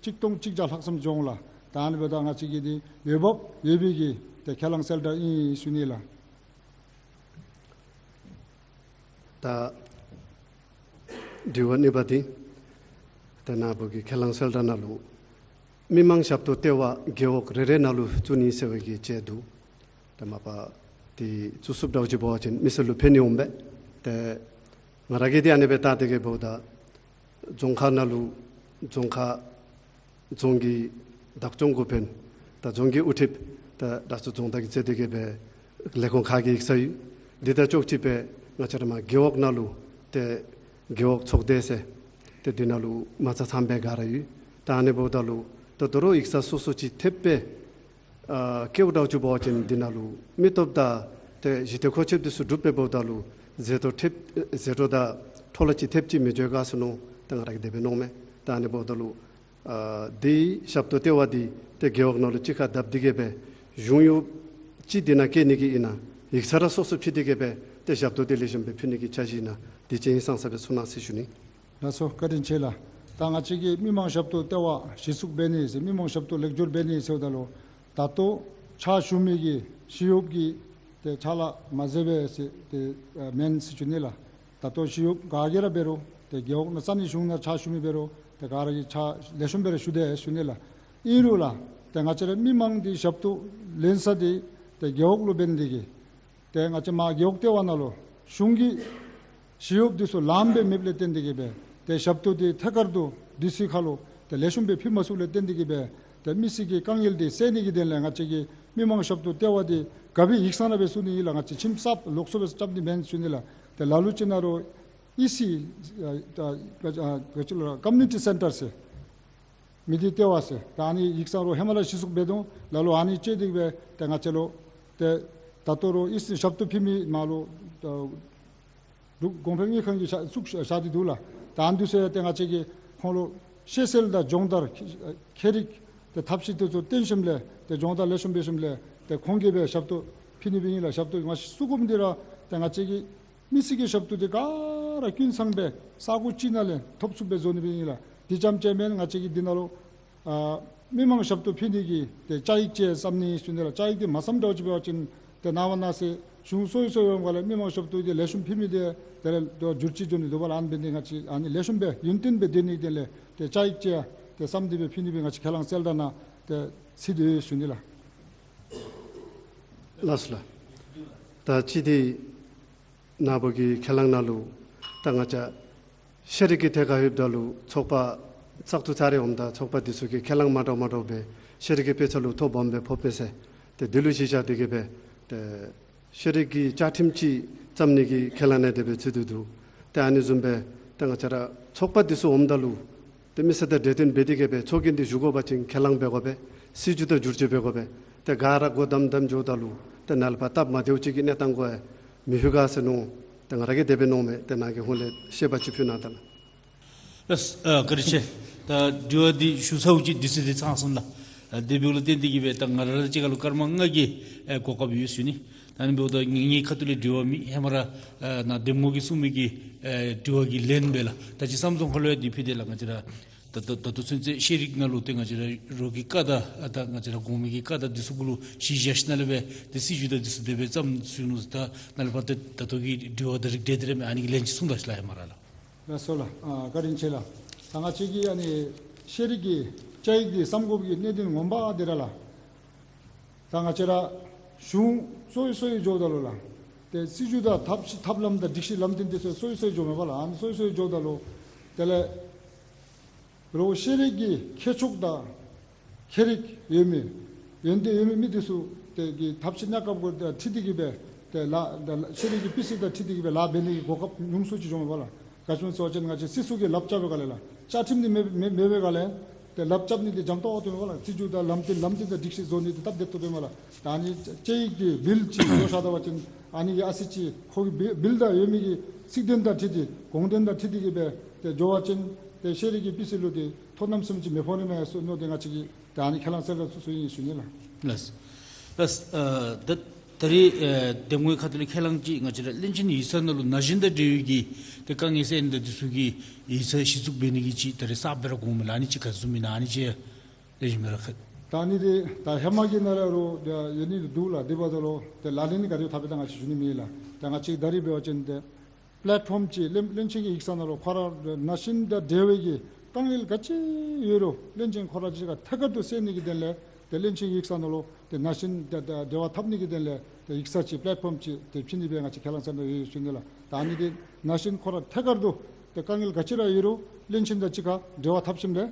གཅིག་སྟོང་གཅིག་བརྒྱ་ལྷག་ཙམ་འགྱོ་འོང་ལགས། ད་ཨ་ནི་འབདཝ་ད་ང་བཅས་ཀྱི་འདི་འོས་འབབ་ཡོད་པའི་གི་ཏེ་ཁས་བླངས་གསལ་བསྒྲགས་ཨིན་ཞུ་ནི་ལགས། ད་དྲི་བ་གཉིས་པ་འདི་ཏེ་ནཱ་བུ་གི་ཁས་བླངས་གསལ་བསྒྲགས་ནང་ལུ་མི་མང་ཞབས་ཏོག་ལྟེ་བ་རྒེད་འོག་རེ་རེ་ནང་ལུ་བཙུགས་ནི་ཟེར་བའི་གི་བཅས་འདུག། ཏེ་མ་པ་འདི་བཙུགས་ཚུགསཔ་འདྲཝ་ཅིག་འབད་བ་ཅིན་མི་སེར་ལུ་ཕན་ནི་འོང་པས། ཏེ་ང་ར་གིས་འདི་ཨ་ནི་སྦེ་བལྟ་སྟེ་གི་འབདཝ་ད་རྫོང་ཁག་ནང་ལུ་རྫོང་ཁག་རྫོང་གི་བདག་སྐྱོང་འགོ་དཔོན་དང་རྫོང་གི་དབུ་ཁྲིདཔ་དང་དྲག་ཤོས་རྫོང་བདག་གིས་མཛད་དེ་གི་སྦེ་ལས་ཁུངས་ཁག་གི་ཡིག་ཚང་ཡོད། འདི་དང་ཅོག་གཅིག་སྦེ་ང་བཅས་ར་མར་རྒེད་འོག་ནང་ལུ་ཏེ་རྒེད་འོག་ཚོགས་སྡེ་ཟེར་ཏེ་འདི་ནང་ལུ་མ་རྩ་ཚངམ་སྦེ་ག་ར་ཡོད། ད་ཨ་ནི་འབདཝ་ད་ལུ་ད་དོ་རུང་ཡིག་ཚང་སོ་སོ་ཅིག་ཐེབས་སྦེ་ཨ་བཀལཝ་འདྲཝ་ཅིག་འབད་བ་ཅིན་འདི་ནང་ལུ་མི་སྟོབས་དང་ཏེ་གཞི་རྟེན་མཁོ་ཆས་འདི་ཚུ་གྲུབ་སྦེ་འབདཝ་ད་ལུ་ཟད་འགྲོ་ཐེབས་ཟད་འགྲོ་དང་འཕྲོ་བརླག་ཅིག་ཐེབས་ཅི་མི་འགྱོ་ག་ཟེར་མནོ། ད་ང་ར་གིས་དེ་སྦེ་མནོཝ་མས། ད་ཨ་ནི་འབདཝ་ད་ལུ་ཨ་འདི་ཞབས་ཏོག་ལྟེ་བ་འདི་ཏེ་རྒེད་འོག་ནང་ལུ་གཅིག་ཁར་བསྡབས་ཏེ་གི་སྦེ་གཞུང་གཡོགཔ་ཅིག་འདི་ནང་བསྐྱལ་ནི་གི་ཨིན་ན་ཡིག་ཚང་ར་སོ་སོ་ཕྱེ་སྟེ་གི་སྦེ་ཏེ་ཞབས་ཏོག་འདི་ལེགས་ཤོམ་སྦེ་ཕུལ་ནི་གི་འཆར་གཞི་ཨིན་ན་འདི་ཅིག་ཧིང་སངས་ས་སྦེ་གསུང་གནང་ཟེར་ཞུ་ནི། ལགས་སོ་བཀའ་དྲིན་ཆེ་ལགས། ད་ང་བཅས་ཀྱི་མི་མང་ཞབས་ཏོག་ལྟེ་བ་གཞི་བཙུགས་འབད་ནི་ཟེར་མི་མང་ཞབས་ཏོག་ལེགས་སྒྱུར་འབད་ནི་ཟེརཝ་ད་ལུ་ད་ལྟོ་ཕྱག་ཞུ་མི་གི་ཞི་གཡོགཔ་གི་ཏེ་ཕྱག་ལཱ་མ་མཛད་པས་ཟེར་ཏེ་ཨ་མེན་ཟེར་ཞུ་ནི་ལགས། ད་ལྟོ་ཞི་གཡོགཔ་ག་གིས་ར་འབད་རུང་ཏེ་རྒེད་འོག་ནང་ས་གནས་གཞུང་ནང་ཕྱག་ཞུ་མི་འབད་རུང་ཏེ་ག་ར་གིས་ཕྱག་ལེགས་ཤོམ་སྦེ་ར་ཞུ་དེས་ཞུ་ནི་ལགས། ཨིན་རུང་ལགས་ཏེ་ང་བཅས་ར་མི་མང་འདི་ཞབས་ཏོག་ལེན་ས་འདི་ཏེ་རྒེད་འོག་ལུ་འབད་ནི་དེ་གིས་ཏེ་ང་བཅས་མར་རྒེད་འོག་ལྟེ་བ་ནང་ལུ་གཞུང་གི་ཞི་གཡོགཔ་འདི་ཚུ་ལངམ་སྦེ་མེདཔ་ལས་བརྟེན་ཏེ་གི་སྦེ་ཏེ་ཞབས་ཏོག་འདི་ཐད་ཀར་དུ་འདི་ཚུ་ཁར་ལུ་ཏེ་ལེགས་ཤོམ་སྦེ་ཕུལ་མ་ཚུགསཔ་ལས་བརྟེན་ཏེ་གི་སྦེ་ཏེ་མི་སེར་གྱི་དཀའ་ངལ་འདི་སེལ་ནི་གི་དོན་ལས་ང་བཅས་ཀྱི་མི་མང་ཞབས་ཏོག་ལྟེ་བ་འདི་ག་སྦེ་ཡིག་ཚང་ར་སྦེ་བཙུགས་ནི་ཨིན་ལགས། ང་བཅས་ཁྱིམ་གསརཔ་ལོགས་སུ་སྦེ་རྐྱབ་ནི་མེན་ཞུ་ནི་ལགས། ཏེ་ལ་ལུ་ཅིག་ནང་རུང་ཨི་སི་ཨ་ཨ་ཨ་ཨ་ཨ་ཀོ་མིའུ་ནི་ཊི་སེན་ཊར་ཟེར་མི་སྡེ་ལྟེ་བ་ཟེར་ད་ཨ་ནི་ཡིག་ཚང་ར་ཧེ་མ་ལས་གཞི་བཙུགས་འབད་དོ། ལ་ལུ་ཨ་ནི་བཅད་དེ་གི་སྦེ་ཏེ་ང་བཅས་ལུ་ཏེ་ད་ལྟོ་རུང་ཨི་སི་ཞབས་ཏོག་ཕུལ་མི་མར་ལུ་ཏེ་འབྲུག་གོང་འཕེལ་དངུལ་ཁང་གིས་བཙུགས་བཞག་སྟེ་འདུག་ལགས། ད་ཨ་ནི་འདི་ཚུ་ཡང་ཏེ་ང་བཅས་ཀྱིས་ཁོང་ལུ་ཤེས་གསལ་དང་སྦྱོང་བརྡར་ཁྱད་རིག་ཏེ་ཐབས་ཤེས་འདི་ཚུ་སྟོན་ཞིནམ་ལས་ཏེ་སྦྱོང་བརྡར་ལེགས་ཤོམ་འབད་ཞིནམ་ལས་ཏེ་ཁོང་གིས་སྦེ་ཞབས་ཏོག་ཕུལ་ནི་སྦེ་ཨིན་ལགས། ཞབས་ཏོག་ང་བཅས་ཚུ་གུ་འདི་ར་ཏེ་ང་བཅས་ཀྱི་མི་སེར་གྱི་ཞབས་ཏོག་འདི་ག་ར་ཀུན་ཚང་སྦེ་ས་གོ་གཅིག་ནང་ལས་ཐོབ་ཚུགསཔ་སྦེ་བཟོ་ནི་སྦེ་ཨིན་ལགས། འདི་རྐྱངམ་ཅིག་མེན། ང་བཅས་ཀྱི་འདི་ནང་ལུ་ཨ་ མི་མང་ཞབས་ཏོག་ཕུལ་ནི་གི་ཏེ་བཅའ་ཡིག་ཅིག་བརྩམ་ནི་ཟེར་ཞུ་ནི་ལགས། བཅའ་ཡིག་འདི་མ་བརྩམ་འདྲཝ་ཅིག་འབད་བ་ཅིན་ཏེ་ནངས་པ་གནངས་ཚེ་གཞུང་སོ་སོ་ཡོངས་ཀ་ལས་མི་མང་ཞབས་ཏོག་འདི་ལེགས་ཤོམ་ཕུལ་མི་འདི་དེ་ལས་ཏེ་འགྱུར་བཅོས་འགྱོ་ནི་འདུག་པ་ལགས། ཨ་ནི་འབད་ནི་འདི་ང་བཅས་ཨ་ནི་ལེགས་ཤོམ་སྦེ་ཡུན་བརྟན་སྦེ་སྡོད་ནི་དེ་ལས་ཏེ་བཅའ་ཡིག་ཅིག་ཏེ་བརྩམས་ཏེ་སྦེ་ཕུལ་ནི་སྦེ་ང་བཅས་ཁས་བླངས་གསལ་བསྒྲགས་ནང་ཏེ་ཚུད་དེ་ཡོད་ཟེར་ཞུ་ནི་ལགས། ལགས་སོ་ལགས། ད་ཅི་འདི་ནཱ་བུ་གི་ཁས་བླངས་ནང་ལུ་ད་ང་བཅས་ཤེས་རིག་གི་ཐད་ཁར་ལྷོདཔ་ད་ལུ་ཚོགས་པ་བཙག་འཐུ་ཚར་རེ་འོངམ་ད་ཚོགས་པ་འདི་ཚུ་གིས་ཁས་བླངས་མ་འདྲཝ་མ་འདྲཝ་སྦེ་ཤེས་རིག་གི་དཔེ་ཆ་ལུ་ཐོ་སྦོམ་སྦེ་ཕོགཔ་མས་ཟེར། ཏེ་འདི་ལུ་གཞི་བཞག་སྟེ་གིས་སྦེ་ཏེ་ཤེས་རིག་གི་བཅའ་ཁྲིམས་ཅིག་བརྩམ་ནི་གི་ཁས་བླངས་གནང་སྟེ་སྦེ་ཚུད་དེ་འདུག། ཏེ་ཨ་ནི་བཟུམ་སྦེ་ཏེ་ང་བཅས་ར་ཚོགས་པ་འདི་ཚུ་འོངམ་ད་ལུ་ཏེ་མི་སེར་དང་གྲོས་བསྟུན་འབད་དེ་གིས་སྦེ་ཚོགས་རྒྱན་འདི་ཞུ་དགོ་པ་ཅིན་ཁས་བླངས་འབད་དགོ་པས། སྲིད་བྱུས་དང་བསྒྱུར་བཅོས་འབད་དགོ་པས། ཏེ་ག་ར་སྒོ་བསྡམས་བསྡམས་འགྱོཝ་ད་ལུ་ཏེ་ནཱ་ལས་ཕར་སྟབས་མ་བདེཝ་ཅིག་གི་གནས་སྟངས་གུ་ཡང་མི་ལྷོད་ག་ཟེར་མནོ། ཏེ་ང་ར་གིས་དེ་སྦེ་མནོཝ་མས། ཏེ་ནཱ་གིས་ཧོངས་ལས་ཤེས་པ་ཅིག་ཕུལ་གནང་ད་ལགས། ལགས་སོ། ཨ་བཀའ་དྲིན་ཆེ། ད་དྲི་བ་འདི་ཞུ་ཚརཝ་ཅིག་དུས་ཚོད་འདི་ཚང་སོང་ལགས། ཨ་དེ་འབདཝ་ལས་བརྟེན་ཏེ་གིས་སྦེ་ད་ང་ར་ར་གཅིག་ཁར་ལུ་སྐར་མ་ལྔ་གི་ཨེ་གོ་སྐབས་ཡོད་ཟེར་ཞུ་ནི། ད་ཨ་ནི་འབདཝ་ད་ངེ་གི་ཁ་ཐུག་ལས་དྲི་བ་མེད། ཧེ་མ་ར་ཨ་ནཱ་འདེམས་ངོ་གིས་གསུངས་མི་གི་ཨེ་དྲི་བ་གི་ལན་སྦེ་ལགས། ད་ཅི་བསམ་བཟང་ཁ་ལུ་ཡང་འདི་ཕུལ་ཏེ་ལགས། ང་བཅས་ར་ད་ད་ད་ལྟོ་ཚུན་ཚོད་ཤེས་རིག་ནང་ལུ་ཏེ་ང་བཅས་ར་རོགས་ཀྱི་བཀའ་དང་ཨ་ད་ང་བཅས་ར་གོང་མའི་གི་བཀའ་དང་འདི་ཚུ་གུ་ལུ་གཞི་བཞག་ཞིནམ་ལས་སྦེ་ཏེ་སྲིད་བྱུས་དང་འདི་ཚུ་དེ་སྦེ་བརྩམས་ཞུ་ནུག་ཟེར། ད་ནཱ་ལས་ཕར་ཏེ་ད་ལྟོ་གི་དྲི་བ་ད་རིགས་འགྲེ་སྟེ་ར་མེན། ཨ་ནི་གི་ལན་ཅིག་གསུང་ད་ཤིག་ལགས། ཧེ་མ་ར་ལགས། ལགས་སོ་ལགས། ཨ་བཀའ་དྲིན་ཆེ་ལགས། ད་ང་བཅས་ཀྱིས་ཨ་ནི་ཤེས་རིག་གི་བཅའ་ཡིག་འདི་བརྩམ་དགོ་པའི་གི་གནད་དོན་ངོ་མ་འདི་ར་ལགས། ད་ང་བཅས་ར་གཞུང་སོ་སོ་སོ་སྦེ་འགྱོཝ་ད་ལུ་ལགས། ཏེ་སྲིད་བྱུས་དང་ཐབས་ཤེས་ཐབས་ལམ་དང་སྒྲིག་གཞི་ལམ་སྟོན་འདི་ཚུ་སོ་སོ་སོ་སྦེ་འགྱོཝ་མས་པ་ལགས། ཨ་ནི་སོ་སོ་སོ་སྦེ་འགྱོཝ་ད་ལུ་དེ་ལས་རོགས་ཤེས་རིག་གི་མཁས་མཆོག་དང་མཁས་རིག་ཡོད་མི་ཡོན་ཏན་ཡོད་མི་མི་འདི་ཚུ་ཏེ་གི་ཐབས་ཤེས་གནས་སྐབས་གུ་འཁྲིལ་ཏེ་གིས་སྦེ་ཏེ་ལཱ་ཏེ་ཤེས་རིག་གི་སྤུས་ཚད་དང་འཁྲིལ་ཏེ་གིས་སྦེ་ལཱ་འབད་ནི་གི་གོ་སྐབས་ཉུང་སུ་ཅིག་འགྱོཝ་མས་པ་ལགས། ག་ཅི་སྨོ་ཟེར་བ་ཅིན་ང་བཅས་སྲིད་ཚོགས་ཀྱི་ལགཔ་རྐྱབ་པའི་སྒང་ལས་ལགས། བཅའ་ཁྲིམས་འདི་མེད་མེད་མེད་པའི་སྒང་ལས་ཏེ་ལགཔ་རྐྱབ་ནི་འདི་འཇམ་ཏོག་ཏོ་མས་པ་ལགས། སྲིད་བྱུས་དང་ལམ་སྟོན་ལམ་སྟོན་དང་སྒྲིག་གཞི་བཟོ་ནི་འདི་སྟབས་བདེ་ཏོག་ཏོ་མས་པ་ལགས། ད་ཨ་ནི་བཅའ་ཡིག་འདི་བིལ་ཅིག་བཟོ་བཞག་ད་པ་ཅིན་ཨ་ནི་གི་ཨ་ཙི་ཅིག་ཁོ་གི་བི་བིལ་དང་ཡོད་མི་གི་ཚིག་དོན་དང་འཁྲིལ་ཏེ་དགོངས་དོན་དང་འཁྲིལ་ཏེ་གིས་སྦེ་ཏེ་འགྱོ་བ་ཅིན་ཏེ་ཤེས་རིག་གི་སྤུས་ཚད་ལུ་ཏེ་ཐོ་རྣམ་གསུམ་ཅིག་མི་ཕོག་ནི་མས་ཟེར་མནོ་སྟེ་ང་བཅས་ཀྱིས་ད་ཨ་ནི་ཁས་བླངས་གསལ་བསྒྲགས་ཚུ་ཚུ་ཨིན་ཞུ་ནི་ལགས། ལགས་སོ། ལགས་སོ། ཨ་ད་ད་རེས་ཨ་འདེམས་ངོའི་ཁ་ཐུག་ལས་ཁས་བླངས་ཅིག་ང་བཅས་ར་བློན་ཆེན་ཡིག་ཚང་ནང་ལུ་ན་གཞོན་དང་འབྲེལ་བའི་གི་ཏེ་དཀའ་ངལ་སེལ་ནི་དང་འདི་ཚུ་གི་ཡིག་ཚང་གཞི་བཙུགས་འབད་ནི་གི་ཅིག་ད་རེས་གསརཔ་སྦེ་ར་དགོངསམ་མས་ལགས། ཨ་ནི་ཅིག་ག་བཟུམ་ཨིན་ན་ཨ་ནི་ཅིག་ལེགས་ཤོམ་སྦེ་ར་ཁ། ད་ཨ་ནི་འདི་ད་ཧེ་མ་གི་ནང་ལས་ར་ཡོད་ནི་འདུག་ལགས། དེ་འབདཝ་ད་ལུ་ཏེ་ལག་ལེན་ག་དེ་འཐབ་པས་ད་ང་བཅས་ཞུ་ནི་མེད་ལགས། ད་ང་བཅས་ད་རེས་འབད་བ་ཅིན་ཏེ་པི་ལེཊ་ཕོམ་ཅིག་བློན་བློན་ཆེན་གྱི་ཡིག་ཚང་ནང་ལུ་ཁོ་ར་ན་གཞོན་དང་འབྲེལ་བའི་གི་དཀའ་ངལ་ག་ཅི་ཡོད་རུང་བློན་ཆེན་ཁོ་ར་གཅིག་ཁར་ཐད་ཀར་དུ་སེལ་ནི་གི་དོན་ལས་ཏེ་བློན་ཆེན་གྱི་ཡིག་ཚང་ནང་ལུ་ཏེ་ན་གཞོན་དང་དང་འབྲེལ་བ་འཐབ་ནི་གི་དོན་ལས་ཏེ་ཡིག་ཚང་ཅིག་པི་ལེཊ་ཕོམ་ཅིག་ཏེ་ཕུལ་ནི་སྦེ་ང་བཅས་ཁས་བླངས་གསལ་བསྒྲགས་ཡོད་ཞུ་ནི་ལགས། ད་ཨ་ནི་འདི་ན་གཞོན་ཁོ་ར་ཐད་ཀར་དུ་ཏེ་དཀའ་ངལ་ག་ཅི་ར་ཡོད་རུང་བློན་ཆེན་དང་གཅིག་ཁར་འབྲེལ་བ་འཐབ་ཞིནམ་ལས་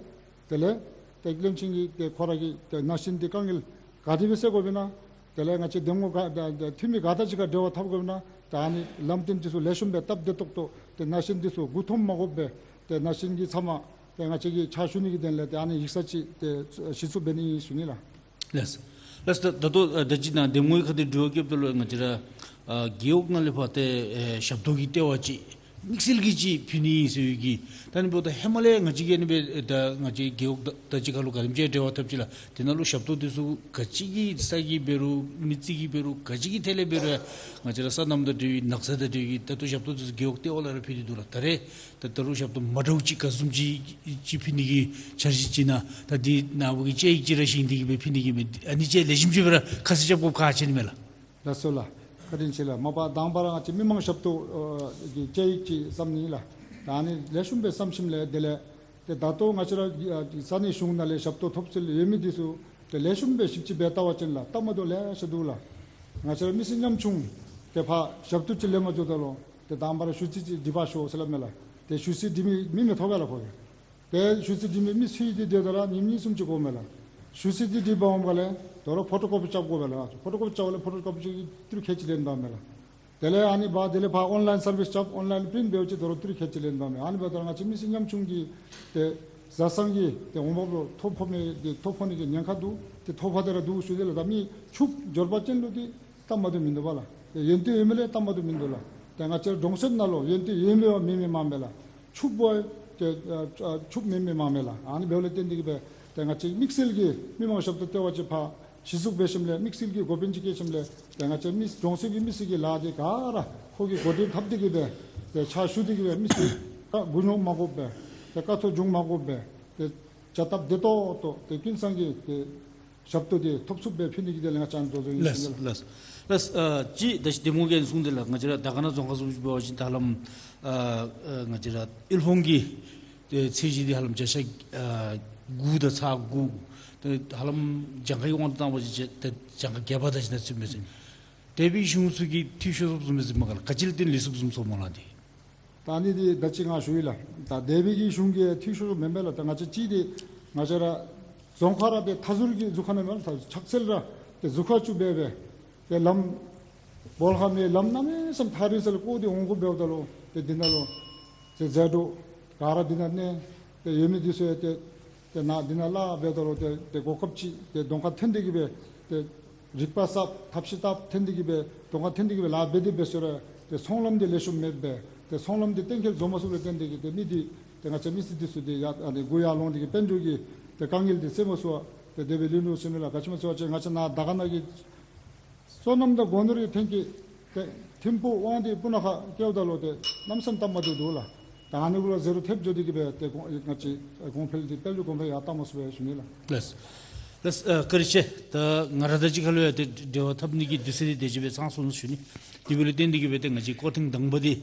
དེ་ལས་ཏེ་བློན་ཆེན་གྱིས་ཏེ་ཁོ་ར་གི་ཏེ་ན་གཞོན་འདི་དཀའ་ངལ་ག་དེ་སྦེ་སེལ་དགོཔ་ཨིན་ན། དེ་ལས་ང་བཅས་འདེམས་ངོ་ག་ད་ད་འཐུས་མི་ག་དང་གཅིག་ཁར་འབྲེལ་བ་འཐབ་དགོཔ་ཨིན་ན། ད་ཨ་ནི་ལམ་སྟོན་འདི་ཚུ་ལེགས་ཤོམ་སྦེ་སྟབས་བདེ་ཏོག་ཏོ་ཏེ་ན་གཞོན་འདི་ཚུ་མགུ་འཐོམ་མ་དགོཔ་སྦེ་ཏེ་ན་གཞོན་གྱི་ཚབ་མ་ཏེ་ང་བཅས་ཀྱིས་ཕྱག་ཞུ་ནི་གི་དོན་ལས་ཏེ་ཨ་ནི་ཡིག་ཚང་ཅིག་ཏེ་གཞི་བཙུགས་འབད་ནི་ཨིན་ཞུ་ནི་ལགས། ལགས་སོ། ལགས་སོ། ད་ད་ལྟོ་ཨ་ད་ཅི་ནཱ་འདེམས་ངོའི་ཁ་ཐུག་དྲི་བ་བཀོདཔ་ད་ལུ་ང་བཅས་ར་ཨ་རྒེད་འོག་ནང་ལས་ཕར་ཏེ་ཨེ་ཞབས་ཏོག་གི་ལྟེ་བ་ཅིག་དམིགས་བསལ་གྱི་ཅིག་ཕུལ་ནི་ཨིན་ཟེར་བའི་གི། ད་ཨ་ནི་འབདཝ་ད་ཧེ་མ་ལས་ང་བཅས་ཀྱིས་ཨ་ནི་སྦེ་ད་ང་བཅས་རྒེད་འོག་དང་དང་གཅིག་ཁར་ལུ་ག་དེམ་ཅིག་འབྲེལ་བ་འཐབ་ཅི་ལགས། དེ་ནང་ལུ་ཞབས་ཏོག་འདི་ཚུ་ག་ཅི་གི་ས་གི་འབད་རུང་མི་རྩིས་ཀྱི་འབད་རུང་ག་ཅི་གི་ཐད་ལས་འབད་རུང་ང་བཅས་ར་སོ་ནམ་དང་འབྲེལ་བའི་ནགས་ཚལ་དང་འབྲེལ་བའི་ད་ལྟོ་ཞབས་ཏོག་འདི་ཚུ་རྒེད་འོག་ལྟེ་བ་ལས་ར་ཕུལ་ཏེ་འདུག་ལགས། ད་རེས་ད་ད་རུང་ཞབས་ཏོག་མ་འདྲཝ་ཅིག་ག་བཟུམ་ཅིག་ཅིག་ཕུལ་ནི་གི་འཆར་གཞི་ཅིག་ཨིན་ན། ད་འདི་ནཱ་བུ་གིས་བཅའ་ཡིག་ཅིག་ར་བཞེངས་ཏེ་གིས་སྦེ་ཕུལ་ནི་གི་མས། ཨ་ནི་ཅིག་ལེགས་ཤོམ་ཅིག་སྦེ་ར་ཁ་གསལ་རྐྱབ་དགོཔ་ཁག་ཆེ་ནི་མས་ལགས། ལགས་སོ་ལགས། བཀའ་དྲིན་ཆེ་ལགས། མ་པ་དང་པ་ར་ང་བཅས་མི་མང་ཞབས་ཏོག་ཨ་གི་བཅའ་ཡིག་ཅིག་བརྩམ་ནི་ལགས། ད་ཨ་ནི་ལེགས་ཤོམ་སྦེ་བརྩམས་ཞིནམ་ལས་དེ་ལས་ཏེ་ད་ལྟོ་ང་བཅས་ར་ཨ་ས་གནས་གཞུང་ནང་ལས་ཞབས་ཏོག་ཐོབ་སྲོལ་ཡོད་མི་འདི་ཚུ་ཏེ་ལེགས་ཤོམ་སྦེ་ཞིབ་དཔྱད་འབད་བལྟ་བ་ཅིན་ལགས་སྟབས་མ་བདེཝ་ལེ་ཤ་འདུག་ལགས། ང་བཅས་ར་མི་སེར་ཉམ་ཆུང་ཏེ་ཕར་ཞབས་ཏོག་ཅིག་ལེན་པར་འགྱོཝ་ད་ལུ་ཏེ་དང་པ་ར་ཞུ་ཚིག་ཅིག་འབྲི་བར་ཤོག་ཟེར་སླབ་མས་ལགས། ཏེ་ཞུ་ཚིག་འབྲི་མི་མི་མི་ཐོབ་པས་ལགས་ཁོ་གིས། ཏེ་ཞུ་ཚིག་འབྲི་མི་མི་ཚུ་འདི་དེ་ད་ར་ཉིནམ་གཉིས་གསུམ་ཅིག་འགོརཝ་མས་ལགས། ཞུ་ཚིག་འདི་འབྲི་འབག་འོང་པ་ལས་དོ་རུང་ཕོ་ཊོ་ཀོ་པི་རྐྱབ་དགོ་པས་ལགས། ཕོ་ཊོ་ཀོ་པི་རྐྱབ་པ་ལས་ཕོ་ཊོ་ཀོ་པི་ཅིག་ཏི་རུ་ཁལ་གཅིག་ལེན་འབག་མས་ལགས། དེ་ལས་ཨ་ནི་འབག་དེ་ལས་ཕར་ཨོན་ལཱའིན་སར་བིསི་རྐྱབ་ཨོན་ལཱའིན་པི་རིནཊ་འབདཝ་ཅིག་དོ་རུང་ཏི་རུ་ཁལ་གཅིག་ལེན་འབག་མས། ཨ་ནི་འབདཝ་ད་ང་བཅས་མི་སེར་ཉམ་ཆུང་གི་ཏེ་བཟའ་ཚང་གི་ཏེ་འོང་འབབ་ལུ་ཐོ་ཕོག་མི་ཏེ་ཐོ་ཕོག་ནི་གི་ཉེན་ཁ་འདུག། ཏེ་ཐོ་ཕོག་སྟེ་ར་འདུག་ཞུ་དེས་ལགས། ད་མི་ཕྱུགཔོ་འབྱོར་པ་ཅན་ལུ་འདི་སྟབས་མ་བདེཝ་མིན་འདུག་པ་ལགས། ཏེ་ཡོན་ཏན་ཡོད་མི་ལུ་སྟབས་མ་བདེཝ་མིན་འདུག་ལགས། ཏེ་ང་བཅས་གྲོང་གསེབ་ནང་ལུ་ཡོན་ཏན་ཡོད་མི་འབད་མི་མང་མས་ལགས། ཕྱུགཔོ་ཏེ་ཨ་ཨ་ཕྱུགཔོ་མེད་མི་མང་མས་ལགས། ཨ་ནི་འབདཝ་ལས་བརྟེན་ཏེ་གིས་སྦེ་ཏེ་ང་བཅས་དམིགས་བསལ་གྱི་མི་མང་ཞབས་ཏོག་ལྟེ་བ་ཅིག་ཕར་གཞི་བཙུགས་འབད་ཞིནམ་ལས་དམིགས་བསལ་གྱི་འགོ་དཔོན་ཅིག་བསྐོ་ཞིནམ་ལས་ཏེ་ང་བཅས་མི་གྲོང་གསེབ་ཀྱི་མི་སེར་གྱི་ལཱ་འདི་ག་ར་ཁོ་གིས་འགོ་འདྲེན་འཐབ་སྟེ་གིས་སྦེ་ཏེ་ཕྱག་ཞུ་སྟེ་གིས་སྦེ་མི་སེར་ཀ་མགུ་རྙོག་མ་དགོཔ་སྦེ་ཏེ་དཀའ་ཐུབ་འབྱུང་མ་དགོཔ་སྦེ་ཏེ་ བྱ་སྟབས་བདེ་ཏོག་ཏོ་ཏེ་ཀུན་བཟང་གི་ཏེ་ཞབས་ཏོག་འདི་ཐོབ་ཚུགསཔ་སྦེ་ཕུལ་ནི་གི་དོན་ལས་ང་བཅས་ཨ་ནི་འགྲོ་འགྲུལ་ཨིན་ཟེར་ཞུ་ནི་ལགས། ལགས་ལགས། ལགས། ཨ་ཅི་ད་ཅི་དེ་སྨོ་གི་གསུངས་ཏེ་ལགས། ང་བཅས་ར་དར་དཀར་ན་རྫོང་ཁག་ཚུ་འབད་བ་ཅིན་ད་ཧ་ལམ་ཨ་ཨ་ང་བཅས་ར་དབུལ་ཕོངས་ཀྱི་ཏེ་ཚད་གཞི་འདི་ཧ་ལམ་བརྒྱ་ཆ་ཨ་དགུ་དང་ཚག་དགུ། ཏེ་ཧ་ལམ་གྱངས་ཁ་གི་དབང་དུ་བཏང་བ་ཅིན་ཏེ་གྱངས་ཁ་བརྒྱད་པ་དེ་ཅིག་ནང་ཚུདཔ་མས་ཟེར། འདས་པའི་གཞུང་ཚུ་གིས་འཐུས་ཤོར་སོངམ་བཟུམ་མས་ཟེར་མས་ག་ལགས། ག་ཅི་ལས་བརྟེན་ལུས་སོངམ་བཟུམ་སོངམ་སྨོ་ལགས་འདི། ད་ཨ་ནི་འདི་ད་ཅི་ང་ཞུ་ཡི་ལགས། ད་འདས་པའི་གི་གཞུང་གིས་འཐུས་ཤོར་མེན་པས་ལགས། ད་ང་བཅས་ཅིག་འདི་ང་བཅས་ར་རྫོང་ཁག་ར་ཏེ་མཐའ་ཟུར་གྱི་ཟུར་ཁ་ནང་མས་ལགས། ད་ཕྱག་འཚལ་ར་ཏེ་ཟུར་ཁ་བཅུག་སྦེ་སྦེ་ཏེ་ལམ་སྦོ་ལོགས་ཁ་མའི་ལམ་གནམ་མེད་ས་མེད་ཐག་རིང་ས་ལས་བསྐོར་ཏེ་འོང་དགོཔ་འབདཝ་ད་ལུ་ཏེ་འདི་ནང་ལུ་ཏེ་ཟད་འགྲོ་ག་ར་འདི་ནང་གནས་ཏེ་ཡོད་མི་འདི་ཚུ་ཡང་ཏེ་ཏེ་ནཱ་འདི་ནང་སླབ་འབདཝ་ད་ལུ་ཏེ་ཏེ་གོ་སྐབས་ཅིག་ཏེ་གདོང་ཁར་ཐོན་ཏེ་གི་སྦེ་ཏེ་རིག་པ་གསརཔ་ཐབས་ཤེས་བཏབ་ཐོན་ཏེ་གི་སྦེ་གདོང་ཁར་ཐོན་ཏེ་གི་སྦེ་ལཱ་འབད་དེ་འབད་ས་ར་ཏེ་ཚོང་ལམ་འདི་ལེགས་ཤོམ་མེདཔ་སྦེ་ཏེ་ཚོང་ལམ་འདི་གཏན་འཁེལ་བཟོ་མ་ཚུགསཔ་ལས་བརྟེན་ཏེ་གི་ཏེ་མི་འདི་ཏེ་ང་བཅས་མི་སེར་འདི་ཚུ་འདི་ཡར་ཨ་ནི་མགུ་ཡར་ལོང་སྟེ་གི་དཔལ་འབྱོར་གྱི་ཏེ་དཀའ་ངལ་འདི་སེལ་མ་ཚུགས་པར་ཏེ་དེ་སྦེ་ལུས་ནུག་ཟེར་མས་ལགས། ག་ཅི་སྨོ་ཟེར་བ་ཅིན་ང་བཅས་ནཱ་དར་དཀར་ན་གི་སོ་ནམ་དང་སྒོ་ནོར་གྱི་ཐོན་སྐྱེད་ཏེ་ཐིམ་ཕུག་དབང་འདུས་སྤུ་ན་ཁ་བཀལཝ་ད་ལུ་ཏེ་གནམ་མེད་ས་མེད་སྟབས་མ་བདེཝ་འདུག་ལགས། ད་ཨ་ནི་གུ་ལུ་ཟེར་རུང་ཐེབས་འགྱོ་སྟེ་གི་སྦེ་ཏེ་གོང་ང་བཅས་གོང་འཕེལ་འདི་དཔལ་འབྱོར་གོང་འཕེལ་ཡར་བཏང་མ་ཚུགས་པས་ཞུ་ནི་ལགས། ལགས་ལགས། ཨ་བཀའ་དྲིན་ཆེ། ད་ང་ར་དང་གཅིག་ཁར་ལུ་ཡང་ཏེ་འབྲེལ་བ་འཐབ་ནི་གི་དུས་ཚོད་འདི་དེ་ཅིག་སྦེ་ཚང་སོང་ནུག་ཞུ་ནི། དེ་འབདཝ་ལས་བརྟེན་ཏེ་གི་སྦེ་ཏེ་ང་བཅས་སྐོར་ཐེངས་དང་པ་འདི་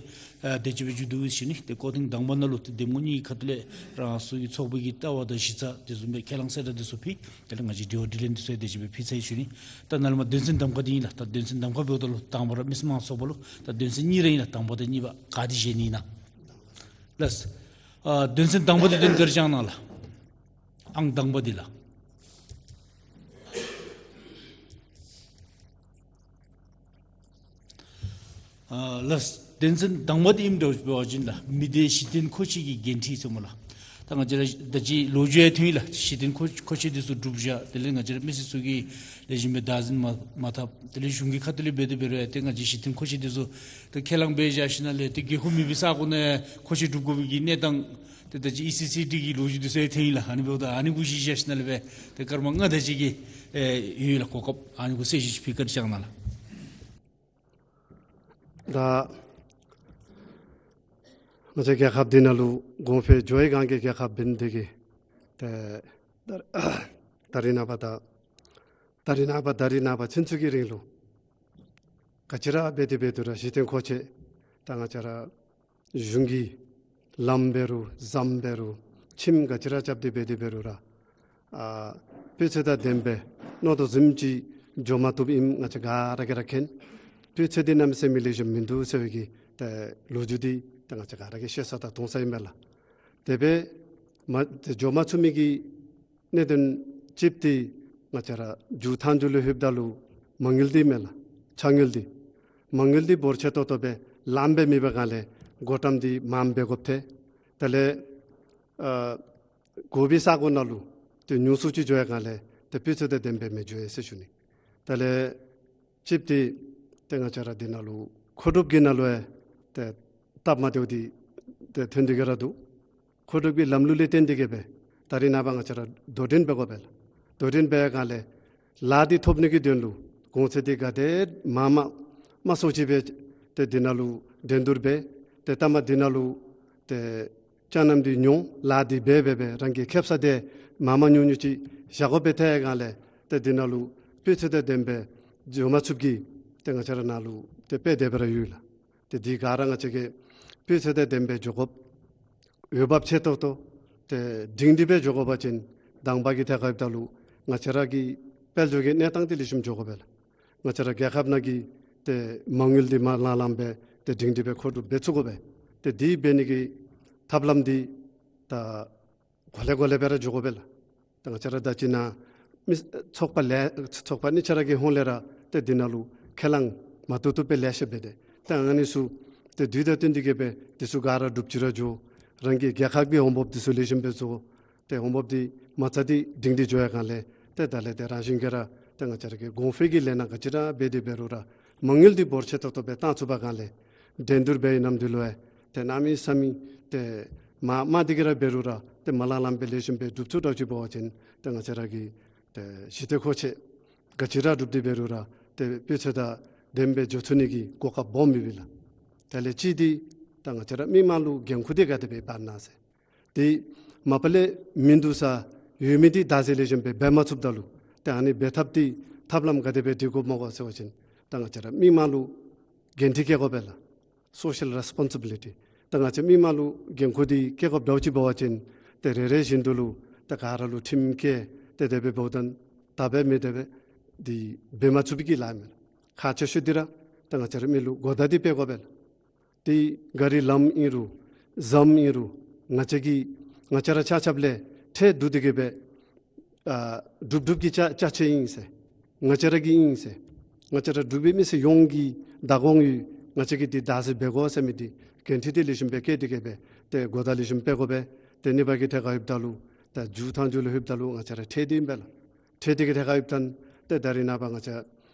ཨ་དེ་ཅིག་སྦེ་མཇུག་བསྡུ་ཞུ་ནི། ཏེ་སྐོར་ཐེངས་དང་པ་ནང་ལུ་ཏེ་གདམ་ངོ་གཉིས་ཀྱི་ཁ་ཐུག་ལས་རང་སོའི་གི་ཚོགས་པའི་གི་ལྟ་བ་དང་གཞི་རྩ་དེ་བཟུམ་སྦེ་ཁས་བླངས་གསལ་བསྒྲགས་འདི་ཚུ་ཕུལ། དེ་ལས་ང་བཅས་དྲི་བ་དྲིས་ལན་འདི་ཚུ་ཡང་དེ་ཅིག་སྦེ་ཕུལ་ཚར་ཡི་ཞུ་ནི། ད་ནཱ་ལས་མར་དོན་ཚན་གདམ་ཁ་འདི་ཨིན་ལགས། ད་དོན་ཚན་གདམ་ཁ་འབདཝ་ད་ལུ་དང་པ་ར་མི་སེར་དམངས་གཙོ་པ་ལུ་ད་དོན་ཚན་གཉིས་ར་ཨིན་ལགས། དང་པ་དང་གཉིས་པ་ག་དེ་བཞེས་ནི་ཨིན་ན། ལགས། ཨ་དོན་ཚན་དང་པ་འདི་དོན་ག་ར་བཅང་གནང་ལགས། ཨང་དང་པ་འདི་ལགས། ཨ་ལགས། དོན་ཚན་དང་པ་འདི་ཨིནམ་འདྲཝ་འབད་བ་ཅིན་ལགས་མི་སྡེའི་གཞི་རྟེན་མཁོ་ཆས་ཀྱི་འགན་འཁྲི་ཟེར་སྨོ་ལགས། ད་ང་བཅས་ར་ད་ཅི་ལོ་རྒྱུས་ཡང་ཐོན་ཡི་ལགས། གཞི་རྟེན་མཁོ་མཁོ་ཆས་འདི་ཚུ་བསྒྲུབས་བཞག། དེ་ལས་ང་བཅས་ར་མི་སེར་ཚུ་གིས་ལེགས་ཤོམ་སྦེ་བདག་འཛིན་མ་མ་འཐབ། དེ་ལས་གཞུང་གི་ཁ་ཐུག་ལས་འབད་དེ་འབད་རུང་ཡང་ཏེ་ང་བཅས་གཞི་རྟེན་མཁོ་ཆས་འདི་ཚུ་ཏེ་ཁས་བླངས་འབད་བཞག་ཞིནམ་ལས་ཏེ་རྒྱལ་ཁབ་མེད་པའི་ས་གོ་ནང་མཁོ་ཆས་སྒྲུབ་དགོ་པའི་གི་གནས་སྟངས་ཏེ་ད་ཅི་ཨི་སི་སི་ཌི་གི་ལོ་རྒྱུས་འདི་ཚུ་ཡང་ཐོན་ཡི་ལགས། ཨ་ནི་འབདཝ་ད་ཨ་ནི་གུ་གཞི་བཞག་ཞིནམ་ལས་སྦེ་ཏེ་སྐར་མ་ལྔ་དེ་ཅིག་གི་ཨེ་ཡོད་ལགས་གོ་སྐབས། ཨ་ནི་གུ་གསལ་ཞུ་ཅིག་ཕུལ་བཀའ་དྲིན་བསྐྱང་གནང་ལགས། ད་ང་བཅས་རྒྱལ་ཁབ་འདི་ནང་ལུ་གོང་འཕེལ་འགྱོ་བའི་སྒང་གི་རྒྱལ་ཁབ་འབད་ནི་དེ་གིས་ཏེ་ད་ད་རིས་ནངས་པ་ད་ད་རིས་ནངས་པ་ད་རིས་ནངས་པ་ཚུན་ཚོད་ཀྱི་རིང་ལུ་ག་ཅི་ར་འབད་དེ་འབད་དེ་ར་གཞི་རྟེན་མཁོ་ཆས་ད་ང་བཅས་ར་གཞུང་གིས་ལམ་འབད་རུང་ཟམ་འབད་རུང་ཁྱིམ་ག་ཅི་ར་རྐྱབ་སྟེ་འབད་དེ་འབད་རུང་ར་ཨ་སྤུས་ཚད་དང་ལྡནམ་སྦེ་མནོ་དོ་བཟུམ་ཅིག་འགྱོ་མ་བཏུབ་ཨིནམ་ང་བཅས་ག་ར་གིས་ར་མཁྱེན། སྤུས་ཚད་འདི་གནམ་མེད་ས་མེད་ལེགས་ཤོམ་མིན་འདུག་ཟེར་བའི་གི་ཏེ་ལོ་རྒྱུས་འདི་ཏེ་ང་བཅས་ག་ར་གིས་ཤེས་ས་དང་མཐོང་ས་ཨིན་པས་ལགས། དེ་སྦེ་མ་ཏེ་འགྱོ་མ་ཚུགས་མི་གི་གནད་དོན་གཅིག་འདི་ང་བཅས་ར་མཇུག་མཐའ་མཇུག་ལུ་ལྷོདཔ་ད་ལུ་མ་དངུལ་འདི་མས་ལགས། ཆ་དངུལ་འདི་མ་དངུལ་འདི་འབོར་ཆེ་ཏོག་ཏོ་སྦེ་ལངམ་སྦེ་མེད་པའི་སྒང་ལས་བགོ་བཀྲམ་འདི་མངམ་སྦེ་དགོཔ་ཐལ། དེ་ལས་ཨ་དགོ་པའི་ས་གོ་ནང་ལུ་ཏེ་ཉུང་སུ་ཅིག་འགྱོ་བའི་སྒང་ལས་ཏེ་སྤུས་ཚད་དང་ལྡནམ་སྦེ་མི་འགྱོ་ཡི་ཟེར་ཞུ་ནི། དེ་ལས་གཅིག་འདི་ཏེ་ང་བཅས་ར་འདི་ནང་ལུ་མཁོ་སྒྲུབ་ཀྱི་ནང་ལུ་ཡང་ཏེ་སྟབས་མ་བདེཝ་འདི་ཏེ་ཐོན་ཏེ་གི་ར་འདུག། མཁོ་སྒྲུབ་ཀྱི་ལམ་ལུགས་ལས་བརྟེན་ཏེ་གི་སྦེ་ད་རིས་ནངས་པ་ང་བཅས་ར་དོ་འགྲན་འབད་དགོ་པས་ལགས། དོ་འགྲན་འབད་བའི་སྒང་ལས་ལཱ་འདི་ཐོབ་ནི་གི་དོན་ལུ་གོང་ཚད་འདི་ག་དེ་མ་མ་མ་སོང་ཅི་སྦེ་ཏེ་འདི་ནང་ལུ་འགྲན་བསྡུར་འབད། ཏེ་ལྟ་མ་འདི་ནང་ལུ་ཏེ་ཅ་ལ་འདི་ཉུང་ལཱ་འདི་འབད་འབད་སྦེ་རང་གི་ཁེབ་ས་འདི་མ་མ་ཉུང་ཉུང་ཅིག་བཞག་དགོ་པའི་ཐད་སྒང་ལས་ཏེ་འདི་ནང་ལུ་སྤུས་ཚད་དང་ལྡནམ་སྦེ་འགྱོ་མ་ཚུགསཔ་གི་ཏེ་ང་བཅས་ར་ནང་ལུ་ཏེ་དཔེ་དེ་སྦེ་ར་ཡོད་ལགས། ཏེ་འདི་ག་ར་ང་བཅས་ཀྱིས་སྤུས་ཚད་དང་ལྡནམ་སྦེ་འགྱོ་དགོཔ། འོས་འབབ་ཆེ་ཏོག་ཏོ་ཏེ་སྒྲིང་སྒྲི་སྦེ་འགྱོ་དགོ་པ་ཅིན་དང་པ་གི་ཐད་ཁར་འབདཝ་ད་ལུ་ང་བཅས་ར་གི་དཔལ་འབྱོར་གྱི་གནས་སྟངས་འདི་ལེགས་ཤོམ་འགྱོ་དགོ་པས་ལགས། ང་བཅས་ར་རྒྱལ་ཁབ་ནང་གི་ཏེ་མ་དངུལ་འདི་མ་ལང་ལངམ་སྦེ་ཏེ་སྒྲིང་སྒྲི་སྦེ་མཁོ་སྒྲུབ་འབད་ཚུགས་དགོ་པས། ཏེ་འདི་འབད་ནི་གི་ཐབས་ལམ་འདི་ད་གོ་ལེ་གོ་ལེ་སྦེ་ར་འགྱོ་དགོ་པས་ལགས། ད་ང་བཅས་ར་ད་ཅི་ནཱ་མི་ཚོགས་པ་ལས་ཚོགས་པ་གཉིས་ཆ་ར་གི་ཧོངས་ལས་ར་ཏེ་འདི་ནང་ལུ་ཁས་བླངས་མ་བཏུབ་བཏུབ་སྦེ་ལེ་ཤ་འབད་དེ་ཏེ་ཨ་ནི་ཚུ་ཏེ་དུས་དང་བསྟུན་ཏེ་གི་སྦེ་འདི་ཚུ་ག་ར་འགྲུབ་ཅི་ར་འགྱོ། རང་གི་རྒྱལ་ཁབ་ཀྱི་འོང་འབབ་འདི་ཚུ་ལེགས་ཤོམ་སྦེ་བཟོ། ཏེ་འོང་འབབ་འདི་མ་རྩ་འདི་སྒྲིང་སྒྲི་འགྱོ་བའི་སྒང་ལས་ཏེ་ད་ལས་ཏེ་རང་བཞིན་གྱིས་ར་ཏེ་ང་བཅས་ར་གི་གོང་འཕེལ་གྱི་ལས་སྣ་ག་ཅི་ར་འབད་དེ་འབད་རུང་ར་མ་དངུལ་འདི་འབོར་ཆེ་ཏོག་ཏོ་སྦེ་བཏང་ཚུགས་པའི་སྒང་ལས་འགྲན་བསྡུར་འབད་བའི་ནམ་དུས་ལུ་ཡང་ཏེ་གནམ་མེད་ས་མེད་ཏེ་མ་མ་འདི་གི་ར་འབད་རུང་ར་ཏེ་མ་ལང་ལངམ་སྦེ་ལེགས་ཤོམ་སྦེ་འགྲུབ་ཚུགས་དྲགས་ཅིག་འབད་བ་ཅིན་ཏེ་ང་བཅས་ར་གི་ཏེ་གཞི་རྟེན་མཁོ་ཆས་ག་ཅི་ར་སྒྲུབ་སྟེ་འབད་རུང་ར་ཏེ་སྤུས་ཚད་དང་ལྡནམ་སྦེ་འགྱོ་ཚུགས་ནི་གི་གོ་སྐབས་སྦོམ་ཡོད་པས་ལགས། དེ་ལས་གཅིག་འདི་ད་ང་བཅས་ར་མི་དམངས་ལུ་འགན་ཁུར་འདི་ག་དེ་སྦེ་འབག་ནི་ཨིན་ཟེར། ཏེ་མ་པ་ལས་མིན་འདུག་ས་ ཡོད་མི་འདི་བདག་འཛིན་ལེགས་ཤོམ་སྦེ་འབད་མ་ཚུགསཔ་ད་ལུ་ཏེ་ཨ་ནི་འབད་ཐབས་འདི་ཐབས་ལམ་ག་དེ་སྦེ་སྒྲིག་དགོཔ་སྨོ་གོ་ཟེར་བ་ཅིན་ད་ང་བཅས་ར་མི་མང་ལུ་འགན་འཁྲི་བཀལ་དགོ་པས་ལགས། Social responsibility། ད་ང་བཅས་མི་མང་ལུ་འགན་ཁུར་འདི་བཀལ་དགོཔ་འདྲཝ་ཅིག་འབད་བ་ཅིན་ཏེ་རེ་རེ་བཞིན་དུ་ལུ་ད་ག་ར་ལུ་ཁྲིམས་བཀལ་ཏེ་དེ་སྦེ་འབདཝ་ད་ད་འབད་མི་དེ་སྦེ་འདི་འབད་མ་ཚུགས་པའི་གི་ལཱ་མས། ཁག་ཆེ་ཤོས་འདི་ར་ད་ང་བཅས་ར་མི་ལུ་གོ་བརྡ་འདི་སྤེལ་དགོ་པས་ལགས། ཏེ་གཱ་རི་ལམ་ཨིན་རུང་ཟམ་ཨིན་རུང་ང་བཅས་ཀྱིས་ང་བཅས་ར་ཆ་ཁྱབ་ལས་ཁྲལ་བསྡུ་སྟེ་གི་སྦེ་ཨ་སྒྲུབ་སྒྲུབ་ཀྱི་ཅ་ཅ་ཆས་ཨིན་ཟེར། ང་བཅས་ར་གི་ཨིན་ཟེར། ང་བཅས་ར་འབྲུག་པའི་མི་སེར་ཡོངས་ཀྱི་བདག་དབང་ཡོད། ང་བཅས་ཀྱིས་འདི་བདག་འཛིན་འབད་དགོ་ཟེར་མི་འདི་འགན་འཁྲི་འདི་ལེགས་ཤོམ་སྦེ་བཀལ་ཏེ་གི་སྦེ་ཏེ་གོ་བརྡ་ལེགས་ཤོམ་སྤེལ་དགོ་པས། ཏེ་གཉིས་པ་གི་ཐད་ཁར་ལྷོདཔ་ད་ལུ་ད་མཇུག་མཐའ་མཇུག་ལུ་ལྷོདཔ་ད་ལུ་ང་བཅས་ར་ཁྲལ་འདི་ཨིན་པས་ལགས། ཁྲལ་འདི་གི་ཐད་ཁར་ལྷོདཔ་ད་ཏེ་ད་རིས་ནངས་པ་ང་བཅས་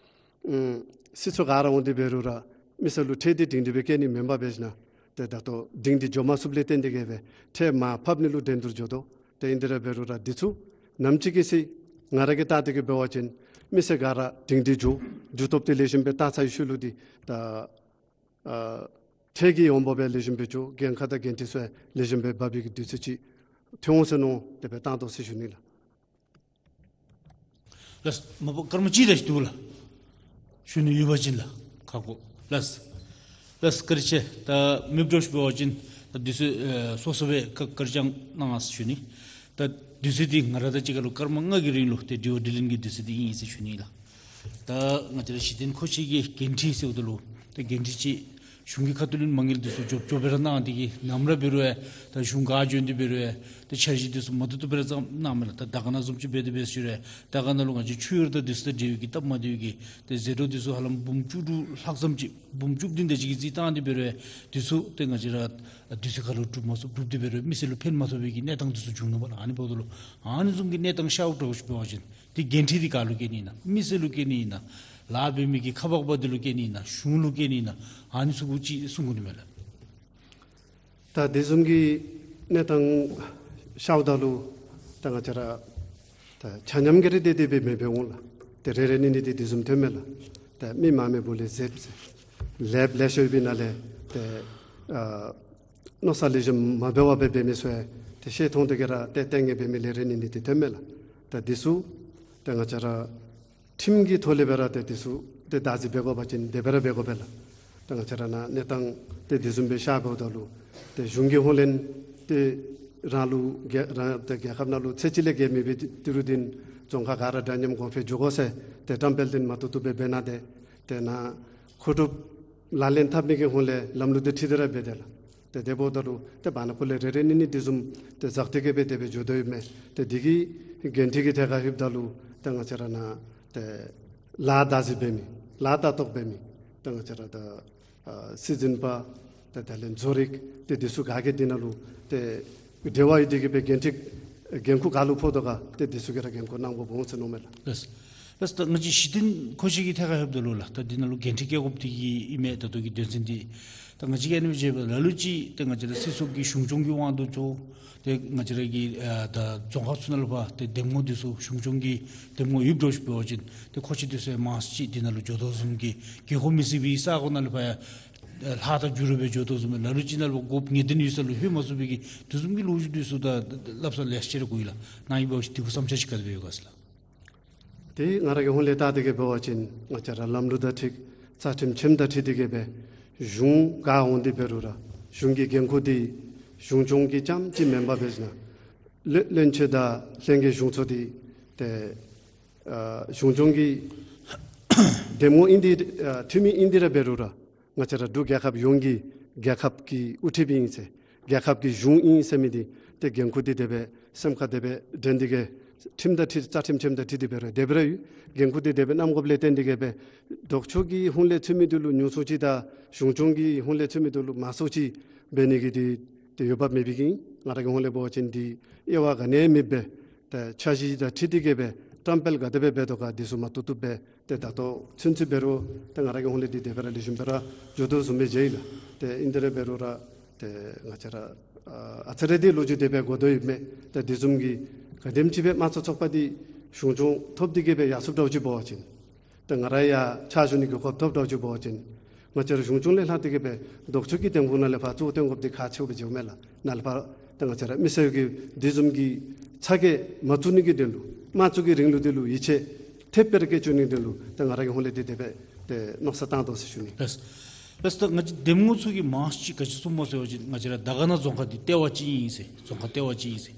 ཨམ་སྲིད་ཚོགས་ག་ར་འོང་སྟེ་འབད་རུང་ར་མི་སེར་ལུ་ཁྲལ་འདི་སྒྲིང་སྒྲི་སྦེ་བཀལ་ནི་མེན་པར་འབད་ཞིནམ་ཏེ་ད་ལྟོ་སྒྲིང་སྒྲི་འགྱོ་མ་ཚུགསཔ་ལས་བརྟེན་ཏེ་གི་སྦེ་ཁྲལ་མར་ཕབ་ནི་ལུ་འགྲན་བསྡུར་འགྱོ་དོ། ཏེ་ཨིན་དེ་ར་འབད་རུང་ར་འདི་ཚུ་ནམ་ཅིག་གི་ཚེ་ང་ར་གིས་བལྟ་སྟེ་གི་འབད་བ་ཅིན་མི་སེར་ག་ར་སྒྲིང་སྒྲི་འགྱོ་འགྱོ་ཐོབ་སྟེ་ལེགས་ཤོམ་སྦེ་བལྟ་ཚར་བའི་ཤུལ་ལུ་འདི་ད་ཨ་ཁྲལ་གྱི་འོང་འབབ་སྦེ་ལེགས་ཤོམ་སྦེ་འགྱོ། འགན་ཁག་དང་འགན་འཁྲི་ཚུ་ཡང་ལེགས་ཤོམ་སྦེ་འབབ་པའི་གི་དུས་ཚོད་ཅིག་ཐོན་འོང་ཟེར་མནོ་སྟེ་སྦེ་བཏང་དོ་ཟེར་ཞུ་ནི་ལགས། ལགས། མ་པ་སྐར་མ་གཅིག་ར་ཅིག་འདུག་ལགས། ཞུ་ནི་ཡོད་པ་ཅིན་ལགས། ཁག་ཁོ། ལགས། ལགས་བཀའ་དྲིན་ཆེ། ད་མེདཔ་འདྲཝ་ཅིག་འབད་བ་ཅིན་ད་དུས་ཚོད་ཨེ་སོ་སོ་སྦེ་བཀའ་བཀའ་དྲིན་བསྐྱང་གནང་ཟེར་ཞུ་ནི། ད་དུས་ཚོད་འདི་ང་ར་དང་གཅིག་ཁར་ལུ་སྐར་མ་ལྔ་གི་རིང་ལུ་ཏེ་དྲི་བ་དྲིས་ལན་གྱི་དུས་ཚོད་འདི་ཨིན་ཟེར་ཞུ་ནི་ལགས། ད་ང་བཅས་ར་གཞི་རྟེན་མཁོ་ཆས་ཀྱི་འགན་འཁྲི་ཟེརཝ་ད་ལུ་ད་འགན་འཁྲི་ཅིག་གཞུང་གི་ཁ་ཐུག་ལས་མ་དངུལ་འདི་ཚུ་འཇོབ་འཇོབ་སྦེ་ར་གནང་སྟེ་གི་ནམ་ར་འབད་རུང་ཡང་ད་གཞུང་ག་འབྱོན་ཏེ་འབད་རུང་ཡང་ད་འཆར་གཞི་འདི་ཚུ་མ་བཏུབ་བཏུབ་སྦེ་ར་བརྩམས་གནངམ་མས་ལགས། ད་དར་དཀར་ན་བཟུམ་ཅིག་འབད་དེ་འབད་ཞུ་རུང་ཡང་དར་དཀར་ན་ལུ་ང་བཅས་ཆུ་ཡུར་དང་འདི་ཚུ་དང་འབྲེལ་བའི་གི་སྟབས་མ་བདེ་བའི་གི་ཏེ་ཟད་འགྲོ་འདི་ཚུ་ཧ་ལམ་འབུམ་བཅུ་དྲུག་ལྷག་ཙམ་ཅིག་འབུམ་བཅུ་བདུན་དེ་ཅིག་གི་རྩིས་བཏང་སྟེ་འབད་རུང་ཡང་འདི་ཚུ་ཏེ་ང་བཅས་ར་དུས་ཚོད་ཁར་ལུ་སྒྲུབ་མ་ཚུགས། སྒྲུབ་སྟེ་འབད་རུང་མི་སེར་ལུ་ཕན་མ་ཐོགས་པའི་གི་གནས་སྟངས་འདི་ཚུ་བྱུང་ནུག་པ་ལགས། ཨ་ནི་འབདཝ་ད་ལུ་ཨ་ནི་བཟུམ་གྱི་གནས་སྟངས་ཤརཝ་འདྲཝ་ཅིག་འབད་བ་ཅིན་ཏེ་འགན་འཁྲི་འདི་ག་ལུ་བཀལ་ནི་ཨིན་ན། མི་སེར་ལུ་བཀལ་ནི་ཨིན་ན། ལཱ་འབད་མི་གི་ཁག་འབག་པ་འདི་ལུ་བཀལ་ནི་ཨིན་ན། གཞུང་ལུ་བཀལ་ནི་ཨིན་ན། ཨ་ནི་ཚུ་གུ་ཅིག་གསུང་དགོ་ནི་མས་ལགས། ད་དེ་བཟུམ་གྱི་གནས་སྟངས་ཤརཝ་ད་ལུ་ད་ང་བཅས་ར་ད་ཆ་མཉམ་གྱིས་ར་དེ་དེ་སྦེ་མི་འབད་འོང་ལགས། ཏེ་རེ་རེ་གཉིས་གཉིས་ཏེ་དེ་བཟུམ་ཐོནམ་མས་ལགས། ད་མི་མང་མི་བུ་ལས་ཟེར་ལེབ་ལེ་ཤ་ཡོད་པའི་ནང་ལས་ཏེ་ཨ་མནོ་བསམ་ལེགས་ཤོམ་མ་འབད་བར་སྦེ་འབད་མི་ཚུ་ཡང་ཏེ་ཤེས་མཐོང་སྟེ་གི་ར་ཏེ་ཏེ་ངེས་འབད་མི་ལས་རེ་གཉིས་གཉིས་ཏེ་ཐོནམ་མས་ལགས། ད་འདི་ཚུ་ད་ང་བཅས་ར་ཁྲིམས་ཀྱི་ཐོག་ལས་སྦེ་ར་ཏེ་འདི་ཚུ་ཏེ་བདག་འཛིན་འབད་དགོ་པ་ཅིན་དེ་སྦེ་ར་འབད་དགོ་པས་ལགས། ད་ང་བཅས་ར་ནཱ་གནས་སྟངས་ཏེ་འདི་བཟུམ་སྦེ་ཤར་འབདཝ་ད་ལུ་ཏེ་གཞུང་གི་ཧོངས་ལས་ཏེ་རང་ལུ་རྒྱལ་རང་ཏེ་རྒྱལ་ཁབ་ནང་ལུ་ཚད་གཅིག་ལས་བརྒལ་མེད་པའི་ཏི་རུ་འདི་རྫོང་ཁག་ག་ར་འདྲ་མཉམ་གོང་འཕེལ་འགྱོ་དགོ་ཟེར་ཏེ་བཀྲམ་སྤེལ་འདི་མ་བཏུབ་བཏུབ་སྦེ་འབད་གནང་སྟེ་ཏེ་ནཱ་མཁོ་སྒྲུབ་ལག་ལེན་འཐབ་ནི་གི་ཧོངས་ལས་ལམ་ལུགས་འདི་ཁྲིད་དེ་ར་འབད་དེ་ལགས། ཏེ་དེ་འབདཝ་ད་ལུ་ཏེ་བར་ན་ཁོ་ལས་རེ་རེ་གཉིས་གཉིས་དེ་བཟུམ་ཏེ་ཟག་སྟེ་གི་སྦེ་དེ་སྦེ་འགྱོ་དོ་ཡོདཔ་མས། ཏེ་འདི་གི་འགན་འཁྲི་གི་ཐད་ཁར་ལྷོདཔ་ད་ལུ་ཏེ་ང་བཅས་ར་ནཱ་ཏེ་ལཱ་བདག་འཛིན་འབད་མི་ལཱ་ལྟ་རྟོག་འབད་མི་ཏེ་ང་བཅས་ར་ད་ཨ་སྲིད་འཛིན་པ་ཏེ་དེ་ལས་བཟོ་རིག་ཏེ་འདི་ཚུ་ག་གིས་འདི་ནང་ལུ་ཏེ་འབྲེལ་བ་ཡོད་དེ་གི་སྦེ་འགན་འཁྲི་འགན་ཁུར་ག་ལུ་ཕོག་དོ་ག་ཏེ་འདི་ཚུ་གིས་ར་འགན་ཁུར་གནང་དགོཔ་འོང་ཟེར་མནོཝ་མས་ལགས། ལགས། ལགས། ད་ང་བཅས་གཞི་རྟེན་མཁོ་ཆས་ཀྱི་ཐད་ཁར་ལྷོདཔ་ད་ལུ་ལགས། ད་འདི་ནང་ལུ་འགན་འཁྲི་བཀལ་དགོཔ་འདི་གིས་ཨིན་མས། ད་ལྟོ་གི་དོན་ཚན་འདི་ད་ང་བཅས་ཀྱིས་ཨ་ནེམ་ཅིག་འབདཝ་ལ་ལུ་ཅིག་ཏེ་ང་བཅས་ར་སྲིད་ཚོགས་ཀྱི་གཞུང་སྐྱོང་གི་དབང་དུ་བྱོན། ཏེ་ང་བཅས་ར་གི་ཨ་ད་རྫོང་ཁག་ཚུ་ནང་ལུ་ཕར་ཏེ་འདེམས་ངོ་འདི་ཚུ་གཞུང་སྐྱོང་གི་འདེམས་ངོ་ཡོདཔ་འདྲཝ་ཅིག་འབད་བ་ཅིན་ཏེ་མཁོ་ཆས་འདི་ཚུ་ཡང་མང་སུ་ཅིག་འདི་ནང་ལུ་འགྱོ་དོ་བཟུམ་གྱི་དགོས་མཁོ་མི་སྲིད་པའི་ས་གོ་ནང་ལུ་ཕར་ཡང་ལྷག་དང་འགྱུར་བ་སྦེ་འགྱོ་དོ་བཟུམ་སྦེ་ལ་ལུ་ཅིག་ནང་ལུ་དགོཔ་ངེས་གཏན་ཡོད་ས་ལུ་ལྷོད་མ་ཚུགས་པའི་གི་དེ་བཟུམ་གྱི་ལོ་རྒྱུས་འདི་ཚུ་དང་སླབ་ས་ལེ་ཤ་ཅིག་ར་གོ་ཡི་ལགས། ནཱ་ཨིན་པ་ཅིན་དེ་གུ་བསམ་འཆར་ཅིག་ག་དེ་སྦེ་ཡོད་ག་ཟེར་ལགས། ཏེ་ང་ར་གི་ཧོངས་ལས་བལྟ་སྟེ་གི་འབད་བ་ཅིན་ང་བཅས་ར་ལམ་ལུགས་དང་འཁྲིལ་རྩ་ཁྲིམས་ཁྲིམས་དང་འཁྲིལ་ཏེ་གི་སྦེ་གཞུང་ག་འོང་སྟེ་འབད་རུང་ར་གཞུང་གི་འགན་ཁུར་འདི་གཞུང་སྐྱོང་གི་རྐྱངམ་གཅིག་མེན་པར་འབད་ཞིན་ན་བློན་བློན་ཆེན་དང་ལྷན་རྒྱས་གཞུང་ཚོགས་འདི་ཏེ་ཨ་གཞུང་སྐྱོང་གི་འདེམས་ངོ་ཨིན་ཏེ་ཨ་འཐུས་མི་ཨིན་ཏེ་ར་འབད་རུང་ར་ང་བཅས་ར་འབྲུག་རྒྱལ་ཁབ་ཡོངས་ཀྱི་རྒྱལ་ཁབ་ཀྱི་དབུ་ཁྲིདཔ་ཨིན་ཟེར་རྒྱལ་ཁབ་ཀྱི་གཞུང་ཨིན་ཟེར་མི་འདི་ཏེ་འགན་ཁུར་འདི་དེ་སྦེ་སེམས་ཁར་དེ་སྦེ་དྲན་ཏེ་གི་ཁྲིམས་དང་འཁྲིལ་རྩ་ཁྲིམས་ཁྲིམས་དང་འཁྲིལ་ཏེ་འབད་རུང་དེ་སྦེ་ར་ཡོད། འགན་ཁུར་འདི་དེ་སྦེ་བསྣམ་དགོཔ་ལས་བརྟེན་ཏེ་གི་སྦེ་ལྡོག་ཕྱོགས་ཀྱི་ཧོངས་ལས་ཚུད་མི་འདི་ལུ་ཉུང་སུ་ཅིག་དང་གཞུང་སྐྱོང་གི་ཧོངས་ལས་ཚུད་མི་འདི་ལུ་མང་སུ་ཅིག་འབད་ནི་གི་འདི་ཏེ་འོས་འབབ་མེད་པའི་གི་ང་ར་གི་ཧོངས་ལས་འབད་བ་ཅིན་འདི་དབྱེ་བ་ག་ནི་ཡང་མེདཔ་སྦེ་ཏེ་འཆར་གཞི་དང་འཁྲིལ་ཏེ་གི་སྦེ་བཀྲམ་སྤེལ་ག་དེ་སྦེ་འབད་དོ་ག་འདི་ཚུ་མ་བཏུབ་བཏུབ་སྦེ་ཏེ་ད་ལྟོ་ཚུན་ཚོད་འབད་རུང་ཏེ་ང་ར་གི་ཧོངས་ལས་འདི་དེ་སྦེ་ར་ལེགས་ཤོམ་སྦེ་ར་འགྱོ་དོ་བཟུམ་སྦེ་མཇལ་ཡི་ལགས། ཏེ་ཨིན་ཏེ་ར་འབད་རུང་ར་ཏེ་ང་བཅས་ར་ཨ་ཨ་ཙི་རེ་འདི་ལོ་རྒྱུས་དེ་སྦེ་གོ་དོ་ཡོདཔ་མས། ཏེ་འདི་བཟུམ་གྱི་ག་དེམ་ཅིག་སྦེ་དམངས་གཙོ་ཚོགས་པ་འདི་གཞུང་སྐྱོང་ཐོབ་སྟེ་གི་སྦེ་ཡར་སོངམ་འདྲཝ་ཅིག་འབད་བ་ཅིན་ཏེ་ང་ར་ཡང་ཕྱག་ཞུ་ནི་གི་གོ་སྐབས་ཐོབ་འདྲཝ་ཅིག་འབད་བ་ཅིན་ང་བཅས་ར་གཞུང་སྐྱོང་ལས་ལྷག་སྟེ་གི་སྦེ་ལྡོག་ཕྱོགས་ཀྱི་འདེམས་ཁོངས་ནང་ལས་ཕར་གཙོ་བོ་བཏོན་དགོཔ་འདི་ཁག་ཆེཝ་སྦེ་མཇལཝ་མས་ལགས། ནཱ་ལས་ཕར་ ད་ང་བཅས་ར་མི་སེར་གྱིས་དེ་བཟུམ་གྱི་ཚ་གྱང་མ་བཙུགས་ནི་གི་དོན་ལུ་དམངས་གཙོ་གི་རིང་ལུགས་འདི་ལུ་ཡིད་ཆེས་ཐེབས་སྦེ་ར་བསྐྱེད་བཅུག་ནི་གི་དོན་ལུ་ད་ང་ར་གི་ཧོངས་ལས་འདི་དེ་སྦེ་ཏེ་མནོ་བསམ་བཏང་དོ་ཟེར་ཞུ་ནི། ལགས། ལགས། ད་ང་བཅས་འདེམས་ངོ་ཚུ་གིས་མང་ཤོས་ཅིག་ག་ཅི་གསུངམ་སྨོ་ཟེར་བ་ཅིན་ང་བཅས་ར་དར་དཀར་ན་རྫོང་ཁག་འདི་ལྟེ་བ་ཅིག་ཨིན་ཟེར། རྫོང་ཁག་ལྟེ་བ་ཅིག་ཨིན་ཟེར།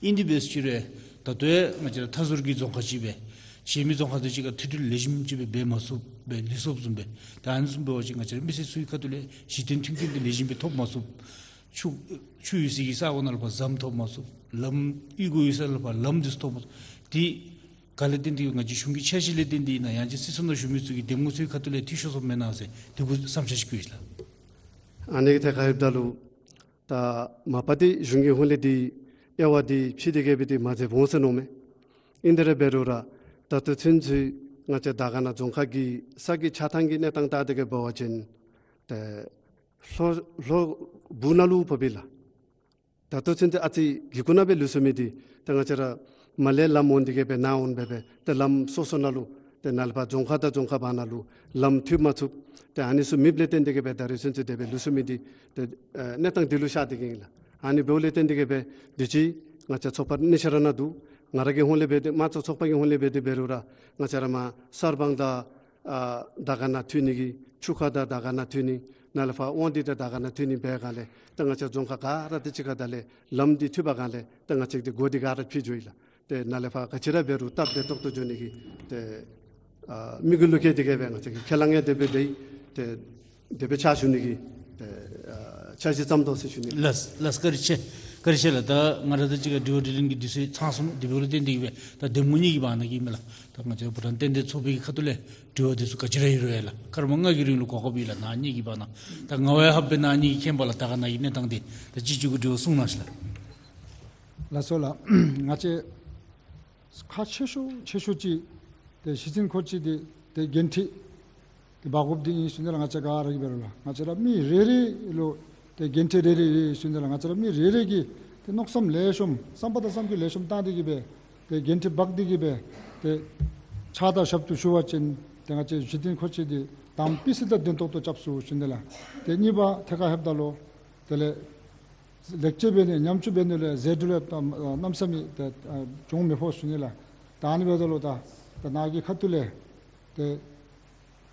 ཨིན་དེ་འབད་ཟེར་རུང་ད་ལྟོ་ཡང་ང་བཅས་ར་མཐའ་ཟུར་གྱི་རྫོང་ཁག་ཅིག་སྦེ་གཞན་མི་རྫོང་ཁག་དང་གཅིག་ཁར་མཐུད་འབྲེལ་ལེགས་ཤོམ་ཅིག་སྦེ་འབད་མ་ཚུགསཔ་སྦེ་ལུས་སོཔ་བཟུམ་སྦེ། ད་ཨ་ནི་བཟུམ་འབད་བ་ཅིན་ང་བཅས་ར་མི་སེར་ཚུའི་ཁ་ཐུག་ལས་གཞི་རྟེན་མཐུན་རྐྱེན་འདི་ལེགས་ཤོམ་སྦེ་ཐོབ་མ་ཚུགས། ཆུ་ཆུ་ཡོད་སའི་གི་ས་གོ་ནང་ལུ་ཕར་ཟམ་ཐོབ་མ་ཚུགས། ལམ་གཡུས་སྒོ་ཡོད་ས་ལུ་ཕར་ལམ་འདི་ཚུ་ཐོབ་མ་ཚུགས། དེ་ག་ལས་བརྟེན་ཏེ་ང་བཅས་གཞུང་གི་འཆར་གཞི་ལས་བརྟེན་ཏེ་ཨིན་ན་ཡང་ཅིན་སྲིད་ཚོགས་ནང་བཞུགས་མི་ཚུ་གིས་འདེམས་ངོ་ཚུའི་ཁ་ཐུག་ལས་འཐུས་ཤོར་སོངམ་མེན་ན་ཟེར་དེ་གུ་བསམ་འཆར་ཅིག་བསྐྱལ་ཡི་ལགས། ཨ་ནི་གི་ཐད་ཁར་ལྷོདཔ་ད་ལུ་ད་མ་པ་འདི་གཞུང་གི་ཧོངས་ལས་འདི་དབྱེ་བ་འདི་ཕྱེ་སྟེ་གི་སྦེ་འདི་མ་མཛདཔ་འོང་ཟེར་མནོཝ་མས། ཨིན་དེ་ར་འབད་རུང་ར་ད་ལྟོ་ཚུན་ཚོད་ང་བཅས་དར་དཀར་ན་རྫོང་ཁག་གི་ས་གི་ཆགས་ཐངས་ཀྱི་གནས་སྟངས་བལྟ་སྟེ་གི་འབད་བ་ཅིན་ཏེ་ལྷོ་ལྷོ་སྦུག་ནང་ལུ་ཕོགཔ་ཨིན་ལགས། ད་ལྟོ་ཚུན་ཚོད་ཨ་ཙི་གི་གུ་ནང་སྦེ་ལུས་སོ་མི་འདི་ད་ང་བཅས་ར་མར་ལས་ལམ་འོང་སྟེ་གི་སྦེ་ནཱ་འོང་སྦེ་སྦེ་ཏེ་ལམ་སོ་སོ་ནང་ལུ་ཏེ་ནཱ་ལས་ཕར་རྫོང་ཁག་དང་རྫོང་ཁག་བར་ན་ལུ་ལམ་མཐུད་མ་ཚུགས། ཏེ་ཨ་ནི་ཚུ་མེདཔ་ལས་བརྟེན་ཏེ་གི་སྦེ་ད་རེས་ཚུན་ཚོད་དེ་སྦེ་ལུས་སོ་མི་འདི་ཏེ་ཨེ་གནས་སྟངས་འདི་ལུ་ཤར་ཏེ་གི་ཨིན་ལགས། ཨ་ནི་འབདཝ་ལས་བརྟེན་ཏེ་གི་སྦེ་དུས་ཅི་ང་བཅས་ཚོགས་པ་གཉིས་ཆ་ར་ནང་འདུག། ང་ར་གི་ཧོངས་ལས་འབད་དེ་དམངས་གཙོ་ཚོགས་པ་གི་ཧོངས་ལས་འབད་དེ་འབད་རུང་ར་ང་བཅས་ར་མར་གསར་སྤང་དང་ཨ་དར་དཀར་ན་མཐུད་ནི་གི་ཆུ་ཁ་དང་དར་དཀར་ན་མཐུད་ནི་ནཱ་ལས་ཕར་དབང་འདུས་དང་དར་དཀར་ན་མཐུད་ནི་འབད་སྒང་ལས་ད་ང་བཅས་རྫོང་ཁག་ག་ར་དང་གཅིག་ཁར་ད་ལས་ལམ་འདི་མཐུད་པའི་སྒང་ལས་ད་ང་བཅས་ཀྱི་འདི་སྒོ་འདི་ག་ར་ཕྱེ་འགྱོཝ་ཨིན་ལགས། ཏེ་ནཱ་ལས་ཕར་ག་ཅི་ར་འབད་རུང་སྟབས་བདེ་ཏོག་ཏོ་འགྱོ་ནི་གི་ཏེ་ཨ་དམིགས་ཡུལ་ལུ་བསྐྱེད་དེ་གི་སྦེ་ང་བཅས་ཀྱིས་ཁས་བླངས་ཡང་དེ་སྦེ་འབད་ཡི། ཏེ་དེ་སྦེ་ཕྱག་ཞུ་ནི་གི་ཏེ་ཨ་འཆར་གཞི་བརྩམ་དོ་ཟེར་ཞུ་ནི། ལགས་ལགས། བཀའ་དྲིན་ཆེ། བཀའ་དྲིན་ཆེ་ལགས། ད་ང་ར་དང་གཅིག་ཁར་དྲི་བ་དྲིས་ལན་གྱི་དུས་ཚོད་ཚང་སོང་། དེ་འབདཝ་ལས་བརྟེན་ཏེ་གི་སྦེ་ད་འདེམས་ངོ་གཉིས་ཀྱི་བར་ན་གི་ཨིན་མས་ལགས། ད་ང་བཅས་བྷུ་ཊཱན་བསྟན་འཛིན་ཚོགས་པའི་ཁ་ཐུག་ལས་དྲི་བ་འདི་ཚུ་ག་ཅི་ར་ཡོད་རུང་ཡང་ལགས། སྐར་མ་ལྔ་གི་རིང་ལུ་གོ་སྐབས་ཡོད་ལགས། ནཱ་གཉིས་ཀྱི་བར་ན་ད་ང་བ་ཡང་ཧབ་སྦེ་ནཱ་གཉིས་ཀྱིས་མཁྱེན་པ་ལགས། ད་ག་ནང་གི་གནས་སྟངས་འདི་ད་ཅིག་ཅིག་གུ་དྲི་བ་གསུང་གནང་ཤིག་ལགས། ལགས་སོ་ལགས། ང་བཅས་ཁག་ཆེ་ཤོས་ཆེ་ཤོས་ཅིག་ཏེ་གཞི་རྟེན་མཁོ་ཆས་འདི་ཏེ་འགན་འཁྲི་འདི་འབག་དགོཔ་འདི་ཨིན་ཞུ་ནི་ལགས། ང་བཅས་ག་ར་གིས་འབད་རུང་ལགས། ང་བཅས་ར་མི་རེ་རེ་ལུ་ཏེ་འགན་འཁྲི་རེ་རེ་ཡོད་ཞུ་ནི་ལགས། ང་བཅས་ར་མི་རེ་རེ་གིས་ཏེ་མནོ་བསམ་ལེགས་ཤོམ་བསམ་པ་དང་བསམ་རྒྱུ་ལེགས་ཤོམ་བཏང་སྟེ་གི་སྦེ་ཏེ་འགན་འཁྲི་འབག་སྟེ་གི་སྦེ་ཏེ་ཕྱག་དང་ཞབས་ཏོག་ཞུ་བ་ཅིན་ཏེ་ང་བཅས་གཞི་རྟེན་མཁོ་ཆས་འདི་དང་པི་སི་དང་ལྡན་ཏོག་ཏོ་རྐྱབ་ཚུགས་ཞུ་ནི་ལགས། ཏེ་གཉིས་པ་ཐད་ཁར་ལྷོདཔ་ད་ལུ་དེ་ལས་ལེགས་བཅོས་འབད་ནི་ཉམས་བཅོས་འབད་ནི་ལུ་ཟད་འགྲོ་ལས་གནམ་མེད་ས་མེད་ཏེ་ཨ་གྱོང་མི་ཕོག་ཞུ་ནི་ལགས། ད་ཨ་ནི་འབདཝ་ད་ལུ་ད་ད་ནཱ་གི་ཁ་ཐུག་ལས་ཏེ་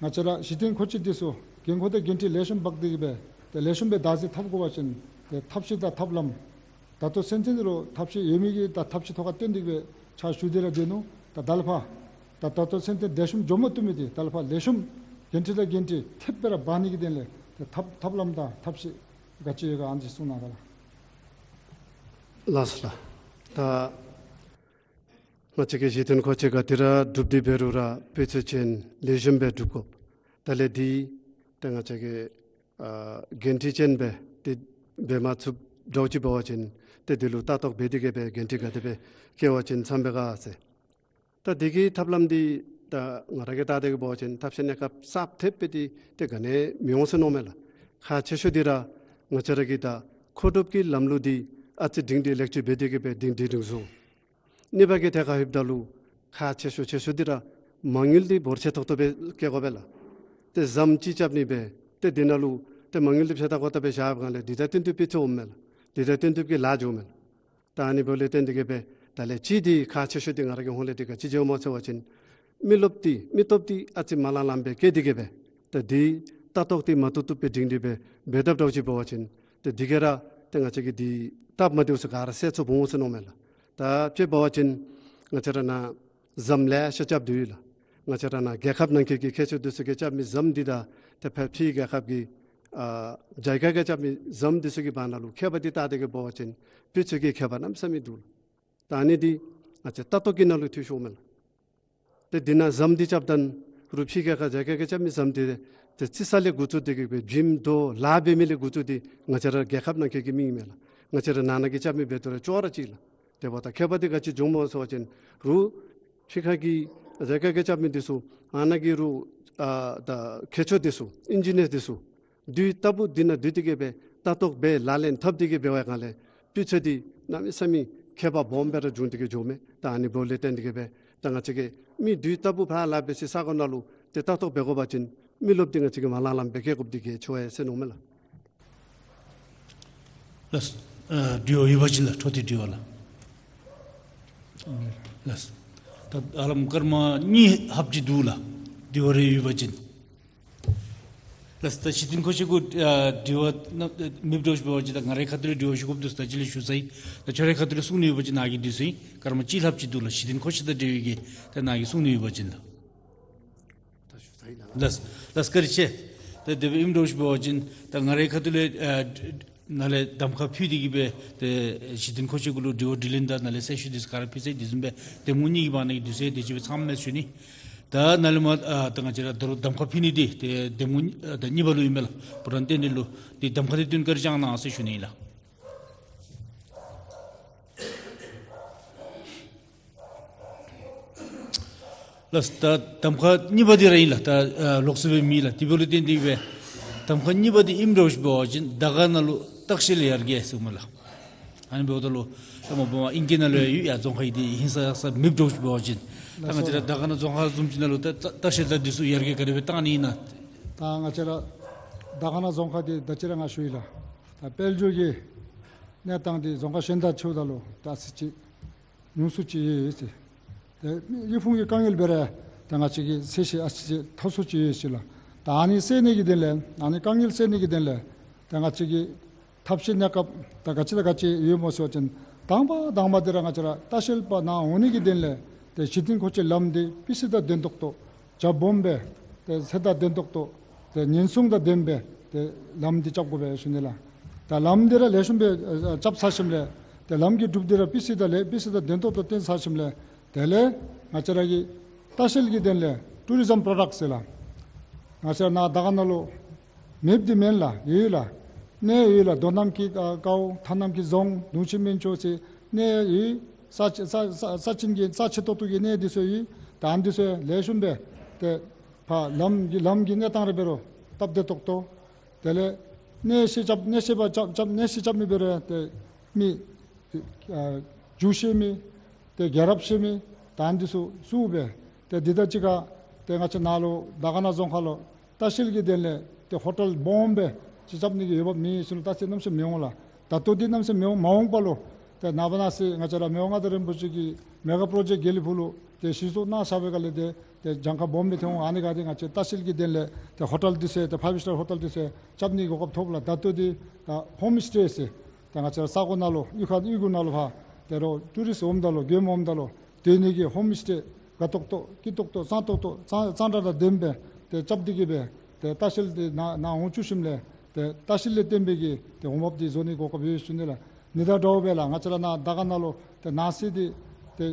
ང་བཅས་ར་གཞི་རྟེན་མཁོ་ཆས་འདི་ཚུ་འགན་ཁུར་དང་འགན་འཁྲི་ལེགས་ཤོམ་འབག་སྟེ་གི་སྦེ་ཏེ་ལེགས་ཤོམ་སྦེ་བདག་འཛིན་འཐབ་དགོ་པ་ཅིན་ཏེ་ཐབས་ཤེས་དང་ཐབས་ལམ་ད་ལྟོ་སེམས་ཅན་འདི་ལུ་ཐབས་ཤེས་ཡོད་མི་གིས་ད་ཐབས་ཤེས་ཐོག་ཁར་བཏོན་ཏེ་གི་སྦེ་ཕྱག་ཞུ་སྟེ་ར་སྡོད་ནུག། ད་ད་ལས་ཕར་ད་ད་ལྟོ་སེམས་ཅན་བདེ་ཤོམ་འགྱོ་མ་བཏུབ་མི་འདི་ད་ལས་ཕར་ལེགས་ཤོམ་འགན་འཁྲི་དང་འགན་འཁྲི་ཐེབས་སྦེ་ར་འབག་ནི་གི་དོན་ལས་ཏེ་ཐབས་ཐབས་ལམ་དང་ཐབས་ཤེས་ག་ཅི་ཡོད་ག་ཨ་ནི་ཅིག་གསུང་གནང་དང་ལགས། ལགས་སོ་ལགས། ད་ང་བཅས་ཀྱི་གཞི་རྟེན་མཁོ་ཆས་ག་དེ་ར་སྒྲུབ་སྟེ་འབད་རུང་ར་སྤུས་ཚད་ཅན་ལེགས་ཤོམ་སྦེ་སྒྲུབ་དགོཔ། ད་ལས་འདི་ད་ང་བཅས་ཀྱིས་ཨ་འགན་འཁྲི་ཅན་སྦེ་ཏེ་འབད་མ་ཚུགསཔ་འདྲཝ་ཅིག་འབད་བ་ཅིན་ཏེ་འདི་ལུ་ལྟ་རྟོག་འབད་དེ་གི་སྦེ་འགན་འཁྲི་ག་དེ་སྦེ་བཀལ་བ་ཅིན་བསམ་པའི་ག་ཟེར། ད་འདི་གི་ཐབས་ལམ་འདི་ད་ང་ར་གིས་བལྟ་སྟེ་གི་འབད་བ་ཅིན་ཐབས་ཤེས་གནས་སྐབས་གསརཔ་ཐེབས་སྦེ་འདི་ཏེ་ག་ནི་མི་འོང་ཟེར་མནོཝ་མས་ལགས། ཁག་ཆེ་ཤོས་འདི་ར་ང་བཅས་ར་གི་ད་མཁོ་སྒྲུབ་ཀྱི་ལམ་ལུགས་འདི་ཨ་ཙི་སྒྲིང་སྒྲི་ལེགས་བཅོས་འབད་དེ་གི་སྦེ་སྒྲིང་སྒྲི་སྒྲིང་བཟོ། གཉིས་པ་གི་ཐད་ཁར་ལྷོདཔ་ད་ལུ་ཁག་ཆེ་ཤོས་ཆེ་ཤོས་འདི་ར་མ་དངུལ་འདི་འབོར་ཆེ་ཏོག་ཏོ་སྦེ་བཀལ་དགོ་པས་ལགས། ཏེ་ཟམ་ཅིག་རྐྱབ་ནི་སྦེ་ཏེ་འདི་ནང་ལུ་ཏེ་མ་དངུལ་འདི་ཕྱེད་དང་ཀོ་ཏ་སྦེ་བཞག་པའི་སྒང་ལས་འདི་དང་བསྟུན་ཏེ་སྤུས་ཚད་འོངམ་མས་ལགས། འདི་དང་བསྟུན་ཏེ་གི་ལཱ་འགྱོཝ་མས་ལགས། ད་ཨ་ནི་འབདཝ་ལས་བརྟེན་ཏེ་གི་སྦེ་ད་ལས་གཅིག་འདི་ཁག་ཆེ་ཤོས་འདི་ང་ར་གི་ཧོངས་ལས་འདི་ག་ཅི་འགྱོཝ་སྨོ་ཟེར་བ་ཅིན་མི་རློབས་འདི་མི་སྟོབས་འདི་ཨ་ཙི་མ་ལང་ལང་སྦེ་བཀལ་ཏེ་གི་སྦེ་ད་འདི་ལྟ་རྟོག་འདི་མ་བཏུབ་བཏུབ་སྦེ་སྒྲིང་སྒྲི་སྦེ་འབད་དཔ་འདྲཝ་ཅིག་འབད་བ་ཅིན་ཏེ་འདི་གིས་ར་ཏེ་ང་བཅས་ཀྱི་འདི་སྟབས་མ་བདེཝ་ཚུ་ག་ར་སེལ་ཚུགསཔ་འོང་ཟེར་མནོཝ་མས་ལགས། ད་དཔེ་འབད་བ་ཅིན་ང་བཅས་ར་ནཱ་ཟམ་ལེ་ཤ་རྐྱབ་སྟེ་ཡོད་ལགས། ང་བཅས་ར་ནཱ་རྒྱལ་ཁབ་ནང་འཁོད་ཀྱི་མཁས་མཆོག་འདི་ཚུ་གིས་རྐྱབ་མི་ཟམ་འདི་དང་ཏེ་ཕར་ཕྱིའི་རྒྱལ་ཁབ་ཀྱི་ཨ་ཇཱི་ཀ་གིས་རྐྱབ་མི་ཟམ་འདི་ཚུ་གི་བར་ན་ལུ་ཁྱད་པར་འདི་བལྟ་སྟེ་གི་འབད་བ་ཅིན་སྤུས་ཚད་ཀྱི་ཁྱད་པར་གནམ་མེད་ས་མེད་འདུག་ལགས། ད་ཨ་ནི་འདི་ང་བཅས་ལྟ་རྟོག་གི་ནང་ལུ་འཐུས་ཤོརཝ་མས་ལགས། ཏེ་འདི་ནང་ཟམ་འདི་རྐྱབ་ད་རུང་ཕྱིའི་རྒྱལ་ཁབ་ཇཱི་ཀ་གིས་རྐྱབ་མི་ཟམ་འདི་ཏེ་རྩི་ས་ལས་འགོ་བཙུགས་ཏེ་གི་སྦེ་བྱེམ་རྡོ་ལཱ་འབད་མི་ལས་འགོ་བཙུགས་ཏེ་ང་བཅས་ར་རྒྱལ་ཁབ་ནང་འཁོད་ཀྱི་མི་ཨིན་མས་ལགས། ང་བཅས་ར་ནང་ན་གིས་རྐྱབ་མི་འབད་དོ་རུང་ཅོག་ར་གཅིག་ལགས། དེ་འབདཝ་ད་ཁྱད་པར་འདི་ག་ཅི་འབྱུངམ་སྨོ་ཟེར་བ་ཅིན་རུང་ཕྱི་ཁ་གི་ཇཱི་ཀ་གིས་རྐྱབ་མི་འདི་ཚུ་ཨ་ནཱ་གི་རུང་ཨ་ད་མཁས་མཆོག་འདི་ཚུ་ཨིན་ཇི་ནིར་འདི་ཚུ་དུས་རྟག་བུ་འདི་ནང་སྡོད་དེ་གི་སྦེ་ལྟ་རྟོག་འབད་ལག་ལེན་འཐབ་སྟེ་གི་འབད་བའི་སྒང་ལས་སྤུས་ཚད་འདི་གནམ་མེད་ས་མེད་ཁྱད་པར་སྦོམ་སྦེ་ར་འབྱུང་སྟེ་གི་འགྱོཝ་མས། ད་ཨ་ནི་འབདཝ་ལས་བརྟེན་ཏེ་གི་སྦེ་ད་ང་བཅས་ཀྱིས་མི་དུས་རྟག་བུ་ཕར་ལཱ་འབད་སའི་ས་གོ་ནང་ལུ་ཏེ་ལྟ་རྟོག་འབད་དགོ་པ་ཅིན་མི་རློབས་འདི་ང་བཅས་ཀྱིས་མ་ལང་ལང་སྦེ་བཀལ་དགོཔ་འདི་གལ་ཆེ་བས་ཟེར་མནོཝ་མས་ལགས། ལགས། ཨ་དྲི་བ་ཡོད་པ་ཅིན་ལགས། འཕྲོ་མཐུད་དྲི་བ་ལགས། ལགས། ད་ཧ་ལམ་སྐར་མ་གཉིས་ལྷགཔ་ཅིག་འདུག་ལགས། དྲི་བ་རེ་ཡོད་པ་ཅིན། ལགས། ད་གཞི་རྟེན་མཁོ་ཆས་གུ་ཨ་དྲི་བ་ནང་མེདཔ་འདྲཝ་ཅིག་འབད་བ་ཅིན་ད་ང་རའི་ཁ་ཐུག་ལས་དྲི་བ་ཞུ་དགོཔ་འདུག། ད་ཅི་ལས་ཞུ་ཚར་ཡི། ད་ཁྱོད་རའི་ཁ་ཐུག་ལས་གསུང་ནི་ཡོད་པ་ཅིན་ནཱ་གི་དུས་ཚོད་ཨིན། སྐར་མ་གཅིག་ལྷགཔ་ཅིག་འདུག་ལགས། གཞི་རྟེན་མཁོ་ཆས་དང་འབྲེལ་བའི་གི་ད་ནཱ་གི་གསུང་ནི་ཡོད་པ་ཅིན་ལགས། ལགས། ལགས་བཀའ་དྲིན་ཆེ། ད་དེ་སྦེ་ཨིནམ་འདྲཝ་ཅིག་འབད་བ་ཅིན་ད་ང་རའི་ཁ་ཐུག་ལས་ཨ་ནཱ་ལས་གདམ་ཁ་ཕུལ་ཏེ་གི་སྦེ་ཏེ་གཞི་རྟེན་མཁོ་ཆས་གུ་ལུ་དྲི་བ་དྲིས་ལན་དང་ནཱ་ལས་གསལ་ཞུ་འདི་ཚུ་ག་ར་ཕུལ་ཚར་ཡི། དེ་བཟུམ་སྦེ་གདམ་ངོ་གཉིས་ཀྱི་བར་ན་གི་དུས་ཚོད་དེ་ཅིག་སྦེ་ཚངམ་མས་ཞུ་ནི། ད་ནཱ་ལས་མར་ཨ་ད་ང་བཅས་ར་ད་རུང་གདམ་ཁ་ཕུལ་ནི་འདི་ཏེ་གདམ་ངོ་ཨ་ད་གཉིས་པ་ལུ་ཨིན་མས་ལགས། བུ་རམ་བསྟན་འཛིན་ལུ། ཏེ་གདམ་ཁ་འདི་བཏོན་བཀའ་དྲིན་བསྐྱང་གནང་ཟེར་ཞུ་ནི་ཨིན་ལགས། ལགས། ད་གདམ་ཁ་གཉིས་པ་འདི་ར་ཨིན་ལགས། ད་ཨ་ལོགས་སུ་སྦེ་མེད་ལགས། དེ་འབདཝ་ལས་བརྟེན་ཏེ་སྦེ་གདམ་ཁ་གཉིས་པ་འདི་ཨིནམ་འདྲཝ་ཅིག་འབད་བ་ཅིན་དར་དཀར་ན་ལུ་ལྟ་བཤལ་ཡར་རྒྱས་ཟེར་མས་ལགས། ཨ་ནི་འབདཝ་ད་ལུ་ད་མ་པ་ཨིང་སྐད་ནང་ལུ་ཡང་ཡོད་ཡ། རྫོང་ཁ་གི་འདི་ཧིང་སངས་ས་མེདཔ་འདྲཝ་ཅིག་འབད་བ་ཅིན་ད་ང་བཅས་ར་དར་དཀར་ན་རྫོང་ཁག་བཟུམ་ཅིག་ནང་ལུ་ད་ལྟ་ལྟ་བཤལ་དང་འདི་ཚུ་ཡར་རྒྱས་ག་དེ་སྦེ་བཏང་ནི་ཨིན་ན། ད་ང་བཅས་ར་དར་དཀར་ན་རྫོང་ཁག་འདི་ད་ཅི་ར་ང་ཞུ་ཡི་ལགས། ད་དཔལ་འབྱོར་གྱི་གནས་སྟངས་འདི་རྫོང་ཁག་གཞན་དང་ཕྱདཝ་ད་ལུ་ད་ཨ་ཙི་ཅིག་ཉུང་སུ་ཅིག་ཡོད་ཟེར། ཏེ་དབུལ་ཕོངས་ཀྱི་དཀའ་ངལ་འབད་རུང་ཏེ་ང་བཅས་ཀྱི་ཚད་གཞི་ཨ་ཙི་ཅིག་མཐོ་སུ་ཅིག་ཡོད་ཟེར་ལགས། ད་ཨ་ནི་སེལ་ནི་གི་དོན་ལས་ཨ་ནི་དཀའ་ངལ་སེལ་ནི་གི་དོན་ལས་ཏེ་ང་བཅས་ཀྱི་ཐབས་ཤེས་གནས་སྐབས་ད་ག་ཅི་དང་ག་ཅི་ཡོདཔ་སྨོ་ཟེར་བ་ཅིན་དང་པ་དང་པ་འདི་ར་ང་བཅས་ར་ལྟ་བཤལ་པ་ནཱ་འོང་ནི་གི་དོན་ལས་ཏེ་གཞི་རྟེན་མཁོ་ཆས་ལམ་འདི་དཔེ་ཚད་དང་ལྡན་ཏོག་ཏོ་རྒྱ་སྦོམ་སྦེ་ཏེ་ཚད་དང་ལྡན་ཏོག་ཏོ་ཏེ་ཉེན་སྲུང་དང་ལྡནམ་སྦེ་ཏེ་ལམ་འདི་རྐྱབ་དགོ་པས་ཞུ་ནི་ལགས། ད་ལམ་འདི་ར་ལེགས་ཤོམ་སྦེ་ཨ་རྐྱབ་ཚར་ཞིནམ་ལས་ཏེ་ལམ་གྱི་གྲུབ་འདི་ར་དཔེ་ཚད་དང་ལེགས་དཔེ་ཚད་དང་ལྡན་ཏོག་ཏོ་བཏོན་ཚར་ཞིནམ་ལས་དེ་ལས་ང་བཅས་ར་གི་ལྟ་བཤལ་གྱི་དོན་ལས་ཊུ་རི་ཛམ་པྲོ་ཌཀཊ་ཟེར་ལགས། ང་བཅས་ར་ནཱ་དར་དཀར་ན་ལུ་མེདཔ་འདི་མེན་ལགས། ཡོད་ལགས། གནས་ཡོད་ལགས། མདོ་གནམ་གྱི་ཨ་དཀར་མཐའ་ན་གནམ་གྱི་རྫོང་གདུང་ཆེན་སྨན་ཆུ་ཟེར་གནས་ཡོད། ས་ཆེ་ས་ས་ས་ཆེན་གྱི་ས་ཆེ་ཏོག་ཏོ་གི་གནས་འདི་ཚུ་ཡོད། ད་ཨ་ནི་འདི་ཚུ་ལེགས་ཤོམ་སྦེ་ཏེ་ཕར་ལམ་གྱི་ལམ་གྱི་གནས་སྟངས་རེ་འབད་རུང་སྟབས་བདེ་ཏོག་ཏོ། དེ་ལས་གནས་བཤལ་རྐྱབ་གནས་བཤལ་པ་རྐྱབ་རྐྱབ་གནས་བཤལ་རྐྱབ་མི་འབད་རུང་ཏེ་མི་ཨ་རྒྱུ་བཤལ་མི་ཏེ་རྒྱལ་རབས་བཤལ་མི་ད་ཨ་ནི་འདི་ཚུ་ཚུ་སྦེ་ཏེ་འདི་དང་གཅིག་ཁར་ཏེ་ང་བཅས་ནཱ་ལུ་དར་དཀར་ན་རྫོང་ཁག་ལུ་ལྟ་བཤལ་གྱི་དོན་ལས་ཏེ་ཧོ་ཊེལ་སྦོམ་སྦེ་ཅིག་རྐྱབ་ནི་གི་འོས་འབབ་མེད་ཟེར་ལུ་ད་ཅི་གནམ་མེད་ས་མེད་མི་འོང་ལགས། ད་ལྟོ་འདི་གནམ་མེད་ས་མེད་མི་འོང་། མ་འོངས་པ་ལུ་ཏེ་ནངས་པ་གནངས་ཚེ་ང་བཅས་ར་མི་དབང་མངའ་བདག་རིན་པོ་ཆེ་གིས་མེ་ག་པྲོ་ཇེཀཊ་དགེ་ལེགས་ཕུག་ལུ་ཏེ་གཞི་བཙུགས་གནང་ཚར་བའི་སྒང་ལས་ཏེ་ཏེ་གྱངས་ཁ་སྦོམ་སྦེ་ཐོན་འོང་། ཨ་ནི་ག་འདི་ང་བཅས་ལྟ་བཤལ་གྱི་དོན་ལས་ཏེ་ཧོ་ཊེལ་འདི་ཚུ་ཏེ་ཕའིབ་སི་ཊར་ཧོ་ཊེལ་འདི་ཚུ་རྐྱབ་ནི་གི་གོ་སྐབས་ཐོབ་ལགས། ད་ལྟོ་འདི་ད་ཧོམ་སི་ཊེ་ཟེར་ཏེ་ང་བཅས་ར་ས་གོ་ནང་ལུ་གཡུས་ཁ་གཡུས་སྒོ་ནང་ལུ་ཕར་ཏེ་རོགས་ཊུ་རིསཊ་འོངམ་ད་ལུ་མགྱོནམ་འོངམ་ད་ལུ་སྡོད་ནི་གི་ཧོམ་སི་ཊེ་དགའ་ཏོག་ཏོ་སྐྱིད་ཏོག་ཏོ་གཙང་ཏོག་ཏོ་གཙང་གཙང་སྦྲ་དང་ལྡནམ་སྦེ་ཏེ་རྐྱབ་སྟེ་གི་སྦེ་ཏེ་ལྟ་བཤལ་འདི་ནཱ་ནཱ་འོང་བཅུག་ཞིནམ་ལས་ཏེ་ལྟ་བཤལ་ལས་བརྟེན་པའི་གི་ཏེ་འོང་འབབ་འདི་བཟོ་ནི་གོ་སྐབས་ཡོད་ཞུ་ནི་ལགས། ཨ་ནི་དང་འདྲཝ་སྦེ་ལགས། ང་བཅས་ར་ནཱ་དར་དཀར་ན་ལུ་ཏེ་ནང་གསེས་འདི་ཏེ་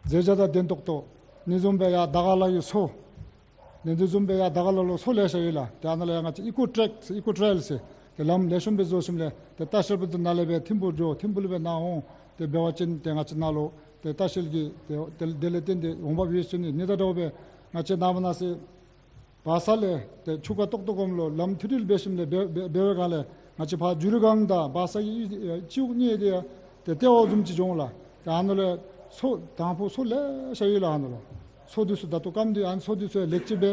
མཛེས་ཆ་དང་ལྡན་ཏོག་ཏོ། ཨ་ནི་བཟུམ་སྦེ་ཡར་དར་དཀར་ལ་གི་མཚོ། ཨ་ནི་བཟུམ་སྦེ་ཡར་དར་དཀར་ལ་ལུ་མཚོ་ལེ་ཤ་ཡོད་ལགས། ཏེ་ཨ་ནཱ་ལུ་ཡང་ང་བཅས་ཨི་ཀོ་ཊེག་ཨི་ཀོ་ཊེལ་ཟེར་ཏེ་ལམ་ལེགས་ཤོམ་སྦེ་བཟོ་ཞིནམ་ལས་ཏེ་ལྟ་བཤལ་པ་འདི་ནཱ་ལས་སྦེ་ཐིམ་ཕུག་འགྱོ། ཐིམ་ཕུག་ལས་སྦེ་ནཱ་འོང་། ཏེ་འབད་བ་ཅིན་ཏེ་ང་བཅས་ནཱ་ལུ་ཏེ་ལྟ་བཤལ་གྱི་ཏེ་དེ་དེ་ལས་བརྟེན་ཏེ་འོང་འབབ་ཡོད་ཞུ་ནི། ཨ་ནི་དང་འདྲཝ་སྦེ་ང་བཅས་ནངས་པ་གནངས་ཚེ་བ་ས་ལས་ཏེ་ཆུ་ཁ་ཏོག་ཏོ་གུ་ལུ་ལམ་མཐིལ་ལུ་འབད་ཞིནམ་ལས་འབད་འབད་འབད་བའི་སྒང་ལས་ང་བཅས་ཕར་ཇུ་རི་སྒང་དང་བ་ས་གི་ཨེ་སྤྱི་འོག་གཉིས་འདི་ཡང་ཏེ་ལྟེ་བ་བཟུམ་ཅིག་འགྱོ་འོང་ལགས། ཏེ་ཨ་ནཱ་ལུ་མཚོ་དང་ཕུ་མཚོ་ལེ་ཤ་ཡོད་ལགས། ཨ་ནཱ་ལུ་མཚོ་འདི་ཚུ་ད་ལྟོ་སྐམ་སྟེ་ཨ་ནི་མཚོ་འདི་ཚུ་ལེགས་བཅོས་འབད་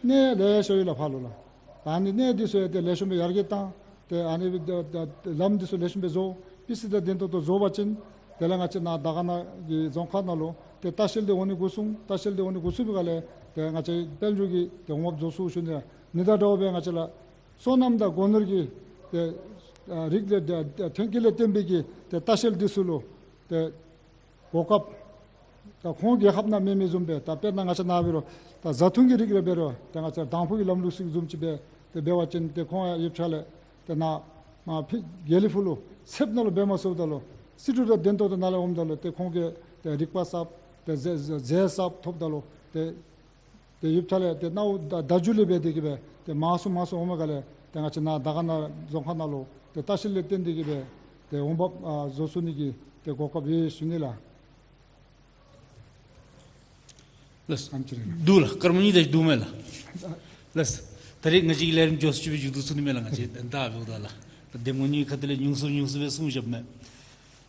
གནས་ལེ་ཤ་ཡོད་ལགས་ཕར་ལུ་ལགས། ད་ཨ་ནི་གནས་འདི་ཚུ་ཡང་ཏེ་ལེགས་ཤོམ་སྦེ་ཡར་རྒྱས་བཏང་། ཏེ་ཨ་ནི་ད་ད་ལམ་འདི་ཚུ་ལེགས་ཤོམ་སྦེ་བཟོ། དཔེ་གཟིགས་དང་ལྡན་ཏོག་ཏོ་བཟོ་བ་ཅིན་དེ་ལས་ང་བཅས་ནཱ་དར་དཀར་ན་གི་རྫོང་ཁག་ནང་ལུ་ཏེ་ལྟ་བཤལ་འདི་འོང་ནི་འགོ་བཙུགས། ལྟ་བཤལ་འདི་འོང་ནི་འགོ་བཙུགས་པའི་སྒང་ལས་ཏེ་ང་བཅས་དཔལ་འབྱོར་གྱི་ཏེ་འོང་འབབ་བཟོ་ཚུགས་ཞུ་ནི། ཨ་ནི་དང་འདྲཝ་སྦེ་ང་བཅས་ར་སོ་ནམ་དང་སྒོ་ནོར་གྱི་ཏེ་ཨ་རིགས་ལས་ཏེ་ཏེ་ཐོན་སྐྱེད་ལས་བརྟེན་པའི་གི་ཏེ་ལྟ་བཤལ་འདི་ཚུ་ལུ་ཏེ་གོ་སྐབས་ད་ཁོང་རྒྱལ་ཁབ་ནང་མེད་མི་བཟུམ་སྦེ་ད་དཔེར་ན་ང་བཅས་ནཱ་འབད་རུང་ད་བཟའ་འཐུང་གི་རིགས་རེ་འབད་རུང་ད་ང་བཅས་དང་ཕུ་གི་ལམ་ལུགས་ཅིག་བཟུམ་ཅིག་སྦེ་ཏེ་འབད་བ་ཅིན་ཏེ་ཁོང་ཡང་ཡོདཔ་ཆ་ལས་ཏེ་ནཱ་མར་ཕི་དགེ་ལེགས་ཕུག་ལུ་གསེབ་ནང་ལུ་འབད་མ་ཚུགསཔ་ད་ལུ་རྩིས་སྤྲོད་དང་ལྡན་ཏོག་ཏོ་ནཱ་ལས་འོངམ་ད་ལུ་ཏེ་ཁོང་གིས་ཏེ་རིག་པ་གསརཔ་ཏེ་རྫས་རྫས་རྫས་གསརཔ་ཐོབ་ད་ལུ་ཏེ་ཏེ་ཡོདཔ་ཆ་ལས་ཏེ་གནའ་བོ་ད་བརྡ་བརྒྱུད་ལས་འབད་དེ་གི་སྦེ་ཏེ་མང་སུ་མང་སུ་འོངམ་སྒང་ལས་ཏེ་ང་བཅས་ནཱ་དར་དཀར་ན་རྫོང་ཁག་ནང་ལུ་ཏེ་ལྟ་བཤལ་ལས་བརྟེན་ཏེ་གི་སྦེ་ཏེ་འོང་འབབ་ཨ་བཟོ་ཚུགས་ནི་གི་ཏེ་གོ་སྐབས་ཡོད་ཞུ་ནི་ལགས། ལགས། ཨམ་ཅི་རེ་ལགས། འདུག་ལགས། སྐར་མ་གཉིས་དེ་ཅིག་འདུག་མས་ལགས། ལགས། ད་རེས་ང་བཅས་ཀྱི་ལས་རིམ་མགྱོགས་སུ་ཅིག་སྦེ་མཇུག་བསྡུ་ཚུགས་ནི་མས་ལགས། ང་བཅས་ད་ལྟ་འབདཝ་ད་ལགས། ད་གདམ་ངོ་གཉིས་ཁ་ཐུག་ལས་ཉུང་སུ་ཉུང་སུ་སྦེ་གསུངས་བཞགཔ་མས།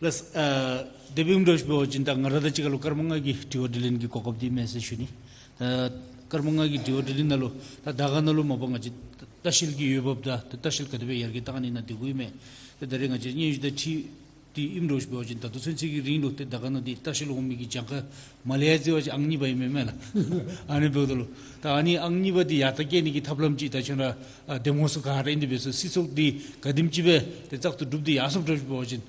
ལགས། ཨ་དེ་འབདཝ་འདྲཝ་ཅིག་འབད་བ་ཅིན་ད་ང་ར་དང་གཅིག་ཁར་ལུ་སྐར་མ་ལྔ་གི་དྲི་བ་དྲིས་ལན་གྱི་གོ་སྐབས་འདི་མས་ཟེར་ཞུ་ནི། ད་སྐར་མ་ལྔ་གི་དྲི་བ་དྲིས་ལན་ནང་ལུ་ད་དར་དཀར་ན་ལུ་མ་པ་ང་བཅས་ལྟ་བཤལ་གྱི་འོས་འབབ་དང་ད་ལྟ་བཤལ་ག་དེ་སྦེ་ཡར་རྒྱས་བཏང་ནི་ཨིན་ན་དེ་གུ་ཨིན་མས། ཏེ་ད་རེས་ང་བཅས་སྙན་ཞུ་དང་འཁྲིལ་ཏེ་ཨིནམ་འདྲཝ་ཅིག་འབད་བ་ཅིན་ད་ལྟོ་ཚུན་ཚོད་ཀྱི་རིང་ལུ་ཏེ་དར་དཀར་ན་འདི་ལྟ་བཤལ་འོང་མི་གི་གྱངས་ཁ་མ་ལས་ཡར་བརྩི་བ་ཅིན་ཨང་གཉིས་པ་ཨིན་མས་མེན་ན་ལགས། ཨ་ནི་འབདཝ་ད་ལུ་ད་ཨ་ནི་ཨང་གཉིས་པ་འདི་ཡར་ལྟ་བསྐྱལ་ནི་གི་ཐབས་ལམ་ཅིག་ད་ཁྱོད་ར་ཨ་འདེམས་ངོ་སོང་ག་ར་ཨིན་ཏེ་འབད་སོང་སྲིད་ཚོགས་འདི་ག་དེམ་ཅིག་སྦེ་ཏེ་བཙག་འཐུ་གྲུབ་སྟེ་ཡར་སོངམ་འདྲཝ་ཅིག་འབད་བ་ཅིན་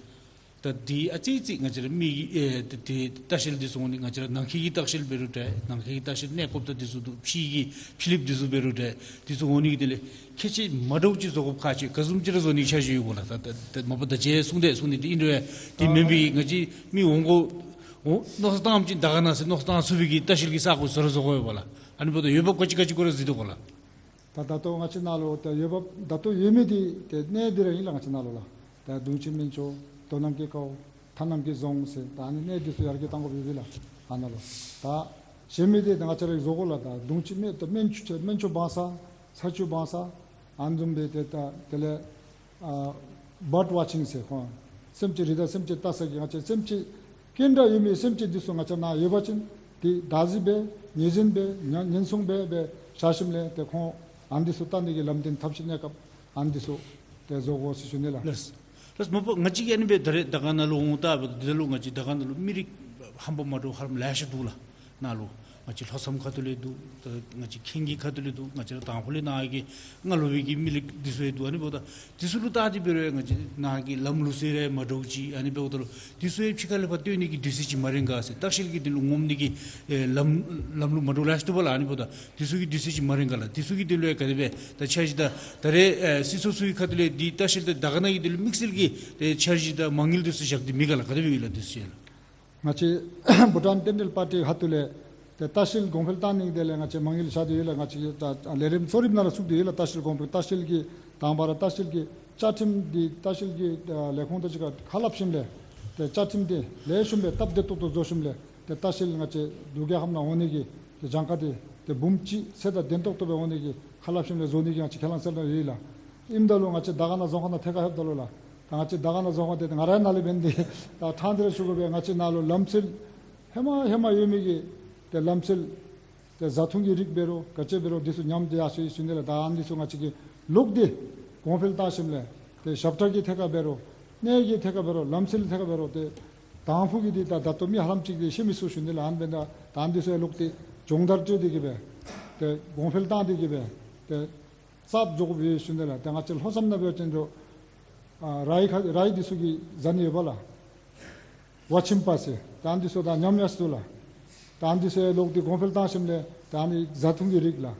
ད་འདི་ཨ་ཙི་ཙི་ང་བཅས་ར་མི་གི་ཨེ་ཏེ་ཏེ་ལྟ་བཤལ་འདི་ཚུ་འོང་ནི་ང་བཅས་ར་ནང་འཁོད་ཀྱི་ལྟ་བཤལ་འབད་རུང་འདྲ། ནང་འཁོད་ཀྱི་ལྟ་བཤལ་གནས་སྐབས་དང་འདི་ཚུ་འདུག། ཕྱི་གི་ཕྱི་གླིངཔ་འདི་ཚུ་འབད་རུང་འདྲ། འདི་ཚུ་འོང་ནི་གི་དེ་ལས་ཁྱད་ཆོས་མ་འདྲཝ་ཅིག་བཟོ་དགོཔ་ཁག་ཆེ། ག་བཟུམ་ཅིག་ར་བཟོ་ནི་འཆར་གཞི་ཡོད་ག་ལགས། ད་ད་ད་མ་པ་ད་ཅི་གསུངས་ཏེ་གསུངས་ནི་འདི་ཨིན་རུང་འདི་མེན་པའི་ང་བཅས་མི་འོང་དགོ་འོང་མནོ་བསམ་བཏངམ་ཅིག་དར་དཀར་ན་ཟེར་མནོ་བསམ་བཏང་ཚུགས་པའི་གི་ལྟ་བཤལ་གྱི་ས་གོ་བཟོ་ར་བཟོ་དགོ་པས་ལགས། ཨ་ནི་འབདཝ་ད་འོས་འབབ་ག་ཅི་ག་ཅི་ཁོ་ར་གཟིགས་དོ་ག་ལགས། ད་ད་ལྟོ་ང་བཅས་ནཱ་ལུ་ད་འོས་འབབ་ད་ལྟོ་ཡོད་མི་འདི་ཏེ་གནས་འདི་ར་ཨིན་ལགས། ང་བཅས་ནཱ་ལུ་ལགས། ད་གདུང་ཅན་སྨན་ཆུ་མདོ་ནམ་མཁའི་ཁཝ་མཐའ་ནམ་མཁའི་རྫོང་ཟེར་ད་ཨ་ནི་གནས་འདི་ཚུ་ཡར་རྒྱས་གཏང་དགོཔ་ཡོད་པས་ལགས། ཨ་ནཱ་ལུ་ད་གཞན་མི་འདི་ད་ང་བཅས་ར་བཟོ་དགོ་ལགས། ད་གདུང་ཅན་སྨན་ད་སྨན་ཆུ་སྨན་ཆུ་སྦང་ས་ས་ཆུ་སྦང་ས་ཨ་ནི་བཟུམ་སྦེ་ཏེ་ད་དེ་ལས་ཨ་བཱཌ་ཝ་ཅིང་ཟེར་ཁོང་སེམས་ཅན་རི་དྭགས་སེམས་ཅན་ལྟ་ས་གི་ང་བཅས་སེམས་ཅན་ག་འདྲ་ཡོད་མི་སེམས་ཅན་འདི་ཚུ་ང་བཅས་ནཱ་ཡོད་པ་ཅིན་ཏེ་བདག་འཛིན་འབད་ཉེ་འཛིན་འབད་ཉ་ཉེན་སྲུང་འབད་འབད་བཞག་ཞིནམ་ལས་ཏེ་ཁོང་ཨ་ནི་འདི་ཚུ་བལྟ་ནི་གི་ལམ་སྟོན་ཐབས་ཤེས་གནས་སྐབས་ཨ་ནི་འདི་ཚུ་ཏེ་བཟོ་དགོ་ཟེར་ཞུ་ནི་ལགས། ལགས། ལགས་མ་པ་ང་བཅས་ཀྱིས་ཨ་ནི་སྦེ་ད་རེས་དར་དཀར་ན་ལུ་འོང་ད་འབདཝ་ད་འདི་ལུ་ང་བཅས་དར་དཀར་ན་ལུ་མི་རིགས་ཧམ་པ་མ་འདྲཝ་ཧ་ལམ་ལེ་ཤ་འདུག་ལགས། ནཱ་ལུ་ང་བཅས་ལྷོ་མཚམས་ཁ་ཐུག་ལས་འདུག། ད་ང་བཅས་ཁེངས་ཀྱི་ཁ་ཐུག་ལས་འདུག། ང་བཅས་ར་དང་ཕུ་ལས་ནཱ་གི་སྔ་ལོ་བའི་གི་མི་རིགས་འདི་ཚུ་ཡང་འདུག། ཨ་ནི་འབདཝ་ད་འདི་ཚུ་ལུ་བལྟ་སྟེ་འབད་རུང་ཡང་ང་བཅས་ནཱ་གི་ལམ་ལུགས་སྲོལ་ར་མ་འདྲཝ་ཅིག། ཨ་ནི་འབདཝ་ད་ལུ་འདི་ཚུ་ཡང་ཕྱི་ཁ་ལས་ཕར་སྟོན་ནི་གི་དུས་ཚོད་ཅིག་མ་རན་ག་ཟེར། ལྟ་བཤལ་གྱི་འདི་ལུ་འོང་ནི་གི་ཨེ་ལམ་ལམ་ལུགས་མ་འདྲཝ་ལེ་ཤ་འདུག་པ་ལགས། ཨ་ནི་འབདཝ་ད་འདི་ཚུ་གི་དུས་ཚོད་ཅིག་མ་རན་ག་ལགས། འདི་ཚུ་གི་འདི་ལུ་ཡང་ག་དེ་སྦེ་ད་འཆར་གཞི་དང་ད་རེས་ཨེ་སྲིད་ཚོགས་ཚུ་གི་ཁ་ཐུག་ལས་འདི་ལྟ་བཤལ་དང་དར་དཀར་ན་གི་འདི་ལུ་དམིགས་བསལ་གྱི་ཨེ་འཆར་གཞི་དང་མ་དངུལ་འདི་ཚུ་བཞག་སྟེ་མེད་ག་ལགས། ག་དེ་སྦེ་ཡོད་ལགས་འདི་ཚུ་ཡང་ལགས། ང་བཅས་བྷུ་ཊཱན་བསྟན་འགྲོའི་པར་ཊི་ཁ་ཐུག་ལས་ཏེ་ལྟ་བཤལ་གོང་འཕེལ་གཏང་ནི་དེ་ལས་ང་བཅས་མ་དངུལ་བཞག་སྟེ་ཡོད་ལགས། ང་བཅས་ཀྱི་ད་ལས་རིམ་གཙོ་རིམ་ནང་ལུ་ཚུད་དེ་ཡོད་ལགས། ལྟ་བཤལ་གོང་འཕེལ་ལྟ་བཤལ་གྱི་དང་པ་ར་ལྟ་བཤལ་གྱི་བཅའ་ཁྲིམས་འདི་ལྟ་བཤལ་གྱི་ཨ་ལས་ཁུངས་དང་གཅིག་ཁར་ཁ་སླབ་ཞིནམ་ལས་ཏེ་བཅའ་ཁྲིམས་འདི་ལེགས་ཤོམ་སྦེ་སྟབས་བདེ་ཏོག་ཏོ་བཟོ་ཞིནམ་ལས་ཏེ་ལྟ་བཤལ་ང་བཅས་འབྲུག་རྒྱལ་ཁབ་ནང་འོང་ནི་གི་ཏེ་གྱངས་ཁ་འདི་ཏེ་འབུམ་གཅིག་ཚད་དང་ལྡན་ཏོག་ཏོ་སྦེ་འོང་ནི་གི་ཁ་སླབ་ཞིནམ་ལས་བཟོ་ནི་གི་ང་བཅས་ཁས་བླངས་སྩལ་ནི་ཡོད་ལགས། ཨིནམ་ད་ལུ་ང་བཅས་དར་དཀར་ན་རྫོང་ཁག་ནང་ཐད་ཀར་ལྷོདཔ་ད་ལུ་ལགས། ད་ང་བཅས་དར་དཀར་ན་རྫོང་ཁག་འདི་ང་རའི་ནང་ལས་འབད་ནི་འདི་ད་ཕྲང་སྟེ་ར་ཞུ་དགོ་པས། ང་བཅས་ནཱ་ལུ་ལམ་སྲོལ་ཧེ་མ་ཧེ་མ་ཡོད་མི་གི་ཏེ་ལམ་སྲོལ་ཏེ་བཟའ་འཐུང་གི་རིགས་འབད་རུང་ག་ཅི་འབད་རུང་འདི་ཚུ་ཉམས་ཏེ་ཡར་སོ་ཡི་ཟེར་ཞུ་ནི་ལགས། ད་ཨ་ནི་འདི་ཚུ་ང་བཅས་ཀྱིས་ལོག་སྟེ་གོང་འཕེལ་བཏང་ཞིནམ་ལས་ཏེ་ཞབས་ཁྲ་གི་ཐད་ཁར་འབད་རུང་གནས་ཀྱི་ཐད་ཁར་འབད་རུང་ལམ་སྲོལ་ཐད་ཁར་འབད་རུང་ཏེ་དང་ཕུ་གི་འདི་ད་ད་ལྟོ་མི་ཧ་ལམ་ཅིག་འདི་ཤེས་མི་ཚུགས་ཞུ་ནི་ལགས། ཨ་ནི་འབདཝ་ད་ད་ཨ་ནི་འདི་ཚུ་ཡང་ལོག་སྟེ་སྦྱོང་བརྡར་སྤྲོད་དེ་གི་སྦེ་ཏེ་གོང་འཕེལ་བཏང་སྟེ་གི་སྦེ་ཏེ་གསརཔ་བཟོ་དགོཔ་ཡོད་ཟེར་ཞུ་ནི་ལགས། ཏེ་ང་བཅས་ལྷོ་མཚམས་ནང་འབད་བ་ཅིན་རུང་ཨ་རའི་ཁ་རའི་འདི་ཚུ་གི་བཟའ་ནི་ཡོད་པ་ལགས། ཝ་ཆིམ་པ་ཟེར། ད་ཨ་ནི་འདི་ཚུ་ད་ཉམས་ཡར་སོ་ལགས། ད་ཨ་ནི་འདི་ཚུ་ཡང་ལོག་སྟེ་གོང་འཕེལ་བཏང་ཞིནམ་ལས་ད་ཨ་ནི་བཟའ་འཐུང་གི་རིགས་ལགས།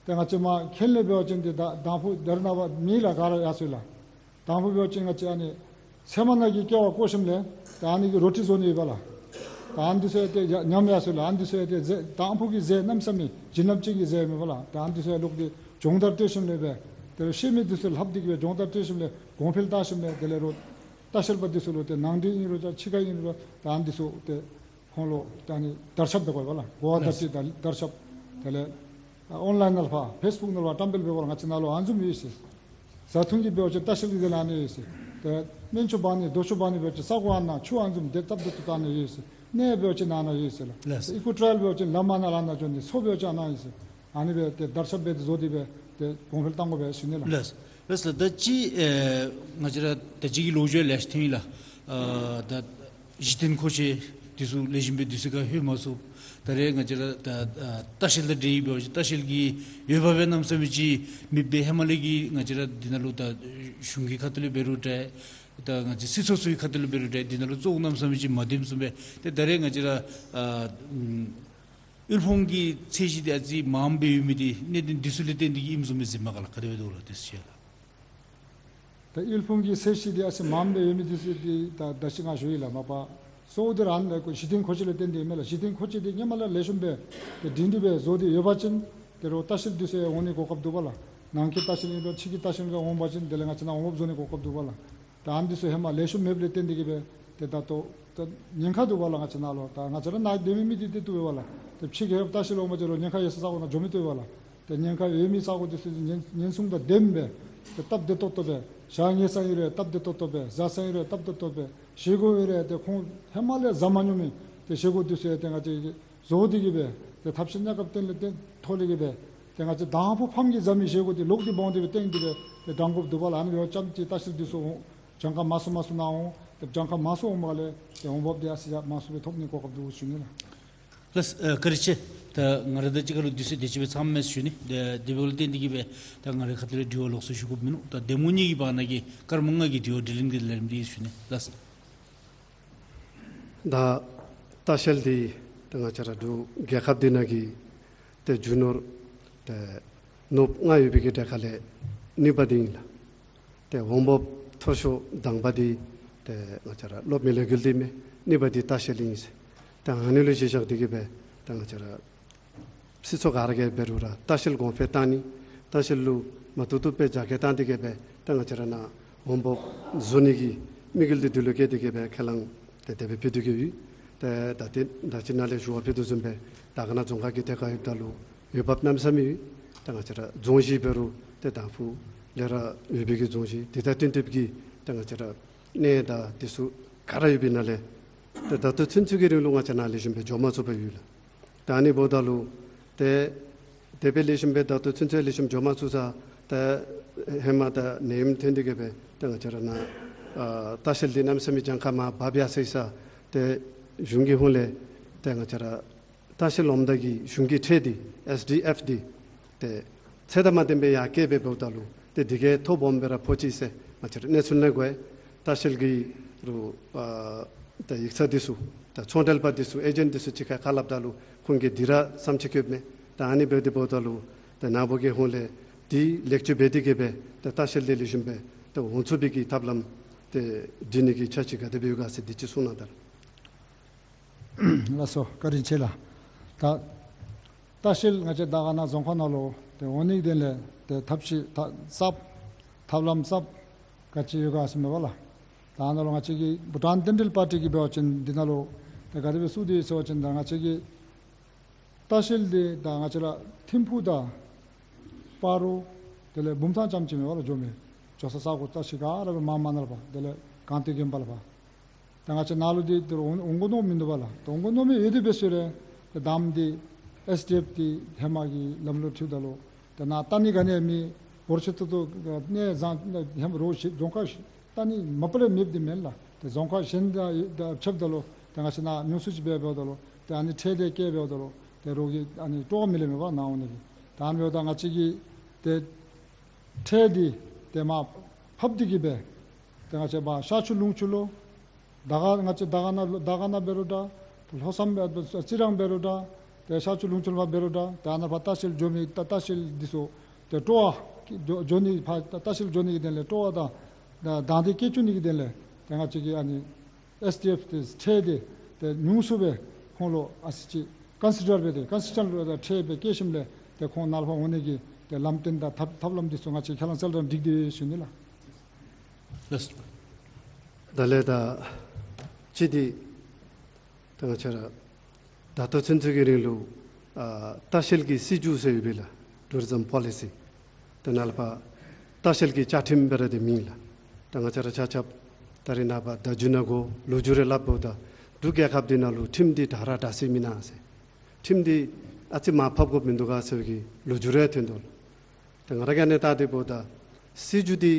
ཏེ་ང་བཅས་མ་ཁེངས་ལས་འབད་བ་ཅིན་ཏེ་ད་དང་ཕུ་དར་ན་བ་མི་ལགས་ག་ར་ཡར་སོ་ལགས། དང་ཕུ་འབད་བ་ཅིན་ང་བཅས་ཨ་ནི་ཚལ་མ་ནང་གི་ཀེ་བ་བཀོ་ཞིནམ་ལས་ད་ཨ་ནི་གི་རོ་ཊི་བཟོ་ནི་ཡོད་པ་ལགས། ད་ཨ་ནི་འདི་ཚུ་ཡང་ཏེ་ཉམས་ཡར་སོ་ལགས། ཨ་ནི་འདི་ཚུ་ཡང་ཏེ་ཟས་དང་ཕུ་གི་ཟས་གནམ་མེད་ས་མེད་བྱིན་རླབས་ཅན་གྱི་ཟས་མེད་པ་ལགས། ད་ཨ་ནི་འདི་ཚུ་ཡང་ལོག་སྟེ་སྦྱོང་བརྡར་སྤྲོད་ཞིནམ་ལས་སྦེ་ཏེ་ཤེས་མི་འདི་ཚུ་ལྷབ་སྟེ་གི་སྦེ་སྦྱོང་བརྡར་སྤྲོད་ཞིནམ་ལས་གོང་འཕེལ་བཏང་ཞིནམ་ལས་དེ་ལས་རོགས་ལྟ་བཤལ་པ་འདི་ཚུ་ལུ་ཏེ་ནང་འདྲེན་ཨིན་རུང་ཅིག་ཕྱི་ཁར་ཨིན་རུང་ད་ཨ་ནི་འདི་ཚུ་ཏེ་ཁོང་ལུ་ད་ཨ་ནི་དར་ཁྱབ་འབད་དགོ་པས་ལགས། གོ་བ་དར་ཁྱབ་དར་ཁྱབ་དེ་ལས་ཨ་ཨོན་ལཱའིན་ནང་ཕར་ཕེསི་བུཀ་ནང་ཕར་བཀྲམ་སྤེལ་འབད་དགོ་ལགས། ང་བཅས་ནཱ་ལུ་ཨ་ནི་བཟུམ་ཡོད་ཟེར། བཟའ་འཐུང་གི་འབད་བ་ཅིན་ལྟ་བཤལ་གྱི་དེ་ལས་ཨ་ནི་ཡོད་ཟེར། ཏེ་སྨན་ཆུ་འབག་ནི་རྡོ་ཆུ་འབག་ནི་འབད་བ་ཅིན་ས་གོ་ཨ་ནཱ་ཆུ་ཨ་ནི་བཟུམ་དེ་སྟབས་བདེ་ཏོག་ཏོ་ཨ་ནཱ་ཡོད་ཟེར། གནས་འབད་བ་ཅིན་ཨ་ནཱ་ཡོད་ཟེར་ལགས། ལགས། ཨི་ཀོ་ཊེལ་འབད་བ་ཅིན་ལམ་ཨ་ནཱ་ལུ་ཨ་ནཱ་འགྱོ་ནི། མཚོ་འབད་བ་ཅིན་ཨ་ནཱ་ཡོད་ཟེར། ཨ་ནི་སྦེ་ཏེ་དར་ཁྱབ་འབད་དེ་བཟོ་སྟེ་སྦེ་ཏེ་གོང་འཕེལ་བཏང་དགོ་པས་ཟེར་ཞུ་ནི་ལགས། ལགས། ལགས་ལགས། ད་ཅི་ཨེ་ང་བཅས་ར་ད་ཅི་གི་ལོ་རྒྱུས་ལེ་ཤ་ཐོན་ཡི་ལགས། ཨ་ད་གཞི་རྟེན་མཁོ་ཆས་འདི་ཚུ་ལེགས་ཤོམ་སྦེ་འདི་ཚུ་ག་ལྷོད་མ་ཚུགས། ད་རེས་ང་བཅས་ར་ད་ཨ་ལྟ་བཤལ་དང་འབྲེལ་ཡོད་པའི་ལྟ་བཤལ་གྱི་འོས་འབབ་སྦེ་གནམ་མེད་ས་མེད་ཅིག་མེདཔ་སྦེ་ཧེ་མ་ལས་ཀྱི་ང་བཅས་ར་འདི་ནང་ལུ་ད་གཞུང་གི་ཁ་ཐུག་ལས་འབད་རུང་འདྲ། ད་ང་བཅས་སྲིད་ཚོགས་ཚུ་གི་ཁ་ཐུག་ལས་འབད་རུང་འདྲ། འདི་ནང་ལུ་གཙོ་བོ་གནམ་མེད་ས་མེད་ཅིག་མ་ལྡནམ་བཟུམ་སྦེ། ཏེ་ད་རེས་ང་བཅས་ར་ཨ་ཨུམ་དབུལ་ཕོངས་ཀྱི་ཚད་གཞི་འདི་ཨ་ཙི་མངམ་སྦེ་ཡོད་མི་འདི་གནད་དོན་འདི་ཚུ་ལས་བརྟེན་ཏེ་གིས་ཨིནམ་བཟུམ་སྦེ་གཟིགས་མས་ག་ལགས། ག་དེ་སྦེ་འདུག་ལགས། དེ་ཚུ་ཞུ་ཡི་ལགས། ད་དབུལ་ཕོངས་ཀྱི་ཚད་གཞི་འདི་ཨ་ཙི་མངམ་སྦེ་ཡོད་མི་འདི་ཚུ་འདི་ད་ད་ཅི་ང་ཞུ་ཡི་ལགས། མ་པ་གཙོ་བོ་འདི་ར་ཨ་ནི་ལགས་གཞི་རྟེན་མཁོ་ཆས་ལས་བརྟེན་ཏེ་ཨིན་མས་ལགས། གཞི་རྟེན་མཁོ་ཆས་འདི་སྔོན་མ་ལས་ལེགས་ཤོམ་སྦེ་ཏེ་སྒྲིང་སྒྲི་སྦེ་བཟོ་སྟེ་ཡོད་པ་ཅིན་ཏེ་རོགས་ལྟ་བཤལ་འདི་ཚུ་ཡང་འོང་ནི་གོ་སྐབས་འདུག་པ་ལགས། ནང་འཁོད་ལྟ་བཤལ་ཨིན་རུང་ཕྱི་གི་ལྟ་བཤལ་འོང་པ་ཅིན་དེ་ལས་ང་བཅས་ནཱ་འོང་འབབ་བཟོ་ནི་གོ་སྐབས་འདུག་པ་ལགས། ད་ཨ་ནི་འདི་ཚུ་ཧེ་མ་ལེགས་ཤོམ་མེདཔ་ལས་བརྟེན་ཏེ་གིས་སྦེ་ཏེ་ད་ལྟོ་ད་ཉེན་ཁ་འདུག་པ་ལགས། ང་བཅས་ནཱ་ལུ་ད་ང་བཅས་ར་ནཱ་སྡོད་མི་མི་འདི་ཏེ་འདུག་པ་ལགས། ཏེ་ཕྱི་རྒྱལ་ཁབ་ལྟ་བཤལ་འོང་པ་ཅིན་རོགས་ཉེན་ཁ་ཡོད་ས་ས་གོ་ནང་འགྱོ་མི་བཏུབ་པ་ལགས། ཏེ་ཉེན་ཁ་ཡོད་མི་ས་གོ་འདི་ཚུ་ཉེན་ཉེན་སྲུང་དང་ལྡནམ་སྦེ་ཏེ་སྟབས་བདེ་ཏོག་ཏོ་སྦེ་བཞག་ཉལ་ས་ཨིན་རུང་སྟབས་བདེ་ཏོག་ཏོ་སྦེ་བཟའ་ས་ཨིན་རུང་སྟབས་བདེ་ཏོག་ཏོ་སྦེ་བཞེས་སྒོ་ཨིན་རུང་ཏེ་ཁོང་ཧེ་མ་ལས་བཟའ་མ་མྱོང་མི་ཏེ་བཞེས་སྒོ་འདི་ཚུ་ཡང་ཏེ་ང་བཅས་ཀྱིས་བཟོ་སྟེ་གིས་སྦེ་ཏེ་ཐབས་ཤེས་གནས་སྐབས་བརྟན་ལས་བརྟན་ཐོག་ལས་གིས་སྦེ་ཏེ་ང་བཅས་དང་ཕུ་ཕམ་གྱིས་བཟའ་མི་བཞེས་སྒོ་འདི་ལོག་སྟེ་འབག་འོང་སྟེ་སྦེ་བཏོན་ཏེ་སྦེ་ཏེ་འགྲང་དགོཔ་འདུག་པ་ལགས། ཨ་ནི་འབདཝ་ཙམ་ཅིག་ལྟ་བཤལ་འདི་ཚུ་འོང་ གྱངས་ཁ་མང་སུ་མང་སུ་ནང་འོང་། ཏེ་གྱངས་ཁ་མང་སུ་འོངམ་ལས་ཏེ་འོང་འབབ་འདི་ཨ་ཙི་ཅིག་མང་སུ་སྦེ་ཐོབ་ནི་གོ་སྐབས་འདུག་ཞུ་ནི་ལགས། ལགས་སོ། ཨ་བཀའ་དྲིན་ཆེ། ད་ང་ར་དང་གཅིག་ཁར་ལུ་དུས་ཚོད་དེ་ཅིག་སྦེ་ཚངམ་མས་ཞུ་ནི། ད་དེ་འབདཝ་ལས་བརྟེན་ཏེ་གིས་སྦེ་ད་ང་རའི་ཁ་ཐུག་ལས་དྲི་བ་ལོགས་སུ་ཞུ་དགོཔ་མིན་ནུག། ད་གདམ་ངོ་གཉིས་ཀྱི་བར་ན་གི་སྐར་མ་ལྔ་གི་དྲི་བ་དྲིས་ལན་གྱི་ལན་འདི་ཞུ་ནི་ལགས། ད་ལྟ་བཤལ་འདི་ད་ང་བཅས་ར་འབྲུག་རྒྱལ་ཁབ་འདི་ནང་གི་ཏེ་རྒྱུ་ནོར་ཏེ་ནོར་བུ་ལྔ་ཡོད་པའི་གི་གྲས་ཁ་ལས་གཉིས་པ་འདི་ཨིན་ལགས། ཏེ་འོང་འབབ་མཐོ་ཤོས་དང་པ་འདི་ཏེ་ང་བཅས་ར་གློག་མེ་ལས་འགུལ་འདི་མས། གཉིས་པ་འདི་ལྟ་བཤལ་ཨིན་ཟེར། ཏེ་ཨ་ནི་ལུ་གཞི་བཞག་སྟེ་གིས་སྦེ་ཏེ་ང་བཅས་ར་སྲིད་ཚོགས་ག་ར་གིས་འབད་རུང་ར་ལྟ་བཤལ་གོང་འཕེལ་བཏང་ནི། ལྟ་བཤལ་ལུ་མ་ཐུབ་ཐུབ་སྦེ་རྒྱ་སྐྱེད་བཏང་སྟེ་གིས་སྦེ་ཏེ་ང་བཅས་ར་ནཱ་འོང་འབབ་བཟོ་ནི་གི་དམིགས་ཡུལ་འདི་འདི་ལུ་བསྐྱེད་དེ་གིས་སྦེ་ཁས་བླངས་ཏེ་དེ་སྦེ་ཕུལ་ཏེ་གིས་ཡོད། ཏེ་ད་ཏེ་ད་ཅི་ནཱ་ལས་ཞུ་བ་ཕུལ་དོ་བཟུམ་སྦེ་དར་དཀར་ན་རྫོང་ཁག་གི་ཐད་ཁར་ཡོདཔ་ད་ལུ་འོས་འབབ་གནམ་མེད་ས་མེད་ཡོད། ཏེ་ང་བཅས་ར་རྫོང་གཞི་འབད་རུང་ཏེ་དང་ཕུ་ལས་ར་ཡོད་པའི་གི་རྫོང་གཞི་འདི་དང་བསྟུན་ཏེ་གིས་ཏེ་ང་བཅས་ར་གནས་དང་འདི་ཚུ་ག་ར་ཡོད་པའི་ནང་ལས་ཏེ་ད་ལྟོ་ཚུན་ཚོད་ཀྱི་རིང་ལུ་ང་བཅས་ནཱ་ལེགས་ཤོམ་སྦེ་འགྱོ་མ་ཚུགས་པར་ཡོད་ལགས། ད་ཨ་ནི་འབདཝ་ད་ལུ་ཏེ་དེ་སྦེ་ལེགས་ཤོམ་སྦེ་ད་ལྟོ་ཚུན་ཚོད་ལེགས་ཤོམ་འགྱོ་མ་ཚུགས་ས་ཏེ་ཧེ་མ་ད་ནད་ཡམས་ཐོན་ཏེ་གིས་སྦེ་ཏེ་ང་བཅས་ར་ནཱ་ཨ་ལྟ་བཤལ་འདི་གནམ་མེད་ས་མེད་གྱངས་ཁ་མར་བབས་ཡར་སོ་ཡི་ས། ཏེ་གཞུང་གི་ཧོངས་ལས་ཏེ་ང་བཅས་ར་ལྟ་བཤལ་ལོགམ་ད་གི་གཞུང་གི་ཁྲལ་འདི་ཨེསི་ཌི་ཨེཕ་འདི་ཏེ་ཚད་དང་མ་ལྡན་པར་ཡར་བཀལ་སྦེ་འབདཝ་ད་ལུ་ཏེ་འདི་གིས་ཐོ་སྦོམ་སྦེ་ར་ཕོག་ཅི་ཟེར་ང་བཅས་ར་གནས་ཚུལ་ནང་གོ་ཡི། ལྟ་བཤལ་གྱི་རུང་ཨ་ད་ཡིག་ཚང་འདི་ཚུ་ད་ཚོང་འབྲེལ་པ་འདི་ཚུ་ཨེ་ཇེནཊ་འདི་ཚུ་གཅིག་ཁར་ཁ་སླབ་ད་ལུ་ཁོང་གིས་འདི་ར་བསམ་ཅིག་བཀོདཔ་མས། ད་ཨ་ནི་འབད་དེ་འབདཝ་ད་ལུ་ད་ནཱ་བུ་གི་ཧོངས་ལས་འདི་ལེགས་བཅོས་འབད་དེ་གིས་སྦེ་ད་ལྟ་བཤལ་འདི་ལེགས་ཤོམ་སྦེ་ད་འོང་ཚུགས་པའི་གི་ཐབས་ལམ་ཏེ་སྒྲིག་ནི་གི་འཆར་གཞི་ག་དེ་སྦེ་ཡོད་ག་ཟེར་འདི་ཅིག་གསུང་གནང་དང་། ལགས་སོ། བཀའ་དྲིན་ཆེ་ལགས། ད་ལྟ་བཤལ་ང་བཅས་དར་དཀར་ན་རྫོང་ཁག་ནང་ལུ་ཏེ་འོང་ནི་གི་དོན་ལས་ཏེ་ཐབས་ཤེས་ཐབས་གསརཔ་ཐབས་ལམ་གསརཔ་ག་ཅི་ཡོད་ག་ཟེར་མས་པ་ལགས། ད་ནཱ་ལུ་ང་བཅས་ཀྱི་བྷུ་ཊཱན་རྟེན་འབྲེལ་པར་ཊི་གིས་འབད་བ་ཅིན་འདི་ནང་ལུ་ཏེ་ག་དེ་སྦེ་བཙུགས་ཏེ་ཡོད་ཟེར་བ་ཅིན་ད་ང་བཅས་ཀྱི་ལྟ་བཤལ་འདི་ད་ང་བཅས་ར་ཐིམ་ཕུག་དང་སྤ་རོ་དེ་ལས་བུམ་ཐང་རྐྱངམ་ཅིག་མེན་པ་ལགས། འགྱོ་མི་འགྱོ་ས་ས་གོ་ལྟ་བཤལ་ག་ར་སྦེ་མར་མར་ནང་ལུ་ཕར་དེ་ལས་སྒང་སྟེང་དགོན་པ་ལུ་ཕར། ད་ང་བཅས་ནཱ་ལུ་འདི་འདི་རུ་འོང་འོང་དགོ་མནོ་མིན་འདུག་པ་ལགས། ད་འོང་དགོ་མནོ་མི་ཡོད་དེ་འབད་ས་རུང་ཏེ་དང་པ་འདི་ཨེསི་ཌི་ཨེཕ་འདི་ཧེ་མ་གི་ལམ་ལུགས་འཁྲིལཝ་ད་ལུ་ཏེ་ནཱ་ལྟ་ནི་ག་ནི་མེད། འབོར་ཆེ་ཏོག་ཏོ་གནས་བཟང་ཧེ་མ་རོགས་ཞིག་རྫོང་ཁག་ཞིག་ལྟ་ནི་མ་པ་ལས་མེདཔ་འདི་མེན་ལགས། ཏེ་རྫོང་ཁག་གཞན་དང་དང་ཕྱདཔ་ད་ལུ་ཏེ་ང་བཅས་ནཱ་ཉུང་སུ་ཅིག་སྦེ་འབདཝ་ད་ལུ་ཏེ་ཨ་ནི་ཁྲལ་འདི་བཀལ་འབདཝ་ད་ལུ་ཏེ་རོགས་ཀྱིས་ཨ་ནི་སྤྲོ་བ་མི་ལེན་མས་པ་ནཱ་འོང་ནི་གི། ད་ཨ་ནི་འབདཝ་ད་ང་བཅས་ཀྱིས་ཏེ་ཁྲལ་འདི་ཏེ་མར་ཕབ་སྟེ་གིས་སྦེ་ཏེ་ང་བཅས་ཕར་ཤར་ཕྱོགས་ལུང་ཕྱོགས་ལུ་དར་དཀར་ང་བཅས་དར་དཀར་ན་དར་དཀར་ན་འབད་རུང་འདྲ། ལྷོ་མཚམས་འབད་རྩི་རང་འབད་རུང་འདྲ། ཏེ་ཤར་ཕྱོགས་ལུང་ཕྱོགས་ལུ་འབད་རུང་འདྲ། ཏེ་ཨ་ནཱ་ཕར་ལྟ་བཤལ་འགྱོ་མི་ལྟ་ལྟ་བཤལ་འདི་ཚུ་ཏེ་སྤྲོ་བ་འགྱོ་འགྱོ་ནི་ཕར་ལྟ་ལྟ་བཤལ་འགྱོ་ནི་གི་དོན་ལས་སྤྲོ་བ་དང་དང་དང་འདོད་བསྐྱེད་བཅུག་ནི་གི་དོན་ལས་ཏེ་ང་བཅས་ཀྱིས་ཨ་ནི་ཨེསི་ཌི་ཨེཕ་ཏེ་ཁྲལ་འདི་ཏེ་ཉུང་སུ་སྦེ་ཁོང་ལུ་ཨ་ཙི་ཅིག་ཀོན་སི་ཌར་འབད་དེ་ཀོན་སི་ཌར་འབད་དེ་ཁྲལ་སྦེ་བཀལ་ཞིནམ་ལས་ཏེ་ཁོང་ནཱ་ལུ་ཕར་འོང་ནི་གི་ཏེ་ལམ་སྟོན་དང་ཐབས་ཐབས་ལམ་འདི་ཚུ་ང་བཅས་ཁས་བླངས་གསལ་བསྒྲགས་འགྲིག་སྟེ་ཡོད་ཞུ་ནི་ལགས། ལགས་སོ། ད་ལས་ད་ཅི་འདི་ད་ང་བཅས་ར་ད་ལྟོ་ཚུན་ཚོད་ཀྱི་རིང་ལུ་ཨ་ལྟ་བཤལ་གྱི་སྲིད་བྱུས་ཟེར་ཡོད་པས་ལགས། ཊུ་རི་ཛམ་པོ་ལི་སི། ད་ནཱ་ལས་ཕར་ལྟ་བཤལ་གྱི་བཅའ་ཁྲིམས་སྦེ་ར་འདི་མེད་ལགས། ད་ང་བཅས་ར་ཆ་ཁྱབ་ད་རིས་ནངས་པ་ད་རྒྱུན་ནང་གོ་ལོ་རྒྱུས་རེ་སླབ་འབདཝ་ད་འབྲུག་རྒྱལ་ཁབ་འདི་ནང་ལུ་ཁྲིམས་འདི་དྲག་ར་དྲག་སྲིད་མེན་ན་ཟེར། ཁྲིམས་འདི་ཨ་ཙི་མར་ཕབ་དགོཔ་མིན་འདུག་ག་ཟེར་བའི་གི་ལོ་རྒྱུས་རེ་ཐོན་དོ་ལགས། ཏེ་ང་ར་གིས་ཨ་ནི་བལྟ་སྟེ་འབདཝ་ད་སྲིད་བྱུས་འདི་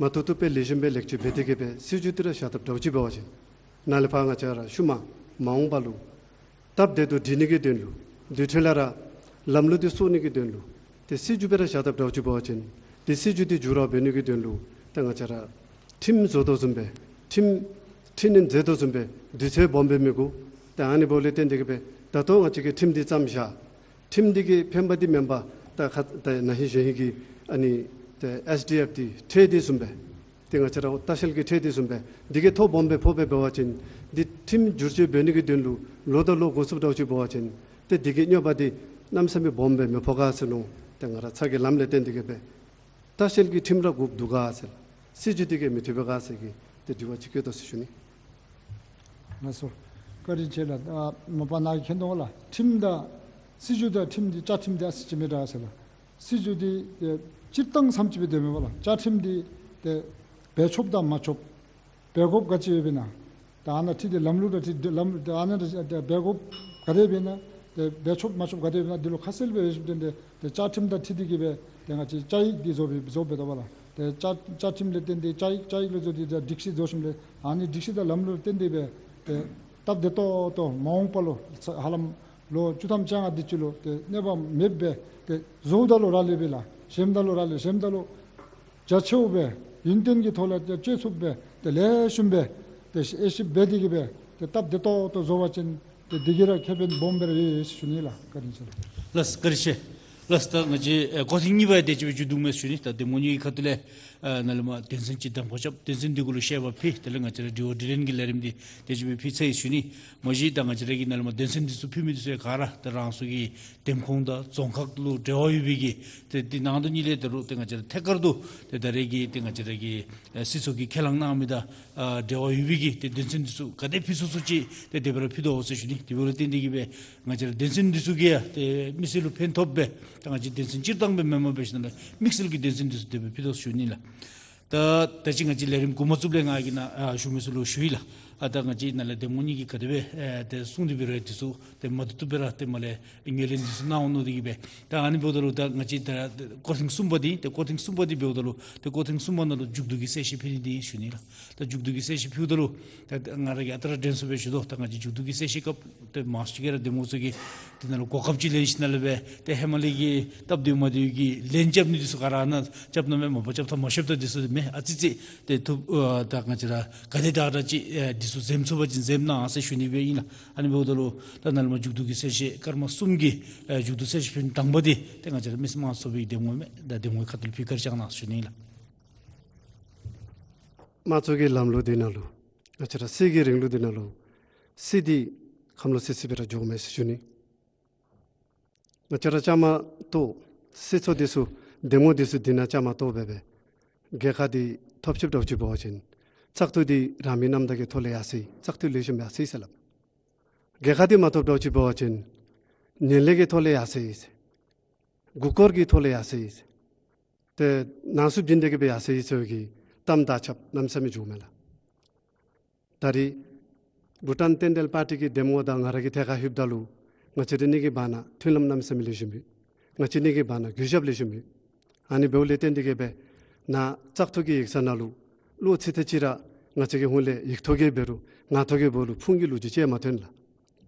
མ་ཐུབ་ཐུབ་སྦེ་ལེགས་ཤོམ་སྦེ་ལེགས་བཅོས་འབད་དེ་གིས་སྦེ་སྲིད་བྱུས་འདི་ར་བཞག་དཔ་འདྲཝ་ཅིག་འབད་བ་ཅིན་ནཱ་ལས་ཕར་ང་བཅས་ར་ཤུལ་མ་མ་འོངས་པ་ལུ་སྟབས་བདེ་ཏོག་ཏོ་སྒྲིག་ནི་གི་དོན་ལུ་དེ་འཕྲོ་ལས་ར་ལམ་ལུགས་འདི་སྲུང་ནི་གི་དོན་ལུ་ཏེ་སྲིད་བྱུས་སྦེ་ར་བཞག་དཔ་འདྲཝ་ཅིག་འབད་བ་ཅིན་ཏེ་སྲིད་བྱུས་འདི་འགྱུར་བ་འབད་ནི་གི་དོན་ལུ་ཏེ་ང་བཅས་ར་ཁྲིམས་བཟོ་དོ་བཟུམ་སྦེ་ཁྲིམས་འཕྲི་སྣོན་མཛད་དོ་བཟུམ་སྦེ་དུས་ཚོད་སྦོམ་སྦེ་མི་དགོ། ཏེ་ཨ་ནི་འབདཝ་ལས་བརྟེན་ཏེ་གིས་སྦེ་ད་ལྟོ་ང་བཅས་ཀྱིས་ཁྲིམས་འདི་བརྩམས་བཞག། ཁྲིམས་འདི་གིས་ཕན་པ་འདི་མེན་པར་ད་ཁ་ད་ན་ཧིང་གཞེས་ཧིང་གི་ཨ་ནི་ཏེ་ཨེསི་ཌི་ཨེཕ་འདི་ཁྲལ་འདི་བཟུམ་སྦེ་ཏེ་ང་བཅས་ར་ལྟ་བཤལ་གྱི་ཁྲལ་འདི་བཟུམ་སྦེ་འདི་གིས་ཐོ་སྦོམ་སྦེ་ཕོགཔ་སྦེ་འབད་བ་ཅིན་འདི་ཁྲིམས་བསྒྱུར་བཅོས་འབད་ནི་གི་དོན་ལུ་ལོ་དང་ལོ་འགོར་ཚུགསཔ་འདྲཝ་ཅིག་འབད་བ་ཅིན་ཏེ་འདི་གི་གནོད་པ་འདི་གནམ་མེད་ས་མེད་སྦོམ་སྦེ་མི་ཕོག་ག་ཟེར་མནོ། ཏེ་ང་ར་ཚ་གྱང་ལངམ་ལས་བརྟེན་ཏེ་གིས་སྦེ་ལྟ་བཤལ་གྱི་ཁྲིམས་ར་དགོཔ་འདུག་ག་ཟེར། སྲིད་བྱུས་འདི་གིས་མི་བཏུབ་པས་ག་ཟེར་གྱི་ཏེ་དྲི་བ་ཅིག་བཀོད་དོ་ཟེར་ཞུ་ནི། ལགས་སོ། བཀའ་དྲིན་ཆེ་ལགས། ཨ་མ་པ་ནཱ་གིས་མཁྱེན་དོ་ལགས། ཁྲིམས་དང་སྲིད་བྱུས་དང་ཁྲིམས་འདི་བཅའ་ཁྲིམས་འདི་ཨ་ཙི་ཅིག་མི་འདྲ་ཟེར་ལགས། སྲིད་བྱུས་འདི་ཏེ་སྤྱིར་བཏང་ཙམ་ཅིག་སྦེ་སྡོད་མི་པ་ལགས། བཅའ་ཁྲིམས་འདི་ཏེ་འབད་ཆོགཔ་དང་མ་ཆོགཔ་འབད་དགོཔ་ག་ཅི་ཡོདཔ་ཨིན་ན། ད་ཨ་ནཱ་འཁྲིལ་ཏེ་ལམ་ལུགས་དང་འཁྲིལ་ཏེ་ལམ་ད་ཨ་ནཱ་ད་འབད་དགོཔ་ག་དེ་སྦེ་ཨིན་ན། ཏེ་འབད་ཆོགཔ་མ་ཆོགཔ་ག་དེ་སྦེ་ཨིན་ན། འདི་ལུ་ཁ་གསལ་སྦེ་ཡོད་ཞིནམ་ལས་ཏེ་བཅའ་ཁྲིམས་དང་འཁྲིལ་ཏེ་གིས་སྦེ་ཏེ་ང་བཅས་བཅའ་ཡིག་འདི་བཟོ་སྦེ་བཟོ་སྦེ་འདུག་པ་ལགས། ཏེ་བཅའ་བཅའ་ཁྲིམས་ལས་བརྟེན་ཏེ་བཅའ་ཡིག་བཅའ་ཡིག་ལུ་བཟོ་སྟེ་ད་སྒྲིག་གཞི་བཟོ་ཞིནམ་ལས་ཨ་ནི་སྒྲིག་གཞི་དང་ལམ་ལུགས་ལུ་བརྟེན་ཏེ་སྦེ་ཏེ་སྟབས་བདེ་ཏོག་ཏོ་མ་འོངས་པ་ལུ་ཧ་ལམ་ལོ་བཅུ་ཐམ་བཅོ་ལྔ་དེ་ཅིག་ལུ་ཏེ་གནོད་པ་མེདཔ་སྦེ་ཏེ་བཟོཝ་ད་ལུ་ར་ལས་སྦེ་ལགས། བཞེངསམ་ད་ལུ་ར་ལས་བཞེངསམ་ད་ལུ་རྒྱ་ཆེཝ་སྦེ་ཡུན་བརྟན་གྱི་ཐོག་ལས་ཏེ་སྤྱོད་ཚུགསཔ་སྦེ་ཏེ་ལེགས་ཤོམ་སྦེ་ཏེ་དབྱེ་ཞིབ་འབད་དེ་གིས་སྦེ་ཏེ་སྟབས་བདེ་ཏོག་ཏོ་བཟོ་བ་ཅིན་ཏེ་དེ་གིས་ར་ཁེ་ཕན་སྦོམ་སྦེ་ར་ཡོད་ཟེར་ཞུ་ནི་ལགས། བཀའ་དྲིན་ཆེ་ལགས། ལགས་བཀའ་དྲིན་ཆེ། ལགས་ད་ང་བཅས་ཨེ་སྐོར་ཐེངས་གཉིས་པ་དེ་ཅིག་སྦེ་མཇུག་བསྡུ་མས་ཟེར་ཞུ་ནི། ད་འདེམས་ངོ་གཉིས་ཀྱི་ཁ་ཐུག་ལས་ཨ་ནཱ་ལས་མར་དོན་ཚན་ཅིག་གདམ་ཁ་རྐྱབ། དོན་ཚན་འདི་གུ་ལུ་བཤད་པ་ཕུལ། དེ་ལས་ང་བཅས་ར་དྲི་བ་དྲིས་ལན་གྱི་ལས་རིམ་འདི་དེ་ཅིག་སྦེ་ཕུལ་ཚར་ཡི་ཟེར་ཞུ་ནི། མ་གཞི་ད་ང་བཅས་ར་གི་ནཱ་ལས་མར་དོན་ཚན་འདི་ཚུ་ཕུལ་མི་འདི་ཚུ་ཡང་ག་ར་ད་རང་སོ་གི་འདེམས་ཁོངས་དང་རྫོང་ཁག་ལུ་འབྲེལ་བ་ཡོད་པའི་གི་ཏེ་འདི་ནང་དོན་གཉིས་ལས་ད་རུང་ཏེ་ང་བཅས་ར་ཐད་ཀར་དུ་ཏེ་ད་རེས་ཀྱི་ཏེ་ང་བཅས་ར་གི་ཨེ་སྲིད་ཚོགས་ཀྱིས་ཁས་བླངས་གནང་མི་དང་ཨ་འབྲེལ་བ་ཡོད་པའི་གི་ཏེ་དོན་ཚན་འདི་ཚུ་ག་དེ་ཕུལ་ཚུགས་ཚུགས་ཅིག་ཏེ་དེ་སྦེ་ར་ཕུལ་དོ་ཟེར་ཞུ་ནི། དེ་འབདཝ་ལས་བརྟེན་ཏེ་གིས་སྦེ་ང་བཅས་ར་དོན་ཚན་འདི་ཚུ་གིས་ཡང་ཏེ་མི་སེར་ལུ་ཕན་ཐོགས་སྦེ་ད་ང་བཅས་དོན་ཚན་སྤྱིར་བཏང་སྦེ་མེན་པར་འབད་ཞིནམ་ལས་དམིགས་བསལ་གྱི་དོན་ཚན་འདི་ཚུ་དེ་སྦེ་ཕུལ་དོ་ཟེར་ཞུ་ནི་ལགས། ད་ད་ཅི་ང་བཅས་ལས་རིམ་འགོ་མ་བཙུགས་ལས་ང་གིས་ནཱ་ཨ་ཞུ་མི་ཚུ་ལུ་ཞུ་ཡི་ལགས། ཨ་ད་ང་བཅས་ནཱ་ལས་འདེམས་ངོ་གཉིས་ཀྱིས་ག་དེ་སྦེ་ཨེ་ཏེ་གསུངས་ཏེ་འབད་རུང་འདི་ཚུ་ཏེ་མ་བཏུབ་བཏུབ་སྦེ་ར་ཏེ་མར་ལས་ངོས་ལེན་འདི་ཚུ་གནང་འོང་མནོ་སྟེ་གིས་སྦེ། ད་ཨ་ནི་འབདཝ་ད་ལུ་ད་ང་བཅས་ད་སྐོར་ཐེངས་གསུམ་པ་འདི་ཏེ་སྐོར་ཐེངས་གསུམ་པ་འདི་འབདཝ་ད་ལུ་ཏེ་སྐོར་ཐེངས་གསུམ་པ་ནང་ལུ་མཇུག་བསྡུ་གི་གསལ་བཤད་ཕུལ་ནི་འདི་ཨིན་ཞུ་ནི་ལགས། ད་མཇུག་བསྡུ་གི་གསལ་བཤད་ཕུལཝ་ད་ལུ་ད་ང་ར་གིས་ཨ་རྟག་ར་དྲན་གསོ་སྦེ་ཞུ་དོ། ད་ང་བཅས་མཇུག་བསྡུ་གི་གསལ་བཤད་སྐབས་ཏེ་མང་ཤོས་ཅིག་གིས་ར་འདེམས་ངོ་ཚུ་གིས་ཏེ་ནཱ་ལུ་གོ་སྐབས་ཅིག་ལེན་ཞིནམ་ལས་སྦེ་ཏེ་ཧེ་མ་ལས་ཀྱི་སྟབས་བདེ་མ་བདེཝ་གི་ལན་རྐྱབ་ནི་འདི་ཚུ་ག་ར་ནཱ་རྐྱབ་གནང་མས། མ་པ་རྐྱབ་ཐངས་མ་ཤེསཔ་དང་འདི་ཚུ་མེན། ཨ་ཙི་ཙི་ཏེ་ཐུབ་ཨ་ད་ང་བཅས་ར་ག་དེ་དྲག་དྲག་ཅིག་ཨེ་འདི་ཚུ་འཛེམ་ཚུགས་པ་ཅིན་འཛེམ་གནང་ཟེར་ཞུ་ནི་སྦེ་ཨིན་ལགས། ཨ་ནི་འབདཝ་ད་ལུ་ད་ནཱ་ལས་མར་མཇུག་བསྡུ་གི་གསལ་བཤད་སྐར་མ་གསུམ་གྱི་ཨེ་མཇུག་བསྡུ་གསལ་བཤད་ཕུལ་ནི་དང་པ་འདི་ཏེ་ང་བཅས་ར་མི་སེར་དམངས་གཙོ་ཚོགས་པའི་འདེམས་ངོ་མས། ད་འདེམས་ངོའི་ཁ་ཐུག་ལུ་ཕུལ་བཀའ་དྲིན་བསྐྱང་གནང་ཞུ་ནི་ལགས། དམངས་གཙོ་གི་ལམ་ལུགས་འདི་ནང་ལུ་ང་བཅས་ར་སྲིད་ཀྱི་རིང་ལུགས་འདི་ནང་ལུ་སྲིད་འདི་ཁམས་ལུ་སི་སི་སྦེ་ར་འགྱོཝ་མས་ཟེར་ཞུ་ནི། ང་བཅས་ར་བཅའ་མར་གཏོགས་སྲིད་ཚོགས་འདི་ཚུ་འདེམས་ངོ་འདི་ཚུ་འདི་ནང་བཅའ་མར་གཏོགས་སྦེ་སྦེ་རྒྱལ་ཁ་འདི་ཐོབ་ཅིག་འདྲཝ་ཅིག་འབད་བ་ཅིན་བཙག་འཐུ་འདི་རང་མོས་རྣམ་དག་གི་ཐོག་ལས་ཡར་སོ་ཡི། བཙག་འཐུ་ལེགས་ཤོམ་ཡར་སོ་ཡི་ཟེར་སླབ། རྒྱལ་ཁ་འདི་མ་ཐོབ་འདྲཝ་ཅིག་འབད་བ་ཅིན་ངན་ལྷད་ཀྱི་ཐོག་ལས་ཡར་སོ་ཡི་ཟེར། མགུ་སྐོར་གྱི་ཐོག་ལས་ཡར་སོ་ཡི་ཟེར། ཏེ་ནང་སུ་བྱིན་ཏེ་གིས་སྦེ་ཡར་སོ་ཡི་ཟེར་བའི་གི་གཏམ་དང་ཁྱབ་གནམ་མེད་ས་མེད་འགྱོཝ་མས་ལགས། ད་རེས་བྷུ་ཊཱན་རྟེན་འབྲེལ་པར་ཊི་གི་འདེམས་ངོ་དང་ང་ར་གིས་ཐད་ཁར་ལྷོདཔ་ད་ལུ་ང་བཅས་ར་གཉིས་ཀྱི་བར་ན་མཐུན་ལམ་གནམ་མེད་ས་མེད་ལེགས་ཤོམ་ཡོད། ང་བཅས་གཉིས་ཀྱི་བར་ན་གུས་ཞབས་ལེགས་ཤོམ་ཡོད། ཨ་ནི་འབདཝ་ལས་བརྟེན་ཏེ་གིས་སྦེ་ནཱ་བཙག་འཐུ་གི་ཡིག་ཚང་ནང་ལུ་བློ་ཚིམས་ཏེ་ཅིག་ར་ང་བཅས་ཀྱི་ཧོངས་ལས་ཡིག་ཐོག་གི་འབད་རུང་ངག་ཐོག་གི་འབད་རུང་ཕུང་གི་ལོ་རྒྱུས་ཅིག་མ་ཐོན་ལགས།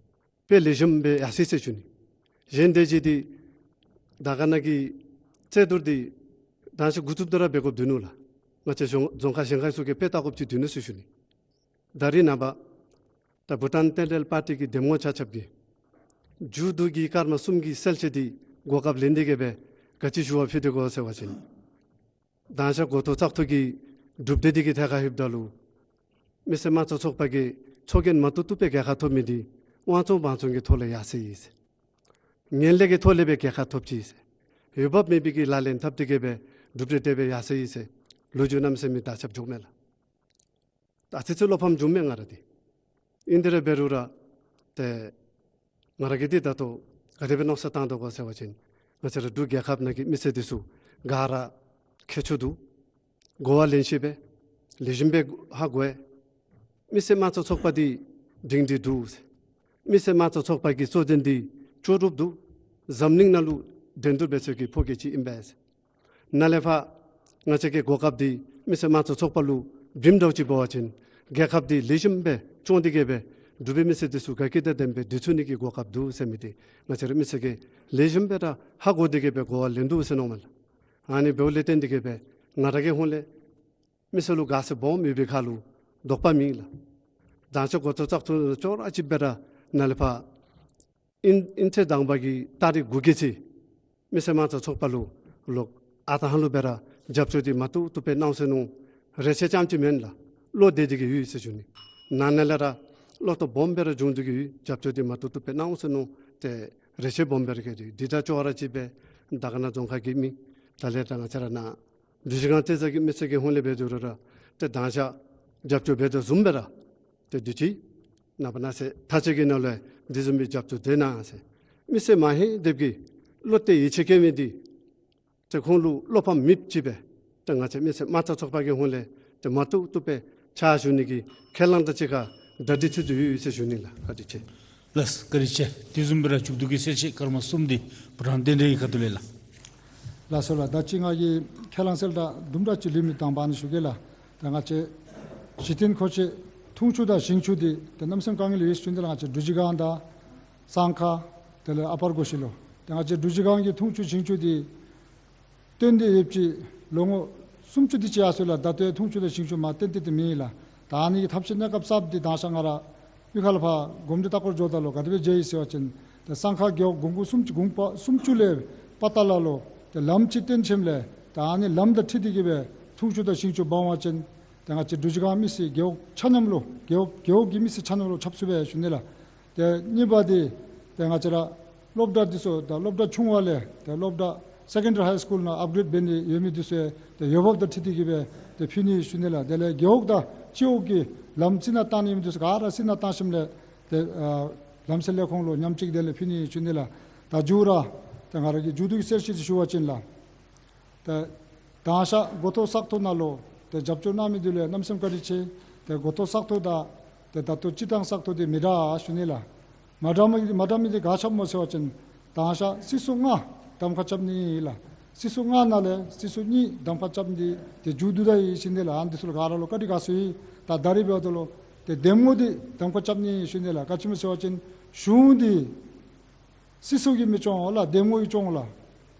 དཔེ་ལེགས་ཤོམ་སྦེ་ཡར་སོ་ཡི་ཟེར་ཞུ་ནི། གཞན་དེ་ཅིག་འདི་དར་དཀར་ན་གི་རྩོད་བསྡུར་འདི་དང་ཤ་འགོ་བཙུགསཔ་ད་ར་འབད་དགོཔ་འདུག་ནུག་ལགས། ང་བཅས་རྫོང་རྫོང་ཁག་གཞན་ཁག་ཚུ་གིས་དཔེ་བལྟ་དགོཔ་ཅིག་འདུག་ནུག་ཟེར་ཞུ་ནི། ད་རེས་ནངས་པ་ད་བྷུ་ཊཱན་རྟེན་འབྲེལ་པར་ཊི་གི་འདེམས་ངོ་ཆ་ཁྱབ་ཀྱིས་མཇུག་བསྡུ་གི་སྐར་མ་གསུམ་གྱི་གསལ་བཤད་འདི་གོ་སྐབས་ལེན་ཏེ་གིས་སྦེ་ག་ཅི་ཞུ་བ་ཕུལ་ཏེ་གོ་ཟེར་བ་ཅིན་དང་ཤ་འགོ་ཐོག་བཙག་འཐུ་གི་གྲུབ་འབྲས་འདི་གི་ཐད་ཁར་ལྷོདཔ་ད་ལུ་མི་སེར་དམངས་གཙོ་ཚོགས་པ་གིས་ཚོགས་རྒྱན་མ་བཏུབ་བཏུབ་སྦེ་རྒྱལ་ཁ་ཐོབ་མི་འདི་དབང་བཙོང་བང་བཙོང་གི་ཐོག་ལས་ཡར་སོ་ཡི་ཟེར། ངན་ལྷད་ཀྱི་ཐོག་ལས་སྦེ་རྒྱལ་ཁ་ཐོབ་ཅི་ཟེར། འོས་འབབ་མེད་པའི་གི་ལག་ལེན་འཐབ་སྟེ་གིས་སྦེ་གྲུབ་འབྲས་དེ་སྦེ་ཡར་སོ་ཡི་ཟེར་ལོ་རྒྱུས་གནམ་མེད་ས་མེད་དར་ཁྱབ་འགྱོཝ་མས་ལགས། ད་ཨ་ཙི་ཙི་བློ་ཕམ་བྱུང་མས་ང་ར་འདི། ཨིན་ཏེ་ར་འབད་རུང་ར་ཏེ་ང་ར་གིས་འདི་ད་ལྟོ་ག་དེ་སྦེ་མནོ་བསམ་བཏང་དོ་གོ་ཟེར་བ་ཅིན་ང་བཅས་ར་འབྲུག་རྒྱལ་ཁབ་ནང་གི་མི་སེར་འདི་ཚུ་ག་ར་ཁྱད་ཆོས་འདུག། གོ་བ་ལེན་ཤེས་པས། ལེགས་ཤོམ་སྦེ་ཧ་གོ་ཡི། མི་སེར་དམངས་གཙོ་ཚོགས་པ་འདི་སྒྲིང་སྒྲི་འདུག། མི་སེར་དམངས་གཙོ་ཚོགས་པ་གི་གཙོ་འཛིན་འདི་ལྕོགས་གྲུབ་འདུག། འཛམ་གླིང་ནང་ལུ་འགྲན་བསྡུར་འབད་ཚུགས་ཀྱི་ཕོ་སྐྱེས་ཅིག་ཨིན་པས། ནཱ་ལས་ཕར་ང་བཅས་ཀྱིས་གོ་སྐབས་འདི་མི་སེར་དམངས་གཙོ་ཚོགས་པ་ལུ་བྱིནམ་འདྲཝ་ཅིག་འབད་བ་ཅིན་རྒྱལ་ཁབ་འདི་ལེགས་ཤོམ་སྦེ་སྐྱོང་སྟེ་གིས་སྦེ་འབྲུག་པའི་མི་སེར་འདི་ཚུ་དགའ་སྐྱིད་དང་ལྡནམ་སྦེ་སྡོད་ཚུགས་ནི་གི་གོ་སྐབས་འདུག་ཟེར་མི་འདི་ང་བཅས་ར་མི་སེར་གྱིས་ལེགས་ཤོམ་སྦེ་ར་ཧ་གོ་སྟེ་གིས་སྦེ་གོ་བ་ལེན་འདུག་ཟེར་མནོཝ་མས་ལགས། ཨ་ནི་འབདཝ་ལས་བརྟེན་ཏེ་གིས་སྦེ་ང་ར་གི་ཧོངས་ལས་མི་སེར་ལུ་དགའ་ཚོར་སྦོམ་ཡོད་པའི་ཁར་ལུ་དོགས་པ་མེད་ལགས། དང་ཤ་འགོ་ཐོག་བཙག་འཐུ་ཅོག་ར་གཅིག་སྦེ་ར་ནཱ་ལས་ཕར་ཨིན་ཨིན་ཚེས་དང་པ་གི་ཏ་རིག་དགུ་གི་ཚེ་མི་སེར་དམངས་གཙོ་ཚོགས་པ་ལུ་ལོག་ཨ་རྟག་ཧ་ལུགས་སྦེ་ར་རྒྱབ་སྐྱོར་འདི་མ་བཏུབ་བཏུབ་སྦེ་གནང་ཟེར་མནོ། རེ་ཆེ་རྐྱངམ་ཅིག་མེན་ལགས། བློ་བདེ་སྟེ་གིས་ཡོད་ཟེར་ཞུ་ནི། ནང་ན་ལས་ར་བློ་སྟོབས་སྦོམ་སྦེ་ར་བྱུང་སྟེ་གིས་ཡོད། རྒྱབ་སྐྱོར་འདི་མ་བཏུབ་བཏུབ་སྦེ་གནང་ཟེར་མནོ། ཏེ་རེ་ཆེ་སྦོམ་སྦེ་ར་བསྐྱེད་དེ་འདི་དང་ཅོག་ར་གཅིག་སྦེ་དར་དཀར་ན་རྫོང་ཁག་གི་མི་ད་ལས་ད་ང་བཅས་ར་ནཱ་འབྲུག་རྗེས་སྒང་རྩེ་ས་གི་མི་སེར་གྱི་ཧོངས་ལས་འབད་དོ་རུང་ར་ཏེ་དང་ཤ་རྒྱབ་སྐྱོར་འབད་དོ་བཟུམ་སྦེ་ར་ཏེ་དུས་ཅི་ནངས་པ་གནངས་ཚེ་ཐག་བཅད་ཀྱི་ནང་ལུ་འདི་བཟུམ་མའི་རྒྱབ་སྐྱོར་དེ་གནང་ཟེར། མི་སེར་མང་ཧེང་སྡེབ་ཀྱིས་བློ་གཏད་ཡིད་ཆེས་བསྐྱེད་མི་འདི་ཏེ་ཁོང་ལུ་བློ་ཕམ་མེདཔ་ཅིག་སྦེ་ཏེ་ང་བཅས་མི་སེར་དམངས་གཙོ་ཚོགས་པ་གི་ཧོངས་ལས་ཏེ་མ་བཏུབ་བཏུབ་སྦེ་ཕྱག་ཞུ་ནི་གི་ཁས་བླངས་དང་གཅིག་ཁར་གྲ་སྒྲིག་ཚུད་དེ་ཡོད་ཟེར་ཞུ་ནི་ལགས། བཀའ་དྲིན་ཆེ། ལགས་བཀའ་དྲིན་ཆེ། དེ་བཟུམ་སྦེ་ར་མཇུག་བསྡུ་གི་གསལ་བཤད་སྐར་མ་གསུམ་འདི་བྷུ་ཊཱན་རྟེན་འབྲེལ་གྱི་ཁ་ཐུག་ལས་ལགས། ལགས་སོ་ལགས། ད་ཅི་ང་གིས་ཁས་བླངས་གསལ་བསྒྲགས་དུམ་གྲ་ཅིག་ལུས་མི་དང་པ་ནི་ཞུ་གེ་ལགས། ད་ང་བཅས་གཞི་རྟེན་མཁོ་ཆས་འཐུང་ཆུ་དང་ཞིང་ཆུ་འདི་ཏེ་གནམ་མེད་ས་མེད་དཀའ་ངལ་ཡོད་ཞུ་ནི་ལགས། ང་བཅས་འབྲུག་ཆུ་སྒང་དང་སང་ཁ་དེ་ལས་ཨ་པར་སྒོ་ཤི་ལུ་ཏེ་ང་བཅས་འབྲུག་ཆུ་སྒང་གི་འཐུང་ཆུ་ཞིང་ཆུ་འདི་བཏོན་ཏེ་ཡོདཔ་ཅིག་ལོ་ངོ་སུམ་ཅུ་དེ་ཅིག་ཡར་སོང་ཡི་ལགས། ད་ལྟོ་འཐུང་ཆུ་དང་ཞིང་ཆུ་མར་བཏོན་ཏེ་ཏེ་མེད་ལགས། ད་ཨ་ནི་གི་ཐབས་ཤེས་གནས་སྐབས་གསརཔ་འདི་དང་ཤ་ང་ར་གཡུས་ཁ་ལས་ཕར་གོམས་འདྲིས་ལྟ་སྐོར་འགྱོཝ་ད་ལུ་ག་དེ་སྦེ་མཇལ་ཡི་ཟེར་བ་ཅིན་ཏེ་སང་ཁ་རྒེད་འོག་གུང་གུང་སུམ་ཅུ་གུང་པ་སུམ་ཅུ་ལས་དཔའ་རྟ་ལ་ལུ་ཏེ་ལམ་ཅིག་བཏོན་ཞིནམ་ལས་ད་ཨ་ནི་ལམ་དང་འཁྲིལ་ཏེ་གི་སྦེ་འཐུང་ཆུ་དང་ཞིང་ཆུ་འབག་འོང་བ་ཅིན་ཏེ་ང་བཅས་འབྲུག་ཆུ་སྒང་མི་སེར་རྒེད་འོག་ཆ་མཉམ་ལུ་རྒེད་འོག་རྒེད་འོག་གི་མི་སེར་ཆ་མཉམ་ལུ་ཁྱབ་ཚུགས་པས་ཞུ་ནི་ལགས། ཏེ་གཉིས་པ་འདི་ཏེ་ང་བཅས་ར་སློབ་གྲྭ་འདི་ཚུ་ད་སློབ་གྲྭ་ཆུང་བ་ལས་ཏེ་སློབ་གྲྭ་སེ་ཀེན་ཌ་རི་ཧའི་སི་ཀུལ་ནང་ཨཔ་གྲེཌ་འབད་ནི་ཡོད་མི་འདི་ཚུ་ཡང་ཏེ་འོས་འབབ་དང་འཁྲིལ་ཏེ་གི་སྦེ་ཏེ་ཕུལ་ནི་ཞུ་ནི་ལགས། དེ་ལས་རྒེད་འོག་དང་སྤྱི་འོག་གི་ལམ་རྩི་ནག་བཏང་ནི་ཡོད་མི་འདི་ཚུ་ག་ར་རྩི་ནག་བཏང་ཞིནམ་ལས་ཏེ་ཨ་ལམ་སེལ་ལས་ཁུངས་ལུ་མཉམ་གཅིག་དེ་ལས་ཕུལ་ནི་ཞུ་ནི་ལགས། ད་མཇུག་ར་ཏེ་ང་ར་གི་མཇུག་བསྡུ་གི་གསལ་བཤད་ཅིག་ཞུ་བ་ཅིན་ལགས། ཏེ་དང་ཤ་འགོ་ཐོག་ས་ཐོག་ནང་ལུ་ཏེ་རྒྱབ་སྐྱོར་གནང་མི་འདི་ལུ་གནམ་མེད་ས་མེད་བཀའ་དྲིན་ཆེ། ཏེ་འགོ་ཐོག་ས་ཐོག་དང་ཏེ་ད་ལྟོ་སྤྱིར་བཏང་ས་ཐོག་འདི་མི་འདྲ་ཞུ་ནི་ལགས། མ་འདྲ་མི་མ་འདྲ་མི་འདི་ག་ཅི་སྨོ་ཟེར་བ་ཅིན་དང་ཤ་སི་སུ་ལྔ་གདམ་ཁ་རྐྱབ་ནི་ལགས། སི་སུ་ལྔ་ནང་ལས་སི་སུ་གཉིས་གདམ་ཁ་རྐྱབ་ནི་འདི་ཏེ་མཇུག་བསྡུ་ད་ཡི་ཞུ་ནི་ལགས། ཨ་ནི་འདི་ཚུ་ལུ་ག་ར་ལུ་བཀའ་དྲིན་དགའ་ཚོར་ཡོད། ད་ད་རིས་འབདཝ་ད་ལུ་ཏེ་འདེམས་ངོ་འདི་གདམ་ཁ་རྐྱབ་ནི་ཞུ་ནི་ལགས། ག་ཅི་སྨོ་ཟེར་བ་ཅིན་གཞུང་འདི་སི་སུ་གིས་མི་སྐྱོང་ལགས། འདེམས་ངོ་གིས་སྐྱོང་ལགས།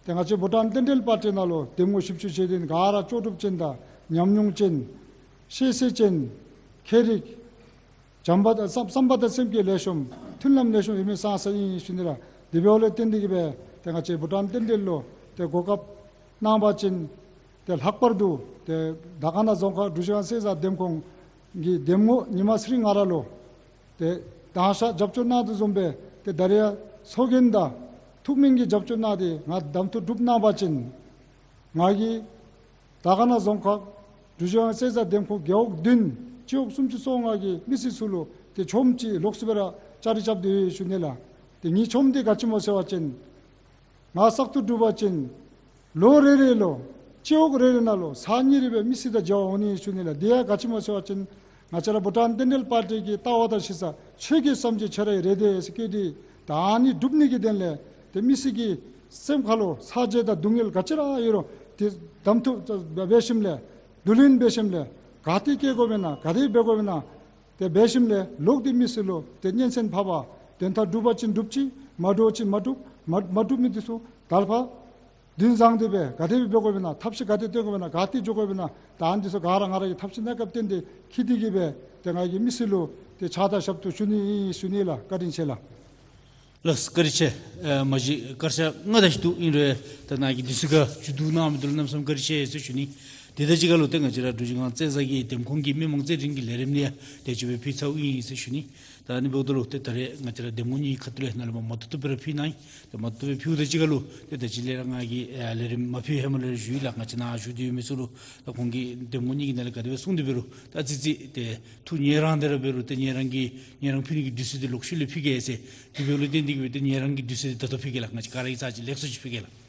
ཏེ་ང་བཅས་བྷུ་ཊཱན་བསྟན་འབྲེལ་པར་ཊི་ནང་ལུ་འདེམས་ངོ་བཞི་བཅུ་ཞེ་བདུན་ག་ར་ལྕོགས་གྲུབ་ཅན་དང་ཉམས་མྱོང་ཅན་ཤེས་ཚད་ཅན་མཁས་རིག་བྱམས་པ་དང་བསམ་བསམ་པ་དང་སེམས་ཀྱི་ལེགས་ཤོམ་མཐུན་ལམ་ལེགས་ཤོམ་ཡོད་མི་ས་ས་ཨིན་ཞུ་ནི་ལགས། དེ་འབདཝ་ལས་བརྟེན་ཏེ་གི་སྦེ་ཏེ་ང་བཅས་བྷུ་ཊཱན་བསྟན་འབྲེལ་ལུ་ཏེ་གོ་སྐབས་གནང་བ་ཅིན་ཏེ་ལྷག་པར་དུ་ཏེ་དར་དཀར་ན་རྫོང་ཁག་འབྲུག་ཆུ་སྒང་གསེར་བཟང་འདེམས་ཁོངས་ཀྱི་འདེམས་ངོ་ཉི་མ་ཚེ་རིང་ང་ར་ལུ་ཏེ་དང་ཤ་རྒྱབ་སྐྱོར་གནང་དོ་བཟུམ་སྦེ་ཏེ་ད་རིས་ཡང་ཚོགས་རྒྱན་དང་ཐུགས་སྨོན་གྱི་རྒྱབ་སྐྱོར་གནང་སྟེ་ང་གདམ་འཐུ་གྲུབ་གནང་བ་ཅིན་ང་གིས་དར་དཀར་ན་རྫོང་ཁག་འབྲུག་ཆུ་སྒང་གསེར་བཟང་འདེམས་ཁོངས་རྒེད་འོག་བདུན་སྤྱི་འོག་སུམ་ཅུ་སོ་ལྔ་གི་མི་སེར་ཚུ་ལུ་ཏེ་ཆོས་ཅིག་ལོགས་སུ་སྦེ་ར་བཅའ་སྒྲིག་རྐྱབ་སྟེ་ཡོད་ཞུ་ནི་ལགས། ཏེ་ངེའི་ཆོས་འདི་ག་ཅི་སྨོ་ཟེར་བ་ཅིན་ང་ས་ཐོག་གྲུབ་པ་ཅིན་ལོ་རེ་རེ་ལུ་སྤྱི་འོག་རེ་རེ་ནང་ལུ་ཚར་གཉིས་རེ་སྦེ་མི་སེར་དང་མཇལ་བར་འོང་ནི་ཞུ་ནི་ལགས། དེ་ཡང་ག་ཅི་སྨོ་ཟེར་བ་ཅིན་ང་བཅས་ར་བྷུ་ཊཱན་བསྟན་འབྲེལ་པར་ཊི་གི་ལྟ་བ་དང་གཞི་རྩ་ཆོས་ཀྱི་བསམ་སྤྱོད་ཆོས་ར་གི་རེ་འདོད་ཟེར་བཀོད་དེ་ད་ཨ་ནི་སྒྲུབ་ནི་གི་དོན་ལས་ཏེ་མི་སེར་གྱི་སེམས་ཁ་ལུ་ཚ་གྱང་དང་སྡུག་བསྔལ་ག་ཅི་ར་ཡོད་རུང་ཏེ་གདམ་འཐུ་འབད་ཞིནམ་ལས་བསྡུ་ལེན་འབད་ཞིནམ་ལས་ག་ཏེ་བསྐྱལ་དགོཔ་ཨིན་ན་ག་དེ་འབད་དགོཔ་ཨིན་ན་ཏེ་འབད་ཞིནམ་ལས་ལོག་སྟེ་མི་སེར་ལུ་ཏེ་སྙན་གསན་ཕབ་པ་དོན་དག་འགྲུབ་པ་ཅིན་འགྲུབ་ཅི་མ་འགྲུབ་ཅིན་མ་འགྲུབ་མ་མ་འགྲུབ་མི་འདི་ཚུ་ད་ལས་ཕར་འདུན་བཟང་སྟེ་སྦེ་ག་དེ་སྦེ་འབད་དགོཔ་ཨིན་ན་ཐབས་ཤེས་ག་དེ་སྟོན་དགོཔ་ཨིན་ན་ག་ཏེ་འགྱོ་དགོཔ་ཨིན་ན་ད་ཨ་ནི་འདི་ཚུ་ག་ར་ང་ར་གིས་ཐབས་ཤེས་གནས་སྐབས་བརྟེན་ཏེ་འཁྱིད་དེ་གི་སྦེ་ཏེ་ང་གིས་མི་སེར་ལུ་ཏེ་ཕྱག་དང་ཞབས་ཏོག་ཞུ་ནི་ཨིན་ཞུ་ནི་ལགས། བཀའ་དྲིན་ཆེ་ལགས། ལགས་བཀའ་དྲིན་ཆེ། ཨ་མ་གཞི་སྐར་ཆ་ལྔ་དེ་ཅིག་འདུག། ཨིན་རུང་ད་ནཱ་གི་དུས་ཚོད་ཁར་མཇུག་བསྡུ་གནང་མི་འདི་ལུ་གནམ་མེད་ས་མེད་བཀའ་དྲིན་ཆེ་ཟེར་ཞུ་ནི། དེ་དང་གཅིག་ཁར་ལུ་ཏེ་ང་བཅས་ར་འབྲུག་ཆུ་སྒང་རྩེ་བཟང་གི་འདེམས་ཁོངས་ཀྱི་མི་མང་རྩོད་འགྲན་གྱི་ལས་རིམ་ནི་ཡང་དེ་ཅིག་སྦེ་ཕུལ་ཚརཝ་ཨིན་ཟེར་ཞུ་ནི། ད་ཨ་ནི་འབདཝ་ད་ལུ་ཏེ་ད་རེས་ང་བཅས་ར་འདེམས་ངོ་གཉིས་ཁ་ཐུག་ལས་ནཱ་ལས་མར་མ་ཐུབ་ཐུབ་སྦེ་ར་ཕུལ་གནང་ཡི། ཏེ་མ་ཐུབ་ཐུབ་སྦེ་ཕུལཝ་དང་གཅིག་ཁར་ལུ་ཏེ་ད་ཅི་ལས་ར་ང་གིས་ཨ་ལས་རིམ་མ་ཕུལ་ཧེ་མ་ལས་ར་ཞུ་ཡི་ལགས། ང་བཅས་ནཱ་བཞུགས་ཏེ་ཡོད་མི་ཚུ་ལུ་ད་ཁོང་གིས་འདེམས་ངོ་གཉིས་ཀྱི་ནང་ལས་ག་དེ་སྦེ་གསུངས་ཏེ་འབད་རུང་ད་ཙི་ཙི་ཏེ་ཐུགས་ཉེ་རང་དེ་ར་འབད་རུང་ཏེ་ཉེ་རང་གི་ཉེ་རང་ཕུལ་ནི་གི་དུས་ཚོད་འདི་ལོག་ཤུལ་ལས་ཕུལ་གེ་ཟེར། དེ་འབདཝ་ལས་བརྟེན་ཏེ་གི་སྦེ་ཏེ་ཉེ་རང་གི་དུས་ཚོད་འདི་ད་ལྟོ་ཕུལ་གེ་ལགས། ང་བཅས་ག་ར་གིས་ཚར་གཅིག་ལེགས་སོ་ཅིག་ཕུལ་གེ་ལགས།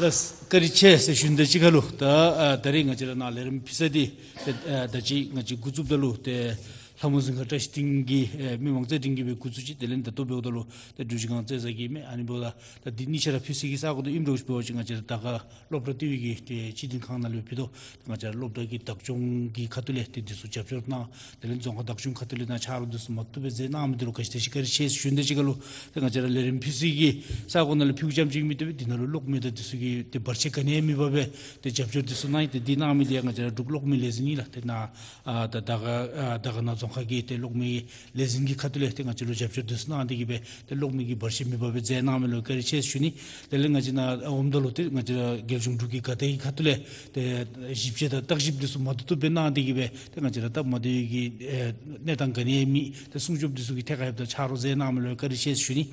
ལགས་བཀའ་དྲིན་ཆེ་ཟེར་ཞུ་ནི་དང་གཅིག་ཁར་ལུ་ད་ཨ་ད་རེས་ང་བཅས་ར་ནཱ་ལས་རིམ་ཕུལ་ས་འདི་ཏེ་ཨ་ད་ཅི་ང་བཅས་འགོ་བཙུགསཔ་ད་ལུ་ཏེ་ལྷ་མོ་རྫོང་ཁག་བཀྲ་ཤིས་སྡིངས་ཀྱི་ཨེ་མི་མང་རྩོད་འགྲན་གྱི་སྦེ་འགོ་བཙུགས་ཅི། དེ་ལས་ད་ལྟོ་འབདཝ་ད་ལུ་ཏེ་འབྲུག་ཆུ་སྒང་རྩེ་བཟང་གི་མི་ཨ་ནི་འབདཝ་ད་ད་འདི་གཉིས་ཆ་ར་ཕུལ་ས་གི་ས་གོ་འདི་ཨིནམ་འདྲཝ་ཅིག་འབད་བ་ཅིན་ང་བཅས་ར་དར་དཀར་སློབ་གྲྭ་ལྟེ་བའི་གི་ཏེ་སྤྱི་བདེ་ཁང་ནང་ལུ་ཕུལ་དོ། ང་བཅས་ར་སློབ་གྲྭ་གི་བདག་སྐྱོང་གི་ཁ་ཐུག་ལས་ཏེ་འདི་ཚུ་རྒྱབ་སྐྱོར་གནང་། དེ་ལས་རྫོང་ཁག་བདག་སྐྱོང་ཁ་ཐུག་ལས་ནཱ་ཆ་རོགས་འདི་ཚུ་མ་བཏུབ་སྦེ་མཛད་གནང་མི་འདི་ལུ་ག་ཅི་དེ་ཅིག་བཀའ་དྲིན་ཆེ་ཟེར་ཞུ་ནི་དང་གཅིག་ཁར་ལུ་ཏེ་ང་བཅས་ར་ལས་རིམ་ཕུལ་ས་གི་ས་གོ་ནང་ལུ་ཕུལཝ་ཙམ་ཅིག་མེན་ཏེ་སྦེ་འདི་ནང་ལུ་གློག་མེ་དང་འདི་ཚུ་གི་ཏེ་བར་ཆད་ག་ནི་ཡང་མེད་པར་སྦེ་ཏེ་རྒྱབ་སྐྱོར་འདི་ཚུ་གནང་ཡི། ཏེ་འདི་གནང་མི་འདི་ཡང་ང་བཅས་ར་འབྲུག་གློག་མེ་ལས་འཛིན་ཨིན་ལགས། ཏེ་ནཱ་ཨ་ད་དར་དཀར་ཨ་དར་དཀར་ན་རྫོང་ཁག་གི་ཏེ་གློག་མེ་ལས་འཛིན་གྱི་ཁ་ཐུག་ལས་ཏེ་ང་བཅས་ལུ་རྒྱབ་སྐྱོར་འདི་ཚུ་གནང་སྟེ་གི་སྦེ་ཏེ་གློག་མེ་གི་བར་ཆད་མེད་པར་སྦེ་མཛད་གནང་མི་ལུ་བཀའ་དྲིན་ཆེ་ཟེར་ཞུ་ནི། དེ་ལས་ང་བཅས་ནཱ་འོངམ་ད་ལུ་ཏེ་ང་བཅས་ར་རྒྱལ་གཞུང་འབྲུག་གི་དགའ་ལྡན་གྱི་ཁ་ཐུག་ལས་ཏེ་ཞིབ་དཔྱད་དང་བརྟག་ཞིབ་འདི་ཚུ་མ་བཏུབ་བཏུབ་སྦེ་གནང་སྟེ་གི་སྦེ་ཏེ་ང་བཅས་ར་སྟབས་མ་བདེ་བའི་གི་ཨེ་གནས་སྟངས་ག་ནི་ཡང་མེད། ཏེ་སྲུང་སྐྱོབ་འདི་ཚུ་གི་ཐད་ཁར་ཡོདཔ་ད་ཆ་རོགས་མཛད་གནང་མི་ལུ་བཀའ་དྲིན་ཆེ་ཟེར་ཞུ་ནི།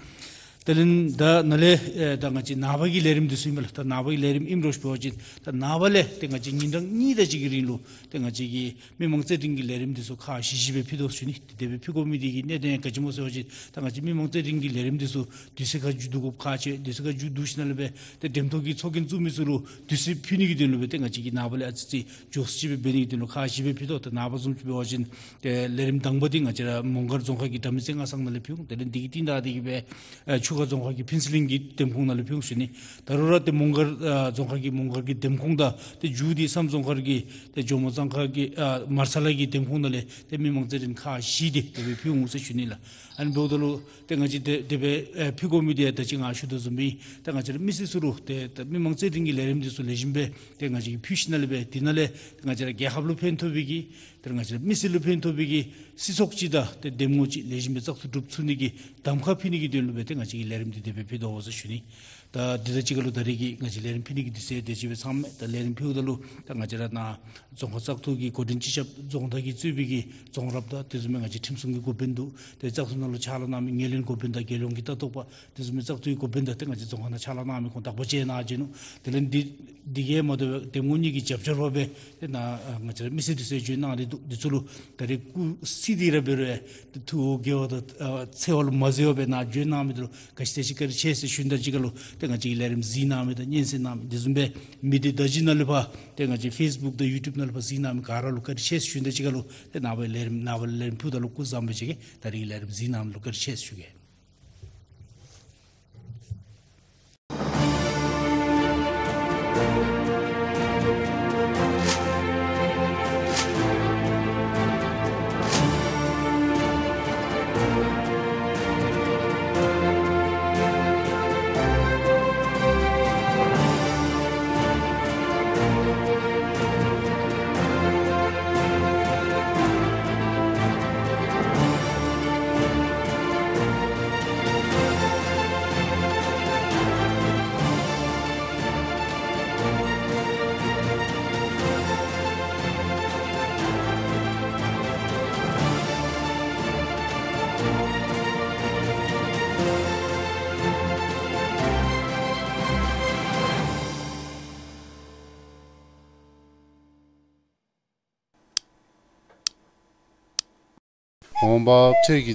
དེ་ལས་ད་ནཱ་ལས་ཨེ་ད་ང་བཅས་ནངས་པ་གི་ལས་རིམ་འདི་ཚུ་ཨིན་མས་ལགས། ད་ནངས་པ་གི་ལས་རིམ་ཨིནམ་འདྲཝ་ཅིག་འབད་བ་ཅིན་ད་ནངས་པ་ལས་ཏེ་ང་བཅས་ཉིན་གྲངས་གཉིས་དེ་ཅིག་གི་རིང་ལུ་ཏེ་ང་བཅས་ཀྱི་མི་མང་རྩོད་འགྲན་གྱི་ལས་རིམ་འདི་ཚུ་ཁག་བཞི་བཞི་སྦེ་ཕུལ་དོ་ཟེར་ཞུ་ནི། ཏེ་དེ་སྦེ་ཕུལ་དགོ་མི་འདི་གི་གནད་དོན་ག་ཅི་སྨོ་ཟེར་བ་ཅིན་ད་ང་བཅས་མི་མང་རྩོད་འགྲན་གྱི་ལས་རིམ་འདི་ཚུ་དུས་ཚོད་ཁར་མཇུག་བསྡུ་དགོཔ་ཁག་ཆེ། དུས་ཚོད་ཁར་མཇུག་བསྡུ་ཞིནམ་ལས་སྦེ་ཏེ་འགྲེམས་ཐོག་གི་ཚོགས་རྒྱན་བཙུགས་མི་ཚུ་ལུ་དུས་ཚོད་ཕུལ་ནི་གི་དོན་ལུ་སྦེ་ཏེ་ང་བཅས་ཀྱིས་ནངས་པ་ལས་ཨ་ཙི་ཅིག་མགྱོགས་སུ་ཅིག་སྦེ་འབད་ནི་གི་དོན་ལུ་ཁག་བཞི་སྦེ་ཕུལ་དོ། ཏེ་ནངས་པ་བཟུམ་ཅིག་འབད་བ་ཅིན་ཏེ་ལས་རིམ་དང་པ་འདི་ང་བཅས་ར་མོང་སྒར་རྫོང་ཁག་གི་དགྲ་མེད་རྩེ་ལྔ་ཚང་ནང་ལས་ཕུལ་འོང་། དེ་ལས་འདི་གི་རྟིང་བདའ་སྟེ་གི་སྦེ་ཨ་ཆུ་ཁ་རྫོང་ཁག་གི་ཕུན་ཚོགས་གླིང་གི་འདེམས་ཁོངས་ནང་ལས་ཕུལ་འོང་ཟེར་ཞུ་ནི། ད་རུང་ར་ཏེ་མོང་སྒར་ཨ་རྫོང་ཁག་གི་མོང་སྒར་གྱི་འདེམས་ཁོངས་དང་ཏེ་མཇུག་འདི་བསམ་རྫོང་ཁག་གི་ཏེ་ཇོ་མོ་གཙང་ཁ་གི་ཨ་མར་ཚ་ལ་གི་འདེམས་ཁོངས་ནང་ལས་ཏེ་མི་མང་རྩོད་འགྲན་ཁག་བཞི་འདི་དེ་སྦེ་ཕུལ་འོང་ཟེར་ཞུ་ནི་ལགས། ཨ་ནི་འབདཝ་ད་ལུ་ཏེ་ང་བཅས་ཏེ་དེ་སྦེ་ཨེ་ཕུལ་དགོ་མི་འདི་ད་ཅི་ང་ཞུ་དོ་བཟུམ་སྦེ་ཏེ་ང་བཅས་ར་མི་སེར་ཚུ་ལུ་ཏེ་ཏེ་མི་མང་རྩོད་འགྲན་གྱི་ལས་རིམ་འདི་ཚུ་ལེགས་ཤོམ་སྦེ་ཏེ་ང་བཅས་ཀྱིས་ཕུལ་ཞིནམ་ལས་སྦེ་འདི་ནང་ལས་ཏེ་ང་བཅས་ར་རྒྱལ་ཁབ་ལུ་ཕན་ཐོགས་པའི་གི་ཏེ་ང་བཅས་ར་མི་སེར་ལུ་ཕན་ཐོགས་པའི་གི་སྲིད་ཚོགས་ཅིག་དང་ཏེ་འདེམས་ངོ་ཅིག་ལེགས་ཤོམ་སྦེ་བཙག་འཐུ་གྲུབ་ཚུགས་ནི་གི་གདམ་ཁ་ཕུལ་ནི་གི་དོན་ལུ་སྦེ་ཏེ་ང་བཅས་ཀྱིས་ལས་རིམ་འདི་དེ་སྦེ་ཕུལ་དོ་ཟེར་ཞུ་ནི། ད་འདི་དང་གཅིག་ཁར་ལུ་ད་རེས་ཀྱི་ང་བཅས་ལས་རིམ་ཕུལ་ནི་གི་དུས་ཚོད་དེ་ཅིག་སྦེ་ཚང་མས། ད་ལས་རིམ་ཕུལཝ་ད་ལུ་ད་ང་བཅས་ར་ནཱ་རྫོང་ཁག་བཙག་འཐུ་གི་འགོ་འདྲེན་སྤྱི་ཁྱབ་རྫོང་བདག་གིས་གཙོས་པའི་གི་རྫོང་རབ་དང་དེ་བཟུམ་སྦེ་ང་བཅས་ཁྲིམས་སྲུང་གི་འགོ་དཔོན་འདུག། ཏེ་བཙག་འཐུ་ནང་ལུ་ཕྱག་ལཱ་གནང་མི་ངོས་ལེན་འགོ་དཔོན་དང་རྒྱལ་ཡོངས་ཀྱི་ལྟ་རྟོག་པ་དེ་བཟུམ་སྦེ་བཙག་འཐུའི་འགོ་དཔོན་དང་ཏེ་ང་བཅས་རྫོང་ཁག་ནང་ཕྱག་ལཱ་གནང་མི་ཁོང་དག་པ་ཅིག་ནཱ་བྱོན་ནུག། དེ་ལས་འདི་འདི་གིས་མ་དོ་བར་འདེམས་ངོ་གཉིས་ཀྱི་རྒྱབ་སྐྱོར་པ་སྦེ་ཏེ་ནཱ་ཨ་ང་བཅས་ར་མི་སེར་འདི་ཚུ་བྱོན་གནང་སྟེ་འདུག། འདི་ཚུ་ལུ་ད་རེས་སྐུ་སྲིད་འདི་ར་འབད་རུང་ཏེ་ཐུ་བོ་དགེ་བ་དང་ཨ་འཚེ་བ་ལུ་མ་བརྩི་བར་སྦེ་ནཱ་བྱོན་གནང་མི་འདི་ལུ་ག་ཅི་དེ་ཅིག་བཀའ་དྲིན་ཆེ་ཟེར་ཞུ་ནི་དང་གཅིག་ཁར་ལུ་ཏེ་ང་བཅས་ཀྱི་ལས་རིམ་གཟིགས་གནང་མི་དང་སྙན་གསན་གནང་མི་དེ་བཟུམ་སྦེ་མི་སྡེ་བརྡ་བརྒྱུད་ནང་ལུ་ཕར་ཏེ་ང་བཅས་ཕེསི་བུཀ་དང་ཡུ་ཊུབ་ནང་ལུ་ཕར་གཟིགས་གནང་མི་ག་ར་ལུ་བཀའ་དྲིན་ཆེ་ཟེར་ཞུ་ནི་དང་གཅིག་ཁར་ལུ་ཏེ་ནངས་པ་ལས་རིམ་ནངས་པ་ལས་རིམ་ཕུལཝ་ད་ལུ་སྐུ་གཟུགས་བཟང་པོ་ཅིག་གིས་ད་རེས་ཀྱི་ལས་རིམ་གཟིགས་གནང་མི་ལུ་བཀའ་དྲིན་ཆེ་ཟེར་ཞུ་གེ། འོང་འབབ་ཁྲལ་གྱི་